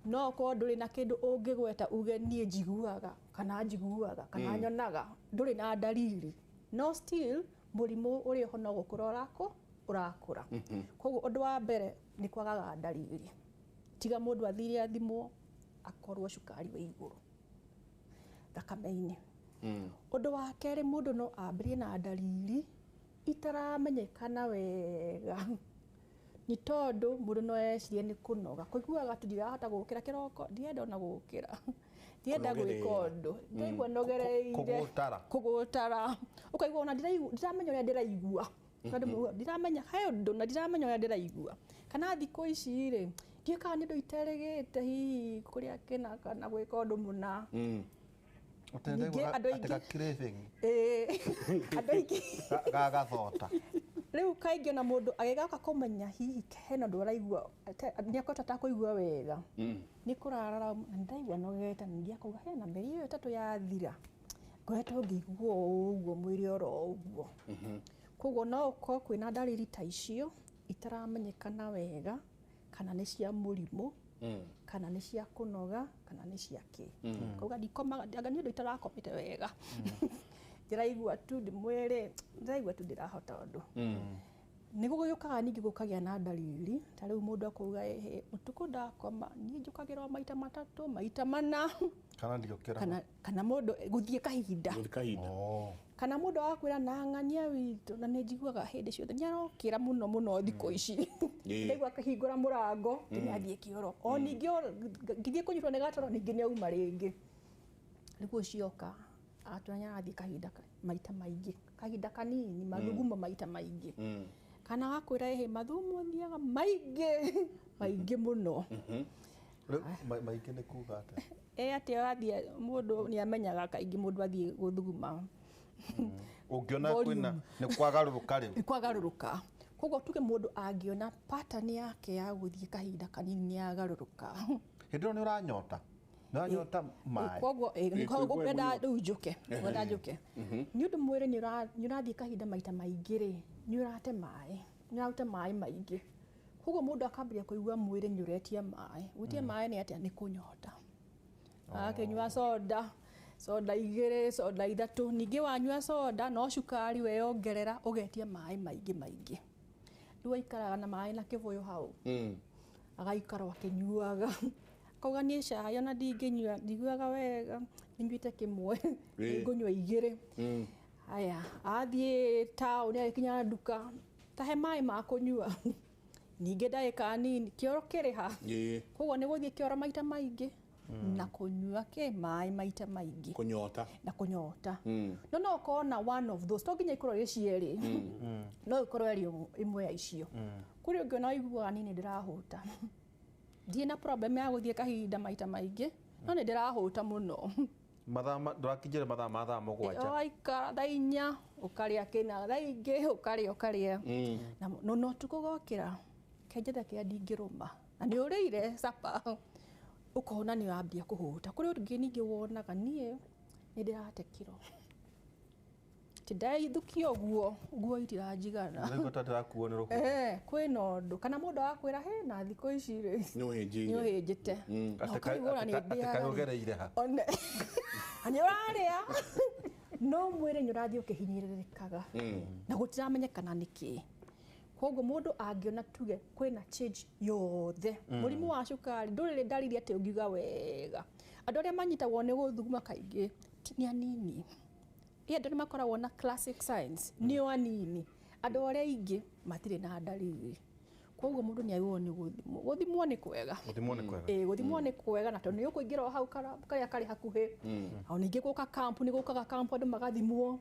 Speaker 4: No okorwo ndũrĩ na kĩndũ ũngĩgweta uge niĩ njiguaga kana njiguaga kana nyonaga, ndũrĩ na ndariri, no still Mũrimũ ũrĩ ho no gũkũra ũrakũra. Koguo ũndũ wa mbere nĩ kwagaga ndariri. Tiga mũndũ athire athimwo akorwo cukari wĩ igũrũ thakame-inĩ. Ũndũ wa kerĩ mũndũ no ambĩrĩrie na ndariri itaramenyekana wega. Nĩ tondũ mũndũ no ecirie nĩ kũnoga. Kũiguaga tu ndirahota gũkĩra kĩroko, ndirenda ona gũkĩra. Ndirenda gwĩka ũndũ. Ndiraigua nogereire. Kũgũtara. Ũkaigua ona ndiramenya ũrĩa ndĩraigua. Ndiramenya he ũndũ na ndiramenya ũrĩa ndĩraigua. Kana thikũ ici rĩ, ndiũĩ kana nĩ ũndũ iterĩgĩte hihi kũrĩa kĩna kana gwĩka ũndũ mũna. Ningĩ andũ aingĩ andũ aingĩ
Speaker 27: gagathota.
Speaker 4: Rĩu kaingĩ ona mũndũ agĩgoka kũmenya hihi hena ũndũ araigua nĩ akoretwo atakũigua wega. Nĩ kũrarara na nĩndaigua nogete ningĩ akauga hena mĩeri ĩyo ĩtatũ yathira ngoretwo ngĩigua ũguo mwĩrĩ oro ũguo. Koguo no ũkorwo kwĩna ndariri ta icio itaramenyekana wega kana nĩ cia mũrimũ kana nĩ cia kũnoga kana nĩ cia kĩ. Kauga ndikomaga anga nĩ ũndũ itarakomete wega. Ndĩraigua tu ndĩ mwĩrĩ ndĩraigua tu ndĩrahota ũndũ. Nĩ gũgĩũkaga ningĩ gũkagĩa na ndariri ta rĩu mũndũ akauga ĩhĩ ũtukũ ndakoma niĩ njũkagĩra o maita matatũ maita mana.
Speaker 27: Kana ndiũkĩraga.
Speaker 4: Kana mũndũ gũthiĩ kahinda. Kana mũndũ agakwĩra na ng'ania witũ na nĩ njiguaga hĩndĩ ciothe nĩ arokĩra mũno mũno thikũ ici. Ndaigua akĩhingũra mũrango nĩ athiĩ kĩoro. O ningĩ ngĩthiĩ kũnyitwo nĩ gatoro ningĩ nĩ auma rĩngĩ. Rĩu ũcioka atwĩra nĩ arathiĩ kahinda maita maingĩ kahinda kanini mathugumo maita maingĩ. Kana agakwĩra ĩhĩ mathugumo thiaga maingĩ maingĩ mũno.
Speaker 27: Maingĩ nĩ kuga atĩa?
Speaker 4: Ĩ atĩ athiĩ mũndũ nĩ amenyaga kaingĩ mũndũ athiĩ gũthuguma.
Speaker 27: Ũngĩona kwĩna nĩ kwagarũrũka rĩu.
Speaker 4: Nĩ kwagarũrũka. Koguo tuge mũndũ angĩona pattern yake ya gũthiĩ kahinda kanini nĩ yagarũrũka.
Speaker 27: Hĩndĩ ĩyo nĩ ũranyota. Nĩ ũranyota maĩ.
Speaker 4: Koguo ngwenda rĩu njũke. Ngwenda njũke. Nĩ ũndũ mwĩrĩ nĩ ũrathiĩ kahinda maita maingĩ rĩ, nĩ ũrate maĩ. Nĩ ũrarute maĩ maingĩ. Koguo mũndũ akambĩrĩria kũigua mwĩrĩ nĩ ũretia maĩ. Gwĩtia maĩ nĩ atĩa? Nĩ kũnyota. Akĩnyua soda. Soda igĩrĩ, soda ithatũ. Ningĩ wanyua soda no cukari weyongerera ũgetia maĩ maingĩ maingĩ. Rĩu aikaraga na maĩ na kĩbũyũ hau. Agaikara akĩnyuaga. Akauga niĩ cai ona ndingĩnyua, ndiguaga wega, nyuĩte kĩmwe, ngũnyua igĩrĩ. Haya, athiĩ taũni agĩkinya nduka, tahe maĩ ma kũnyua. Ningĩ ndagĩka nini, kĩoro kĩrĩ ha? Koguo nĩ gũthiĩ kĩoro maita maingĩ. Na kũnyua kĩ maĩ maita maingĩ.
Speaker 26: Kũnyota.
Speaker 4: Na kũnyota. No no ũkorwo na one of those, to nginya ikorwo ĩrĩ cierĩ. No ĩkorwo ĩrĩ ĩmwe ya icio. Kũrĩ ũngĩ ona ũiguaga niĩ nĩ ndĩrahũta. Ndirĩ na problem ya gũthiĩ kahinda maita maingĩ, no nĩ ndĩrahũta mũno.
Speaker 27: Mathaa ndũrakinyĩra mathaa ma thaa mũgwanja.
Speaker 4: Waikara thaa inya ũkarĩa kĩna, thaa ingĩ ũkarĩa ũkarĩa. Na no ũtukũ gokĩra, kenjetha kĩrĩa ndingĩrũma. Na nĩ ũrĩire supper. Ũkona nĩ wambia kũhũta. Kũrĩ ũngĩ ningĩ wonaga niĩ nĩ ndĩrate kiro. Ti ndaithũkia ũguo, nguo itiranjigana.
Speaker 27: Ndĩraigua ta ndĩrakuo nĩ rũhuho.
Speaker 4: Kwĩna ũndũ. Kana mũndũ agakwĩra he na thikũ ici rĩ.
Speaker 26: Nĩ ũhĩnjĩire.
Speaker 4: Nĩ ũhĩnjĩte. Na ũkaigua ona nĩ
Speaker 27: Atĩ
Speaker 4: ndĩaga.
Speaker 27: kaĩ ũgereire ha?
Speaker 4: One. Na nĩ ũrarĩa. No mwĩrĩ nĩ ũrathiĩ ũkĩhinyĩrĩrĩkaga. Na gũtiramenyekana nĩ kĩĩ. Koguo mũndũ angĩona tuge kwĩna change yothe. Mũrimũ wa cukari ndũrĩ ndariri atĩ ũngiuga wega. Andũ arĩa manyitagwo nĩ gũthuguma kaingĩ nĩ anini. Andũ nĩ makoragwo na classic signs nĩo anini. Andũ arĩa aingĩ matirĩ na ndariri. Koguo mũndũ nĩ agĩrĩirwo nĩ gũthimwo. Gũthimwo nĩ kwega.
Speaker 27: Gũthimwo nĩ kwega.
Speaker 4: Gũthimwo nĩ kwega na tondũ nĩ ũkũingĩra o hau karĩa karĩ hakuhĩ. O ningĩ gũka kampu nĩ gũkaga kampu andũ magathimwo.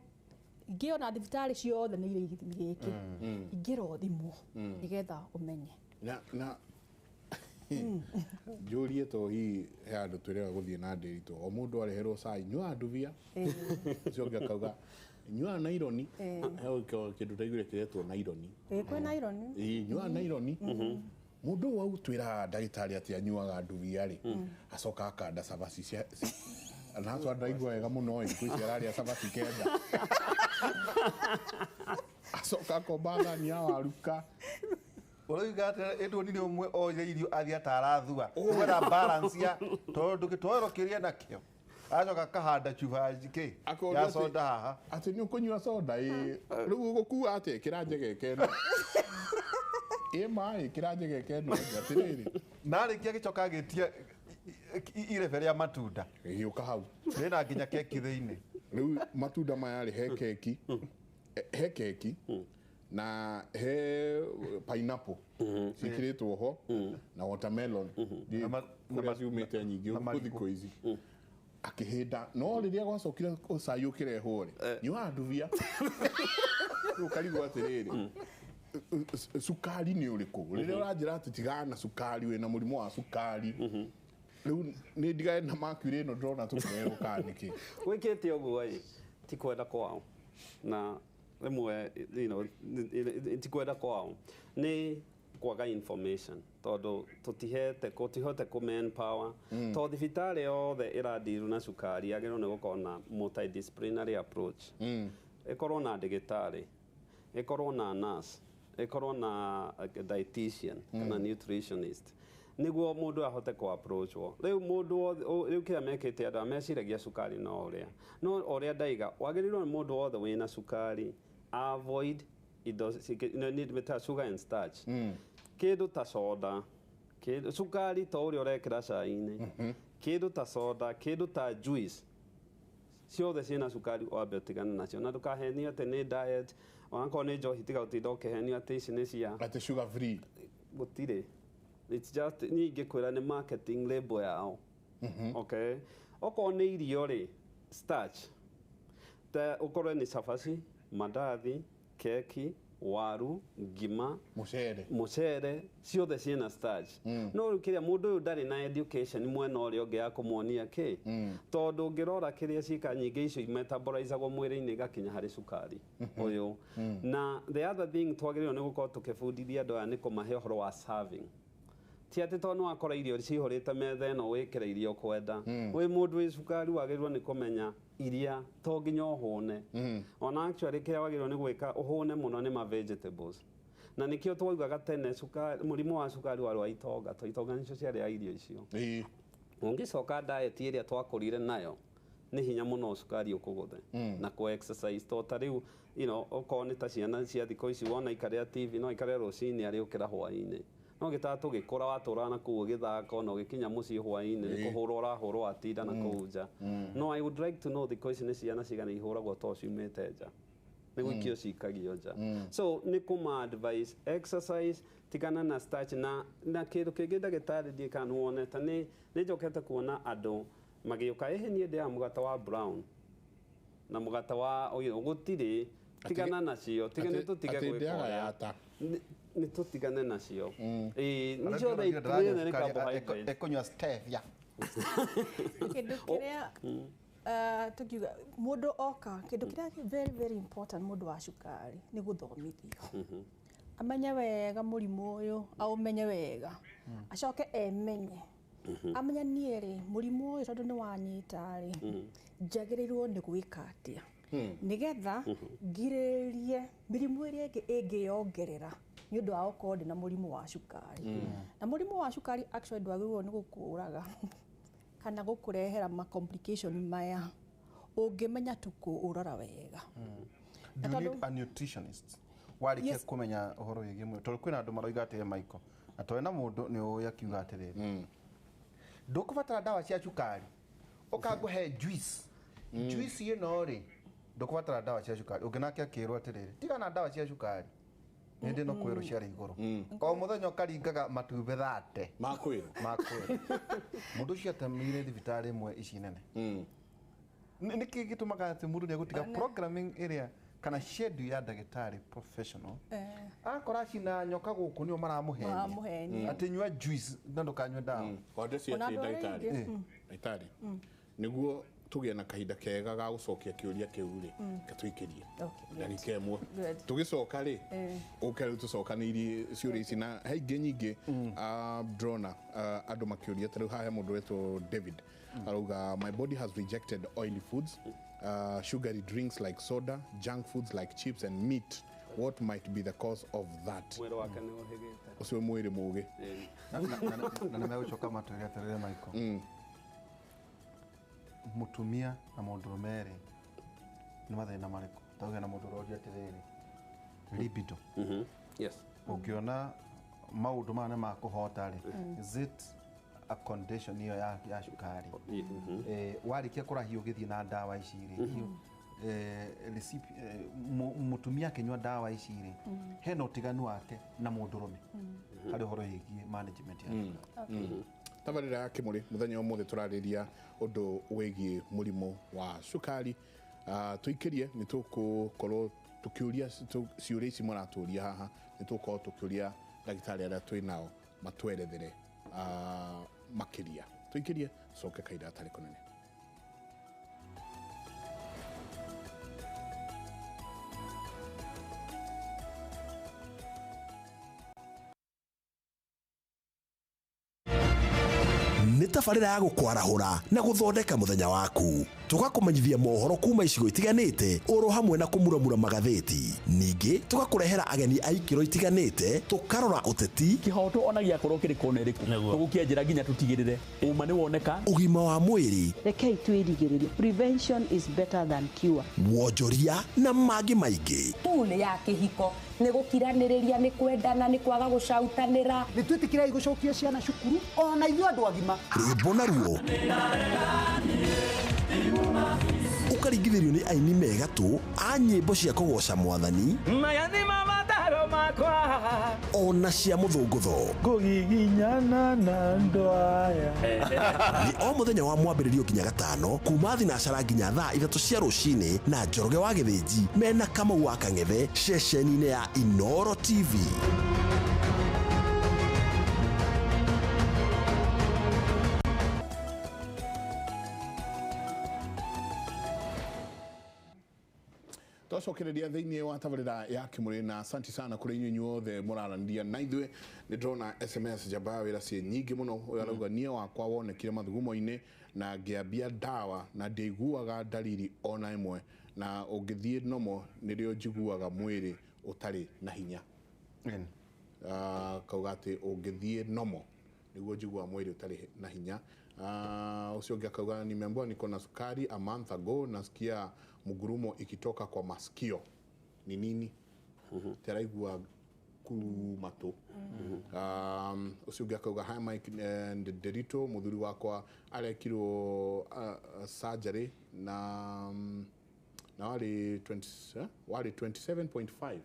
Speaker 4: Ingĩ ona thibitarĩ ciothe nĩ irĩ gĩthimi gĩkĩ. Ingĩra ũthimwo nĩgetha ũmenye.
Speaker 26: Na njũrie to hihi he andũ twĩrĩga gũthiĩ na ndĩritũ o mũndũ areherwo cai nyua ndubia ũcio ũngĩ akauga nyua naironi he kĩndũ ndaiguire kĩretwo naironi.
Speaker 4: Kwĩ naironi.
Speaker 26: Nyua naironi. Mũndũ ũyũ autwĩraga ndagĩtarĩ atĩ anyuaga ndubia rĩ acoka akanda cabaci cia na atwa ndaigua wega mũno ĩ thikũ ici ararĩa cabaci 9 acoka akomba thani ya waruka.
Speaker 27: Ũroiga atĩ ĩndũ nĩ ũmwe oire irio athiĩ atarathua gwetha balance ya tondũ gĩtoero kĩrĩa nakĩo. Acoka akahanda cuba kĩ ya soda haha.
Speaker 26: Atĩ nĩ ũkũnyua soda ĩ rĩu ũgũkua atĩa ĩkĩra njegeke ĩno. Ĩ maĩ ĩkĩra njegeke ĩno atĩrĩrĩ.
Speaker 27: Na arĩkia agĩcoka agĩtia irebe rĩa matunda.
Speaker 26: Gĩũka hau.
Speaker 27: Rĩna nginya keki thĩinĩ.
Speaker 26: Rĩu matunda maya rĩ he keki. He keki na he pineapple ciĩkĩrĩtwo ho na watermelon kũrĩa ciumĩte nyingĩ gũkũ thikũ ici akĩhĩnda no rĩrĩa gwacokire ũcai ũkĩrehwo rĩ nyuaga ndubia rĩu ũkarigwo atĩrĩrĩ cukari nĩ ũrĩkũ rĩrĩa ũranjĩra atĩ tigana na cukari wĩna mũrimũ wa cukari rĩu nĩ ndigane na mercury ĩno ndĩrona tũkĩrehwo kana nĩkĩ
Speaker 1: gwĩkĩte ũguo ĩ ti kwenda kwao na rĩmwe you know ti kwenda kwao nĩ kwaga information tondũ tũtihete tũtihote kũ manpower tondũ thibitarĩ yothe ĩrandiru na cukari yagĩrĩirwo nĩ gũkorwo na multidisciplinary approach ĩkorwo na ndagĩtarĩ ĩkorwo na nurse ĩkorwo na dietitian kana nutritionist nĩguo mũndũ ahote kũ approachwo rĩu mũndũ wothe rĩu kĩrĩa mekĩte andũ meciragia cukari no ũrĩa no ũrĩa ndaiga wagĩrĩirwo nĩ mũndũ wothe wĩna cukari avoid indo nĩ sugar and starch kĩndũ ta soda kĩndũ cukari to ũrĩa ũrekĩra cai-inĩ kĩndũ ta soda kĩndũ ta juice ciothe ciĩna cukari wambe ũtigane nacio na ndũkahenio atĩ nĩ diet onakorwo nĩ njohi tiga gũtinda ũkĩhenio atĩ ici nĩ cia
Speaker 26: atĩ sugar free
Speaker 1: gũtirĩ. It's just niĩ ingĩkwĩra nĩ marketing label yao. Okay okorwo nĩ irio rĩ starch ta ũkorwo nĩ cabaci mandathi keki waru ngima mucere ciothe ciĩna starch no rĩu kĩrĩa mũndũ ũyũ ndarĩ na education mwena ũrĩa ũngĩ ya kũmuonia kĩ tondũ ũngĩrora kĩrĩa ciĩka nyingĩ icio metabolizagwo mwĩrĩ-inĩ igakinya harĩ cukari ũyũ na the other thing twagĩrĩirwo nĩ gũkorwo tũkĩbundithia andũ aya nĩ kũmahe ũhoro wa serving ti atĩ tondũ nĩwakora irio cihũrĩte metha ĩno wĩkĩre iria ũkwenda wĩ mũndũ wĩ cukari wagĩrĩirwo nĩ kũmenya iria to nginya ũhũne ona actually kĩrĩa wagĩrĩirwo nĩ gwĩka ũhũne mũno nĩ ma vegetables na nĩkĩo twaugaga tene cukari mũrimũ wa cukari warĩ wa itonga to itonga nĩcio ciarĩaga irio icio ũngĩcoka diet ĩrĩa twakũrire nayo nĩ hinya mũno cukari ũkũgũthe na kũ exercise to ta rĩu you know okorwo nĩ ta ciana cia thikũ ici wona ikarĩa TV no ikarĩa rũcinĩ arĩũkĩra hwaĩ-inĩ no gĩtaa tũgĩkũra watũraga na kũu ũgĩthaka ona ũgĩkinya mũciĩ hwaĩ-inĩ nĩ kũhũrwo ũrahũrwo watinda na kũu nja no I would like to know thikũ ici nĩ ciana cigana ihũragwo to ciumĩte nja nĩ gũikio cikagio nja so nĩ kũma advice exercise tigana na starch na kĩndũ kĩngĩ ndagĩtarĩ ndiĩ kana nĩwonete nĩ njokete kuona andũ magĩũka ĩhĩ niĩ ndĩaga mũgate wa brown na mũgate wa gũtirĩ tigana nacio nĩ tũtige gwĩka ũrĩa nĩ tũtigane nacio ĩĩ nĩ ciothe ithuĩ nĩ carbohydrate
Speaker 27: ekũnyua stevia
Speaker 4: kĩndũ kĩrĩa tukiuga mũndũ oka kĩndũ kĩrĩa very very important mũndũ wa cukari nĩ gũthomithio amenye wega mũrimũ ũyũ aũmenye wega acoke emenye amenya niĩ rĩ mũrimũ ũyũ tondũ nĩ wanyita rĩ njagĩrĩirwo nĩ gwĩka atĩa nĩgetha ngirĩrĩrie mĩrimũ ĩrĩa ĩngĩ ĩngĩyongerera nĩ ũndũ wa gũkorwo ndĩ na mũrimũ wa cukari na mũrimũ wa cukari actually ndwagĩrĩirwo nĩ gũkũraga kana gũkũrehera ma complication maya ũngĩmenya tu kũũrora wega.
Speaker 27: Do you need a nutritionist warĩkia kũmenya ũhoro wĩgiĩ mwĩrĩ tondũ kwĩna andũ maroiga atĩrĩ Michael na tondũ na mũndũ nĩ ũĩ akiuga atĩrĩrĩ ndũkũbatara ndawa cia cukari ũkangũhe juice juice ĩno rĩ ndũkũbatara ndawa cia cukari ũngĩ nake akĩrwo atĩrĩrĩ tiga na ndawa cia cukari nĩ no kwĩrwo ciarĩ igũrũ o mũthenya ũkaringaga matumbĩ 30
Speaker 26: makwĩrwo
Speaker 27: mũndũ ũcio atemeire thibitarĩ ĩmwe ici nene nĩkĩ gĩtũmaga atĩ mũndũ nĩegũtiga programming ĩrĩa kana schedule ya ndagĩtarĩ professional akora cina nyoka gũkũ nĩo maramũhenia atĩ nyua juice na ndũkanyue ndawa
Speaker 26: onde cia ndagĩtarĩ ndagĩtarĩ nĩguo tũgĩe na kahinda kega ga gũcokia kĩũria kĩu rĩ gatũikĩrie ndagĩka ĩmwe tũgĩcoka rĩ ũke rĩu tũcokanĩirie ciũria ici na he ingĩ nyingĩ ndĩrona andũ makĩũria ta rĩu haha he mũndũ wetwo David arauga my body has rejected oily foods, sugary drinks like soda, junk foods like chips and meat. What might be the cause of that?
Speaker 1: Mwĩrĩ wake nĩ ũhĩgĩte.
Speaker 26: Ũcio mwĩrĩ mũũgĩ.
Speaker 27: Na nĩ megũcoka matwĩre atĩrĩrĩ Michael. Mutumia na mũndũrũme rĩ nĩ mathĩna marĩkũ? Tauge na mũndũ ũroria atĩrĩrĩ, libido.
Speaker 1: Yes.
Speaker 27: Ũngĩona maũndũ maya nĩ makũhota rĩ, is it a condition ĩyo ya cukari? Warĩkia kũrahio ũgĩthiĩ na ndawa ici rĩ, mũtumia akĩnyua ndawa ici rĩ, hena ũtiganu wake na mũndũrũme harĩ ũhoro wĩgiĩ management ya cukari?
Speaker 26: Tabarĩra ya Kĩmũrĩ mũthenya ũmũthĩ tũrarĩria ũndũ wĩgiĩ mũrimũ wa cukari. Tũikĩrie nĩ tũgũkorwo tũkĩũria ciũria ici mũratũria haha, nĩ tũgũkorwo tũkĩũria ndagĩtarĩ arĩa twĩ nao matwerethere makĩria. Tũikĩrie coke kahinda gatarĩ kũnene.
Speaker 8: Nĩ tabarĩra ya gũkwarahũra na gũthondeka mũthenya waku, tũgakũmenyithia mohoro kuma icigo itiganĩte oro hamwe na kũmuramura magathĩti. Ningĩ tũgakũrehera ageni a ikĩro itiganĩte, tũkarora ũteti,
Speaker 5: kĩhoto ona gĩakorwo kĩrĩ kona ĩrĩkũ, tũgũkĩanjĩra nginya tũtigĩrĩre ũma nĩ woneka,
Speaker 8: ũgima wa mwĩrĩ,
Speaker 6: rekei twĩrigĩrĩrie, prevention is better than cure,
Speaker 8: wonjoria na mangĩ maingĩ.
Speaker 7: Tool ya kĩhiko nĩ gũkiranĩrĩria, nĩ kwendana, nĩ kwaga gũcautanĩra.
Speaker 10: Nĩ twĩtĩkĩrai gũcokia ciana cukuru ona ithuĩ andũ agima.
Speaker 8: Rwĩmbo naruo ũkaringithĩrio nĩ aini megatũ a nyĩmbo cia kũgoca mwathani
Speaker 23: maya nĩ mamataro makwa
Speaker 8: ona cia mũthũngũtho
Speaker 23: ngũgiginyana na andũ aya.
Speaker 8: Nĩ o mũthenya wa mwambĩrĩrio nginya gatano kuma thinacara nginya thaa 3 cia rũcinĩ na Njoroge wa Gĩthĩnji mena Kamau wa Kang'ethe ceceni-inĩ ya Inoro TV.
Speaker 26: Twacokereria thĩinĩ wa tabarĩra ya Kĩmũrĩ na asanti sana kũrĩ inyuĩ inyuothe mũraranĩria na ithuĩ. Nĩ ndĩrona SMS njamba ya wĩra ciĩ nyingĩ mũno. Ũyũ arauga niĩ wakwa wonekire mathugumo-inĩ na ngĩambia ndawa na ndiaiguaga ndariri ona ĩmwe, na ũngĩthiĩ nomo nĩrĩo njiguaga mwĩrĩ ũtarĩ na hinya. Kauga atĩ ũngĩthiĩ nomo nĩguo njiguaga mwĩrĩ ũtarĩ na hinya. Ũcio ũngĩ akauga nimeambiwa niko na sukari a month ago, nasikia mgurumo ikitoka kwa masikio. Ni nini? Teraigua kumatũ. Ũcio ũngĩ akauga hi Mike and Derito, mũthuri wakwa arekirwo surgery na warĩ 27.5.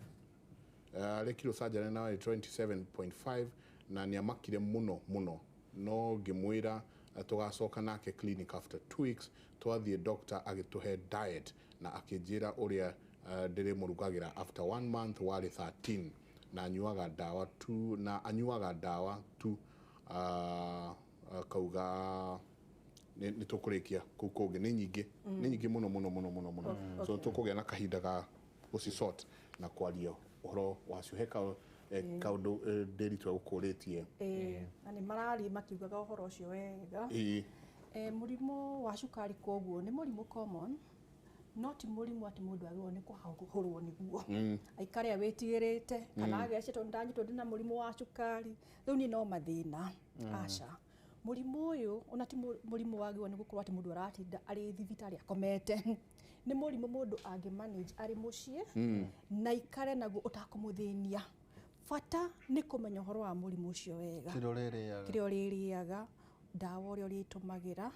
Speaker 26: Arekirwo surgery na warĩ 27.5 na nĩamakire mũno mũno, no ngĩmwĩra tũgacoka nake clinic after 2 weeks. Twathiĩ doctor agĩtũhe diet na akĩnjĩra ũrĩa ndĩrĩmũrugagĩra. After 1 month warĩ 13 na anyuaga ndawa tu, na kauga nĩ tũkũrĩkia kũu kũngĩ. Nĩ nyingĩ, nĩ nyingĩ mũno mũno mũno mũno mũno. So tũkũgĩa na kahinda ga gũcisort na kwaria ũhoro wacio. He kaũndũ Ndĩritũ egũkũrĩtie.
Speaker 4: Na nĩ mararia makiugaga ũhoro ũcio wega. Mũrimũ wa cukari koguo nĩ mũrimũ common, no ti mũrimũ atĩ mũndũ agĩrĩirwo nĩ kũhũrwo nĩguo aikare awĩtigĩrĩte kana agece tondũ ndanyitwo ndĩna mũrimũ wa cukari, rĩu niĩ no mathĩna. Aca, mũrimũ ũyũ ona ti mũrimũ wagĩrĩirwo nĩ gũkorwo atĩ mũndũ aratinda arĩ thibitarĩ akomete. Nĩ mũrimũ mũndũ angĩ manage arĩ mũciĩ na aikare naguo ũtakũmũthĩnia. Bata nĩ kũmenya ũhoro wa mũrimũ ũcio wega, kĩrĩa ũrĩrĩaga, ndawa ũrĩa ũrĩtũmagĩra,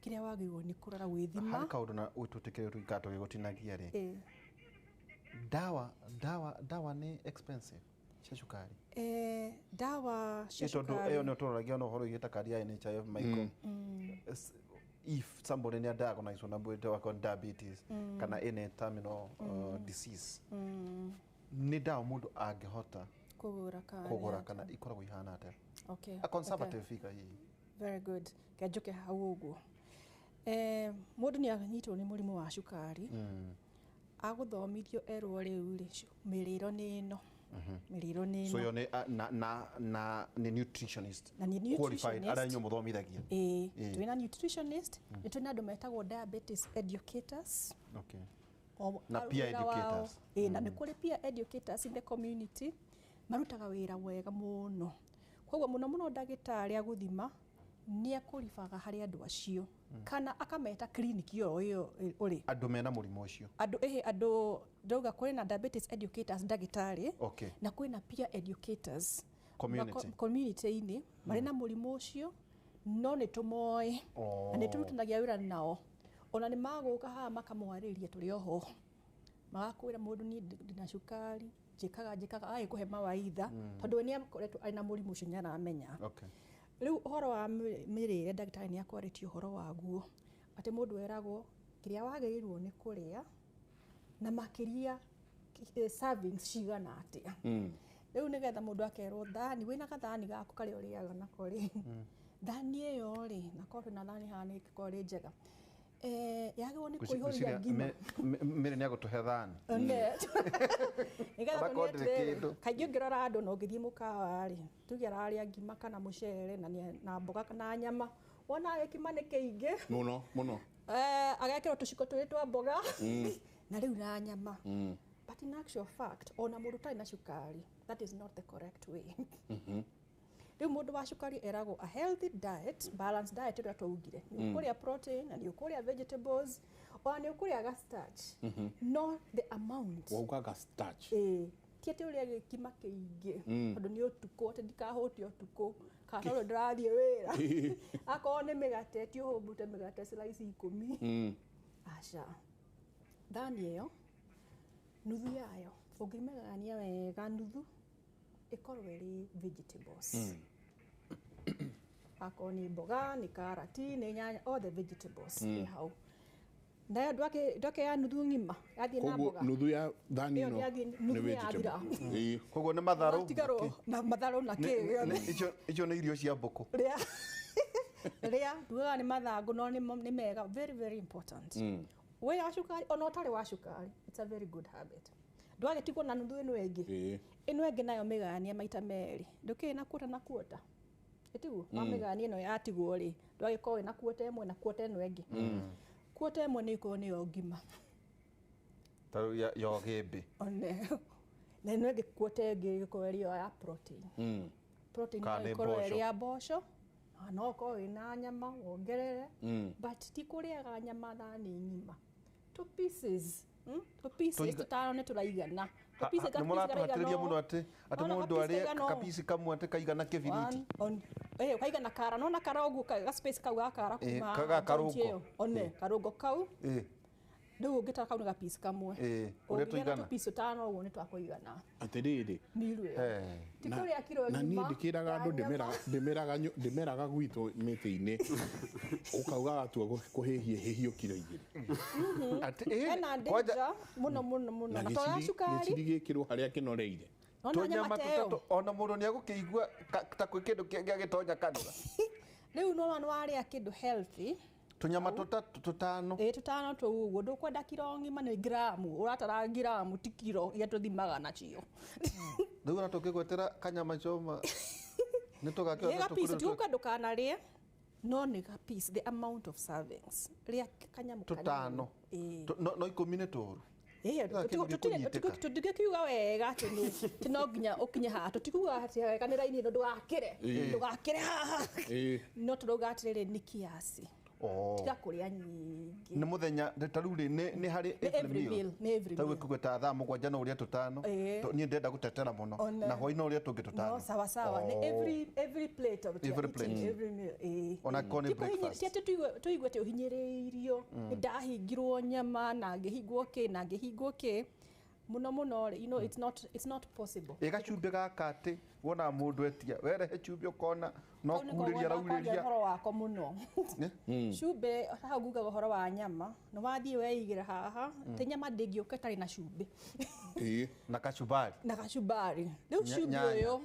Speaker 4: kĩrĩa wagĩrĩirwo nĩ kũrora gwĩthima.
Speaker 27: Harĩ kaũndũ na ũtũtĩkĩre tũikara tũgĩgũtinagia rĩ, ndawa nĩ expensive cia cukari?
Speaker 4: Ndawa cia cukari
Speaker 27: tondũ ĩyo nĩ tũroragia na ũhoro wĩgiĩ ta kandi ya NHIF, Michael. If somebody nĩ diagnosed na mũrimũ wa diabetes kana ĩna terminal disease, nĩ ndawa mũndũ angĩhota kũgũra kana ikoragwo ihana atĩa? A conservative figure hihi.
Speaker 4: Very good. Kenjoke hau ũguo. Mũndũ nĩ anyitwo nĩ mũrimũ wa cukari, agũthomithio erwo rĩu rĩ mĩrĩro nĩ ĩno, mĩrĩro nĩ ĩno.
Speaker 27: So yo nĩ na nĩ nutritionist,
Speaker 4: na nĩ
Speaker 27: qualified
Speaker 4: nutritionist
Speaker 27: arĩa inyuĩ mũthomithagia?
Speaker 4: Ĩĩ, twĩna nutritionist, nĩ twĩna andũ metagwo diabetes educators.
Speaker 27: Na peer educators.
Speaker 4: Ĩĩ, na nĩ kũrĩ peer educators in the community marutaga wĩra wega mũno. Koguo mũno mũno ndagĩtarĩ agũthima nĩ akũribaga harĩ andũ acio Kana akameta clinic ĩyo ĩyo ũrĩ.
Speaker 27: Andũ mena mũrimũ ũcio.
Speaker 4: Andũ ĩhĩ andũ ndauga kwĩna diabetes educators ndagĩtarĩ.
Speaker 27: Okay.
Speaker 4: Na kwĩna peer educators.
Speaker 27: Community.
Speaker 4: Community-inĩ marĩ na mũrimũ ũcio no nĩ tũmoĩ. Na nĩ tũrutanagia wĩra nao. Ona nĩ magũka haha makamwarĩria tũrĩ oho. Magakwĩra mũndũ niĩ ndĩna cukari, njĩkaga agĩkũhe mawaitha tondũ we nĩ akoretwo arĩ na mũrimũ ũcio nĩ aramenya.
Speaker 27: Okay.
Speaker 4: Rĩu ũhoro wa mĩrĩre ndagĩtarĩ nĩ akwarĩtie ũhoro waguo atĩ mũndũ eragwo kĩrĩa wagĩrĩirwo nĩ kũrĩa na makĩria servings cigana atĩa. Rĩu nĩgetha mũndũ akerwo thani wĩna gathani gaku karĩa ũrĩaga nako rĩ, thani ĩyo rĩ, na korwo twĩna thani haha nĩ ĩngĩkorwo ĩrĩ njega, yagĩrĩirwo nĩ kũihũria ngima.
Speaker 27: Mĩrĩ nĩ agũtũhe thani.
Speaker 4: Nĩgetha tuone atĩrĩrĩ, kaingĩ ũngĩrora andũ na ũngĩthiĩ mũkawa rĩ, tuge ararĩa ngima kana mũcere na mboga kana nyama, wona gĩkima nĩ kĩingĩ
Speaker 26: mũno mũno,
Speaker 4: agekĩrwo tũciko twĩrĩ twa mboga na rĩu na nyama. But in actual fact, ona mũndũ ũtarĩ na cukari, that is not the correct way. Rĩu mũndũ wa cukari eragwo a healthy diet, balanced diet ĩrĩa twaugire, nĩ ũkũrĩa protein na nĩ ũkũrĩa vegetables, ona nĩ ũkũrĩa ga starch, no the amount.
Speaker 26: Waugaga starch.
Speaker 4: Ti atĩ ũrĩa gĩkima kĩingĩ, tondũ nĩ ũtukũ, atĩ ndikahũte ũtukũ, kana tondũ ndĩrathiĩ wĩra. Akorwo nĩ mĩgate, ti ũhũmbũte mĩgate slice 10. Aca. Thani ĩyo, nuthu yayo, ũngĩmĩgayania wega nuthu, ĩkorwo ĩrĩ vegetables. Akorwo nĩ mboga, nĩ karati, nĩ nyanya, all the vegetables nĩ hau. Nayo ndwake ya nuthu ng'ima, yathiĩ na mboga.
Speaker 26: Nuthu ya thani ĩno nĩ vegetable.
Speaker 27: Koguo nĩ matharũ.
Speaker 4: Na matharũ na kĩ gĩothe.
Speaker 27: Icio nĩ irio cia mbũkũ.
Speaker 4: Rĩa, tugaga nĩ mathangũ no nĩ mega, very very important. Wĩ wa cukari, ona ũtarĩ wa cukari, it's a very good habit. Ndwagĩtigwo na nuthu ĩno ĩngĩ. Ĩno ĩngĩ nayo mĩgayania maita merĩ. Ndũkĩrĩ na kuota na kuota. Ĩtiguo? Wamĩgayania ĩno yatigwo rĩ, ndwagĩkorwo wĩna kuota ĩmwe na kuota ĩno ĩngĩ. Kuota ĩmwe nĩ ĩkorwo nĩyo ngima.
Speaker 27: Ta rĩu ya ũgĩmbĩ.
Speaker 4: One. Na ĩno ĩngĩ kuota ĩngĩ ĩgĩkorwo ĩrĩ yo ya protein. Protein no ĩkorwo ĩrĩ ya mboco, no ũkorwo wĩna nyama wongerere, but ti kũrĩaga nyama thani ng'ima. 2 pieces. 2 pieces tũtano nĩ tũraigana.
Speaker 27: Nĩ mũratũhatĩrĩria mũno atĩ mũndũ arĩe kapici kamwe atĩ kaigana kĩbiriti.
Speaker 4: Kaigana kara, nona kara ũguo ga space kau ga kara kuma
Speaker 27: karũngo.
Speaker 4: One karũngo kau. Rĩu ũngĩtara kau nĩ ga piece kamwe.
Speaker 27: Ũrĩa tũigana.
Speaker 4: Tũ piece tũtano ũguo nĩ twakũigana.
Speaker 26: Atĩrĩrĩ.
Speaker 4: Ti kũrĩa kiro
Speaker 26: ng'ima. Na niĩ ndĩkĩraga andũ ndĩmeraga gwitũ mĩtĩ-inĩ ũkauga gatua kũhĩhia hĩhio kiro 2.
Speaker 4: Ena danger mũno mũno mũno.
Speaker 26: Na cukari. Gĩciri gĩkĩrwo harĩa kĩnoreire.
Speaker 27: Tũnyama tũtatũ ona mũndũ nĩ egũkĩigua ta kwĩ kĩndũ gĩagĩtonya kanua.
Speaker 4: Rĩu nĩwona nĩwarĩa kĩndũ healthy.
Speaker 27: Tũnyama tũtano.
Speaker 4: Tũtano tũu ũguo ndũkwenda kiro ng'ima nĩ gramu, ũratara gramu ti kiro iria tũthimaga nacio.
Speaker 27: Rĩu ona tũngĩgwetera kanyama choma nĩ tũgakĩona
Speaker 4: tũkũrĩ. Ti ndũkanarĩe no nĩ ga piece, the amount of servings. Rĩa kanyamũ
Speaker 27: tũtano. No 10 nĩ tũũru.
Speaker 4: Tũtingĩkiuga wega atĩ no nginya ũkinye haha, tũtikuga atĩ wega nĩ raini ĩno ndũgakĩre haha, no tũrauga atĩrĩrĩ nĩ kiasi. Tiga kũrĩa nyingĩ.
Speaker 27: Nĩ mũthenya ta rĩu rĩ nĩ harĩ every meal. Ta rĩu ĩkũgweta thaa 7 no ũrĩe tũtano. Niĩ ndĩrenda gũtetera mũno. Na hwaĩ no ũrĩe tũngĩ tũtano.
Speaker 4: No sawa sawa. Nĩ every plate of
Speaker 27: every plate.
Speaker 4: Every meal.
Speaker 27: Ona korwo nĩ breakfast.
Speaker 4: Ti atĩ tũigue atĩ ũhinyĩrĩirio, nĩ ndahingirwo nyama na ngĩhingwo kĩ na ngĩhingwo kĩ. Mũno mũno rĩ, you know, it's not possible.
Speaker 27: Ĩ gacumbĩ gaka atĩ wona mũndũ etia werehe cumbĩ ũkona no kurĩria raurĩria.
Speaker 4: Ũhoro wako mũno. Cumbĩ haha ngugaga ũhoro wa nyama, nĩ wathiĩ weigĩra haha, ti nyama ndĩngĩũka ĩtarĩ na cumbĩ.
Speaker 27: Na kachumbari.
Speaker 4: Na kachumbari. Rĩu cumbĩ ũyũ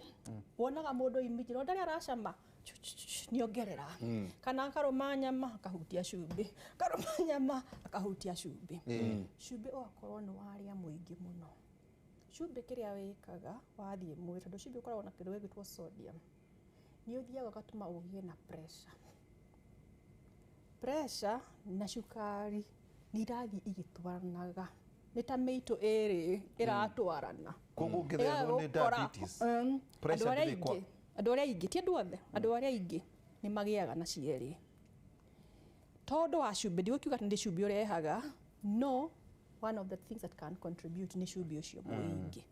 Speaker 4: wonaga mũndũ immediately no ndarĩ aracama nĩongerera. Kana akarũma nyama akahutia cumbĩ, akarũma nyama akahutia cumbĩ. Cumbĩ ũgakorwo nĩ warĩa mũingĩ mũno. Cumbĩ kĩrĩa wĩkaga wathiĩ mwĩrĩ, tondũ cumbĩ ũkoragwo na kĩndũ gĩgwĩtwo sodium, nĩ ũthiaga ũgatũma ũgĩe na pressure. Pressure na cukari nĩ irathiĩ igĩtwaranaga. Nĩ ta mĩitũ ĩrĩ ĩratwarana.
Speaker 27: Koguo ũngĩthĩnwo nĩ diabetes, pressure ndĩrĩ.
Speaker 4: Andũ arĩa aingĩ, ti andũ othe, andũ arĩa aingĩ nĩ magĩaga na cierĩ. Tondũ wa cumbĩ, ndigũkiuga atĩ nĩ cumbĩ ũrehaga, no one of the things that can contribute nĩ cumbĩ ũcio mũingĩ.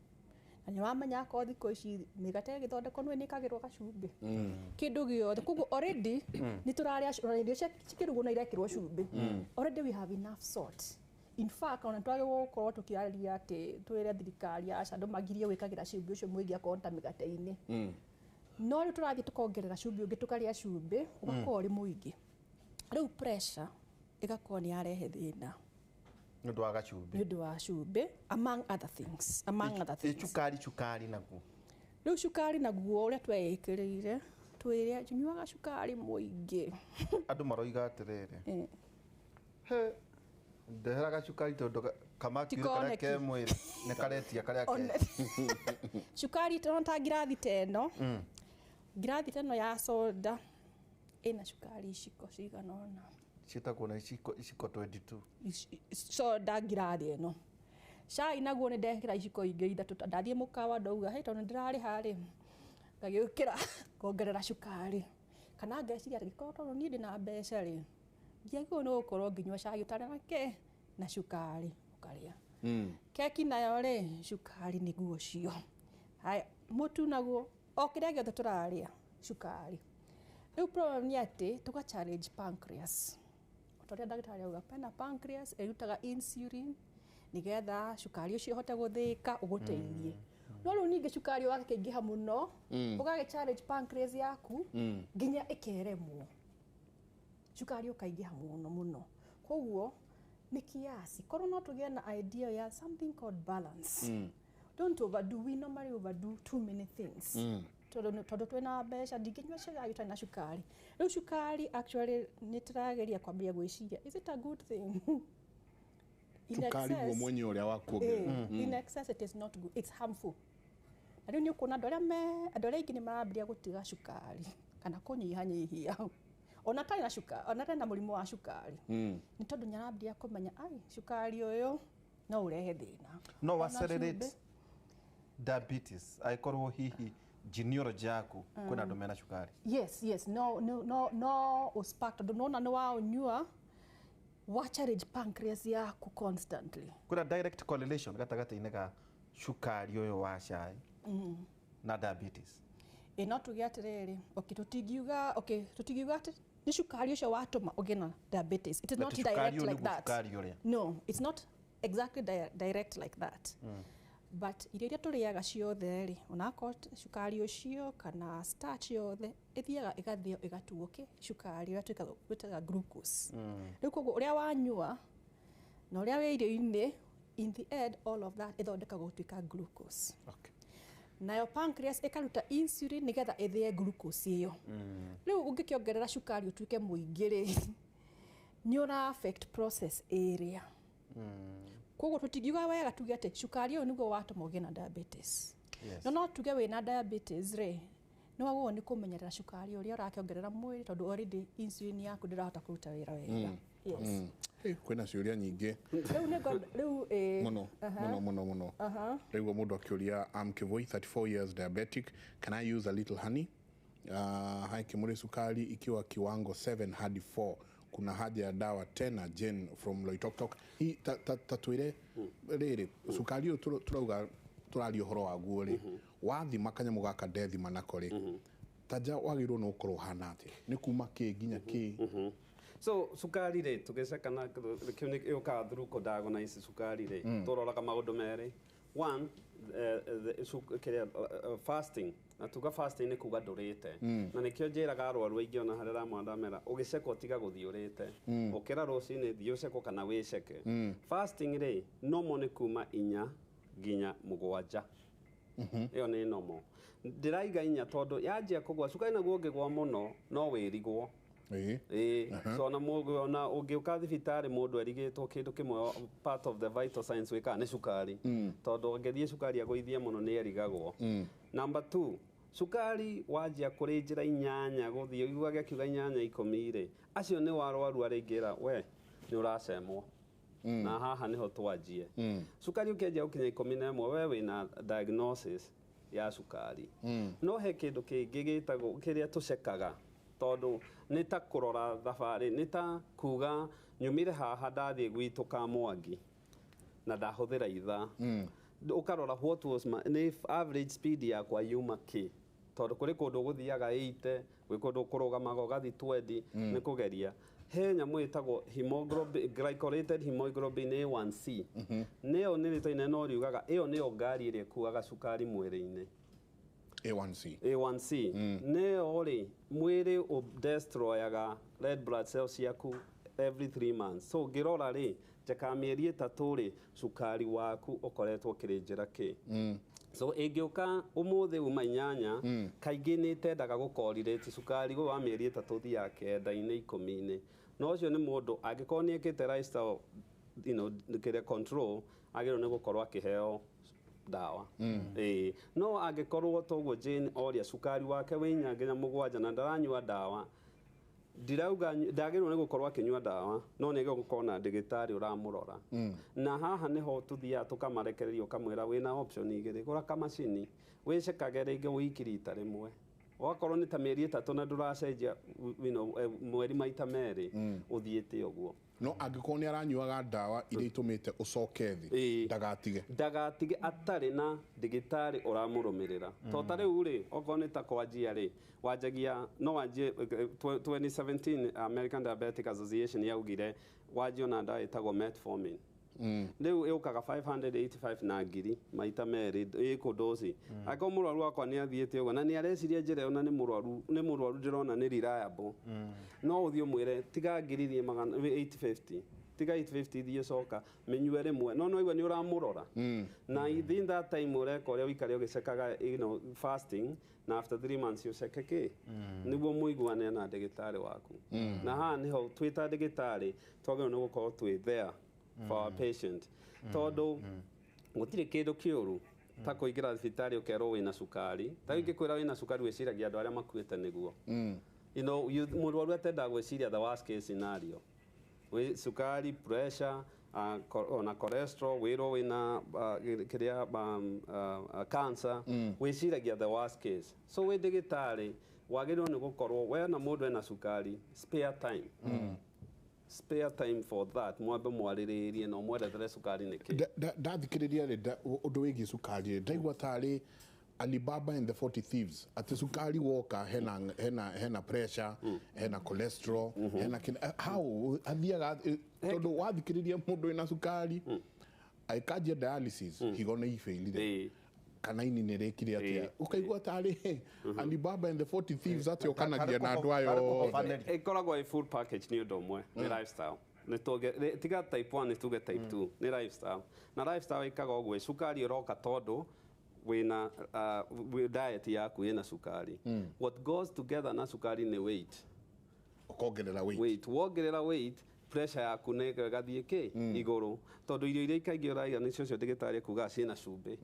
Speaker 4: Na nĩ wamenya akorwo thikũ ici mĩgate ĩgĩthondekwo nĩ ĩkagĩrwo gacumbĩ. Kĩndũ gĩothe, koguo already nĩ tũrarĩa irio cikĩrugwo na irekĩrwo cumbĩ. Already we have enough salt. In fact, ona twagĩrĩirwo gũkorwo tũkĩaria atĩ twĩre thirikari aca andũ magirie gwĩkagĩra cumbĩ ũcio mũingĩ akorwo ta mĩgate-inĩ. No rĩu tũrathiĩ tũkongerera cumbĩ ũngĩ tũkarĩa cumbĩ ũgakorwo ũrĩ mũingĩ. Rĩu pressure ĩgakorwo nĩ yarehe thĩna.
Speaker 27: Nĩ ũndũ wa gacumbĩ.
Speaker 4: Nĩ ũndũ wa cumbĩ, among other things. Among other things.
Speaker 27: Cukari naguo.
Speaker 4: Rĩu cukari naguo ũrĩa tweĩkĩrĩire, twĩre nyuaga cukari mũingĩ.
Speaker 27: Andũ maroiga atĩrĩrĩ. He ndehera gacukari tondũ kamaki karĩa ke mwĩrĩ nĩ karetia karĩa ke.
Speaker 4: Cukari ta ngirathi ta ĩno. Ngirathi ta ĩno ya soda ĩna cukari iciko cigana ũna.
Speaker 27: Ciĩtagwo na iciko 22.
Speaker 4: Soda ngirathi ĩno. Cai naguo nĩ ndekĩra iciko ingĩ ithatũ, ndathiĩ mũkawa ndauga hey tondũ ndĩrarĩha rĩ, ngagĩũkĩra ngongerera cukari. Kana ngeciria atĩ gĩkorwo tondũ niĩ ndĩna mbeca rĩ, ndiagĩrĩirwo nĩ gũkorwo ngĩnyua cai ũtarĩ na kĩ na cukari ũkarĩa. Keki nayo rĩ, cukari nĩguo ũcio. Haya, mũtu naguo o kĩrĩa gĩothe tũrarĩa cukari. Rĩu problem nĩ atĩ tũga challenge pancreas. Ta ũrĩa ndagĩtarĩ auga, pena pancreas ĩrutaga insulin nĩgetha cukari ũcio ũhote gũthĩĩka ũgũteithie. No rĩu ningĩ cukari ũgakĩingĩha mũno, ũgagĩ challenge pancreas yaku nginya ĩkeremwo. Cukari ũkaingĩha mũno mũno. Koguo nĩ kiasi. Korwo no tũgĩe na idea ya something called balance. Don't overdo. We normally overdo too many things. Tondũ twĩna mbeca ndingĩnyua cai ũtarĩ na cukari. Rĩu cukari actually nĩ tũrageria kwambĩrĩria gwĩciria, is it a good thing?
Speaker 26: Cukari guo mwenye ũrĩa wa kuongerera.
Speaker 4: In excess it is not good. It's harmful. Na rĩu nĩ ũkuona andũ arĩa aingĩ nĩ marambĩrĩria gũtiga cukari kana kũnyihanyihia. Ona atarĩ na cukari, ona atarĩ na mũrimũ wa cukari. Nĩ tondũ nĩ arambĩrĩria kũmenya ai cukari ũyũ no ũrehe thĩna.
Speaker 27: No accelerate diabetes aikorwo hihi genealogy yaku kwĩna andũ mena cukari.
Speaker 4: Yes, yes, no no no no uspark tondũ nona nĩ waũnyua wa challenge pancreas yaku constantly.
Speaker 27: Kwĩna direct correlation gatagatĩ-inĩ ga cukari ũyũ wa cai na diabetes.
Speaker 4: No tuge atĩrĩrĩ, okay, tũtingiuga okay, tũtingiuga atĩ nĩ cukari ũcio watũma ũgĩe na diabetes. It is not direct like that. No, it's not exactly direct like that. But irio iria tũrĩaga ciothe rĩ, onakorwo cukari ũcio kana starch yothe ĩthiaga ĩgathĩo ĩgatuo kĩ cukari ũrĩa twĩtaga glucose. Rĩu koguo ũrĩa wanyua na ũrĩa wĩ irio-inĩ, in the end all of that ĩthondekagwo gũtuĩka glucose.
Speaker 27: Okay.
Speaker 4: Nayo pancreas ĩkaruta insulin nĩgetha ĩthĩe glucose ĩyo. Rĩu ũngĩkĩongerera cukari ũtuĩke mũingĩ rĩ, nĩ ũra affect process ĩrĩa. Koguo tũtingiuga wega tuge atĩ cukari ũyũ nĩguo watũma ũgĩe na diabetes. No no tuge wĩna diabetes rĩ, nĩ wagĩrĩirwo nĩ kũmenyerera cukari ũrĩa ũrakĩongerera mwĩrĩ tondũ already insulin yaku ndĩrahota kũruta wĩra wega. Yes.
Speaker 26: Kwĩna ciũria nyingĩ.
Speaker 4: Rĩu nĩ rĩu
Speaker 26: mũno mũno mũno mũno. Rĩu mũndũ akĩũria, I'm Kivoi, 34 years diabetic, can I use a little honey? Hai Kimuri, sukari ikiwa kiwango 7 hadi 4 kuna haja ya dawa tena? Jane from Loitoktok. Hi tatwire rĩrĩ cukari ũyũ tũrauga tũraria ũhoro waguo rĩ, wathima kanyamũ gaka ndethima nako rĩ, tanja wagĩrĩirwo nĩ gũkorwo ũhana atĩa? Nĩ kuma kĩ nginya kĩ?
Speaker 1: So cukari rĩ, tũgĩceka na kĩu nĩ yũkaga through kũ diagnose cukari rĩ, tũroraga maũndũ merĩ. One, fasting. Na tuga fasting nĩ kuga ndũrĩte. Na nĩkĩo njĩraga arwaru aingĩ ona harĩa ramwandamera, ũgĩcekwo tiga gũthiĩ ũrĩte. Ũkĩra rũcinĩ thiĩ ũcekwo kana wĩceke. Fasting rĩ, normal nĩ kuma 4 nginya 7. Ĩyo nĩ normal. Ndĩraiga 4 tondũ yanjia kũgwa, cukari naguo ũngĩgwa mũno no wĩrigwo. So ona ona ũngĩũka thibitarĩ mũndũ erigĩtwo kĩndũ kĩmwe part of the vital signs wĩkaga nĩ cukari. Tondũ angĩthiĩ cukari agũithie mũno nĩ erigagwo. Number 2, cukari wanjia kũrĩ njĩra 8 gũthiĩ ũiguage akiuga 8 10 rĩ, acio nĩ warwaru arĩngĩra we nĩ ũracemwo. Na haha nĩho twanjie. Cukari ũkĩanjia gũkinya 11 we wĩna diagnosis ya cukari. No he kĩndũ kĩngĩ gĩtagwo kĩrĩa tũcekaga Tondũ nĩ ta kũrora thabarĩ, nĩ ta kuga nyumire haha ndathiĩ gwitũ Kamwangi na ndahũthĩra ithaa. Ũkarora what was my nĩ average speed yakwa yuma kĩ, tondũ kũrĩ kũndũ gũthiaga 80, gwĩ kũndũ kũrũgamaga ũgathiĩ 20. Nĩ kũgeria he nyamũ ĩtagwo hemoglobin, glycosylated hemoglobin A1C. Nĩyo nĩ rĩtwa inene no riugaga ĩyo nĩyo ngari ĩrĩa ĩkuaga cukari mwĩrĩ-inĩ.
Speaker 26: A1C.
Speaker 1: A1C nĩyo rĩ mwĩrĩ ũdestroyaga red blood cells ciaku every 3 months. So ũngĩrora rĩ, njeka mĩeri 3 rĩ, cukari waku ũkoretwo ũkĩrĩ njĩra kĩ. So ĩngĩũka ũmũthĩ uma 8, kaingĩ nĩ ĩtendaga gũkorĩrĩti cukari ũyũ wa mĩeri 3 ũthiaga 9-inĩ 10-inĩ. No ũcio nĩ mũndũ angĩkorwo nĩ ekĩte lifestyle, kĩrĩa control, agĩrĩirwo nĩ gũkorwo akĩheo ndawa. Ĩĩ, no angĩkorwo toguo Jane oria cukari wake wĩ 4 nginya 7 na ndaranyua ndawa, ndirauga ndagĩrĩirwo nĩ gũkorwo akĩnyua ndawa, no nĩ agĩrĩirwo gũkorwo na ndagĩtarĩ ũramũrora. Na haha nĩho tũthiaga tũkamarekereria, ũkamwĩra wĩna option igĩrĩ: gũra kamacini wĩcekage rĩngĩ wiki rita rĩmwe, wakorwo nĩ ta mĩeri 3 na ndũracenjia, mweri maita 2 ũthiĩte ũguo.
Speaker 26: No angĩkorwo nĩ aranyuaga ndawa iria itũmĩte ũcoke thĩ, ndagatige.
Speaker 1: Ndagatige atarĩ na ndagĩtarĩ ũramũrũmĩrĩra. To ta rĩu rĩ, okorwo nĩ ta kwanjia rĩ, wanjagia no wanjie 2017 American Diabetic Association yaugire wanjie na ndawa ĩtagwo metformin. Rĩu ĩũkaga 585 na 1000 maita 2 ĩkũ dosi. Angĩkorwo mũrwaru wakwa nĩ athiĩte ũguo na nĩ areciria njĩra ĩyo na nĩ mũrwaru ndĩrona nĩ reliable, no ũthiĩ ũmwĩre tiga 1000 thiĩ 850, tiga 850 thiĩ coka mĩnyue rĩmwe, no no igua nĩ ũramũrora. Na within that time ũreka ũrĩa ũikare ũgĩcekaga, fasting, na after 3 months ũceke kĩ nĩguo mũiguane na ndagĩtarĩ waku. Na haha nĩho twĩ ta ndagĩtarĩ twagĩrĩirwo nĩ gũkorwo twĩ there for our patient, tondũ gũtirĩ kĩndũ kĩũru ta kũingĩra thibitarĩ ũkerwo wĩna cukari. Ta ingĩkwĩra wĩna cukari, wĩciragia andũ arĩa makuĩte nĩguo. Mũrwaru atendaga gwĩciria the worst case scenario. Wĩ cukari, pressure, ona cholesterol, wĩrwo wĩna kĩrĩa cancer, wĩciragia the worst case. So wĩ ndagĩtarĩ wagĩrĩirwo nĩ gũkorwo wena mũndũ ena cukari, spare time. Spare time for that, mwambe mwarĩrĩrie na ũmwerethere cukari nĩ kĩ.
Speaker 26: Ndathikĩrĩria rĩ ũndũ wĩgiĩ cukari rĩ, ndaigua tarĩ Alibaba and the 40 Thieves, atĩ cukari woka hena pressure, hena cholesterol, hena how athiaga, tondũ wathikĩrĩria mũndũ wĩna cukari agĩkanjia dialysis, higo nĩ ifailire kana ini nĩ rĩkire atĩa, ũkaigua tarĩ Alibaba and the 40 Thieves atĩ ũkanagia na andũ ayo othe.
Speaker 1: Ĩkoragwo ĩ full package nĩ ũndũ ũmwe, nĩ lifestyle. Nĩ tiga type 1, nĩ tuge type 2, nĩ lifestyle. Na lifestyle ĩkaga ũguo, cukari ũroka tondũ wĩna diet yaku ĩna cukari. What goes together na cukari nĩ weight.
Speaker 26: Ũkongerera weight.
Speaker 1: Weight, wongerera weight, pressure yaku nĩ ĩgathiĩ kĩ igũrũ, tondũ irio iria kaingĩ ũraiga nĩcio cio ndagĩtarĩ kuga ciĩna cumbĩ.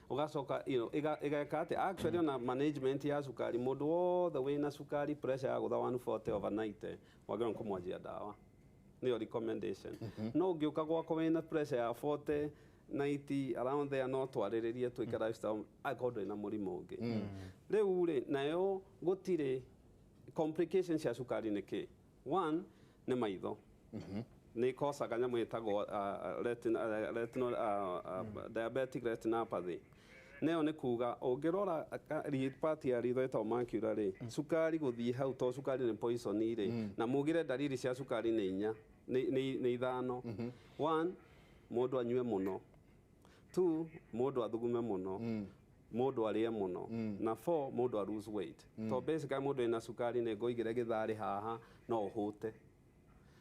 Speaker 1: Ũgacoka ĩgeka atĩ actually ona management ya cukari, mũndũ wothe wĩna cukari pressure ya gũtha 140/90 wagĩrĩirwo nĩ kũmwanjia ndawa, nĩyo recommendation. No ũngĩũka gwakwa wĩna pressure ya 40 90 around there, no twarĩrĩrie twĩke lifestyle angĩkorwo ndũrĩ na mũrimũ ũngĩ. Rĩu rĩ, nayo gũtirĩ complications cia cukari nĩ kĩ? One nĩ maitho. Nĩ ĩkocaga nyamũ ĩtagwo retinal diabetic retinopathy. Nĩyo nĩ kuga ũngĩrora part ya ritho ĩtagwo macula rĩ, cukari gũthiĩ hau, tondũ cukari nĩ poison rĩ, na mugire dalili cia cukari nĩ 4, nĩ 5. 1, mũndũ anyue mũno. 2, mũndũ athugume mũno. Mũndũ arĩe mũno. Na 4, mũndũ a lose weight. To basically mũndũ wĩna cukari nĩ ngũigĩre gĩtharĩ haha no ũhũte.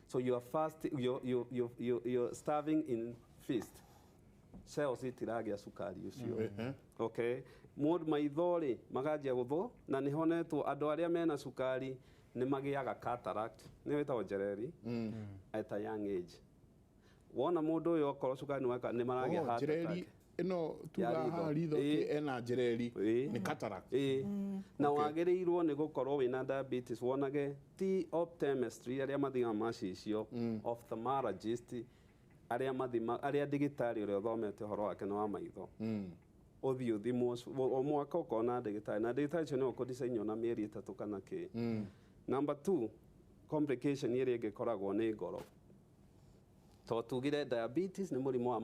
Speaker 1: So you are fast, you're starving in feast. Cells itiragia cukari ũcio. Okay. Mũndũ maitho rĩ maganjia gũthũ, na nĩ honetwo andũ arĩa mena cukari nĩ magĩaga cataract, nĩyo ĩtagwo njereri, at a young age. Wona mũndũ ũyũ okorwo cukari nĩ weka nĩ maragĩa heart attack.
Speaker 26: Ĩno tuga haha ritho ena njereri nĩ cataract.
Speaker 1: Na wagĩrĩirwo nĩ gũkorwo wĩna diabetes wonage ti optometrist arĩa mathimaga macicio, ophthalmologist arĩa mathima, arĩa ndagĩtarĩ ũrĩa ũthomete ũhoro wake nĩ wa maitho. Ũthiĩ ũthimwo o mwaka ũkona ndagĩtarĩ, na ndagĩtarĩ ũcio nĩwe ũkũdicainwo na mĩeri 3 kana kĩ. Number 2 complication ĩrĩa ĩngĩkoragwo nĩ ngoro. To tugire diabetes nĩ mũrimũ wa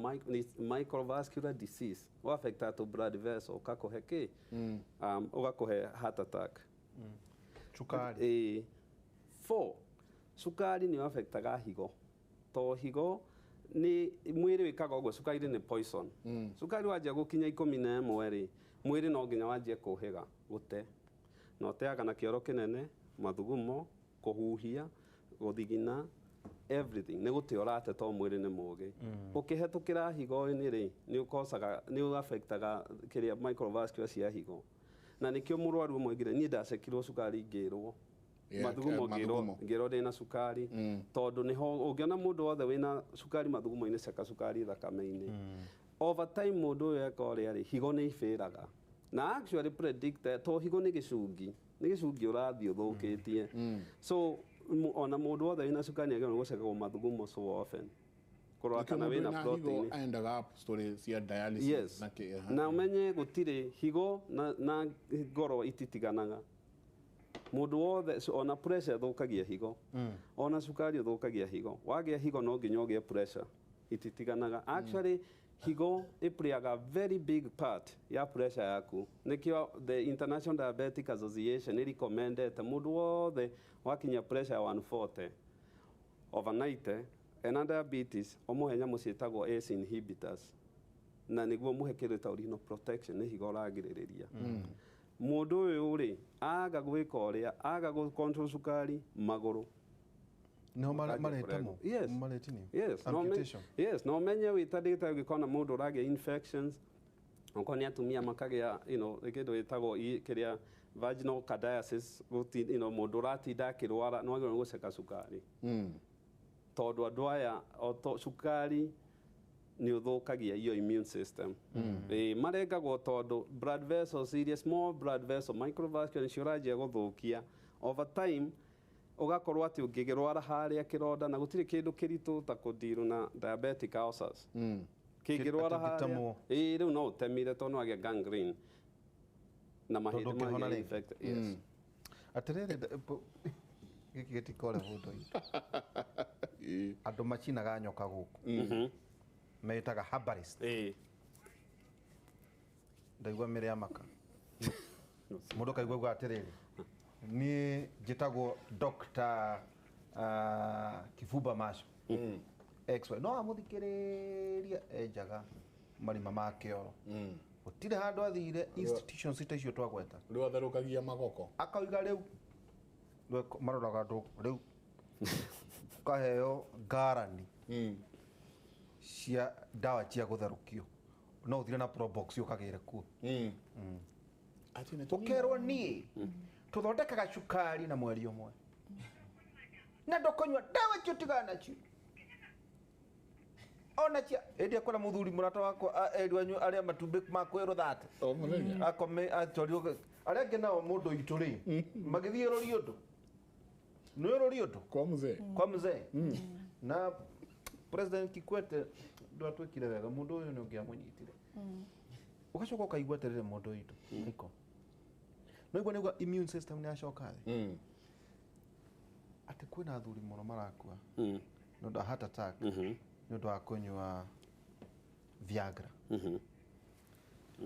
Speaker 1: microvascular disease ũaffecta to blood vessel ũgakũhe kĩ? Ũgakũhe heart attack.
Speaker 27: Cukari.
Speaker 1: 4 cukari nĩ ũaffectaga higo. To higo nĩ mwĩrĩ wĩkaga ũguo, cukari nĩ poison. Cukari wanjia gũkinya 11 rĩ, mwĩrĩ no nginya wanjie kũhĩga gũte. Na ũteaga na kĩoro kĩnene, mathugumo, kũhuhia, gũthigina, everything. Nĩ gũte ũrate to mwĩrĩ nĩ mũũgĩ. Ũkĩhetũkĩra higo-inĩ rĩ, nĩ ũkosaga, nĩ ũaffectaga kĩrĩa microvascular cia higo. Na nĩkĩo mũrwaru ũmwe oigire, niĩ ndacekirwo cukari ngĩrwo. Mathugumo ngĩrwo ndĩna cukari. Tondũ nĩho ũngĩona mũndũ wothe wĩna cukari mathugumo-inĩ, ceka cukari thakame-inĩ. Over time mũndũ ũyũ eka ũrĩa rĩ, higo nĩ ibĩraga. Na actually predict to higo nĩ gĩcungi, nĩ gĩcungi ũrathiĩ ũthũkĩtie. So ona mũndũ wothe wĩna cukari nĩagĩrĩirwo gũcekagwo mathugumo so often. Kũrora kana wĩna protein.
Speaker 26: Aendaga story cia dialysis.
Speaker 1: Yes. Na ũmenye gũtirĩ higo na ngoro ititiganaga. Mũndũ wothe ona pressure ĩthũkagia higo. Ona cukari ũthũkagia higo. Wagĩa higo no nginya ũgĩe pressure. Ititiganaga. Actually higo ĩplayaga very big part ya pressure yaku. Nĩkĩo the International Diabetic Association ĩrecommendete mũndũ wothe wakinya pressure ya 140 over 90 ena diabetes ũmũhe nyamũ ciĩtagwo ACE inhibitors, na nĩguo mũhe kĩndũ ta renal protection, nĩ higo ũragirĩrĩria. Mũndũ ũyũ rĩ, aga gwĩka ũrĩa, aga gũ control cukari magũrũ.
Speaker 27: Nĩho maretamo.
Speaker 1: Yes.
Speaker 27: Maretinio.
Speaker 1: Yes.
Speaker 27: Amputation.
Speaker 1: Yes, no menye wĩ ta ndagĩtarĩ ũngĩkona mũndũ ũragĩa infections, okorwo nĩ atumia makagĩa, you know, kĩndũ gĩtagwo kĩrĩa vaginal candidiasis, you know, mũndũ ũratinda akĩrwara, no agĩrĩirwo nĩ gũceka cukari. Tondũ andũ aya, cukari nĩ ũthũkagia your immune system. Marengagwo tondũ blood vessels iria small blood vessel microvascular nĩcio ũranjia gũthũkia. Over time ũgakorwo atĩ ũngĩrwara harĩa kĩronda, na gũtirĩ kĩndũ kĩritũ ta kũndirwo na diabetic ulcers. Kĩngĩrwara harĩa, rĩu no ũtemire tondũ nĩwagĩa gangrene na mahĩndĩ magĩa infected. Yes.
Speaker 27: Atĩrĩrĩ, gĩkĩ gĩtikore mũndũ witũ. Andũ macinaga nyoka gũkũ. Metaga herbalist. Ndaigua mĩrĩ ya maka. Mũndũ kaigua uga atĩrĩrĩ, niĩ njĩtagwo Dr. Kibumba Macho. X-ray. No amũthikĩrĩria enjaga marima ma kĩoro. Gũtirĩ handũ athire institutions ta icio twagweta.
Speaker 26: Rĩu atherũkagia magoko.
Speaker 27: Akauga rĩu maroraga andũ rĩu ũkaheo ngarani cia ndawa cia gũtherũkio. No ũthire na probox ũkagĩre kuo. Ũkerwo niĩ tũthondekaga cukari na mweri ũmwe. Na ndũkũnyua ndawa icio tigana nacio. Ona cia ĩndĩ akora mũthuri mũrata wakwa erwo anyu arĩa matumbĩ ma kwĩrwo thate. Akome atwarirwo arĩa angĩ nao mũndũ witũ rĩ magĩthiĩ rũri ũndũ. Nĩ rũri ũndũ
Speaker 26: kwa mzee.
Speaker 27: Kwa mzee. Na President Kikwete ndwatwĩkire wega mũndũ ũyũ nĩ ũngĩamũnyitire. Ũgacoka ũkaigua atĩrĩrĩ mũndũ witũ Michael. No igua nĩguo immune system nĩ yacoka thĩ. Atĩ kwĩna athuri mũno marakua nĩ ũndũ wa heart attack, nĩ ũndũ wa kũnyua Viagra.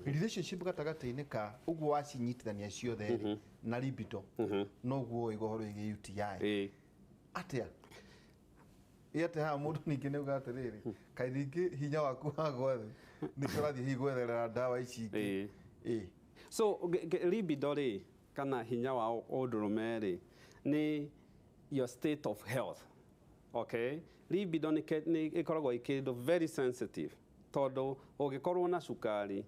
Speaker 27: Relationship gatagatĩ-inĩ ka ũguo wacinyitithania ciothe rĩ na libido noguo ũĩ ũhoro wĩgiĩ UTI. Atĩa? Ĩ atĩ haha mũndũ ningĩ nĩ auga atĩrĩrĩ, kaĩ ningĩ hinya waku wagwa thĩ nĩkĩo ũrathiĩ hihi gwetherera ndawa ici ingĩ.
Speaker 1: So libido rĩ kana hinya wa ũndũrũme rĩ nĩ your state of health. Okay? Libido nĩ ĩkoragwo ĩ kĩndũ very sensitive tondũ ũngĩkorwo na cukari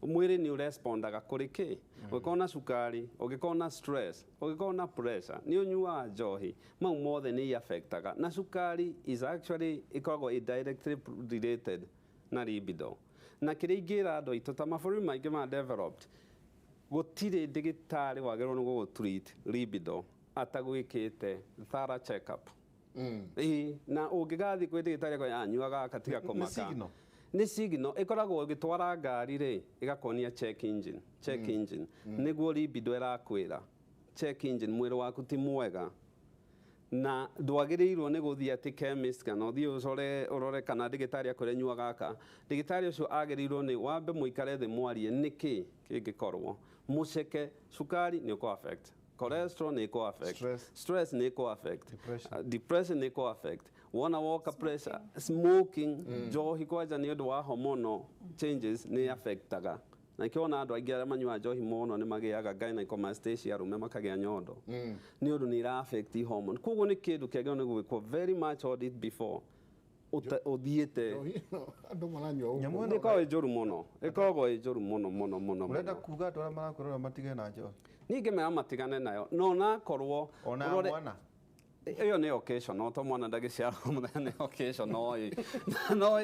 Speaker 1: mwĩrĩ nĩ ũrespondaga kũrĩ kĩ? Ũngĩkorwo na cukari, ũngĩkorwo na stress, ũngĩkorwo na pressure, nĩ ũnyuaga njohi, mau mothe nĩ affectaga. Na cukari is actually ĩkoragwo ĩ directly related na libido. Na kĩrĩa ingĩra andũ aitũ ta mabũrũri maingĩ ma developed, gũtirĩ ndagĩtarĩ wagĩrĩirwo nĩ gũgũ-treat libido atagwĩkĩte thorough check up. Na ũngĩgathiĩ kwĩ ndagĩtarĩ akwĩra anyuaga akatiga kũmaka. Nĩ signal ĩkoragwo ĩgĩtwara ngari rĩ ĩgakuonia check engine, check engine nĩguo libido ĩrakwĩra. check engine mwĩrĩ waku ti mwega na ndwagĩrĩirwo nĩ gũthiĩ atĩ chemist kana ũthiĩ ũcore ũrore kana ndagĩtarĩ akwĩre nyua gaka. Ndagĩtarĩ ũcio agĩrĩirwo nĩ wambe mũikare thĩ mwarie nĩkĩ kĩngĩkorwo mũceke cukari nĩ ũkũ affect, cholesterol nĩ ĩkũ affect, stress nĩ ĩkũ affect, depression nĩ ĩkũ affect, wona woka pressure, smoking, njohi kwanja nĩ ũndũ wa hormonal changes nĩ affectaga. Na ikĩona andũ aingĩ arĩa manyuaga njohi mũno nĩ magĩaga gynecomastia, arũme makagĩa nyondo nĩ ũndũ nĩ ira affect hormone. Koguo nĩ kĩndũ kĩagĩrĩirwo nĩ gwĩkwo very much audit before ũthiĩte.
Speaker 26: Andũ maranyua ũguo.
Speaker 1: Nĩ ĩkoragwo ĩ njũru mũno, ĩkoragwo ĩ njũru mũno mũno mũno.
Speaker 27: Ũrenda kuga andũ arĩa marakwĩrora matigane na njohi?
Speaker 1: Niĩ ingĩmera matigane nayo, no onakorwo
Speaker 27: Ona mwana?
Speaker 1: Ĩyo nĩ occasional, to mwana ndagĩciarwo mũthenya nĩ occasional ĩ. No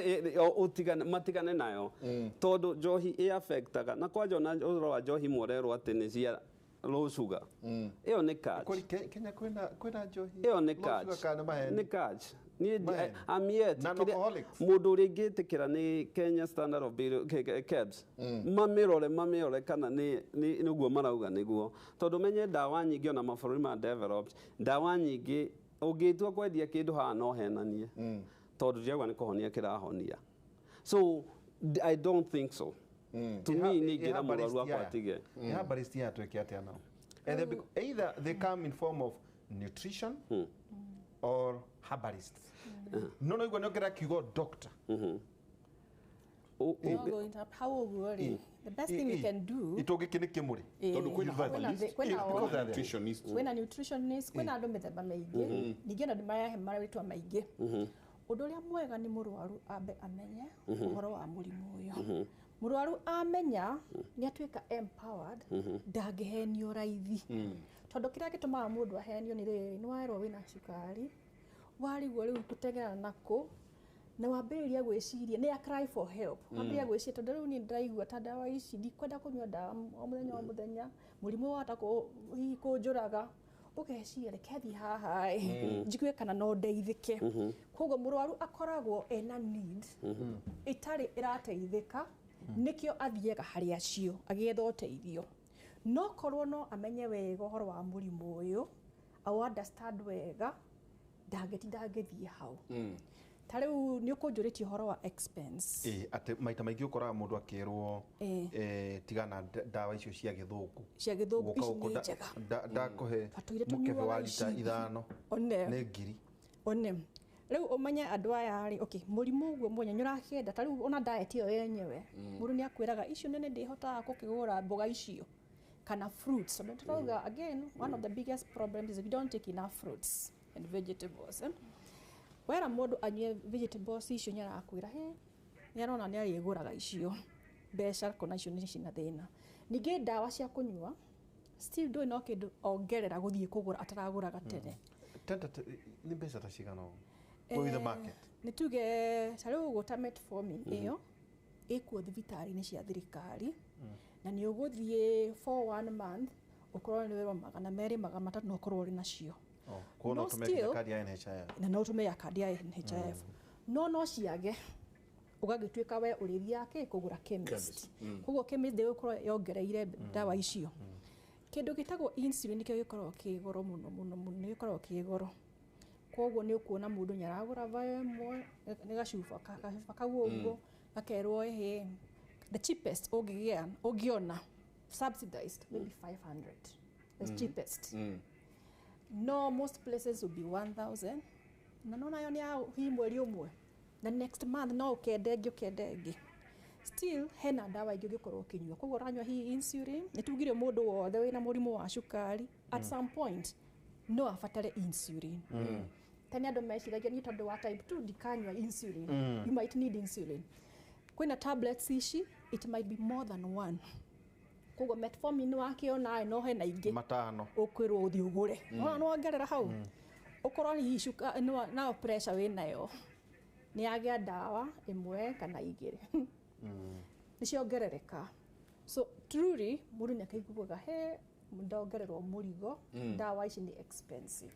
Speaker 1: ũtigane, matigane nayo tondũ njohi ĩ affectaga na kwanja ona ũhoro wa njohi mwererwo atĩ nĩ cia low sugar. Ĩyo nĩ catch.
Speaker 27: Kweli Kenya kwĩna njohi?
Speaker 1: Ĩyo nĩ
Speaker 27: Low
Speaker 1: catch.
Speaker 27: sugar kana maheni?
Speaker 1: Nĩ catch. Niĩ
Speaker 27: Maheni.
Speaker 1: I'm yet
Speaker 27: Non-alcoholics.
Speaker 1: mũndũ ũrĩa ingĩtĩkĩra nĩ Kenya Standard of Bureau, KEBS. Mamĩrore kana nĩ nĩguo marauga nĩguo, tondũ menye ndawa nyingĩ ona mabũrũri ma developed, ndawa nyingĩ ũngĩtua kwendia kĩndũ haha no henanie tondũ ndiauga nĩ kũhonia kĩrahonia. So I don't think so. To me nĩ ingĩra mũrwaru wakwa atige.
Speaker 27: Herbalist aya twĩke atĩa nao? And either they come in form of nutrition or herbalists. No no igua nĩongerera kiugo doctor.
Speaker 4: Hau ũguo rĩ, the best thing we can do
Speaker 27: Itũngĩkĩ nĩ kĩmũrĩ.
Speaker 4: Tondũ
Speaker 26: kwĩna herbalist,
Speaker 4: kwĩna
Speaker 26: nutritionist.
Speaker 4: Kwĩna nutritionist, kwĩna andũ mĩthemba mĩingĩ, ningĩ ona nĩmarehe marĩtwa maingĩ. Ũndũ ũrĩa mwega nĩ mũrwaru ambe amenye ũhoro wa mũrimũ ũyũ. Mũrwaru amenya nĩ atuĩka empowered, ndangĩhenio raithi. Tondũ kĩrĩa gĩtũmaga mũndũ ahenio nĩ rĩrĩ, nĩ werwo wĩna cukari, warigwo rĩu gũteng'era nakũ, na wambĩrĩria gwĩciria nĩ a cry for help. Wambĩrĩria gwĩciria tondũ rĩu niĩ ndĩraigua ta ndawa ici ndikwenda kũnyua ndawa o mũthenya o mũthenya, mũrimũ wahota hihi kũnjũraga, ũgeciria reke thiĩ haha ĩ, njigue kana no ndeithĩke. Koguo mũrwaru akoragwo ena need ĩtarĩ ĩrateithĩka, nĩkĩo athiaga harĩ acio agĩetha ũteithio. No korwo no amenye wega ũhoro wa mũrimũ ũyũ, au understand wega, ndangĩtinda agĩthiĩ hau. Ta rĩu nĩ ũkũnjũrĩtie ũhoro wa expense.
Speaker 27: Atĩ maita maingĩ ũkoraga mũndũ akĩrwo tigana ndawa icio cia gĩthũngũ.
Speaker 4: Cia gĩthũngũ ici nĩ njega.
Speaker 27: Ndakũhe
Speaker 4: Batũire
Speaker 27: mũkebe wa
Speaker 4: tũnyuaga
Speaker 27: lita
Speaker 4: ici.
Speaker 27: 5 nĩ ngiri.
Speaker 4: One. Rĩu ũmenye andũ aya rĩ, okay, mũrimũ ũguo mwenye nĩ ũrakĩenda, ta rĩu ona diet ĩyo yenyewe, mũndũ nĩ akwĩraga icio nene ndĩhotaga gũkĩgũra mboga icio kana fruits. Tondũ tũrauga again, one of the biggest problems is we don't take enough fruits and vegetables. Wera mũndũ anyue vegetables icio nĩ arakwĩra he, nĩ arona nĩ arĩgũraga icio mbeca kona icio nĩ cina thĩna. Ningĩ ndawa cia kũnyua still ndũĩ no kĩndũ ongerera gũthiĩ kũgũra ataragũraga tene.
Speaker 27: Nĩ mbeca ta cigana ũguo? Go in the market.
Speaker 4: Nĩ tuge ta rĩu ũguo ta metformin ĩyo ĩkuo thibitarĩ-inĩ cia thirikari, na nĩ ũgũthiĩ for 1 month ũkorwo nĩ werwo 200 300 na ũkorwo ũrĩ nacio.
Speaker 27: Kuona
Speaker 4: No
Speaker 27: ũtũmĩre
Speaker 4: still,
Speaker 27: kandi ya NHIF.
Speaker 4: Na no ũtũmĩre kandi ya NHIF. No ciage ũgagĩtuĩka we ũrĩthiaga kĩ kũgũra chemist. Koguo chemist ndĩgũkorwo yongereire ndawa icio. Kĩndũ gĩtagwo insulin nĩkĩo gĩkoragwo kĩ goro mũno mũno mũno, nĩ gĩkoragwo kĩ goro. Koguo nĩ ũkuona mũndũ nĩ aragũra vial ĩmwe, nĩ gacuba, gacuba kau ũguo, gakerwo ĩhĩ, the cheapest ũngĩgĩa, ũngĩona subsidized maybe 500, the cheapest. No most places will be 1000, na no nayo nĩ ya hihi mweri ũmwe, na next month no ũkende ĩngĩ ũkende ĩngĩ. Still hena ndawa ingĩ ũngĩkorwo ũkĩnyua. Koguo ũranyua hihi insulin, nĩ tugire mũndũ wothe wĩna mũrimũ wa cukari at some point no abatare insulin. Tene andũ meciragia niĩ tondũ wa type 2 ndikanyua insulin. You might need insulin. Kwĩna tablets ici, it might be more than one. Koguo metformin wakĩona no hena ingĩ
Speaker 27: matano
Speaker 4: ũkwĩrwo ũthiĩ ũgũre. Wona nĩ wongerera hau. Ũkorwo hihi nayo pressure wĩnayo nĩ yagĩa ndawa ĩmwe kana igĩrĩ. Nĩ ciongerereka. So truly mũndũ nĩ akaiguaga he ndongererwo mũrigo, ndawa ici nĩ expensive.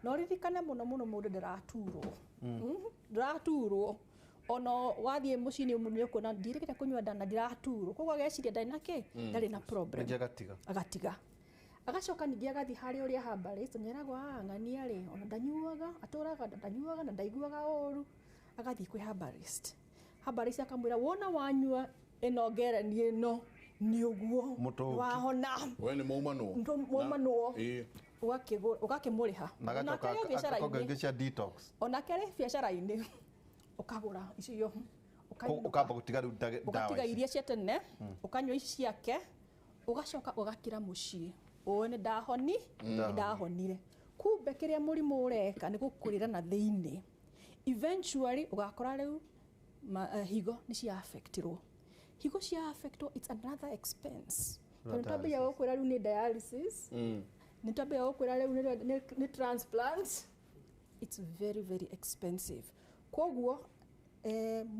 Speaker 4: No ririkane mũno mũno mũndũ ndaraturwo. Ndaraturwo. Ona wathiĩ mũciĩ-inĩ mũndũ nĩ ũkuona ndirĩkĩte kũnyua ndawa na ndiraturwo. Koguo ageciria ndarĩ na kĩ? Ndarĩ na problem.
Speaker 27: Ningĩ agatiga.
Speaker 4: Agatiga. Agacoka ningĩ agathiĩ harĩ ũrĩa herbalist, nĩeragwo ng'ania rĩ, ona ndanyuaga, atũraga ndanyuaga na ndaiguaga ũru. Agathiĩ kwĩ herbalist. Herbalist akamwĩra wona wanyua ĩno ngereni ĩno nĩ ũguo wahona.
Speaker 26: We nĩ maumanwo.
Speaker 4: Maumanwo. Ũgakĩmũrĩha.
Speaker 27: Na agacoka akaongerera cia detox.
Speaker 4: Onake arĩ biacara-inĩ ũkagũra icio.
Speaker 27: Ũkamba gũtiga rĩu ndawa ici.
Speaker 4: Ũgatiga iria cia tene, ũkanyua ici ciake, ũgacoka ũgakira mũciĩ. Ũũ nĩ ndahoni, nĩ ndahonire. Kumbe kĩrĩa mũrimũ ũreka nĩ gũkũrĩra na thĩinĩ. Eventually ũgakora rĩu higo nĩ cia affectirwo. Higo cia affectwo, it's another expense. Tondũ twambia gũkwĩra rĩu nĩ dialysis, nĩ twambia gũkwĩra rĩu nĩ transplant. It's very very expensive. Kwoguo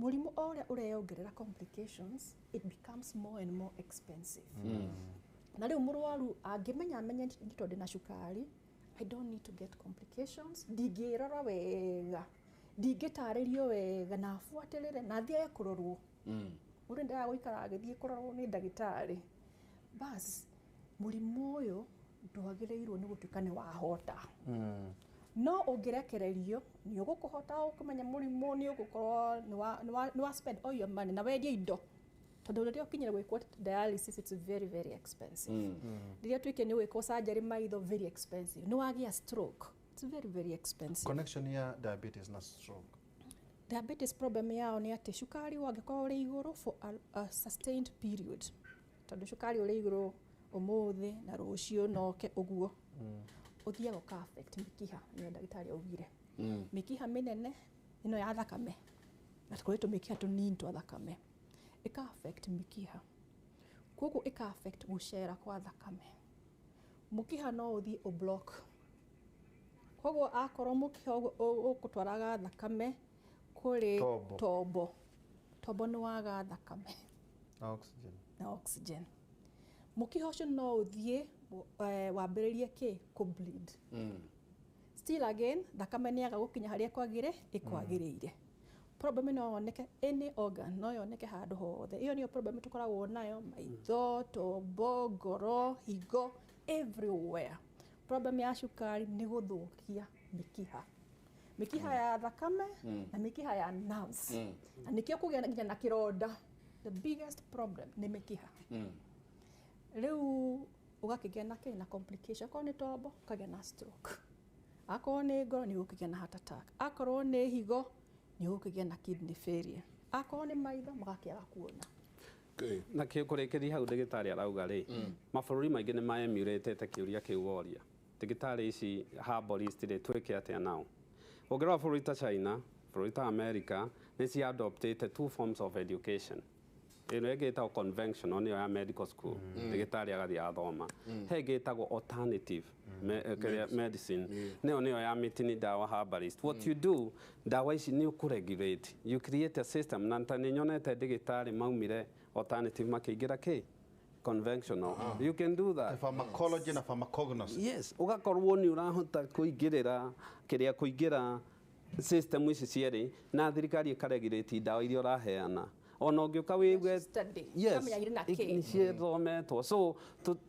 Speaker 4: mũrimũ o ũrĩa ũreyongerera complications, it becomes more and more expensive. Na rĩu mũrwaru angĩmenya amenye nĩ tondũ ndĩna cukari, I don't need to get complications, ndingĩrora wega, ndingĩtarĩrio wega na abuatĩrĩre na athiage kũrorwo. Mũndũ endaga gũikara agĩthiĩ kũrorwo nĩ ndagĩtarĩ. Bas, mũrimũ ũyũ ndwagĩrĩirwo nĩ gũtuĩka nĩ wahota. No ũngĩrekererio nĩ ũgũkũhota ũkũmenya mũrimũ nĩ ũgũkorwo nĩ wa spend all your money na wendie indo. Tondũ rĩrĩa ũkinyire gwĩkwo dialysis, it's very very expensive. Rĩrĩa tuĩke nĩ gwĩkwo surgery maitho, very expensive. Nĩ wagĩa stroke, it's very very expensive.
Speaker 27: Connection ya diabetes na stroke.
Speaker 4: Diabetes problem yao nĩ atĩ cukari wangĩkorwo ũrĩ igũrũ for a sustained period. Tondũ cukari ũrĩ igũrũ ũmũthĩ na rũciũ noke ũguo. Ũthiaga ũka affect mĩkiha, nĩyo ndagĩtarĩ augire. Mĩkiha mĩnene ĩno ya thakame, na kũrĩ tũmĩkiha tũnini twa thakame. Ĩka affect mĩkiha. Koguo ĩka affect gũcera kwa thakame. Mũkiha no ũthiĩ ũblock. Koguo akorwo mũkiha ũgũtwaraga thakame kũrĩ tombo. Tombo nĩ waga thakame.
Speaker 27: Na oxygen.
Speaker 4: Na oxygen. Mũkiha ũcio no ũthiĩ wambĩrĩrie kĩ kũ bleed. Still again, thakame nĩ yaga gũkinya harĩa ĩkwagĩrĩire. Problem no yoneke any organ, no yoneke handũ hothe. Ĩyo nĩyo problem tũkoragwo nayo, maitho, tombo, ngoro, higo, everywhere. Problem ya cukari nĩ gũthũkia mĩkiha. Mĩkiha ya thakame na mĩkiha ya nerves. Na nĩkĩo kũgĩa nginya na kĩronda. The biggest problem nĩ mĩkiha. Rĩu ũgakĩgĩa na kĩ na complication. Akorwo nĩ tombo ũkagĩa na stroke. Akorwo nĩ ngoro nĩ ũgũkĩgĩa na heart attack. Akorwo nĩ higo nĩ ũgũkĩgĩa na kidney failure. Akorwo nĩ maitho magakĩaga kuona.
Speaker 1: Na kũrĩkĩria hau ndagĩtarĩ arauga rĩ, mabũrũri maingĩ nĩ maemulate kĩũria kĩu woria. Ndagĩtarĩ ici herbalist rĩ, twĩke atĩa nao? Ũngĩrora bũrũri ta China, bũrũri ta America, nĩ cia adoptĩte two forms of education. Ĩno ĩngĩ ĩtagwo conventional, nĩyo ya medical school, ndagĩtarĩ agathiĩ athoma. He ĩngĩ ĩtagwo alternative medicine, nĩyo nĩyo ya mĩtĩ nĩ ndawa herbalist. What you do, ndawa ici nĩ ũkũregulate, you create a system. Na ta nĩ nyonete ndagĩtarĩ maumire alternative makĩingĩra kĩ conventional. You can do that.
Speaker 27: Pharmacology na pharmacognosy.
Speaker 1: Yes, ũgakorwo nĩ ũrahota kũingĩrĩra kĩrĩa kũingĩra system ici cierĩ, na thirikari ĩkaregulate ndawa iria ũraheana. Ona ũngĩũka wĩigue yes, nĩ ciathometwo. So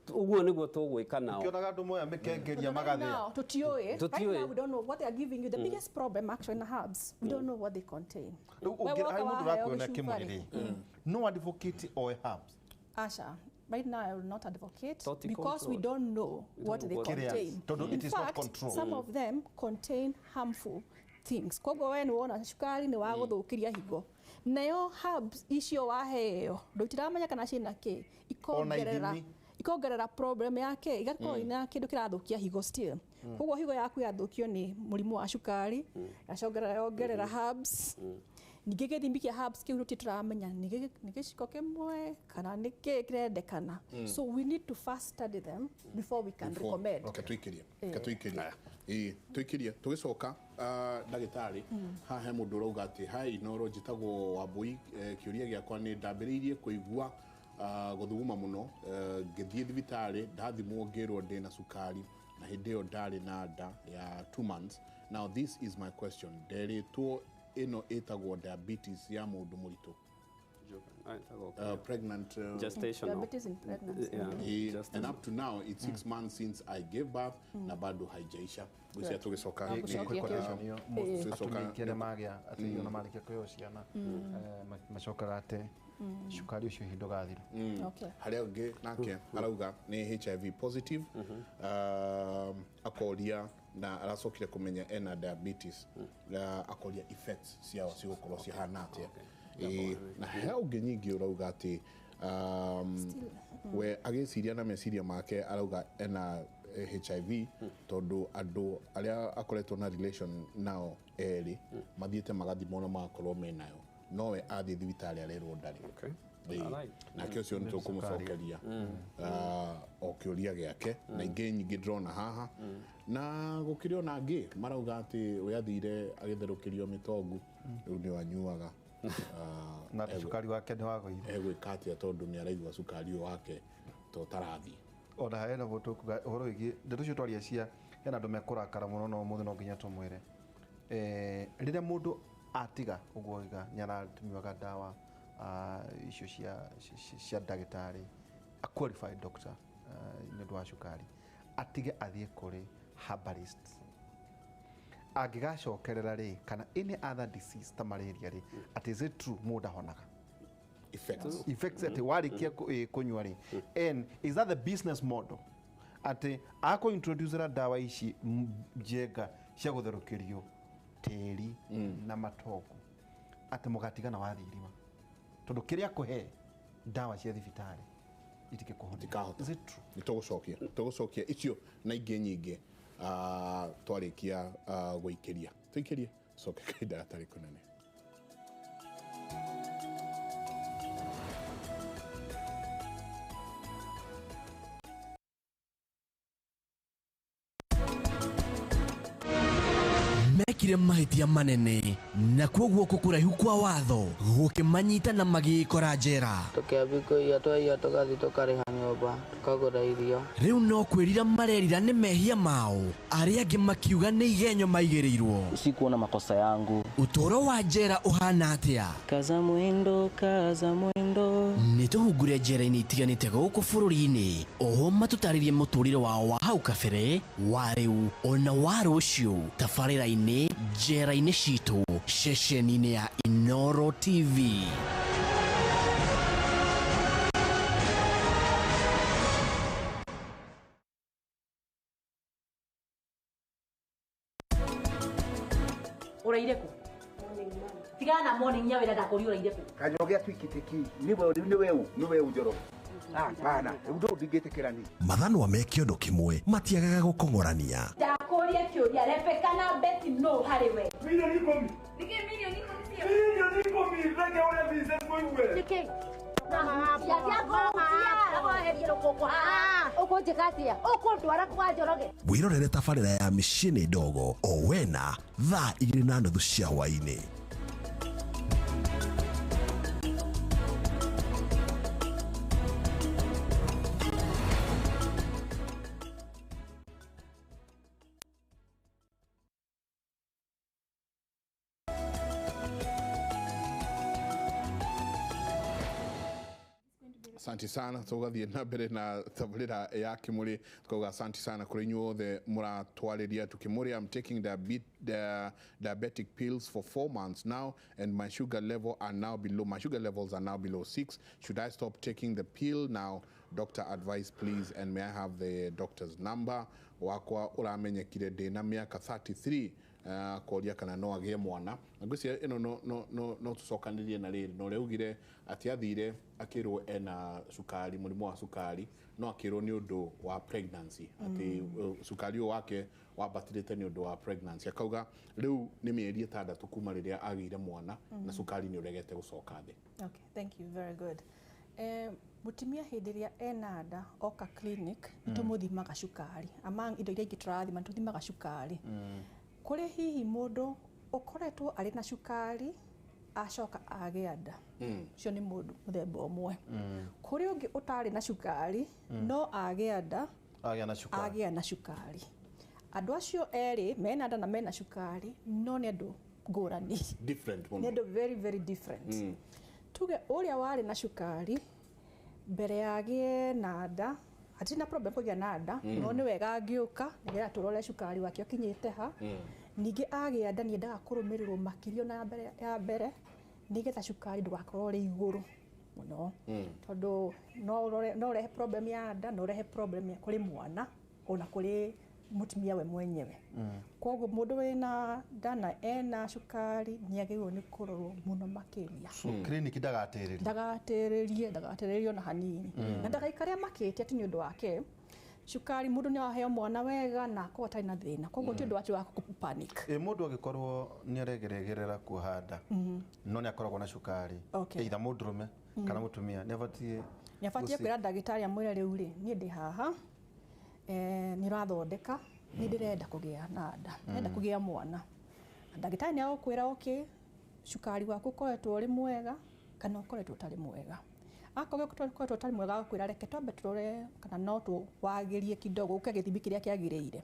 Speaker 1: ũguo nĩguo tũgwĩka nao.
Speaker 27: Ũkĩonaga andũ moya mĩkengeria magathĩa.
Speaker 4: Tũtiũĩ. Right now we don't know what they are giving you. The biggest problem actually in herbs, we don't know what they contain.
Speaker 27: Rĩu ũngĩ mũndũ ũrakuona kĩmũrĩ rĩ, no advocate oe herbs.
Speaker 4: Asha, right now I will not advocate because we don't know what they contain.
Speaker 27: In fact,
Speaker 4: some of them contain harmful things. Koguo we nĩ wona cukari nĩ wagũthũkĩria higo. Nayo herbs icio waheo ndũtiramenya kana ciĩna kĩ, ikongerera problem yake, igakorwo ina kĩndũ kĩrathũkia higo still. Koguo higo yaku yathũkio nĩ mũrimũ wa cukari, yacongerera yongerera herbs. Ningĩ gĩthimi kĩa herbs kĩu tũtiramenya nĩ gĩciko kĩmwe kana nĩ kĩ kĩrendekana. So we need to first study them before we can recommend.
Speaker 26: Okay, tuikirie. Tuikirie tugicoka ndagĩtarĩ haha he mũndũ ũrauga atĩ hai Inoro njĩtagwo Wambui, kĩũria gĩakwa nĩ ndambĩrĩirie kũigua gũthuguma mũno, ngĩthiĩ thibitarĩ ndathimwo ngĩrwo ndĩna cukari na hĩndĩ ĩyo ndarĩ na nda ya 2 months. Now this is my question, nderĩtwo ĩno ĩtagwo diabetes ya mũndũ mũritũ. Pregnant
Speaker 1: Gestational.
Speaker 4: Diabetes in pregnancy.
Speaker 26: Yeah. And up to now it's 6 months since I gave birth na bado haijaisha. Gwĩciria tũgĩcoka
Speaker 27: atumia aingĩ arĩa magĩa atĩ ona marĩkia kũheo ciana macokaga atĩ cukari ũcio ihinda ũgathira.
Speaker 26: Harĩa ũngĩ nake arauga nĩ HIV positive, akoria na aracokire kũmenya ena diabetes, akoria effects ciao cigũkorwo cihana atĩa. Na he ũngĩ nyingĩ ũrauga atĩ we agĩciria na meciria make arauga ena HIV tondũ andũ arĩa akoretwo na relation nao erĩ mathiĩte magathimwo na magakorwo menayo, nowe athiĩ thibitarĩ arerwo ndarĩ. Nake ũcio nĩ tũkũmũcokeria o kĩũria gĩake na ingĩ nyingĩ ndĩrona haha na gũkĩrĩ ona angĩ marauga atĩ we athire agĩtherũkĩrio mĩtongu rĩu nĩ anyuaga
Speaker 27: na atĩ cukari wake nĩ wagũire.
Speaker 26: Egwĩka atĩa tondũ nĩ araigua cukari ũyũ wake to ũtarathiĩ.
Speaker 27: Ona hena mũndũ ũkuga ũhoro wĩgiĩ ndeto icio twaria cia hena andũ mekũrakara mũno no ũmũthĩ no nginya tũmwĩre rĩrĩa mũndũ atiga ũguo oiga nĩ aratumiaga ndawa icio cia ndagĩtarĩ, a qualified doctor nĩ ũndũ wa cukari, atige athiĩ kũrĩ herbalist. Angĩgacokerera rĩ kana any other disease ta malaria rĩ, atĩ is it true mũndũ ahonaga? Effects atĩ warĩkia kũnyua rĩ, and is that the business model atĩ akũ-introducera ndawa ici njega cia gũtherũkĩrio tĩri na matogo atĩ mũgatigana wathiĩ irima tondũ kĩrĩa akũhe ndawa cia thibitarĩ itingĩkũhonia. Is it true?
Speaker 26: Nĩ tũgũcokia icio na ingĩ nyingĩ twarĩkia gũikĩria tũikĩrie coke kahinda gatarĩ kũnene.
Speaker 8: Mekire mahĩtia manene na kuoguo kũraihu kwa watho gũkĩmanyita na magĩĩkora njera.
Speaker 12: Tũkĩambia kũiya twaiya tũgathiĩ tũkarĩha nyũmba tũkagũra irio.
Speaker 8: Rĩu no kwĩrira marerira nĩ mehia mao, arĩa angĩ makiuga nĩ igenyo maigĩrĩirwo.
Speaker 13: Sikuona makosa yangu.
Speaker 8: Ũtũũro wa njera ũhana atĩa?
Speaker 13: Kaza mwendo, kaza mwendo.
Speaker 8: Nĩ tũhungure njera-inĩ itiganĩte gũkũ bũrũri-inĩ, oho matũtarĩrie mũtũrĩre wao wa hau kabere, wa rĩu ona wa rũciũ. Tabarĩra-inĩ njera-inĩ citũ ceceni-inĩ ya Inooro TV.
Speaker 2: Ũraire kũ? Tigana na morning nya wĩra ndakũria ũraire kũ?
Speaker 14: Kanyoge atuĩkĩte kĩ? Nĩwe Njoroge. Hapana, ũndũ ndingĩtĩkĩra niĩ.
Speaker 8: Mathanwa me kĩondo kĩmwe matiagaga gũkong'orania.
Speaker 7: Ndakũria kĩũria Rebecca na Betty no harĩ we.
Speaker 23: Milioni 10.
Speaker 7: Nĩkĩ milioni 10 cio?
Speaker 23: Milioni 10 reke ũrĩa Vincent mũigue.
Speaker 7: Nĩkĩ?
Speaker 8: Wĩrorere tabarĩra ya mĩciĩ ndogo o wena thaa 2:30 cia hwaĩ-inĩ.
Speaker 26: Asante sana tugathiĩ na mbere na tabarĩra ya Kĩmũrĩ tukauga asante sana kũrĩ inyuothe mũratwarĩria tukĩmũrĩ. I'm taking diabetic pills for 4 months now and my sugar level are now below my sugar levels are now below 6. Should I stop taking the pill now? Doctor advice please, and may I have the doctor's number? Wakwa ũramenyekire ndĩna mĩaka 33 koria kana no agĩe mwana. Na ngwĩciria ĩno no tũcokanĩrie na rĩrĩ na ũrĩa augire atĩ athire akĩrwo ena cukari, mũrimũ wa cukari, no akĩrwo nĩ ũndũ wa pregnancy, atĩ cukari ũyũ wake wambatĩrĩte nĩ ũndũ wa pregnancy. Akauga rĩu nĩ mĩeri 6 kuma rĩrĩa agĩire mwana na cukari nĩ ũregete gũcoka thĩ.
Speaker 4: Okay, thank you, very good. Mũtumia hĩndĩ ĩrĩa ena nda oka clinic nĩtũmũthimaga cukari, among indo iria ingĩ tũrathima nĩtũthimaga cukari. Kũrĩ hihi mũndũ ũkoretwo arĩ na cukari acoka agĩa nda, ũcio nĩ mũndũ mũthemba ũmwe. Kũrĩ ũngĩ ũtarĩ na cukari no agĩa nda agĩa na cukari. Andũ acio erĩ mena nda na mena cukari no nĩ andũ ngũrani,
Speaker 26: different,
Speaker 4: nĩ andũ very very different. Tuge ũrĩa warĩ na cukari mbere yagĩe na nda, hatirĩ na problem kũgĩa na nda, no nĩ wega angĩũka nĩgetha tũrore cukari wake ũkinyĩte ha. Ningĩ agĩa nda nĩendaga kũrũmĩrĩrwo makĩria na mbere ya mbere nĩgetha cukari ndũgakorwo ũrĩ igũrũ mũno, tondũ no ũrehe problem ya nda, no ũrehe problem ya kũrĩ mwana ona kũrĩ mũtumia we mwenyewe. Koguo mũndũ wĩna nda na ena cukari nĩagĩrĩirwo nĩ kũrorwo mũno makĩria.
Speaker 27: So clinic ndagatĩrĩrie.
Speaker 4: Ndagatĩrĩrie ona hanini. Na ndagaikare amakĩte atĩ nĩ ũndũ wake cukari mũndũ nĩ aheo mwana wega na akorwo atarĩ na thĩna, koguo ti ũndũ wa panic.
Speaker 27: Ĩ mũndũ angĩkorwo nĩ aregeregerera kuoha nda no nĩ akoragwo na cukari, either mũndũrũme kana mũtumia, nĩ abatiĩ
Speaker 4: kwĩra ndagĩtarĩ amwĩre rĩu rĩ, niĩ ndĩ haha, nĩ ũrathondeka, nĩ ndĩrenda kũgĩa na nda, ndĩrenda kũgĩa mwana. Na ndagĩtarĩ nĩ agũkwĩra okay, cukari waku ũkoretwo ũrĩ mwega kana ũkoretwo ũtarĩ mwega. Akorwo ũkoretwo ũtarĩ mwega agũkwĩra reke twambe tũrore kana no tũwagĩrie kidogo ũke gĩthimi kĩrĩa kĩagĩrĩire.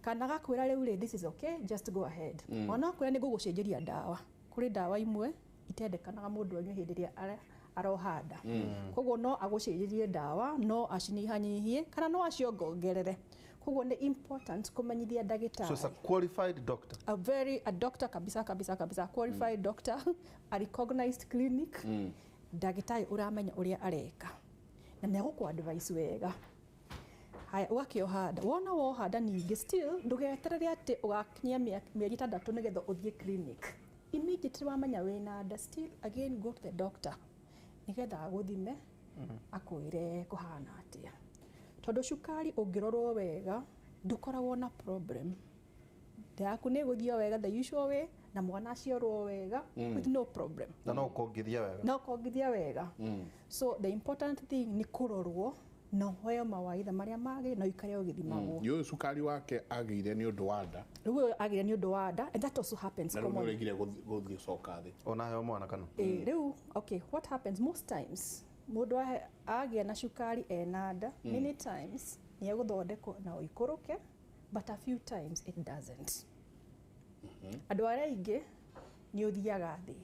Speaker 4: Kana agakwĩra rĩu rĩ, this is okay, just go ahead. Ona akwĩra nĩ ngũgũcenjeria ndawa. Kũrĩ ndawa imwe itendekanaga mũndũ anyue hĩndĩ ĩrĩa aroha nda. Koguo no agũcenjerie ndawa, no acinyihanyihie kana no aciongerere. Koguo nĩ important kũmenyithia ndagĩtarĩ.
Speaker 27: So it's a qualified doctor.
Speaker 4: A doctor kabisa kabisa kabisa, qualified doctor, a recognized clinic. Ndagĩtarĩ ũramenya ũrĩa areka na nĩ agũkũ advice wega. Haya, ũgakĩoha nda, wona woha nda ningĩ still ndũgeterere atĩ ũgakinyia mĩeri 6 nĩgetha ũthiĩ clinic. Immediately wamenya wĩna nda, still again go to the doctor nĩgetha agũthime akwĩre kũhana atĩa. Tondũ cukari ũngĩrorwo wega ndũkoragwo na problem. Nda yaku nĩ ĩgũthiĩ wega the usual way na mwana aciarwo wega with no problem.
Speaker 27: Na no ũkongithia wega.
Speaker 4: No ũkongithia wega. So the important thing nĩ kũrorwo na ũheo mawaitha marĩa magĩrĩire na ũikare ũgĩthimagwo.
Speaker 26: Nĩ ũyũ cukari wake agĩire nĩ ũndũ wa nda.
Speaker 4: Rĩu ũyũ agĩire nĩ ũndũ wa nda, and that also happens
Speaker 26: Na rĩu nĩ
Speaker 4: commonly.
Speaker 26: ũregire gũthiĩ coka thĩ.
Speaker 27: Ona aheo mwana kana?
Speaker 4: Rĩu okay, what happens most times mũndũ agĩa na cukari ena nda, many times nĩ egũthondekwo na ũikũrũke, but a few times it doesn't. Andũ arĩa aingĩ nĩ ũthiaga thĩ,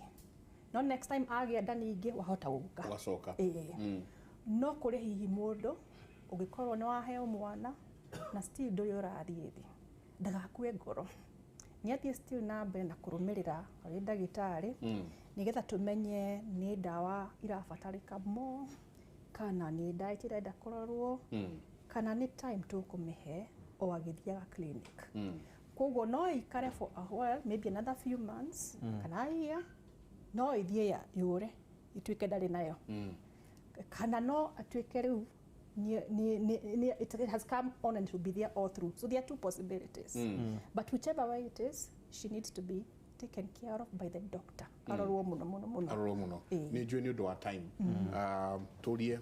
Speaker 4: no next time agĩa nda ningĩ wahota gũka.
Speaker 26: Ũgacoka.
Speaker 4: No kũrĩ hihi mũndũ ũngĩkorwo nĩ waheo mwana na still ndũrĩ ũrathiĩ thĩ, ndagakue ngoro, nĩ athiĩ still na mbere na kũrũmĩrĩra harĩ ndagĩtarĩ nĩgetha tũmenye nĩ ndawa irabatarĩka mo kana nĩ diet ĩrenda kũrorwo kana nĩ time tũkũmĩhe o agĩthiaga clinic. Koguo no ĩikare for a while, maybe another few months kana year, no ĩthiĩ ya yũre ituĩke ndarĩ nayo, kana no atuĩke rĩu it has come on and it will be there all through. So there are two possibilities. But whichever way it is, she needs to be taken care of by the doctor. Arorwo mũno mũno mũno.
Speaker 26: Arorwo mũno. Nĩ njũĩ nĩ ũndũ wa time. Tũrie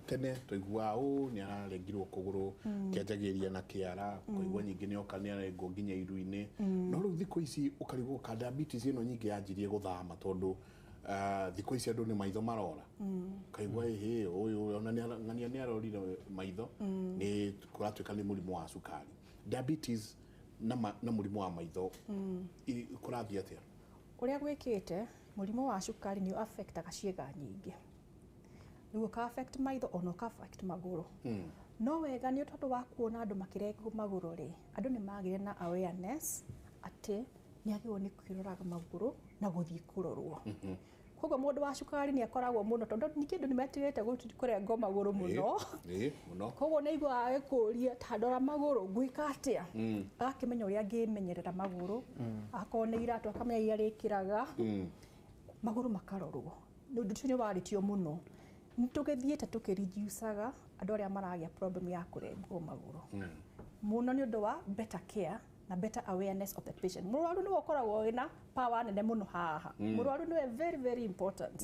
Speaker 26: tene twaiguaga ũũ nĩ ararengirwo kũgũrũ kĩanjagĩrĩria na kĩara, ũkaigua nyingĩ nĩ oka nĩ arengwo nginya iru-inĩ. No rĩu thikũ ici ũkarigwo ka diabetes ĩno nyingĩ yanjirie gũthama tondũ thikũ ici andũ nĩ maitho marora. Ũkaigua ĩhĩ ũyũ ona ng'ania nĩ arorire maitho, nĩ kũratuĩka nĩ mũrimũ wa cukari. Diabetes na mũrimũ wa maitho kũrathiĩ atĩa?
Speaker 4: Ũrĩa gwĩkĩte, mũrimũ wa cukari nĩ affectaga ciĩga nyingĩ. Rĩu ũka affect maitho ona ũka affect magũrũ. No wega nĩ tondũ wa kuona andũ makĩrengwo magũrũ rĩ, andũ nĩ magĩire na awareness atĩ nĩ agĩrĩirwo nĩ kwĩroraga magũrũ na gũthiĩ kũrorwo. Koguo mũndũ wa cukari nĩ akoragwo mũno tondũ ningĩ andũ nĩ metigĩrĩte kũrengwo magũrũ mũno. Koguo nĩ aiguaga agĩkũria ta ndora magũrũ ngwĩka atĩa, agakĩmenya ũrĩa angĩmenyerera magũrũ, akorwo nĩ iratũ akamenya iria arĩkĩraga, magũrũ makarorwo. Nĩ ũndũ ũcio nĩ warĩtio mũno. Nĩ tũgĩthiĩte tũkĩreducaga andũ arĩa maragĩa problem ya kũrengwo magũrũ mũno nĩ ũndũ wa better care na better awareness of the patient. Mũrwaru nĩwe ũkoragwo wĩna power nene mũno haha. Mũrwaru nĩwe very very important.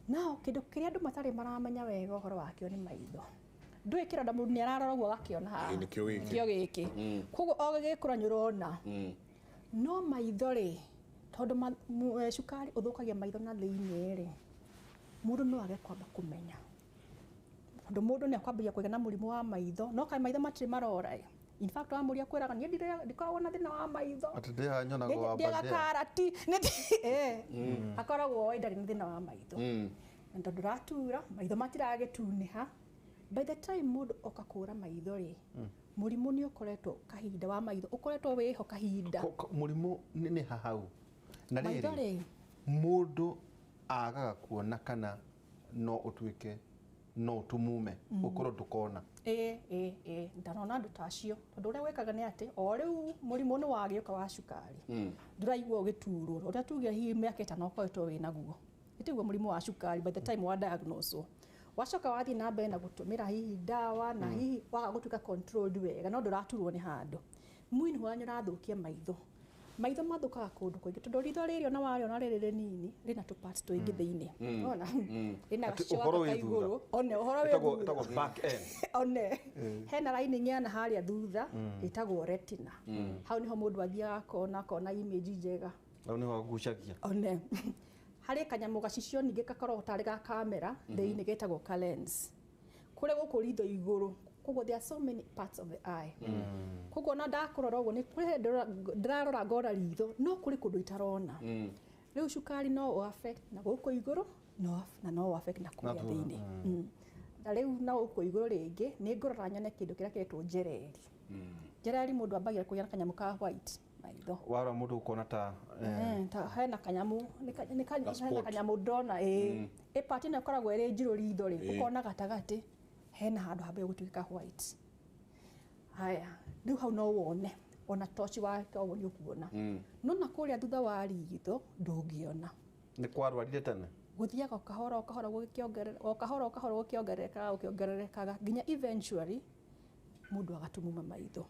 Speaker 4: Now kĩndũ kĩrĩa andũ matarĩ maramenya wega ũhoro wakĩo nĩ maitho. Ndũĩ kĩronda mũndũ nĩ ararora ũguo agakĩona haha.
Speaker 26: Nĩkĩo gĩkĩ.
Speaker 4: Nĩkĩo gĩkĩ. Koguo o gĩgĩkũra nĩ ũrona. No maitho rĩ, tondũ cukari ũthũkagia maitho na thĩinĩ rĩ, mũndũ no age kwamba kũmenya. Tondũ mũndũ nĩ akwambĩrĩria kũgĩa na mũrimũ wa maitho, no kaĩ maitho matirĩ marora ĩ, In fact wamũria kwĩraga niĩ ndikoragwo na thĩna wa maitho.
Speaker 27: Atĩ ndĩhaha nyonagwo wa
Speaker 4: Ndĩaga
Speaker 27: Aberdare.
Speaker 4: karati. Akoragwo oĩ ndarĩ na thĩna wa maitho. Na tondũ ndũratura, maitho matiragĩtunĩha. By the time mũndũ oka kũra maitho rĩ, mũrimũ nĩ ũkoretwo kahinda wa maitho ũkoretwo wĩho kahinda.
Speaker 27: Mũrimũ nĩ hahau na
Speaker 4: Maitho
Speaker 27: rĩrĩ
Speaker 4: rĩ,
Speaker 27: mũndũ agaga kuona kana no ũtuĩke no ũtumume ũkorwo ndũkona.
Speaker 4: Ĩ ndanona andũ ta acio tondũ ũrĩa wĩkaga nĩ atĩ o rĩu mũrimũ nĩ wagĩũka wa cukari, ndũraigua ũgĩturwo ũrĩa tuge hihi mĩaka 5 ũkoretwo wĩ naguo, ĩtiguo mũrimũ wa cukari by the time wa diagnose wacoka wathiĩ na mbere na gũtũmĩra hihi ndawa na hihi waga gũtuĩka controlled wega no ndũraturwo nĩ handũ mwini wanyu ũrathũkia maitho. Maitho mathũkaga kũndũ kũingĩ tondũ ritho rĩrĩ ona warĩona rĩrĩ rĩnini rĩna tũ parts tũingĩ thĩinĩ. Ona rĩna
Speaker 27: Atĩ
Speaker 4: gacicio
Speaker 27: ũhoro
Speaker 4: gaka
Speaker 27: wĩ
Speaker 4: ka igũrũ, one ũhoro wĩ
Speaker 27: thutha.
Speaker 4: thutha.
Speaker 27: Ĩtagwo back end.
Speaker 4: One hena lining yana harĩa thutha ĩtagwo retina. Hau niho mũndũ athiaga akona akona image njega.
Speaker 27: Hau niho agucagia.
Speaker 4: One harĩ kanyamũ gacicio ningĩ gakoragwo tarĩ ga kamera thĩinĩ getagwo ka lens kũrĩa gũkũ ritho igũrũ. Koguo there are so many parts of the eye. Koguo ona ndakũrora ũguo nĩ kũrĩ hĩndĩ ndĩrarora ngona ritho no kũrĩ kũndũ itarona. Rĩu cukari no ũ affect na gũkũ igũrũ na no ũ affect na kũrĩa
Speaker 27: thutha,
Speaker 4: thĩinĩ. Na rĩu na gũkũ igũrũ rĩngĩ nĩ ngũrora nyone kĩndũ kĩrĩa kĩretwo njereri. Njereri mũndũ ambagia kũgĩa na kanyamũ ka white maitho.
Speaker 27: Warora mũndũ ũkona ta
Speaker 4: Ta hena kanyamũ
Speaker 26: Ka
Speaker 4: hena
Speaker 26: spot.
Speaker 4: kanyamũ ndona ĩ ĩ part ĩno ĩkoragwo ĩrĩ njirũ ritho rĩ, ũkona gatagatĩ hena handũ hambagia gũtuĩka white. Haya rĩu hau no wone ona toci wake ũguo nĩ ũkuona, no na kũrĩa thutha wa ritho ndũngĩona.
Speaker 27: Nĩ kwarwarire tene.
Speaker 4: Gũthiaga o kahora o kahora gũgĩkĩongerera o kahora o kahora gũkĩongererekaga gũkĩongererekaga nginya eventually mũndũ agatumuma maitho.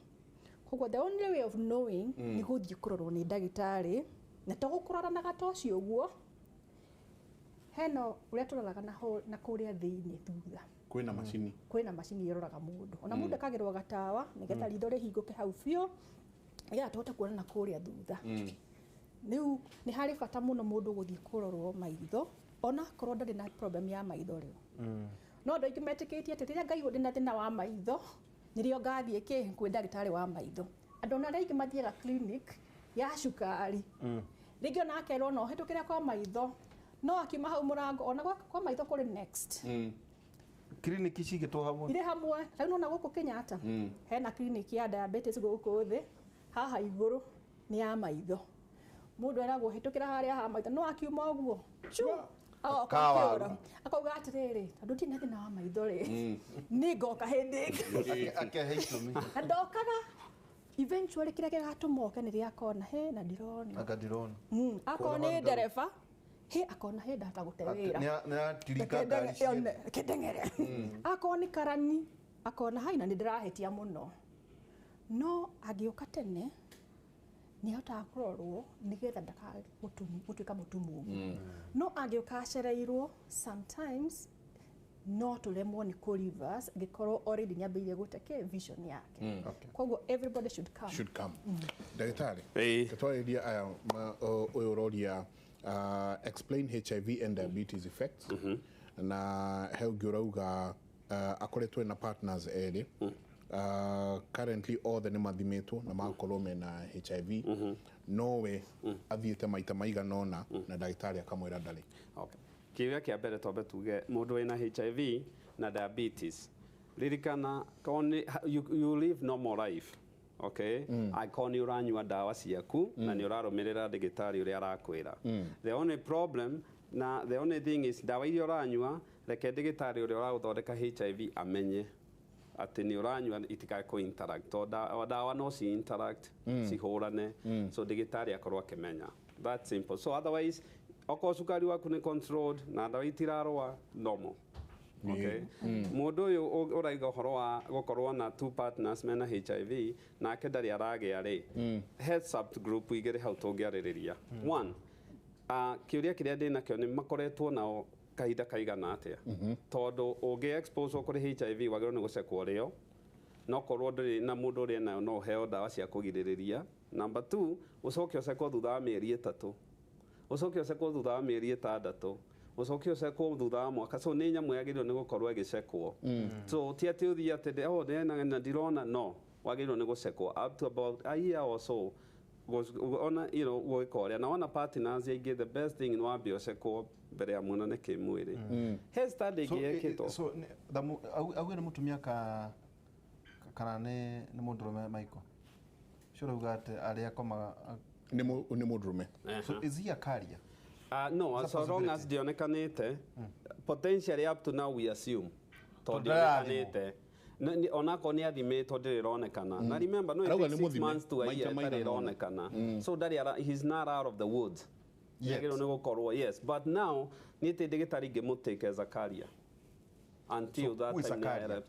Speaker 4: Koguo the only way of knowing nĩ gũthiĩ kũrorwo nĩ ndagĩtarĩ na to gũkũrora na gatoci ũguo, hena ũrĩa tũroraga na kũrĩa thĩinĩ thutha.
Speaker 26: Kwĩna macini.
Speaker 4: Kwĩna macini ĩroraga mũndũ ona mũndũ akagĩrwo gatawa nĩgetha ritho rĩhingũke hau biũ nĩgetha tũhote kuona na kũrĩa thutha. Rĩu nĩ harĩ bata mũno mũndũ gũthiĩ kũrorwo maitho ona akorwo ndarĩ na problem ya maitho rĩu. No andũ aingĩ metĩkĩtie atĩ rĩrĩa ngaigua ndĩna thĩna wa maitho nĩrĩo ngathiĩ kĩ kwĩ ndagĩtarĩ wa maitho. Andũ ona arĩa aingĩ mathiaga clinic ya cukari, rĩngĩ ona akerwo no ũhĩtũkĩre kwa maitho no akiuma hau mũrango ona kwa maitho kũrĩ next.
Speaker 27: Kiriniki cigĩtwo hamwe.
Speaker 4: Irĩ hamwe. Rĩu nona gũkũ Kenyatta hena clinic ya diabetes gũkũ thĩ, haha igũrũ nĩ ya maitho. Mũndũ eragwo hĩtũkĩra harĩa ha maitho no akiuma ũguo chu agoka
Speaker 27: Kawaru.
Speaker 4: akĩũra akauga atĩrĩrĩ tondũ ndirĩ na thĩna wa maitho rĩ nĩ ngoka hĩndĩ ĩngĩ.
Speaker 27: Akehe itũmi.
Speaker 4: Na ndokaga eventually kĩrĩa gĩgatũma oke nĩ rĩrĩa akona he na ndirona.
Speaker 27: Anga ndirona.
Speaker 4: Akorwo nĩ ndereba he akona he ndahota gũte wĩra.
Speaker 27: Nĩ atirika ngari ciothe.
Speaker 4: Kendeng'ere. Akorwo nĩ karani akona hai na nĩ ndĩrahĩtia mũno. No angĩũka tene nĩ ahotaga kũrorwo nĩgetha ndakae gũtuĩka mũtumumu. No angĩũka acereirwo sometimes no tũremwo nĩ kũ reverse angĩkorwo already nĩ ambĩrĩirie gũte kĩ vision yake. Koguo everybody should come.
Speaker 26: Should come. Ndagĩtarĩ, twarĩria aya ũyũ ũroria explain HIV and diabetes effects na he ũngĩ ũrauga akoretwo ena partners erĩ, currently othe nĩ mathimĩtwo na magakorwo mena HIV, nowe athiĩte maita maigana ũna na ndagĩtarĩ akamwĩra ndarĩ.
Speaker 1: Okay. Kĩũria kĩa mbere twambe tuge mũndũ wĩna HIV na diabetes, ririkana korwo you live normal life, okay, angĩkorwo nĩ ũranyua ndawa ciaku na nĩ ũrarũmĩrĩra ndagĩtarĩ ũrĩa arakwĩra. The only problem na the only thing is ndawa iria ũranyua, reke ndagĩtarĩ ũrĩa ũragũthondeka HIV amenye atĩ nĩ ũranyua itikae kũ interact tondũ ndawa no ci interact cihũrane. So ndagĩtarĩ akorwo akĩmenya, that's simple. So otherwise okorwo cukari waku nĩ controlled na ndawa itirarũa, normal. Okay. Mũndũ ũyũ ũraiga ũhoro wa gũkorwo na two partners mena HIV nake ndarĩ aragĩa rĩ, he subgroup igĩrĩ hau tũngĩarĩrĩria. One, kĩũria kĩrĩa ndĩ nakĩo nĩ makoretwo nao kahinda kaigana atĩa, tondũ ũngĩ expose kũrĩ HIV wagĩrĩirwo nĩ gũcekwo rĩo no korwo ndũrĩ na mũndũ ũrĩa nayo no ũheo ndawa cia kũgirĩrĩria. Number 2, ũcoke ũcekwo thutha wa mĩeri 3, ũcoke ũcekwo thutha wa mĩeri 6, ũcoke ũcekwo thutha wa mwaka. So nĩ nyamũ yagĩrĩirwo nĩ gũkorwo ĩgĩcekwo. So ti atĩ ũthiĩ atĩ oh, ndĩna na ndirona no Wagĩrĩirwo nĩ gũcekwo up to about a year or so. Ona you know gwĩka ũrĩa na wona partners aingĩ, the best thing nĩ wambe ũcekwo mbere ya muonane kĩmwĩrĩ. He study
Speaker 27: So,
Speaker 1: ĩngĩ yekĩtwo.
Speaker 27: So auge nĩ mũtumia kana nĩ mũndũrũme, Michael ũcio ũrauga atĩ arĩa akomaga?
Speaker 26: Nĩ mũndũrũme.
Speaker 27: So is he a carrier?
Speaker 1: No,
Speaker 27: It's a
Speaker 1: so long as
Speaker 27: possibility.
Speaker 1: ndionekanĩte, potentially up to now we assume tondũ
Speaker 27: Tondũ ndarathimwo.
Speaker 1: ndionekanĩte. Onakorwo nĩ athimĩtwo ndĩrĩ ĩronekana. Na remember no it
Speaker 26: Arauga
Speaker 1: takes
Speaker 26: nĩ
Speaker 1: 6
Speaker 26: mũthime,
Speaker 1: months to a
Speaker 26: maita
Speaker 1: year ĩtarĩ
Speaker 26: maigana ũna.
Speaker 1: ĩronekana. So ndarĩ he's not out of the woods.
Speaker 27: Yet.
Speaker 1: Nĩagĩrĩirwo nĩ gũkorwo, yes, but now niĩ ti ndagĩtarĩ ingĩmũtake as a carrier until
Speaker 27: So,
Speaker 1: that
Speaker 27: who is
Speaker 1: time
Speaker 27: a carrier?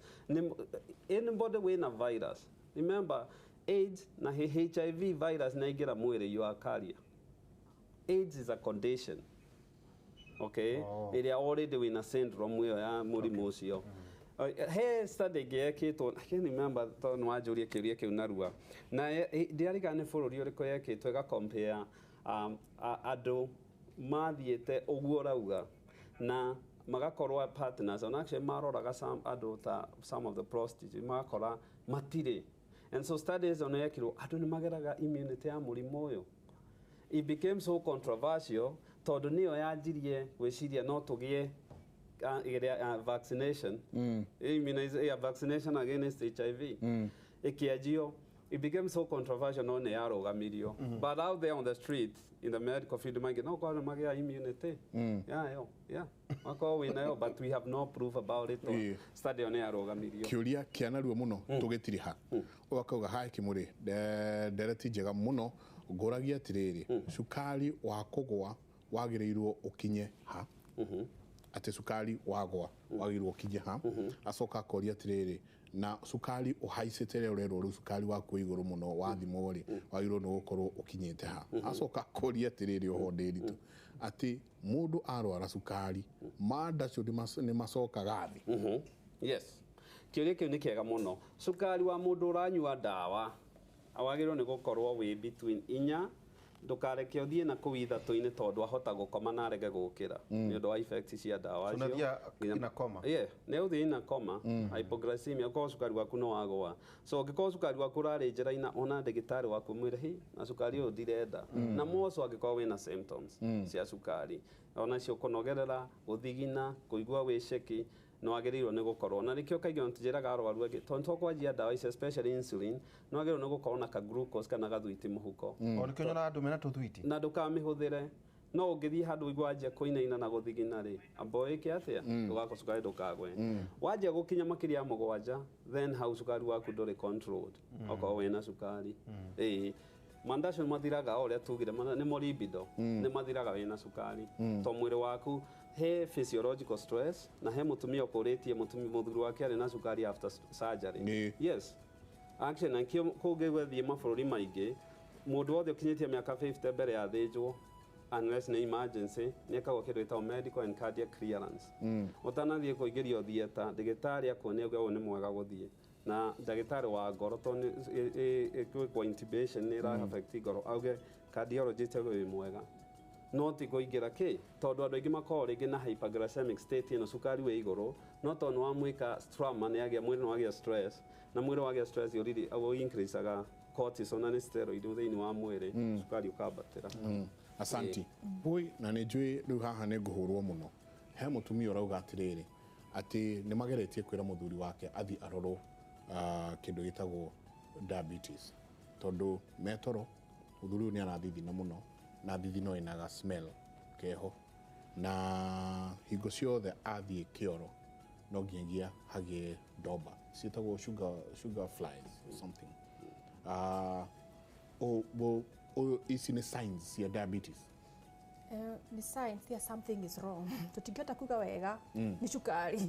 Speaker 1: Anybody wĩna virus. Remember, AIDS na HIV virus naingĩra mwĩrĩ, you are a carrier. AIDS is a condition, okay?
Speaker 27: Oh.
Speaker 1: Ĩrĩa already wĩna syndrome ĩyo ya mũrimũ ũcio. He study ĩngĩ yekĩtwo, I can't remember tondũ nĩ wanjũria kĩũria kĩu narua, na ndiarigana nĩ bũrũri ũrĩkũ yekĩtwo ĩga compare andũ mathiĩte ũguo ũrauga na magakorwo partners, and actually maroraga some andũ ta some of the prostitutes magakora matirĩ, and so studies ona yekirwo andũ nĩ mageraga immunity ya mũrimũ ũyũ. It became so controversial tondũ nĩyo yanjirie gwĩciria no tũgĩe ĩrĩa, vaccination, yeah, vaccination against HIV ĩkĩanjio. It became so controversial no nĩ yarũgamirio. But out there on the street in the medical field maingĩ no korwo nĩ magĩa immunity yayo, yeah, makorwo wĩnayo, but we have no proof about it. Study ĩyo nĩ yarũgamirio.
Speaker 26: Kĩũria kĩa narua mũno tũgĩtiriha ũyũ akauga hae kĩmũrĩ ndereti njega mũno, ngũragia atĩrĩrĩ, cukari wa kũgwa wagĩrĩirwo ũkinye ha? Atĩ cukari wagwa wagĩrĩirwo ũkinye ha? Acoka akoria atĩrĩrĩ, na cukari ũhaicĩte rĩrĩa ũrerwo rĩu cukari waku wĩ igũrũ mũno wathimwo rĩ, wagĩrĩirwo nĩ gũkorwo ũkinyĩte ha? Acoka akoria atĩrĩrĩ, oho ndĩritũ atĩ mũndũ arwara cukari mandacio nĩ macokaga thĩ?
Speaker 1: Yes, kĩũria kĩu nĩ kĩega mũno. Cukari wa mũndũ ũranyua ndawa wagĩrĩirwo nĩ gũkorwo wĩ between 4, ndũkareke ũthiĩ na kũu 3-inĩ tondũ ahota gũkoma na arege gũkĩra nĩ ũndũ wa effect cia ndawa
Speaker 27: So
Speaker 1: icio.
Speaker 27: unathiĩ ina coma?
Speaker 1: Yeah, nĩ ũthiĩ ina coma, hypoglycemia, ũkorwo cukari waku nĩ wagũa. So ũngĩkorwo cukari waku ũrarĩ njĩra-inĩ, ona ndagĩtarĩ waku mwĩre hi na cukari ũyũ ndirenda. Na moco angĩkorwo wĩna symptoms cia cukari onacio kũnogerera, gũthigina, kũigua wĩ ceki, nĩ wagĩrĩirwo nĩ gũkorwo na nĩkĩo kaingĩ ona tũnjĩraga arwaru angĩ tondũ tũkwanjia ndawa ici, especially insulin, nĩ wagĩrĩirwo nĩ gũkorwo na ka glucose kana gathwiti mũhuko.
Speaker 27: O nĩkĩo nyonaga andũ mena tũthwiti.
Speaker 1: Na ndũkamĩhũthĩre no ũngĩthiĩ handũ ũigua wanjia kũinaina na gũthigina rĩ, amba wĩke atĩa ndũgakwo cukari ndũkagwe. Wanjia gũkinya makĩria ya 7, then hau cukari waku ndũrĩ controlled. Okorwo wĩna cukari, ĩĩ, mandacio nĩ mathiraga o ũrĩa tugire, nĩmo libido nĩ mathiraga wĩna cukari to mwĩrĩ waku he physiological stress. Na he mũtumia ũkũrĩtie mũtumia mũthuri wake arĩ na cukari after surgery. Yes, actually, na kĩo kũngĩ gwethiĩ mabũrũri maingĩ mũndũ wothe ũkinyĩtie mĩaka 50 mbere ya thĩnjwo, unless nĩ emergency, nĩ ekagwo kĩndũ gĩtagwo medical and cardiac clearance. Ũtanathiĩ kũingĩrio theatre, ndagĩtarĩ akuonia auge ũyũ nĩ mwega gũthiĩ na ndagĩtarĩ wa ngoro tondũ gwĩkwo intubation nĩ ĩra affect ngoro, auge cardiologist auge wĩ mwega no ti kũingĩra kĩ, tondũ andũ aingĩ makoragwo rĩngĩ na hyperglycemic state ĩno, cukari wĩ igũrũ, no tondũ nĩ wamwĩka trauma nĩ agĩa mwĩrĩ nĩ wagĩa stress, na mwĩrĩ wagĩa stress ũriri ũ increaseaga cortisol na nĩ steroid thĩinĩ wa mwĩrĩ, cukari ũkambatĩra.
Speaker 26: Asanti ui, na nĩ njũĩ rĩu haha nĩ ngũhũrwo mũno. He mũtumia ũrauga atĩrĩrĩ, atĩ nĩ mageretie kwĩra mũthuri wake athiĩ arorwo kĩndũ gĩtagwo diabetes tondũ metoro mũthuri ũyũ nĩ arathithina mũno na thithino ĩnaga smell keho, na hingo ciothe athiĩ kĩoro no nginyagia hagĩe ndomba ciĩtagwo sugar flies or something. Ici nĩ signs cia diabetes?
Speaker 4: Nĩ signs ya something is wrong. Tũtingĩhota kuga wega nĩ cukari.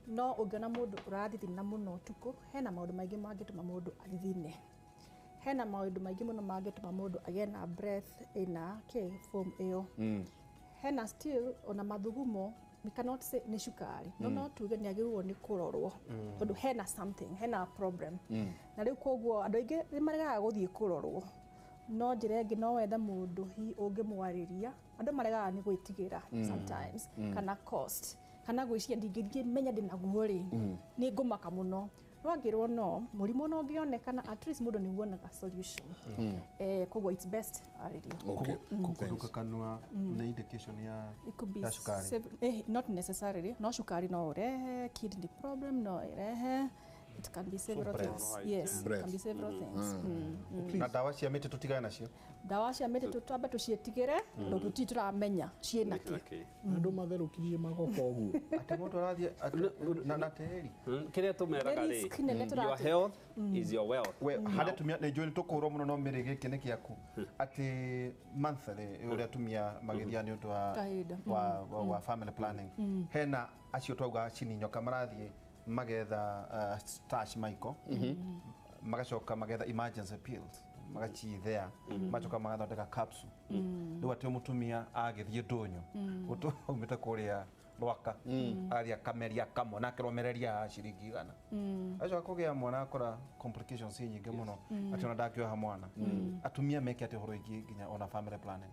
Speaker 4: No ũngĩona mũndũ ũrathithina mũno ũtukũ, hena maũndũ maingĩ mangĩtũma mũndũ athithine. Hena maũndũ maingĩ mũno mangĩtũma mũndũ agĩe na breath ĩna kĩ form ĩyo. Hena still ona mathugumo, we cannot say nĩ cukari, no no tuge nĩ agĩrĩirwo nĩ kũrorwo tondũ hena something, hena problem. Na rĩu koguo andũ aingĩ nĩ maregaga gũthiĩ kũrorwo, no njĩra ĩngĩ no wethe mũndũ hi ũngĩmwarĩria. Andũ maregaga nĩ gwĩtigĩra sometimes kana cost kana gwĩciria ndingĩthiĩ menya ndĩnaguo rĩ, nĩ ngũmaka mũno. No angĩrwo no mũrimũ no ũngĩonekana, at least mũndũ nĩ wonaga solution. Koguo it's best arĩrio.
Speaker 27: Kũruka kanua nĩ indication ya
Speaker 4: It could be
Speaker 27: ya cukari?
Speaker 4: Not necessarily. No cukari no ũrehe kidney problem, no ĩrehe, it can be several things. Yes, it can be several things.
Speaker 27: Na ndawa cia mĩtĩ tũtigane nacio?
Speaker 4: Ndawa cia mĩtĩ tũtwambe tũciĩtigĩre tondũ tũtirĩ tũramenya ciĩna kĩ.
Speaker 26: Andũ matherũkirie magoka ũguo.
Speaker 27: Atĩ mũndũ arathiĩ na tĩri.
Speaker 1: Kĩrĩa tũmeraga
Speaker 4: Nĩ
Speaker 1: rĩ,
Speaker 4: risk nene
Speaker 1: your
Speaker 4: tũrate.
Speaker 1: health is your wealth.
Speaker 27: We harĩa atumia nĩ njũĩ nĩ tũkũrwo mũno no mĩrĩ gĩkĩ nĩ kĩaku atĩ monthly ũrĩa atumia magĩthiaga nĩ ũndũ wa
Speaker 4: Kahinda.
Speaker 27: wa family planning, hena acio twauga cini nyoka marathiĩ magetha stash maiko, magacoka magetha emergency pills magacithea, magacoka magathondeka capsule. Rĩu atĩ mũtumia agĩthiĩ ndũnyũ aumĩte kũrĩa Rwaka agathiĩ akameria kamwe na akeromereria ciringi 100, acoka kũgĩa mwana akora complications nyingĩ mũno atĩ ona ndangĩoha mwana. Atumia meke atĩ ũhoro wĩgiĩ nginya ona family planning?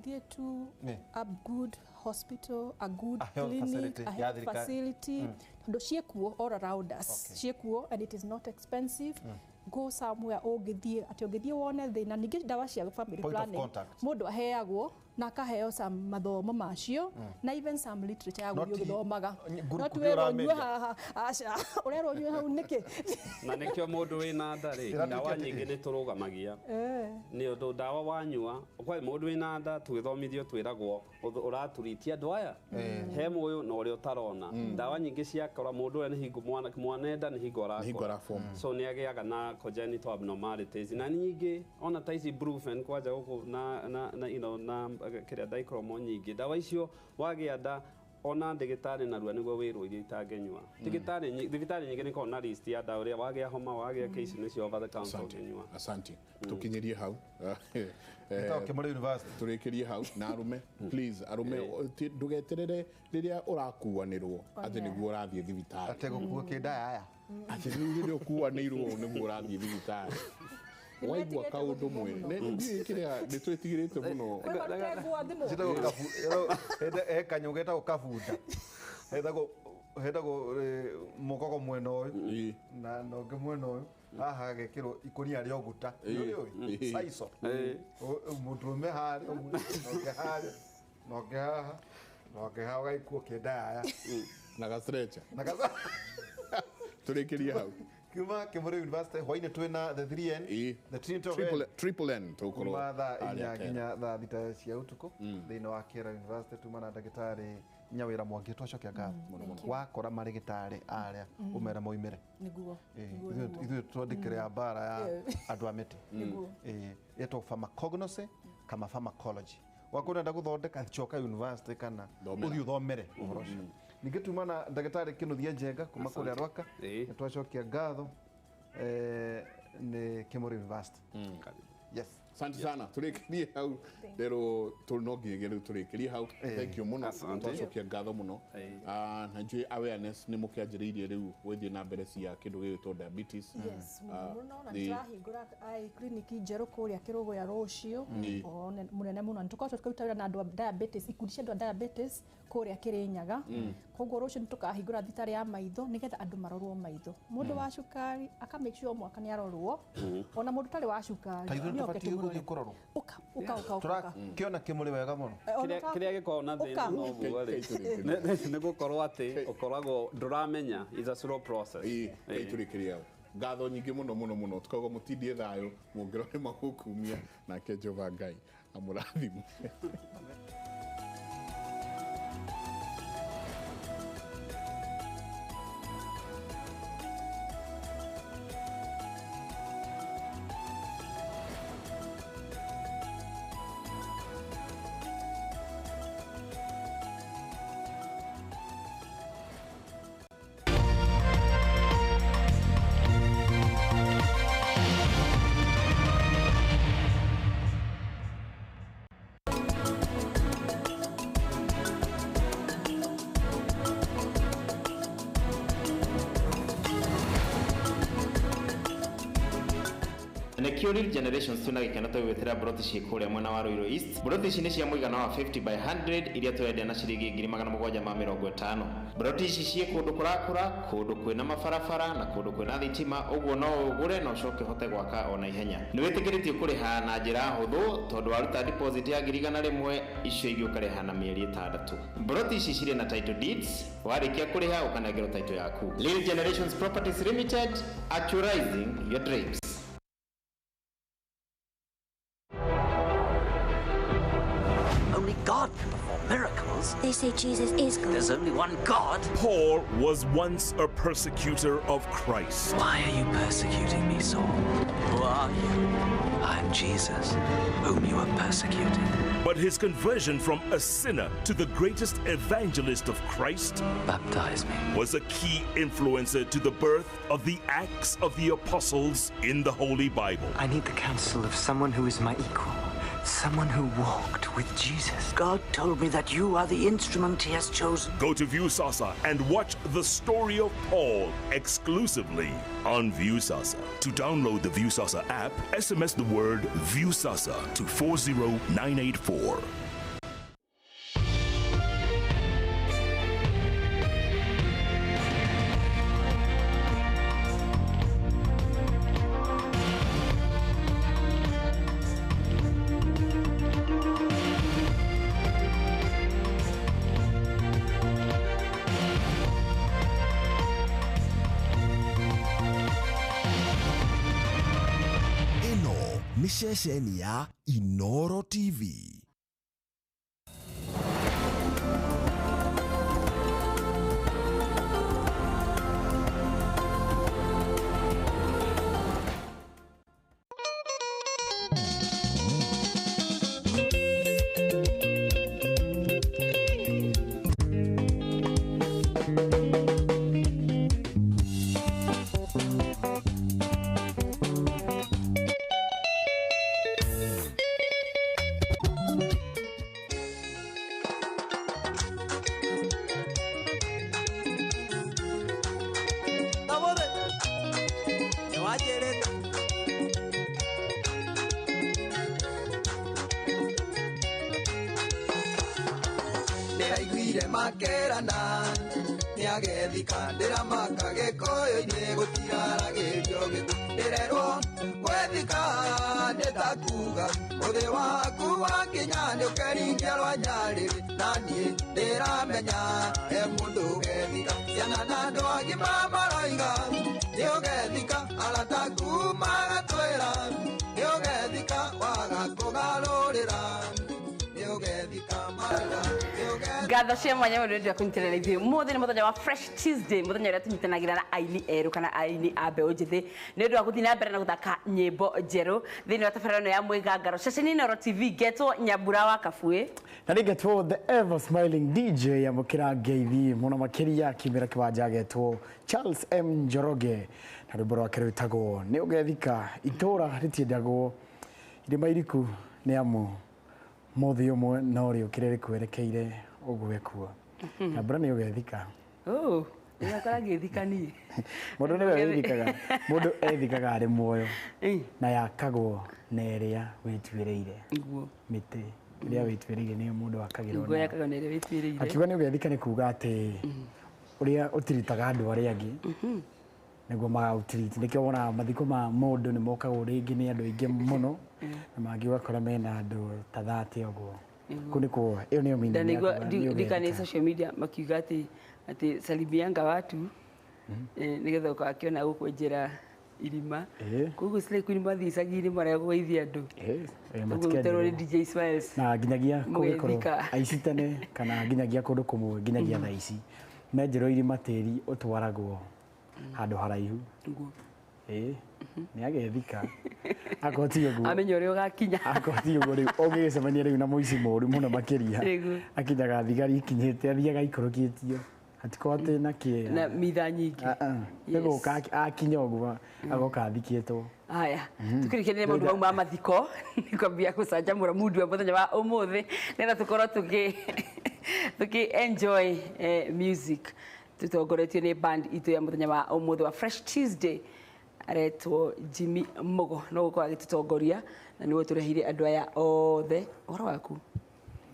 Speaker 4: Thiĩ to a good hospital, a good
Speaker 27: A health
Speaker 4: clinic,
Speaker 27: facility
Speaker 4: a
Speaker 27: ya
Speaker 4: health
Speaker 27: thirikari.
Speaker 4: facility, tondũ ciĩkuo all around us, ciĩkuo and it is not expensive. Go somewhere ũngĩthiĩ atĩ ũngĩthiĩ wone thĩna. Ningĩ ndawa cia family
Speaker 27: Point of
Speaker 4: planning
Speaker 27: contact.
Speaker 4: mũndũ aheagwo na akaheo some mathomo macio na even some literature ya
Speaker 27: Not
Speaker 4: gũthiĩ ũgĩthomaga.
Speaker 27: group
Speaker 4: No
Speaker 27: iria
Speaker 4: tiwerwo nyue
Speaker 27: ũrameria.
Speaker 4: haha, aca, ũrerwo nyue hau nĩkĩ?
Speaker 1: Na nĩkĩo mũndũ wĩna nda rĩ,
Speaker 27: Ĩratuĩka
Speaker 1: ndawa
Speaker 27: atĩ-
Speaker 1: nyingĩ nĩ tũrũgamagia nĩ ũndũ ndawa wanyua kwa mũndũ wĩna nda tũgĩthomithio twĩragwo ũraturitia andũ aya he mũyũ na ũrĩa ũtarona. Ndawa nyingĩ ciakora mũndũ ũrĩa nĩ hingo mwana nda nĩ hingo
Speaker 26: Nĩ hingo
Speaker 1: arakũra,
Speaker 26: araform.
Speaker 1: so nĩ agĩaga na congenital abnormalities na nyingĩ ona ta ici Brufen kwanja gũkũ na you know, na kĩrĩa dicromo nyingĩ ndawa icio wagĩa nda ona ndĩgĩtarĩ narua nĩguo wĩrwo iria itangĩnyua. Thibitarĩ nyingĩ nĩ ikoragwo na list ya ndawa ũrĩa wagĩa homa wagĩa kĩ, ici nĩcio over the counter ũngĩnyua.
Speaker 26: Asante, tukinyirie hau.
Speaker 27: Gĩtagwo Kĩmũrĩ University.
Speaker 26: Tũrĩkĩrie hau na arume, please, arume, ndũgeterere rĩrĩa ũrakuanĩrwo atĩ nĩguo ũrathiĩ thibitarĩ.
Speaker 27: Atĩ gũkua kĩndayaya.
Speaker 26: Atĩ rĩu rĩrĩa ũkuanĩirwo nĩguo ũrathiĩ thibitarĩ waigua kaũndũ mwĩrĩ. Ndiũĩ kĩrĩa nĩ twĩtigĩrĩte mũno.
Speaker 4: Kwĩ thimũ.
Speaker 27: Ciĩtagwo he kanyamũ getagwo kabunda, hetagwo mũgogo mwena ũyũ na ũngĩ mwena ũyũ, haha hagekĩrwo ikũnia rĩa ũguta. Nĩũrĩũĩ saico mũndũrũme harĩa ũguo, na ũngĩ harĩa na ũngĩ haha na ũngĩ haha, ũgaikuo kĩndayaya
Speaker 26: na ga-stretcher.
Speaker 27: Na
Speaker 26: Tũrĩkĩrie hau.
Speaker 27: Kuma Kĩmũrĩ University hwainĩ twĩna the 3N, the Trinity of
Speaker 26: Triple
Speaker 27: N.
Speaker 26: Triple N tũgũkorwo
Speaker 27: kuma thaa
Speaker 26: harĩa
Speaker 27: 4
Speaker 26: Kera.
Speaker 27: nginya thaa 6 cia ũtukũ thĩinĩ wa Kera University. Tuma na ndagĩtarĩ Nyawĩra Mwangi, twacokia ngatho.
Speaker 4: Thank you.
Speaker 27: Wakora marĩgĩtarĩ arĩa ũmere moimĩre.
Speaker 4: Nĩguo.
Speaker 27: Ithuĩ twandĩkĩre mbara ya andũ a mĩtĩ.
Speaker 4: Nĩguo.
Speaker 27: Ĩtagwo pharmacognosy kama pharmacology. Wakorwo ũrenda gũthondeka, coka university kana
Speaker 26: Thomera.
Speaker 27: ũthiĩ ũthomere ũhoro ũcio. Ningĩ tuma na ndagĩtarĩ Kĩnuthia Njenga kuma kũrĩa Rwaka, nĩ twacokia ngatho. Nĩ Kĩmũrĩ University. Yes.
Speaker 26: Asante sana, tũrĩkĩrie hau rero no nginyagia rĩu tũrĩkĩrie hau. Thank you mũno, twacokia ngatho mũno. Na njũĩ awareness nĩ mũkĩanjĩrĩirie rĩu gwĩthiĩ na mbere cia kĩndũ gĩgwĩtwo diabetes.
Speaker 4: Yes, mũno mũno, na nĩtũrahingũra eye clinic njerũ kũrĩa Kĩrũgũya rũciũ. Mũnene mũno nĩ tũkoretwo tũkĩruta wĩra na andũ a diabetes, ikundi cia andũ a diabetes kũrĩa Kĩrĩnyaga. Koguo rũciũ nĩ tũkahingũra thibitarĩ ya maitho nĩgetha andũ marorwo maitho. Mũndũ wa cukari aka make sure o mwaka nĩ arorwo, ona mũndũ ũtarĩ wa cukari
Speaker 27: Ta ithuĩ
Speaker 4: nĩ oke
Speaker 27: tũbatiĩ
Speaker 4: tũmũrore.
Speaker 27: gũthiĩ kũrorwo?
Speaker 4: Ũka, ũka, ũka, ũka, ũka.
Speaker 27: Tũrakĩona Kĩmũrĩ wega mũno.
Speaker 4: Ona
Speaker 1: Kĩrĩa gĩkoragwo na thĩna
Speaker 4: Ũka.
Speaker 1: no ũguo rĩ, nĩ gũkorwo atĩ ũkoragwo ndũramenya is a slow process.
Speaker 26: Tũrĩkĩrie hau. Ngatho nyingĩ mũno mũno mũno, tukauga mũtindie thayũ mũngĩrore magũkumia nake Jehova Ngai amũrathime.
Speaker 11: Nĩkĩo Real Generations twĩna gĩkeno tũgĩgwĩtĩra mburoti ciĩ kũrĩa mwena wa Ruiru East. Mburoti ici nĩ cia mũigana wa 50 by 100 iria tũrendia na ciringi 750,000. Mburoti ici ciĩ kũndũ kũrakũra, kũndũ kwĩna mabarabara na kũndũ kwĩna thitima, ũguo no ũgũre na ũcoke ũhote gwaka ona ihenya. Nĩ wĩtĩkĩrĩtio kũrĩha na njĩra hũthũ tondũ waruta deposit ya 100,000, icio ingĩ ũkarĩha na mĩeri 6. Mburoti ici cirĩ na title deeds, warĩkia kũrĩha ũkanengerwo title yaku. Real Generations Properties Limited, actualizing your dreams.
Speaker 15: Only God can perform miracles.
Speaker 16: They say Jesus is God.
Speaker 15: There's only one God.
Speaker 17: Paul was once a persecutor of Christ.
Speaker 15: Why are you persecuting me, Saul? Who are you? I am Jesus, whom you have persecuted.
Speaker 17: But his conversion from a sinner to the greatest evangelist of Christ,
Speaker 15: baptize me,
Speaker 17: was a key influencer to the birth of the Acts of the Apostles in the Holy Bible.
Speaker 15: I need the counsel of someone who is my equal, someone who walked with Jesus. God told me that you are the instrument he has chosen.
Speaker 17: Go to Viusasa and watch The Story of Paul exclusively on Viusasa. To download the Viusasa app, SMS the word Viusasa to 40984.
Speaker 8: Ĩno nĩ ceceni ya Inoro TV.
Speaker 18: Ndĩraiguire makerana nĩagethika ndĩramaka gĩkũyũ-inĩ gũtiraragĩrio gĩthu ndĩrerwo gwethika nĩtakuga mũthĩ waku wakinya nĩũkeringia rwa nyarĩrĩ na niĩ ndĩramenya he mũndũ ũgethika ciana na andũ agima maroiga nĩũgethika arataku magatwĩra nĩũgethika waga kũgarũrĩra nĩũgethika marga.
Speaker 20: Ngatho cia mwanya mũno nĩ ũndũ wa kũnyitanĩra ithuĩ ũmũthĩ nĩ mũthenya wa Fresh Tuesday, mũthenya ũrĩa tũnyitanagĩra na aini erũ kana aini a mbeũ njĩthĩ nĩ ũndũ wa gũthiĩ na mbere na gũthaka nyĩmbo njerũ thĩinĩ wa tabarĩra ĩno ya Mwĩgangaro ceceni Inooro TV. Ngetwo Nyambura wa Kabuĩ
Speaker 19: na nĩngetwo the ever smiling DJ amũkĩra ngeithi mũno makĩria kimĩra kĩwanja agetwo Charles M Njoroge na rwĩmbo rwake rwĩtagwo nĩ ũgethika. Itũra rĩtiendagwo irĩma iriku nĩ amu mũthĩ ũmwe no rĩũkĩre rĩkwerekeire ũguo kuo. Nyambura nĩ ũgethika.
Speaker 20: Oh, nĩgakora ngĩthika niĩ.
Speaker 19: Mũndũ nĩwe wĩthikaga, mũndũ ethikaga arĩ muoyo na yakagwo na ĩrĩa wĩtuĩrĩire. Mĩtĩ ĩrĩa wĩtuĩrĩire nĩyo mũndũ akagĩrwo
Speaker 20: Nĩguo yakagwo na ĩrĩa wĩtuĩrĩire.
Speaker 19: Akiuga nĩ ũgethika nĩ kuga atĩ ũrĩa ũtiritaga andũ arĩa angĩ nĩguo magaũtiriti. Nĩkĩo wonaga mathiko ma mũndũ nĩ mokagwo rĩngĩ nĩ andũ aingĩ mũno na mangĩ ũgakora mena andũ ta 30 ũguo. Kũu nĩkuo ĩyo nĩyo meaning
Speaker 20: Na
Speaker 19: ya
Speaker 20: nĩguo
Speaker 19: kuga nĩ
Speaker 20: ndikane
Speaker 19: ũgethika.
Speaker 20: social media makiuga atĩ atĩ salimianga watu nĩgetha ũgakĩona gũkwenjera irima. Koguo Slay Queen mathiĩ icagi-inĩ marĩa kũgeithia andũ. Ũguo gũterwo nĩ DJ Smiles.
Speaker 19: Na nginyagia kũgĩkorwo
Speaker 20: Mũgethika.
Speaker 19: aici tene kana nginyagia kũndũ kũmwe nginyagia thaa ici menjerwo irima tĩri ũtwaragwo handũ haraihu. Ĩĩ nĩ agethika akorwo ti ũguo
Speaker 20: amenya ũrĩa ũgakinya
Speaker 19: akorwo ti ũguo rĩu ũngĩgĩcemania rĩu na mũici mũru mũno makĩria
Speaker 20: Nĩguo.
Speaker 19: akinyaga thigari ikinyĩte athiaga aikũrũkĩtio hatikorwo atĩ na kĩea
Speaker 20: na mitha nyingĩ.
Speaker 19: Nĩ gũka akinya ũguo agoka athikĩtwo.
Speaker 20: Haya, tukĩrĩkĩrĩria maũndũ mau ma mathiko nĩ kwambia gũcanjamũra mundu wa mũthenya wa ũmũthĩ nĩgetha tũkorwo tũkĩ enjoy music tũtongoretio nĩ band itũ ya mũthenya wa ũmũthĩ wa Fresh Tuesday. Aretwo Jimmy Mugo no gũkorwo agĩtũtongoria na nĩwe tũreheire andũ aya othe. Ũhoro waku?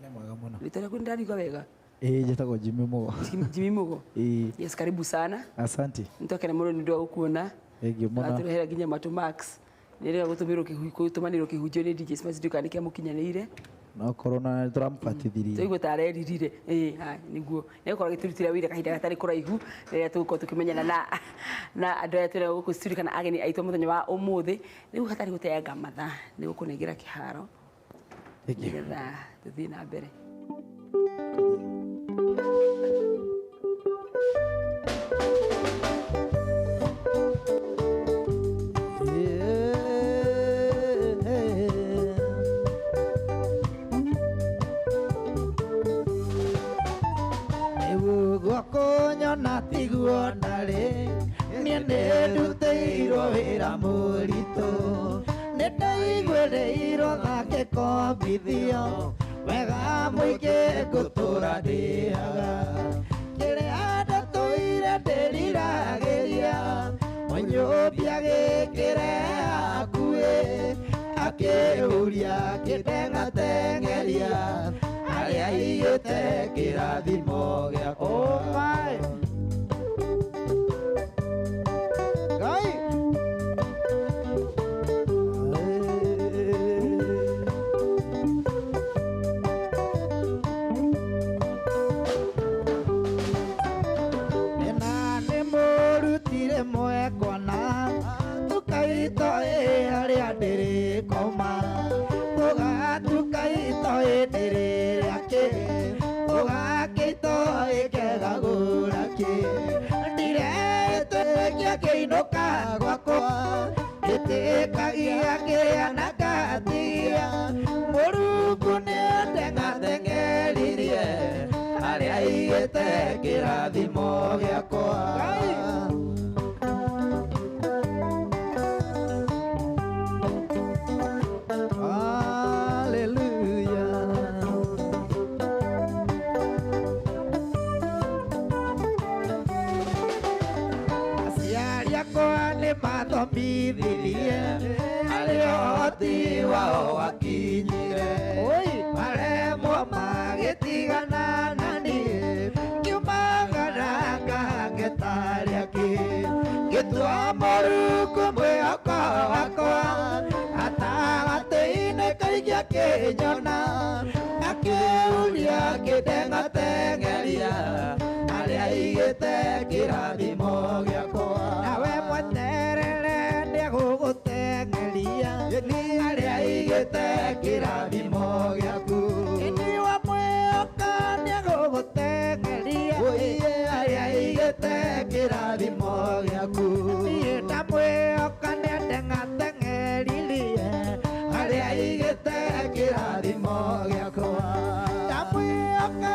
Speaker 3: Nĩ mwega mũno.
Speaker 20: Rĩtwa rĩaku nĩndariuga wega?
Speaker 3: Ĩĩ, njĩtagwo Jimmy Mugo.
Speaker 20: Jimmy Mugo.
Speaker 3: Ĩĩ.
Speaker 20: Yes, karibu sana.
Speaker 3: Asante.
Speaker 20: Nĩtwakena mũno nĩ ũndũ wa gũkuona.
Speaker 3: Thengiũ mũno.
Speaker 20: Atũrehera nginya Matũ Max. Nĩrĩga gũtũmanĩrwo kĩhunjio nĩ DJ Smart ndiũĩ kana nĩkĩamũkinyanĩire.
Speaker 3: No korwo na tũramũbatithirie.
Speaker 20: Tũigua ta areririre. Ĩĩ, ha, nĩguo. Nĩgũkorwo agĩtũrutĩra wĩra kahinda gatarĩ kũraihu rĩrĩa tũgũkorwo tũkĩmenyana na andũ arĩa twĩnao gũkũ studio kana ageni aitũ mũthenya wa ũmũthĩ. Rĩu hatarĩ gũteanga mathaa nĩ gũkũnengera kĩharo nĩgetha tũthiĩ na mbere.
Speaker 9: Guokonyona tiguo ndarĩ, niĩ nĩndutĩirwo wĩra mũritũ, nĩndaiguĩrĩirwo ngakĩkombithio wega mũingĩ ngũtũra ndĩaga, kĩrĩa ndatũire ndĩriragĩria, mũnyũmbi agĩkĩreha hakuhĩ, akĩũria kĩndeng'ateng'eria arĩa aigĩte kĩrathimo gĩakwa. Ngai. Nĩna nĩmũrutire mwekona tũkaitoĩ harĩa ndĩrĩkoma, tũgatukaitoĩ ndĩrĩrĩa kĩ, tũgakĩitoĩ kegagũra kĩ, ndiretĩkia kĩinũka gwakwa, ndĩtĩkagia kĩrĩa na ngatigia, Mũrungu nĩandeng'ateng'eririe harĩa aigĩte kĩrathimo gĩakwa. Mathomithirie arĩa ũhoti wao wakinyire, maremwo magĩtigana na niĩ, ngiumagara ngahange tarĩ akĩ, ngĩtua Mũrungu mwĩhoko wakwa, gatagatĩ-inĩ kaingĩ akĩnyona, akĩũria kĩndeng'ateng'eria harĩa aigĩte kĩrathimo gĩakwa. Nawe mweterere nĩegũgũteng'eria harĩa aigĩte kĩrathimo gĩaku. Ĩni wamwĩhoka nĩegũgũteng'eria harĩa aigĩte kĩrathimo gĩaku. Niĩ ndamwĩhoka nĩandeng'ateng'eririe harĩa aigĩte kĩrathimo gĩakwa. Ndamwĩhoka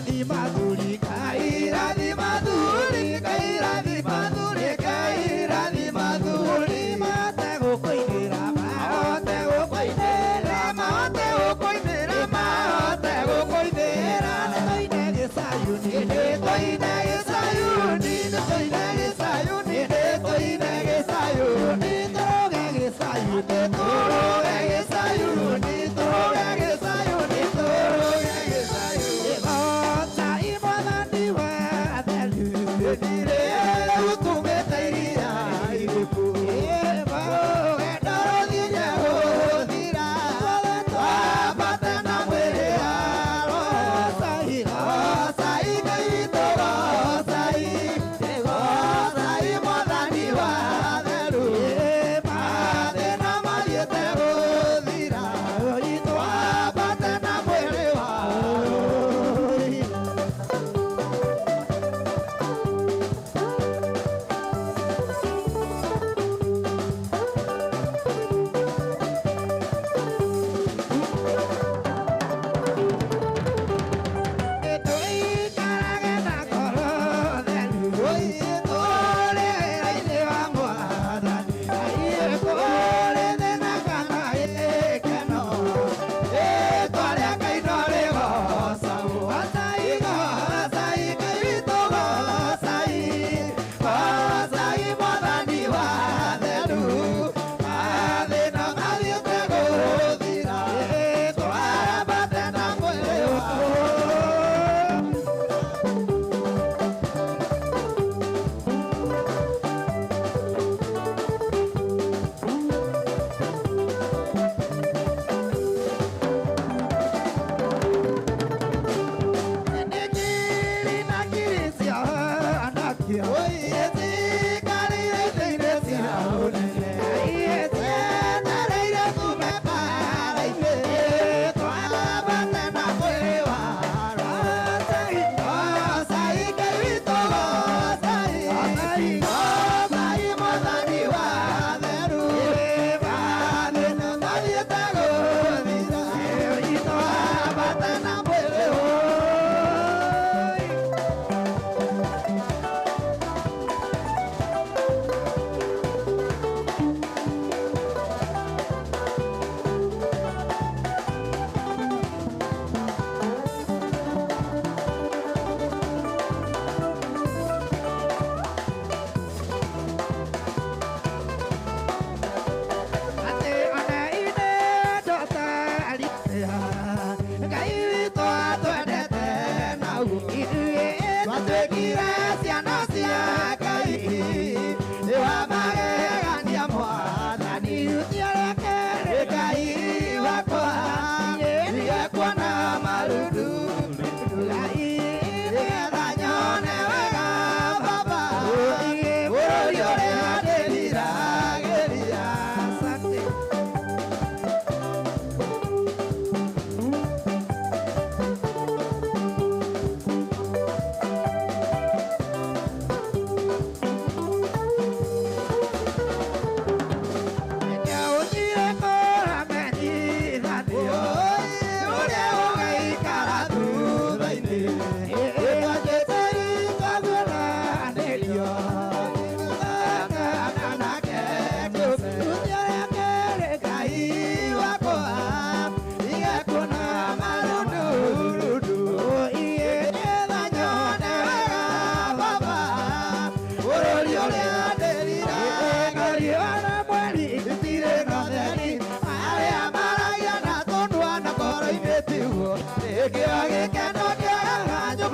Speaker 9: irathima thuri, Ngai irathima thuri, Ngai irathima thuri, Ngai irathima thuri. Mahote gũkũinĩra, mahote gũkũinĩra, mahote gũkũinĩra, mahote gũkũinĩra. Nĩtũine gĩcayuni, nĩtũine gĩcayuni, nĩtũine gĩcayuni, nĩtũine gĩcayuni, tũrũge gĩcayuni, tũrũge gĩcayuni, tũrũge gĩcayuni, tũrũge gĩcayuni. Goca Mwathani wa atheru, rĩrĩa ũtũmĩte iria iriku. Rũgendo rũthiĩ gũthira, twambate na mwĩrĩ wa Gocai, gocai Ngai witũ, gocai, gocai Mwathani wa atheru. Mathĩna mathiĩte gũthira, twambate na mwĩrĩ wa. Tũikarage na ngoro theru, tũrĩ wĩra-inĩ wa Mwathani. Kũrĩ thĩna kana gĩkeno, rĩĩtwa rĩa Ngai no rĩgoocagwo. Gocai, gocai Ngai witũ, gocai, gocai Mwathani wa atheru. Mathĩna mathiĩte gũthira, twambate na mwĩrĩ wa. Nĩngiri na ngiri cia anakio, ciikarĩire itĩ-inĩ cia ũnene, cietereire tume mbaara-inĩ, twambate na mwĩrĩ wa. Gocai, gocai Ngai witũ, gocai, gocai Mwathani wa atheru. Mathĩna mathiĩte gũthira, twambate na mwĩrĩ wa. Atĩ ona ithe ndũtarĩtia, Ngai witũ atwendete na ithuĩ twatuĩkire ciana cia Ngai. Nĩ wa magegania Mwathani, ũtiarekere Ngai wakwa, ndige kuona marundu. Ngai nĩgetha nyone wega Baba, bũrũri ũrĩa ndĩriragĩria. Asante. Nĩũthire kũramenyithanio ũrĩa ũgaikara thutha-inĩ. Ĩtwanjĩtĩri twathuranĩrio, tũthakana nake kĩũmbe. Ũthiũrũrũkĩre Ngai wakwa, ndige kuona marundurundu. Nĩgetha nyone wega Baba, bũrũri ũrĩa ndĩriragĩria. Na mweri itirĩ na ũtheri, arĩa maragia na tũnua na ngoro-inĩ tiguo. Nĩkĩo gĩkeno kĩagaga.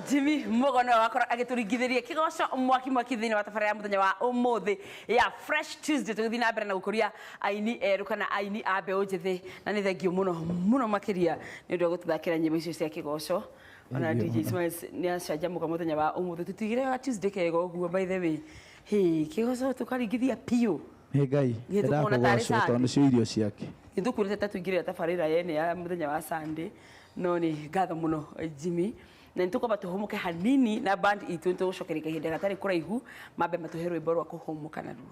Speaker 20: Jimmy Mugo no wakorwo agĩtũringithĩria kĩgoco mwaki mwaki thĩinĩ wa tabarĩra ya mũthenya wa ũmũthĩ ya Fresh Tuesday, tũgĩthiĩ na mbere na gũkũria aini erũ kana aini a mbeũ njĩthĩ, na nĩ thengio mũno mũno makĩria nĩ ũndũ wa gũtũthakĩra nyĩmbo icio cia kĩgoco. Ona DJ Smiles nĩ acanjamũka mũthenya wa ũmũthĩ, tũtigire wa Tuesday kega ũguo. By the way, hey, kĩgoco tũkaringithia piũ.
Speaker 3: Nĩ Ngai
Speaker 20: Githĩ tũkona tarĩ
Speaker 3: ndakũgocwo
Speaker 20: Sunday?
Speaker 3: tondũ nĩcio irio ciake.
Speaker 20: Nĩtũkwĩrĩte ta tũingĩrĩra tabarĩra yene ya mũthenya wa Sunday, no nĩ ngatho mũno Jimmy, na nĩ tũkwamba tũhũmũke hanini na band itũ, nĩ tũgũcokeria kahinda gatarĩ kũraihu mambe matũhe rwĩmbo rwa kũhũmũka naruo.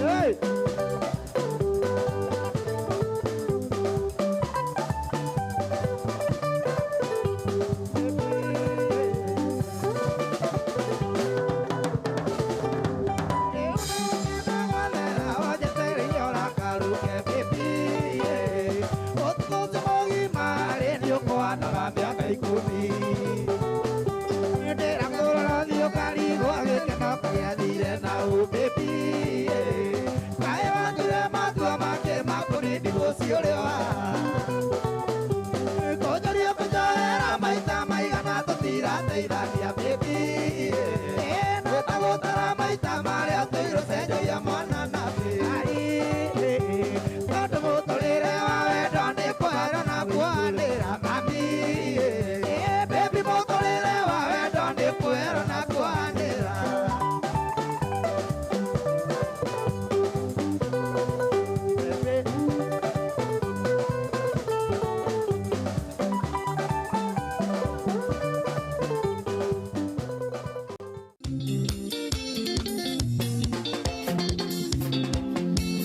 Speaker 9: Hey!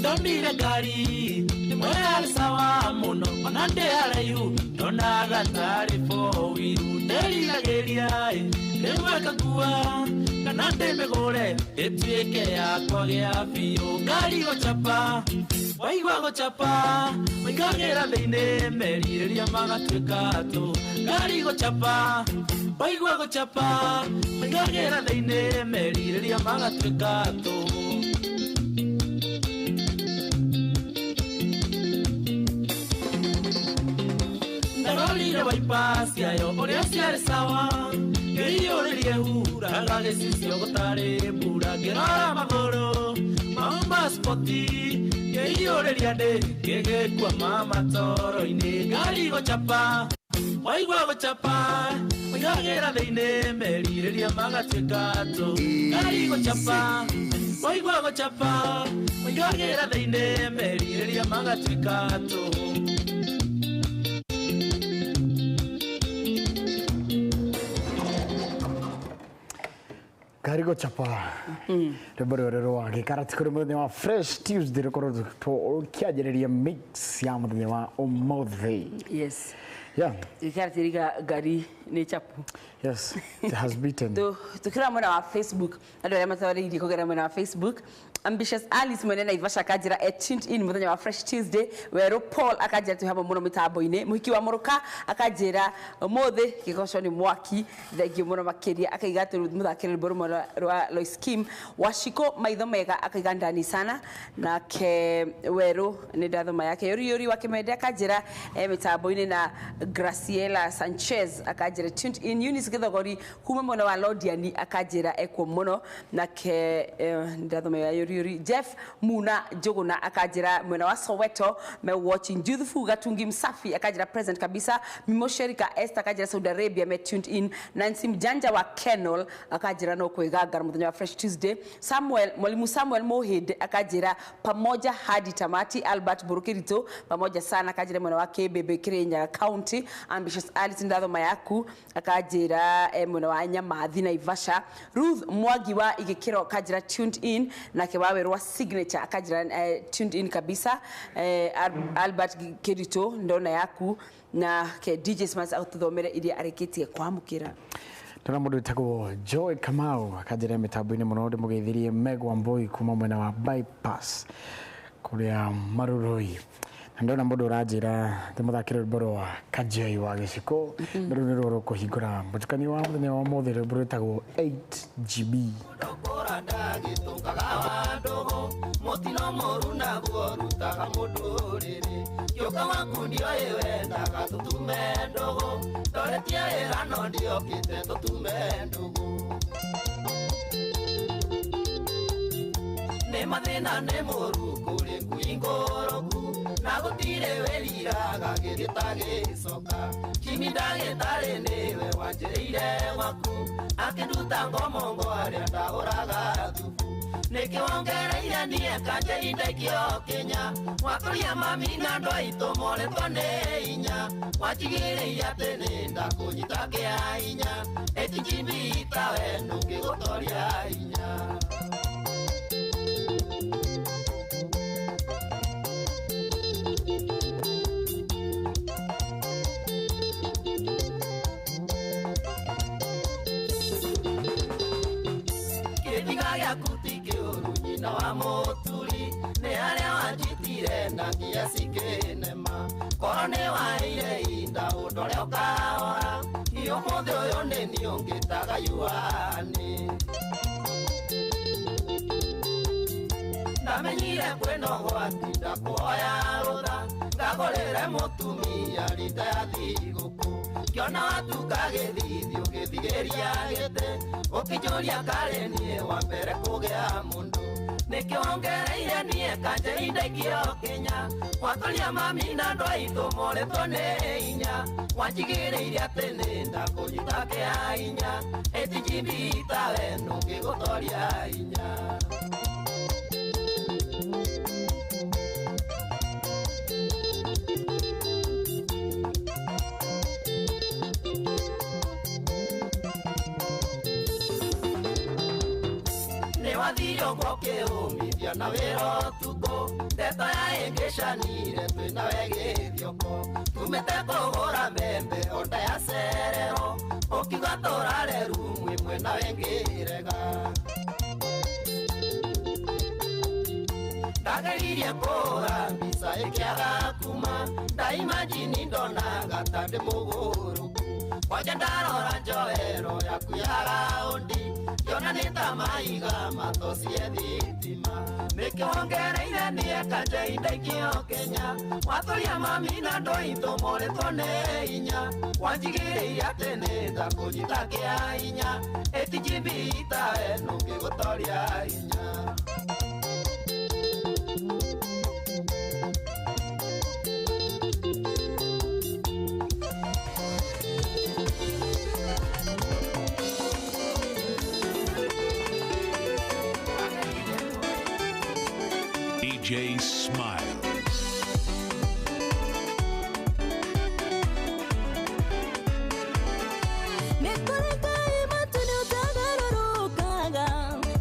Speaker 5: Ndonire ngari ĩmwe yarĩ sawa mũno, ona ndĩ haraihu ndonaga tarĩ four-wheel. Ndĩriragĩria ĩ rĩmwe ngakua kana ndĩmĩgũre ĩtuĩke yakwa gĩa biũ. Ngari gũcapa waigua gũcapa maikagĩra thĩinĩ merirĩria magatuĩka tũ. Ngari gũcapa waigua gũcapa maikagĩra thĩinĩ merirĩria magatuĩka tũ. Ndarorire waipa ciayo ũrĩa ciarĩ sawa, ngĩiyũrĩrie huraga gĩcicio gũtarĩ mbura. Ngĩrora magũrũ mauma spoti, ngĩiyũrĩria ndĩ ngĩgĩkua mama toro-inĩ. Ngari gũcapa waigua gũcapa maigagĩra thĩinĩ merirĩria magatuĩka tũ. Ngari gũcapa waigua gũcapa maigagĩra thĩinĩ merirĩria magatuĩka tũ.
Speaker 19: Ngari gũcapa rwĩmbo rũrũ rwa gĩkarati kũrĩ mũthenya wa Fresh Tuesday rũkorwo rũkĩanjĩrĩria mix ya mũthenya wa ũmũthĩ.
Speaker 20: Yes.
Speaker 19: Yeah.
Speaker 20: Gĩkarati riga ngari nĩ chapu.
Speaker 19: Yes, it has beaten.
Speaker 20: Tukira mwena wa Facebook, andũ arĩa matawarĩirie kũgerera mwena wa Facebook, Ambitious Alice mwene Naivasha akanjĩra e tuned in mũthenya wa Fresh Tuesday. Werũ Paul akanjĩra twĩ hamwe mũno mĩtambo-inĩ. Mũhiki wa Mũrũka akanjĩra ũmũthĩ kĩgoco nĩ mwaki, thengio mũno makĩria, akaiga atĩ mũthakĩre rwĩmbo rũmwe rwa Lois Kim. Washiko maitho mega akaiga ndani sana. Nake Werũ nĩ ndathoma yake. Yori Yori wa Kĩmende akanjĩra e mĩtambo-inĩ, na Graciela Sanchez akanjĩra tuned in. Eunice Gĩthogori kuma mwena wa Lodiani akanjĩra ekuo mũno. Nake ndathoma ya Yori Yori. Jeff Muna Njuguna akanjĩra mwena wa Soweto me watching. Juthufu Gatungi Msafi akanjĩra present kabisa. Mimo Sherika Esther akanjĩra Saudi Arabia me tuned in. Nancy Mjanja wa Kenol akanjĩra no kwĩgangara mũthenya wa Fresh Tuesday. Samuel Mwalimu Samuel Mohid akanjĩra pamoja hadi tamati. Albert Burukirito pamoja sana akanjĩra mwena wa Kĩbĩbĩ Kirinyaga County. Ambitious Alice ndathoma yaku akanjĩra mwena wa Nyamathi Naivasha. Ruth Mwangi wa Igĩkĩro akanjĩra tuned in. Nake Wawerũ wa Signature akanjĩra tuned in kabisa. Albert Kirito ndona yaku. Na ke DJ Smiles agũtũthomere iria arĩkĩtie kwamũkĩra.
Speaker 19: Ndona mũndũ wĩtagwo Joy Kamau akanjĩra mĩtambo-inĩ mũno, ndĩmũgeithirie Meg Wambui kuma mwena wa Bypass kũrĩa Marurui. Na ndona mũndũ ũranjĩra ndĩmũthakĩre rwĩmbo rwa Kajei wa Gĩciko, na rũu nĩruo rũkũhingũra mũtukanio wa mũthenya wa ũmũthĩ, rwĩmbo rwĩtagwo 8GB.
Speaker 5: Mũtino mũru naguo rutaga mũndũ rĩrĩ. Gĩũka waku ndioĩ wendaga tũtume ndũgũ. Ndoretie wĩra no ndiokĩte tũtume ndũgũ. Nĩ mathĩna nĩ mũru kũrĩ ngui ngũrũku. Na gũtirĩ wĩriraga gĩthiĩ ta gĩcoka. Jimmy ndagĩtarĩ nĩwe wanjĩrĩire gwaku. Akĩnduta ngomongo arĩa ndagũraga thubu. Nĩkĩ wongereire niĩ kanje indaikio Kenya. Watũria mami na andũ aitũ moretwo nĩ hinya. Wanjigĩrĩire atĩ nĩ ndakũnyita kĩa hinya. Ĩti Jimmy tawe ndũngĩgũtoria hinya. Kĩthiga gĩaku ti kĩũru nyina wa mũturi. Nĩ arĩa wanjitire na ngia cikĩnema. Korwo nĩ waheire ihinda ũndore ũkahora. Niĩ ũmũthĩ ũyũ nĩ niĩ ũngĩtaga yuani. Ndamenyire kwĩna ũgwati ndakuoya rũtha. Ngagũrĩre mũtumia rita ya thigũkũ. Ngĩona watuka gĩthithi ũgĩthigĩria gĩtĩ. Ũkĩnjũria karĩ niĩ wa mbere kũgĩa mũndũ. Nĩkĩ wongereire niĩ kanje indaikio Kenya. Watũria mami na andũ aitũ moretwo nĩ hinya. Wanjigĩrĩire atĩ nĩ ndakũnyita kĩa hinya. Ĩti Jimmy tawe ndũngĩgũtoria hinya. Wathire ũguo ũkĩũmithia na wĩra ũtukũ. Ndeto ya ĩngĩcanire twĩnawe gĩthioko. Tumĩte kũgũra mbembe onda ya cererwo. Ũkiuga tũrare rumu ĩmwe nawe ngĩrega. Ndageririe kũhũra mbica ĩkĩaga kuma. Ndaimajini ndonaga ta ndĩ mũgũrũku. Kwanja ndarora njohero yaku ya raundi. Ngĩona nĩ ta maiga matocie thitima. Nĩkĩ wongereire niĩ kanje indaikio Kenya. Watũria mami na andũ aitũ moretwo nĩ hinya. Wanjigĩrĩire atĩ nĩ ndakũnyita kĩa hinya. Ĩti Jimmy tawe ndũngĩgũtoria hinya.
Speaker 17: DJ Smiles.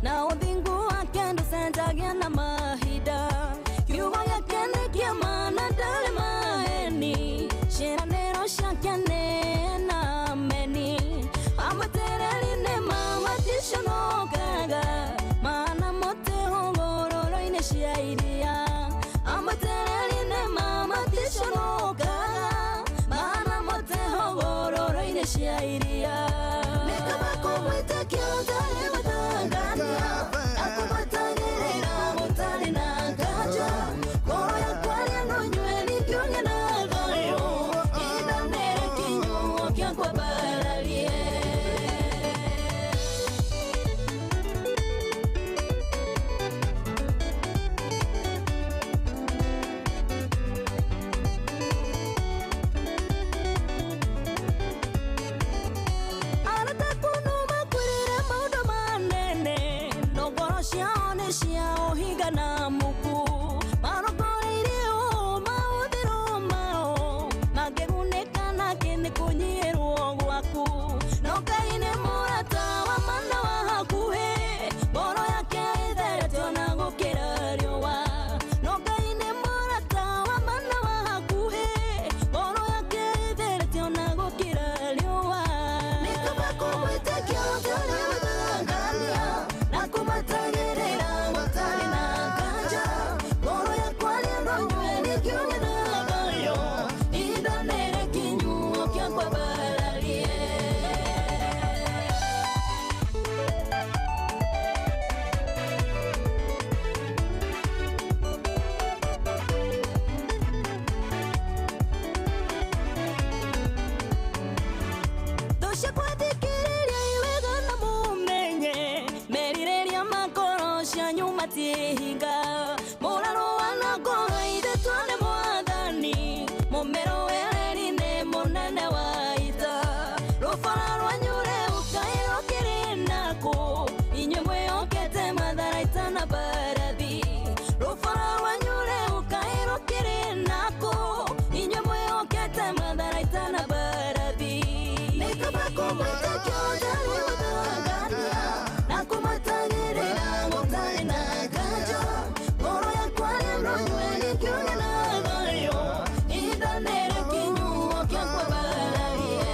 Speaker 6: Na ũthingu wake ndũcenjagia na mahinda. Kiugo gĩake nĩ kĩa ma na ndarĩ maheni. Ciĩranĩro ciake nĩ na meni. Amwetereri nĩ ma maticonokaga. Maana mũtĩ hũgũrũrũ-inĩ cia iria. Amwetereri nĩ ma maticonokaga. Maana mũtĩ hũgũrũrũ-inĩ cia iria. Nĩ kaba kũmwĩtĩkia ũtarĩ gũtangania. Akũmatagĩrĩra mũtarĩ na nganja. Ngoro yakwa rĩa no nyue ningĩũgĩa na thayũ. Indanĩre kĩnyuo kĩakwa mbararie. Arata kunu makwĩrĩre maũndũ manene. No ngoro ciao nĩ cia ũhinga na muku. Marongoreirie ũũ mahũthĩro mao. Mangĩgunĩka nakĩ nĩ kũnyihĩrwo gwaku. No Ngai nĩ mũrata wa ma na wa hakuhĩ. Ngoro yake ĩtheretio na gũkĩra riũa. No Ngai nĩ mũrata wa ma na wa hakuhĩ. Ngoro yake ĩtheretio na gũkĩra riũa. Nĩ kaba kũmwĩtĩkia ũtarĩ gũthangania. Na kũmatagĩrĩra gũtarĩ na nganja. Ngoro yakwa rĩa no nyue nĩngĩũgĩa na thayũ. Indanĩre kĩnyuo kĩakwa mbararie. kũmwĩtĩkia ũtarĩ ũthangania na kũmatagĩrĩra gũtarĩ na nganja ngoro yakwa rĩu no nyue gĩkĩũgĩa na thayũ ihinda nĩ rĩkinyu ũke ngwambararie.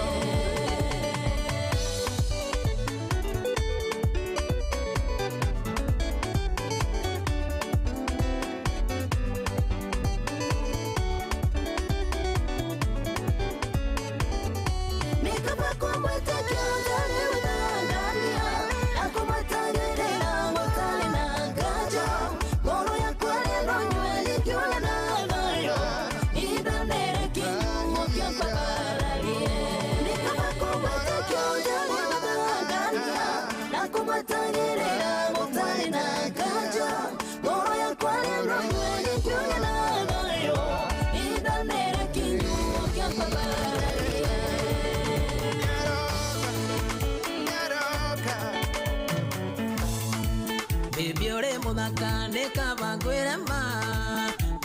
Speaker 10: Baby uri muthaka nĩ kaba ngwĩre ma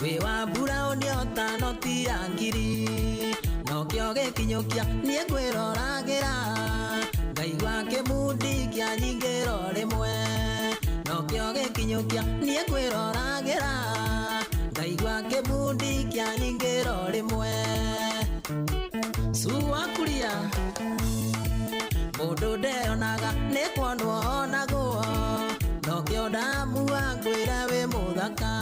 Speaker 10: wĩ wa mburaũni ota noti ya ngiri nokĩo gĩkinyũkia niĩ ngwĩroragĩra ngaigua kĩmundi kĩa nyingĩro rĩmwe nokĩo gĩkinyũkia niĩ ngwĩroragĩra ngaigua kĩmundi kĩa nyingĩro rĩmwe suwakuria mũndũ ndeyonaga nĩ kuonwo onagwo nokĩo ndamua ngwĩre wĩ mũthaka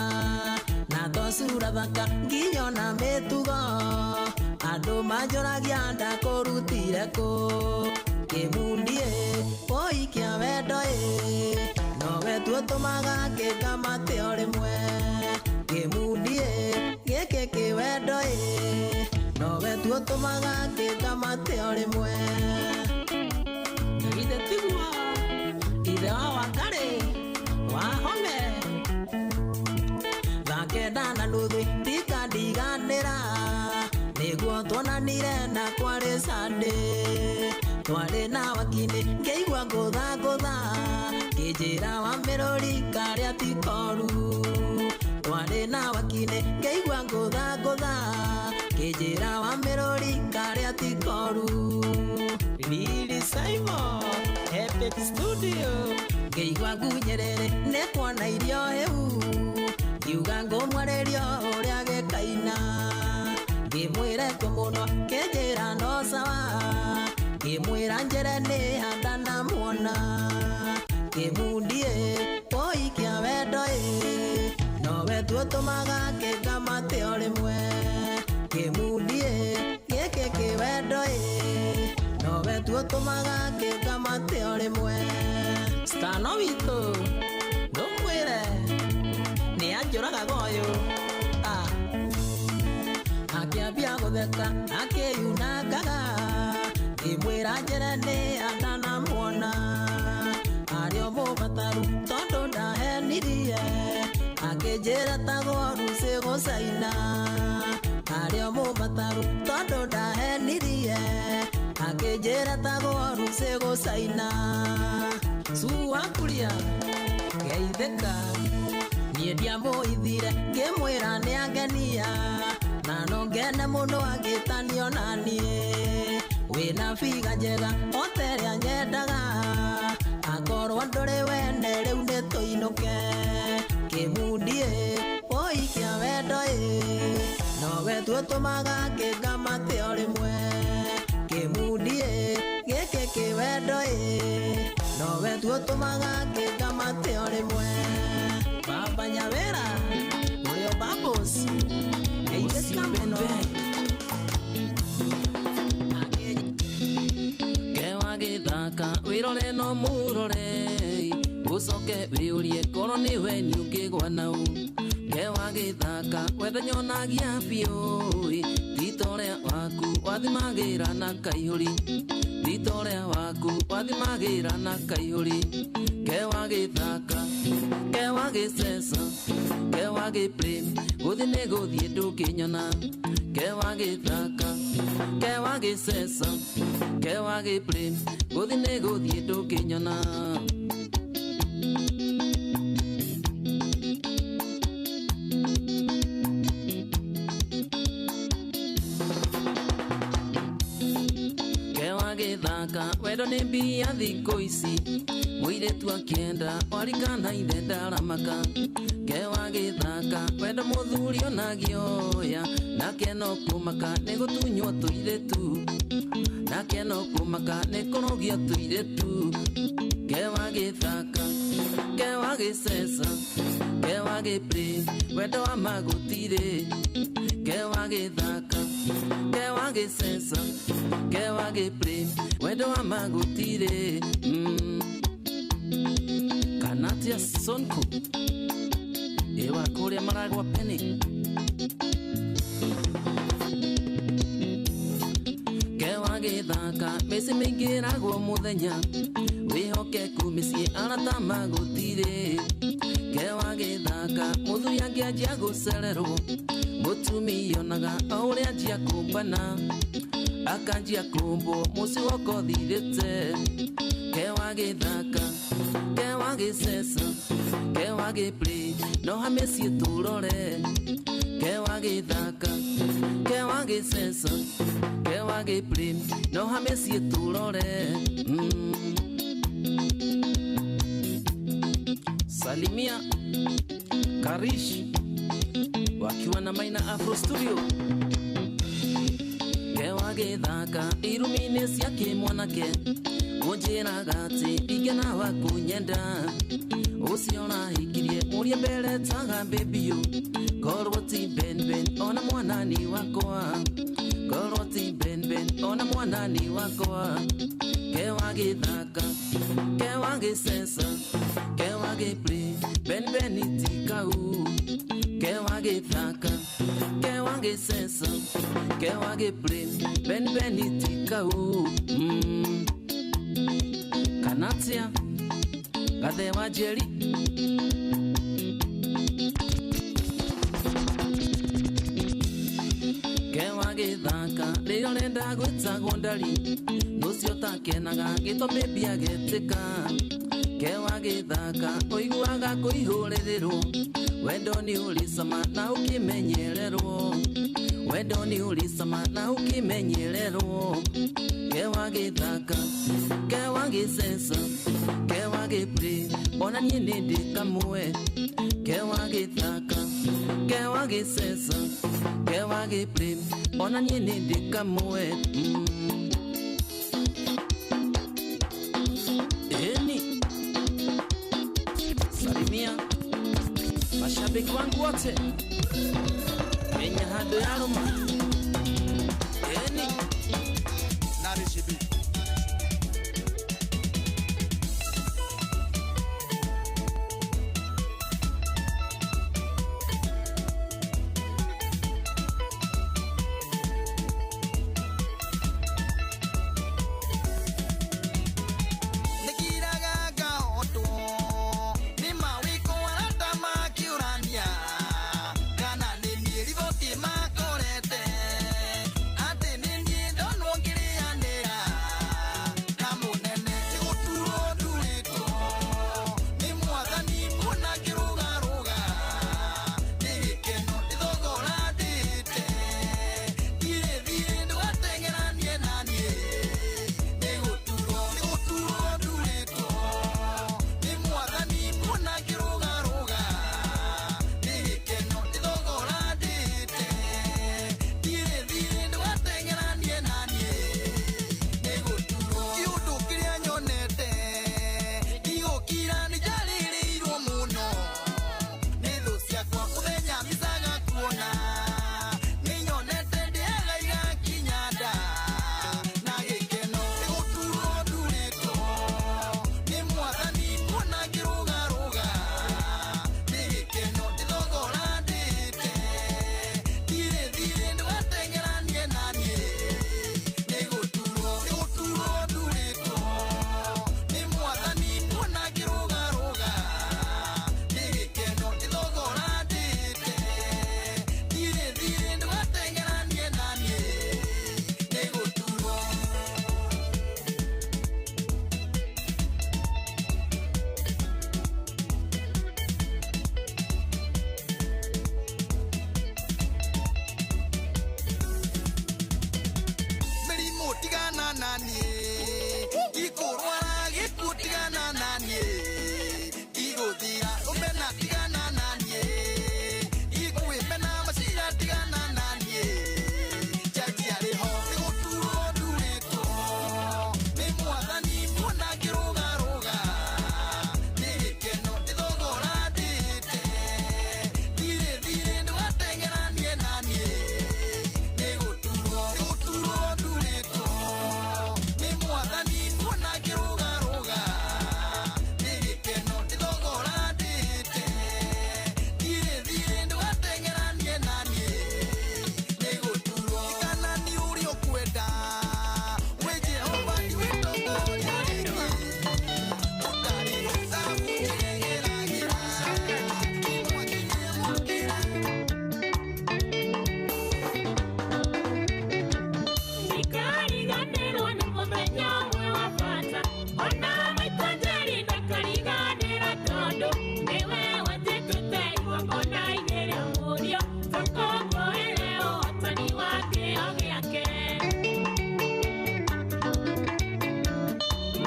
Speaker 10: na to cura thaka nginya ona mĩtugo andũ manjũragia ndakũrutire kũ kĩmundi ĩ woi kĩa wendo ĩ nowe tu ũtũmaga kĩngamate o rĩmwe kĩmundi ĩ gĩkĩ kĩ wendo ĩ nowe tu ũtũmaga kĩngamate o rĩmwe na githĩ tiguo ithe wa Wangarĩ wahome thaa kenda na nuthu tikandiganĩra nĩguo tuonanire na kwarĩ Sunday twarĩ na wakinĩ ngĩigua ngũthangũtha kĩnjĩra wa mĩrũri karĩa ti koru twarĩ na wakinĩ ngĩigua ngũthangũtha kĩnjĩra wa mĩrũri karĩa ti koru Lili Simon Epic Studio ngĩigua ngunyĩrĩrĩ nĩ kuona irio hĩu ngiuga ngũmwarĩrio ũrĩa gĩkaina ngĩmwĩre kwe mũno kĩnjĩra no sawa ngĩmwĩra njĩre nĩ handa na muona kĩmundi ĩ woi kĩa wendo ĩ nowe tu ũtũmaga kĩngamate o rĩmwe kĩmundi ĩ gĩkĩ kĩ wendo ĩ nowe tu ũtũmaga kĩngamate o rĩmwe stano witũ ndũmwĩre nĩ anjũragaga ũyũ akĩambia gũtheka akĩyunangaga ngĩmwĩra njĩre nĩ andanamuona arĩ o mũbataru tondũ ndahenirie akĩnjĩra tagwo rucĩ gũcaina arĩ o mũbataru tondũ ndahenirie akĩnjĩra tagwo rucĩ gũcaina suwakuria geithĩka niĩ ndiamũithire ngĩmwĩra nĩ angenia na no ngene mũno angĩtanio na niĩ wĩna biga njega o ta ĩrĩa nyendaga akorwo ndũrĩ wene rĩu nĩ tũinũke kĩmundi ĩ woi kĩa wendo ĩ nowe tu ũtũmaga kĩngamate o rĩmwe kĩmundi ĩ gĩkĩ kĩ wendo ĩ nowe tu ũtũmaga kĩngamate o rĩmwe baba Nyawera ũrĩa Bubbles geithĩka mũno
Speaker 12: Kewa gĩthaka wĩrore no mũrore ũcoke wĩũrie korwo nĩwe nĩũngĩgwa nau Kewa gĩthaka wethe nyonagia biũ ti ta ũrĩa waku wathimagĩra na kaihũri ti ta ũrĩa waku wathimagĩra na kaihũri Kewa gĩthaka kewa gĩceca kewa gĩplay gũthiĩ nĩ gũthiĩ ndũkĩnyona kewa gĩthaka kewa gĩceca kewa gĩplay gũthiĩ nĩ gũthiĩ ndũkĩnyona. Kewa gĩthaka gĩthaka wendo nĩ mbia thikũ ici mũirĩtu akĩenda warikana ithe ndaramaka kewa gĩthaka wendo mũthuri onagĩoya nake no kũmaka nĩ gũtunywo tũirĩtu nake no kũmaka nĩ kũrũgio tũirĩtu kewa gĩthaka kewa gĩceca kewa gĩprĩ wendo wa magũtirĩ kewa gĩthaka kewa gĩceca kewa gĩprĩ wendo wa magũtirĩ Kanatia Sonko ewa kũrĩa maragwa peni kewa gĩthaka mĩciĩ mĩingĩ ĩragwo mũthenya wĩhokeku mĩciĩ arata magũtirĩ kewa gĩthaka mũthuri angĩanjia gũcererwo mũtumia onaga o ũrĩa anjia kũmbana akanjia kũmbwo mũciĩ woka ũthirĩte kewa gĩthaka kewa gĩceca kewa gĩplĩ no ha mĩciĩ tũrore kewa gĩthaka kewa gĩceca kewa gĩplĩ no ha mĩciĩ tũrore Salimia Karish wakiwa na Maina Afro Studio kewa gĩthaka irumi-inĩ cia kĩmwanake ũnjĩraga atĩ ingĩna wa kũnyenda ũcio ũrahikirie mũrie mbere taga mbĩbiũ korwo ti benben ona mwanani wakwa korwo ti benben ona mwanani wakwa kewa gĩthaka kewa gĩceca kewa gĩplĩ benben ti kau kewa gĩthaka kewa gĩceca kewa gĩplĩ benben ti kau Kanatia Gathe wa Njeri kewa gĩthaka rĩrĩa ũrenda gwĩtagwo ndari nũcio ũtakenaga gĩtũmi mbia getĩka kewa gĩthaka ũiguaga kũihũrĩrĩrwo wendo nĩ ũrĩ cama na ũkĩmenyererwo wendo nĩ ũrĩ cama na ũkĩmenyererwo kewa gĩthaka kewa gĩceca kewa gĩplĩ ona niĩ nĩ ndĩ kamwe kewa gĩthaka kewa gĩceca kewa gĩplĩ ona niĩ nĩ ndĩ kamwe Eni salimia mashabiki wangu wote Kenya hado ya Roma Eni
Speaker 18: Narishibi Makorete, ate nini ndonwo ngirianira.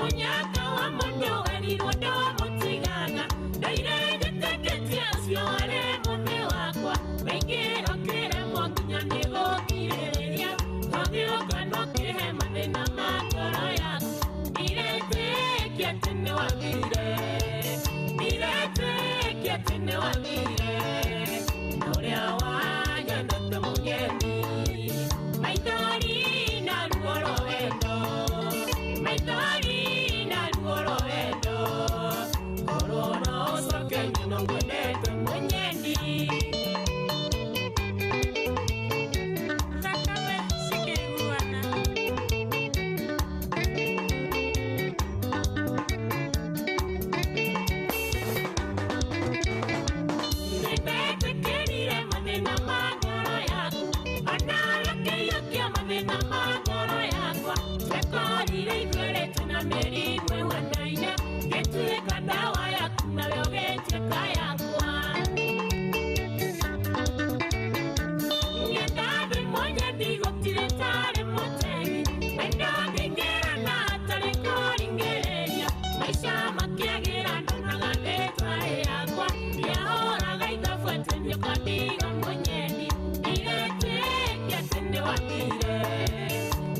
Speaker 6: Munyaka wa mundu werirwo ndomutigaga ndaire njĩtĩkĩtie ũcio arĩ mũthĩ wakwa waingĩra kĩremwo nginya nĩgũkirĩrĩria ũgĩũka nũkĩhe mathĩna ma ngoro yaku ndiretĩkia atĩ nĩwathire ndiretĩkia atĩ nĩwathire na ũrĩa wanyendete mũgeni maithori na ruo rwa wendo maithori na ruo rwa wendo korwo no ũcoke nyuno ngwendete mũnyendi
Speaker 2: Thakame cikĩiguana
Speaker 6: Nĩndetĩkĩrire mathĩna ma ngoro yaku onawe kĩiyũkia mathĩna ma ngoro yakwa twekorire ithuerĩ twĩna mĩrimũ ĩhuanaine ngĩtuĩka ndawa yaku nawe ũgĩtuĩka yakwa Ngendathi mũnyendi gũtirĩ tarĩ mũtegi wendo ngĩingĩra na hatarĩ kũringĩrĩria maica makĩagĩra ndonaga rĩtwa rĩakwa ndiahũraga ithabu atĩ nĩũkandiga mũnyendi ndiretĩkia atĩ nĩwathire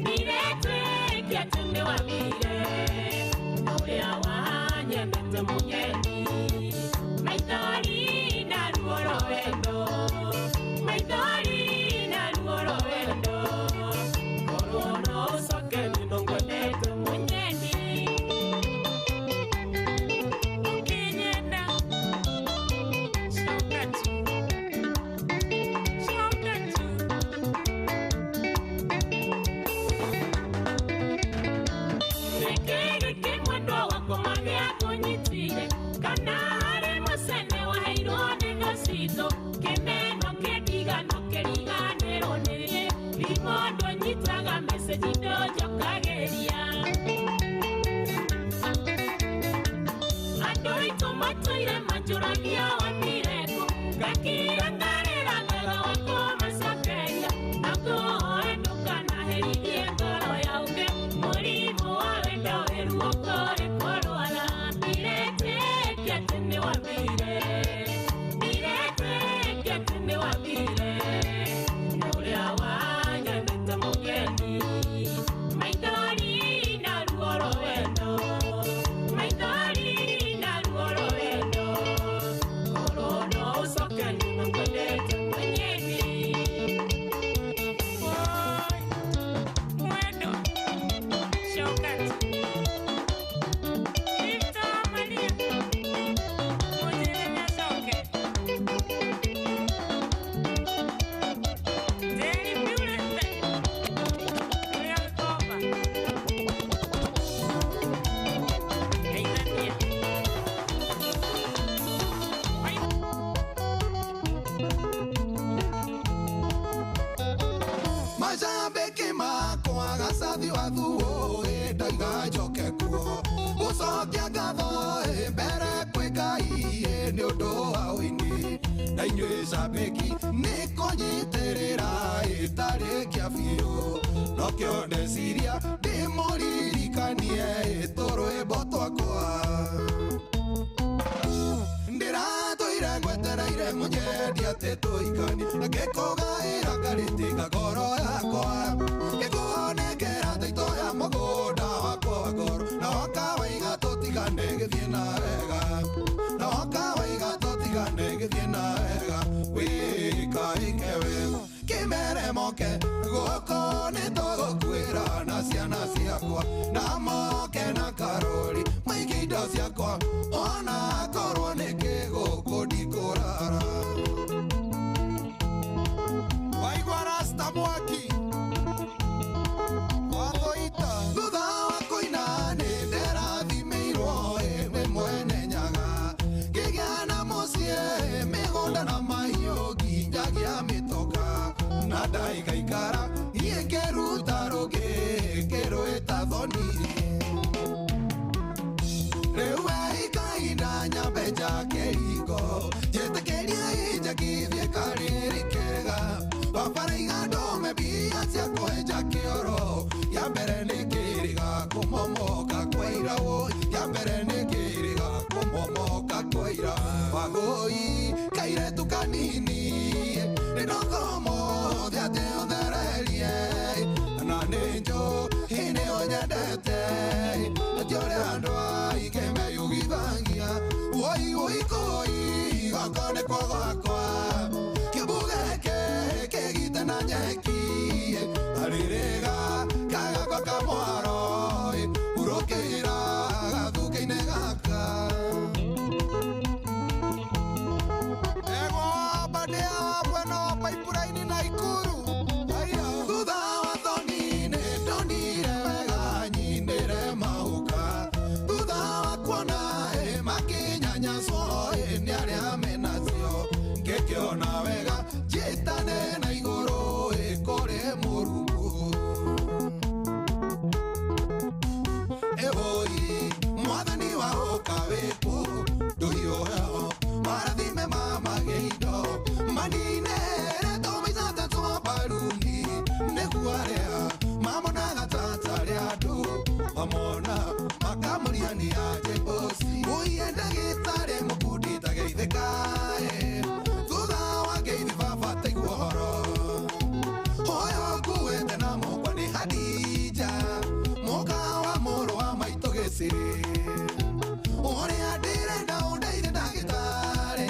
Speaker 6: ndiretĩkia atĩ nĩwathire na ũrĩa wanyendete mũnyendi maithori na ruo rwa wendo maithori na ruo rwa wendo korwo no ũcoke nyuno ngwendete mũnyendi
Speaker 2: ũkĩnyenda coka tu coka tu
Speaker 6: Nĩkĩ gĩkĩ mwendwa wakwa magĩakũnyitire kana harĩ mũcene waheirwo nĩ thũ citũ kĩmeno kĩndigano kĩriganĩrwo nĩniĩ thimũ ndũnyitaga message ndũnjokagĩria andũ aitũ matũire manjũragia wathire kũ ngakira ngarĩra ngaga wa kũmacokeria na kũhoe ndũkanaherithie ngoro ya ũngĩ mũrimũ wa wendo wĩ ruo kũrĩ kũrwara ndiretĩkia atĩ nĩwathire ndiretĩkia atĩ nĩwathire na ũrĩa wanyendete mũgeni maithori na ruo rwa wendo maithori na ruo rwa wendo korwo no ũcoke nyuma ngwendete mwenyewe
Speaker 2: Mwendo coka tu Victor Maria mũnjĩre nĩacoke Njeri Piurĩte ũrĩa gĩkomba geithania
Speaker 13: Mashabiki makwa gacathi wa thuo ĩ ndaiga njoke kuo gũcokia ngatho ĩ mbere kwĩ Ngai ĩ nĩ ũndũ wa ũini na inyuĩ cabiki nĩ kũnyitĩrĩra ĩtarĩ kĩa biũ nokĩo ndeciria ndĩmũririkanie ĩ tũrwĩmbo twakwa ndĩratũire ngwetereire mũnyendi atĩ tũikanie na ngĩkũgaĩra ngarĩtinga ngoro yakwa ngĩkũnengera taito ya mũgũnda wakwa wa ngoro na wakawaiga tũtigane gĩthiĩ na wega na wakawaiga tũtigane gĩthiĩ na wega wĩkaike we kĩmere moke gũkũ nĩ tũgũkuĩra na ciana ciakwa na moke na karori maige indo ciakwa ona korwo nĩ kĩgũkũ ndikũrara waigua rasta mwaki wathoita thutha wa kũina nĩ ndĩrathimĩirwo ĩ nĩ mwene nyaga ngĩgĩa na mũciĩ mĩgũnda na mahiũ nginyagia mĩtoka na ndaigaikara niĩ ngĩruta rũngĩ ngĩrwĩta thoni rĩu ikahinda nyambe njake riko njĩtĩkĩrie injagithie karĩrĩ kega baba raiga ndũme mbia cia kwenja kĩoro ya mbere nĩ kĩrĩga kũmomoka kwa ira. Ndũkawĩkũ ndũhiũheo marathime mama gĩindo maninere tũmĩcate twa mbaruni nĩguo arĩa mamonaga tatarĩ andũ mamona makamũria nĩ aje bosi ũiye ndagĩtarĩ mũkundi tageithĩkae thutha wa ngeithi baba taigua ũhoro ũyũ nguĩte na mũkwa nĩ Hadija mũka wa mũrũ wa maitũ gĩcirĩ ũrĩa ndĩrenda ũndeithie ndagĩtarĩ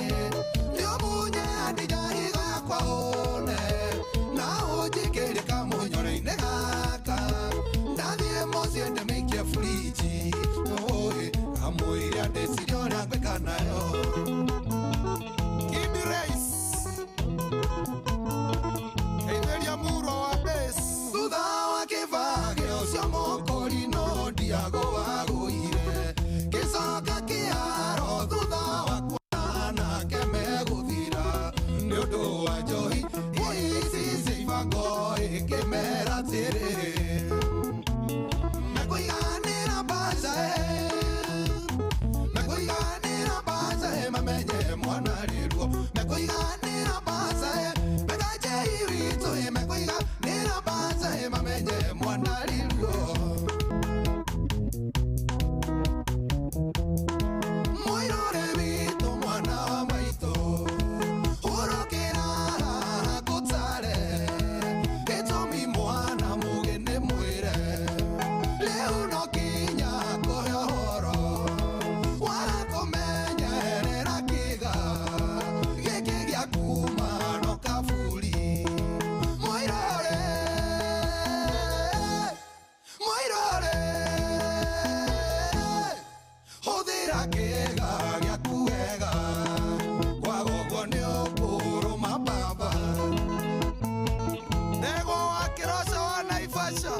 Speaker 13: nĩũmunye Hadija higo yakwa one na ũnjĩkĩre kamũnyore-inĩ gaka ndathiĩ mũciĩ ndĩmĩikie fridge ũĩ kamũira ndĩcirie ũrĩa ngwĩka nayo.
Speaker 18: Kid Race Eitheria muro wa bass
Speaker 13: Thutha wa kĩbage ũcio mũkũri no ndiagũagũire gĩcoka kĩharo thutha wa kuona nake megũthira nĩ ũndũ wa njohi ici cia ibango ĩkĩmera atĩrĩ mekũiganĩra mbaca mekũiganĩra mbaca mamenye mwana rĩruo mekũiganĩra mbaca mekanje iwitũ mekũiganĩra mbaca mamenye mwana rĩruo. Mũirũrĩ witũ mwana wa maitũ hurũkĩra haha ngũtare gĩtũmi mwana mũgĩ nĩ mwĩre rĩu no kinya kũhe ũhoro waga kũmenyerera kĩga gĩkĩ gĩa kuma no kaburi. Mũirũrĩ mũirũrĩ hũthĩra kĩga gĩaku wega kwaga ũguo nĩ ũkũrũma baba.
Speaker 18: Ndegwa wa Kĩroco wa Naivasha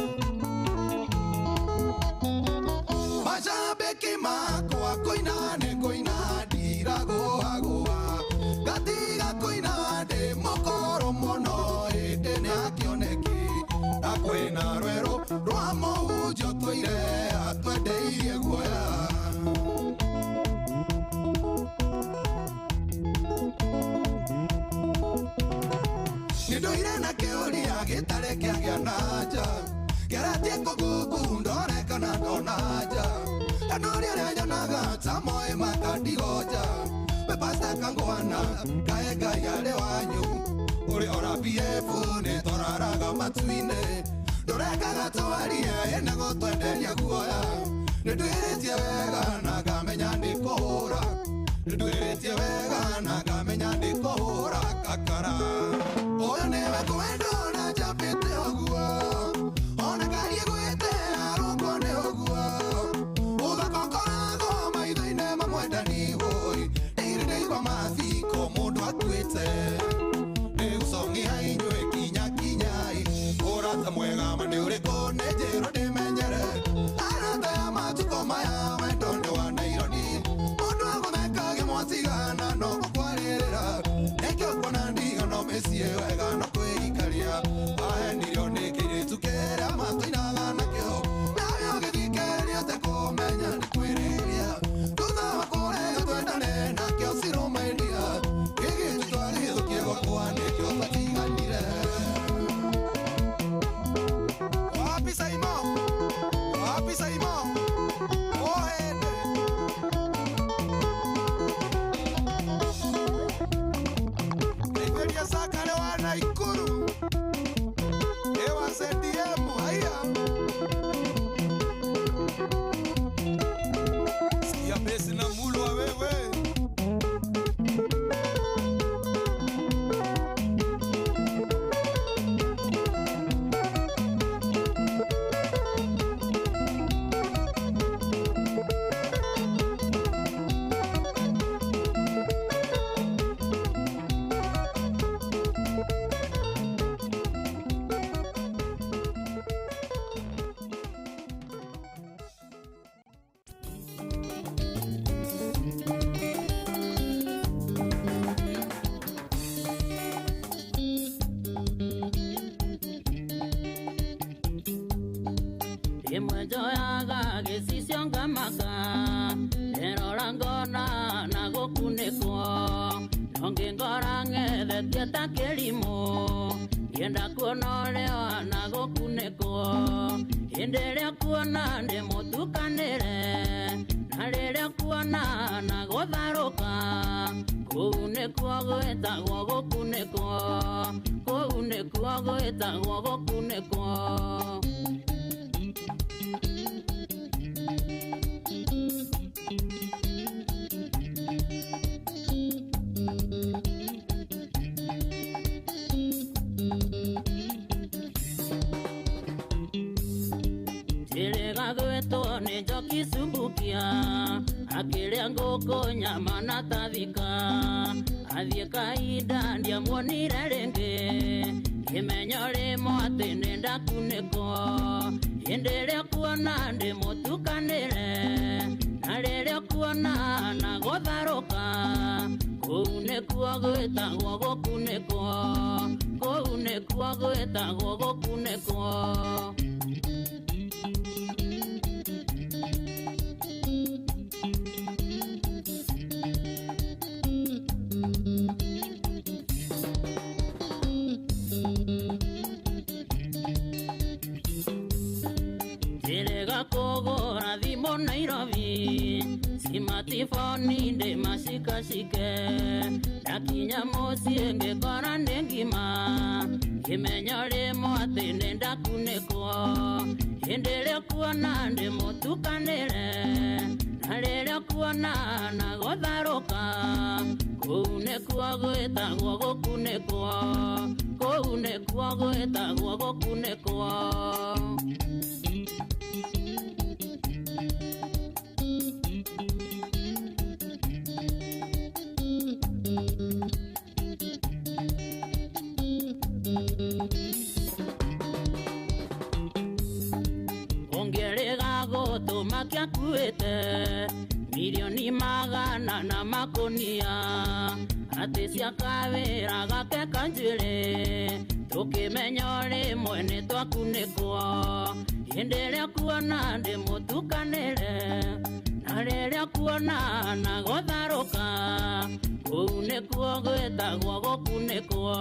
Speaker 13: Mashabiki makwa kũina nĩ kũina ndiragũagũa ngatiga kũina ndĩ mũkũrũ mũno ĩndĩ nĩ akĩoneki na kwĩna rwerũ rwa mũhunjio tũire atwendeirie guoya. Nĩndũire na kĩũria gĩtarĩ kĩagĩa na anja ngeretie kũgungu ndore kana ndona anja andũ arĩa nyonaga ta moĩ makandigonja we pasta kangwana kae Ngai arĩ wanyu ũrĩa ora PF nĩ tũraraga matu-inĩ ndũrekaga twarie ĩna gũtwenderia guoya nĩndwĩrĩtie wega na ngamenya nĩ kũhũra nĩndwĩrĩtie wega na ngamenya nĩ kũhũra kakara ũyũ nĩwe kwendwo na njambĩte ũguo ona ngarie gwĩte arũngwo nĩ ũguo ũthaka ũkoragwo maitho-inĩ mamwendani wũi ndirĩ ndaigua mathiko mũndũ akuĩte nĩgũcong'ia inyuĩ kinya kinyai ũrata mwega ma nĩ ũrĩkũ nĩ njĩrwo ndĩmenyere arata ya matukũ maya wendo nĩ wa Naironi mũndũ agũthekage mwatigana no gũkwarĩrĩra nĩkĩo kuona ndigano mĩciĩ wega no kwĩikaria wahenirio nĩ kĩirĩtu kĩrĩa matũinaga nakĩo nawe ũgĩthikĩrĩria ũtekũmenya nĩ kwĩrĩria thutha wa kũrega twendane nakĩo cirũmainia gĩgĩtu twarĩthũkie gwakwa nĩkĩo twatiganire.
Speaker 18: Wapi Saimo? Wapi Saimo? Ohende Eitheria Sakare wa Naikuru Ewa ZDM haya Sikia besi na mulwa wewe.
Speaker 12: Imwe njoyaga gĩcicio ngamaka. ngona na gũkunĩkwo nongĩngora ng'ethetie ta kĩrimũ ngĩenda kuona ũrĩa na gũkunĩkwo hĩndĩ ĩrĩa kuona ndĩmũtukanĩre na rĩrĩa kuona na gũtharũka kũu nĩkuo gwĩtagwo gũkunĩkwo kũu nĩkuo gwĩtagwo gũkunĩkwo. Gwetwo nĩ njoki cumbukia akĩrĩa ngũkũ nyama na tathika athiĩ kahinda ndiamuonire rĩngĩ kĩmenyo rĩmwe atĩ nĩ ndakunĩkwo hĩndĩ ĩrĩa kuona ndĩmũtukanĩre na rĩrĩa kuona na gũtharũka kũu nĩkuo gwĩtagwo gũkunĩkwo kũu nĩkuo gwĩtagwo gũkunĩkwo. Kũgũra thimũ Nairobi simatifoni ndĩmacikacike ndakinya mũciĩ ngĩkora nĩ ngima kĩmenyo rĩmwe atĩ nĩ ndakunĩkwo hĩndĩ ĩrĩa kuona ndĩmũtukanĩre na rĩrĩa kuona na gũtharũka kũu nĩkuo gwĩtagwo gũkunĩkwo kũu nĩkuo gwĩtagwo gũkunĩkwo. Ongerera gũtũma kĩakuĩte milioni magana na makonia atĩ cia kawĩra gake kanjuĩrĩ tũkĩmenya rĩmwe nĩ twakunĩkwo hĩndĩ ĩrĩa kuona ndĩmũtukanĩre na rĩrĩa kuona na gũtharũka kũu nĩkuo gwĩtagwo gũkunĩkwo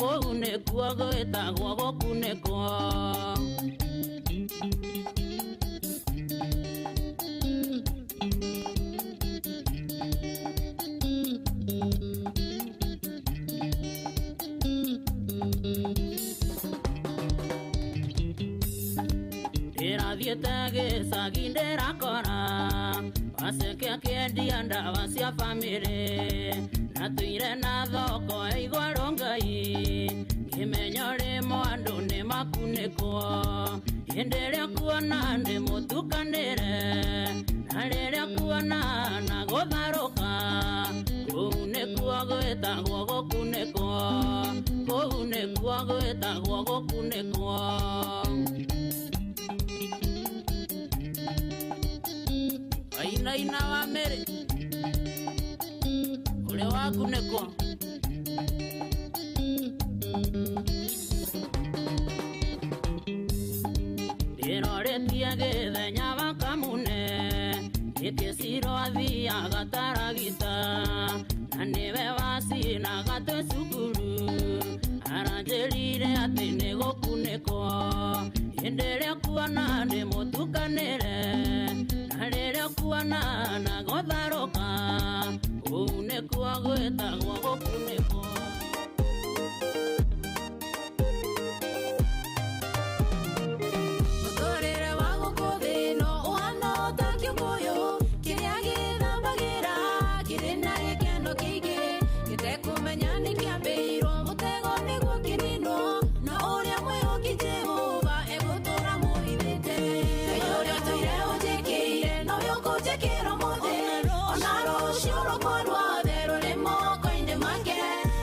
Speaker 12: kũu nĩkuo gwĩtagwo gũkunĩkwo. Ndĩrathiĩte gĩcagi ndĩrakora waceke akĩendia ndawa cia bamĩrĩ na tũire na thoko ĩigũrũ Ngai kĩmenyo rĩmwe andũ nĩ makunĩkwo hĩndĩ ĩrĩa kuona ndĩmũtukanĩre na rĩrĩa kuona na gũtharũka kũu nĩkuo gwĩtagwo gũkunĩkwo kũu nĩkuo gwĩtagwo gũkunĩkwo. Ainaina wa Mary ũrĩa wakunĩkwo. Ndĩroretie gĩthenya wa kamune gĩkĩcirwo athiaga taragita na nĩwe wacinaga twĩ cukuru aranjĩrire atĩ nĩ gũkunĩkwo hĩndĩ ĩrĩa kuona ndĩmũtukanĩre na rĩrĩa kuona na gũtharũka kũu nĩkuo gwĩtagwo gũkunĩkwo.
Speaker 6: Mũtũrĩre wa gũkũ thĩ no ũhana ta kĩũngũyũ kĩrĩa gĩthambagĩra kĩrĩ na gĩkeno kĩingĩ gĩtekũmenya nĩ kĩambĩirwo mũtego nĩguo kĩninwo na ũrĩa mwĩhoki Jehova egũtũra mũhithĩte. Ngai ũrĩa ũtũire ũnjĩkĩire nowe ũkũnjĩkĩra ũmũthĩ ona rũciũ rwakwa ruothe rũrĩ moko-inĩ make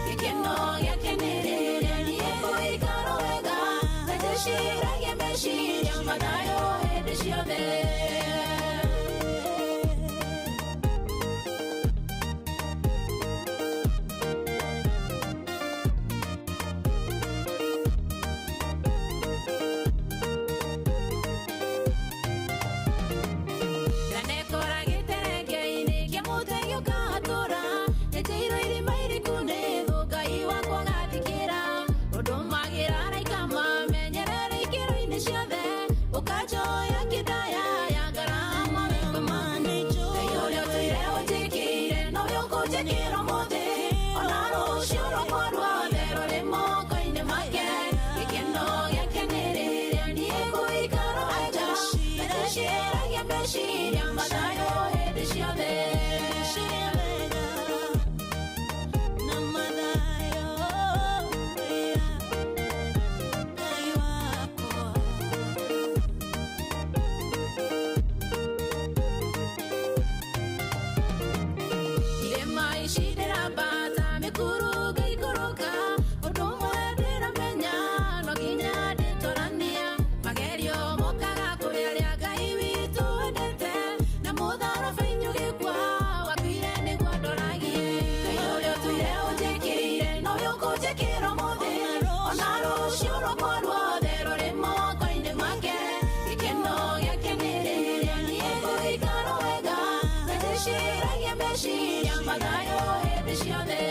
Speaker 6: gĩkeno gĩake nĩ rĩrĩ.
Speaker 2: meciria mathayũ hĩndĩ ciothe.
Speaker 6: Meciria mega na mathayo, Ngai wakwa.
Speaker 2: Irĩma ici ndĩrambata mĩkuru ngĩikũrũka, ũndũ ũmwe ndĩramenya no nginya ndĩtwarania. Magerio mokaga kũrĩ arĩa Ngai witũ endete, na mũtharaba-inĩ ũgĩkua wakuire nĩguo ndoragie. Ngai ũrĩa ũtũire ũnjĩkĩire nowe ũkũnjĩkĩra ũmũthĩ, ona rũciũ rwakwa ruothe rũrĩ moko-inĩ make. Gĩkeno gĩake nĩ rĩrĩa niĩ ngũikara wega, na ndĩciragia meciria mathayũ hĩndĩ ciothe.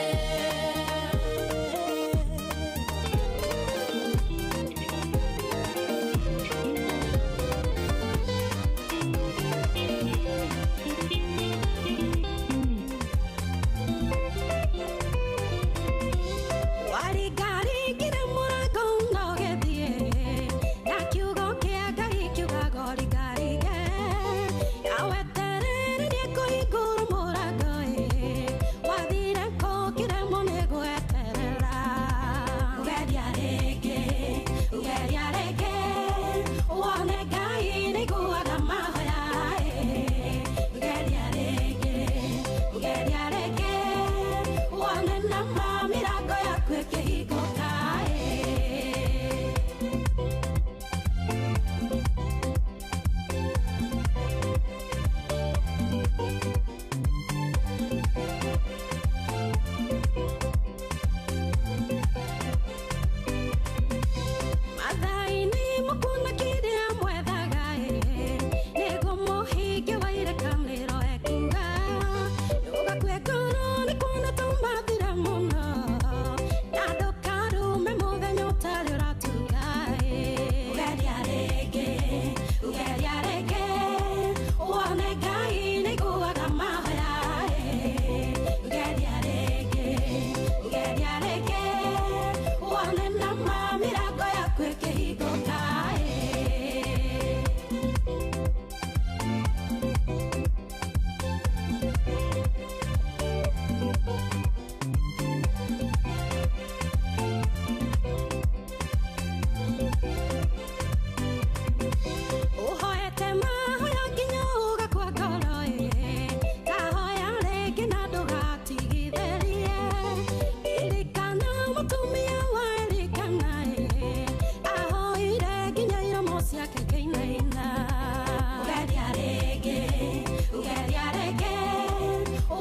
Speaker 6: Waringaringire mũrango na ũgĩthiĩ, na kiugo kĩa Ngai kiugaga ũringaringe. Na weterere nĩekũhingũra mũrango ĩ, wathire kũ ũkĩremwo nĩ gweterera. Geria rĩngĩ, geria rĩngĩ, wone Ngai nĩaiguaga mahoya ĩ. Geria rĩngĩ, geria rĩngĩ, wone nama mĩrango yaku ĩkĩhingũka ĩ. Mathaa-inĩ mũkuona kĩrĩa mwethaga ĩ, nĩguo mũhinge wa irĩkanĩro ekuuga. Ndũgakue ngoro nĩ kuona tũmathira mũno, na ndũkarume mũthenya ũtarĩ ũratuga ĩ. Geria rĩngĩ, geria rĩngĩ, wone Ngai nĩaiguaga mahoya ĩ. Geria rĩngĩ, geria rĩngĩ, wone nama mĩrango yaku ĩkĩhingũka ĩ. Ũhoete mahoya nginya ũgakua ngoro ĩ, tahoya rĩngĩ na ndũgatigithĩrie. Ririkana mũtumia wa Elikana ĩ, ahoire nginya iromo ciake ikĩinaina. Geria rĩngĩ, geria rĩngĩ,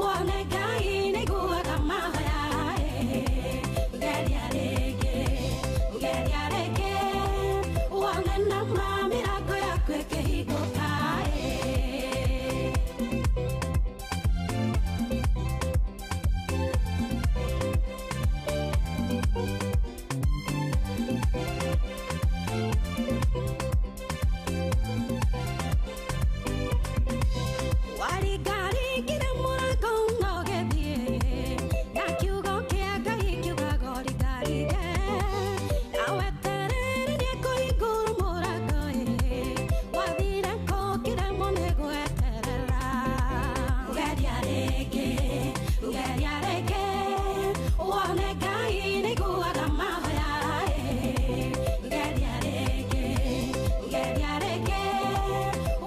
Speaker 6: wone Ngai nĩaiguaga mahoya ĩ. Geria rĩngĩ, geria rĩngĩ, wone nama mĩrango yaku ĩkĩhingũka ĩ. Waringaringire mũrango na ũgĩthiĩ, na kiugo kĩa Ngai kiugaga ũringaringe. Na weterere nĩekũhingũra mũrango ĩ, wathire kũ ũkĩremwo nĩ gweterera. Geria rĩngĩ, geria rĩngĩ, wone Ngai nĩaiguaga mahoya ĩ. Geria rĩngĩ, geria rĩngĩ,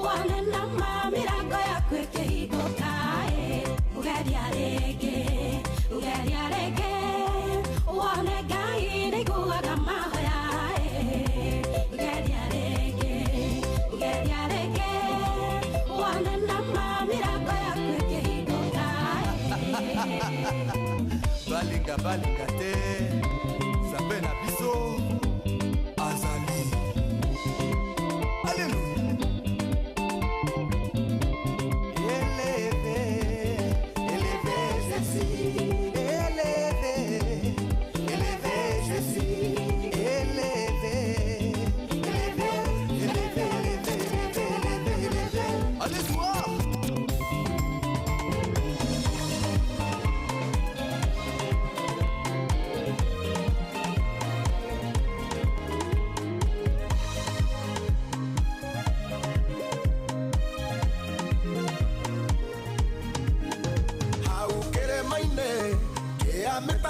Speaker 6: wone nama mĩrango yaku ĩkĩhingũka ĩ. Geria rĩngĩ, geria rĩngĩ, wone Ngai nĩaiguaga mahoya ĩ. Geria rĩngĩ, geria rĩngĩ, wone nama mĩrango yaku ĩkĩhingũka ĩ.
Speaker 18: Balinga balinga te, Nzambe na biso azali. Alléluia. Élevé, élevé Jésus, élevé, élevé Jésus, élevé, élevé, élevé, élevé, élevé, élevé. Allez soir.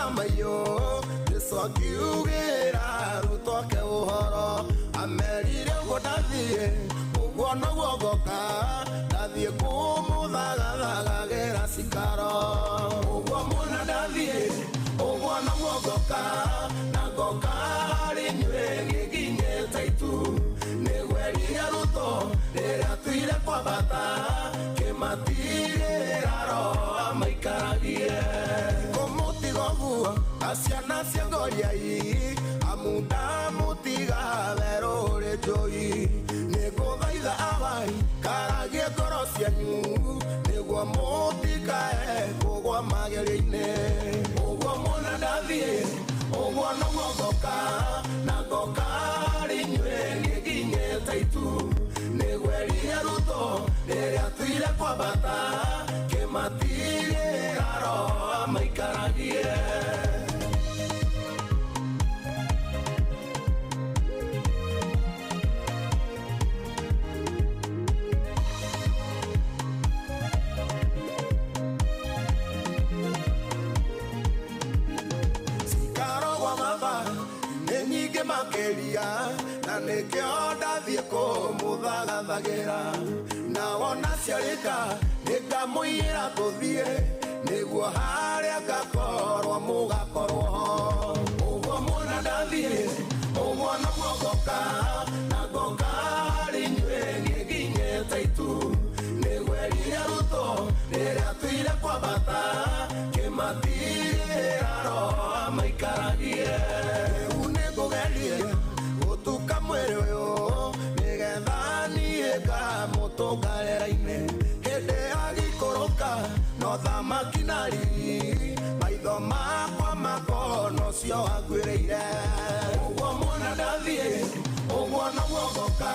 Speaker 13: Mamayo Jesu akiugĩra arutwo ake ũhoro amerire ũguo ndathiĩ ũguo noguo ngoka ndathiĩ kũmũthagathagagĩra cikaro ũguo mũna ndathiĩ ũguo noguo ngoka na ngoka harĩ inyuĩ ngĩkinyĩte itu nĩgwerire arutwo rĩrĩa tuire kwambata kĩmatigĩra roho amaikaragie kũmũtiga ũguo aciana cia ngoriai amu ndamũtiga werũ ũrĩ njũi nĩngũthaitha awai karagie ngoro cianyu nĩguo mũtikae kũgwa magerio-inĩ ũguo mũna ndathiĩ ũguo noguo ngoka na ngoka harĩ inyuĩ ngĩkinyĩte itu nĩgwerire arutwo rĩrĩa tuire kwambata kĩmatigĩra roho amaikaragie. Makeria na nĩkĩo ndathiĩ kũmũthagathagĩra na wona ciarĩka nĩngamũiyĩra tũthiĩ nĩguo harĩa ngakorwo mũgakorwo ho ũguo mũna ndathiĩ ũguo noguo ngoka na ngoka harĩ inyuĩ ngĩkinyĩte itu nĩgwerire arutwo rĩrĩa tuire kwambata kĩmatigĩra roho amaikaragie. Gutuka mwĩrĩ ũyũ nĩgetha niĩ ngamũtũnga rĩera-inĩ hĩndĩ agĩikũrũka no thamaki na riri maitho makwa makona ũcio wanguĩrĩire ũguo mũna ndathiĩ ũguo noguo ngoka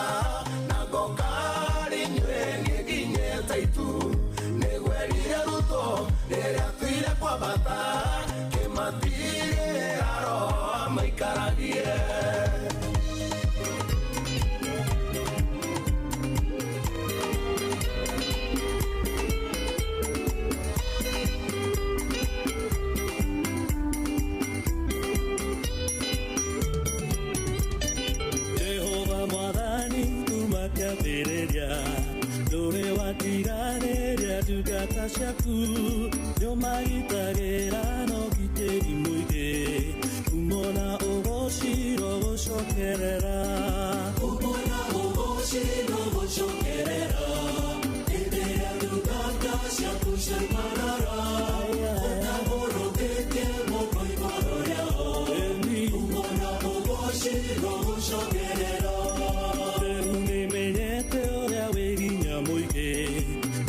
Speaker 13: na ngoka harĩ inyuĩ ngĩkinyĩte itu nĩgwerire arutwo rĩrĩa tuire kwambata kĩmatigĩra roho amaikaragie.
Speaker 14: Ndũrĩ ndungata ciaku nĩũmagitagĩra na ũgitĩri mũingĩ umona ũgocirwo gũcokerera umona ũgocirwo gũcokerera hĩndĩ ĩrĩa ndungata ciaku ciamarara ũtambũrũkĩtie moko igũrũ rĩao umona ũgocirwo gũcokerera rĩu nĩmenyete ũrĩa wĩ hinya mũingĩ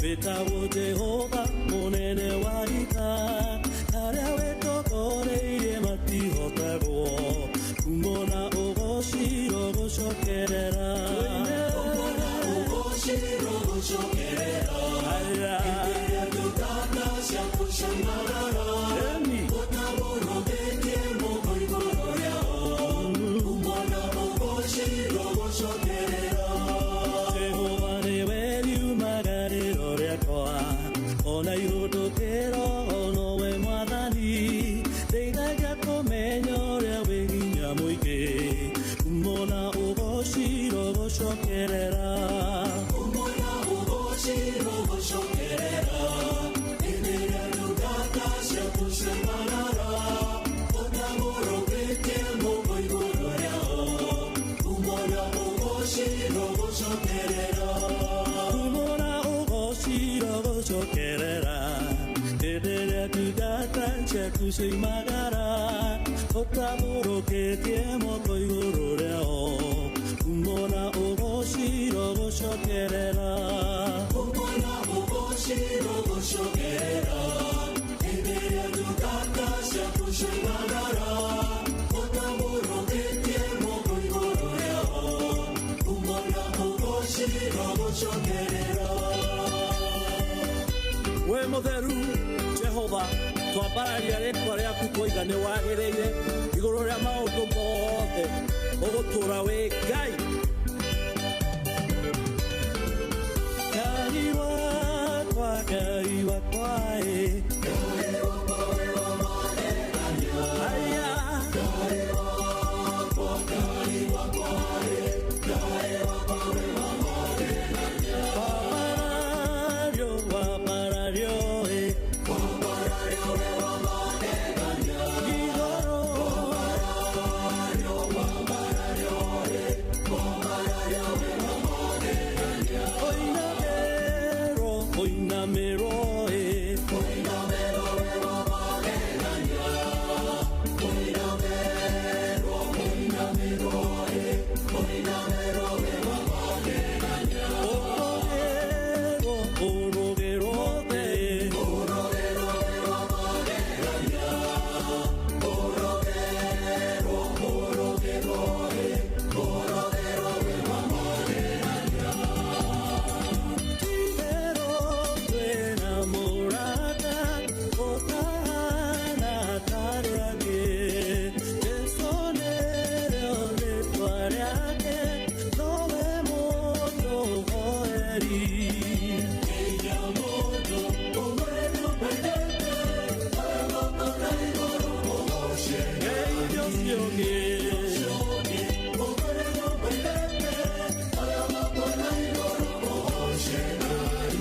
Speaker 14: wĩtagwo Jehova mũnene wa ita arĩa wĩtongoreirie matihotagwo umona ũgocirwo gũcokerera umona ũgocirwo gũcokerera hĩndĩ ĩrĩa ndungata ciaku ciamarara ũtambũrũkĩtie moko igũrũ rĩao umona ũgocirwo gũcokerera Jehova nĩwe riumagarĩro rĩakwa ona ihũndũkĩro nowe mwathani ndeithagia kũmenya ũrĩa wĩ hinya mũingĩ umona ũgocirwo gũcokerera umona ũgocirwo gũcokerera hĩndĩ ĩrĩa ndungata ciaku ciamarara ũtambũrũkĩtie moko igũrũ rĩao umona ũgocirwo gũcokerera umona ũgocirwo gũcokerera hĩndĩ ĩrĩa ndungata ciaku ciaimagara ũtambũrũkĩtie moko igũrũ rĩao umona ũgocirwo gũcokerera umona ũgocirwo gũcokerera hĩndĩ ĩrĩa ndungata ciaku ciaimagara ũtambũrũkĩtie moko igũrũ rĩao umona ũgocirwo gũcokerera we mũtheru Jehova twambararia rĩtwa rĩaku twoiga nĩ wagĩrĩire igũrũ rĩa maũndũ mothe ũgũtũũra wĩ Ngai Ngai wakwa Ngai wakwa ĩ Ngai wakwa wĩ wa magegania Mũinamĩrwo ĩ Mũinamĩrwo wĩ wa magegania Mũinamĩrwo mũinamĩrwo ĩ Mũinamĩrwo wĩ wa magegania Ũrũgĩrwo ũrũgĩrwo thĩ Ũrũgĩrwo wĩ wa magegania Ũrũgĩrwo ũrũgĩrwo ĩ Ũrũgĩrwo wĩ wa magegania Titherũ twĩna mũrata ũtahana ta arĩa angĩ. Jesũ nĩrĩo rĩĩtwa rĩake, nowe mũndũ ũhoeri. Nginya mũndũ ũmwe nĩũmwendete, arĩa na igũrũ mũgooce. Ngeithio ciũngĩ. Ũmwe nĩũmwendete, arĩa na igũrũ mũgooce Ngai.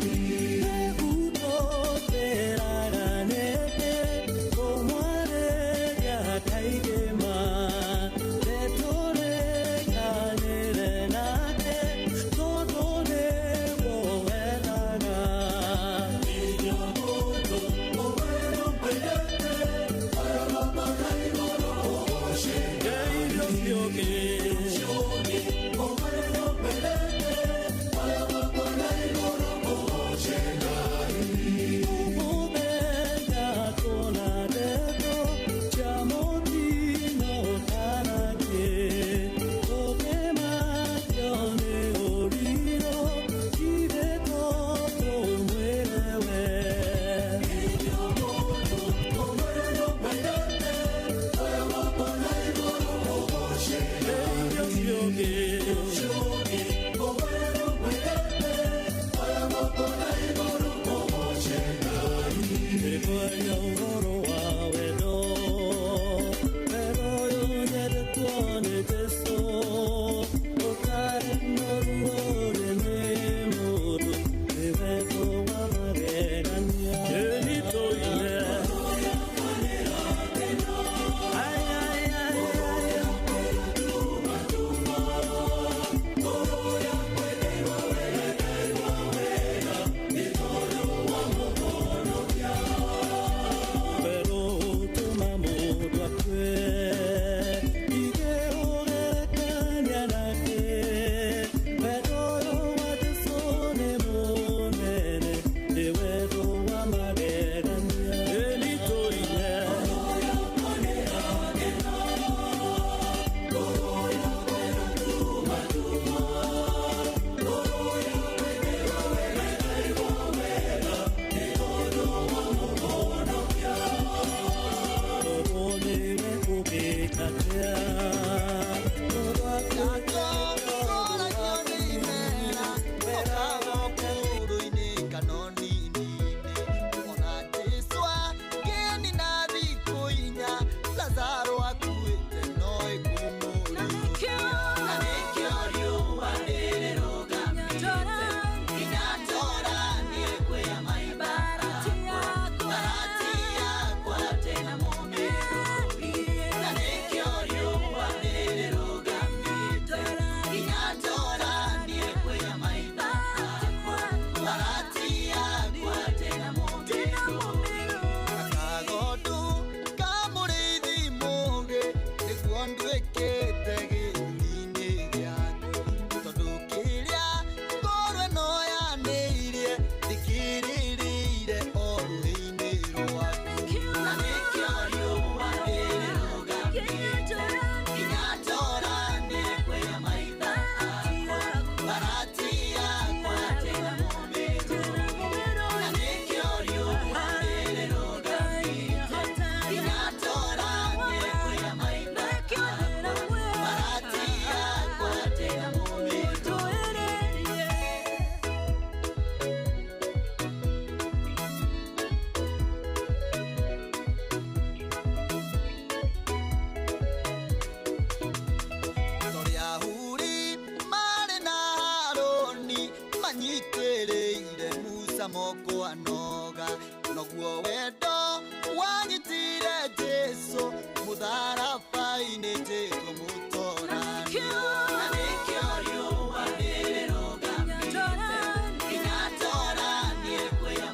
Speaker 5: Moko anoga noguo wendo wanyitire Jesu mutharaba-inĩ njĩtwo mũtorani na nĩkĩo riũa rĩrũgamĩte nginya toranie kwĩya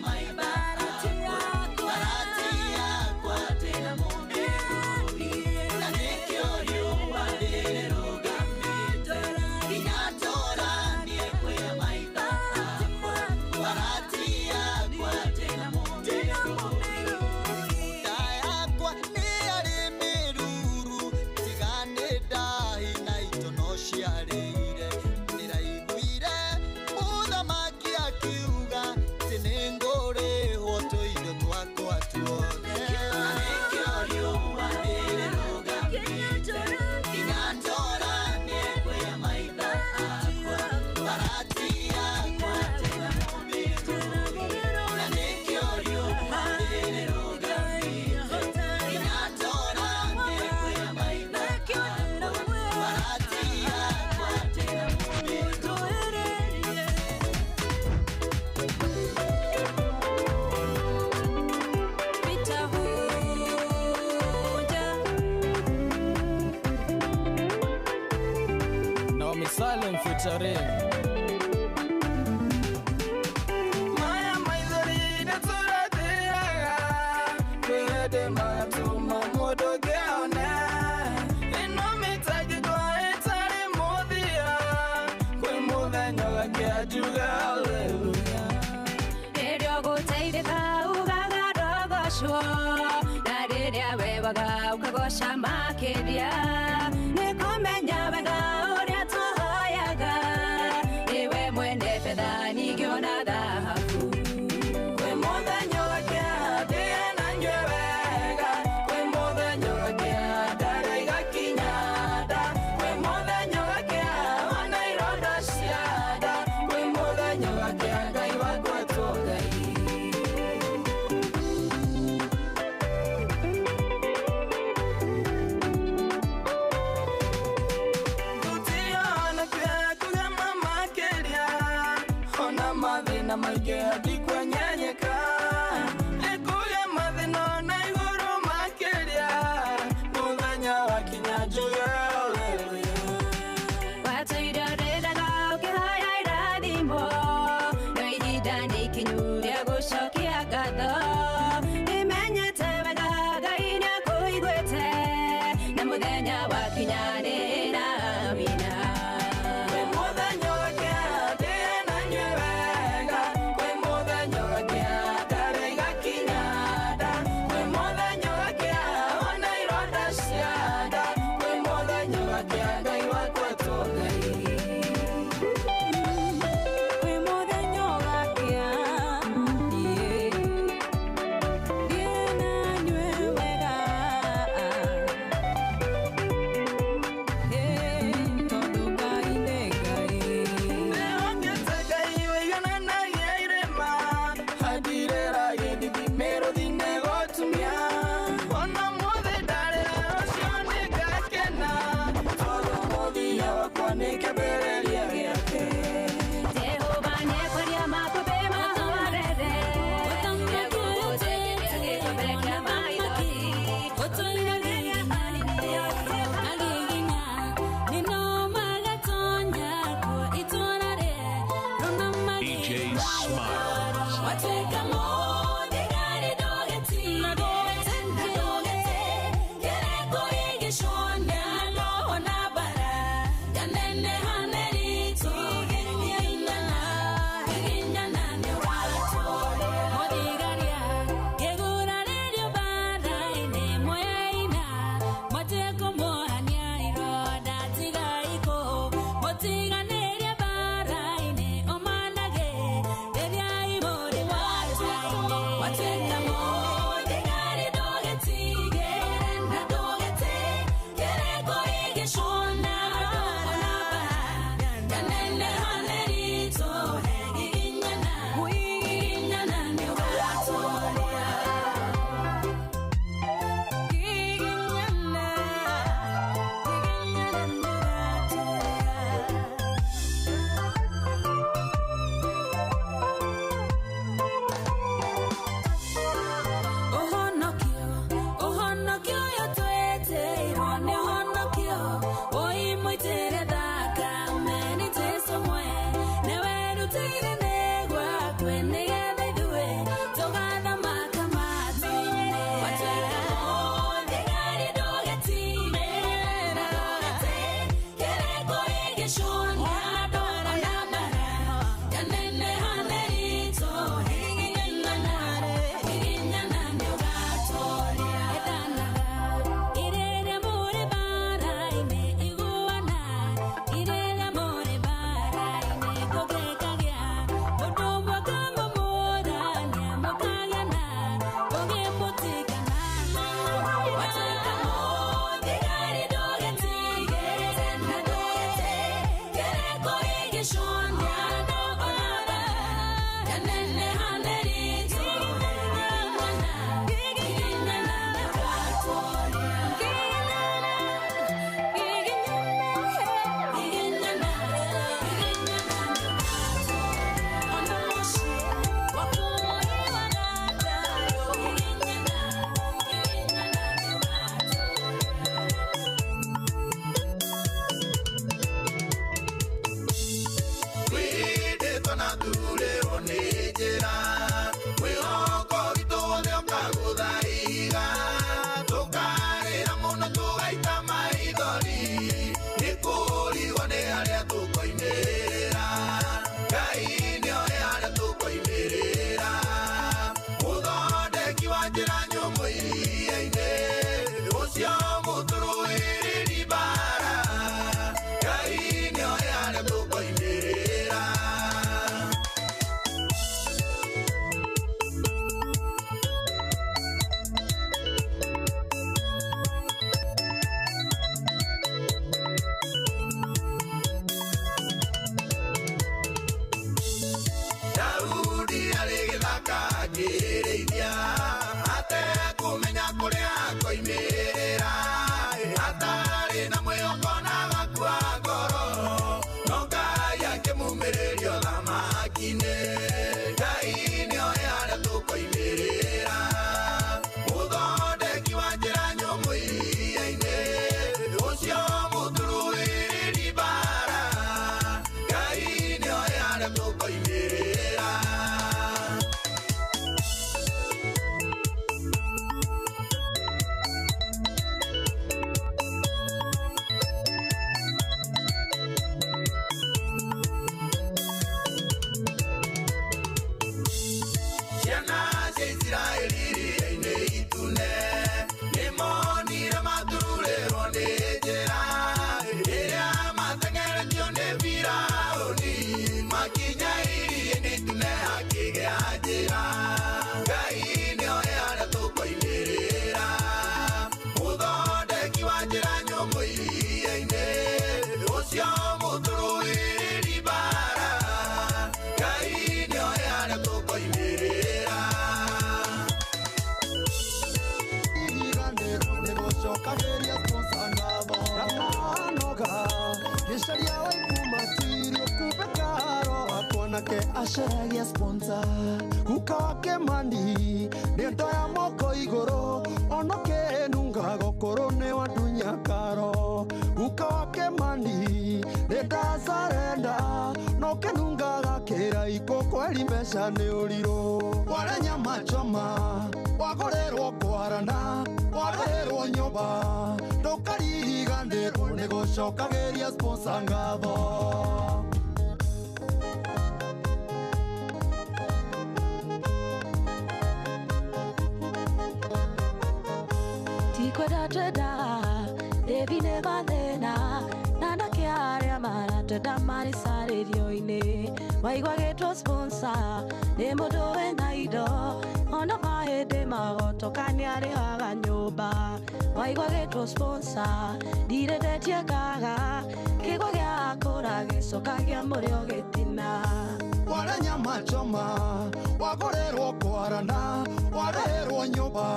Speaker 12: Featuring
Speaker 7: Maya maithori nĩtũrathiraga kwĩhĩndĩ magatũma mũndũ ngĩone ĩno mĩtangĩko ĩtarĩ mũthia kwĩ mũthenya ũgakĩa njuge haleluya.
Speaker 2: Rĩrĩa ũgũteithĩka ugaga ndogocwo na rĩrĩa wewaga ũkagoca makĩria nĩ kũmenya wega ũrĩa tũhoyaga nĩwe mwene betha ningĩ ona thahabu.
Speaker 7: Kwĩ mũthenya ũgakĩa ndĩe na nyue wega kwĩ mũthenya ũgakĩa ndarĩa igakinya nda kwĩ mũthenya ũgakĩa ona ironda cia nda kwĩ mũthenya ũgakĩa Ngai wakwa etwo Ngai. Ona mathĩna maingĩ ndikwenyenyeka ĩkũgĩa mathĩna ona igũrũ makĩria mũthenya wakinya njuge haleluya.
Speaker 2: Watũire ũrĩraga ũkĩhoya irathimo no ihinda nĩ ikinyu rĩa gũcokia ngatho nĩmenyete wega Ngai nĩakũiguĩte na mũthenya wakinya nĩ na amina.
Speaker 7: Kwĩ mũthenya ũgakĩa ndĩe na nyue wega kwĩ mũthenya
Speaker 13: Akĩrĩithia atekũmenya kũrĩa akoimĩrĩra atarĩ na mwĩhoko na agakua ngoro no Ngai akĩmumĩrĩria ũthamaki-inĩ. Ngai nĩoĩ harĩa tũkoimĩrĩra mũthondeki wa njĩra nyũmũ iria-inĩ ũcio mũtũrũĩrĩri mbara. Ngai nĩoĩ harĩa tũkoimĩrĩra. Ciana cia Isiraeli iria-inĩ itune nĩmonire matururĩrwo nĩ njĩra ĩrĩa mateng'eretio nĩ Firaũni makinya iria-inĩ itune hakĩgĩa njĩra. Ngai nĩoĩ harĩa tũkoimĩrĩra mũthondeki wa njĩra nyũmũ iria-inĩ ũcio mũtũrũĩrĩri mbara. Ngai nĩoĩ harĩa tũkoimĩrĩra.
Speaker 18: Gĩcaria waibu matirio kumbe karo akonake acaragia sponsor guka wake mani nĩ ndoya moko igũrũ onoke nunga gũkũrũ nĩ wandunya karo guka wake mani nĩ ndazarenda no kĩnunga gakĩra ikũ kweri mbeca nĩ ũrirũ ware nyama choma wagũrĩrwo kwarana warĩrwo nyũmba ndũkariganĩrwo nĩ gũcokagĩria sponsor ngatho.
Speaker 6: Tikwenda twendaga Devi nĩ mathĩna na anake arĩa maratwenda marĩ carĩrio-inĩ waigua gĩtwo sponsor nĩ mũndũ wĩna indo ona mahĩndĩ magotoka nĩarĩhaga nyũmba waigua gĩtwo sponsor ndirĩ ndetie kaga kĩgwa gĩakũra gĩcoka gĩa mũrĩo gĩtina.
Speaker 18: Ware nyama choma wagũrĩrwo kwarana warĩrwo nyũmba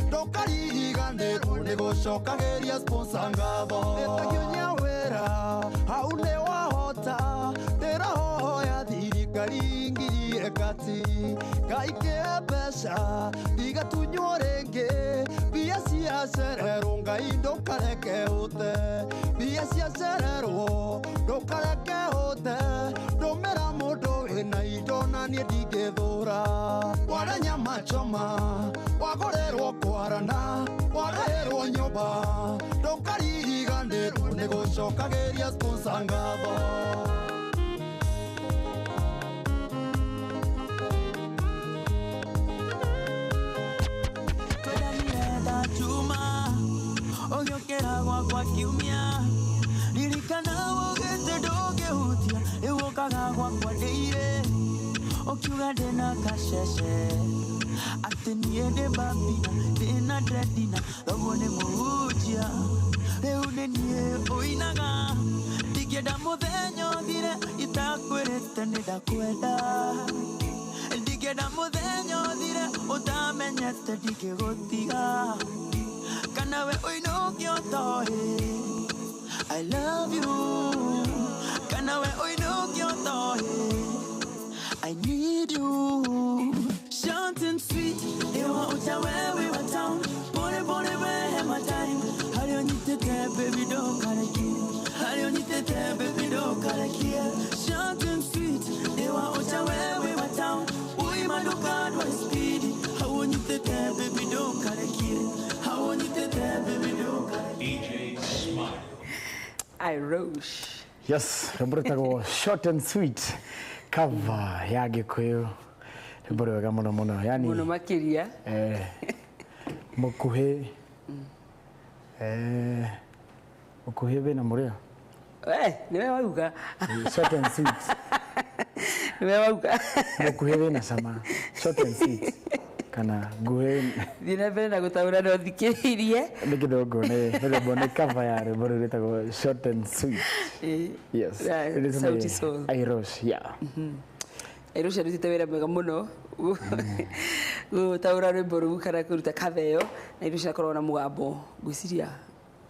Speaker 18: ndũkariganĩrwo nĩ gũcokagĩria sponsor ngatho. Ĩtakiunya wĩra hau nĩ wahota ndĩrahoya thirikari ngirie kati Ngai kĩhe mbeca ndigatunywo rĩngĩ mbia ciacererwo Ngai ndũkareke ũte mbia ciacererwo ndũkareke ũte ndũmĩra mũndũ wĩna indo na niĩ ndingĩthũra. Ware nyama choma wagũrĩrwo kwarana warĩrwo nyũmba ndũkariganĩrwo nĩ gũcokagĩria sponsor ngatho.
Speaker 7: Juma ũgĩũkĩra gwakwa kiumia ririkana ũgĩte ndũngĩhutia rĩu ũkaga gwakwa ndĩire ũkiuga ndĩna kacece atĩ niĩ ndĩ babina ndĩna ndredina thoguo nĩ mũhunjia rĩu nĩ niĩ ũinaga ndingĩenda mũthenya ũthire itakwĩrĩte nĩ ndakwenda ndingĩenda mũthenya ũthire ũtamenyete ndingĩgũtiga kana we ũinũke ũtoĩ I love you kana we ũinũke ũtoĩ I need you. Short and sweet ewa ucha wewe wa town pole pole wehe my time harĩ ũnyitĩte baby ndũkarekie harĩ ũnyitĩte baby ndũkarekie. Short and sweet ewa ucha wewe wa town uima ndũkandware speed hau ũnyitĩte baby ndũkarekie hau ũnyitĩte baby ndũkarekie.
Speaker 16: DJ Smile.
Speaker 20: Irosh.
Speaker 19: Yes, rwĩmbo rwĩtagwo short and sweet cover ya Gĩkũyũ rwĩmbo rwega mũno mũno yani
Speaker 20: Mũno makĩria.
Speaker 19: Mũkuhĩ mũkuhĩ wĩna mũrĩo.
Speaker 20: Nĩwe wauga.
Speaker 19: Short and sweet.
Speaker 20: Nĩwe wauga.
Speaker 19: Mũkuhĩ wĩna cama. Short and sweet. Kana nguhĩ.
Speaker 20: Thiĩ na mbere na gũtaũra no thikĩrĩirie.
Speaker 19: Nĩ kĩthũngũ nĩ rwĩmbo nĩ cover ya rwĩmbo rũu rwĩtagwo short and sweet. Yes.
Speaker 20: Sauti Sol.
Speaker 19: Irosh, yeah.
Speaker 20: Airũ arutĩte wĩra mwega mũno gũtaũra rwĩmbo rũu kana kũruta cover ĩyo na Airũ akoragwo na mũgambo ngwĩciria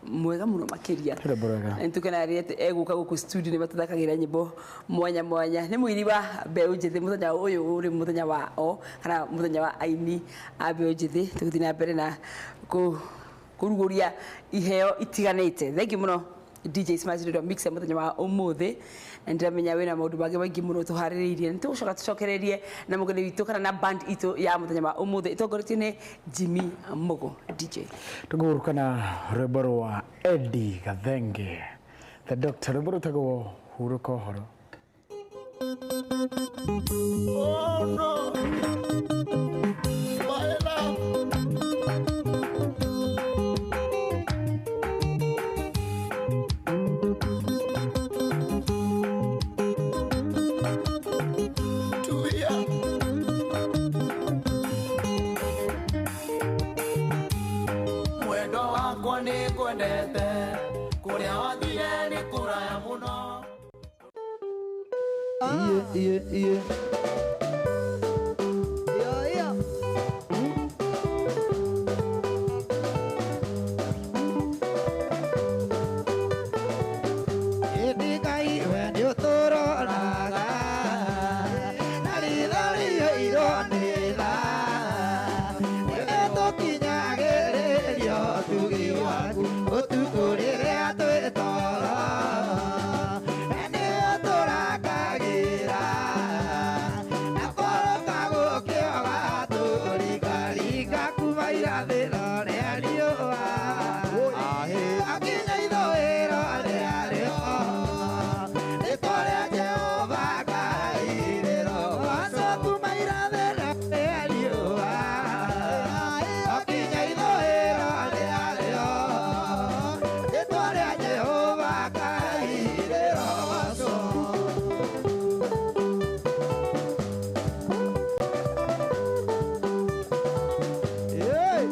Speaker 20: mwega mũno makĩria.
Speaker 19: Rwĩmbo rwega.
Speaker 20: Na nĩtũkenaga rĩrĩa egũka gũkũ studio nĩ matũthakagĩra nyĩmbo mwanya mwanya. Nĩ mũini wa mbeũ njĩthĩ, mũthenya ũyũ ũrĩ mũthenya wa o kana mũthenya wa aini a mbeũ njĩthĩ, tũgũthiĩ na mbere na kũrugũria iheo itiganĩte. Thank you mũno DJ Smart nĩ ũndũ wa mix ya mũthenya wa ũmũthĩ, na nĩndĩramenya wĩna maũndũ mangĩ maingĩ mũno tũharĩrĩirie. Nĩ tũgũcoka tũcokererie na mũgeni witũ kana na band itũ ya mũthenya wa ũmũthĩ ĩtongoretio nĩ Jimmy Mugo. DJ
Speaker 19: Tũkũhurũka na rwĩmbo rwa Eddie Gathenge the Doctor, rwĩmbo rwĩtagwo Hurũka Ũhoro.
Speaker 5: Oh no, my love. Tulia. Mwendo wakwa nĩngwendete, kũrĩa wathire nĩ kũraya mũno.
Speaker 3: Iye, iye, iye.
Speaker 9: Ĩndĩ Ngai we nĩũtũroraga, na ritho rĩiyũirwo nĩ tha. Nĩwe tũkinyagĩrĩrio ũtugi waku ũtukũ rĩrĩa twĩ toro. Nĩwe ũtũrangagĩra na kũrũka gũkĩoga tũringaringa kuma irathĩro rĩa riũa akinya ithũĩro rĩa rĩo. Rĩĩtwa rĩa Jehova Ngai rĩrogoocwo kuma irathĩro rĩa riũa akinya ithũĩro rĩa rĩo. Rĩĩtwa rĩa Jehova Ngai rĩrogoocwo. Hey!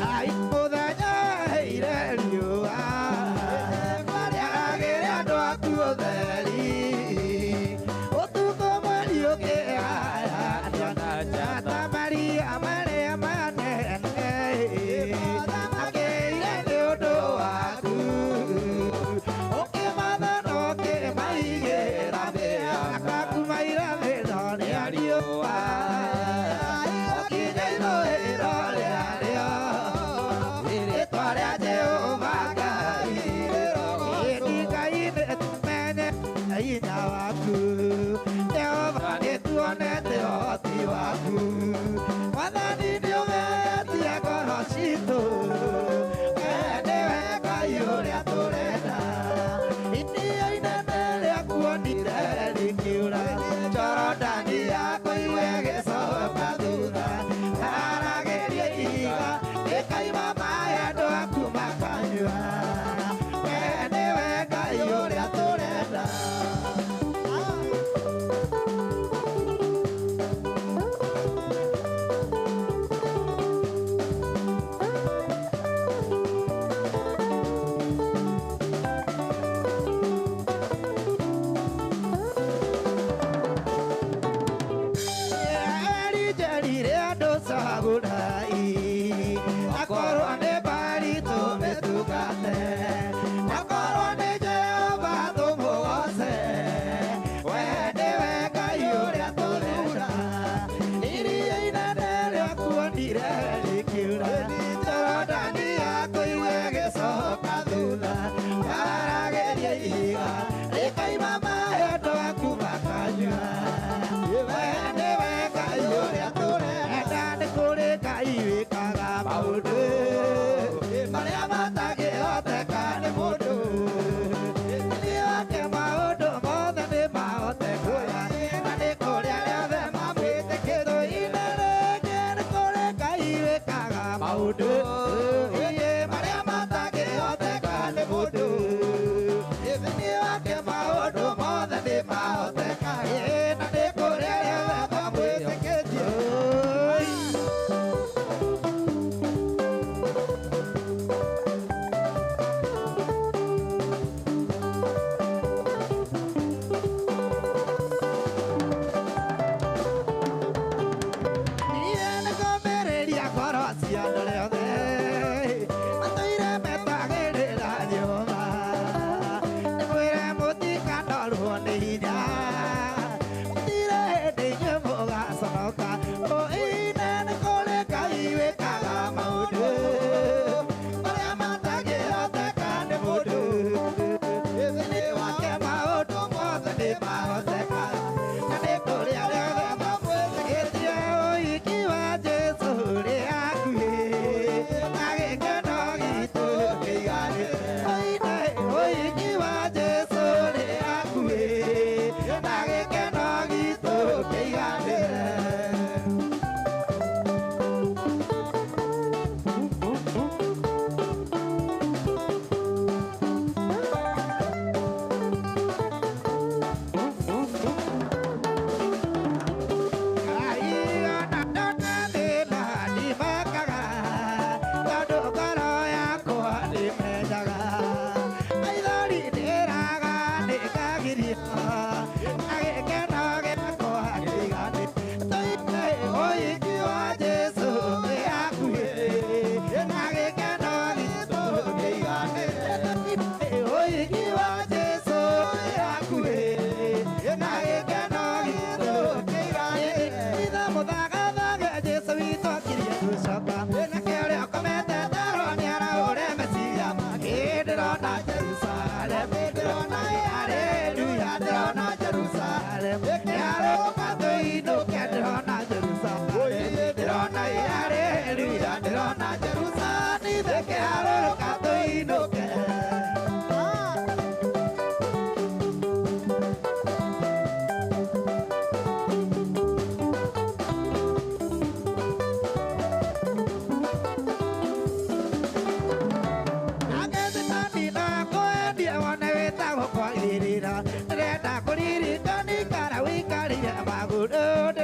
Speaker 9: Ai mũthenya heire riũa rĩaragĩre andũ aku ũtheri, ũtukũ mweri ũkĩhaya na njata maria marĩa manene makĩire nĩ ũndũ waku, ũkĩmatha na ũkĩmaigĩra mĩhaka kuma irathĩro rĩa riũa akinya ithũĩro rĩa rĩo. Rĩĩtwa rĩa Jehova Ngai rĩrogoocwo. Ngai nĩtũmenye hinya waku, Jehova nĩtuonete ũhoti waku. Mwathani nĩũgeretie ngoro citũ, we nĩwe Ngai ũrĩa tũrenda. Iria inene rĩakuonire rĩkiura, Jorodani yakũigua ĩgĩcoka thutha. Haragĩria ihiga rĩkaima maaĩ andũ aku makanyua. We nĩwe Ngai ũrĩa tũrenda. ũteithio na gĩkeno gĩakwa kĩigane tũine ũhiki wa Jesũ wĩ hakuhĩ na gĩkeno gitũ kĩigane ũhiki wa Jesũ wĩ hakuhĩ na gĩkeno gitũ kĩigane ithe mũthagathage Jesũ witũ akirie gũcoka nake ũrĩa ũkomete toro nĩarahũre meciria make ndĩrona Jerusalem ndĩrona haleluya ndĩrona Jerusalem nĩarũka tũinũke ndĩrona Jerusalem ndĩrona haleluya ndĩrona Jerusalem nĩarũka tũinũke.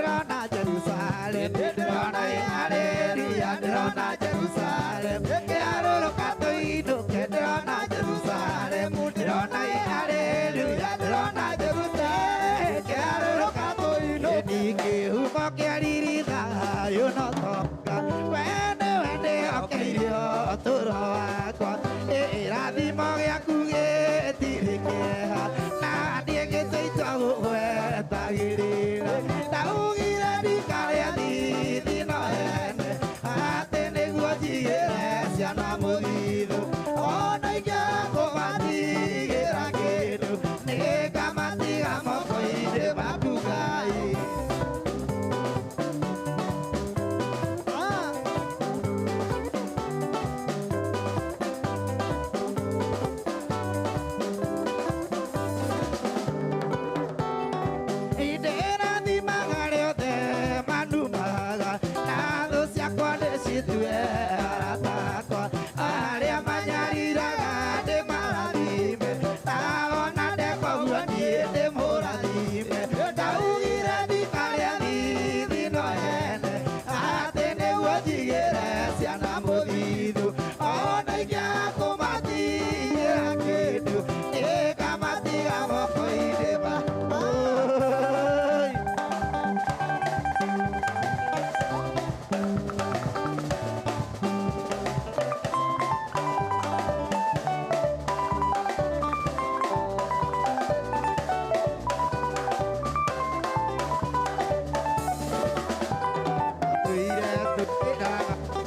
Speaker 9: Ndĩrona Jerusalem ndĩrona haleluya ndĩrona Jerusalem kĩarũrũka tũinũke ndĩrona Jerusalem ndĩrona haleluya ndĩrona Jerusalem kĩarũrũka tũinũke kĩhumo kĩa riri thayũ no tonga we nĩwe ndĩhokeire ũtũũro wakwa ĩrathimo gĩaku gĩtirĩ kĩeha na niĩ ngĩtũitwa gũgwetagĩrĩra ndaugire ndikarĩa thithi no ene atĩ nĩguo njigĩre ciana mũthithũ ona ingĩaga kũmatigĩra kĩndũ nĩngamatiga moko-inĩ maku Ngai. Ndĩrathimaga rĩothe manumaga na thũ ciakwa ndĩcitue arata akwa arĩa manyariraga ndĩmarathime ndawona ndeka ũguo niĩ ndĩmũrathime ndaugire ndikarĩa thithi no ene atĩ nĩguo njigĩre ciana mũthithũ ona ingĩaga kũmatigĩra kĩndũ nĩngamatiga moko-inĩ ma Oi.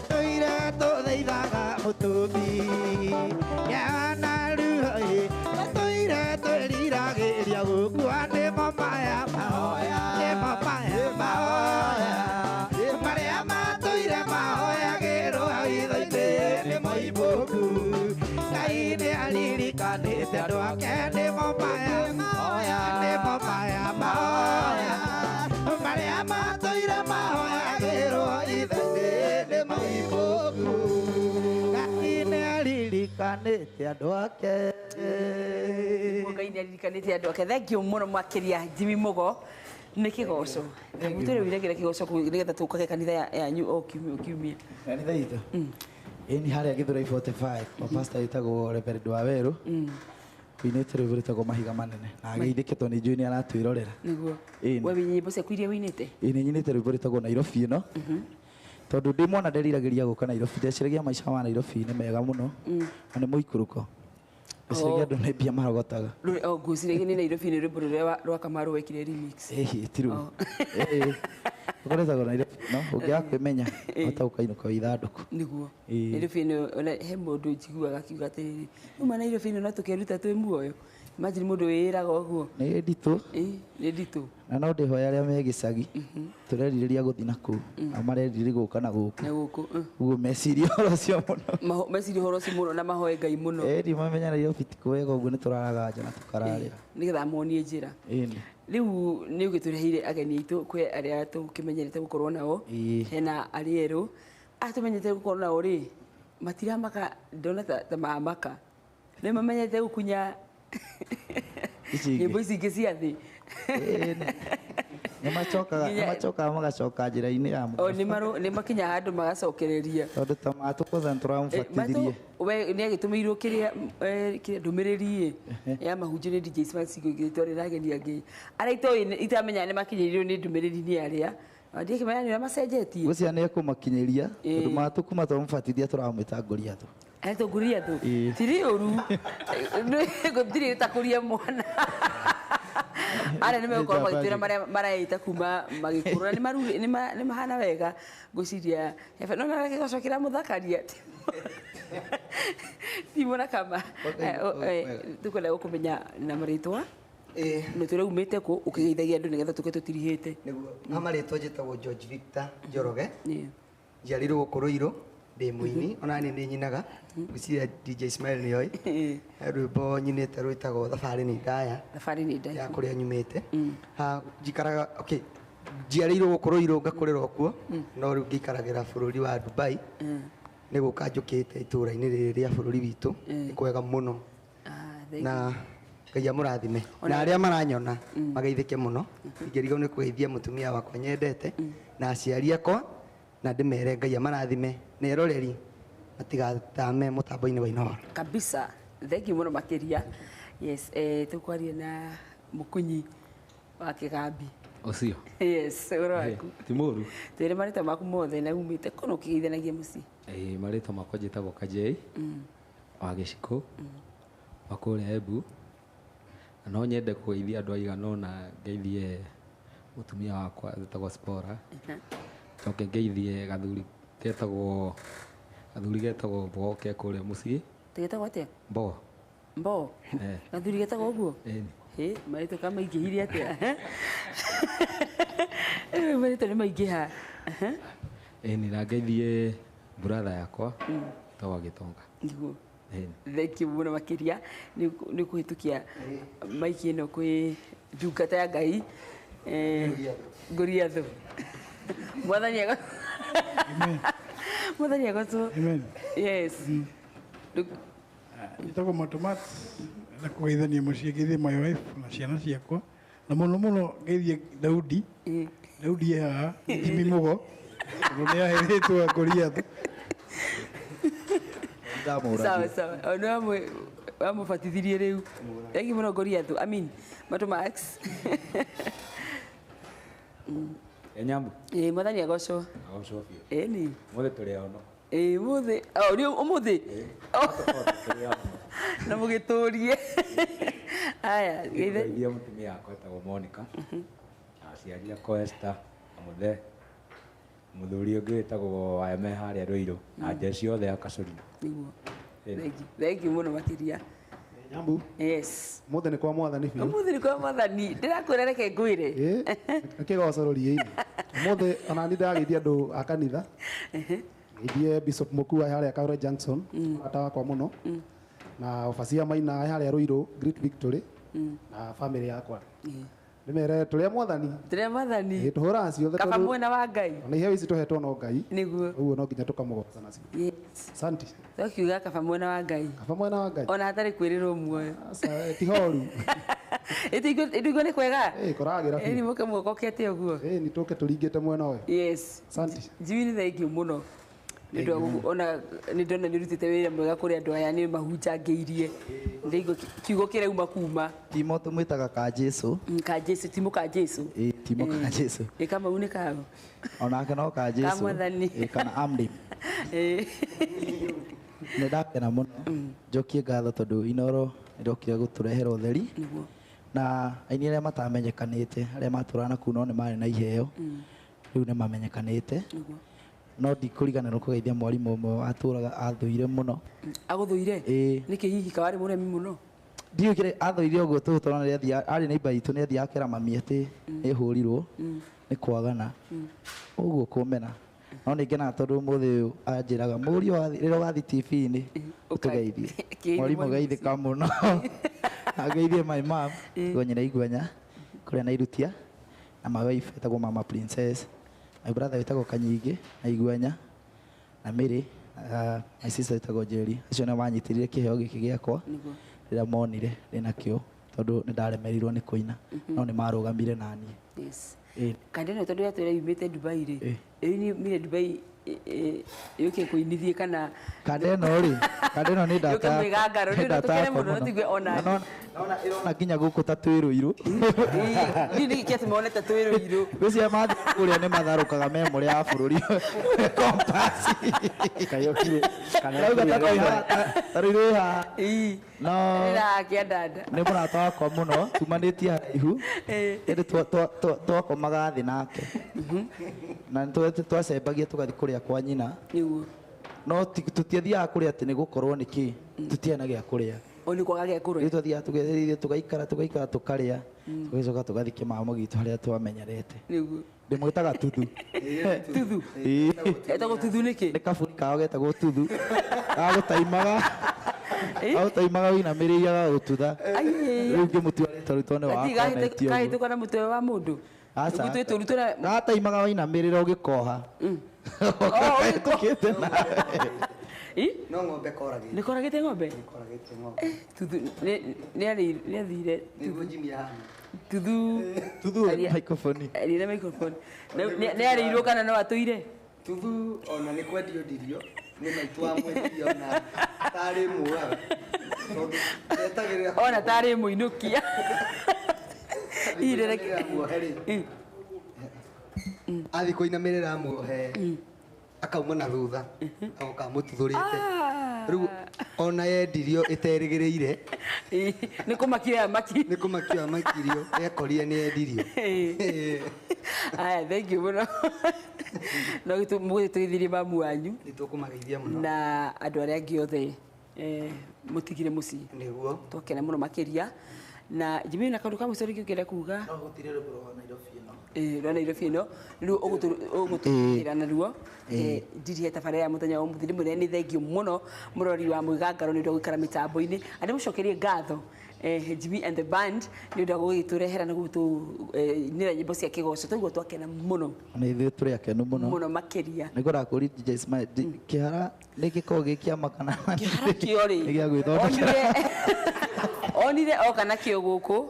Speaker 9: Tũire tũthaithaga mũtũmbi yana ruhoi tũire twĩriragĩria gũkua nĩmo maya mahoya nĩmo maya mahoya marĩa matũire mahoyagĩrwo hitho-inĩ nĩmo ibuku Ngai nĩ aririkanĩte andũ ake nĩmo maya mahoya nĩmo maya mahoya marĩa matũire mahoyagĩrwo hitho-inĩ nĩmo ibuku Ngai nĩ aririkanĩte andũ ake.
Speaker 20: Ngai nĩ aririkanĩte andũ ake. Thank you mũno makĩria Jimmy Mugo nĩ kĩgoco. Mũtũrĩ wĩregere kĩgoco kũu nĩgetha tũkage kanitha yanyu o kiumia o kiumia.
Speaker 3: Kanitha itũ ĩni harĩa Gĩthũrai 45 kwa pastor wĩtagwo Reverend Wawerũ wĩinĩte rwĩmbo rwĩtagwo Mahiga Manene na ageithĩkĩtwo nĩ njũĩ nĩ aratwĩrorera.
Speaker 20: Nĩguo.
Speaker 3: Ĩni.
Speaker 20: We wĩ nyĩmbo ciaku iria wĩinĩte?
Speaker 3: Ĩni nyinĩte rwĩmbo rwĩtagwo Nairobi ĩno tondũ ndĩ mwana nderiragĩria gũka Nairobi ndeciragia maica ma Nairobi nĩ mega mũno na nĩ mũikũrũko ndeciragia andũ nĩ mbia marogotaga.
Speaker 20: O ngwĩciragia nĩ Nairobi nĩ rwĩmbo rũrĩa rwa Kamaru wekire remix.
Speaker 3: Ĩhĩ ti ruo. Ũkoretagwo Nairobi no ũngĩaga kwĩmenya hota gũkainũka wĩ ithandũkũ.
Speaker 20: Nĩguo.
Speaker 3: Ĩĩ.
Speaker 20: Nairobi ĩno ona he mũndũ njiguaga akiuga atĩrĩrĩ uma Nairobi ĩno no tũkeruta twĩ muoyo. Imagine mũndũ wĩĩraga ũguo.
Speaker 3: Nĩ nditũ
Speaker 20: Ĩĩ nĩ nditũ.
Speaker 3: na no ndĩhoya arĩa me gĩcagi tũrerirĩria gũthiĩ na kũu na marerirĩria gũka na gũkũ
Speaker 20: Na gũkũ.
Speaker 3: Ũguo meciria ũhoro ũcio mũno.
Speaker 20: Meciria ũhoro ũcio mũno na mahoe Ngai mũno.
Speaker 3: Ĩni mamenya Nairobi ti kwega ũguo nĩ tũraraga nja na tũkararĩra.
Speaker 20: Nĩgetha monie njĩra.
Speaker 3: Ĩni.
Speaker 20: Rĩu nĩ ũgĩtũreheire ageni aitũ kwĩ arĩa tũkĩmenyerete gũkorwo nao.
Speaker 3: Ĩĩ.
Speaker 20: Hena arĩa erũ. Aya tũmenyerete gũkorwo nao rĩ matiramaka ndona ta mamaka. Nĩ mamenyerete gũkunya
Speaker 3: Ici ingĩ.
Speaker 20: nyĩmbo ici ingĩ cia thĩ.
Speaker 3: Nĩ Nĩ macokaga magacoka njĩra-inĩ ya
Speaker 20: O nĩ makinya handũ magacokereria.
Speaker 3: Tondũ ta matũ kwanza nĩtũramũbatithirie.
Speaker 20: We nĩ agĩtũmĩirwo kĩrĩa kĩrĩa ndũmĩrĩri ĩ ya mahunjio nĩ DJ Smart Cigo igĩtwo rĩragenia ngĩ arĩa itoĩ itamenya nĩ makinyĩrirwo nĩ ndũmĩrĩri nĩ arĩa ndiakĩmenya nĩ ũrĩa macenjetie.
Speaker 3: Ngwĩciria nĩ ekũmakinyĩria tondũ matũ kuma twamũbatithia tũramwĩta Ngoriathũ.
Speaker 20: Aretwo Ngoriathũ. Tiri ũru gũtirĩ takũria mwana arĩa nĩ megũkorwo magĩtwĩra marĩa maraita kuma magĩkũra na nĩ mahana wega ngwĩciria no na kĩgoco kĩramũthakaria ti mona kama tũkwenda gũkũmenya na marĩtwa nĩ tũrĩa umĩte kũ ũkĩgeithagia andũ nĩgetha tũke tũtirihĩte.
Speaker 16: Ha marĩtwa njĩtagwo George Victor Njoroge, njiarĩirwo gũkũ Ruiru, ndĩ mũini ona niĩ nĩ nyinaga, ngwĩciria DJ Ismail nĩoĩ. He rwĩmbo nyinĩte rwĩtagwo Thabarĩ nĩ ndaya.
Speaker 20: Thabarĩ nĩ ndaya.
Speaker 16: Ya kũrĩa nyumĩte. Ha njikaraga, okay, njiarĩirwo gũkũ Ruiru ngakũrĩra o kuo, no rĩu ngĩikaragĩra bũrũri wa Dubai. Nĩ gũka njũkĩte itũũra-inĩ rĩrĩ rĩa bũrũri witũ, nĩ kwega mũno na Ngai amũrathime na arĩa maranyona mageithĩke mũno. Ingĩrigwo nĩ kũgeithia mũtumia wakwa nyendete na aciari akwa na ndĩmere Ngai amarathime na eroreri matigatame mũtambo-inĩ wa Inooro.
Speaker 20: Kabisa, thank you mũno makĩria. Yes, tũkwaria na mũkunyi wa kĩgambi.
Speaker 21: Ũcio.
Speaker 20: Yes, ũhoro waku?
Speaker 21: Ti mũru.
Speaker 20: Twĩre marĩtwa maku mothe na umĩte kũ na ũkĩgeithanagia mũciĩ.
Speaker 21: Ĩĩ, marĩtwa makwa njĩtagwo Kajei wa Gĩcikũ wa kũrĩa Embu, na no nyende kũgeithia andũ aigana ũna. Ngeithie mũtumia wakwa wĩtagwo Spora, njoke ngeithie gathuri getagwo Mbogo ke kũrĩa mũciĩ.
Speaker 20: Tũgĩtagwo atĩa?
Speaker 21: Mbogo.
Speaker 20: Mbogo?
Speaker 21: Eh.
Speaker 20: Gathuri getagwo ũguo?
Speaker 21: Ĩni.
Speaker 20: Hĩ, marĩtwa ka maingĩhire atĩa? Rĩu marĩtwa nĩ maingĩha.
Speaker 21: Ĩni, na ngeithie brother yakwa wĩtagwo Gĩtonga.
Speaker 20: Nĩguo.
Speaker 21: Ĩni.
Speaker 20: Thank you mũno makĩria nĩ kũhĩtũkia maiki ĩno kwĩ ndungata ya Ngai, Ngũriathũ. Mwathani agocwo.
Speaker 22: Amen.
Speaker 20: Yes.
Speaker 22: Njĩtagwo Matomat na kũgeithania mũciĩ, ngeithie my wife na ciana ciakwa na mũno mũno ngeithie Daudi. Daudi e haha, Jimmy Mugo, tondũ nĩ aheretwo Ngũriathũ.
Speaker 20: Sawa sawa. O nĩ wamũbatithirie rĩu. Thank you mũno Ngũriathũ. I mean, Matomax.
Speaker 23: Enyambu.
Speaker 20: Ĩĩ, Mwathani agocwo.
Speaker 23: Agocwo biũ.
Speaker 20: Ĩni.
Speaker 23: Mũthĩ tũrĩ ono.
Speaker 20: Ĩĩ, mũthĩ. O rĩu ũmũthĩ. Na mũgĩtũrie. Aya, geithe.
Speaker 23: Ngeithia mũtumia wakwa etagwo Monica. Na aciari akwa Esther na Mũthee. Mũthuri ũngĩ wĩtagwo Waeme harĩa Ruiru na njeci othe a Kacũri.
Speaker 20: Nĩguo. Thank you. Thank you mũno makĩria.
Speaker 26: Nyambu.
Speaker 20: Yes.
Speaker 26: Mũthĩ nĩ kwa Mwathani biũ.
Speaker 20: Ũmũthĩ nĩ kwa Mwathani. Ndĩrakwĩra reke ngwĩre.
Speaker 26: Ĩ, kĩgoco rũriĩ-inĩ. Ũmũthĩ ona niĩ ndĩrageithia andũ a kanitha. Ngeithie Bishop Mukua harĩa Kaure Junction, mũrata wakwa mũno. Na Obacia Maina harĩa Ruiru, Great Victory, na family yakwa. Ndĩmere tũrĩ a Mwathani.
Speaker 20: Tũrĩ a Mwathani.
Speaker 26: Ĩ, tũhũraga ciothe
Speaker 20: Kaba
Speaker 26: tondũ
Speaker 20: mwena wa Ngai.
Speaker 26: ona iheo ici tũhetwo no Ngai.
Speaker 20: Nĩguo.
Speaker 26: Ũguo no nginya tũkamũgoca nacio.
Speaker 20: Yes.
Speaker 26: Asante.
Speaker 20: Twakiuga kaba mwena wa Ngai.
Speaker 26: Kaba mwena wa Ngai.
Speaker 20: Ona hatarĩ kwĩrĩrwo muoyo.
Speaker 26: Aca, ti horu.
Speaker 20: Ĩtũigua nĩ kwega?
Speaker 26: Ĩ, kũragĩra biũ.
Speaker 20: Ĩni mũke muokokete ũguo.
Speaker 26: Ĩ, nĩ tũke tũringĩte mwena ũyũ.
Speaker 20: Yes.
Speaker 26: Asante.
Speaker 20: Jimmy nĩ thank you mũno. Nĩ ũndũ wa ona nĩ ndona nĩ ũrutĩte wĩra mwega kũrĩ andũ aya nĩ mahunjangĩirie. Ndĩraigua kiugo kĩrauma kuma.
Speaker 3: Timo tũmwĩtaga ka Jesu.
Speaker 20: Ka Jesu, Timo ka Jesu.
Speaker 3: Ĩ, Timo ka Jesu.
Speaker 20: Ĩ Kamau nĩ kao.
Speaker 3: Onake no ka
Speaker 20: Ka
Speaker 3: Jesu.
Speaker 20: Mwathani.
Speaker 3: Ĩ, kana Amri.
Speaker 20: Ĩ.
Speaker 3: Nĩ ndakena mũno njokie ngatho tondũ Inooro nĩrokire gũtũrehera ũtheri na aini arĩa matamenyekanĩte arĩa matũraga na kuu no nĩ marĩ na iheo rĩu nĩ mamenyekanĩte, no ndikũriganĩrwo kũgeithia mwarimũ ũmwe watũraga athũire mũno.
Speaker 20: Agũthũire?
Speaker 3: Ĩĩ.
Speaker 20: Nĩkĩ hihi kawarĩ mũremi mũno?
Speaker 3: Ndiũĩ kĩrĩa athũire ũguo tũhũ tondũ nĩ arĩ neighbor itũ nĩ athiaga akera mami atĩ nĩ hũrirwo nĩ kwagana ũguo kũmena, no nĩ ngenaga tondũ ũmũthĩ ũyũ anjĩraga mũriũ rĩrĩa ũgathiĩ TV-inĩ ũtũgeithie.
Speaker 20: Kĩgeithie.
Speaker 3: Mwarimũ
Speaker 20: Mwarimũ.
Speaker 3: Geithĩka mũno, ageithie my mom Gonyera Igwenya kũrĩa Nairutia, na my wife etagwo Mama Princess, my brother wĩtagwo Kanyingĩ na Igwenya na Mary, my sister wĩtagwo Njeri. Acio nĩo manyitĩrire kĩheo gĩkĩ gĩakwa
Speaker 20: Nĩguo.
Speaker 3: rĩrĩa monire ndĩnakĩo Tondũ nĩ ndaremereirwo nĩ kũina no nĩ marũgamire naniĩ.
Speaker 20: Yes. Kanda ĩno tondũ yatwĩra yumĩte Dubai rĩ, ĩumire Dubai yũke kũinithie kana
Speaker 3: Kanda ĩno rĩ, kanda ĩno nĩ
Speaker 20: yũke
Speaker 3: ndata
Speaker 20: mwĩgangaro
Speaker 3: nĩ
Speaker 20: nĩ
Speaker 3: ndata
Speaker 20: tũkene
Speaker 3: yakwa
Speaker 20: mũno
Speaker 3: mũno.
Speaker 20: tũigue ona
Speaker 3: Naona ĩrona nginya gũkũ ta twĩ Rũirũ.
Speaker 20: Niĩ nĩ kĩatĩ monete twĩ Rũirũ.
Speaker 3: Ngwĩciria mathiĩ kũrĩa nĩ matharũkaga memory ya bũrũri. Compass. Rauga ta twĩ haha, ta Rũirũ ĩ haha. No
Speaker 20: Ĩra kĩandanda.
Speaker 3: nĩ mũrata wakwa mũno tumanĩtie haraihu ĩndĩ twakomaga thĩ nake na nĩ twacembagia tũgathiĩ kũrĩa kwa nyina no tũtiathiaga kũrĩa atĩ nĩ gũkorwo nĩ kĩ tũtiarĩ na gĩa kũrĩa.
Speaker 20: O nĩ kwaga gĩa kũrĩa.
Speaker 3: Rĩu twathiaga tũgethereire tũgaikara tũgaikara tũkarĩa tũgacoka tũgathiĩ kĩmamo gitũ harĩa twamenyerete.
Speaker 20: Nĩguo.
Speaker 3: Ndĩmwĩtaga Tuthu.
Speaker 20: Tuthu.
Speaker 3: Ĩĩ.
Speaker 20: Etagwo Tuthu nĩkĩ?
Speaker 3: Nĩ kaburi kao getagwo Tuthu. Gagũtaimaga gagũtaimaga wĩinamĩrĩire gagagũtutha. Rĩu ngĩmũtua rĩtwa rĩu tondũ nĩ wakonetie ũguo.
Speaker 20: Kahĩtũka na mũtwe wa mũndũ.
Speaker 3: Aca.
Speaker 20: Nĩguo twĩ tũru tũrĩa
Speaker 3: Gataimaga wainamĩrĩra ũgĩkoha. Kahĩtũkĩte nawe.
Speaker 16: No ng'ombe koragĩte.
Speaker 20: Nĩ koragĩte ng'ombe?
Speaker 16: Koragĩte ng'ombe.
Speaker 20: Tuthu nĩ athire.
Speaker 16: Nĩguo Jimmy ahana.
Speaker 20: Tuthu.
Speaker 3: Tuthu microphone.
Speaker 20: Arĩire microphone. Nĩ arĩirwo kana no atũire?
Speaker 16: Tuthu ona nĩ kwendio ndirio nĩ maitũ wa mwendirio ona tarĩ mũraga. Tondũ etagĩrĩra
Speaker 20: Ona tarĩ mũinũkia.
Speaker 16: Irere athiĩ kũinamĩrĩra amuohe akauma na thutha agoka amũtuthũrĩte rĩu ona yendirio ĩterĩgĩrĩire
Speaker 20: nĩ kũmakio amakio
Speaker 16: nĩ kũmakio amakirio ekorire nĩ yendirio.
Speaker 20: Aya, thank you mũno. No mũgĩtũgeithirie mamu wanyu.
Speaker 16: Nĩ tũkũmageithia mũno.
Speaker 20: Na andũ arĩa angĩ othe mũtigire mũciĩ.
Speaker 16: Nĩguo.
Speaker 20: Twakena mũno makĩria. Na Jimmy na kaũndũ ka mũico rĩngĩ ũngĩenda kuga?
Speaker 3: No gũtirĩ rwĩmbo rwa Nairobi ĩno.
Speaker 20: Rwa Nairobi ĩno rĩu ũgũtũkĩra naruo. Ndirie tabarĩra ya mũthenya wa ũmũthĩ ndĩmwĩre nĩ thengio mũno mũrori wa mwĩgangaro nĩ ũndũ wa gũikara mĩtambo-inĩ. Na ndĩmũcokerie ngatho Jimmy and the band nĩ ũndũ wa gũgĩtũrehera na gũgĩtũinĩra nyĩmbo cia kĩgoco twaigua twakena mũno
Speaker 3: Na ithuĩ tũrĩ akenu mũno.
Speaker 20: mũno makĩria.
Speaker 3: Nĩ ngũrakũria DJ Smile, kĩhara nĩ gĩkoragwo gĩ kĩama kana
Speaker 20: Kĩhara kĩo rĩ
Speaker 3: nĩ gĩa gwĩthondekera?
Speaker 20: Onire oka nakĩo gũkũ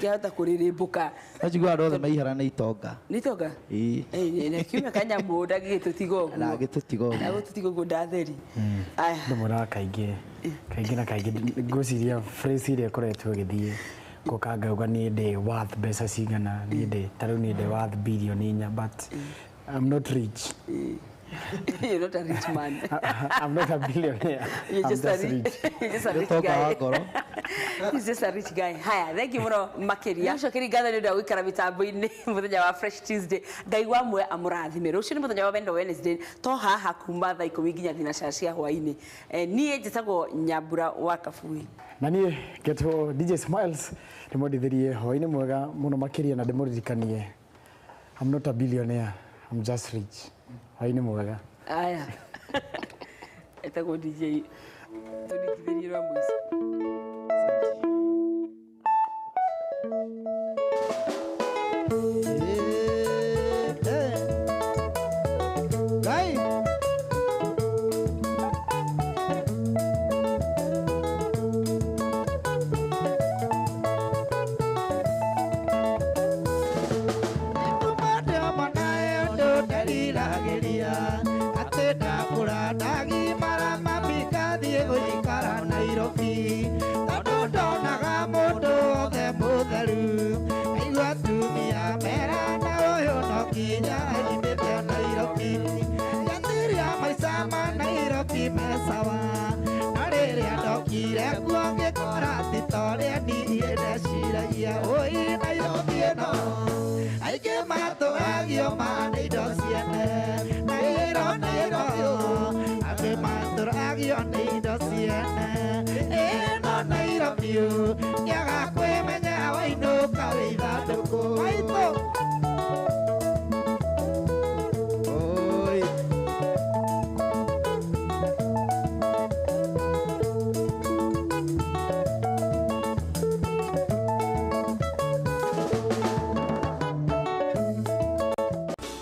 Speaker 20: kĩahota kũrĩrĩmbũka.
Speaker 3: No njiguaga andũ othe maihara nĩ itonga.
Speaker 20: Nĩ itonga?
Speaker 3: Ĩĩ.
Speaker 20: Na kiumia kanyamũ ndangĩgĩtũtiga ũguo.
Speaker 3: Ndangĩtũtiga ũguo.
Speaker 20: Ndagũtũtiga ũguo ndatheri. Aya.
Speaker 19: Ndĩmwĩraga kaingĩ kaingĩ na kaingĩ ngwĩciria phrase ĩrĩa ĩkoretwo ĩgĩthiĩ gũka ngauga niĩ ndĩ worth mbeca cigana niĩ ndĩ ta rĩu niĩ ndĩ worth bilioni 4 but I'm not rich.
Speaker 20: You're not a rich man.
Speaker 19: I'm not a billionaire.
Speaker 20: You're
Speaker 19: I'm
Speaker 20: just a
Speaker 19: just rich.
Speaker 20: You're just a rich
Speaker 3: Nĩ
Speaker 20: guy.
Speaker 3: ũtonga wa ngoro.
Speaker 20: He's just a rich guy. Haya, thank you mũno makĩria. Mũcokeri ngatho nĩ ũndũ wa gũikara mĩtambo-inĩ mũthenya wa Fresh Tuesday. Ngai wa muoyo amũrathime. Rũciũ nĩ mũthenya wa Wendo Wednesday. To haha kuma thaa 10 nginya thinacara cia hwaĩ-inĩ. Niĩ njĩtagwo Nyambura wa Kabui.
Speaker 19: Na niĩ ngetwo DJ Smiles ndĩmwendithirie hwaĩ-inĩ mwega mũno makĩria na ndĩmũririkanie I'm not a billionaire, I'm just rich. Hwaĩ-inĩ mwega.
Speaker 20: Aya. Etagwo DJ. Tũringithĩrie rwa mũico.
Speaker 9: Ngai.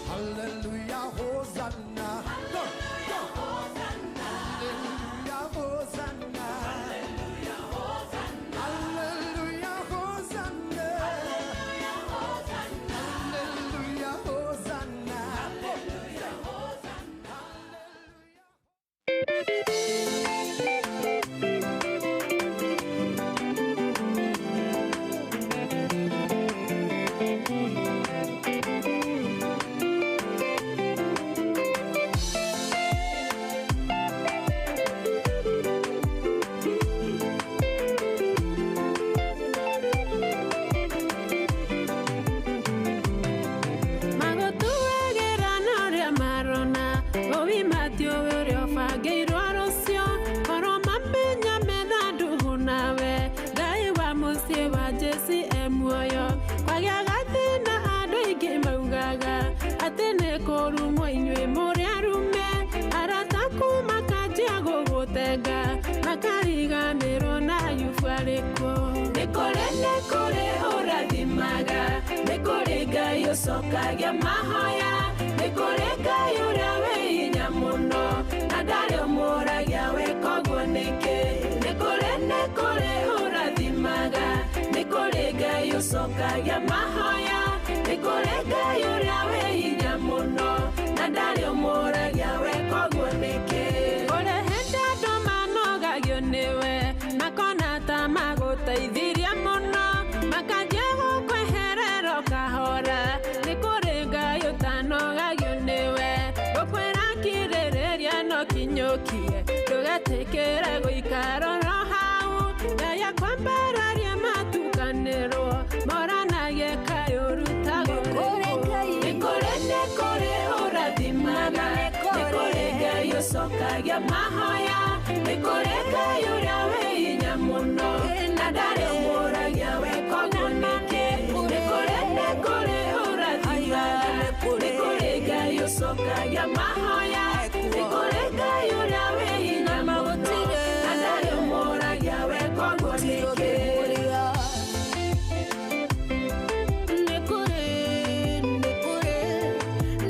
Speaker 18: Hallelujah, Hosanna. Go, go. Hallelujah, Hosanna. Hallelujah,
Speaker 7: ũrathimaga, nĩ kũrĩ Ngai ũcokagia mahoya, nĩ kũrĩ Ngai ũrĩa wĩ hinya mũno, na ndarĩ ũmũragia weka ũguo nĩkĩ. Nĩ kũrĩ ũrathimaga, nĩ kũrĩ Ngai ũcokagia mahoya, nĩ kũrĩ Ngai ũrĩa wĩ hinya mũno, na ndarĩ ũmũragia weka ũguo nĩkĩ. Kũrĩ hĩndĩ andũ manogagio nĩwe, makona ta magũteithirie mũno, makanjia gũkweherera o kahora. Nĩ kũrĩ Ngai ũtanogagio nĩwe, gũkwĩra kirĩrĩria no kinyũkie, ndũgetĩkĩre gũikara oro hau. Ngai akwambararia matukanĩrwo, moranagie kaĩ ũrutagwo nĩkũ. Nĩ kũrĩ ũrathimaga, nĩ kũrĩ Ngai ũcokagia mahoya, nĩ kũrĩ Ngai ũrĩa wĩ hinya mũno, na ndarĩ ũmũragia weka ũguo nĩkĩ. Nĩ kũrĩ ũrathimaga, nĩ kũrĩ Ngai ũcokagia mahoya, nĩ kũrĩ Ngai ũrĩa wĩ hinya mũno, na ndarĩ ũmũragia weka ũguo nĩkĩ.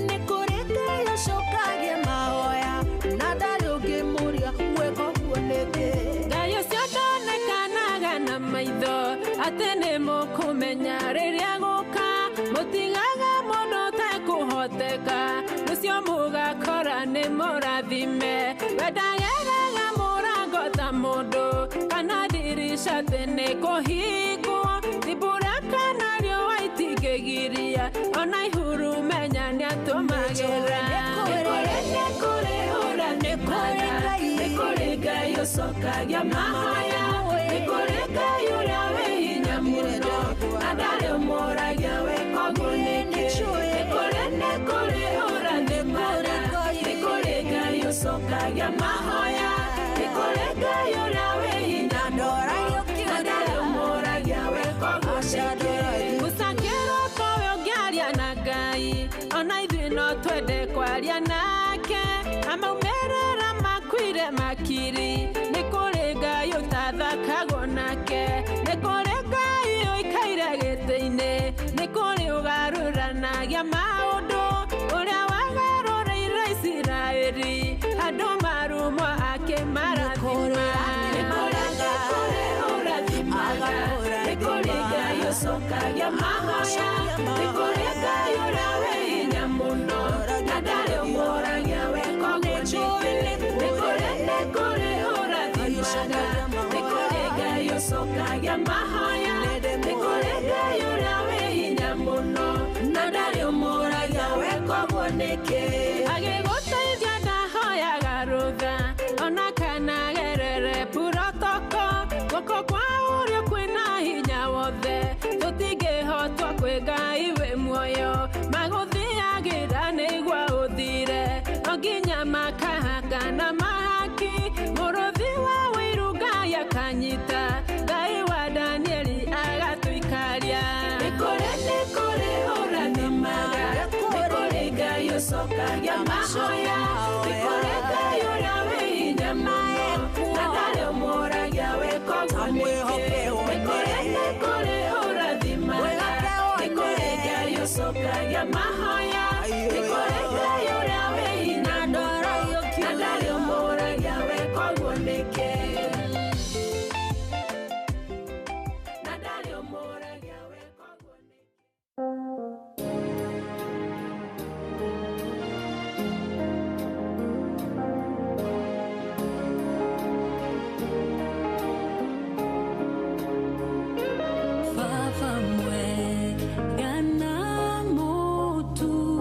Speaker 6: Nĩ kũrĩ Ngai ũcokagia mahoya, na ndarĩ ũngĩmũria weka ũguo nĩkĩ.
Speaker 7: Ngai ũcio ndonekanaga na maitho, atĩ nĩ mũkũmenya rĩrĩa gũka, mũtigaga mũndũ ũtekũhoteka, ũcio mũgakora nĩ mũrathime. We ndageraga mũrango ta mũndũ, kana ndirica atĩ nĩ kũhingwo, ti mbura kana riũa itingĩgiria, ona ihurumenya nĩatũmagĩra. Nĩ kũrĩ ũrathimaga, nĩ kũrĩ Ngai ũcokagia mahoya, nĩ kũrĩ Ngai ũrĩa wĩ hinya mũno, na ndarĩ ũmũragia weka ũguo nĩkĩ. Nĩ kũrĩ ũrathimaga, nĩ kũrĩ Ngai ũcokagia mahoya, nĩ kũrĩ Ngai ũrĩa wĩ hinya mũno, na ndarĩ ũmũragia weka ũguo nĩkĩ. Gũcakĩrwo kowe ũngĩaria na Ngai, ona ithuĩ no twende kwaria nake, amaumĩrĩra makuire makiri, nĩ kũrĩ Ngai ũtathakagwo nake, nĩ kũrĩ Ngai ũikaire gĩtĩ-inĩ, nĩ kũrĩ ũgarũranagia maũndũ, ũrĩa wagarũrĩire Isiraeli, andũ marumwo akĩmarathima. Nĩ kũrĩ ũrathimaga, nĩ kũrĩ Ngai ũcokagia mahoya, nĩ kũrĩ Ngai ũrĩa wĩ hinya mũno, na ndarĩ ũmũragia weka ũguo nĩkĩ. Nĩ kũrĩ ũrathimaga, nĩ kũrĩ Ngai ũcokagia mahoya, nĩ kũrĩ Ngai ũrĩa wĩ hinya mũno, na ndarĩ ũmũragia weka ũguo nĩkĩ. Agĩgũteithia ndahoyaga rũtha, ona kana gerere purotoko, guoko kwa ũrĩo kwĩna hinya wothe, tũtingĩhotwo kwĩ Ngai wĩ muoyo, magũthiagĩra nĩguo ũthire, no nginya makahakana mahaki, mũrũthi wa ũiru Ngai akanyita, Ngai wa Danieli agatuikaria. Nĩ kũrĩ ũrathimaga, nĩ kũrĩ Ngai ũcokagia mahoya, nĩ kũrĩ Ngai ũrĩa wĩ hinya mũno, na ndarĩ ũmũragia weka ũguo nĩkĩ. Nĩ kũrĩ ũrathimaga, nĩ kũrĩ Ngai ũcokagia mahoya, nĩ kũrĩ Ngai ũrĩa wĩ hinya mũno, na ndarĩ ũmũragia weka ũguo nĩkĩ. Na ndarĩ ũmũragia weka ũguo nĩkĩ.
Speaker 6: Baba mwega na mũtugi.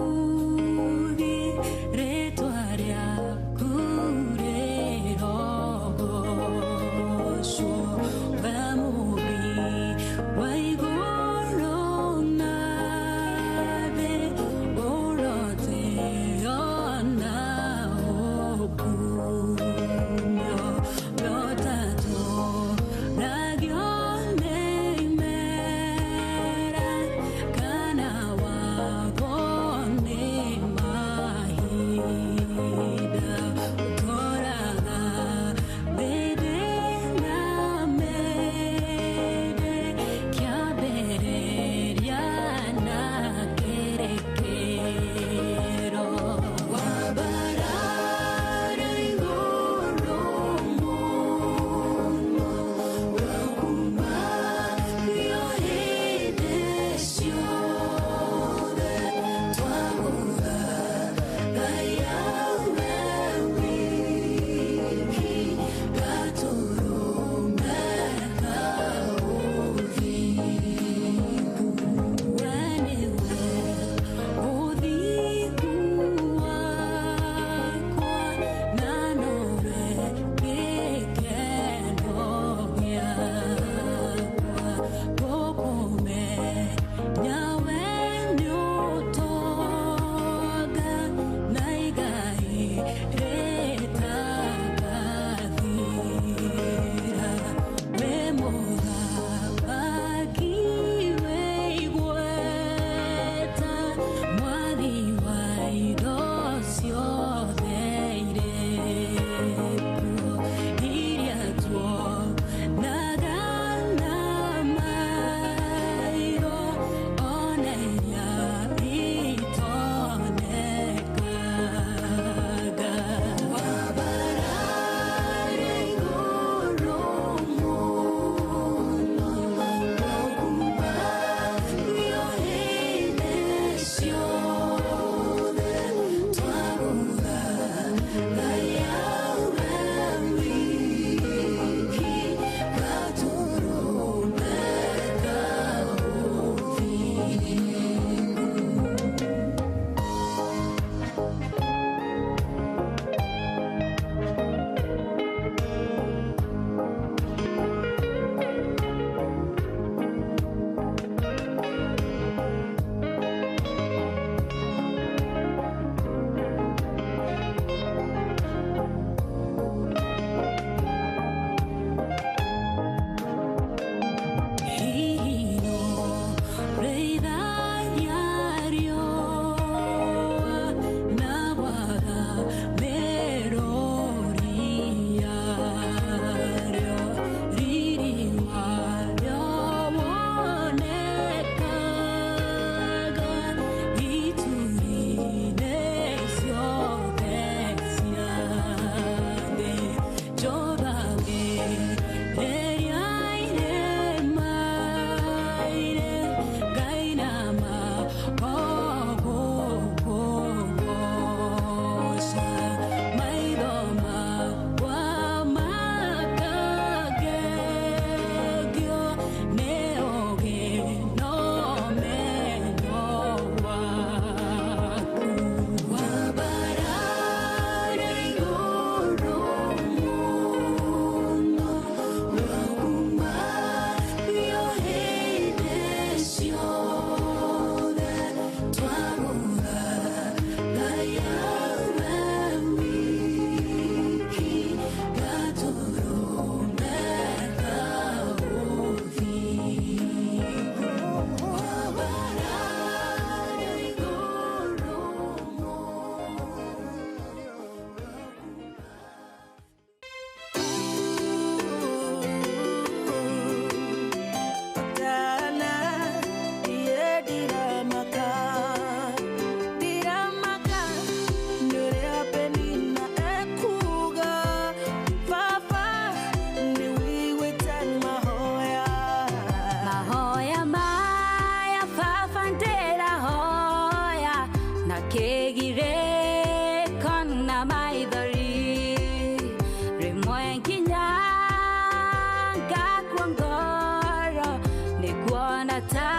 Speaker 2: Kĩgirĩko na maithori rĩmwe nginya ngakua ngoro nĩ kuona ta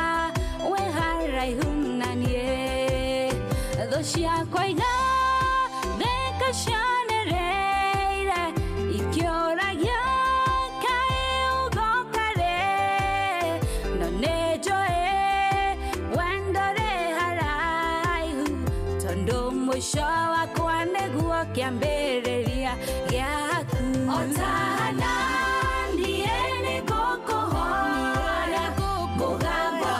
Speaker 2: wĩ haraihu na niĩ thũ ciakwa igatheka cianĩrĩire ikĩũragia kaĩ ũgoka rĩ no nĩ njũĩ wendo rĩ haraihu tondũ mũico wakwa nĩguo kĩambĩrĩria gĩaku o ta Hana niĩ nĩngũkũhoya mũgambo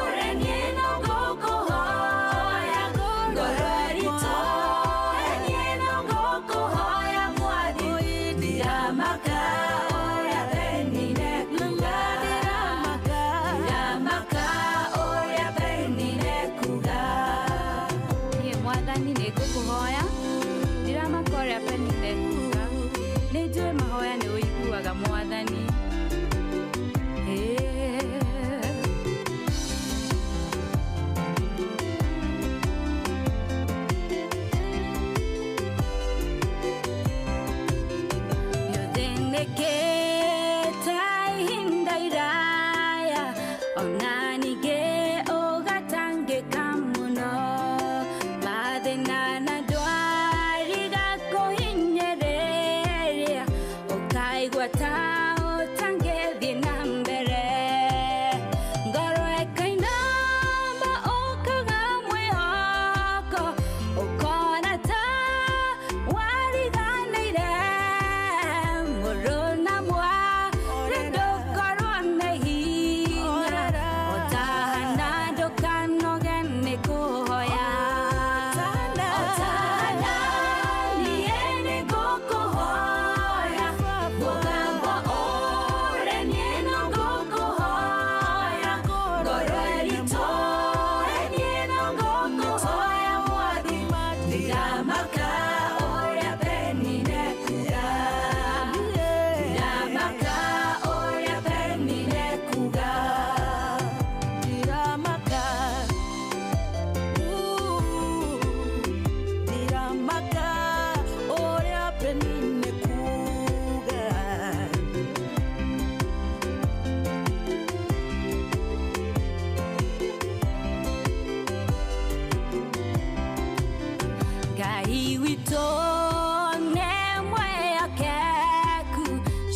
Speaker 2: ũre niĩ no ngũkũhoya ngoro ĩritũhe niĩ no ngũkũhoya mwathi ndiramaka ũrĩa Penina ekuuga ndiramaka ũrĩa Penina ekuuga
Speaker 1: Niĩ mwathani nĩ ngũkũhoya ndiramaka ũrĩa Penina ekuuga nĩ njũĩ mahoya nĩ ũiguaga mwathani.
Speaker 2: Nĩũthĩnĩkĩte ihinda iraya ona ningĩ ũgatangĩka mũno mathĩna na ndwari gakũhinyĩrĩria ũkaigua ta ũtangĩthiĩ na mbere ngoro ĩkainama ũkaga mwĩhoko ũkona ta wariganĩire mũrũ na mwarĩ ndũkorwo na hinya o ta Hana ndũkanoge nĩ kũhoya o ta Hana niĩ nĩngũkũhoya mũgambo ũre niĩ no ngũkũhoya ngoro ĩritũhe niĩ no ngũkũhoya mwathi ndiramaka ũrĩa Penina ekuuga ndiramaka ũrĩa Penina ekuuga
Speaker 7: Ndiramaka, ndiramaka ũrĩa Penina ekuuga.
Speaker 2: Ngai witũ nĩ mwĩhokeku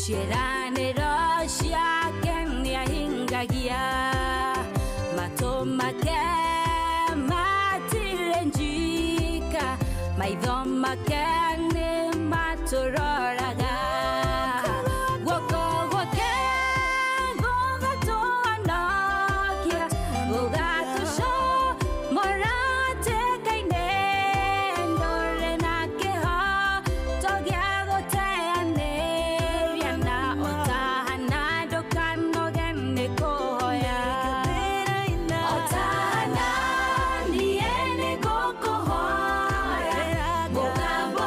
Speaker 2: ciĩranĩro ciake nĩahingagia matũ make matirĩ njika maitho make nĩ matũroraga guoko gwake gũgatũhonokia gũgatũcomora hatĩka-inĩ ndũrĩ na kĩhoto gĩa gũteanĩria na o ta Hana ndũkanoge nĩ kũhoya o ta Hana niĩ nĩngũkũhoya mũgambo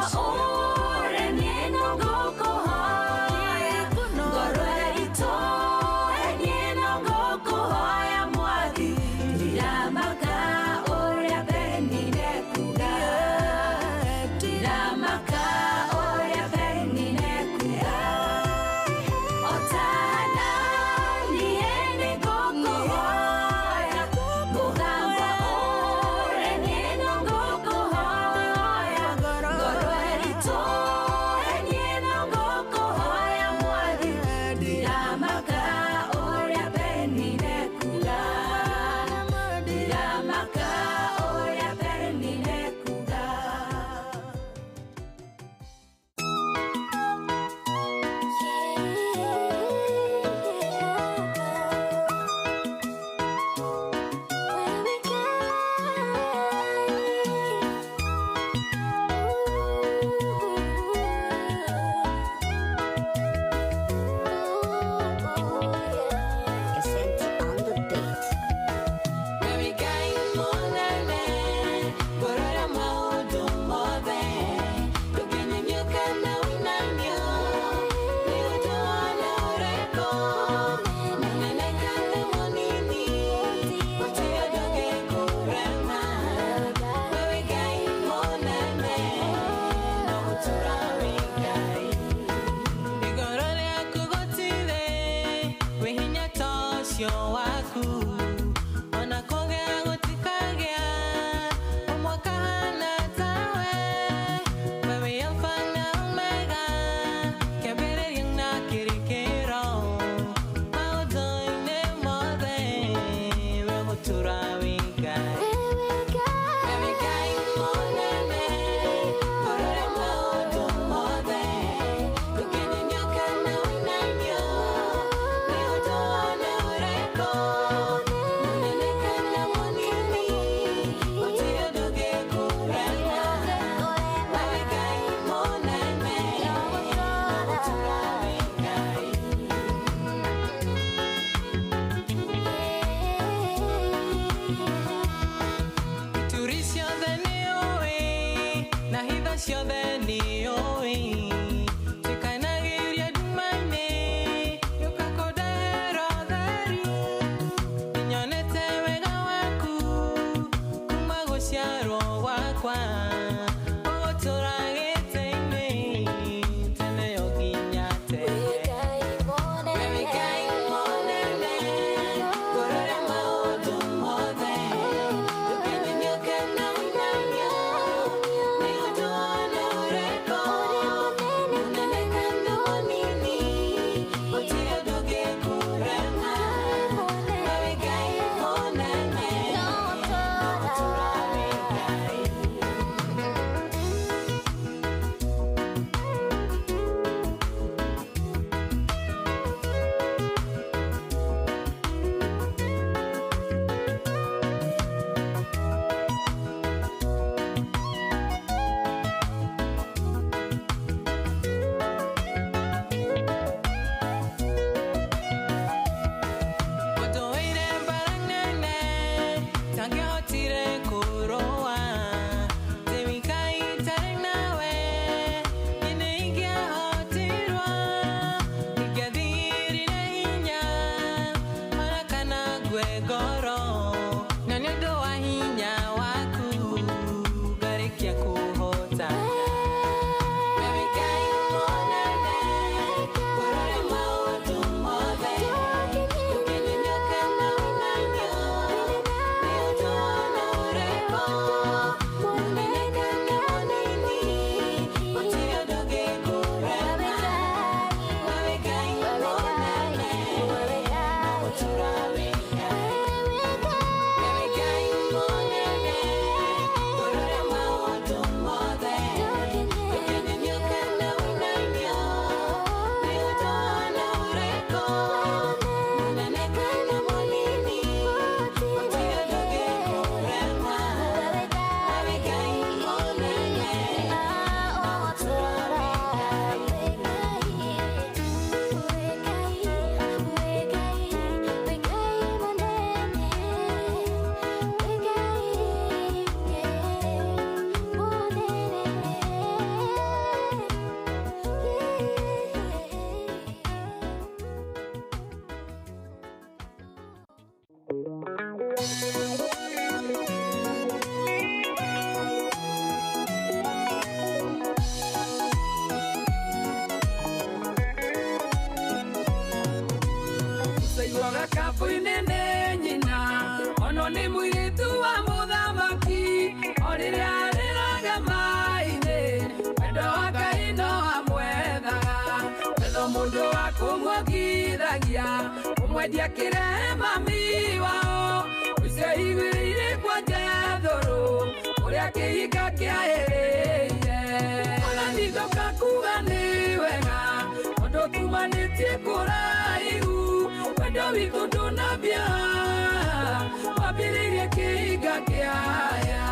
Speaker 4: Waku ona kũgĩa gũtikagĩa ũmwe kahana tawe we wĩ Alpha na Omega kĩambĩrĩria na kĩrĩkĩrĩro maũndũ-inĩ mothe we gũtũũra wĩ Ngai. We wĩ Ngai mũnene kũrora maũndũ mothe ndũngĩnyenio kana ũinainio nĩ ũndũ ona ũrĩkũ mũnene kana mũnini gũtirĩ ũndũ ũngĩkũrema we wĩ Ngai mũnene gũtũũra wĩ Ngai. Ituri ciothe nĩũĩ na hitho ciothe nĩũĩ tuĩkanagĩria nduma-inĩ gĩũka kũndehera ũtheri nĩnyonete wega waku kuma gũciarwo gwakwa ũgũtũũra gĩtĩ-inĩ tene yo nginya tene. We wĩ Ngai mũnene kũrora maũndũ mothe ndũngĩnyenio kana ũinainio nĩ ũndũ ona ũrĩkũ mũnene kana mũnini gũtirĩ ũndũ ũngĩkũrema we wĩ Ngai mũnene gũtũũra wĩ Ngai. Watũire mbara nene tangĩahotire kũrũa ndĩ wika itarĩ nawe niĩ nĩingĩahotirwo ingĩathirire hinya ona kana ngue ngoro na nĩ ũndũ wa hinya waku ngarĩkia kũhota. We wĩ Ngai mũnene kũrora maũndũ mothe ndũngĩnyenio kana ũinainio nĩ ũndũ ona ũrĩkũ mũnene kana mũnini gũtirĩ ũndũ ũngĩkũrema we wĩ Ngai mũnene gũtũũra wĩ Ngai. We wĩ Ngai mũnene kũrora maũndũ mothe ndũngĩnyenio kana ũinainio nĩ ũndũ ona ũrĩkũ mũnene kana mũnini gũtirĩ ũndũ ũngĩkũrema we wĩ Ngai mũnene gũtũũra wĩ Ngai.
Speaker 7: Caiguaga kabũ-inĩ nĩ nyina ono nĩ mũirĩtu wa mũthamaki o rĩrĩa arĩraga maĩ-inĩ wendo wa Ngai no amwethaga wetho mũndũ wa kũmuongithagia kũmwendia kĩrehe mami wao ũcio igwĩrĩire kwa Jethũrũ ũrĩa kĩhinga kĩaĩrĩire ona nithoka kuga nĩ wega tondũ tumanĩtie kũraihu wendo witũ ndũnambia wambĩrĩirie kĩhinga kĩaya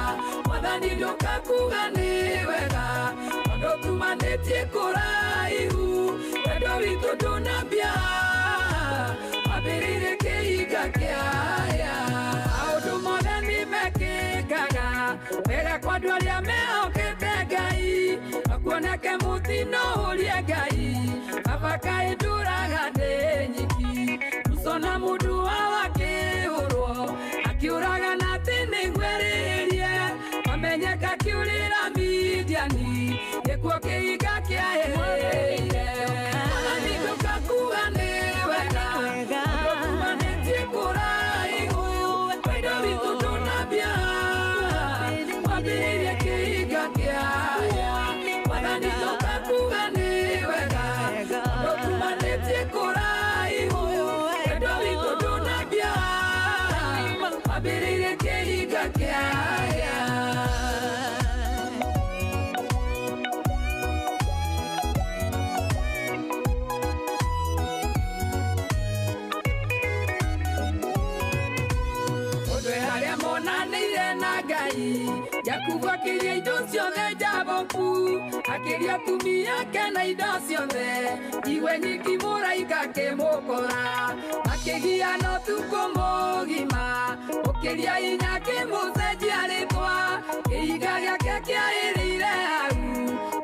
Speaker 7: mwathani ndũka kuga nĩ wega tondũ tumanĩtie kũraihu wendo witũ ndũnambia wambĩrĩirie kĩhinga kĩaya maũndũ mothe nĩ mekĩkaga wega kwa andũ arĩa mehokete Ngai akuoneke mũtino ũrie Ngai baba kaĩ ndũraga ndĩ nyiki Musa na mũndũ wa wakĩhũrwo akiũraga na atĩ nĩngwerĩrie mamenyeka kĩũrĩra Midiani nĩkuo kĩhinga kĩaĩrĩire. Mwathani ndũka kuga nĩ wega tondũ tumanĩtie kũraihu ndũnambia wambĩrĩirie kĩhinga kĩaya Mwathani ndoka kuga nĩ wega tondũ tumanĩtie kũraihu wendo witũ ndũnambia wambĩrĩirie kĩhinga kĩaya. Jakubu akĩria indo ciothe Jaboku akĩria atumia ake na indo ciothe iwe nyingi mũraika akĩmũkora makĩgiana ũtukũ mũgima ũkĩria hinya akĩmũcenjia rĩtwa kĩhinga gĩake kĩaĩrĩire hau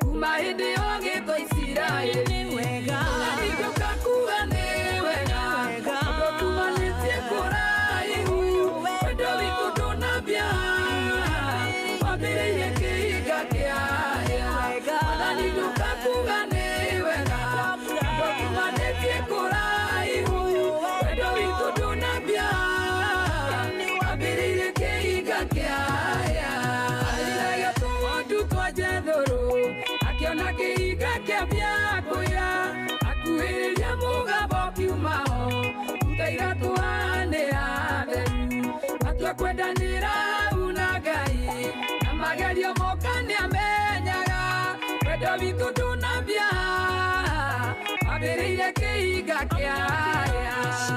Speaker 7: kuma hĩndĩ ĩyo gĩtwo Isiraeli. Mwathani ndoka kuga nĩ wega tondũ tumanĩtie kũraihu wendo witũ ndũnambia wambĩrĩirie kĩhinga kĩaya Mwathani ndoka kuga nĩ wega tondũ tumanĩtie kũraihu wendo witũ ndũnambia wambĩrĩirie kĩhinga kĩaya. Athiraga tũgondu twa Jethũrũ akĩona kĩhinga kĩambia kũira akuhĩrĩria mũgambo ũkiuma ho ruta iratũ haha nĩ hatheru matua kwendanĩra hau na Ngai na magerio moka nĩamenyaga wendo witũ ndũnambia wambĩrĩirie kĩhinga kĩaya.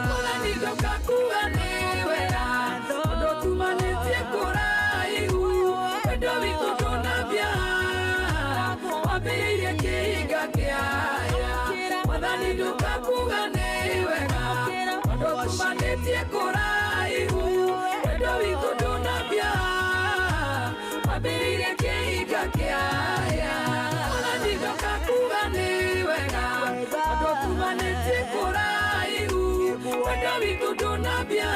Speaker 7: Mwathani ndoka kuga nĩ wega tondũ tumanĩtie kũraihu wendo witũ ndũnambia wambĩrĩirie kĩhinga kĩaya. Mwathani ndoka kuga nĩ wega tondũ tumanĩtie kũraihu wendo witũ ndũnambia wambĩrĩirie kĩhinga kĩaya. Mwathani ndoka kuga nĩ wega tondũ tumanĩtie kũraihu wendo witũ ndũnambia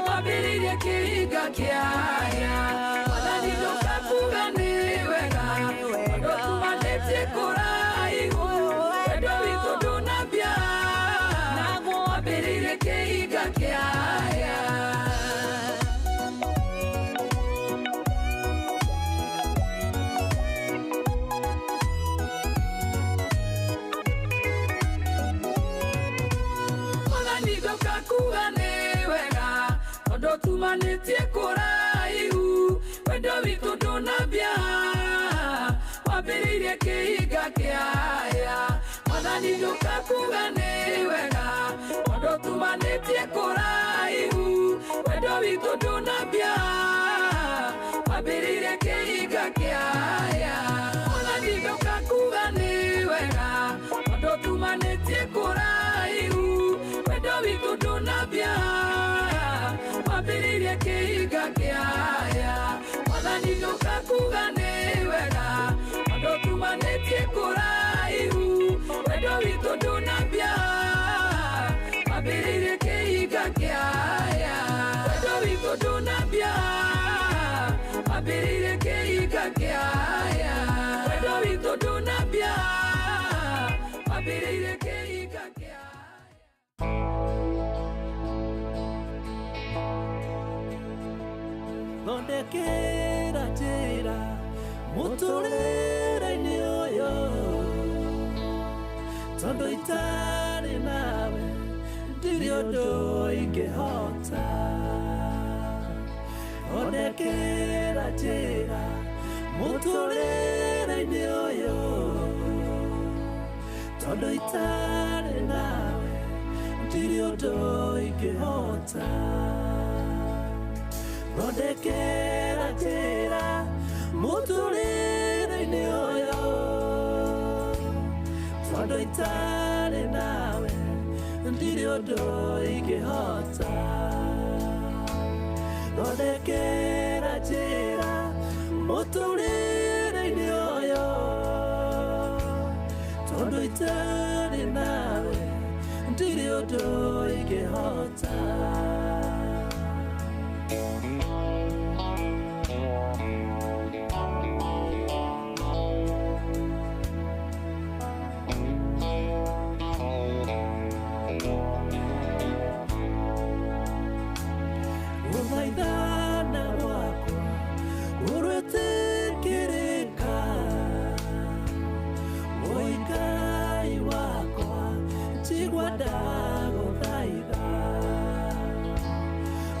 Speaker 7: wambĩrĩirie kĩhinga kĩaya. Mwathani ndoka kuga nĩ wega tondũ tumanĩtie kũraihu wendo witũ ndũnambia wambĩrĩirie kĩhinga kĩaya. Mwathani ndoka kuga nĩ wega tondũ tumanĩtie kũraihu wendo witũ ndũnambia wambĩrĩirie kĩhinga kĩaya. Mwathani ndoka kuga nĩ wega tondũ tumanĩtie kũraihu wendo witũ ndũnambia wambĩrĩirie kĩhinga kĩaya. Mwathani ndoka kuga nĩ wega tondũ tumanĩtie kũraihu wendo witũ ndũnambia wambĩrĩirie kĩhinga kĩaya. Mwathani ndoka kuga nĩ wega tondũ tumanĩtie kũraihu wendo witũ ndũnambia wambĩrĩirie kĩhinga kĩaya. Wendo witũ ndũnambia wambĩrĩirie kĩhinga kĩaya. Wendo witũ ndũnambia wambĩrĩirie kĩhinga kĩaya.
Speaker 14: Thondekera njĩra mũtũrĩre-inĩ ũyũ tondũ itarĩ nawe ndirĩ ũndũ ingĩhota. Thondekera njĩra mũtũrĩre-inĩ ũyũ tondũ itarĩ nawe ndirĩ ũndũ ingĩhota. Thondekera njĩra mũtũrĩre-inĩ ũyũ tondũ itarĩ nawe ndirĩ ũndũ ingĩhota. Thondekera njĩra mũtũrĩre-inĩ ũyũ tondũ itarĩ nawe ndirĩ ũndũ ingĩhota. Gũthaitha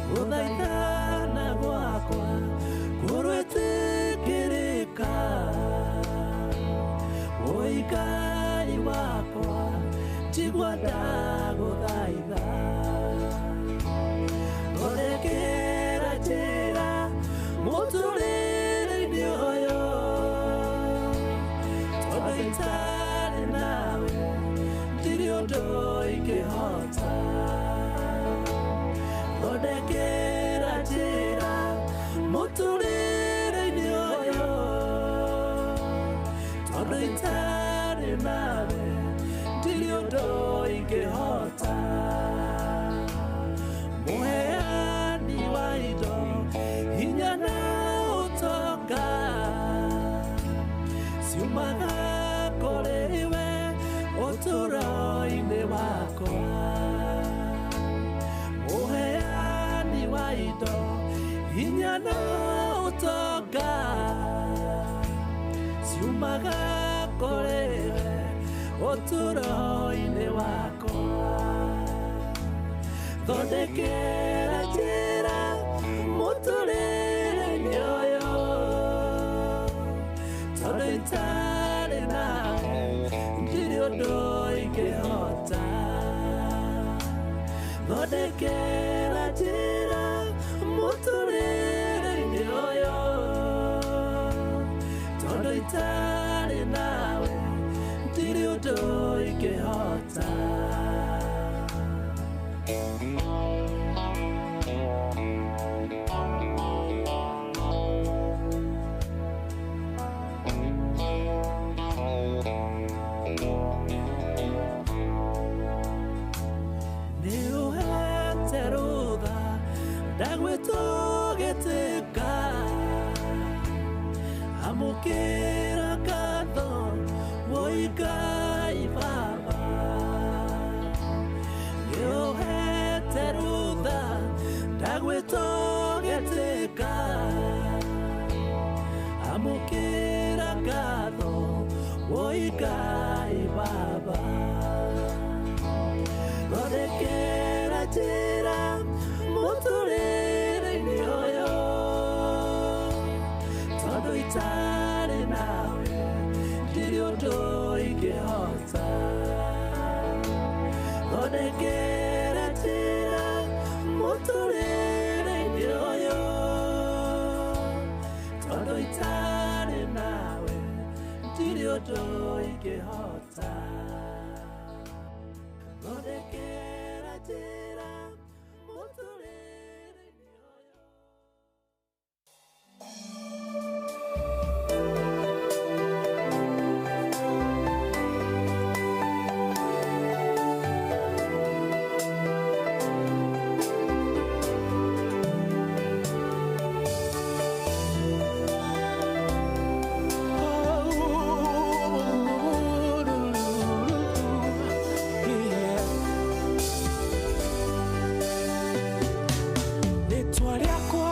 Speaker 14: Gũthaithana gwakwa kũrwĩtĩkĩrĩka Oi Ngai wakwa njigua ndagũthaitha Thondekera njĩra mũtũrĩre-inĩ ũyũ Tondũ itarĩ nawe ndirĩ ũndũ ingĩhota Thondekera njĩra mũtũrĩre-inĩ ũyũ Tondũ itarĩ nawe ndirĩ ũndũ ingĩhota Mũheani wa indo hinya na ũtonga ciumaga kũrĩ we ũtũũro-inĩ wakwa Mũheani wa indo hinya na ũtonga ciumaga kũrĩ we ũtũũro-inĩ wakwa Thondekera njĩra mũtũrĩre-inĩ ũyũ Tondũ itarĩ nawe ndirĩ ũndũ ingĩhota Thondekera njĩra mũtũrĩre-inĩ ũyũ Tondũ itarĩ nawe ndirĩ ũndũ ingĩhota Nĩũhete rũtha ndagwĩtwo gĩtĩka Amũkĩra ngatho woi Ngai Baba Nĩũhete rũtha ndagwĩtwo gĩtĩka Amũkĩra ngatho woi Ngai Baba Thondekera njĩra mũtũrĩre-inĩ ũyũ Tondũ itarĩ nawe ndirĩ ũndũ ingĩhota Thondekera njĩra mũtũrĩre-inĩ ũyũ Tondũ itarĩ nawe ndirĩ ũndũ ingĩhota Thondekera njĩra mũtũrĩre-inĩ ũyũ
Speaker 8: Rĩtwa rĩakwa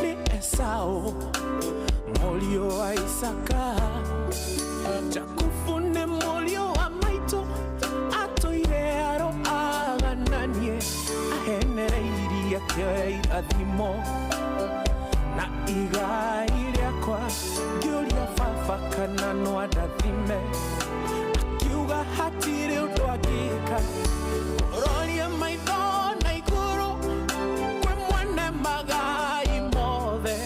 Speaker 8: nĩ Esau mũriũ wa Isaka Jakubu nĩ mũriũ wa maitũ atũire aroagananie ahenereirie akĩoya irathimo na igai rĩakwa ngĩũria baba kana no andathime akiuga hatirĩ ũndũ angĩka ũrorie maitho na igũrũ kwĩ mwene magai mothe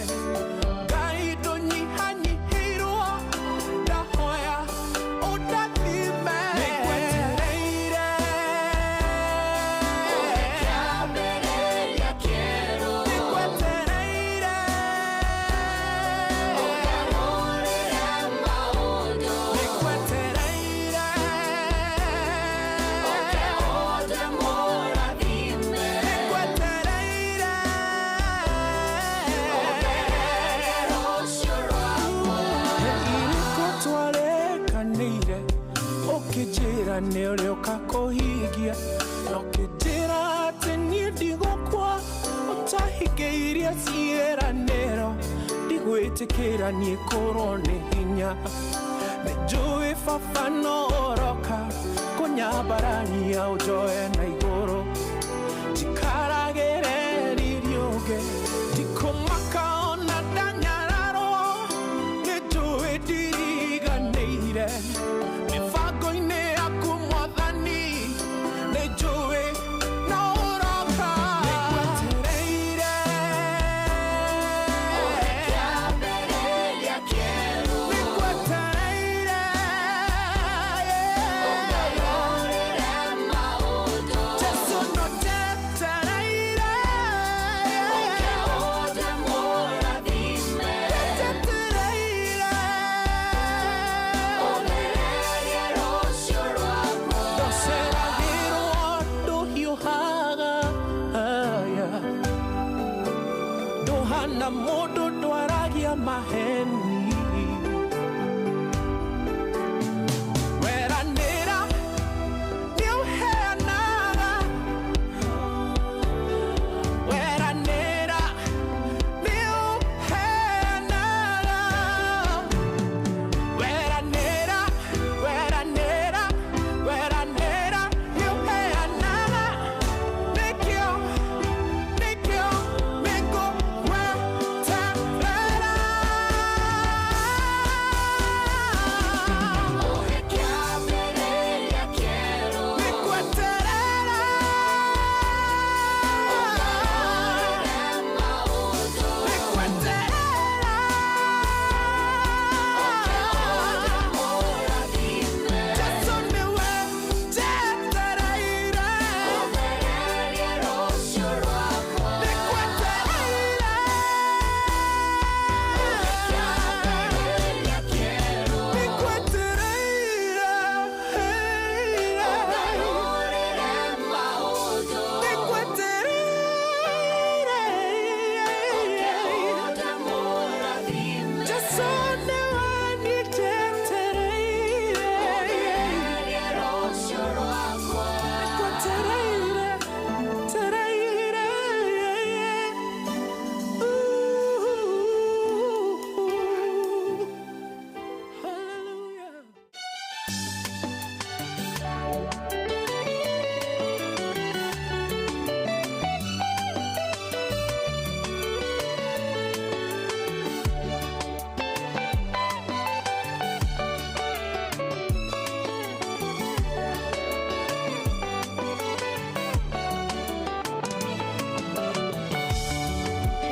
Speaker 8: Ngai ndũnyihanyihĩirwo ndahoya ũndathime Nĩngwetereire
Speaker 2: Kĩambĩrĩria kĩerũ
Speaker 8: Nĩngwetereire
Speaker 2: Ũgarũrĩre maũndũ
Speaker 8: Nĩngwetereire
Speaker 2: Ũke ũndĩmũrathime
Speaker 8: Nĩngwetereire
Speaker 2: Ũngererie rũciũ rwakwa
Speaker 8: Irĩkũ twarekanĩire ũkĩnjĩra nĩ ũrĩũka kũhingia na ũkĩnjĩra atĩ niĩ ndigũkua ũtahingĩirie ciĩranĩro ndigwĩtĩkĩra niĩ kũrwo nĩ hinya nĩ njũĩ baba no ũroka kũnyambarania ũnjoe na igũrũ njikaragĩre ririo Ndũhana mũndũ ndwaragia maheni. Weranĩra nĩũheanaga. Weranĩra nĩũheanaga. Weranĩra, weranĩra, weranĩra nĩũheanaga. Nĩkĩo, nĩkĩo nĩngũgweterera.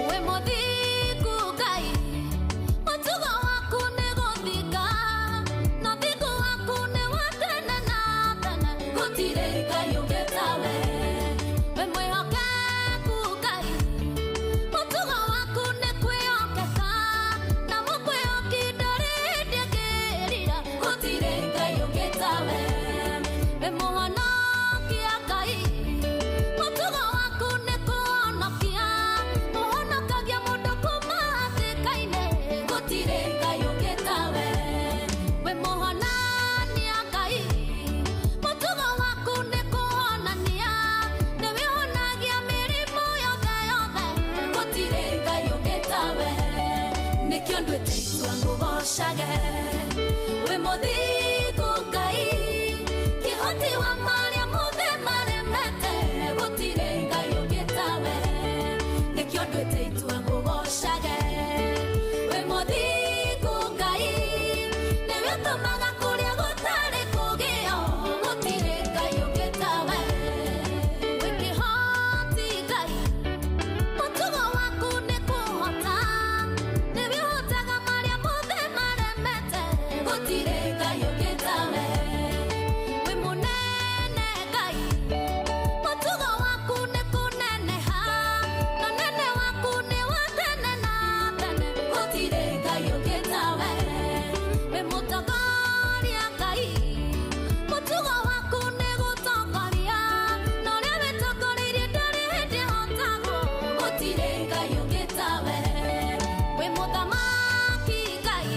Speaker 2: We mũthingu Ngai, mũtugo waku nĩ gũthinga, na thingu waku nĩ wa tene na tene, gũtirĩ Ngai ũngĩ tawe. We mwĩhokeku Ngai, mũtugo waku nĩ kwĩhokeka, na mũkwĩhoki ndarĩ hĩndĩ angĩrira, gũtirĩ Ngai ũngĩ tawe. We mũhonokia Ngai, mũtugo waku nĩ kũhonokia, ũhonokagia mũndũ kuuma hatĩka-inĩ, gũtirĩ Ngai ũngĩ tawe. We mũhonania Ngai, mũtugo waku nĩ kũhonania, nĩwe ũhonagia mĩrimũ yothe yothe, gũtirĩ Ngai ũngĩ tawe. Nĩkĩo nduĩte itua ngũgocage, wĩ mũthingu Ngai, kĩhoti wa marĩa mothe maremete, gũtirĩ Ngai ũngĩ tawe. Nĩkĩo nduĩte itua ngũgocage, wĩ mũthingu Ngai, nĩwe ũtũmaga kũrĩa gũtarĩ kũgĩo, gũtirĩ Ngai ũngĩ tawe. Wĩ kĩhoti Ngai, mũtugo waku nĩ kũhota, nĩwe ũhotaga marĩa mothe maremete, gũtirĩ Ngai ũngĩ tawe. Wĩ mũnene Ngai, mũtugo waku nĩ kũneneha, na ũnene waku nĩ wa tene na tene, gũtirĩ Ngai ũngĩ tawe. Wĩ mũtongoria Ngai, mũtugo waku nĩ gũtongoria, na ũrĩa wĩtongoreirie ndũrĩ hĩndĩ ũhotagwo, gũtirĩ Ngai ũngĩ tawe. Wĩ mũthamaki Ngai,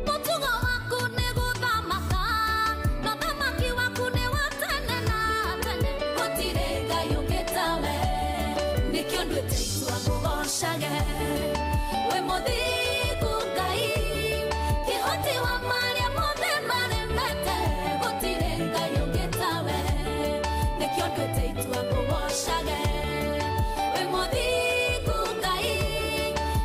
Speaker 2: mũtugo waku nĩ gũthamaka, na ũthamaki waku nĩ wa tene na tene, gũtirĩ Ngai ũngĩ tawe. Nĩkĩo nduĩte itua ngũgocage, wĩ mũthingu Ngai, kĩhoti wa marĩa mothe maremete, gũtirĩ Ngai ũngĩ tawe. Nĩkĩo nduĩte itua ngũgocage, wĩ mũthingu Ngai,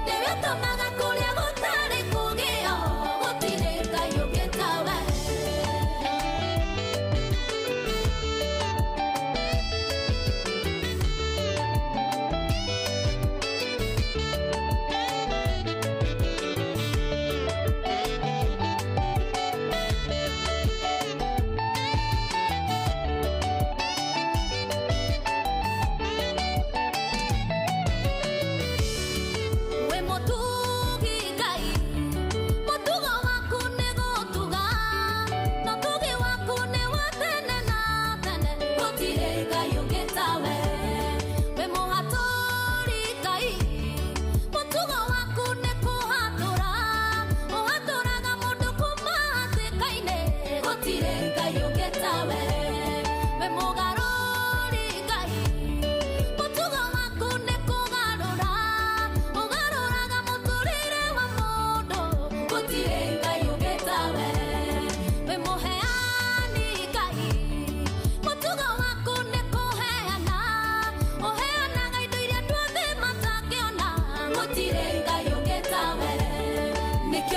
Speaker 2: nĩwe ũtũmaga kũrĩa gũtarĩ kũgĩo, gũtirĩ Ngai ũngĩ tawe.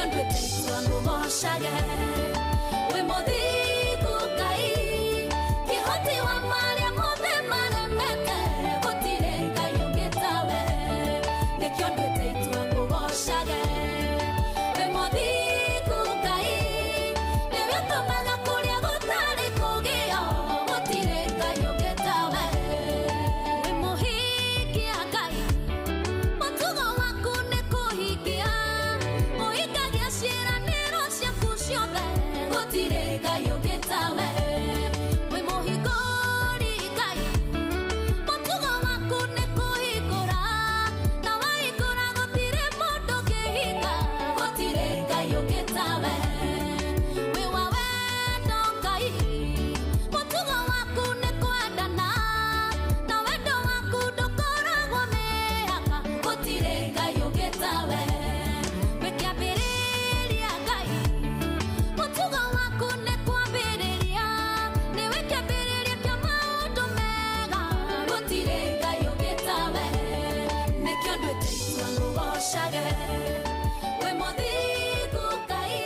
Speaker 2: Nĩkĩo nduĩte itua ngũgocage. Wĩ mũthingu Ngai, kĩhoti wa marĩa mothe maremete, gũtirĩ Ngai ũngĩ tawe. Nĩkĩo nduĩte itua ngũgocage. Wĩ mũthingu Ngai, nĩwe ũtũmaga kũrĩa gũtarĩ kũgĩo, gũtirĩ Ngai ũngĩ tawe. Wĩ mũhingia Ngai, mũtugo waku nĩ kũhingia, ũhingagia ciĩranĩro ciaku ciothe, gũtirĩ Ngai ũngĩ tawe. Wĩ mũhingũri Ngai, mũtugo waku nĩ kũhingũra, na wahingũra gũtirĩ mũndũ ũngĩhinga, gũtirĩ Ngai ũngĩ tawe. Wĩ wa wendo Ngai, mũtugo waku nĩ kwendana, na wendo waku ndũkoragwo mĩhaka, gũtirĩ Ngai ũngĩ tawe. Wĩ kĩambĩrĩria Ngai, mũtugo waku nĩ kwambĩrĩria, nĩwe kĩambĩrĩria kĩa maũndũ mega, gũtirĩ Ngai ũngĩ tawe. Nĩkĩo nduĩte itua ngũgocage. Wĩ mũthingu Ngai,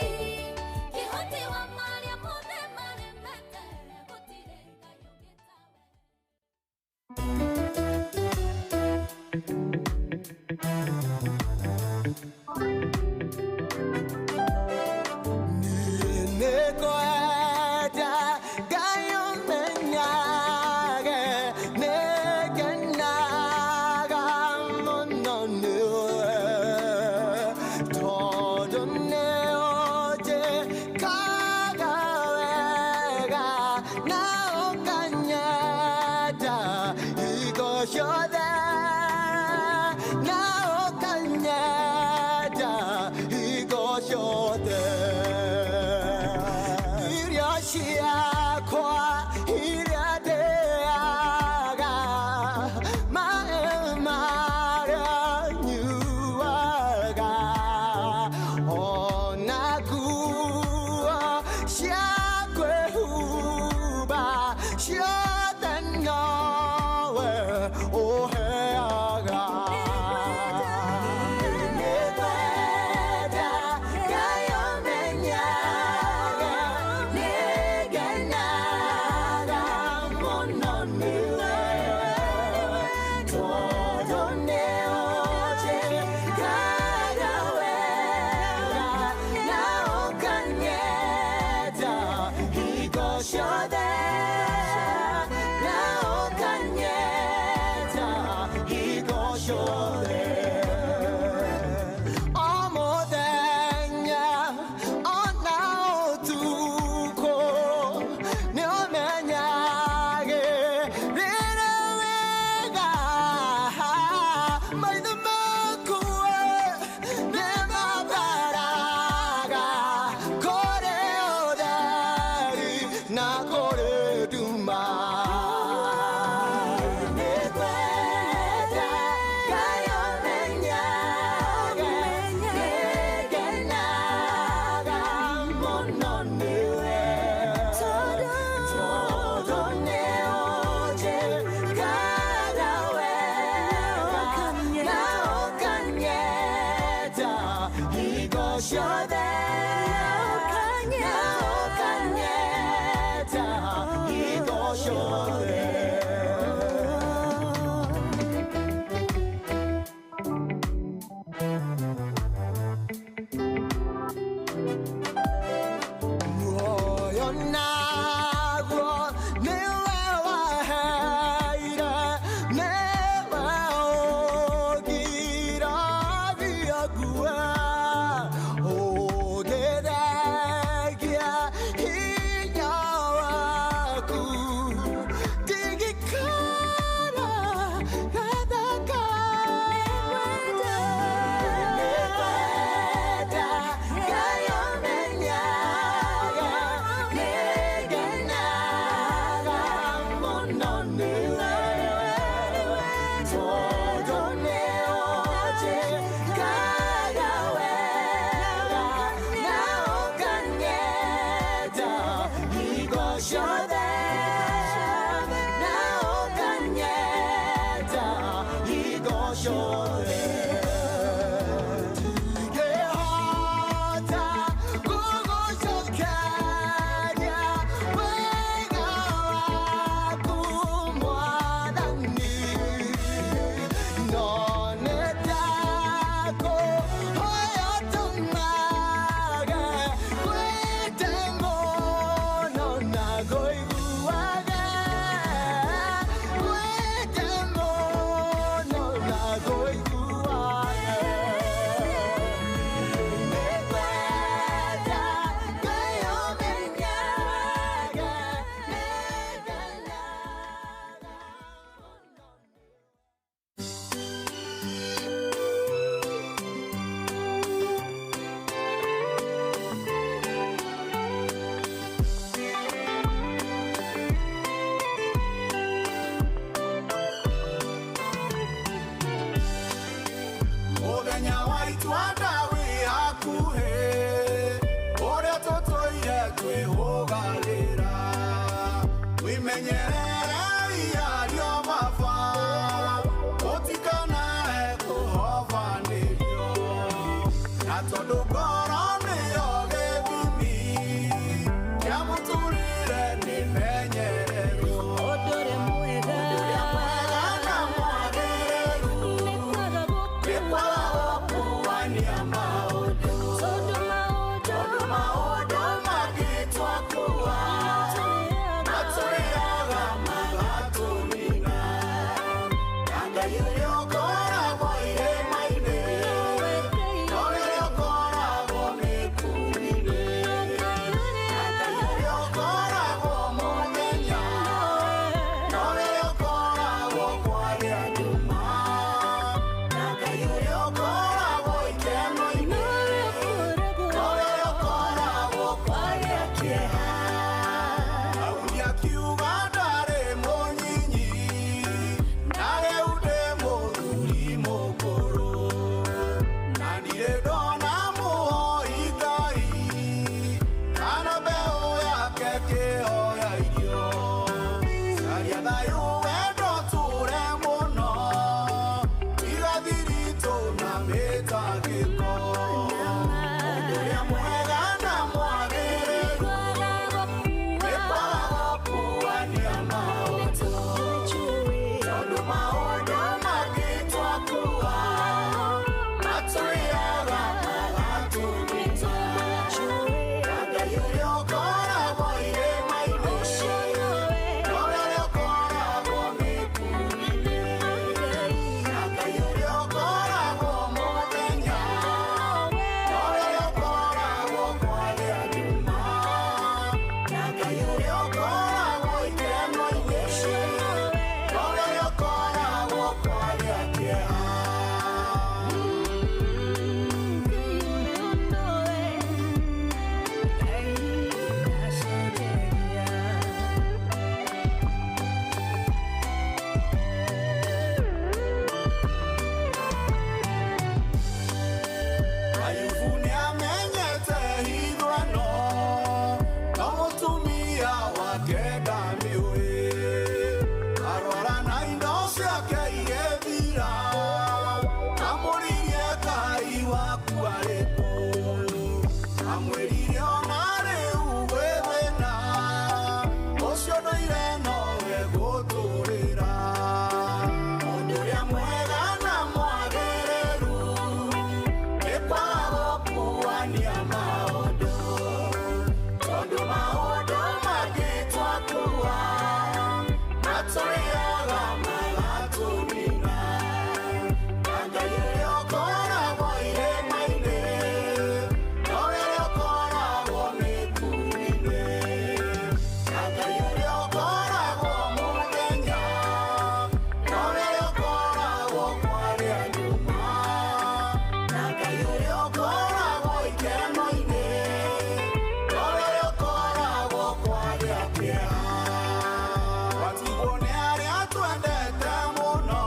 Speaker 2: kĩhoti wa marĩa mothe maremete, gũtirĩ Ngai ũngĩ tawe.
Speaker 8: Nĩngwenda Ngai ũmenyage, nĩngenaga mũno nĩwe, tondũ nĩũnjĩkaga wega na ũkanyenda hingo ciothe, na ũkanyenda hingo ciothe. Irio ciakwa iria ndĩaga, maĩ marĩa nyuaga.
Speaker 13: Mũthenya wa itua ndawi hakuhĩ, ũrĩa tũtũire twĩhũgagĩra. Wĩmenyerere ario baba, ũtikanae kũhobanĩrio. Na tondũ ngoro nĩyo gĩthimi kĩa mũtũrĩre nĩmenyererwo.
Speaker 6: Ũndũ ũrĩa mwega
Speaker 13: na mwagĩrĩru
Speaker 6: nĩ kwaga
Speaker 13: nĩ kwaga gũkuania maũndũ.
Speaker 6: Tondũ
Speaker 13: maũndũ mangĩtwakua, matũrĩaga magatũnina. Na Ngai ũrĩa ũkoragwo irĩma-inĩ, nowe ũrĩa ũkoragwo mĩkuru-inĩ. Na Ngai ũrĩa ũkoragwo mũthenya, nowe ũrĩa ũkoragwo kwarĩa nduma. Na Ngai ũrĩa ũkoragwo ikeno-inĩ, nowe ũrĩa ũkoragwo kwarĩa kĩeha. Daudi akiuga ndarĩ mũnyinyi, na rĩu ndĩ mũthuri mũkũrũ. Na ndirĩ ndona mũhoi Ngai, kana mbeũ yake ĩkĩhoya irio. Caria thayũ wendo ũtũũre mũno, tiga thiritũ na mĩtangĩko. Ũndũ ũrĩa mwega na mwagĩrĩru nĩ kwaga gũkuania maũndũ. Tondũ maũndũ mangĩtwakua, matũrĩaga magatũnina. Na Ngai ũrĩa ũkoragwo irĩma-inĩ, nowe ũrĩa ũkoragwo mĩkuru-inĩ. Na Ngai ũrĩa ũkoragwo mũthenya, nowe ũrĩa ũkoragwo kwarĩa nduma. Na Ngai ũrĩa ũkoragwo ikeno-inĩ, nowe ũrĩa ũkoragwo kwarĩa kĩeha. Ayubu nĩamenyete hitho ĩno, no mũtumia wake ndamĩũĩ. Arwara na indo ciake igĩthira, amũririe Ngai waku arĩ kũ? Amwĩrire ona rĩu gwĩ thĩna, ũcio ndũire nowe ngũtũũrĩra. Ũndũ ũrĩa mwega na mwagĩrĩru nĩ kwaga gũkuania maũndũ. Tondũ maũndũ mangĩtwakua, matũrĩaga magatũnina. Na Ngai ũrĩa ũkoragwo irĩma-inĩ, nowe ũrĩa ũkoragwo mĩkuru-inĩ. Na Ngai ũrĩa ũkoragwo mũthenya, nowe ũrĩa ũkoragwo kwarĩa nduma. Na Ngai ũrĩa ũkoragwo ikeno-inĩ, nowe ũrĩa ũkoragwo kwarĩa kĩeha. Twatigwo nĩ arĩa twendete mũno,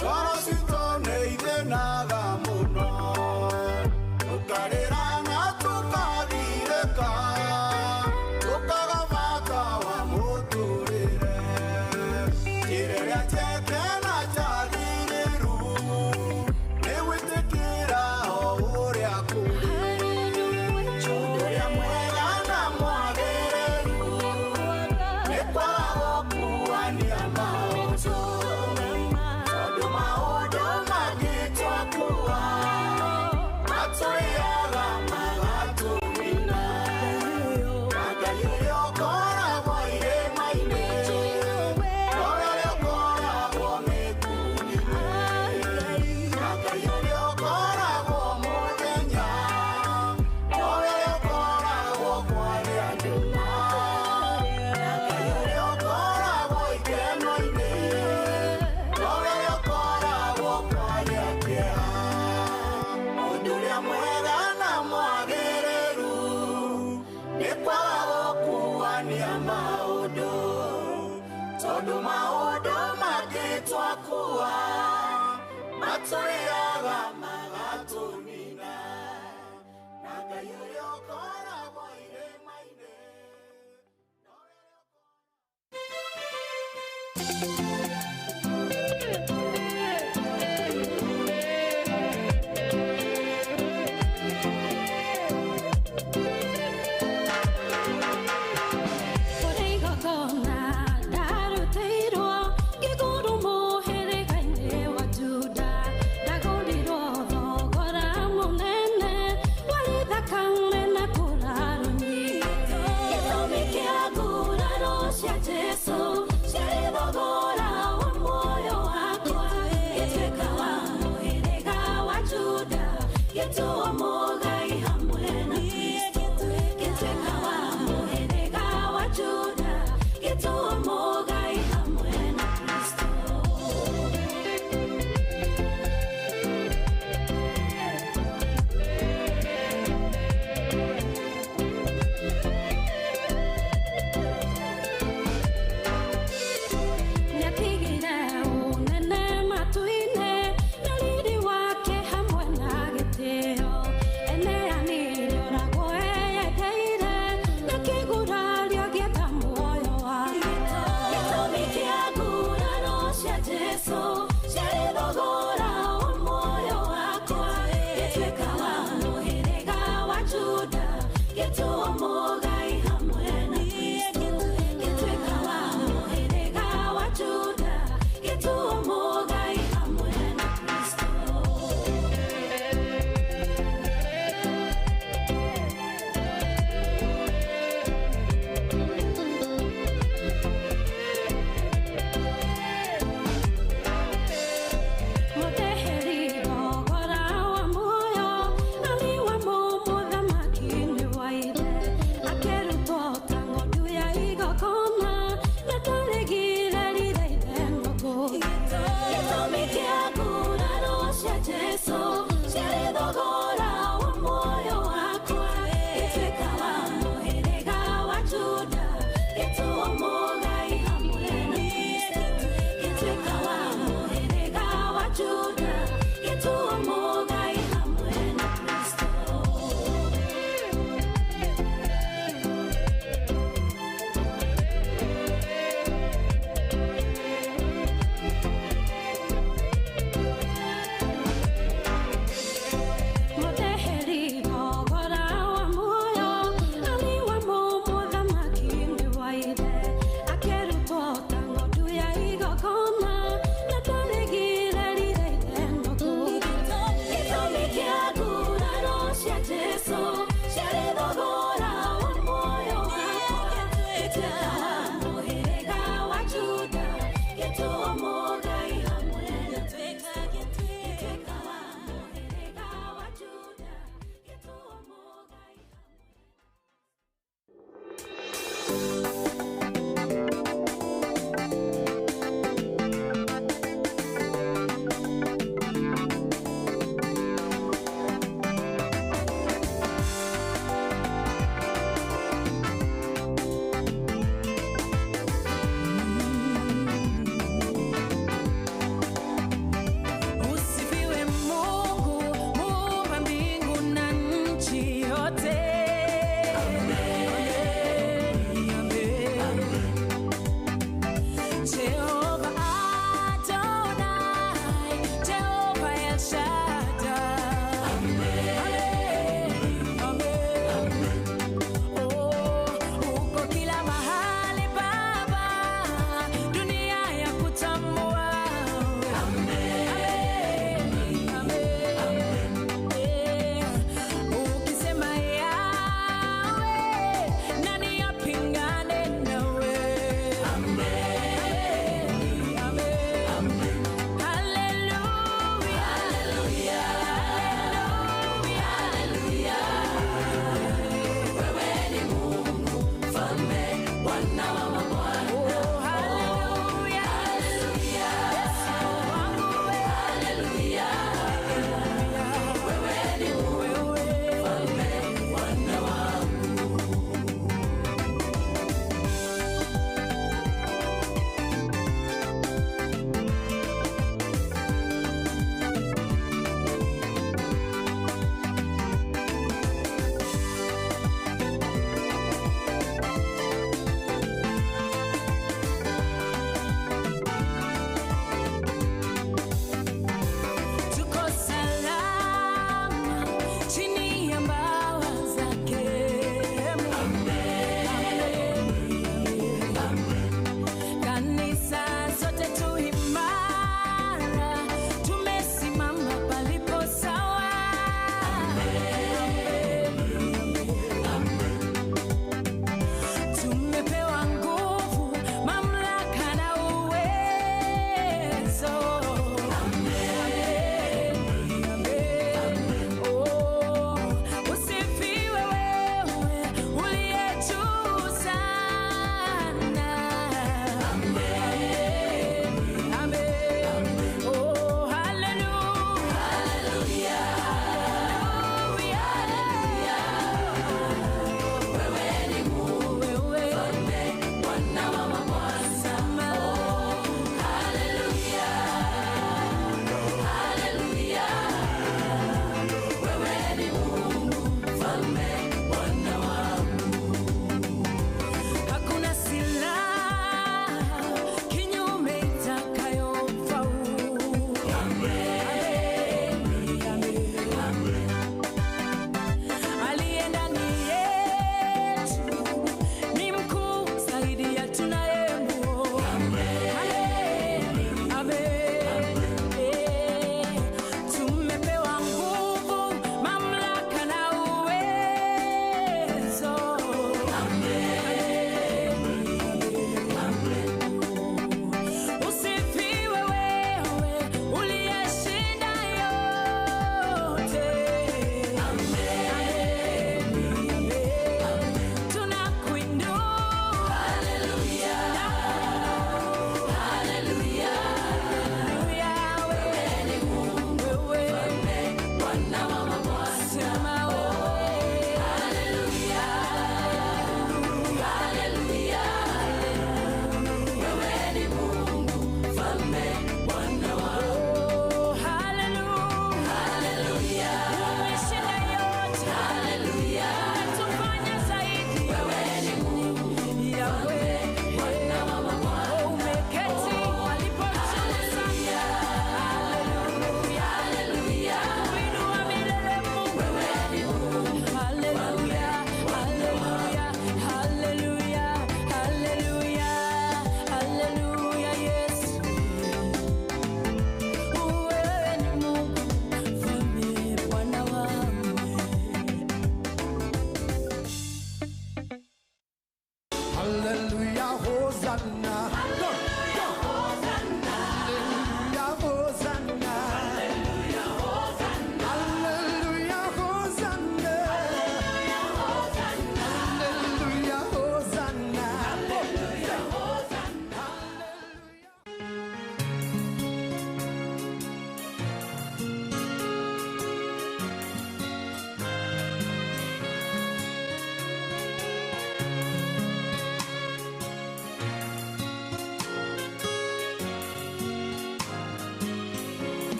Speaker 13: ngoro citũ nĩ ithĩnaga mũno. Tũkarĩra na tũkagirĩka, tũkaga bata wa mũtũrĩre. Njĩra ĩrĩa njeke na njagĩrĩru, nĩ gwĩtĩkĩra o ũrĩa kũrĩ. Ũndũ ũrĩa mwega na mwagĩrĩru nĩ kwaga gũkuania maũndũ. Tondũ maũndũ mangĩtwakua, matũrĩaga magatũnina. Na Ngai ũrĩa ũkoragwo irĩma-inĩ, nowe ũrĩa ũkoragwo mĩkuru-inĩ. Na Ngai ũrĩa ũkoragwo mũthenya, nowe ũrĩa ũkoragwo kwarĩa nduma. Na Ngai ũrĩa ũkoragwo ikeno-inĩ, nowe ũrĩa ũkoragwo kwarĩa kĩeha. Ũndũ ũrĩa mwega na mwagĩrĩru nĩ kwaga gũkuania maũndũ. Tondũ maũndũ mangĩtwakua, matũrĩaga
Speaker 5: Ngai ũrĩa ũkoragwo irĩma-inĩ.
Speaker 7: Yote. Amen. Amen.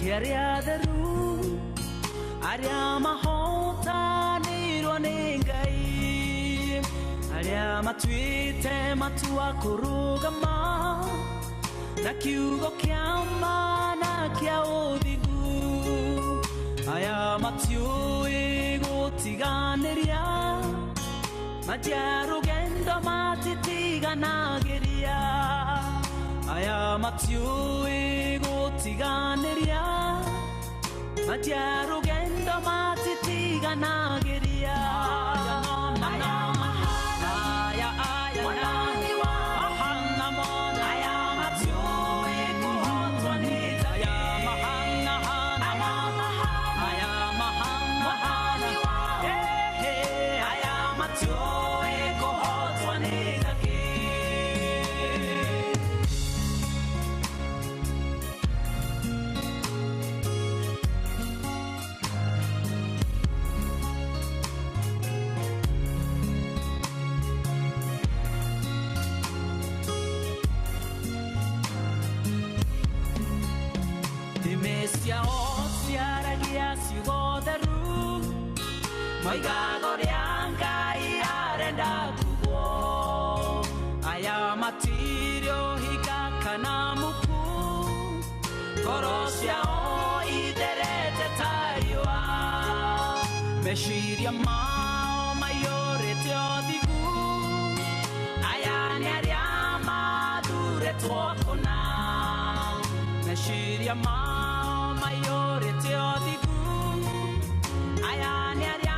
Speaker 12: Kĩarĩa theru arĩa mahotanĩirwo nĩ Ngai arĩa matuĩte matua kũrũgama na kiugo kĩa ma na kĩa ũthingu aya matiũĩ gũtiganĩria matia rũgendo matitiganagĩria aya matiũĩ gũtiganĩria matia rũgendo matitiganagĩria Maigago rĩa Ngai arenda kugwo aya matirĩ ũhinga kana muku ngoro ciao itherete ta riũa meciria mao maiyũrĩte ũthingu aya nĩ arĩa mathurĩtwo kũna meciria mao maiyũrĩte ũthingu aya nĩ arĩa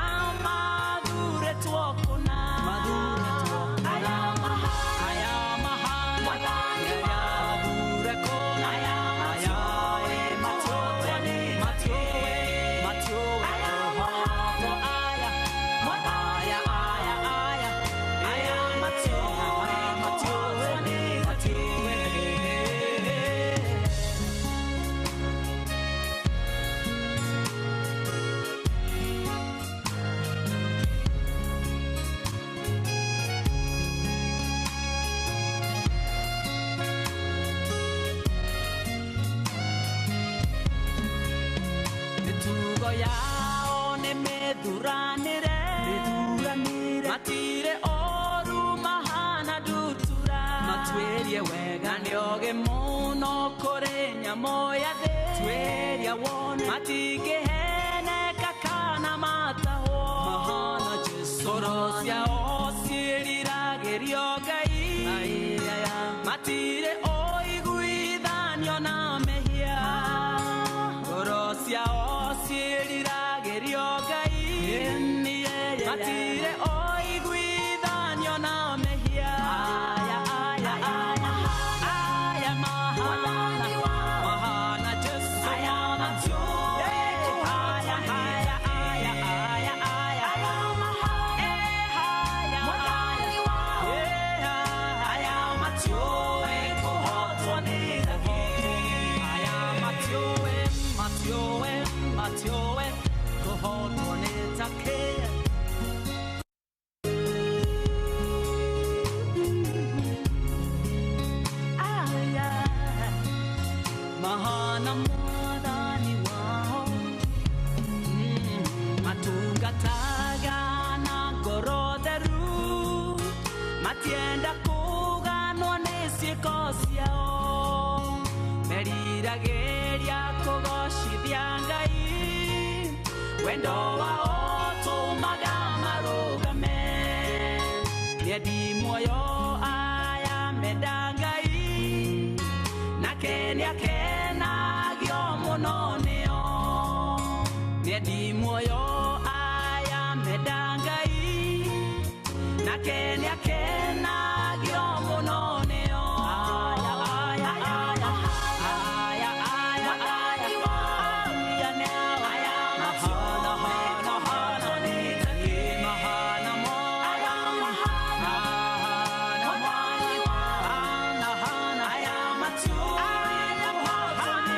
Speaker 12: matire oru mahana ndutura matuĩrie wega nĩ ogĩ mũno kũrĩ nyamũ ya thĩ tuĩria wone matingĩheneka kana matahwo mahana Jesũ ngoro ciao ciĩriragĩrio Ngai matirĩ ũiguithanio na mehia ngoro ciao ciĩriragĩrio Ngai matire ũiguithanio na mehia aya aya aya aya mahana mahana Jesũ aya aya aya aya aya aya aya matiũĩ kũhotwo nĩ thagi aya matiũĩ matiũĩ matiũĩ kũhotwo nĩ takĩ. Mahana mwathani wao matungataga na ngoro theru matienda kũganwo nĩ ciĩko ciao meriragĩria kũgocithia Ngai wendo wao tũmaga marũgame nĩendi muoyo aya menda Ngai nake nĩakenagio mũno nĩo nĩendi muoyo aya menda Ngai nake nĩakenagio mũno nĩo aya aya aya aya aya aya mahana hana hana mahana mahana mahana hana aya matu aya mahana.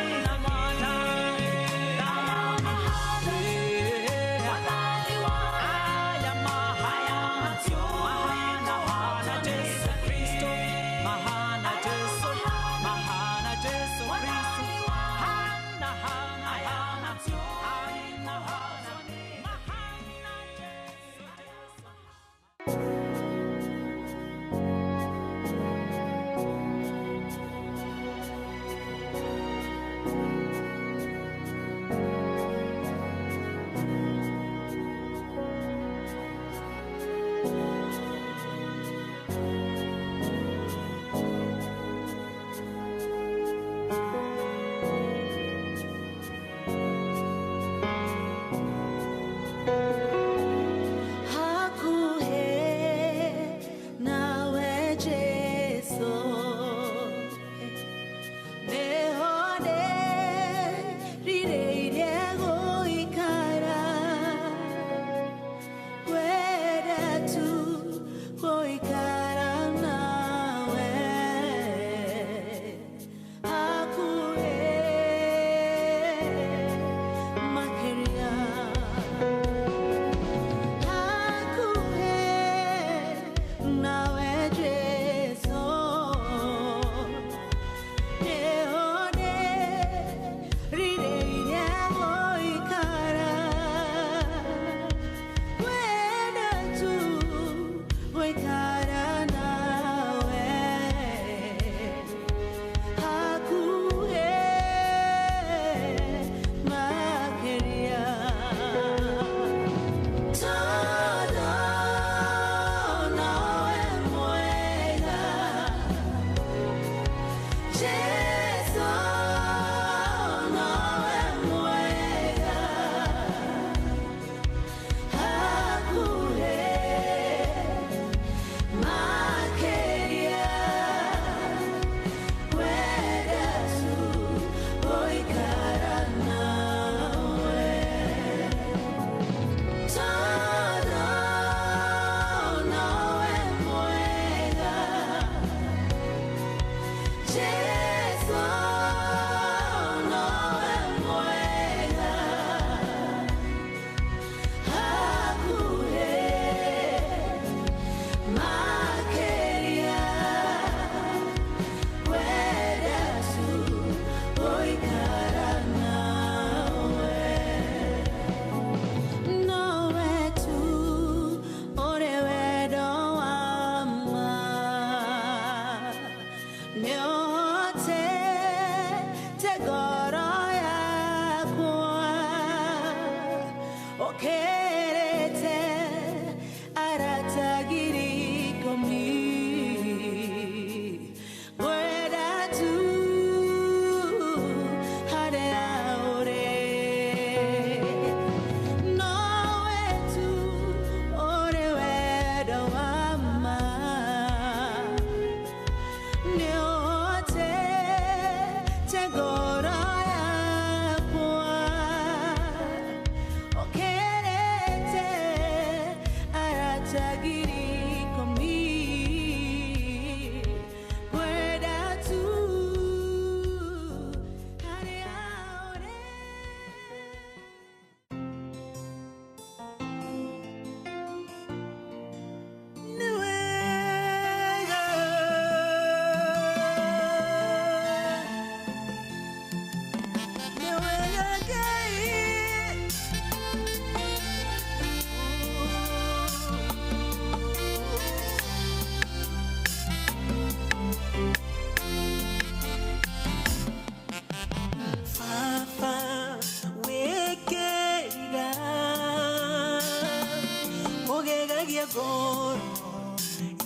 Speaker 6: Ngoro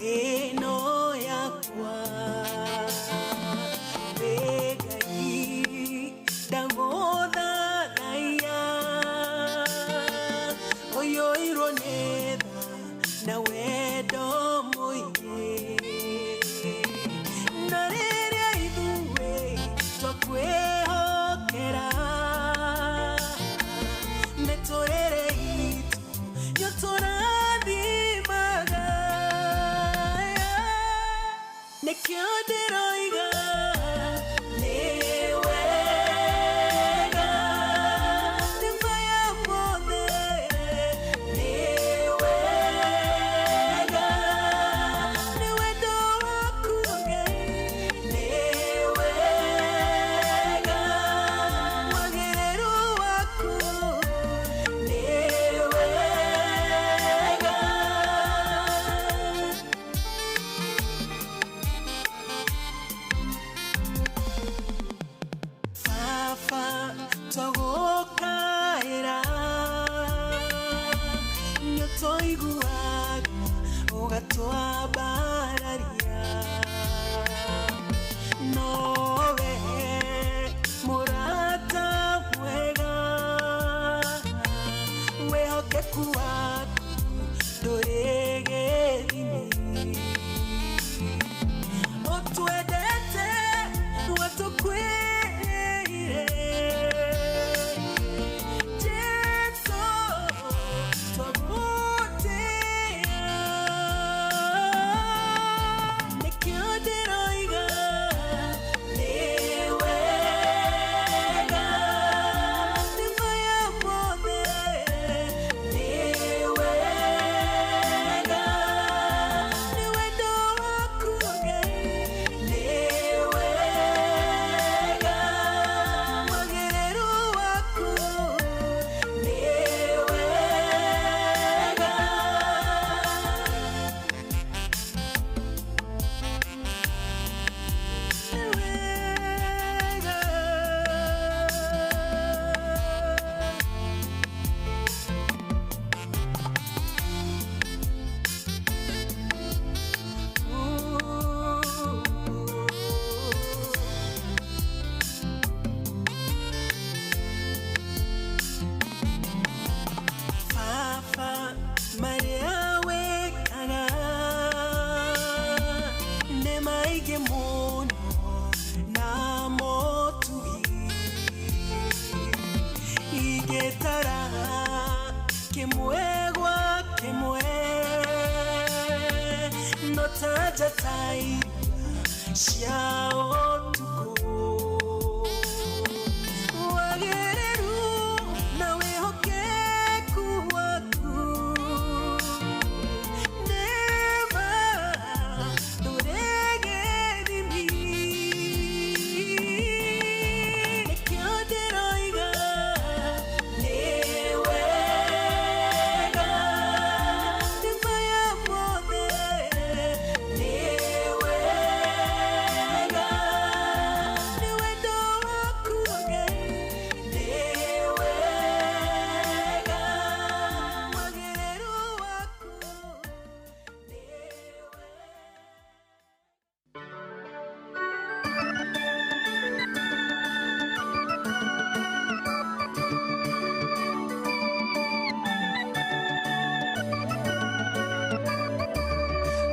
Speaker 6: ĩno yakwa wĩ Ngai ndagũthathaiya ũiyũirwo nĩ tha na wendo mũingĩ na rĩrĩa ithuĩ twakwĩhokera mĩtũrĩre itũ nĩũtũrathimaga nĩkĩo ndĩroiga nĩ wega nĩ ya mothe nĩ wega nĩ wendo waku Ngai nĩ wega wagĩrĩru waku nĩ wega. Baba twagũkaĩra nĩũtũiguaga ũgatwambararia nowe mũrata mwega wĩhokeku waku ndũrĩ gĩthimi ũtwendete watũkwĩrĩire Jesu twagũtĩĩa nĩkĩo ndĩroiga nĩ wega nĩ maya mothe nĩ wega nĩ wendo waku Ngai nĩ wega wagĩrĩru waku nĩ wega. Baba marĩa wĩkaga nĩ maingĩ mũno na motugi ingĩtara kĩmwe gwa kĩmwe no ta njata iria cia ũtukũ wagĩrĩru na wĩhokeku waku nĩma ndũrĩ gĩthimi nĩkĩo ndĩroiga nĩ wega nĩ maya mothe nĩ wega nĩ wendo waku Ngai nĩ wega wagĩrĩru waku.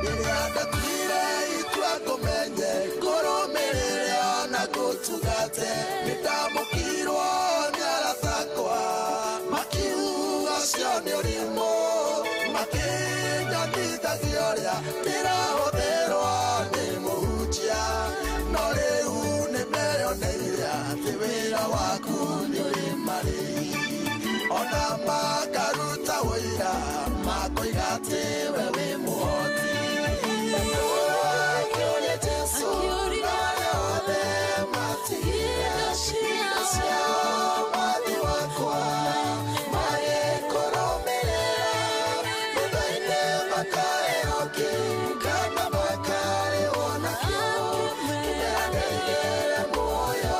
Speaker 13: Rĩrĩa ndatuire itua ngũmenye ngũrũmĩrĩre ona ngũtungate nĩndamũkirwo nĩ arata akwa makiuga ũcio nĩ ũrimũ makĩnyonithagia ũrĩa ndĩrahũthĩrwo nĩ mũhunjia no rĩu nĩmeyoneire atĩ wĩra waku nĩ ũrĩ marĩhi ona makaruta wũira makoiga atĩ we wĩ mũhoti. Akĩũria Jesũ na arĩa othe matigire ciĩko ciao mwathi wakwa magĩkũrũmĩrĩra thutha-inĩ makaĩrwo kĩ kana makarĩhwo nakĩo kĩmera ndeigĩre muoyo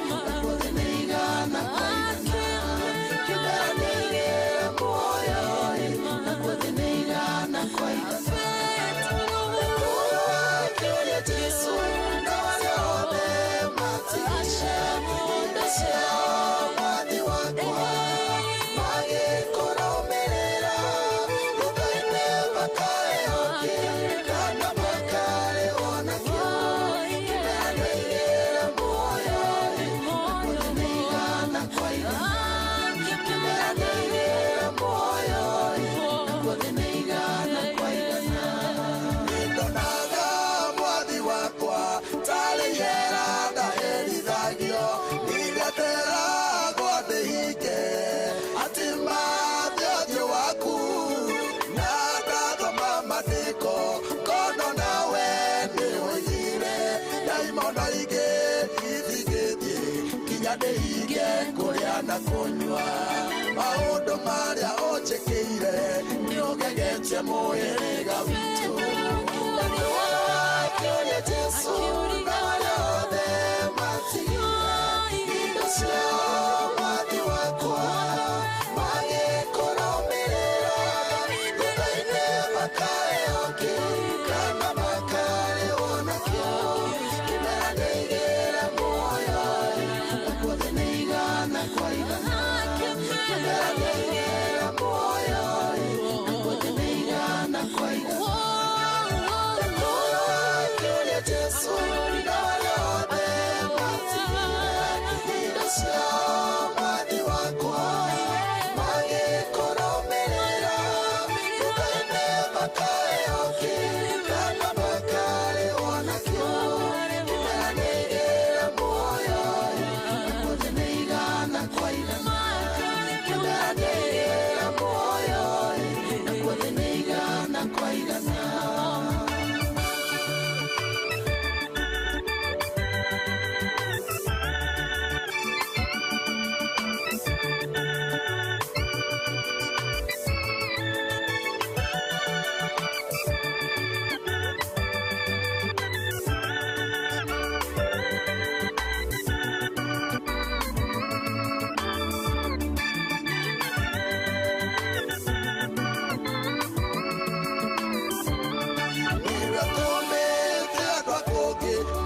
Speaker 13: nakuo thĩ nĩ igana kwa igana kĩmera ndeigĩre muoyo nakuo thĩ nĩ igana. nginya ndĩhinge kũrĩa na kũnyua maũndũ marĩa ũnjĩkĩire nĩ ũgegetie mũhĩrĩga witũ. Akĩũria Jesũ na arĩa othe matigire indo ciao mwathi wakwa magĩkũrũmĩrĩra thutha-inĩ makaheo kĩ kana makarĩhwo nakĩo kĩmera nĩ igĩra muoyo nakuo thĩ nĩ igana kwa igana kĩmera nĩ igĩra muoyo nakuo thĩ nĩ igana kwa igana. Akĩũria Jesũ na arĩa othe matigire indo ciao mwathi wakwa magĩkũrũmĩrĩra thutha-inĩ makaheo kĩ kana makarĩhwo nakĩo kĩmera nĩ igĩra muoyo nakuo thĩ nĩ igana kwa igana kĩmera nĩ igĩra muoyo nakuo thĩ nĩ igana kwa igana.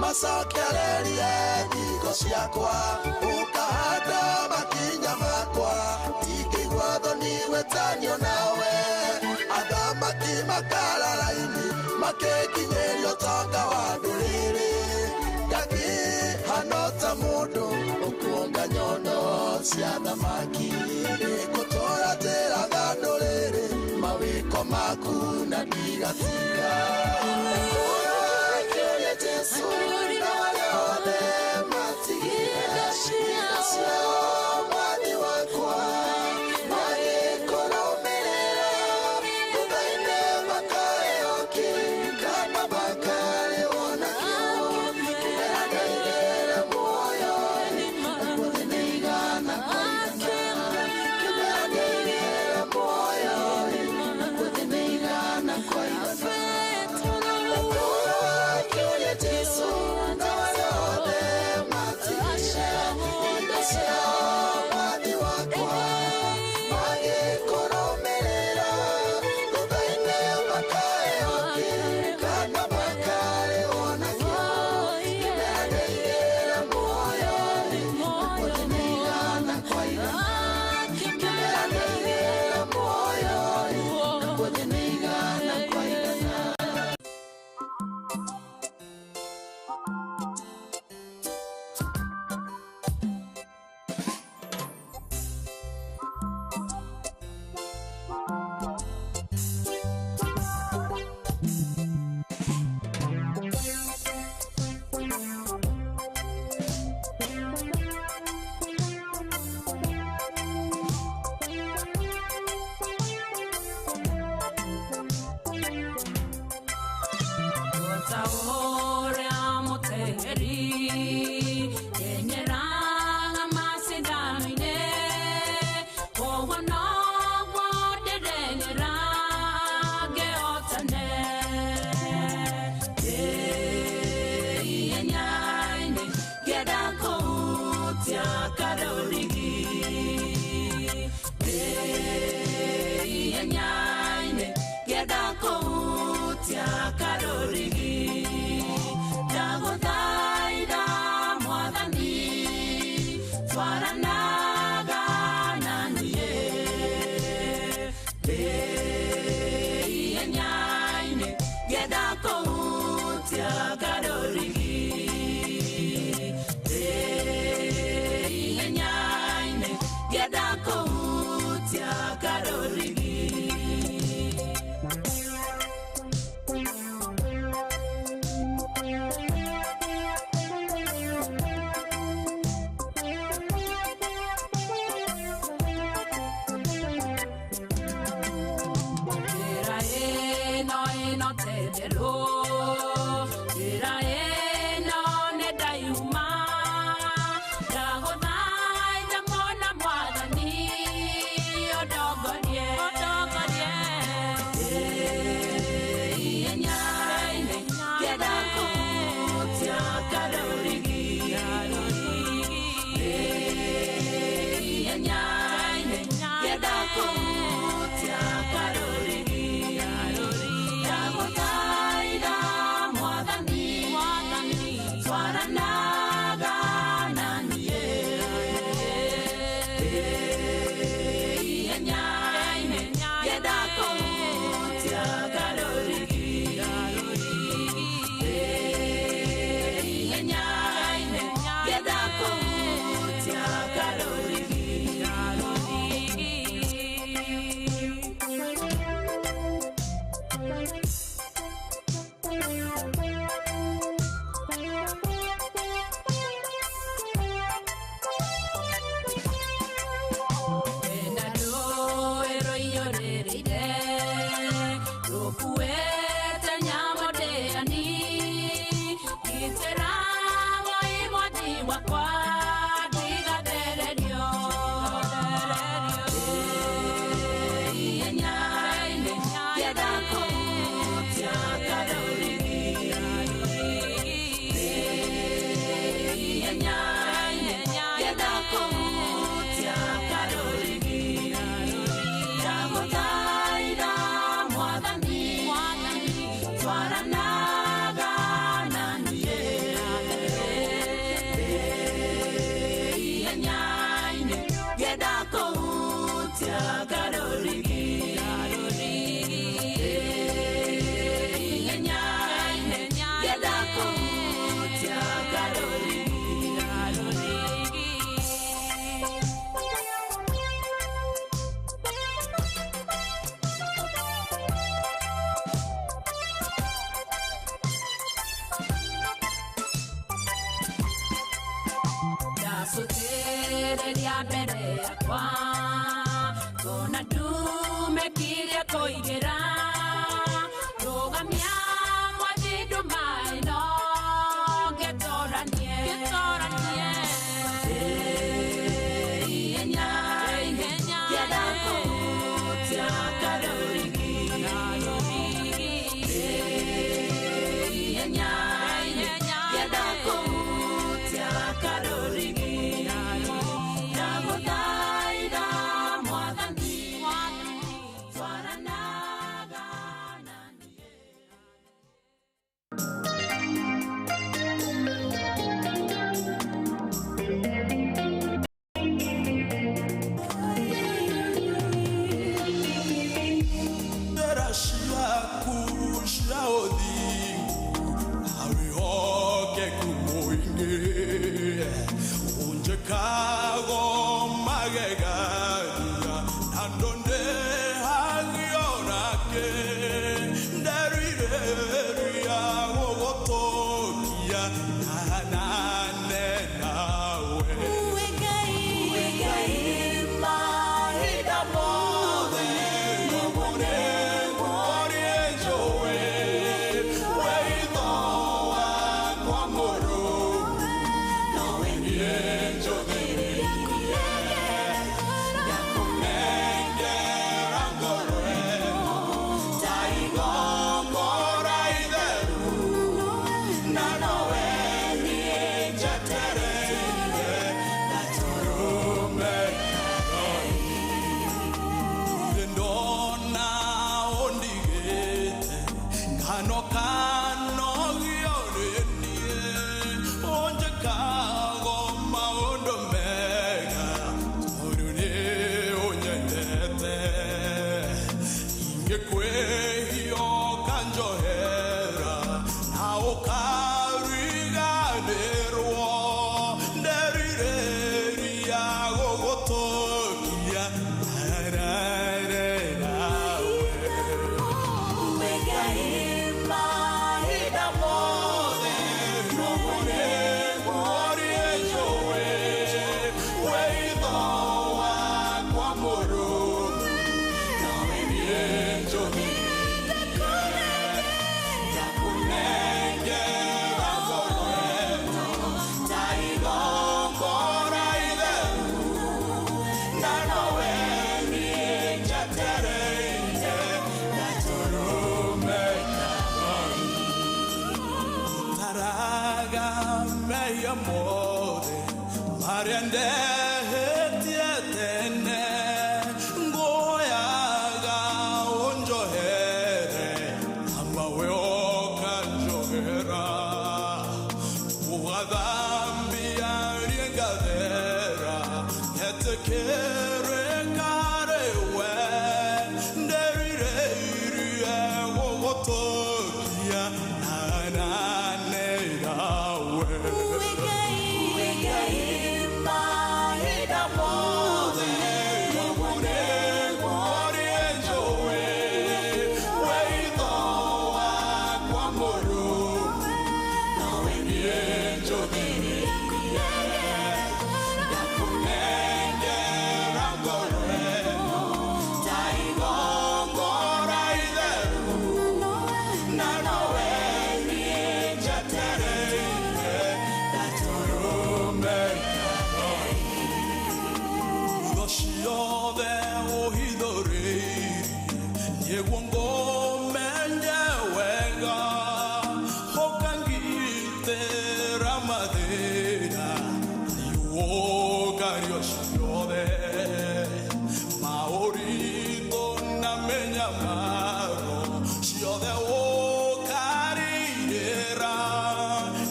Speaker 13: Macokererie thingo ciakwa ũkahanda makinya makwa ingĩigua thoni gwĩtanio nawe athamaki makararaini makĩkinyĩrio ũtonga wa ndũrĩrĩ ngakĩhana ta mũndũ ũkuonga nyondo cia thamaki nĩngũtũũra njĩraga ndũrĩrĩ mawĩko maku na ndigatiga. Akĩũria Jesũ na arĩa othe matigire indo ciao mwathi wakwa magĩkũrũmĩrĩra thutha-inĩ makaheo kĩ kana makarĩhwo nakĩo kĩmera nĩ igĩra muoyo nakuo thĩ nĩ igana kwa igana kĩmera nĩ igĩra muoyo nakuo thĩ nĩ igana kwa igana. Akĩũria Jesũ na arĩa othe matigire indo ciao mwathi wakwa magĩkũrũmĩrĩra thutha-inĩ makaheo kĩ kana makarĩhwo nakĩo kĩmera nĩ igĩra muoyo nakuo thĩ nĩ igana kwa igana kĩmera nĩ igĩra muoyo nakuo thĩ nĩ igana kwa igana.
Speaker 2: Ta ũrĩa mũteng'eri teng'eraga macindano-inĩ ũguo noguo ndĩreng'era ngĩhotane ihenya-inĩ ngĩenda kũhutia karũrigi ihenya-inĩ ngĩenda kũhutia karũrigi ndagũthaitha mwathani twaranaga na niĩ ihenya-inĩ ngĩenda kũhutia karũrigi ihenya-inĩ ngĩenda kũhutia karũrigi. Rũgĩrĩria mbere yakwa Kona ndume kĩrĩa kũigĩra Rũgamia mwathi nduma ĩno Ngĩtũranie Ngĩtũranie Ihenya ihenya Ngĩenda kũhutia karũrigi Ihenya ihenya Ngĩenda kũhutia karũrigi Ndagũthaitha mwathani Twaranaga na niĩ.
Speaker 10: Njĩra ciaku cia ũthingu na wĩhokeku mũingĩ ũnjĩkago magegania na ndũndĩhagio nake nderirĩria gũgũtũkia hanane nawe.
Speaker 6: Uwe Ngai mahinda mothe
Speaker 10: Ndona ondigĩte kano kano gĩorĩnie ũnjĩkago maũndũ mega tondũ nĩ ũnyendete ingĩkwĩhia ũkanjohera na ũkariganĩrwo nderirĩria gũgũtũkia
Speaker 6: Uwe Ngai mahinda mothe
Speaker 10: Taraga meia mothe marĩa ndehetie tene ngũhoyaga ũnjohere amawe ũkanjohera ũgathambia rie ngathera ngetĩkĩrĩka rĩwe nderirĩirie gũgũtũkia hanane nawe.
Speaker 6: Uwe Ngai mahinda mothe
Speaker 10: Ciothe ũhithũrĩirie nĩguo ngũmenye wega ũkangitĩra mathĩna nĩũkario ciothe maũritũ na mĩnyamaro ciothe ũkarirĩra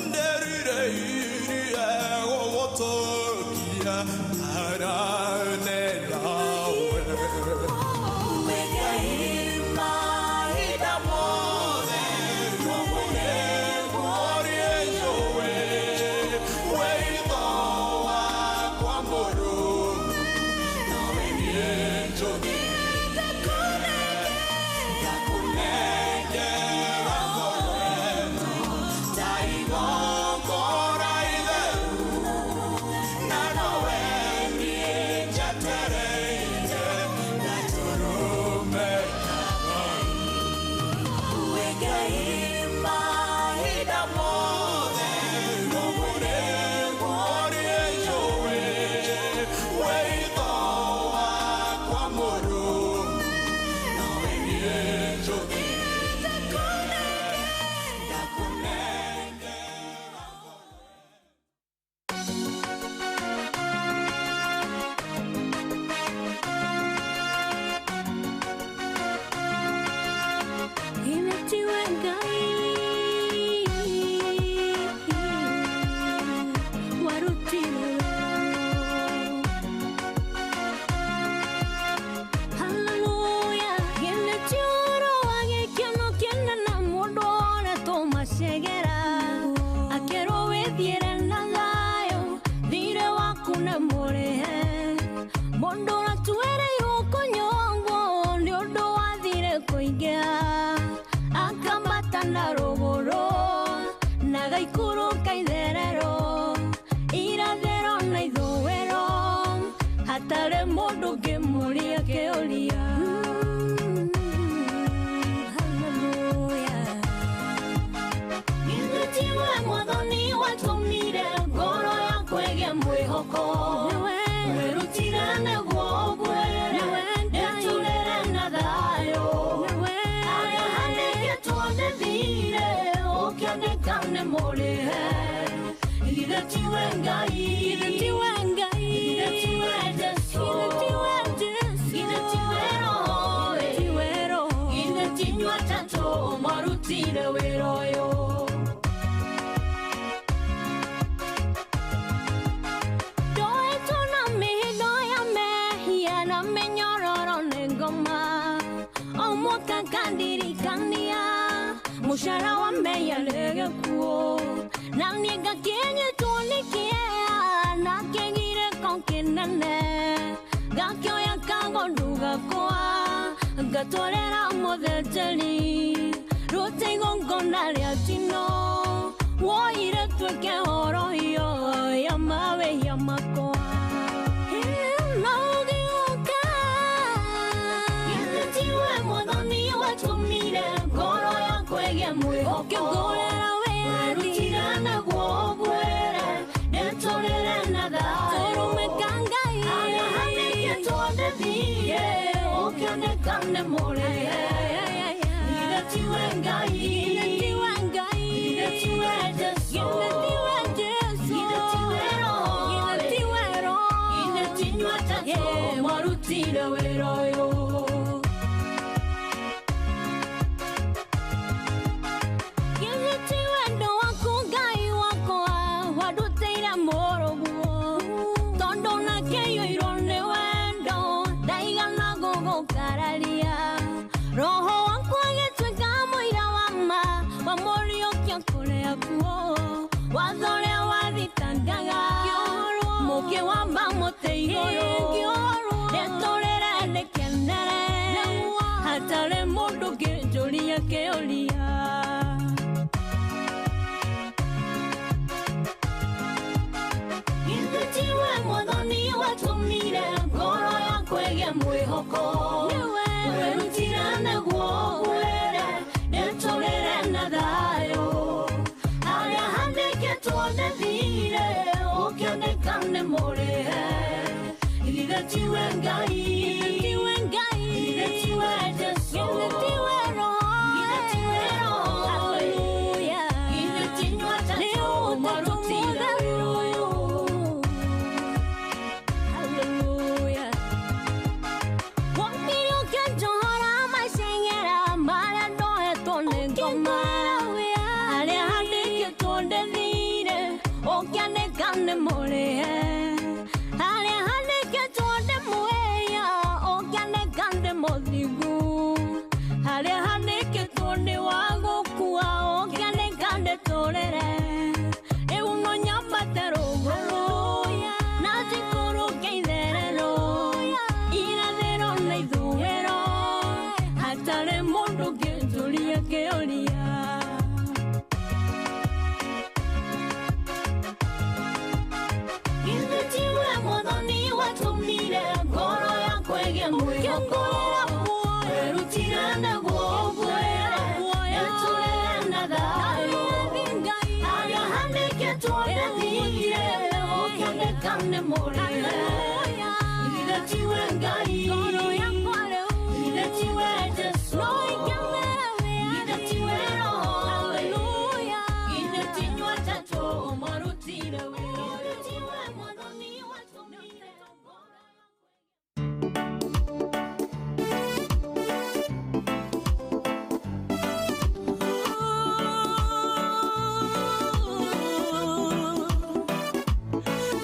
Speaker 10: nderirĩirie gũgũtũkia hanane nawe.
Speaker 6: Uwe Ngai mahinda mothe
Speaker 10: Ngora itheru na nowe
Speaker 6: Hatarĩ mũndũ ngĩmũria kĩũria. Hallelujah. Githĩ tiwe Mwathani watũmire ngoro yakwa ĩgĩe mwĩhoko. Wĩrutire nĩguo ũnguĩre, ndĩtũrĩre na thayũ. Harĩa handĩkĩtwo ndĩthire, ũkĩandĩka nĩ mũrĩhe. Githĩ tiwe Ngai? Githĩ tiwe Ngai? Githĩ tiwe Jesũ? Githĩ tiwe Jesũ? Githĩ tiwe Roho? Tiwe Roho? Githĩ ti inyuĩ atatũ mwarutire wĩra ũyũ? Ndoetwo na mĩhĩndo ya mehia na mĩnyororo nĩ ngoma. O mwaka ngandirikania mũcara wa mehia nĩ gĩkuũ. Na niĩ ngakĩnyitwo nĩ kĩeha na kĩgirĩko kĩnene. Ngakĩoya kagondu gakwa ngatwarĩra mũthĩnjĩri. Ruta igongona rĩa njino woire tuĩke horohio ya mawĩhia makwa. No ũgĩũka. Githĩ tiwe Mwathani watũmire ngoro yakwa ĩgĩe mwĩhoko? Ũkĩngũrĩra wĩyathi. Wĩrutire nĩguo ũnguĩre, ndĩtũrĩre na thayũ. Tũrũme ka Ngai. Harĩa handĩkĩtwo ndĩthiire, ũkĩandĩka nĩ mũrĩhe. Githĩ tiwe Ngai? Githĩ tiwe Ngai? Githĩ tiwe Jesũ? Githĩ tiwe Jesũ? Githĩ tiwe Roho? Githĩ tiwe Roho? Githĩ ti inyuĩ atatũ mwarutire wĩra ũyũ? Githĩ ti wendo waku Ngai wakwa wandutĩire mũrũguo. Tondũ nakĩiyũirwo nĩ wendo ndaigana gũgũkararia. Roho waku agĩtuĩka mũira wa ma wa mũriũkio kũrĩa kuo. Watho ũrĩa wathitangaga mũkĩwamba mũtĩ igũrũ. Ndetũrĩre ndĩkenere hatarĩ mũndũ ngĩnjũria kĩũria. Githĩ tiwe Mwathani watũmire ngoro yakwa ĩgĩe mwĩhoko? Wĩrutire nĩguo ũnguĩre, ndĩtũrĩre na thayũ. Harĩa handĩkĩtwo ndĩthire, ũkĩandĩka nĩ mũrĩhe. Githĩ tiwe Ngai? Githĩ tiwe Ngai? Githĩ tiwe Jesũ? Githĩ tiwe Roho? Githĩ tiwe Roho? Hallelujah. Githĩ ti inyuĩ atatũ mwarutire wĩra ũyũ? Hallelujah. Wokire ũkĩnjohora maceng'era marĩa ndohetwo nĩ ngoma. Harĩa handĩkĩtwo ndĩthire, ũkĩandĩka nĩ mũrĩhe. Harĩa handĩkĩtwo ndĩmwĩhia, ũkĩandĩka ndĩ mũthingu. Harĩa handĩkĩtwo ndĩ wa gũkua, ũkĩandĩka ndĩtũrĩre. Rĩu no nyambate rũgũrũ na njikũrũke itherero, irathĩro na ithũĩro, hatarĩ mũndũ ngĩnjũria kĩũria. Githĩ tiwe Mwathani watũmire ngoro yakwa ĩgĩe mwĩhoko? Wĩrutire nĩguo ũnguĩre, ndĩtũrĩre na thayũ. Harĩa handĩkĩtwo ndĩthire, ũkĩandĩka nĩ mũrĩhe. Githĩ tiwe Ngai? Githĩ tiwe Jesũ? Githĩ tiwe Roho? Githĩ ti inyuĩ atatũ mwarutire wĩra ũyũ? Githĩ tiwe Mwathani watũmire ngoro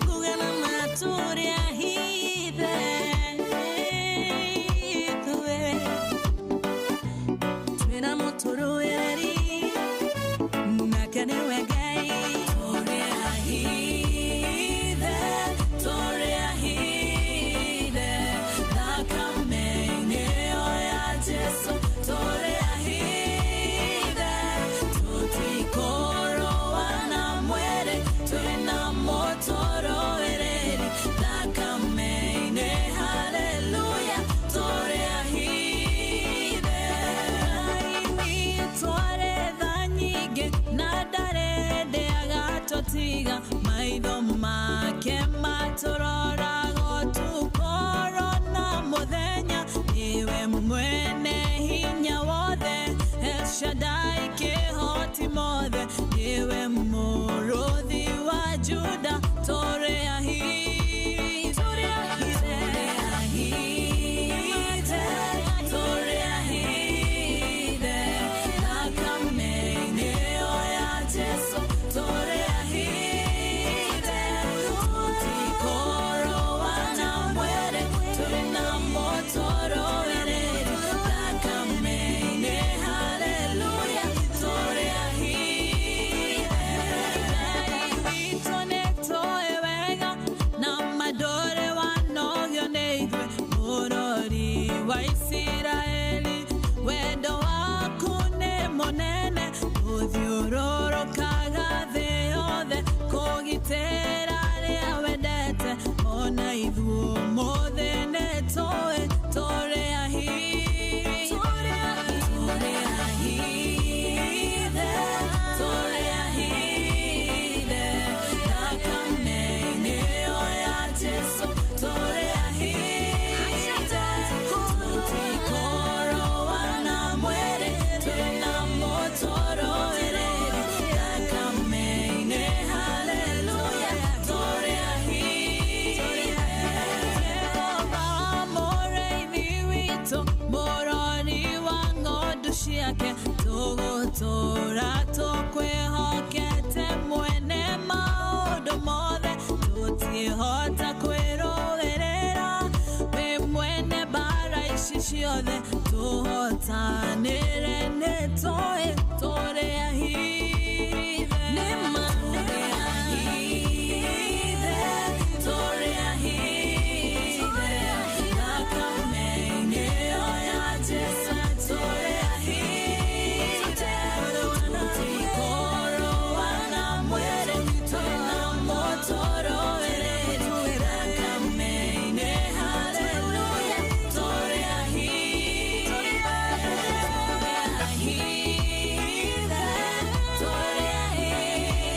Speaker 2: Kugana maturia hithe. mothe nĩwe mũrũthi wa Juda tũrĩ ahithe tũrĩ ahithe thakame-inĩ ĩyo ya Jesũ tũrĩ ahithe tũtikũrũa na mwĩrĩ tũrĩ na mũtũrũĩrĩri thakame-inĩ haleluya tũrĩ ahithe Ngai witũ nĩtũĩ wega na mandũrĩ wanogio nĩ ithuĩ mũrori wa Isiraeli wendo waku nĩ mũnene ũthiũrũrũkaga thĩ yothe kũgitĩra arĩa wendete ona ithuĩ ũmũthĩ nĩtũĩ tũrĩ ahithe tũrĩ ahithe thakame-inĩ ĩyo ya Jesũ tũrĩ ahithe tũtikũrũa na mwĩrĩ tũrĩ na mũtũrũĩrĩri thakame-inĩ haleluya tũrĩ ahithe Jehova mũrĩithi witũ mũrori wa ng'ondu ciake tũgũtũũra tũkwĩhokete mwene maũndũ mothe tũtihota kwĩrũĩrĩra wĩ mwene mbara ici ciothe tũhotanĩre nĩtũĩ tũrĩ ahithe nĩma tũrĩ ahithe tũrĩ ahithe thakame-inĩ ĩyo ya Jesũ tũrĩ ahithe tũtikũrũa na mwĩrĩ tũrĩ na mũtũrũĩrĩri thakame-inĩ haleluya tũrĩ ahithe tũrĩ ahithe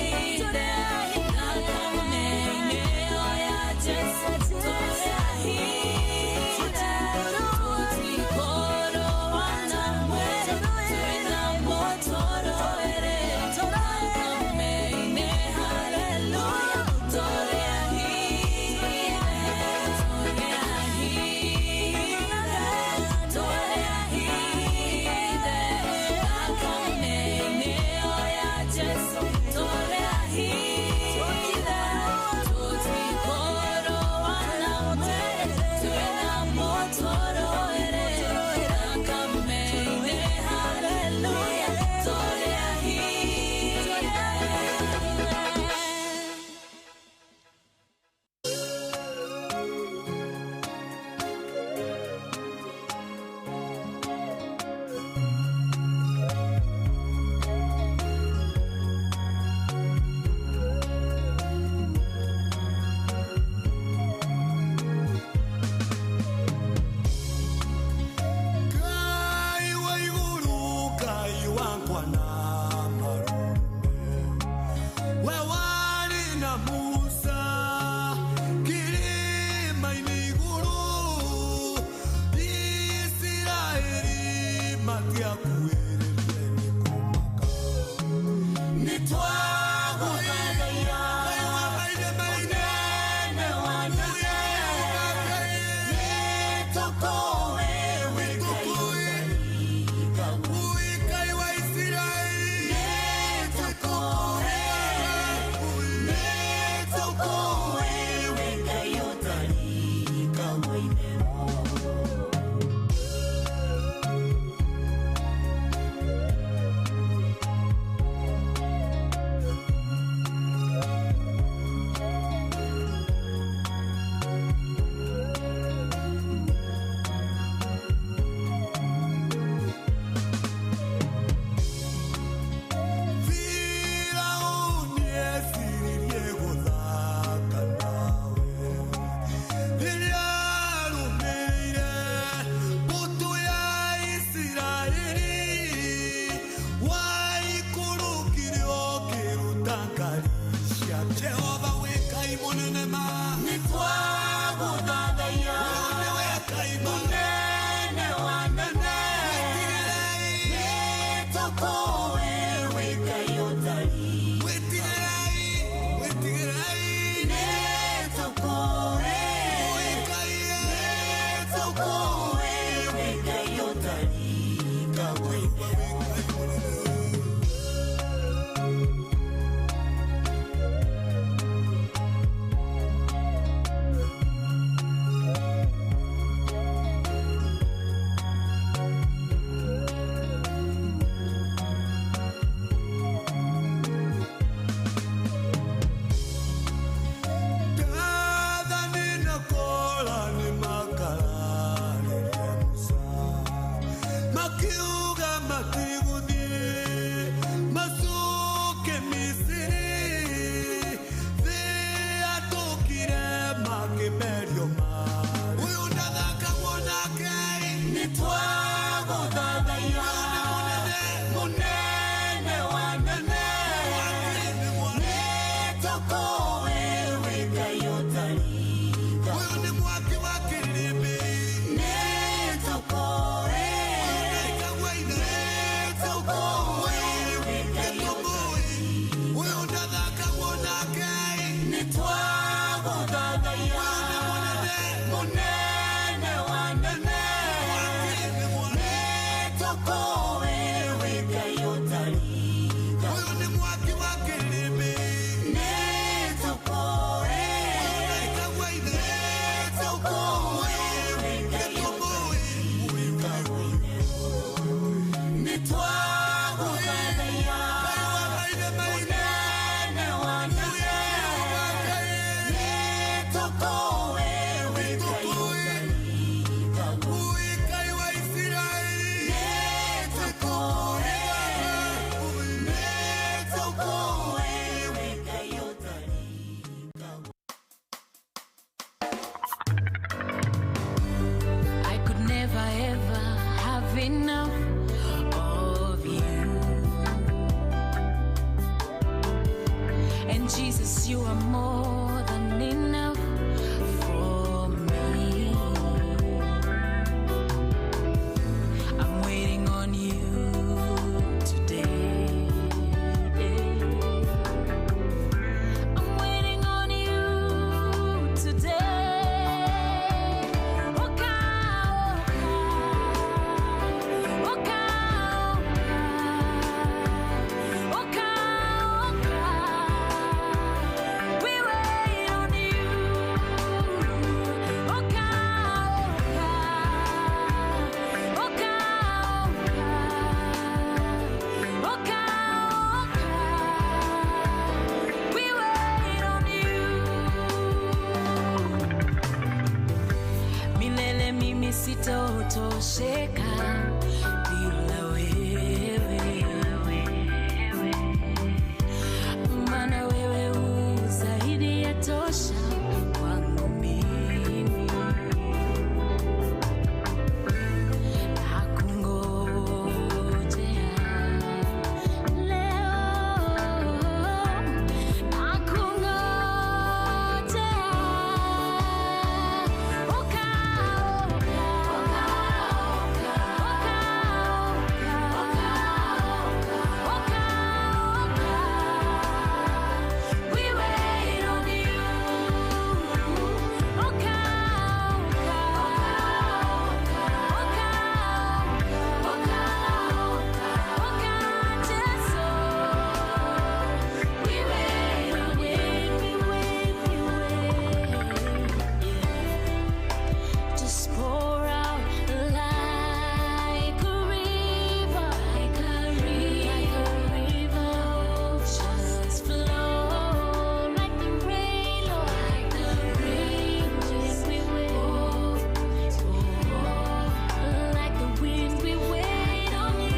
Speaker 6: mimi sitotosheka bila wewe, maana wewe u zaidi ya tosha kwangu mimi. Nakungojea leo, nakungojea We wait on you. We wait on you. We wait, we wait. Just pour out like a river, like a river. Just flow like the rain, like the rain. Just we wait, like the wind. We wait on you.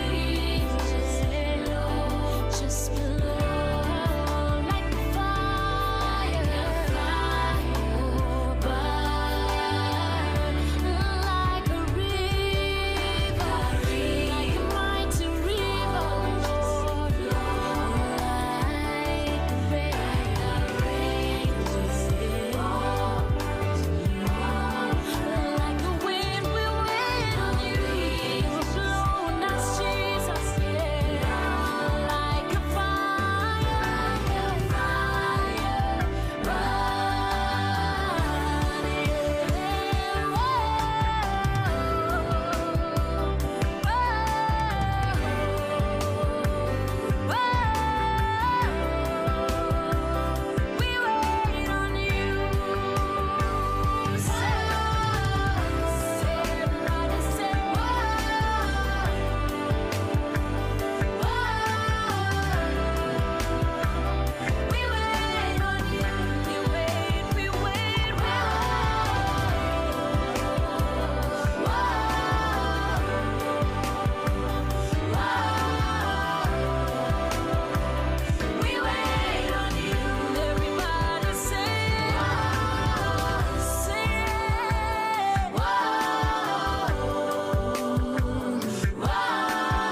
Speaker 6: Just flow, just flow like the fire, burn like a river, like a mighty river, Lord, like rain, like the wind. We wait on you, blow on us, Jesus, yeah, like a fire, burn, yeah. We wait on you. Everybody say, whoa, whoa. We wait on you. We wait, we wait, whoa, whoa. We wait on you. Everybody say, say, whoa, whoa.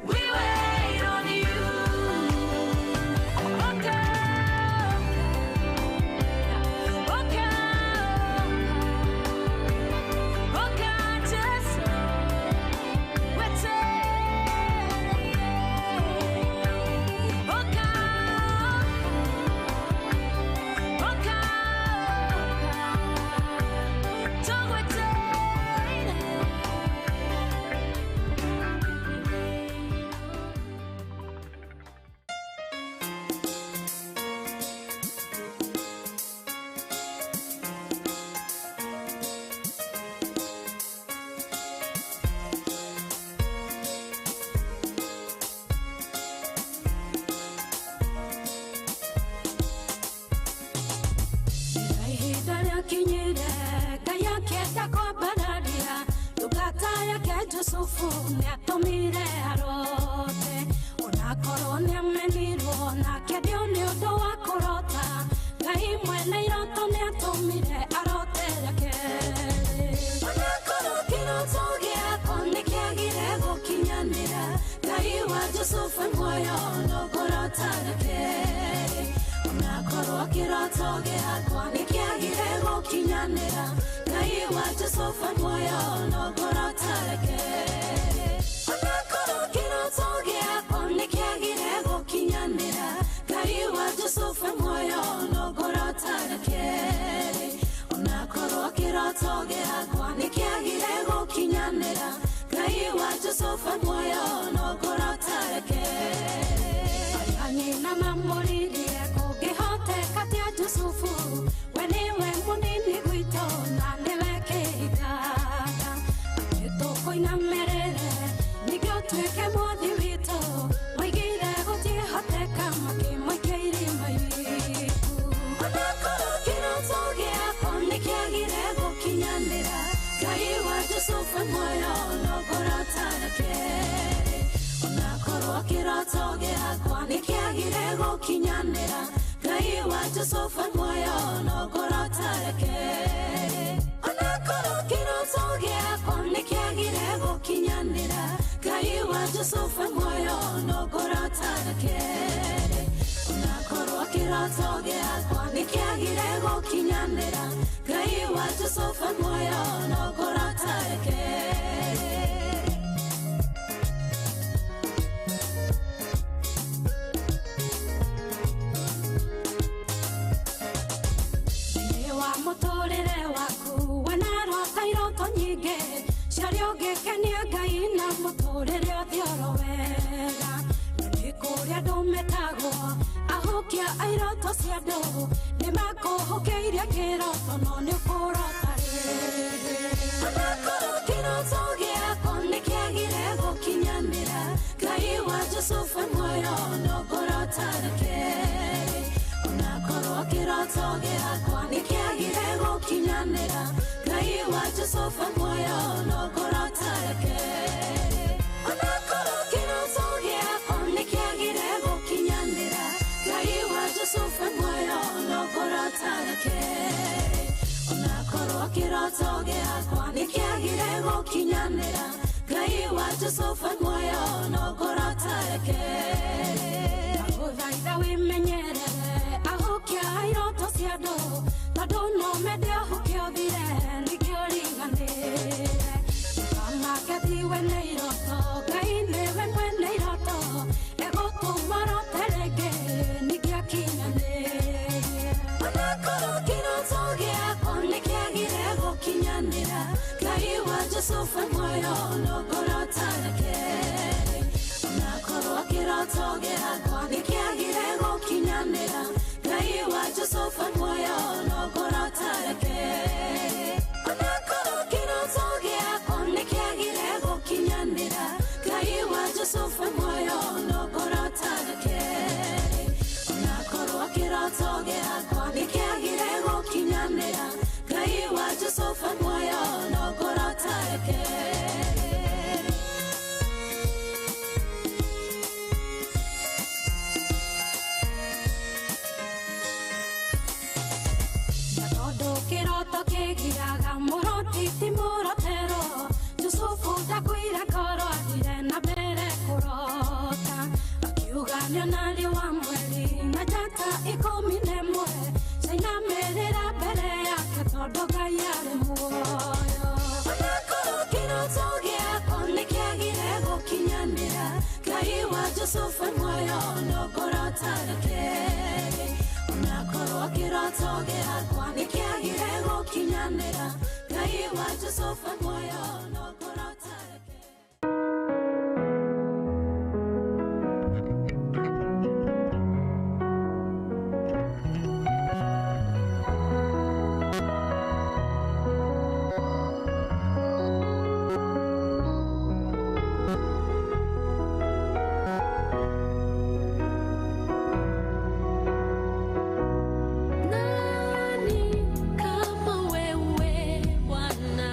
Speaker 6: We wait on you. Oh, come, oh, come, oh, come, just wait. Oh, come, oh, come, don't wait. Ihinda rĩakinyire Ngai akĩenda kwambararia ndungata yake Jusufu nĩatũmire arote onakorwo nĩamenirwo na akĩendio nĩ ũndũ wa kũrota Ngai mwene iroto nĩatũmire arote rĩa kerĩ onakorwo kĩroto gĩakwa nĩkĩagire gũkinyanĩra Ngai wa Jusufu e muoyo no kũrota rĩa kerĩ onakorwo kĩroto gĩakwa nĩkĩagire gũkinyanĩra Ngai wa Jusufu e muoyo no kũrota rĩa kerĩ onakorwo kĩroto gĩakwa nĩkĩagire gũkinyanĩra Ngai wa Jusufu e muoyo no kũrota rĩa kerĩ onakorwo kĩroto gĩakwa nĩkĩagire gũkinyanĩra Ngai wa Jusufu e muoyo no kũrota rĩa kerĩ anyina mamũririe kũngĩhoteka atĩa Jusufu we nĩwe mũnini gwitũ na nĩwe kĩigana nĩtũkũinamĩrĩre ningĩ ũtuĩke mwathi witũ moigire gũtingĩhoteka makĩmũikia irima iriku onakorwo kĩroto gĩakwa nĩkĩagire gũkinyanĩra
Speaker 2: Onakorwo kĩroto gĩakwa nĩkĩagire gũkinyanĩra, Ngai wa Jusufu muoyo no ngũrota reke. Onakorwo kĩroto gĩakwa nĩkĩagire gũkinyanĩra, Ngai wa Jusufu muoyo no ngũrota reke. Onakorwo kĩroto gĩakwa nĩkĩagire gũkinyanĩra, Ngai wa Jusufu muoyo no ngũrota reke. Mũtũrĩre waku wanarota iroto nyingĩ ciarĩa ũngĩkenia Ngai na mũtũrĩre ũthiĩ oro wega. Na nĩ kũrĩ andũ metagwo ahukia a iroto cia andũ, nĩmakũhũkĩirie kĩroto no nĩ ũkũrota rĩngĩ. Onakorwo kĩroto gĩakwa nĩkĩagire gũkinyanĩra, Ngai wa Jusufu muoyo no ngũrota reke. Onakorwo kĩroto gĩakwa nĩkĩagire gũkinyanĩra, Ngai wa Jusufu muoyo no ngũrota reke. Onakorwo kĩroto gĩakwa nĩkĩagire gũkinyanĩra, Ngai wa Jusufu muoyo no ngũrota reke. Onakorwo kĩroto gĩakwa nĩkĩagire gũkinyanĩra, Ngai wa Jusufu muoyo no ngũrota reke. Ndagũthaitha wĩmenyerere ahukia iroto cia andũ, tondũ no mende ũhuke ũthire ningĩ ũriganĩre. Ndũkamake tiwe nĩ iroto, Ngai nĩwe mwene iroto, egũtũma ũrote rĩngĩ ningĩ akinyanĩrie. Onakorwo kĩroto gĩakwa nĩkĩagire gũkinyanĩra, Ngai wa Jusufu muoyo no ngũrota reke. Onakorwo kĩroto gĩakwa nĩkĩagire gũkinyanĩra, Ngai wa Jusufu muoyo no ngũrota reke. Onakorwo kĩroto gĩakwa nĩkĩagire gũkinyanĩra, Ngai wa Jusufu muoyo no ngũrota reke. Onakorwo kĩroto gĩakwa nĩkĩagire gũkinyanĩra, Ngai wa Jusufu muoyo no ngũrota reke. Tondũ kĩroto kĩgiraga mũroti ti mũrotero, Jusufu ndakuire ngoro athire na mbere kũrota. Akiuga nĩona riũa mweri na njata 11 ciainamĩrĩra mbere yake tondũ Ngai arĩ muoyo. Onakorwo kĩroto gĩakwa nĩkĩagire gũkinyanĩra, Ngai wa Jusufu muoyo no ngũrota reke. Onakorwo kĩroto gĩakwa nĩkĩagire gũkinyanĩra, Ngai wa Jusufu muoyo no ngũrota reke.
Speaker 6: Nani kama wewe Bwana?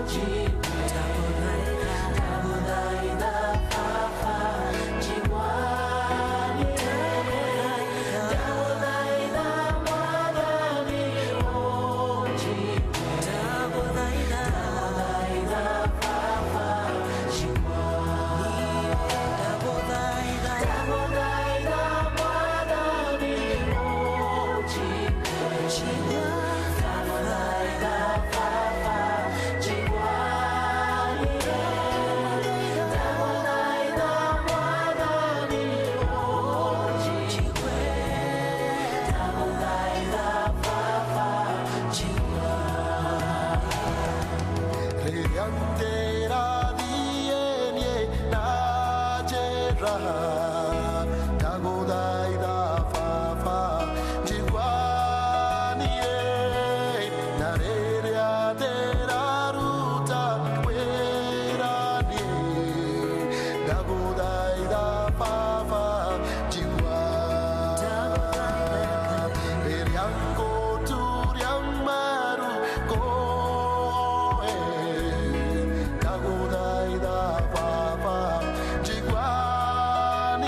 Speaker 8: Ndagũthaitha Baba, njiguanĩre.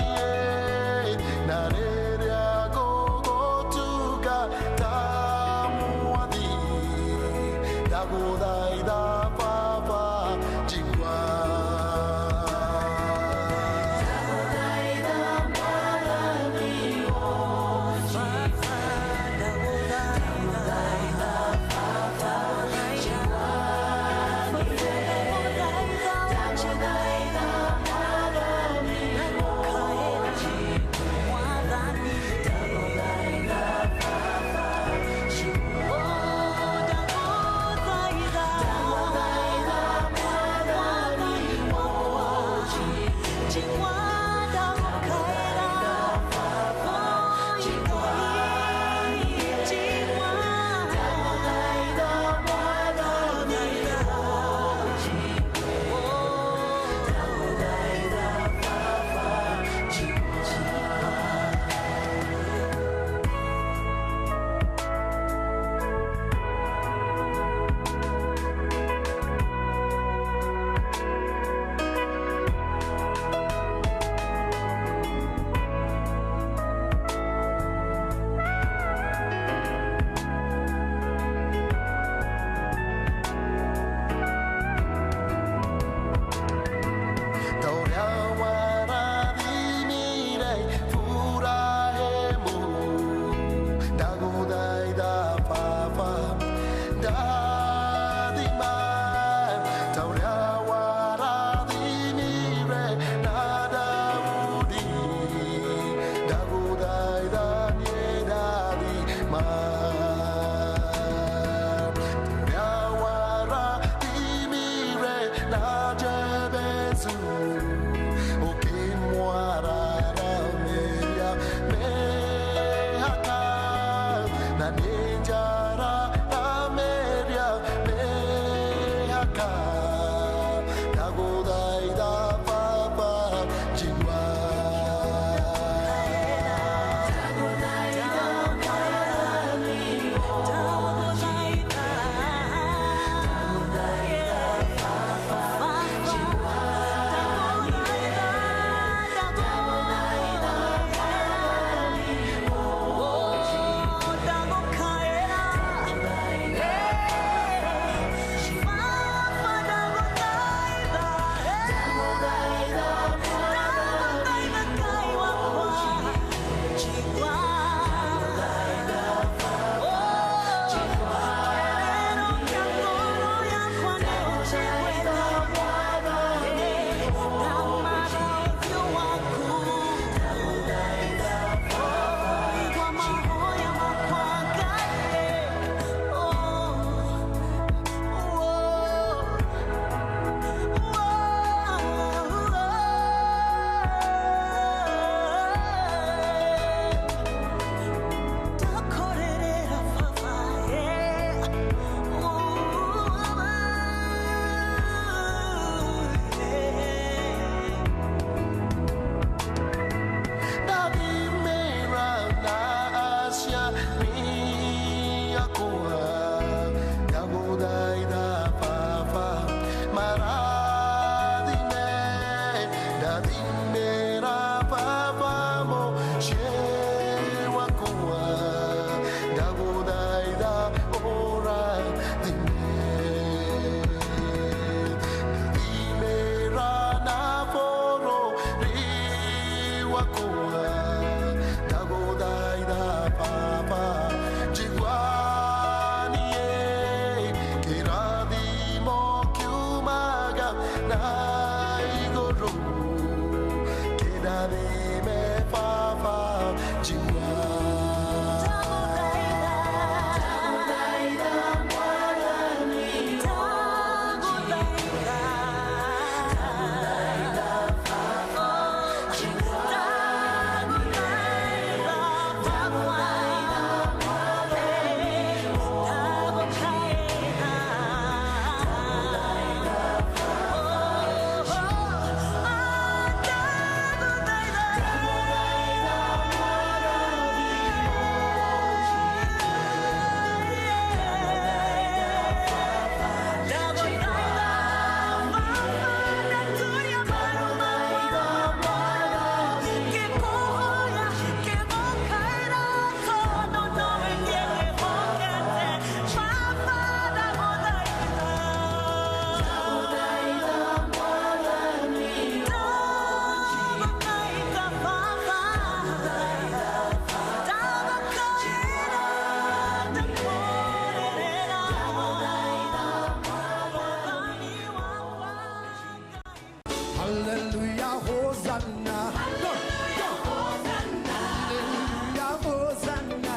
Speaker 18: Hallelujah, Hosanna. Hallelujah, Hosanna. Hallelujah, Hosanna.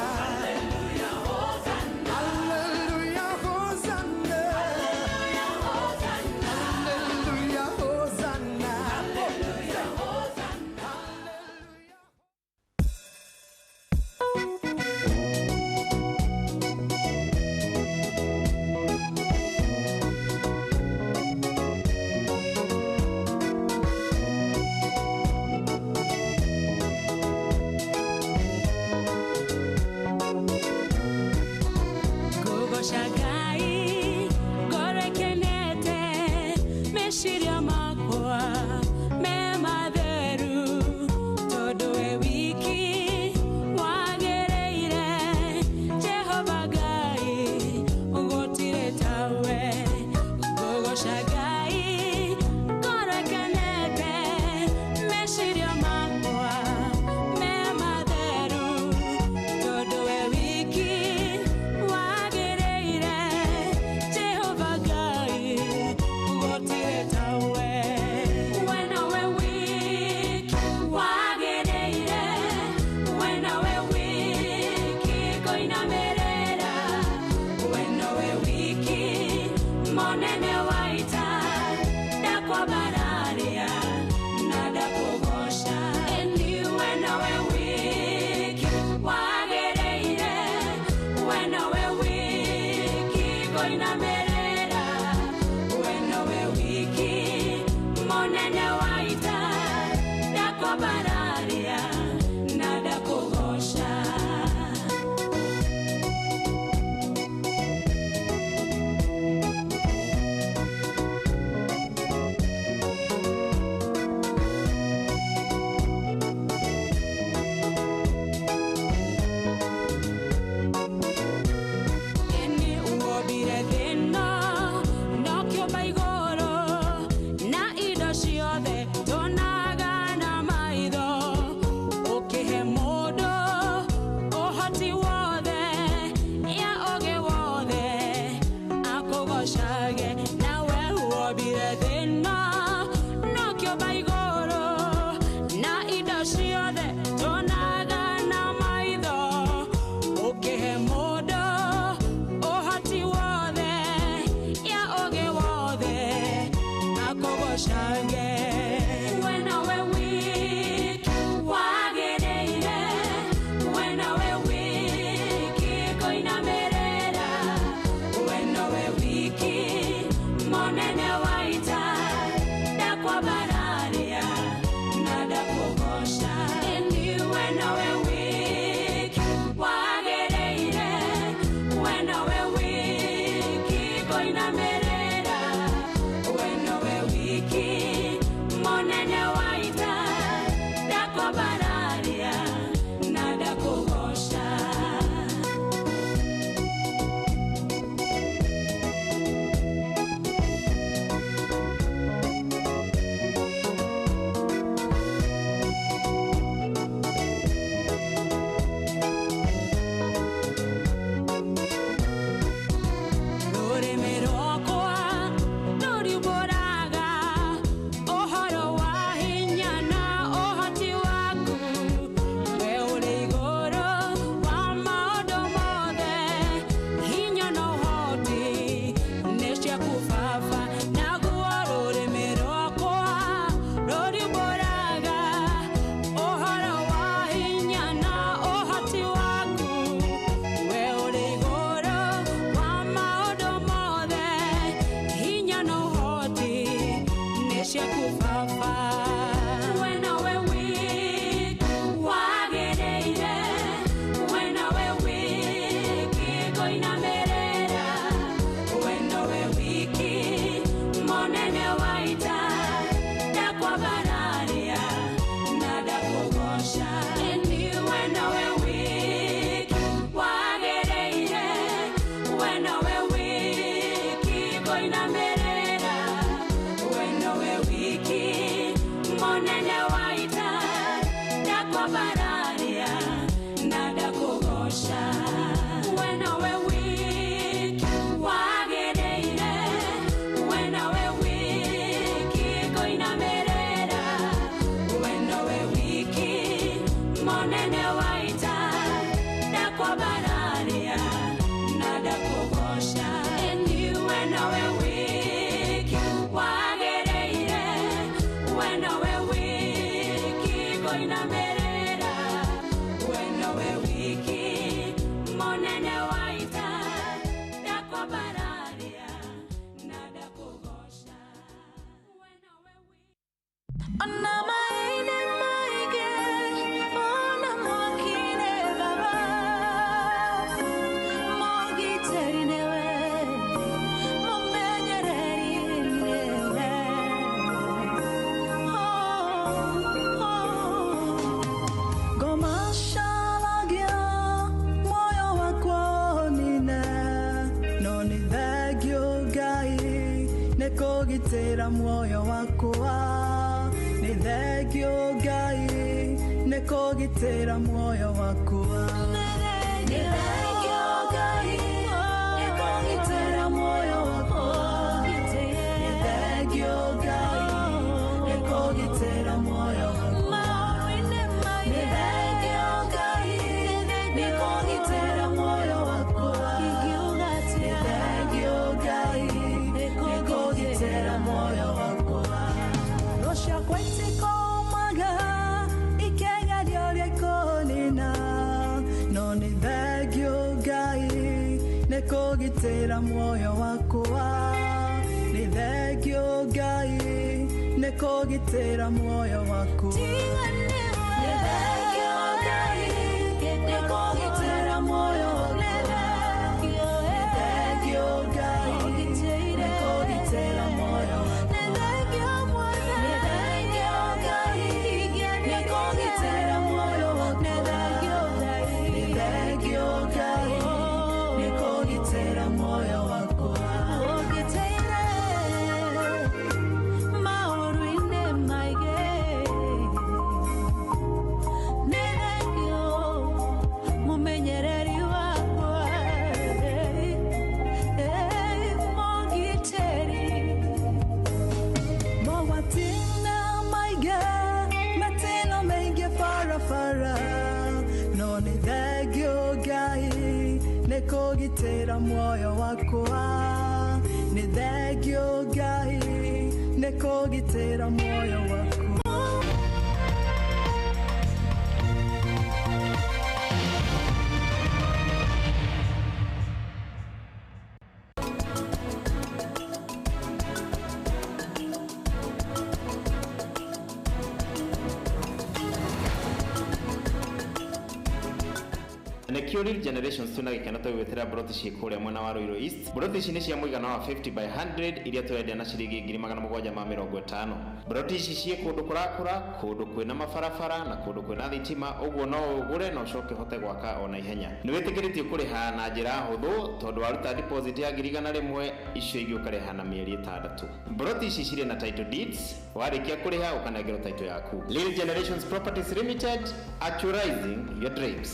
Speaker 18: Hallelujah, Hosanna. Hallelujah, Hosanna. Hallelujah, Hosanna.
Speaker 6: Kugoca Ngai ngoro ĩkenete meciria makwa me matheru tondũ we wiki wagĩrĩire Jehova Ngai gũtirĩ tawe. Kugoca Ngai ngoro ĩkenete meciria makwa me matheru tondũ we wiki wagĩrĩire Jehova Ngai gũtirĩ tawe. We nowe wiki wagĩrĩire, we nowe wiki ngũinamĩrĩra, we nowe wiki mũnene wa ita, ndakwambararia na ndakũgoca. Ĩni we nowe wiki wagĩrĩire, we nowe wiki ngũinamĩrĩra, we nowe wiki mũnene wa ita, ndakwambararia na ndakũgoca. Ĩni wombire thĩ-ĩno na ũkĩũmba igũrũ na indo ciothe tuonaga na maitho, ũkĩhe mũndũ ũhoti wothe ya ũũgĩ wothe akũgocage. Nawe wombire thĩ-ĩno na ũkĩũmba igũrũ na indo ciothe tuonaga na maitho, ũkĩhe mũndũ ũhoti wothe ya ũũgĩ wothe akũgocage. We nowe wiki wagĩrĩire, we nowe wiki ngũinamĩrĩra, we nowe wiki mũnene wa ita, ndakwambararia na ndakũgoca. Ĩni we nowe wiki wagĩrĩire, we nowe wiki ngũinamĩrĩra, we nowe wiki mũnene wa ita, ndakwambararia na ndakũgoca. Rũrĩmĩ rwakwa rũriumbũraga ũhoro wa hinya na ũhoti waku, we ũrĩ igũrũ wa maũndũ mothe, hinya na ũhoti nĩ ciaku Baba. Naguo rũrĩmĩ rwakwa rũriumbũraga ũhoro wa hinya na ũhoti waku, we ũrĩ igũrũ wa maũndũ mothe, hinya na ũhoti nĩ ciaku Baba. We nowe wiki wagĩrĩire, we nowe wiki ngũinamĩrĩra, we nowe wiki mũnene wa ita, ndakwambararia na ndakũgoca. Ĩni we nowe wiki wagĩrĩire, we nowe wiki ngũinamĩrĩra, we nowe wiki
Speaker 7: Kũgitĩra muoyo wakwa nĩ thengio Ngai nĩ kũgitĩra muoyo wakwa nĩ thengio Ngai nĩ kũgitĩra muoyo wakwa nĩ thengio Ngai nĩ kũgitĩra muoyo wakwa nĩ thengio Ngai nĩ kũgitĩra muoyo wakwa nĩ thengio Ngai nĩ kũgitĩra muoyo wakwa Rocia kwaitikomaga ikegerio rĩa ikũnina no nĩ thengio Ngai nĩ kũgitĩra muoyo wakwa nĩ thengio Ngai nĩ kũgitĩra muoyo wakwa nĩ thengio Ngai nĩ kũgitĩra muoyo wakwa nĩ thengio Ngai nĩ kũgitĩra muoyo wakwa nĩ thengio Ngai nĩ kũgitĩra muoyo wakwa nĩ thengio Ngai nĩ kũgitĩra muoyo wakwa Kũgitĩra muoyo wakwa nĩ thengio Ngai nĩ kũgitĩra muoyo wakwa.
Speaker 11: Nĩkĩo Real Generations twĩna gĩkeno tũgĩgwĩtĩra mburoti ciĩ kũrĩa mwena wa Ruiru East. Mburoti ici nĩ cia mũigana wa 50 by 100 iria tũrendia na ciringi 750,000. Mburoti ici ciĩ kũndũ kũrakũra, kũndũ kwĩna mabarabara na kũndũ kwĩna thitima, ũguo no ũgũre na ũcoke ũhote gwaka ona ihenya. Nĩ wĩtĩkĩrĩtio kũrĩha na njĩra hũthũ tondũ waruta deposit ya 100,000 icio ingĩ ũkarĩha na mĩeri 6. Mburoti ici cirĩ na title deeds, warĩkia kũrĩha ũkanengerwo title yaku. Real Generations Properties Limited, actualizing your dreams.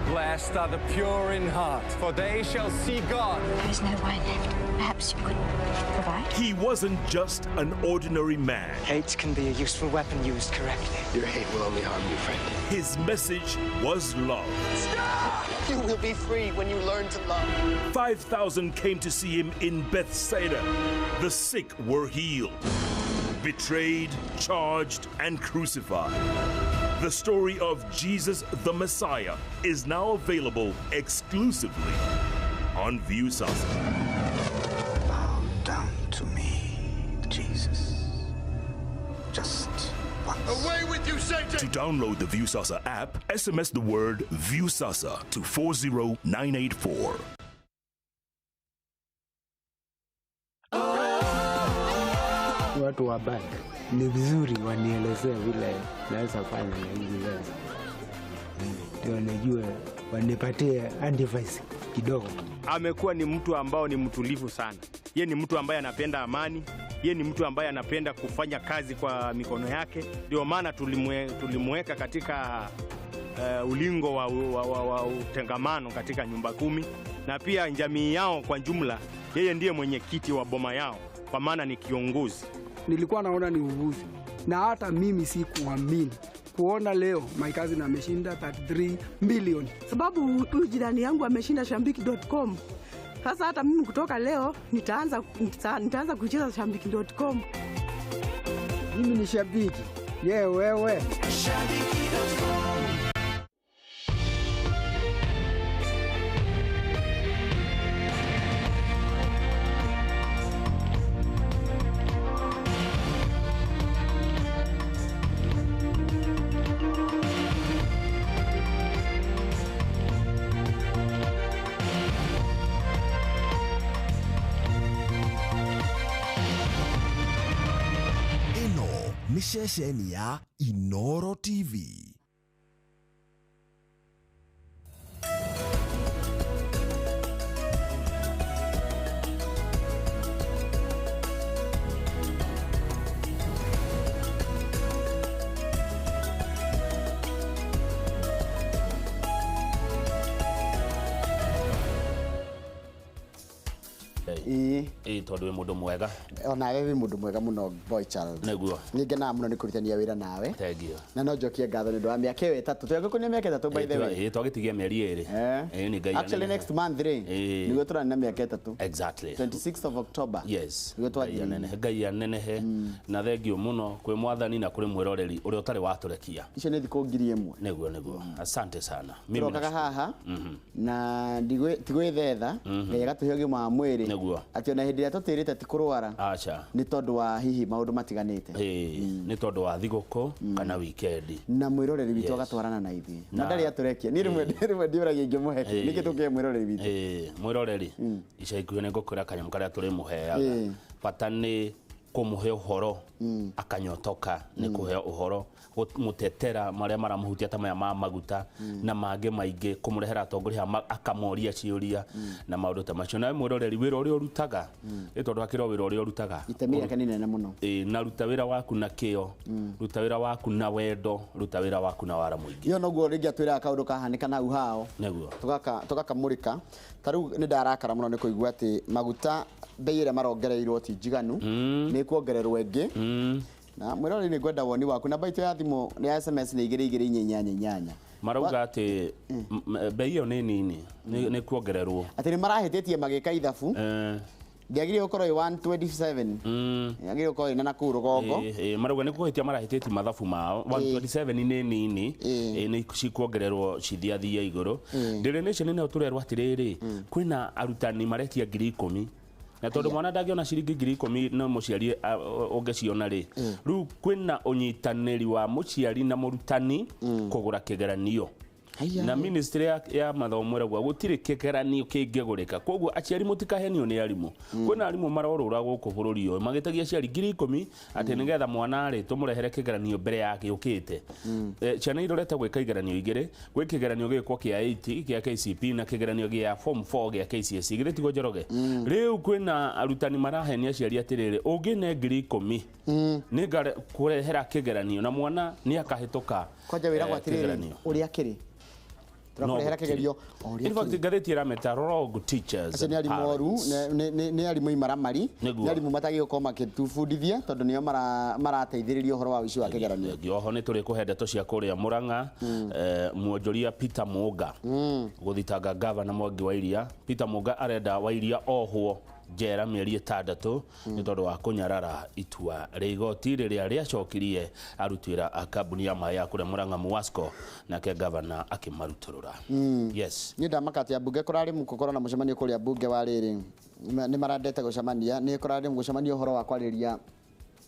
Speaker 15: Blessed are the pure in heart, for they shall see God.
Speaker 17: There is no wine left. Perhaps you could provide?
Speaker 21: He wasn't just an ordinary man.
Speaker 24: Hate can be a useful weapon used correctly.
Speaker 25: Your hate will only harm you, friend.
Speaker 21: His message was love.
Speaker 25: Stop! You will be free when you learn to love.
Speaker 21: 5,000 came to see him in Bethsaida. The sick were healed, betrayed, charged, and crucified. The story of Jesus the Messiah is now available exclusively on Viusasa.
Speaker 24: Bow down to me, Jesus. Just once.
Speaker 21: Away with you, Satan! To download the Viusasa app, SMS the word Viusasa to 40984.
Speaker 27: Watu wa bank ni vizuri wanielezee vile naweza fanya na hizi pesa, ndio nijue, wanipatie advice kidogo.
Speaker 28: Amekuwa ni mtu ambao ni mtulivu sana,
Speaker 3: Ye ni mtu ambaye anapenda amani, ye ni mtu ambaye anapenda kufanya kazi kwa mikono yake. Ndio maana tulimweka katika ulingo wa utengamano katika nyumba kumi, na pia jamii yao kwa jumla. Yeye ndiye mwenyekiti wa boma yao, kwa maana ni kiongozi.
Speaker 16: Nilikuwa naona ni uvuzi, na hata mimi sikuamini kuona leo my cousin ameshinda 33 million.
Speaker 19: Sababu huyu jirani yangu ameshinda Shabiki.com. Sasa hata mimi kutoka leo nitaanza kucheza Shabiki.com.
Speaker 16: Mimi ni shabiki. Ye wewe.
Speaker 7: Shabiki.com.
Speaker 20: Ceceni ya Inoro TV.
Speaker 22: Ĩĩ tondũ wĩ mũndũ mwega.
Speaker 23: Onawe wĩ mũndũ mwega mũno, boy child.
Speaker 22: Nĩguo.
Speaker 23: Nĩ ngenaga mũno nĩ kũrutithania wĩra nawe.
Speaker 22: Thank you.
Speaker 23: Na no njokie ngatho nĩ ũndũ wa mĩaka ĩyo 3. Twagĩkũnia mĩaka 3 by the way.
Speaker 22: Ĩĩ twagĩtigia mĩeri 2. Ĩĩ nĩ Ngai.
Speaker 23: Actually next month rĩ nĩguo tũranina mĩaka 3.
Speaker 22: Exactly.
Speaker 23: 26th of October.
Speaker 22: Yes.
Speaker 23: Nĩguo twathiĩ.
Speaker 22: Ngai anenehe na thengio mũno kwĩ mwathani na kũrĩ mwĩroreri ũrĩa ũtarĩ watũrekia.
Speaker 23: Icio nĩ thikũ 1000.
Speaker 22: Nĩguo nĩguo. Asante sana.
Speaker 23: Tũrokaga haha na ndigwĩthetha Ngai agatũhe ũgima wa mwĩrĩ.
Speaker 22: Nĩguo.
Speaker 23: Atĩ ona hĩndĩ ĩrĩa tũtĩrĩte ti kũrwara.
Speaker 22: Aca.
Speaker 23: Nĩ tondũ wa hihi maũndũ matiganĩte.
Speaker 22: Ĩĩ nĩ tondũ wa thigũkũ kana wikendi.
Speaker 23: Na mwĩroreri witũ agatwarana na ithuĩ. Na ndarĩ atũrekia. Niĩ rĩmwe ndiũragia ingĩmũhe kĩ. Nĩkĩ tũkĩhe mwĩroreri witũ?
Speaker 22: Ĩĩ mwĩroreri ica ikuhĩ nĩ ngũkwĩra kanyamũ karĩa tũrĩmũheaga. Bata nĩ kũmũhe ũhoro akanyotoka nĩ kũhe ũhoro mũtetera marĩa maramũhutia ta maya ma maguta na mangĩ maingĩ kũmũrehera atongoria akamoria ciũria na maũndũ ta macio. Nawe mwĩroreri wĩra ũrĩa ũrutaga ĩ tondũ hakĩrĩ o wĩra ũrĩa ũrutaga
Speaker 23: itemi rĩake nĩ inene mũno.
Speaker 22: Ĩ na ruta wĩra waku na kĩo, ruta wĩra waku na wendo, ruta wĩra waku na wara mũingĩ.
Speaker 23: Iyo noguo rĩngĩ atwĩraga kaũndũ kahanĩka na hau hao
Speaker 22: nĩguo
Speaker 23: tũgakamũrĩka. Ta rĩu nĩ ndarakara mũno nĩ kũigua atĩ maguta bei ĩrĩa marongereirwo ti njiganu, nĩ kuongererwo ĩngĩ. Na mwĩroreri nĩ ngwenda woni waku. Namba itũ ya thimũ nĩ ya SMS nĩ 22488.
Speaker 22: Marauga atĩ bei ĩyo nĩ nini, nĩ kuongererwo.
Speaker 23: Atĩ nĩ marahĩtĩtie magĩka ithabu. Ndĩagĩrĩire gũkorwo ĩ 127. Yagĩrĩire gũkorwo ĩna na kũu rũgongo.
Speaker 22: Marauga nĩ kũhĩtia marahĩtĩtie mathabu mao. 127 nĩ nini, nĩ cikuongererwo cithiathia igũrũ. Daily Nation nĩyo tũrerwo atĩrĩrĩ, kwĩna arutani maretia 10,000. Na tondũ mwana ndangĩona ciringi 10,000 no mũciari ũngĩciona rĩ, rĩu kwĩna ũnyitanĩri wa mũciari na mũrutani kũgũra kĩgeranio. Na ministry ya mathomo ĩrauga gũtirĩ kĩgeranio kĩngĩgũrĩka, koguo aciari mũtikahenio nĩ arimũ. Kwĩna arimũ marorũra gũkũ bũrũri ũyũ magĩtagia aciari 10,000 atĩ nĩgetha mwana rĩ tũmũrehere kĩgeranio mbere ya gĩũkĩte. Ciana irorete gwĩka igeranio igĩrĩ, gwĩ kĩgeranio gĩkwo kĩa 8 kĩa KCP na kĩgeranio gĩa form 4 gĩa KCSE githĩ tiguo Njoroge? Rĩu kwĩna arutani marahenia aciari atĩrĩrĩ, ũngĩne 10,000 nĩngakũrehera kĩgeranio na mwana nĩakahĩtũka.
Speaker 23: Kwanja wĩragwo atĩrĩrĩ ũrĩa kĩrĩ tũrakũrehera kĩgerio o ũrĩa.
Speaker 22: In fact ngathĩti ĩrameta rogue teachers.
Speaker 23: Acio nĩ arimũ oru, nĩ arimũ imaramari, nĩ arimũ matagĩrĩirwo gũkorwo makĩtubundithia tondũ nĩo marateithĩrĩria ũhoro wa ũici wa kĩgeranio.
Speaker 22: Oho nĩ tũrĩ kũhe ndeto cia kũrĩa Murang'a, mwonjoria Peter Mũnga gũthitanga gavana Mwangi wa Iria. Peter Mũnga arenda wa Iria ohwo njera mĩeri 6 nĩ tondũ wa kũnyarara itua rĩa igoti rĩrĩa rĩacokirie aruti wĩra a kambuni ya maĩ ya kũrĩa Murang'a Muwasco, nake gavana akĩmarutũrũra. Yes.
Speaker 23: Nĩ ndamaka atĩ ambunge kũrarĩ gũkorwo na mũcemanio kũrĩa mbunge wa rĩrĩ nĩ marandete gũcemania, nĩ kũrarĩ mũcemanio ũhoro wa kwarĩria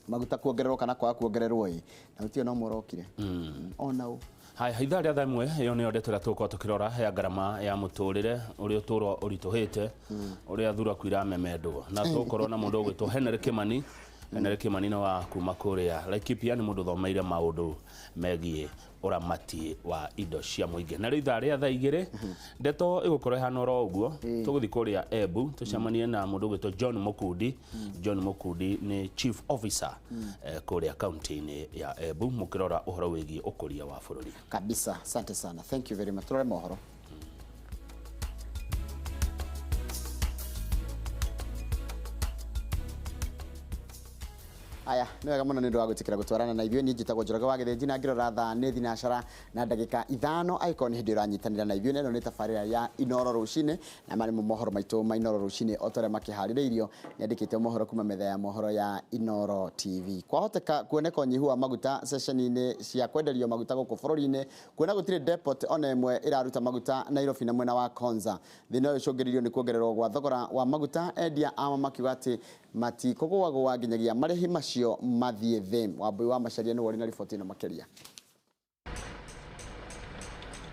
Speaker 23: maguta kuongererwo kana kwaga kuongererwo ĩ na gũtirĩ na ũmwe ũrokire ona ũ.
Speaker 22: Haya, ithaa rĩa thaa 1 ĩyo nĩyo ndeto ĩrĩa tũgũkorwo tũkĩrora ya ngarama ya mũtũrĩre ũrĩa ũtũũro ũritũhĩte, ũrĩa thuraku iramemendwo, na tũgũkorwo na mũndũ ũgwĩtwo Henry Kimani Henry Kimani nĩ wa kuma kũrĩa Laikipia, nĩ mũndũ ũthomeire maũndũ megiĩ ũramati wa indo cia mũingĩ. Na rĩu ithaa rĩa thaa 2 ndeto ĩgũkorwo ĩhana oro ũguo. Tũgũthiĩ kũrĩa Embu tũcemanie na mũndũ ũgwĩtwo John Mukundi. John Mukundi nĩ chief officer kũrĩa kaunti-inĩ ya Embu, mũkĩrora ũhoro wĩgiĩ ũkũria wa bũrũri.
Speaker 23: Kabisa, asante sana, thank you very much. Turore mohoro. Aya, nĩ wega mũno nĩ ũndũ wa gwĩtĩkĩra gũtwarana na ithuĩ. Niĩ njĩtagwo Njoroge wa Gĩthĩnji na ngĩrora thaa nĩ thinacara na ndagĩka 5, angĩkorwo nĩ hĩndĩ ũranyitanĩra na ithuĩ. Na ĩno nĩ tabarĩra ya Inoro Rũcinĩ, na maya nĩmo mohoro maitũ ma Inoro Rũcinĩ o ta ũrĩa makĩharĩrĩirio. Nĩandĩkĩte mohoro kuma metha ya mohoro ya Inoro TV. Kwahoteka kuoneka ũnyihu wa maguta ceceni-inĩ cia kwenderio maguta gũkũ bũrũri-inĩ, kuona gũtirĩ depot ona ĩmwe ĩraruta maguta Nairobi na mwena wa Konza. Thĩna ũyũ ũcũngĩrĩirio nĩ kuongererwo gwa thogora wa maguta, endia amo makiuga atĩ matikũgũagũa nginyagia marĩhi macio mathiĩ thĩ. Wambui wa Macharia nĩwe ũrĩ na riboti ĩno makĩria.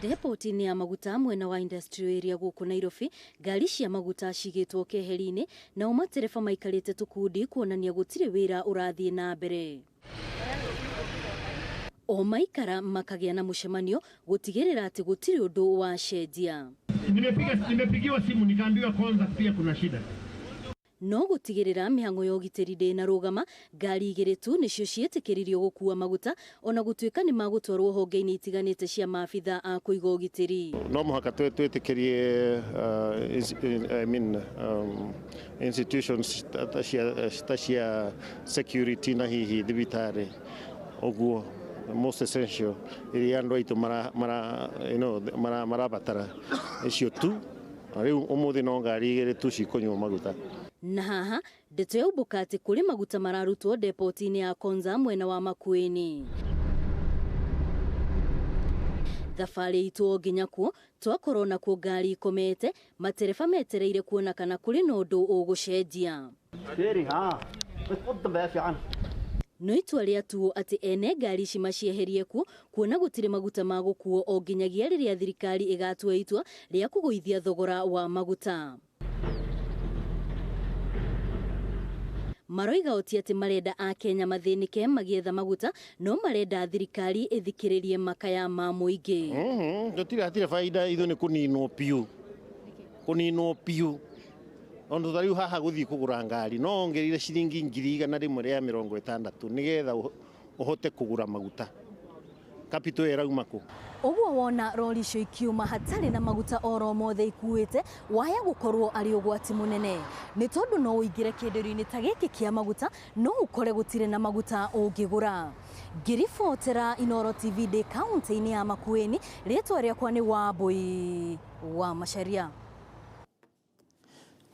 Speaker 1: Depoti-inĩ ya maguta mwena wa industrial area gũkũ Nairobi, ngari cia maguta cigĩtwo keheri-inĩ, nao matereba maikarĩte tũkundi kuonania gũtirĩ wĩra ũrathiĩ na mbere. O maikara makagĩa na mũcemanio gũtigĩrĩra atĩ gũtirĩ ũndũ wacenjia.
Speaker 27: Nimepigiwa simu nikaambiwa Konza pia kuna shida.
Speaker 1: No gũtigĩrĩra mĩhang'o ya ũgitĩri ndĩnarũgama, ngari 2 tu nĩcio ciĩtĩkĩririo gũkua maguta ona gũtuĩka nĩ magũtwarwo honge-inĩ itiganĩte cia maabitha a kũiga ũgitĩri.
Speaker 4: No mũhaka twĩtĩkĩrie institutions ta cia security na hihi thibitarĩ ũguo most essential iria andũ aitũ marabatara icio tu. Rĩu ũmũthĩ no ngari 2 tu cikũnyua maguta.
Speaker 1: Na haha ndeto yaumbũka atĩ kũrĩ maguta mararutwo depoti-inĩ ya Konza mwena wa Makueni. Thabarĩ itũ nginya kuo twakorwo nakuo ngari ikomete, matereba metereire kuona kana kũrĩ na ũndũ ũgũcenjia. No itua rĩatuo atĩ ene ngari ici macieherie kuo kuona gũtirĩ maguta ma gũkuo o nginyagia rĩrĩa thirikari ĩgatua itua rĩa kũgũithia thogora wa maguta. Maroiga oti atĩ marenda Akenya mathĩnĩke magĩetha maguta, no marenda thirikari ĩthikĩrĩrie makaya ma mũingĩ.
Speaker 4: Tũtirĩ hatirĩ baida ithuĩ nĩ kũninwo biũ, kũninwo biũ. Tondũ ta rĩu haha gũthiĩ kũgũra ngari no wongereire ciringi 160 nĩgetha ũhote kũgũra maguta. Capital ĩrauma kũ?
Speaker 1: Ũguo wona rori icio ikiuma hatarĩ na maguta oro mothe ikuĩte, waya gũkorwo arĩ ũgwati mũnene. Nĩ tondũ no ũingĩre kĩenderio-inĩ ta gĩkĩ kĩa maguta, no ũkore gũtirĩ na maguta ũngĩgũra. Ngĩribotera Inoro TV ndĩ kaunti-inĩ ya Makueni, rĩtwa rĩakwa nĩ Wambui wa Macharia.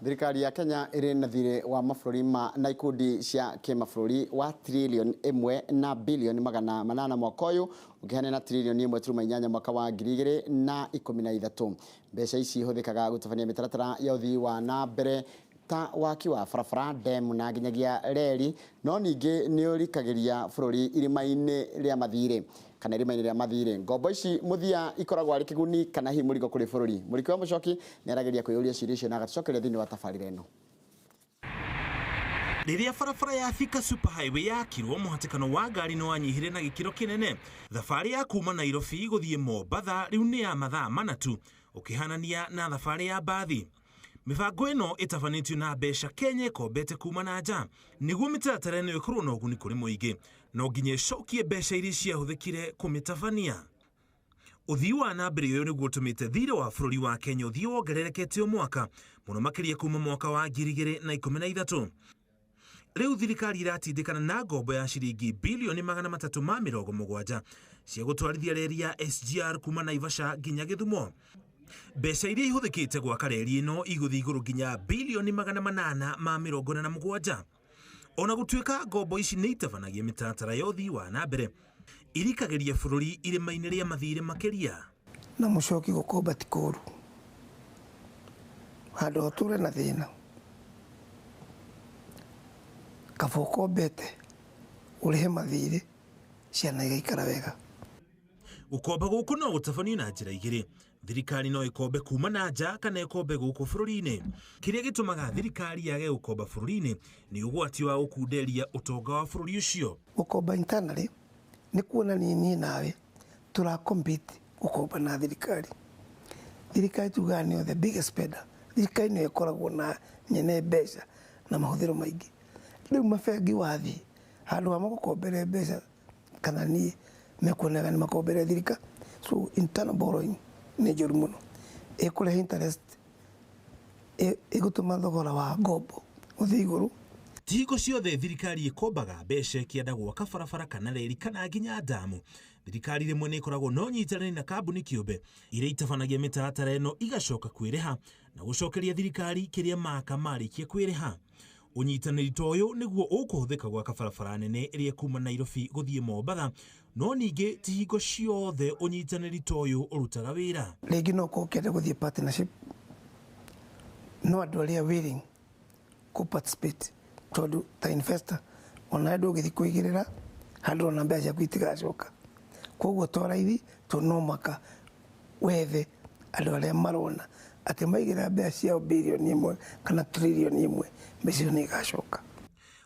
Speaker 23: Thirikari ya Kenya ĩrĩ na thirĩ wa mabũrũri ma na ikundi cia kĩmabũrũri wa trilioni 1 na bilioni 800 mwaka ũyũ, ũkĩhana na trilioni 1.8 mwaka wa 2013. Mbeca ici ihũthĩkaga gũtabania mĩtaratara ya ũthii wa na mbere ta waki wa barabara, demu na nginyagia reri, no ningĩ nĩ ũrikagĩria bũrũri irima-inĩ rĩa mathirĩ kana irima-inĩ rĩa mathirĩ. Ngombo ici mũthia ikoragwo arĩ kĩguni kana hihi mũrigo kũrĩ bũrũri. Mũriki wa Mũcoki nĩ arageria kwĩyũria ciũria icio na agatũcokeria thĩinĩ wa tabarĩra ĩno.
Speaker 5: Rĩrĩa barabara ya Thika Super Highway yakirwo, mũhatĩkano wa ngari nĩ wanyihire na gĩkĩro kĩnene. Thabarĩ ya kuma Nairobi gũthiĩ Mombatha rĩu nĩ ya mathaa 4 tu, ũkĩhanania na thabarĩ ya mbathi. Mĩbango ĩno ĩtabanĩtio na mbeca Kenya ĩkombete kuma na nja nĩguo mĩtaratara ĩno ĩkorwo na ũguni kũrĩ mũingĩ, no nginya ĩcokie mbeca iria ciahũthĩkire kũmĩtabania. Ũthii wa na mbere ũyũ nĩguo ũtũmĩte thirĩ wa bũrũri wa Kenya ũthiĩ wongererekete o mwaka, mũno makĩria kuma mwaka wa 2013. Rĩu thirikari iratindĩkana na ngombo ya ciringi bilioni 370 cia gũtwarithia reri ya SGR kuma Naivasha nginya Gĩthumo. Mbeca iria ihũthĩkĩte gwaka reri ĩno igũthiĩ igũrũ nginya bilioni 847. Ona gũtuĩka ngombo ici nĩ itabanagia mĩtaratara ya ũthii wa na mbere, irikagĩria bũrũri irima-inĩ rĩa mathirĩ makĩria.
Speaker 9: Na mũcoki gũkomba ti kũũru, handũ ũtũre na thĩna, kaba ũkombete ũrĩhe mathirĩ, ciana igaikara wega.
Speaker 5: Gũkomba gũkũ no gũtabanio na njĩra igĩrĩ. Thirikari no ĩkombe kuma na nja kana ĩkombe gũkũ bũrũri-inĩ. Kĩrĩa gĩtũmaga thirikari yage gũkomba bũrũri-inĩ nĩ ũgwati wa gũkunderia ũtonga wa bũrũri ũcio.
Speaker 9: Gũkomba internally nĩ kuonania niĩ nawe tũra compete gũkomba na thirikari. Thirikari tugaga nĩyo the biggest spender. Thirikari nĩyo ĩkoragwo na nyene mbeca na mahũthĩro maingĩ. Rĩu mabengi wathiĩ handũ ha magũkombere mbeca kana niĩ mekuonaga nĩ makombere thirikari. So internal borrowing nĩ njũru mũno, ĩkũrehe interest, ĩgũtũma thogora wa ngombo ũthiĩ igũrũ.
Speaker 5: Ti hingo ciothe thirikari ĩkombaga mbeca ĩkĩenda gwaka barabara kana reri kana nginya ndamu. Thirikari rĩmwe nĩ ĩkoragwo na ũnyitanĩri na kambuni kĩũmbe iria itabanagia mĩtaratara ĩno igacoka kwĩrĩha na gũcokeria thirikari kĩrĩa maka marĩkia kwĩrĩha. Ũnyitanĩri ta ũyũ nĩguo ũkũhũthĩka gwaka barabara nene ĩrĩa ĩkuuma Nairobi gũthiĩ Mombatha, no ningĩ ti hingo ciothe ũnyitanĩri ta ũyũ ũrutaga wĩra.
Speaker 9: Rĩngĩ no ũkorwo ũkĩenda gũthiĩ partnership no andũ arĩa willing kũ participate, tondũ ta investor onawe ndũngĩthiĩ kũigĩrĩra handũ ona mbeca ciaku itigacoka. Koguo to raithi tondũ no mũhaka wethe andũ arĩa marona atĩ maigĩrĩra mbeca ciao birioni 1 kana tririoni 1 mbeca icio nĩ igacoka.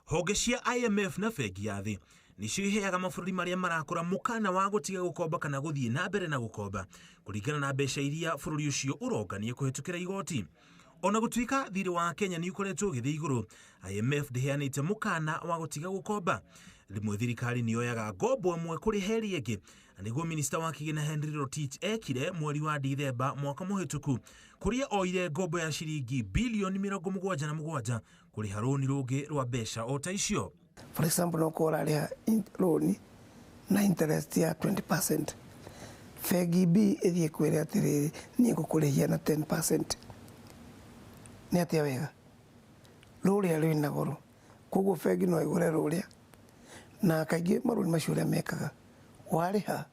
Speaker 5: Honge cia IMF na bengi ya thĩ nĩcio iheaga mabũrũri marĩa marakũra mũkana wa gũtiga gũkomba kana gũthiĩ na mbere na gũkomba kũringana na mbeca iria bũrũri ũcio ũrongania kũhĩtũkĩra igoti. Ona gũtuĩka thirĩ wa Kenya nĩ ũkoretwo ũgĩthiĩ igũrũ, IMF ndĩheanĩte mũkana wa gũtiga gũkomba. Rĩmwe thirikari nĩ yoyaga ngombo ĩmwe kũrĩha ĩrĩa ĩngĩ, na nĩguo minista wa kĩgĩna Henry Rotich ekire mweri wa Dithemba mwaka mũhĩtũku, kũrĩa oire ngombo ya ciringi bilioni 77 kũrĩha rũni rũngĩ rwa mbeca o ta icio.
Speaker 9: For example, no ũkorwo ũrarĩha rũni na interest ya 20%, bengi B ĩthiĩ kwĩre atĩrĩrĩ, niĩ ngũkũrĩhia na 10%. Nĩ atĩa wega rũrĩa rwĩna goro, koguo bengi no ĩgũre rũrĩa, na kaingĩ marũni macio ũrĩa mekaga warĩha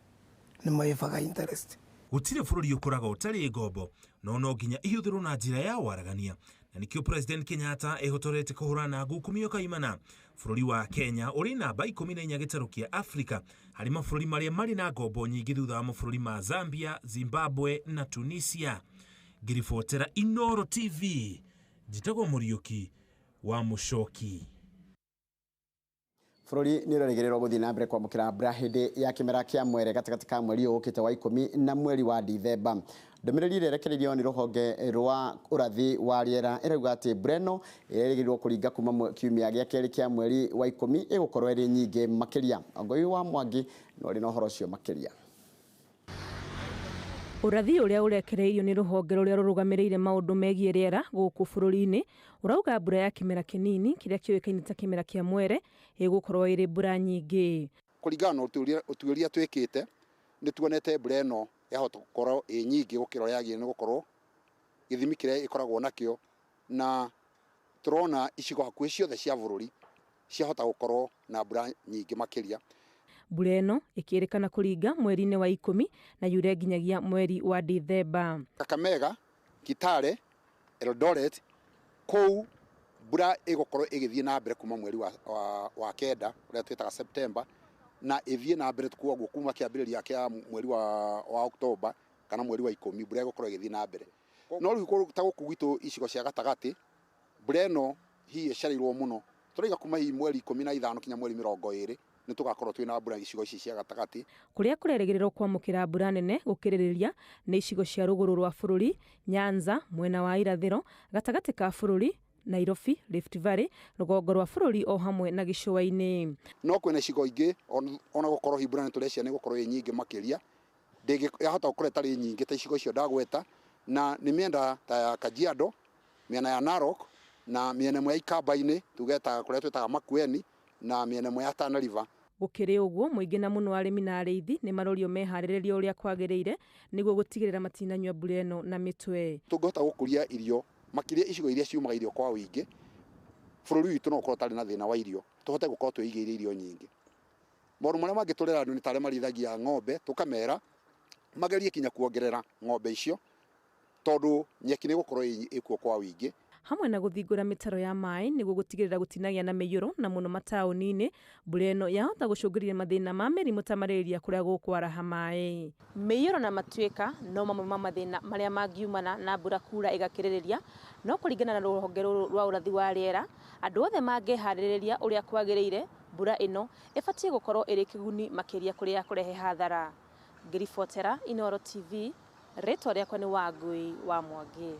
Speaker 9: nĩ maĩbaga interest.
Speaker 5: Gũtirĩ bũrũri ũkũraga ũtarĩ ngombo, no no nginya ihũthĩrwo na njĩra ya waragania, na nĩkĩo President Kenyatta ehotorete kũhũrana na ngukumio kaimana. Bũrũri wa Kenya ũrĩ namba 14 gĩtarũ kĩa Afrika harĩ mabũrũri marĩa marĩ na ngombo nyingĩ thutha wa mabũrũri ma Zambia, Zimbabwe na Tunisia. Ngĩribotera Inooro TV, njĩtagwo Mũriũki wa Mũcoki.
Speaker 23: Bũrũri nĩ ũrerĩgĩrĩrwo gũthiĩ na mbere kwamũkĩra mbura hĩndĩ ya kĩmera kĩa mwere gatagatĩ ka mweri ũyũ ũkĩte wa 10 na mweri wa Dithemba. Ndũmĩrĩri ĩrĩa ĩrekereirio nĩ rũhonge rwa ũrathi wa rĩera ĩrauga atĩ mbura ĩno ĩrerĩgĩrĩrwo kũringa kuma kiumia gĩa kerĩ kĩa mweri wa 10 ĩgũkorwo ĩrĩ nyingĩ makĩria. Ongoi wa Mwangi no ũrĩ na ũhoro ũcio makĩria.
Speaker 2: Ũrathi ũrĩa ũrekereirio nĩ rũhonge rũrĩa rũrũgamĩrĩire maũndũ megiĩ rĩera gũkũ bũrũri-inĩ ũrauga mbura ya kĩmera kĩnini kĩrĩa kĩũĩkaine ta kĩmera kĩa mwere ĩgũkorwo ĩrĩ mbura nyingĩ.
Speaker 8: Kũringana na ũtuĩria twĩkĩte nĩ tuonete mbura ĩno yahota gũkorwo ĩ nyingĩ gũkĩra ũrĩa yagĩrĩire nĩ gũkorwo gĩthimi kĩrĩa ĩkoragwo nakĩo, na tũrona icigo hakuhĩ ciothe cia bũrũri ciahota gũkorwo na mbura nyingĩ makĩria.
Speaker 2: Mbura ĩno ĩkĩrĩkana kũringa mweri-inĩ wa 10 na yure nginyagia mweri wa Dithemba.
Speaker 8: Kakamega, Kitale, Eldoret, kũu mbura ĩgũkorwo ĩgĩthiĩ na mbere kuma mweri wa 9 ũrĩa twĩtaga September, na ĩthiĩ na mbere koguo kuma kĩambĩrĩria kĩa mweri wa Oktoba kana mweri wa 10 mbura ĩgũkorwo ĩgĩthiĩ na mbere. No rĩu ta gũkũ gwitũ icigo cia gatagatĩ mbura ĩno hihi ĩcereirwo mũno, tũraiga kuma hihi mweri 15 kinya mweri 20 nĩ tũgakorwo twĩna mbura icigo ici cia gatagatĩ.
Speaker 2: Kũrĩa kũrerĩgĩrĩrwo kwamũkĩra mbura nene gũkĩrĩrĩria nĩ icigo cia rũgũrũ rwa bũrũri, Nyanza, mwena wa irathĩro, gatagatĩ ka bũrũri, Nairobi, Rift Valley, rũgongo rwa bũrũri o hamwe na gĩcũa-inĩ.
Speaker 8: No kwĩna icigo ingĩ ona gũkorwo hihi mbura nĩ tũrecia nĩ gũkorwo ĩ nyingĩ makĩria, yahota gũkorwo ĩtarĩ nyingĩ ta icigo icio ndagweta, na nĩ mĩena ta ya Kajiado, mĩena ya Narok na mĩena ĩmwe ya Ikamba-inĩ tuge ta kũrĩa twĩtaga Makueni na mĩena ĩmwe ya Tana River.
Speaker 2: Gũkĩrĩ ũguo mũingĩ na mũno arĩmi na arĩithi nĩ marorio meharĩrĩrie ũrĩa kwagĩrĩire nĩguo gũtigĩrĩra matinanyua mbura ĩno na mĩtwe.
Speaker 8: Tũngĩhota gũkũria irio makĩria icigo iria ciumaga irio kwa ũingĩ, bũrũri witũ no ũkorwo ũtarĩ na thĩna wa irio, tũhote gũkorwo twĩigĩire irio nyingĩ. Maũndũ marĩa mangĩ tũrera andũ nĩ ta arĩa marĩithagia ng'ombe, tũkamera magerie kinya kuongerera ng'ombe icio tondũ nyeki nĩ ĩgũkorwo ĩkuo kwa ũingĩ.
Speaker 2: hamwe na gũthingũra mĩtaro ya maĩ nĩguo gũtigĩrĩra gũtinagĩa na mĩiyũro na mũno mataũni-inĩ. Mbura ĩno yahota gũcũngĩrĩria mathĩna ma mĩrimũ ta malaria kũrĩa gũkwaraha maĩ. Mĩiyũro na matuĩka no mamwe ma mathĩna marĩa mangiumana na mbura kura ĩgakĩrĩrĩria, no kũringana na rũhonge rũrũ rwa ũrathi wa rĩera, andũ othe mangĩharĩrĩria ũrĩa kwagĩrĩire, mbura ĩno ĩbatiĩ gũkorwo ĩrĩ kĩguni makĩria kũrĩ ya kũrehe hathara. Ngĩribotera Inooro TV, rĩtwa rĩakwa nĩ Wangui wa Mwangi.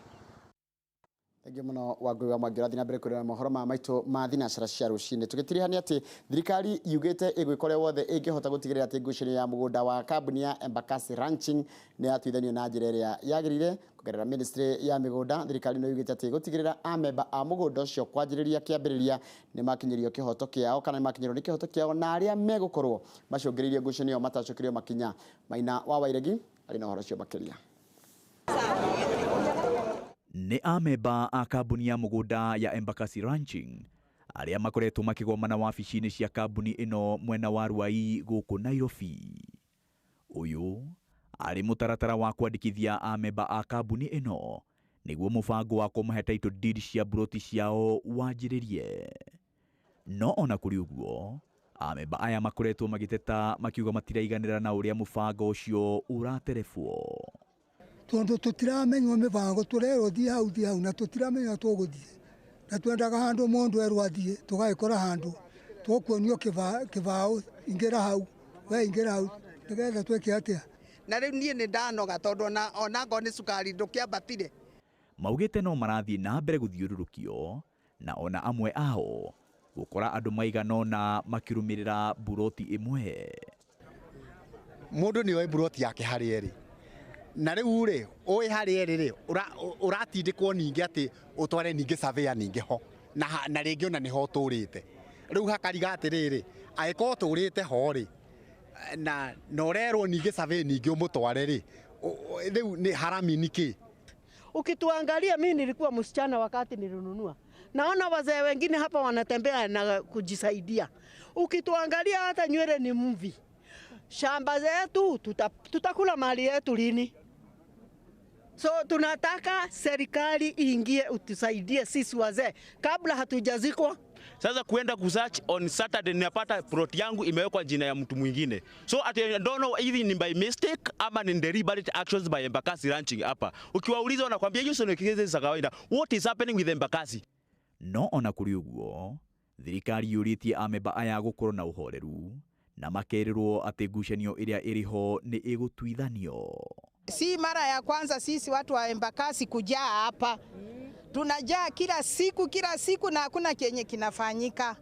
Speaker 23: Thengiũ mũno Wangui wa Mwangi. Ũrathiĩ na mbere kwĩrora mohoro ma maitũ ma thinacara cia rũcinĩ. Tũgĩtirihania atĩ thirikari yugĩte ĩgwĩka ũrĩa wothe ĩngĩhota gũtigĩrĩra atĩ ngucanio ya mũgũnda wa kambuni ya Embakasi Ranching nĩ yatuithanio na njĩra ĩrĩa yagĩrĩire. Kũgerera ministry ya mĩgũnda, thirikari no yugĩte atĩ gũtigĩrĩra amemba a mũgũnda ũcio kwanjĩrĩria kĩambĩrĩria nĩ makinyĩrio kĩhoto kĩao kana nĩ makinyĩrwo nĩ kĩhoto kĩao, na arĩa megũkorwo macũngĩrĩirie ngucanio matacokerio makinya. Maina wa Wairegi arĩ na ũhoro ũcio makĩria.
Speaker 6: Nĩ amemba a kambuni ya mũgũnda ya Embakasi Ranching arĩa makoretwo makĩgomana wabici-inĩ cia kambuni ĩno mwena wa Ruai gũkũ Nairobi. Ũyũ arĩ mũtaratara wa kwandĩkithia amemba a kambuni ĩno nĩguo mũbango wa kũmahe title deed cia mburoti ciao wanjĩrĩrie. No ona kũrĩ ũguo, amemba aya makoretwo magĩteta makiuga matiraiganĩra na ũrĩa mũbango ũcio ũraterebwo.
Speaker 10: Tondu tutiramenywo mibango turerwo thie hau thie hau na tutiramenya tugũthiĩ na twendaga handũ mũndũ erwo athiĩ tũgagĩkora handũ tũkuonio kĩbaũ ingĩra hau we ingĩra hau nĩgetha twĩke atĩa.
Speaker 12: Na rĩu niĩ nĩ ndanoga tondũ ona ngorwo nĩ cukari ndũkĩambatire.
Speaker 6: Maugĩte no marathiĩ na mbere gũthiũrũrũkio na ona amwe ao gũkora andũ maigana ũna makĩrũmĩrĩra mburoti ĩmwe.
Speaker 13: Mũndũ nĩ oĩ mburoti yake harĩa ĩrĩ, na rĩu rĩ ũĩ harĩa ĩrĩ rĩ ũratindĩkwo ningĩ atĩ ũtware ningĩ surveyor ningĩ ho na rĩngĩ ona nĩho ũtũrĩte. Rĩu hakariga atĩrĩrĩ, angĩkorwo ũtũrĩte ho rĩ na ũrerwo ningĩ survey ningĩ ũmũtware rĩ, rĩu nĩ haramini kĩ?
Speaker 14: Ukituangalia, mimi nilikuwa msichana wakati nilinunua. Naona wazee wengine hapa wanatembea na kujisaidia. Ukituangalia hata nywele ni mvi. Shamba zetu tutakula mali yetu lini? So tunataka serikali iingie utusaidie sisi wazee kabla hatujazikwa.
Speaker 18: Sasa kuenda kusearch on Saturday ninapata plot yangu imewekwa jina ya mtu mwingine. So I don't know if ni by mistake ama ni deliberate actions by Embakasi Ranching hapa. Ukiwauliza wanakuambia hiyo sio kesi za kawaida. What is happening with Embakasi?
Speaker 6: No ona kũrĩ ũguo, thirikari yũrĩtie amemba aya gũkorwo na ũhoreru na makerĩrwo atĩ ngucanio ĩrĩa ĩrĩ ho nĩ ĩgũtuithanio.
Speaker 12: Si mara ya kwanza sisi watu wa Embakasi kujaa hapa. Tunajaa kila siku na hakuna kenye kinafanyika.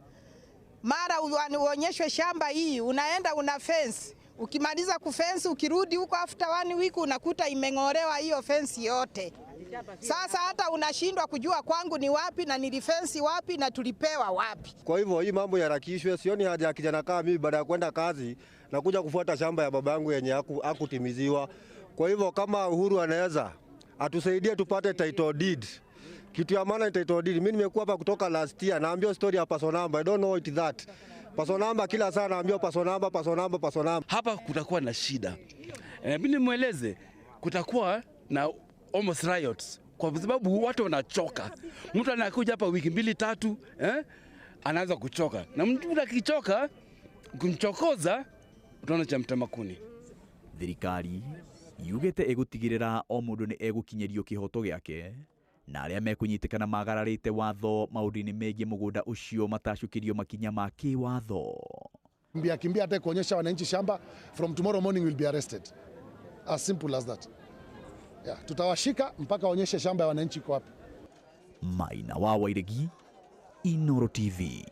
Speaker 12: Mara uonyeshwe shamba hii, unaenda una fence. Ukimaliza kufence ukirudi huko after 1 week unakuta imeng'olewa hiyo fence yote. Sasa hata unashindwa kujua kwangu ni wapi na nilifensi wapi na tulipewa wapi.
Speaker 26: Kwa hivyo hii mambo yaharakishwe, sioni haja ya kijana kama mimi baada ya kwenda kazi na kuja kufuata shamba ya baba yangu yenye hakutimiziwa. Kwa hivyo kama Uhuru anaweza atusaidie tupate title deed. Kitu ya maana ni title deed. Mimi nimekuwa hapa kutoka last year, naambiwa story ya person number. I don't know it that. Person number kila saa naambiwa person number, person number, person number.
Speaker 28: Hapa kutakuwa na shida. Mimi nimueleze kutakuwa na almost riots kwa sababu watu wanachoka. Mtu anakuja hapa wiki 2 3, anaanza kuchoka. Na mtu akichoka kumchokoza utaona cha mtamakuni.
Speaker 6: Thirikari yugĩte ĩgũtigĩrĩra o mũndũ nĩ egũkinyĩrio kĩhoto gĩake na arĩa mekũnyitĩkana magararĩte watho maũndũ-inĩ megiĩ mũgũnda ũcio matacũkĩrio makinya ma kĩwatho.
Speaker 29: Kimbia kimbia hata kuonyesha wananchi shamba, from tomorrow morning will be arrested. As simple as that. Yeah, tutawashika mpaka waonyeshe shamba ya wananchi iko wapi.
Speaker 6: Maina wa Wairegi, Inooro TV.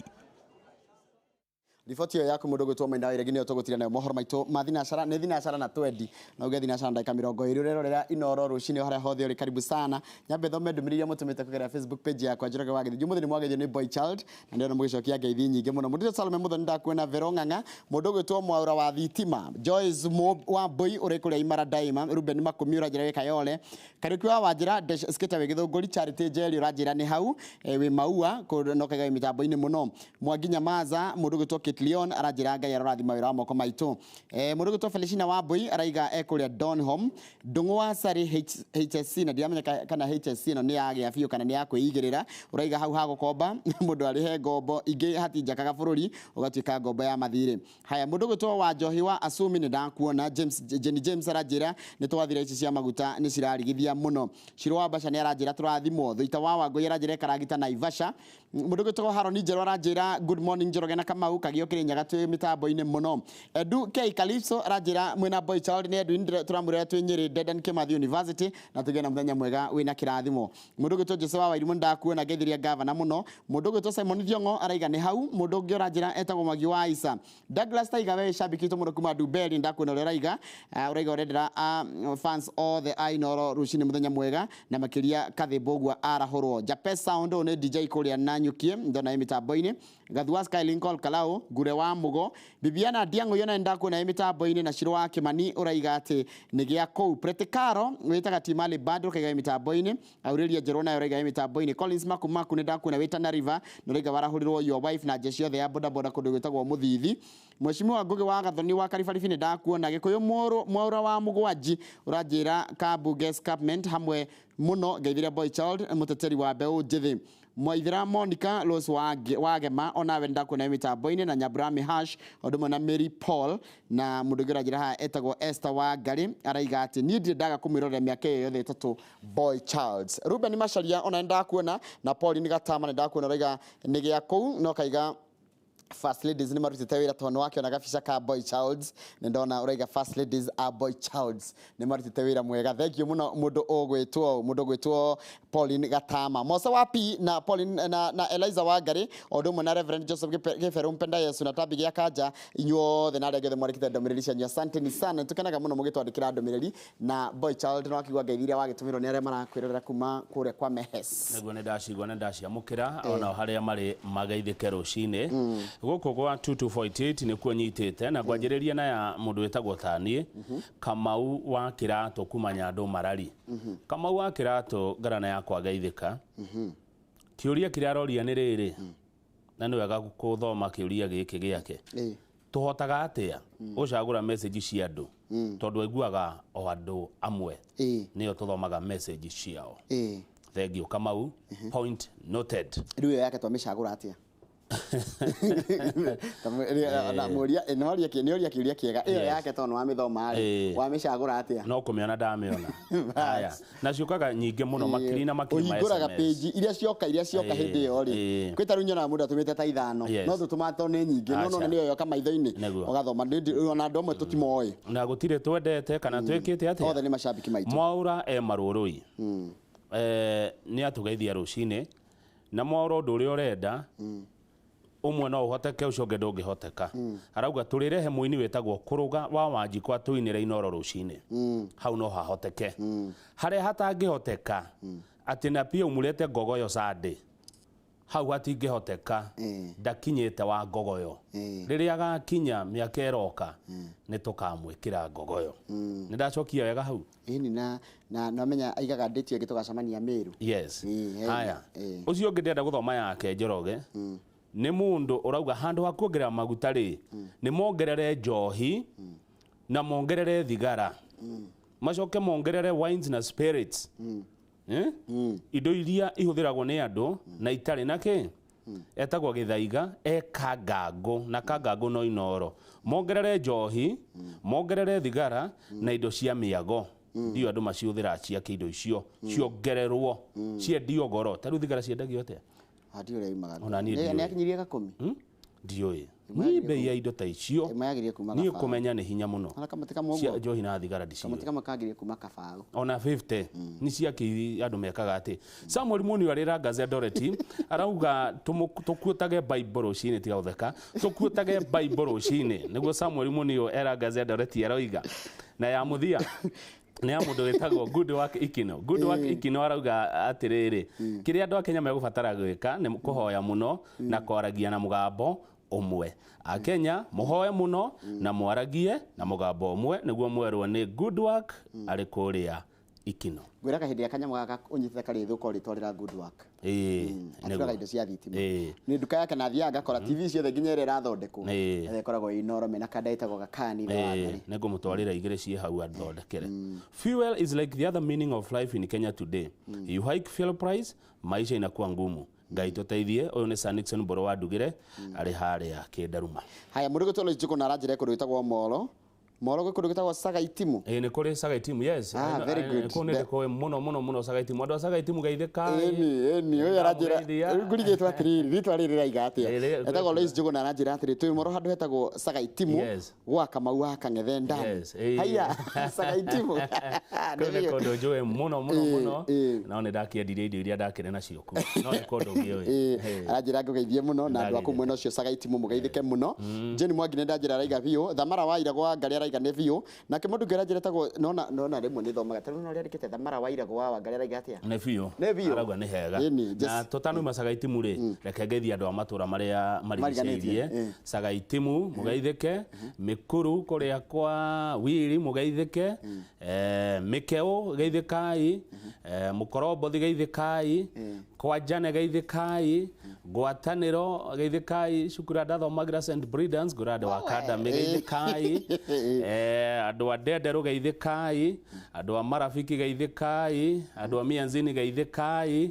Speaker 23: Riboti ĩyo yaku mũndũ ũgwĩtwo Maina wa Wairegi nĩyo tũgũtira nayo mohoro maitũ ma thinacara. Nĩ thinacara na twendi na uge thinacara ndagĩka 20 ũrerorera Inooro rũcinĩ harĩa hothe ũrĩ, karibu sana. Nyambe thome ndũmĩrĩri iria mũtũmĩte kũgerera Facebook page yakwa Njoroge wa Gĩthĩnji. Ũmũthĩ nĩ mwageithio nĩ Boy Child na ndĩrona mũgĩcokia ngeithi nyingĩ mũno. Mũndũ Salome Mũthoni ndakuona, Vero Ng'ang'a, mũndũ ũgwĩtwo Mwaura wa Thitima, Joyce wa Mbui ũrĩ kũrĩa Imara Daima, Ruben Makũmi ũranjĩra wĩ Kayole, Kariũki wa Wanjĩra, Sketa wĩ Gĩthũngũri, Charity Njeri ũranjĩra nĩ hau wĩ Maua no kaiga wĩ mĩtambo-inĩ mũno, Mwangi Nyamaza, mũndũ ũgwĩtwo Kitlion aranjĩra Ngai arorathima wĩra wa moko maitũ. Mũndũ ũgwĩtwo Felicina Wambui araiga ekũrĩa Donholm Ndũng'ũ wa Sari HSC na ndiramenya kana HSC ĩno nĩ yagĩa biũ kana nĩ ya kwĩigĩrĩra. Ũraiga hau ha gũkomba mũndũ arĩhe ngombo ingĩ hatinjakaga bũrũri ũgatuĩka ngombo ya mathirĩ. Haya, mũndũ ũgwĩtwo wa Njohi wa Asumi nĩ ndakuona. James Jenny James aranjĩra nĩ twathira ici cia maguta nĩ cirarigithia mũno. Shiro wa Basha nĩ aranjĩra tũrathimwo. Thuita wa Wangũi aranjĩra Karagita Naivasha. Mũndũ ũgwĩtwo Haroni Njerũ aranjĩra good morning Njoroge na Kamau Kagio Kĩrĩnyaga twĩ mĩtambo-inĩ mũno. Edu K Calypso aranjĩra mwĩna boy child nĩ Edwin tũramwĩra twĩ Nyĩrĩ Dedan Kimathi University na tũgĩe na mũthenya mwega wĩna kĩrathimo. Mũndũ ũgwĩtwo Jose wa Wairimũ ndakuona ngeithiria gavana mũno. Mũndũ ũgwĩtwo Simon Thiong'o araiga nĩ hau. Mũndũ ũngĩ ũranjĩra etagwo Mwangi wa Isa. Douglas Taiga we shabiki witũ mũno kuma Dumberi ndakuona ũrĩa ũraiga. Ũraiga ũrendera fans othe a Inooro rũcinĩ mũthenya mwega na makĩria Kathimbo ũguo arahũrwo. Jape Sound ũyũ nĩ DJ kũrĩa Nanyukie ndona ĩ mĩtambo-inĩ. Gathua Sky Lincoln Kalau Ngure wa Mugo Bibiana Ndiang'ũ yona ndakuona ĩ mĩtambo-inĩ na Shiro wa Kimani ũraiga atĩ nĩ gĩa kũu. Pretikaro wĩtaga Timali Bado ũkaiga ĩ mĩtambo-inĩ. Aurelia Njerũ nayo ũraiga ĩ mĩtambo-inĩ. Collins Makumaku nĩ ndakuona wĩ Tana River na ũraiga warahũrirwo your wife na jeshi yothe ya bodaboda kũndũ gwĩtagwo Mũthithi. Mheshimiwa Ngugi wa Gathoni wa Karibaribi nĩ ndakuona. Gĩkũyũ Mwaũra wa Mũgwanji ũranjĩra Kabunge escarpment hamwe mũno ngeithiria boy child mũteteri wa mbeũ njĩthĩ. Mwaithira Monica Rose Wagema onawe ndakuona mĩtambo-inĩ na Nyambura Hash ũndũ ũmwe na Mary Paul na mũndũ ũngĩ ũranjĩra haha etagwo Esther Wangari araiga atĩ niĩ ndirĩ ndaga kũmwĩrorera mĩaka ĩyo yothe ĩtatũ boy Charles. Ruben Macharia ona ndakuona na Pauline Gatama nĩ ndakuona ũraiga nĩ gĩa kũu no kaiga First Ladies nĩ marutĩte wĩra tondũ wakĩona gabica ka boy Childs nĩ ndona ũraiga First Ladies a boy Childs nĩ marutĩte wĩra mwega. Thank you mũno mũndũ ũgwĩtwo Pauline Gatama. Mosa wa P na Pauline na Eliza Wangari o ũndũ ũmwe na Reverend Joseph Gĩberu Mpenda Yesu na Tabi gĩa Kanja inyuothe na arĩa angĩ othe mwarĩkĩte ndũmĩrĩri cianyu asanteni sana. Nĩtũkenaga mũno mũgĩtwandĩkĩra ndũmĩrĩri na boy child no akigua ngeithi iria wagĩtũmĩrwo nĩ arĩa marakwĩrorera kuma kũrĩa kwa Mehes.
Speaker 22: Nĩguo nĩ ndacigua nĩ ndaciamũkĩra ona harĩa marĩ mageithĩke rũcinĩ. Gũkũ gwa 2248 nĩkuo nyitĩte na ngwanjĩrĩria na ya mũndũ wĩtagwo taniĩ Kamau wa Kĩratũ kuma Nyandũ Marari. Kamau wa Kĩratũ ngarana yakwa geithĩka. Kĩũria kĩrĩa aroria nĩ rĩrĩ na nĩ wega gũthoma kĩũria gĩkĩ gĩake. Tũhotaga atĩa gũcagũra message cia andũ tondũ aiguaga o andũ amwe nĩo tũthomaga message ciao. Thank you Kamau, point noted.
Speaker 23: Rĩu ĩyo yake twamĩcagũra atĩa? Nĩoria kĩũria kĩega ĩyo yake tondũ wamĩthoma rĩ wamĩcagũra atĩa?
Speaker 22: No kũmĩona ndamĩona. Haya, na ciũkaga nyingĩ mũno makiri na makiri ma SMS.
Speaker 23: Ũhingũraga page iria cioka hĩndĩ ĩyo rĩ kwĩ ta rĩu nyonaga mũndũ atũmĩte ta ithano no tũtũmaga tondũ nĩ nyingĩ no nona nĩyo yoka maitho-inĩ ũgathoma ona andũ amwe tũtimoĩ
Speaker 22: na gũtirĩ twendete kana twĩkĩte atĩa
Speaker 23: othe nĩ macambĩki maitũ.
Speaker 22: Mwaũra e Marũrũi nĩ atũgeithia rũcinĩ na Mwaũra ũndũ ũrĩa ũrenda ũmwe no ũhoteke ũcio ũngĩ ndũngĩhoteka. Arauga tũrĩrehe mũini wĩtagwo Kũrũga wa Wanjikũ atũinĩre Inooro rũcinĩ. Hau no hahoteke. Harĩa hatangĩhoteka atĩ na pia ũmũrete Ngogoyo Sunday hau hatingĩhoteka ndakinyĩte wa Ngogoyo. Rĩrĩa agakinya mĩaka ĩroka nĩ tũkamwĩkĩra Ngogoyo. Nĩ ndacokia wega hau?
Speaker 23: Ĩni na namenya aigaga date ĩngĩ tũgacemania Meru.
Speaker 22: Yes. Haya. Ũcio ũngĩ ndĩrenda gũthoma yake Njoroge nĩ mũndũ ũrauga handũ ha kuongerera maguta rĩ nĩ mongerere njohi na mongerere thigara macoke mongerere wines na spirits indo iria ihũthĩragwo nĩ andũ na itarĩ na kĩ etagwo Gĩthaiga e Kangangũ na Kangangũ no Inooro mongerere njohi mongerere thigara na indo cia mĩago ndio andũ macihũthĩraga cia kĩindo icio ciongererwo ciendio goro. Ta rĩu thigara ciendagio atĩa?
Speaker 23: Hati ũrĩa yumaga.
Speaker 22: Ona niĩ ndiũĩ.
Speaker 23: Nĩ akinyirie gakũmi?
Speaker 22: Ndiũĩ. Niĩ bei ya indo ta icio niĩ kũmenya nĩ hinya mũno.
Speaker 23: Ona kamũtĩ kamwe
Speaker 22: Cia
Speaker 23: ũguo.
Speaker 22: njohi na thigara ndiciũĩ.
Speaker 23: Kamũtĩ kamwe kagĩrĩire kuma kabaũ.
Speaker 22: Ona 50 nĩ ciakĩ andũ mekaga atĩ. Samuel Munio arĩ Gaza Dorothy arauga tũkuotage Bible rũcinĩ tiga gũtheka tũkuotage Bible rũcinĩ nĩguo Samuel Munio era Gaza Dorothy aroiga. Na ya mũthia nĩ ya mũndũ wĩtagwo Good Work Ikino. Good Work Ikino arauga atĩrĩrĩ kĩrĩa andũ a Kenya megũbatara gwĩka nĩ kũhoya mũno na kwaragia na mũgambo ũmwe. Akenya mũhoe mũno na mwaragie na mũgambo ũmwe nĩguo mwerwo nĩ Good Work arĩ kũrĩa Ikino.
Speaker 23: Ngwĩraga hĩndĩ ĩrĩa kanyamũ gaka ũnyitĩte karĩ thũka ũrĩtwarĩra good work. Atwaraga indo cia thitima. Nĩ nduka yake na athiaga ngakora TV ciothe nginya ĩrĩa ĩrathondekwo. Ĩrĩa ĩkoragwo ĩ Inooro mena kanda ĩtagwo Gakani thĩ wa Ngarĩ.
Speaker 22: Nĩ ngũmũtwarĩra igĩrĩ ciĩ hau athondekere. Fuel is like the other meaning of life in Kenya today. You hike fuel price, maisha inakuwa ngumu. Ngai tũteithie. Ũyũ nĩ Sir Nixon Mboro wa Ndugire arĩ harĩa Kĩndaruma.
Speaker 23: Haya, mũndũ gwĩtwo Lois Njũgũna aranjĩra kũndũ gwĩtagwo Molo. Molo gwĩ kũndũ gwĩtagwo Sagaitimu.
Speaker 22: Ĩĩ nĩ kũrĩ Sagaitimu, yes.
Speaker 23: Ah, very good.
Speaker 22: Kũu nĩ ndĩkũĩ mũno mũno mũno Sagaitimu. Andũ a Sagaitimu geithĩkai.
Speaker 23: Ĩni, ĩni, ũyũ aranjĩra ngũrigĩtwo atĩrĩrĩ, rĩtwa rĩrĩ rĩraiga atĩa?
Speaker 22: Ĩrĩ-
Speaker 23: Etagwo Lois Njũgũna aranjĩra atĩrĩ, twĩ Molo handũ hetagwo Sagaitimu gwa Kamau wa Kang'ethe ndani.
Speaker 22: Yes, ĩĩ.
Speaker 23: Haiya, Sagaitimu.
Speaker 22: Kũu nĩ kũndũ njũĩ mũno mũno mũno. No nĩ ndakĩendirie indo iria ndakĩrĩ nacio kuo. No nĩ kũndũ ngĩũĩ.
Speaker 23: Ĩĩ, aranjĩra ngũgeithie mũno na andũ a kũu mwena ũcio Sagaitimu mũgeithĩke mũno. Jane Mwangi nĩ ndanjĩra araiga biũ, Thamara wa Ira gwa Ngarĩ araiga nĩ biũ. Nake mũndũ ũngĩ aranjĩra etagwo nona nona rĩmwe nĩ thomaga, tarĩu nona rĩandĩkĩte Thamara wa Ira gwa Wangarĩ araiga atĩa?
Speaker 22: Nĩ biũ.
Speaker 23: Nĩ biũ.
Speaker 22: Arauga nĩ hega.
Speaker 23: Ĩni,
Speaker 22: Na tũtanauma Sagaitimu rĩ, reke ngeithie andũ a matũra marĩa
Speaker 23: Mariganĩtie,
Speaker 22: marigicĩirie. Sagaitimu mũgeithĩke, Mĩkuru kũrĩa kwa Wiri mũgeithĩke, Mĩkeũ geithĩkai, Mũkorombothi geithĩkai, kwa Jane geithĩkai, Ngwatanĩro geithĩkai, cukuru ĩrĩa ndathomagĩra St Bridans ngũra andũ a Academy geithĩkai, andũ a Ndenderũ geithĩkai, andũ a Marafiki geithĩkai, andũ a Mianzini geithĩkai,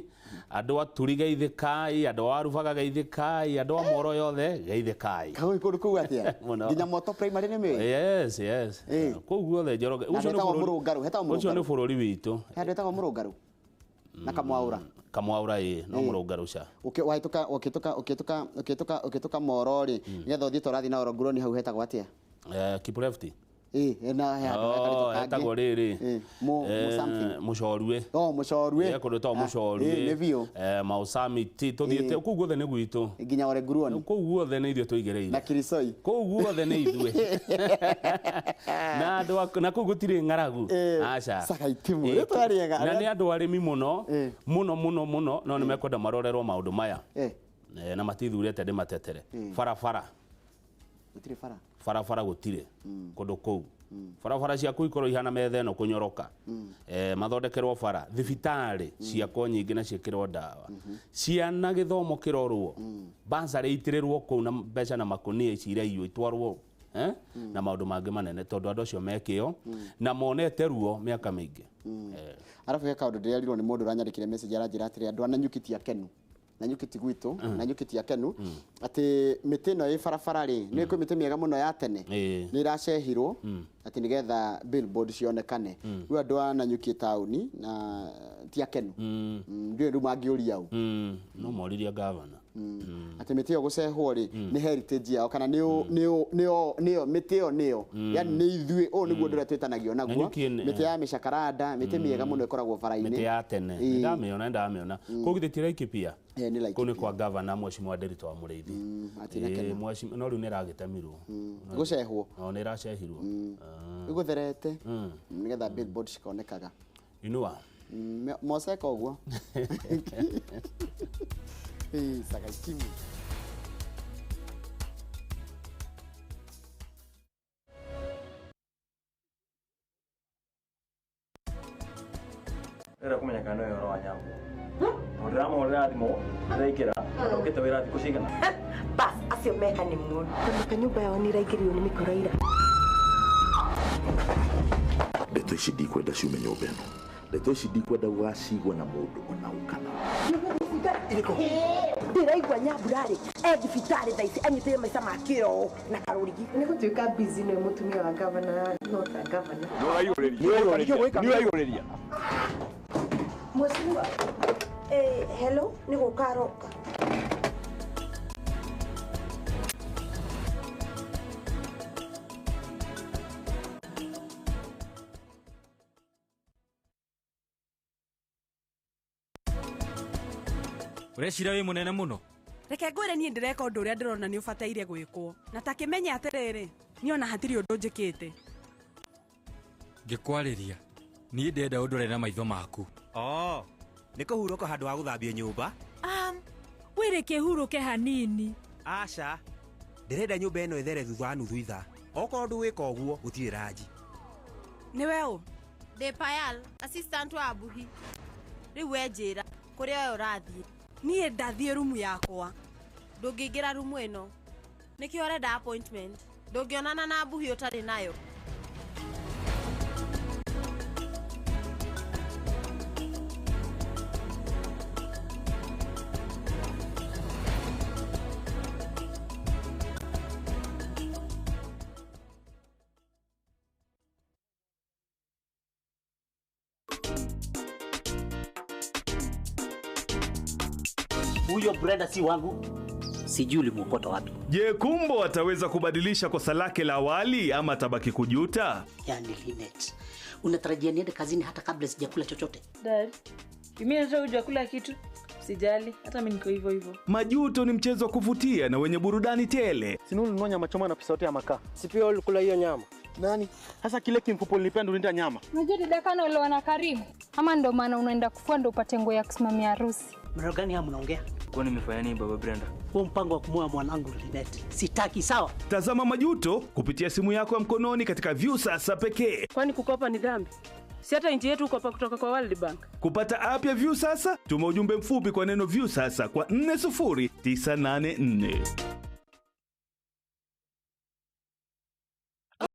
Speaker 22: andũ a Turi geithĩkai, andũ a Warubaga geithĩkai, andũ a Moro yothe geithĩkai.
Speaker 23: Kau kũndũ kũu atĩa?
Speaker 22: Mũno.
Speaker 23: Nginya Moto Primary nĩ mĩũĩ?
Speaker 22: Yes, yes. Kũu guothe Njoroge.
Speaker 23: Na
Speaker 22: Ũcio nĩ
Speaker 23: hetagwo
Speaker 22: bũrũri-
Speaker 23: Mũrũngarũ, hetagwo
Speaker 22: Ũcio nĩ
Speaker 23: Mũrũngarũ.
Speaker 22: bũrũri witũ.
Speaker 23: He handũ hetagwo Mũrũngarũ na Kamwaũra.
Speaker 22: Kamwaũra ĩĩ, no Mũrũngarũ ca.
Speaker 23: Wahĩtũka ũkĩtũka ũkĩtũka ũkĩtũka ũkĩtũka Moro rĩ, nĩgetha ũthiĩ tũrathiĩ na Oronguroni hau hetagwo atĩa?
Speaker 22: Kiprefti.
Speaker 23: Ĩĩ, na he handũ hekarĩtwo
Speaker 22: Oh,
Speaker 23: kangĩ.
Speaker 22: hetagwo rĩrĩ.
Speaker 23: Mu something.
Speaker 22: Mũcorue.
Speaker 23: Oh, Mũcorue.
Speaker 22: Ĩĩ, kũndũ ta Mũcorue.
Speaker 23: Ĩĩ, nĩ biũ.
Speaker 22: Mau Summit tũthiĩte kũu guothe nĩ gwitũ.
Speaker 23: Nginya Orenguruoni.
Speaker 22: Kũu guothe nĩ ithuĩ tũigĩrĩire.
Speaker 23: Na Kirisoi.
Speaker 22: Kũu guothe nĩ ithuĩ. Na andũ na kũu gũtirĩ ng'aragu. Aca.
Speaker 23: Sagaitimu.
Speaker 22: Ĩĩ,
Speaker 23: Rĩtwa rĩega.
Speaker 22: Na nĩ andũ arĩmi mũno, mũno mũno mũno, no nĩ mekwenda marorerwo maũndũ maya. Na matithurĩte ndĩmatetere. Barabara.
Speaker 23: Gũtirĩ bara.
Speaker 22: Barabara gũtirĩ kũndũ kũu. Barabara ciaku ikorwo ihana metha ĩno kũnyoroka. Mathondekerwo bara, thibitarĩ ciakwo nyingĩ na ciĩkĩrwo ndawa. Ciana gĩthomo kĩrorwo. Bursary itĩrĩrwo kũu na mbeca na makũnia ici iraiywo itwarwo na maũndũ mangĩ manene tondũ andũ acio mekĩo na monete ruo mĩaka mĩingĩ.
Speaker 23: Arabu he kaũndũ ndĩrerirwo nĩ mũndũ ũranyandĩkĩire message aranjĩra atĩrĩ andũ a Nanyuki ti akenu. Nanyuki ti gwitũ, Nanyuki ti akenu atĩ mĩtĩ ĩno ĩ barabara rĩ, nĩ kwĩ mĩtĩ mĩega mũno ya tene nĩ ĩracehirwo atĩ nĩgetha billboard cionekane. Rĩu andũ a Nanyuki taũni na ti akenu. Ndiũĩ rĩu mangĩũria ũ.
Speaker 22: No moririe gavana.
Speaker 23: Atĩ mĩtĩ ĩyo gũcehwo rĩ nĩ heritage yao kana nĩyo nĩyo mĩtĩ ĩyo nĩyo yani nĩ ithuĩ ũũ nĩguo ũndũ ũrĩa twĩtanagio naguo
Speaker 22: Nanyuki nĩ-
Speaker 23: mĩtĩ ya mĩcakaranda mĩtĩ mĩega mũno ĩkoragwo bara-inĩ
Speaker 22: mĩtĩ ya tene
Speaker 23: Ĩĩ.
Speaker 22: ndamĩona ndamĩona kũu githĩ ti Laikipia
Speaker 23: nĩ Laikipia.
Speaker 22: kũu nĩ kwa gavana mheshimiwa Ndiritu wa Mũrĩithi
Speaker 23: atĩ nĩ akena.
Speaker 22: No rĩu nĩ ĩragĩtemirwo
Speaker 23: Gũcehwo.
Speaker 22: No nĩ ĩracehirwo.
Speaker 23: Ĩgũtherete nĩgetha billboard cikonekaga.
Speaker 22: Inua.
Speaker 23: Moseka ũguo. Ĩĩ, Sagaitimu.
Speaker 3: Ndĩrenda kũmenya kana nĩ ũhoro wa nyambo. Tondũ ndĩramũhũrĩra thimũ ndĩraingĩra na ndokĩte wĩra thikũ cigana.
Speaker 11: Bas, acio me honeymoon. Tondũ nyũmba yao nĩ ĩraingĩrirwo nĩ mĩkora ira.
Speaker 15: Ndeto ici ndikwenda ciume nyũmba ĩno. Ndeto ici ndikwenda gũgacigua na mũndũ ona ũ kana.
Speaker 11: Ndĩraigua Nyambura rĩ e thibitarĩ thaa ici anyitĩire maica ma kĩroo na karũrigi.
Speaker 16: Nĩ gũtuĩka busy nĩwe mũtumia wa gavana no ta gavana.
Speaker 3: Nĩũraihũrĩria.
Speaker 11: Mheshimiwa, hello, nĩ gũka aroka.
Speaker 17: Ũreciria wĩ mũnene mũno?
Speaker 19: Reke ngwĩre niĩ ndĩreka ũndũ ũrĩa ndĩrona nĩ ũbataire gwĩkwo na ta kĩmenye atĩrĩrĩ niĩ ona hatirĩ ũndũ njĩkĩte.
Speaker 17: Ngĩkwarĩria niĩ ndĩrenda ũndore na maitho maku.
Speaker 21: Oh, nĩ kũhurũka handũ ha gũthambia nyũmba?
Speaker 2: Wĩrĩ kĩhurũke hanini.
Speaker 21: Aca, ndĩrenda nyũmba ĩno ĩthere thutha wa nuthu ithaa. Okorwo ndũgwĩka ũguo, gũtirĩ ranji.
Speaker 19: Nĩwe ũ?
Speaker 1: Ndĩ Payal, assistant wa Buhi. Rĩu we njĩra kũrĩa we ũrathiĩ.
Speaker 19: Niĩ ndathiĩ rumu yakwa.
Speaker 1: Ndũngĩingĩra rumu ĩno. Nĩkĩo ũrenda appointment. Ndũngĩonana na Buhi ũtarĩ nayo.
Speaker 4: Huyo Brenda si wangu, sijui ulimwokota wapi.
Speaker 5: Je, Kumbo ataweza kubadilisha kosa lake la awali ama atabaki kujuta?
Speaker 4: Yani Linet, unatarajia niende kazini hata kabla sijakula chochote?
Speaker 7: Dad, mimi hata hujakula kitu. Sijali, hata mimi niko hivyo hivyo.
Speaker 5: Majuto ni mchezo wa kuvutia na wenye burudani tele.
Speaker 9: Si ulinunua nyama choma na pesa yote ya makaa. Si pia ulikula hiyo nyama? Nani? Sasa kile kimfupo nilipenda ulinda nyama.
Speaker 20: Unajua dada kana ulewa na Karimu? Ama ndo maana unaenda kufua ndo upate nguo ya kusimamia harusi.
Speaker 4: Maneno gani haya mnaongea?
Speaker 3: Kwa nimefanya nini baba Brenda?
Speaker 4: Huo mpango wa kumwoa mwanangu Linet sitaki, sawa?
Speaker 5: Tazama Majuto kupitia simu yako ya mkononi katika Viusasa pekee.
Speaker 7: Kwani kukopa ni dhambi? Si hata nchi yetu kukopa kutoka kwa World Bank.
Speaker 5: Kupata app ya Viusasa, tuma ujumbe mfupi kwa neno Viusasa kwa 40984.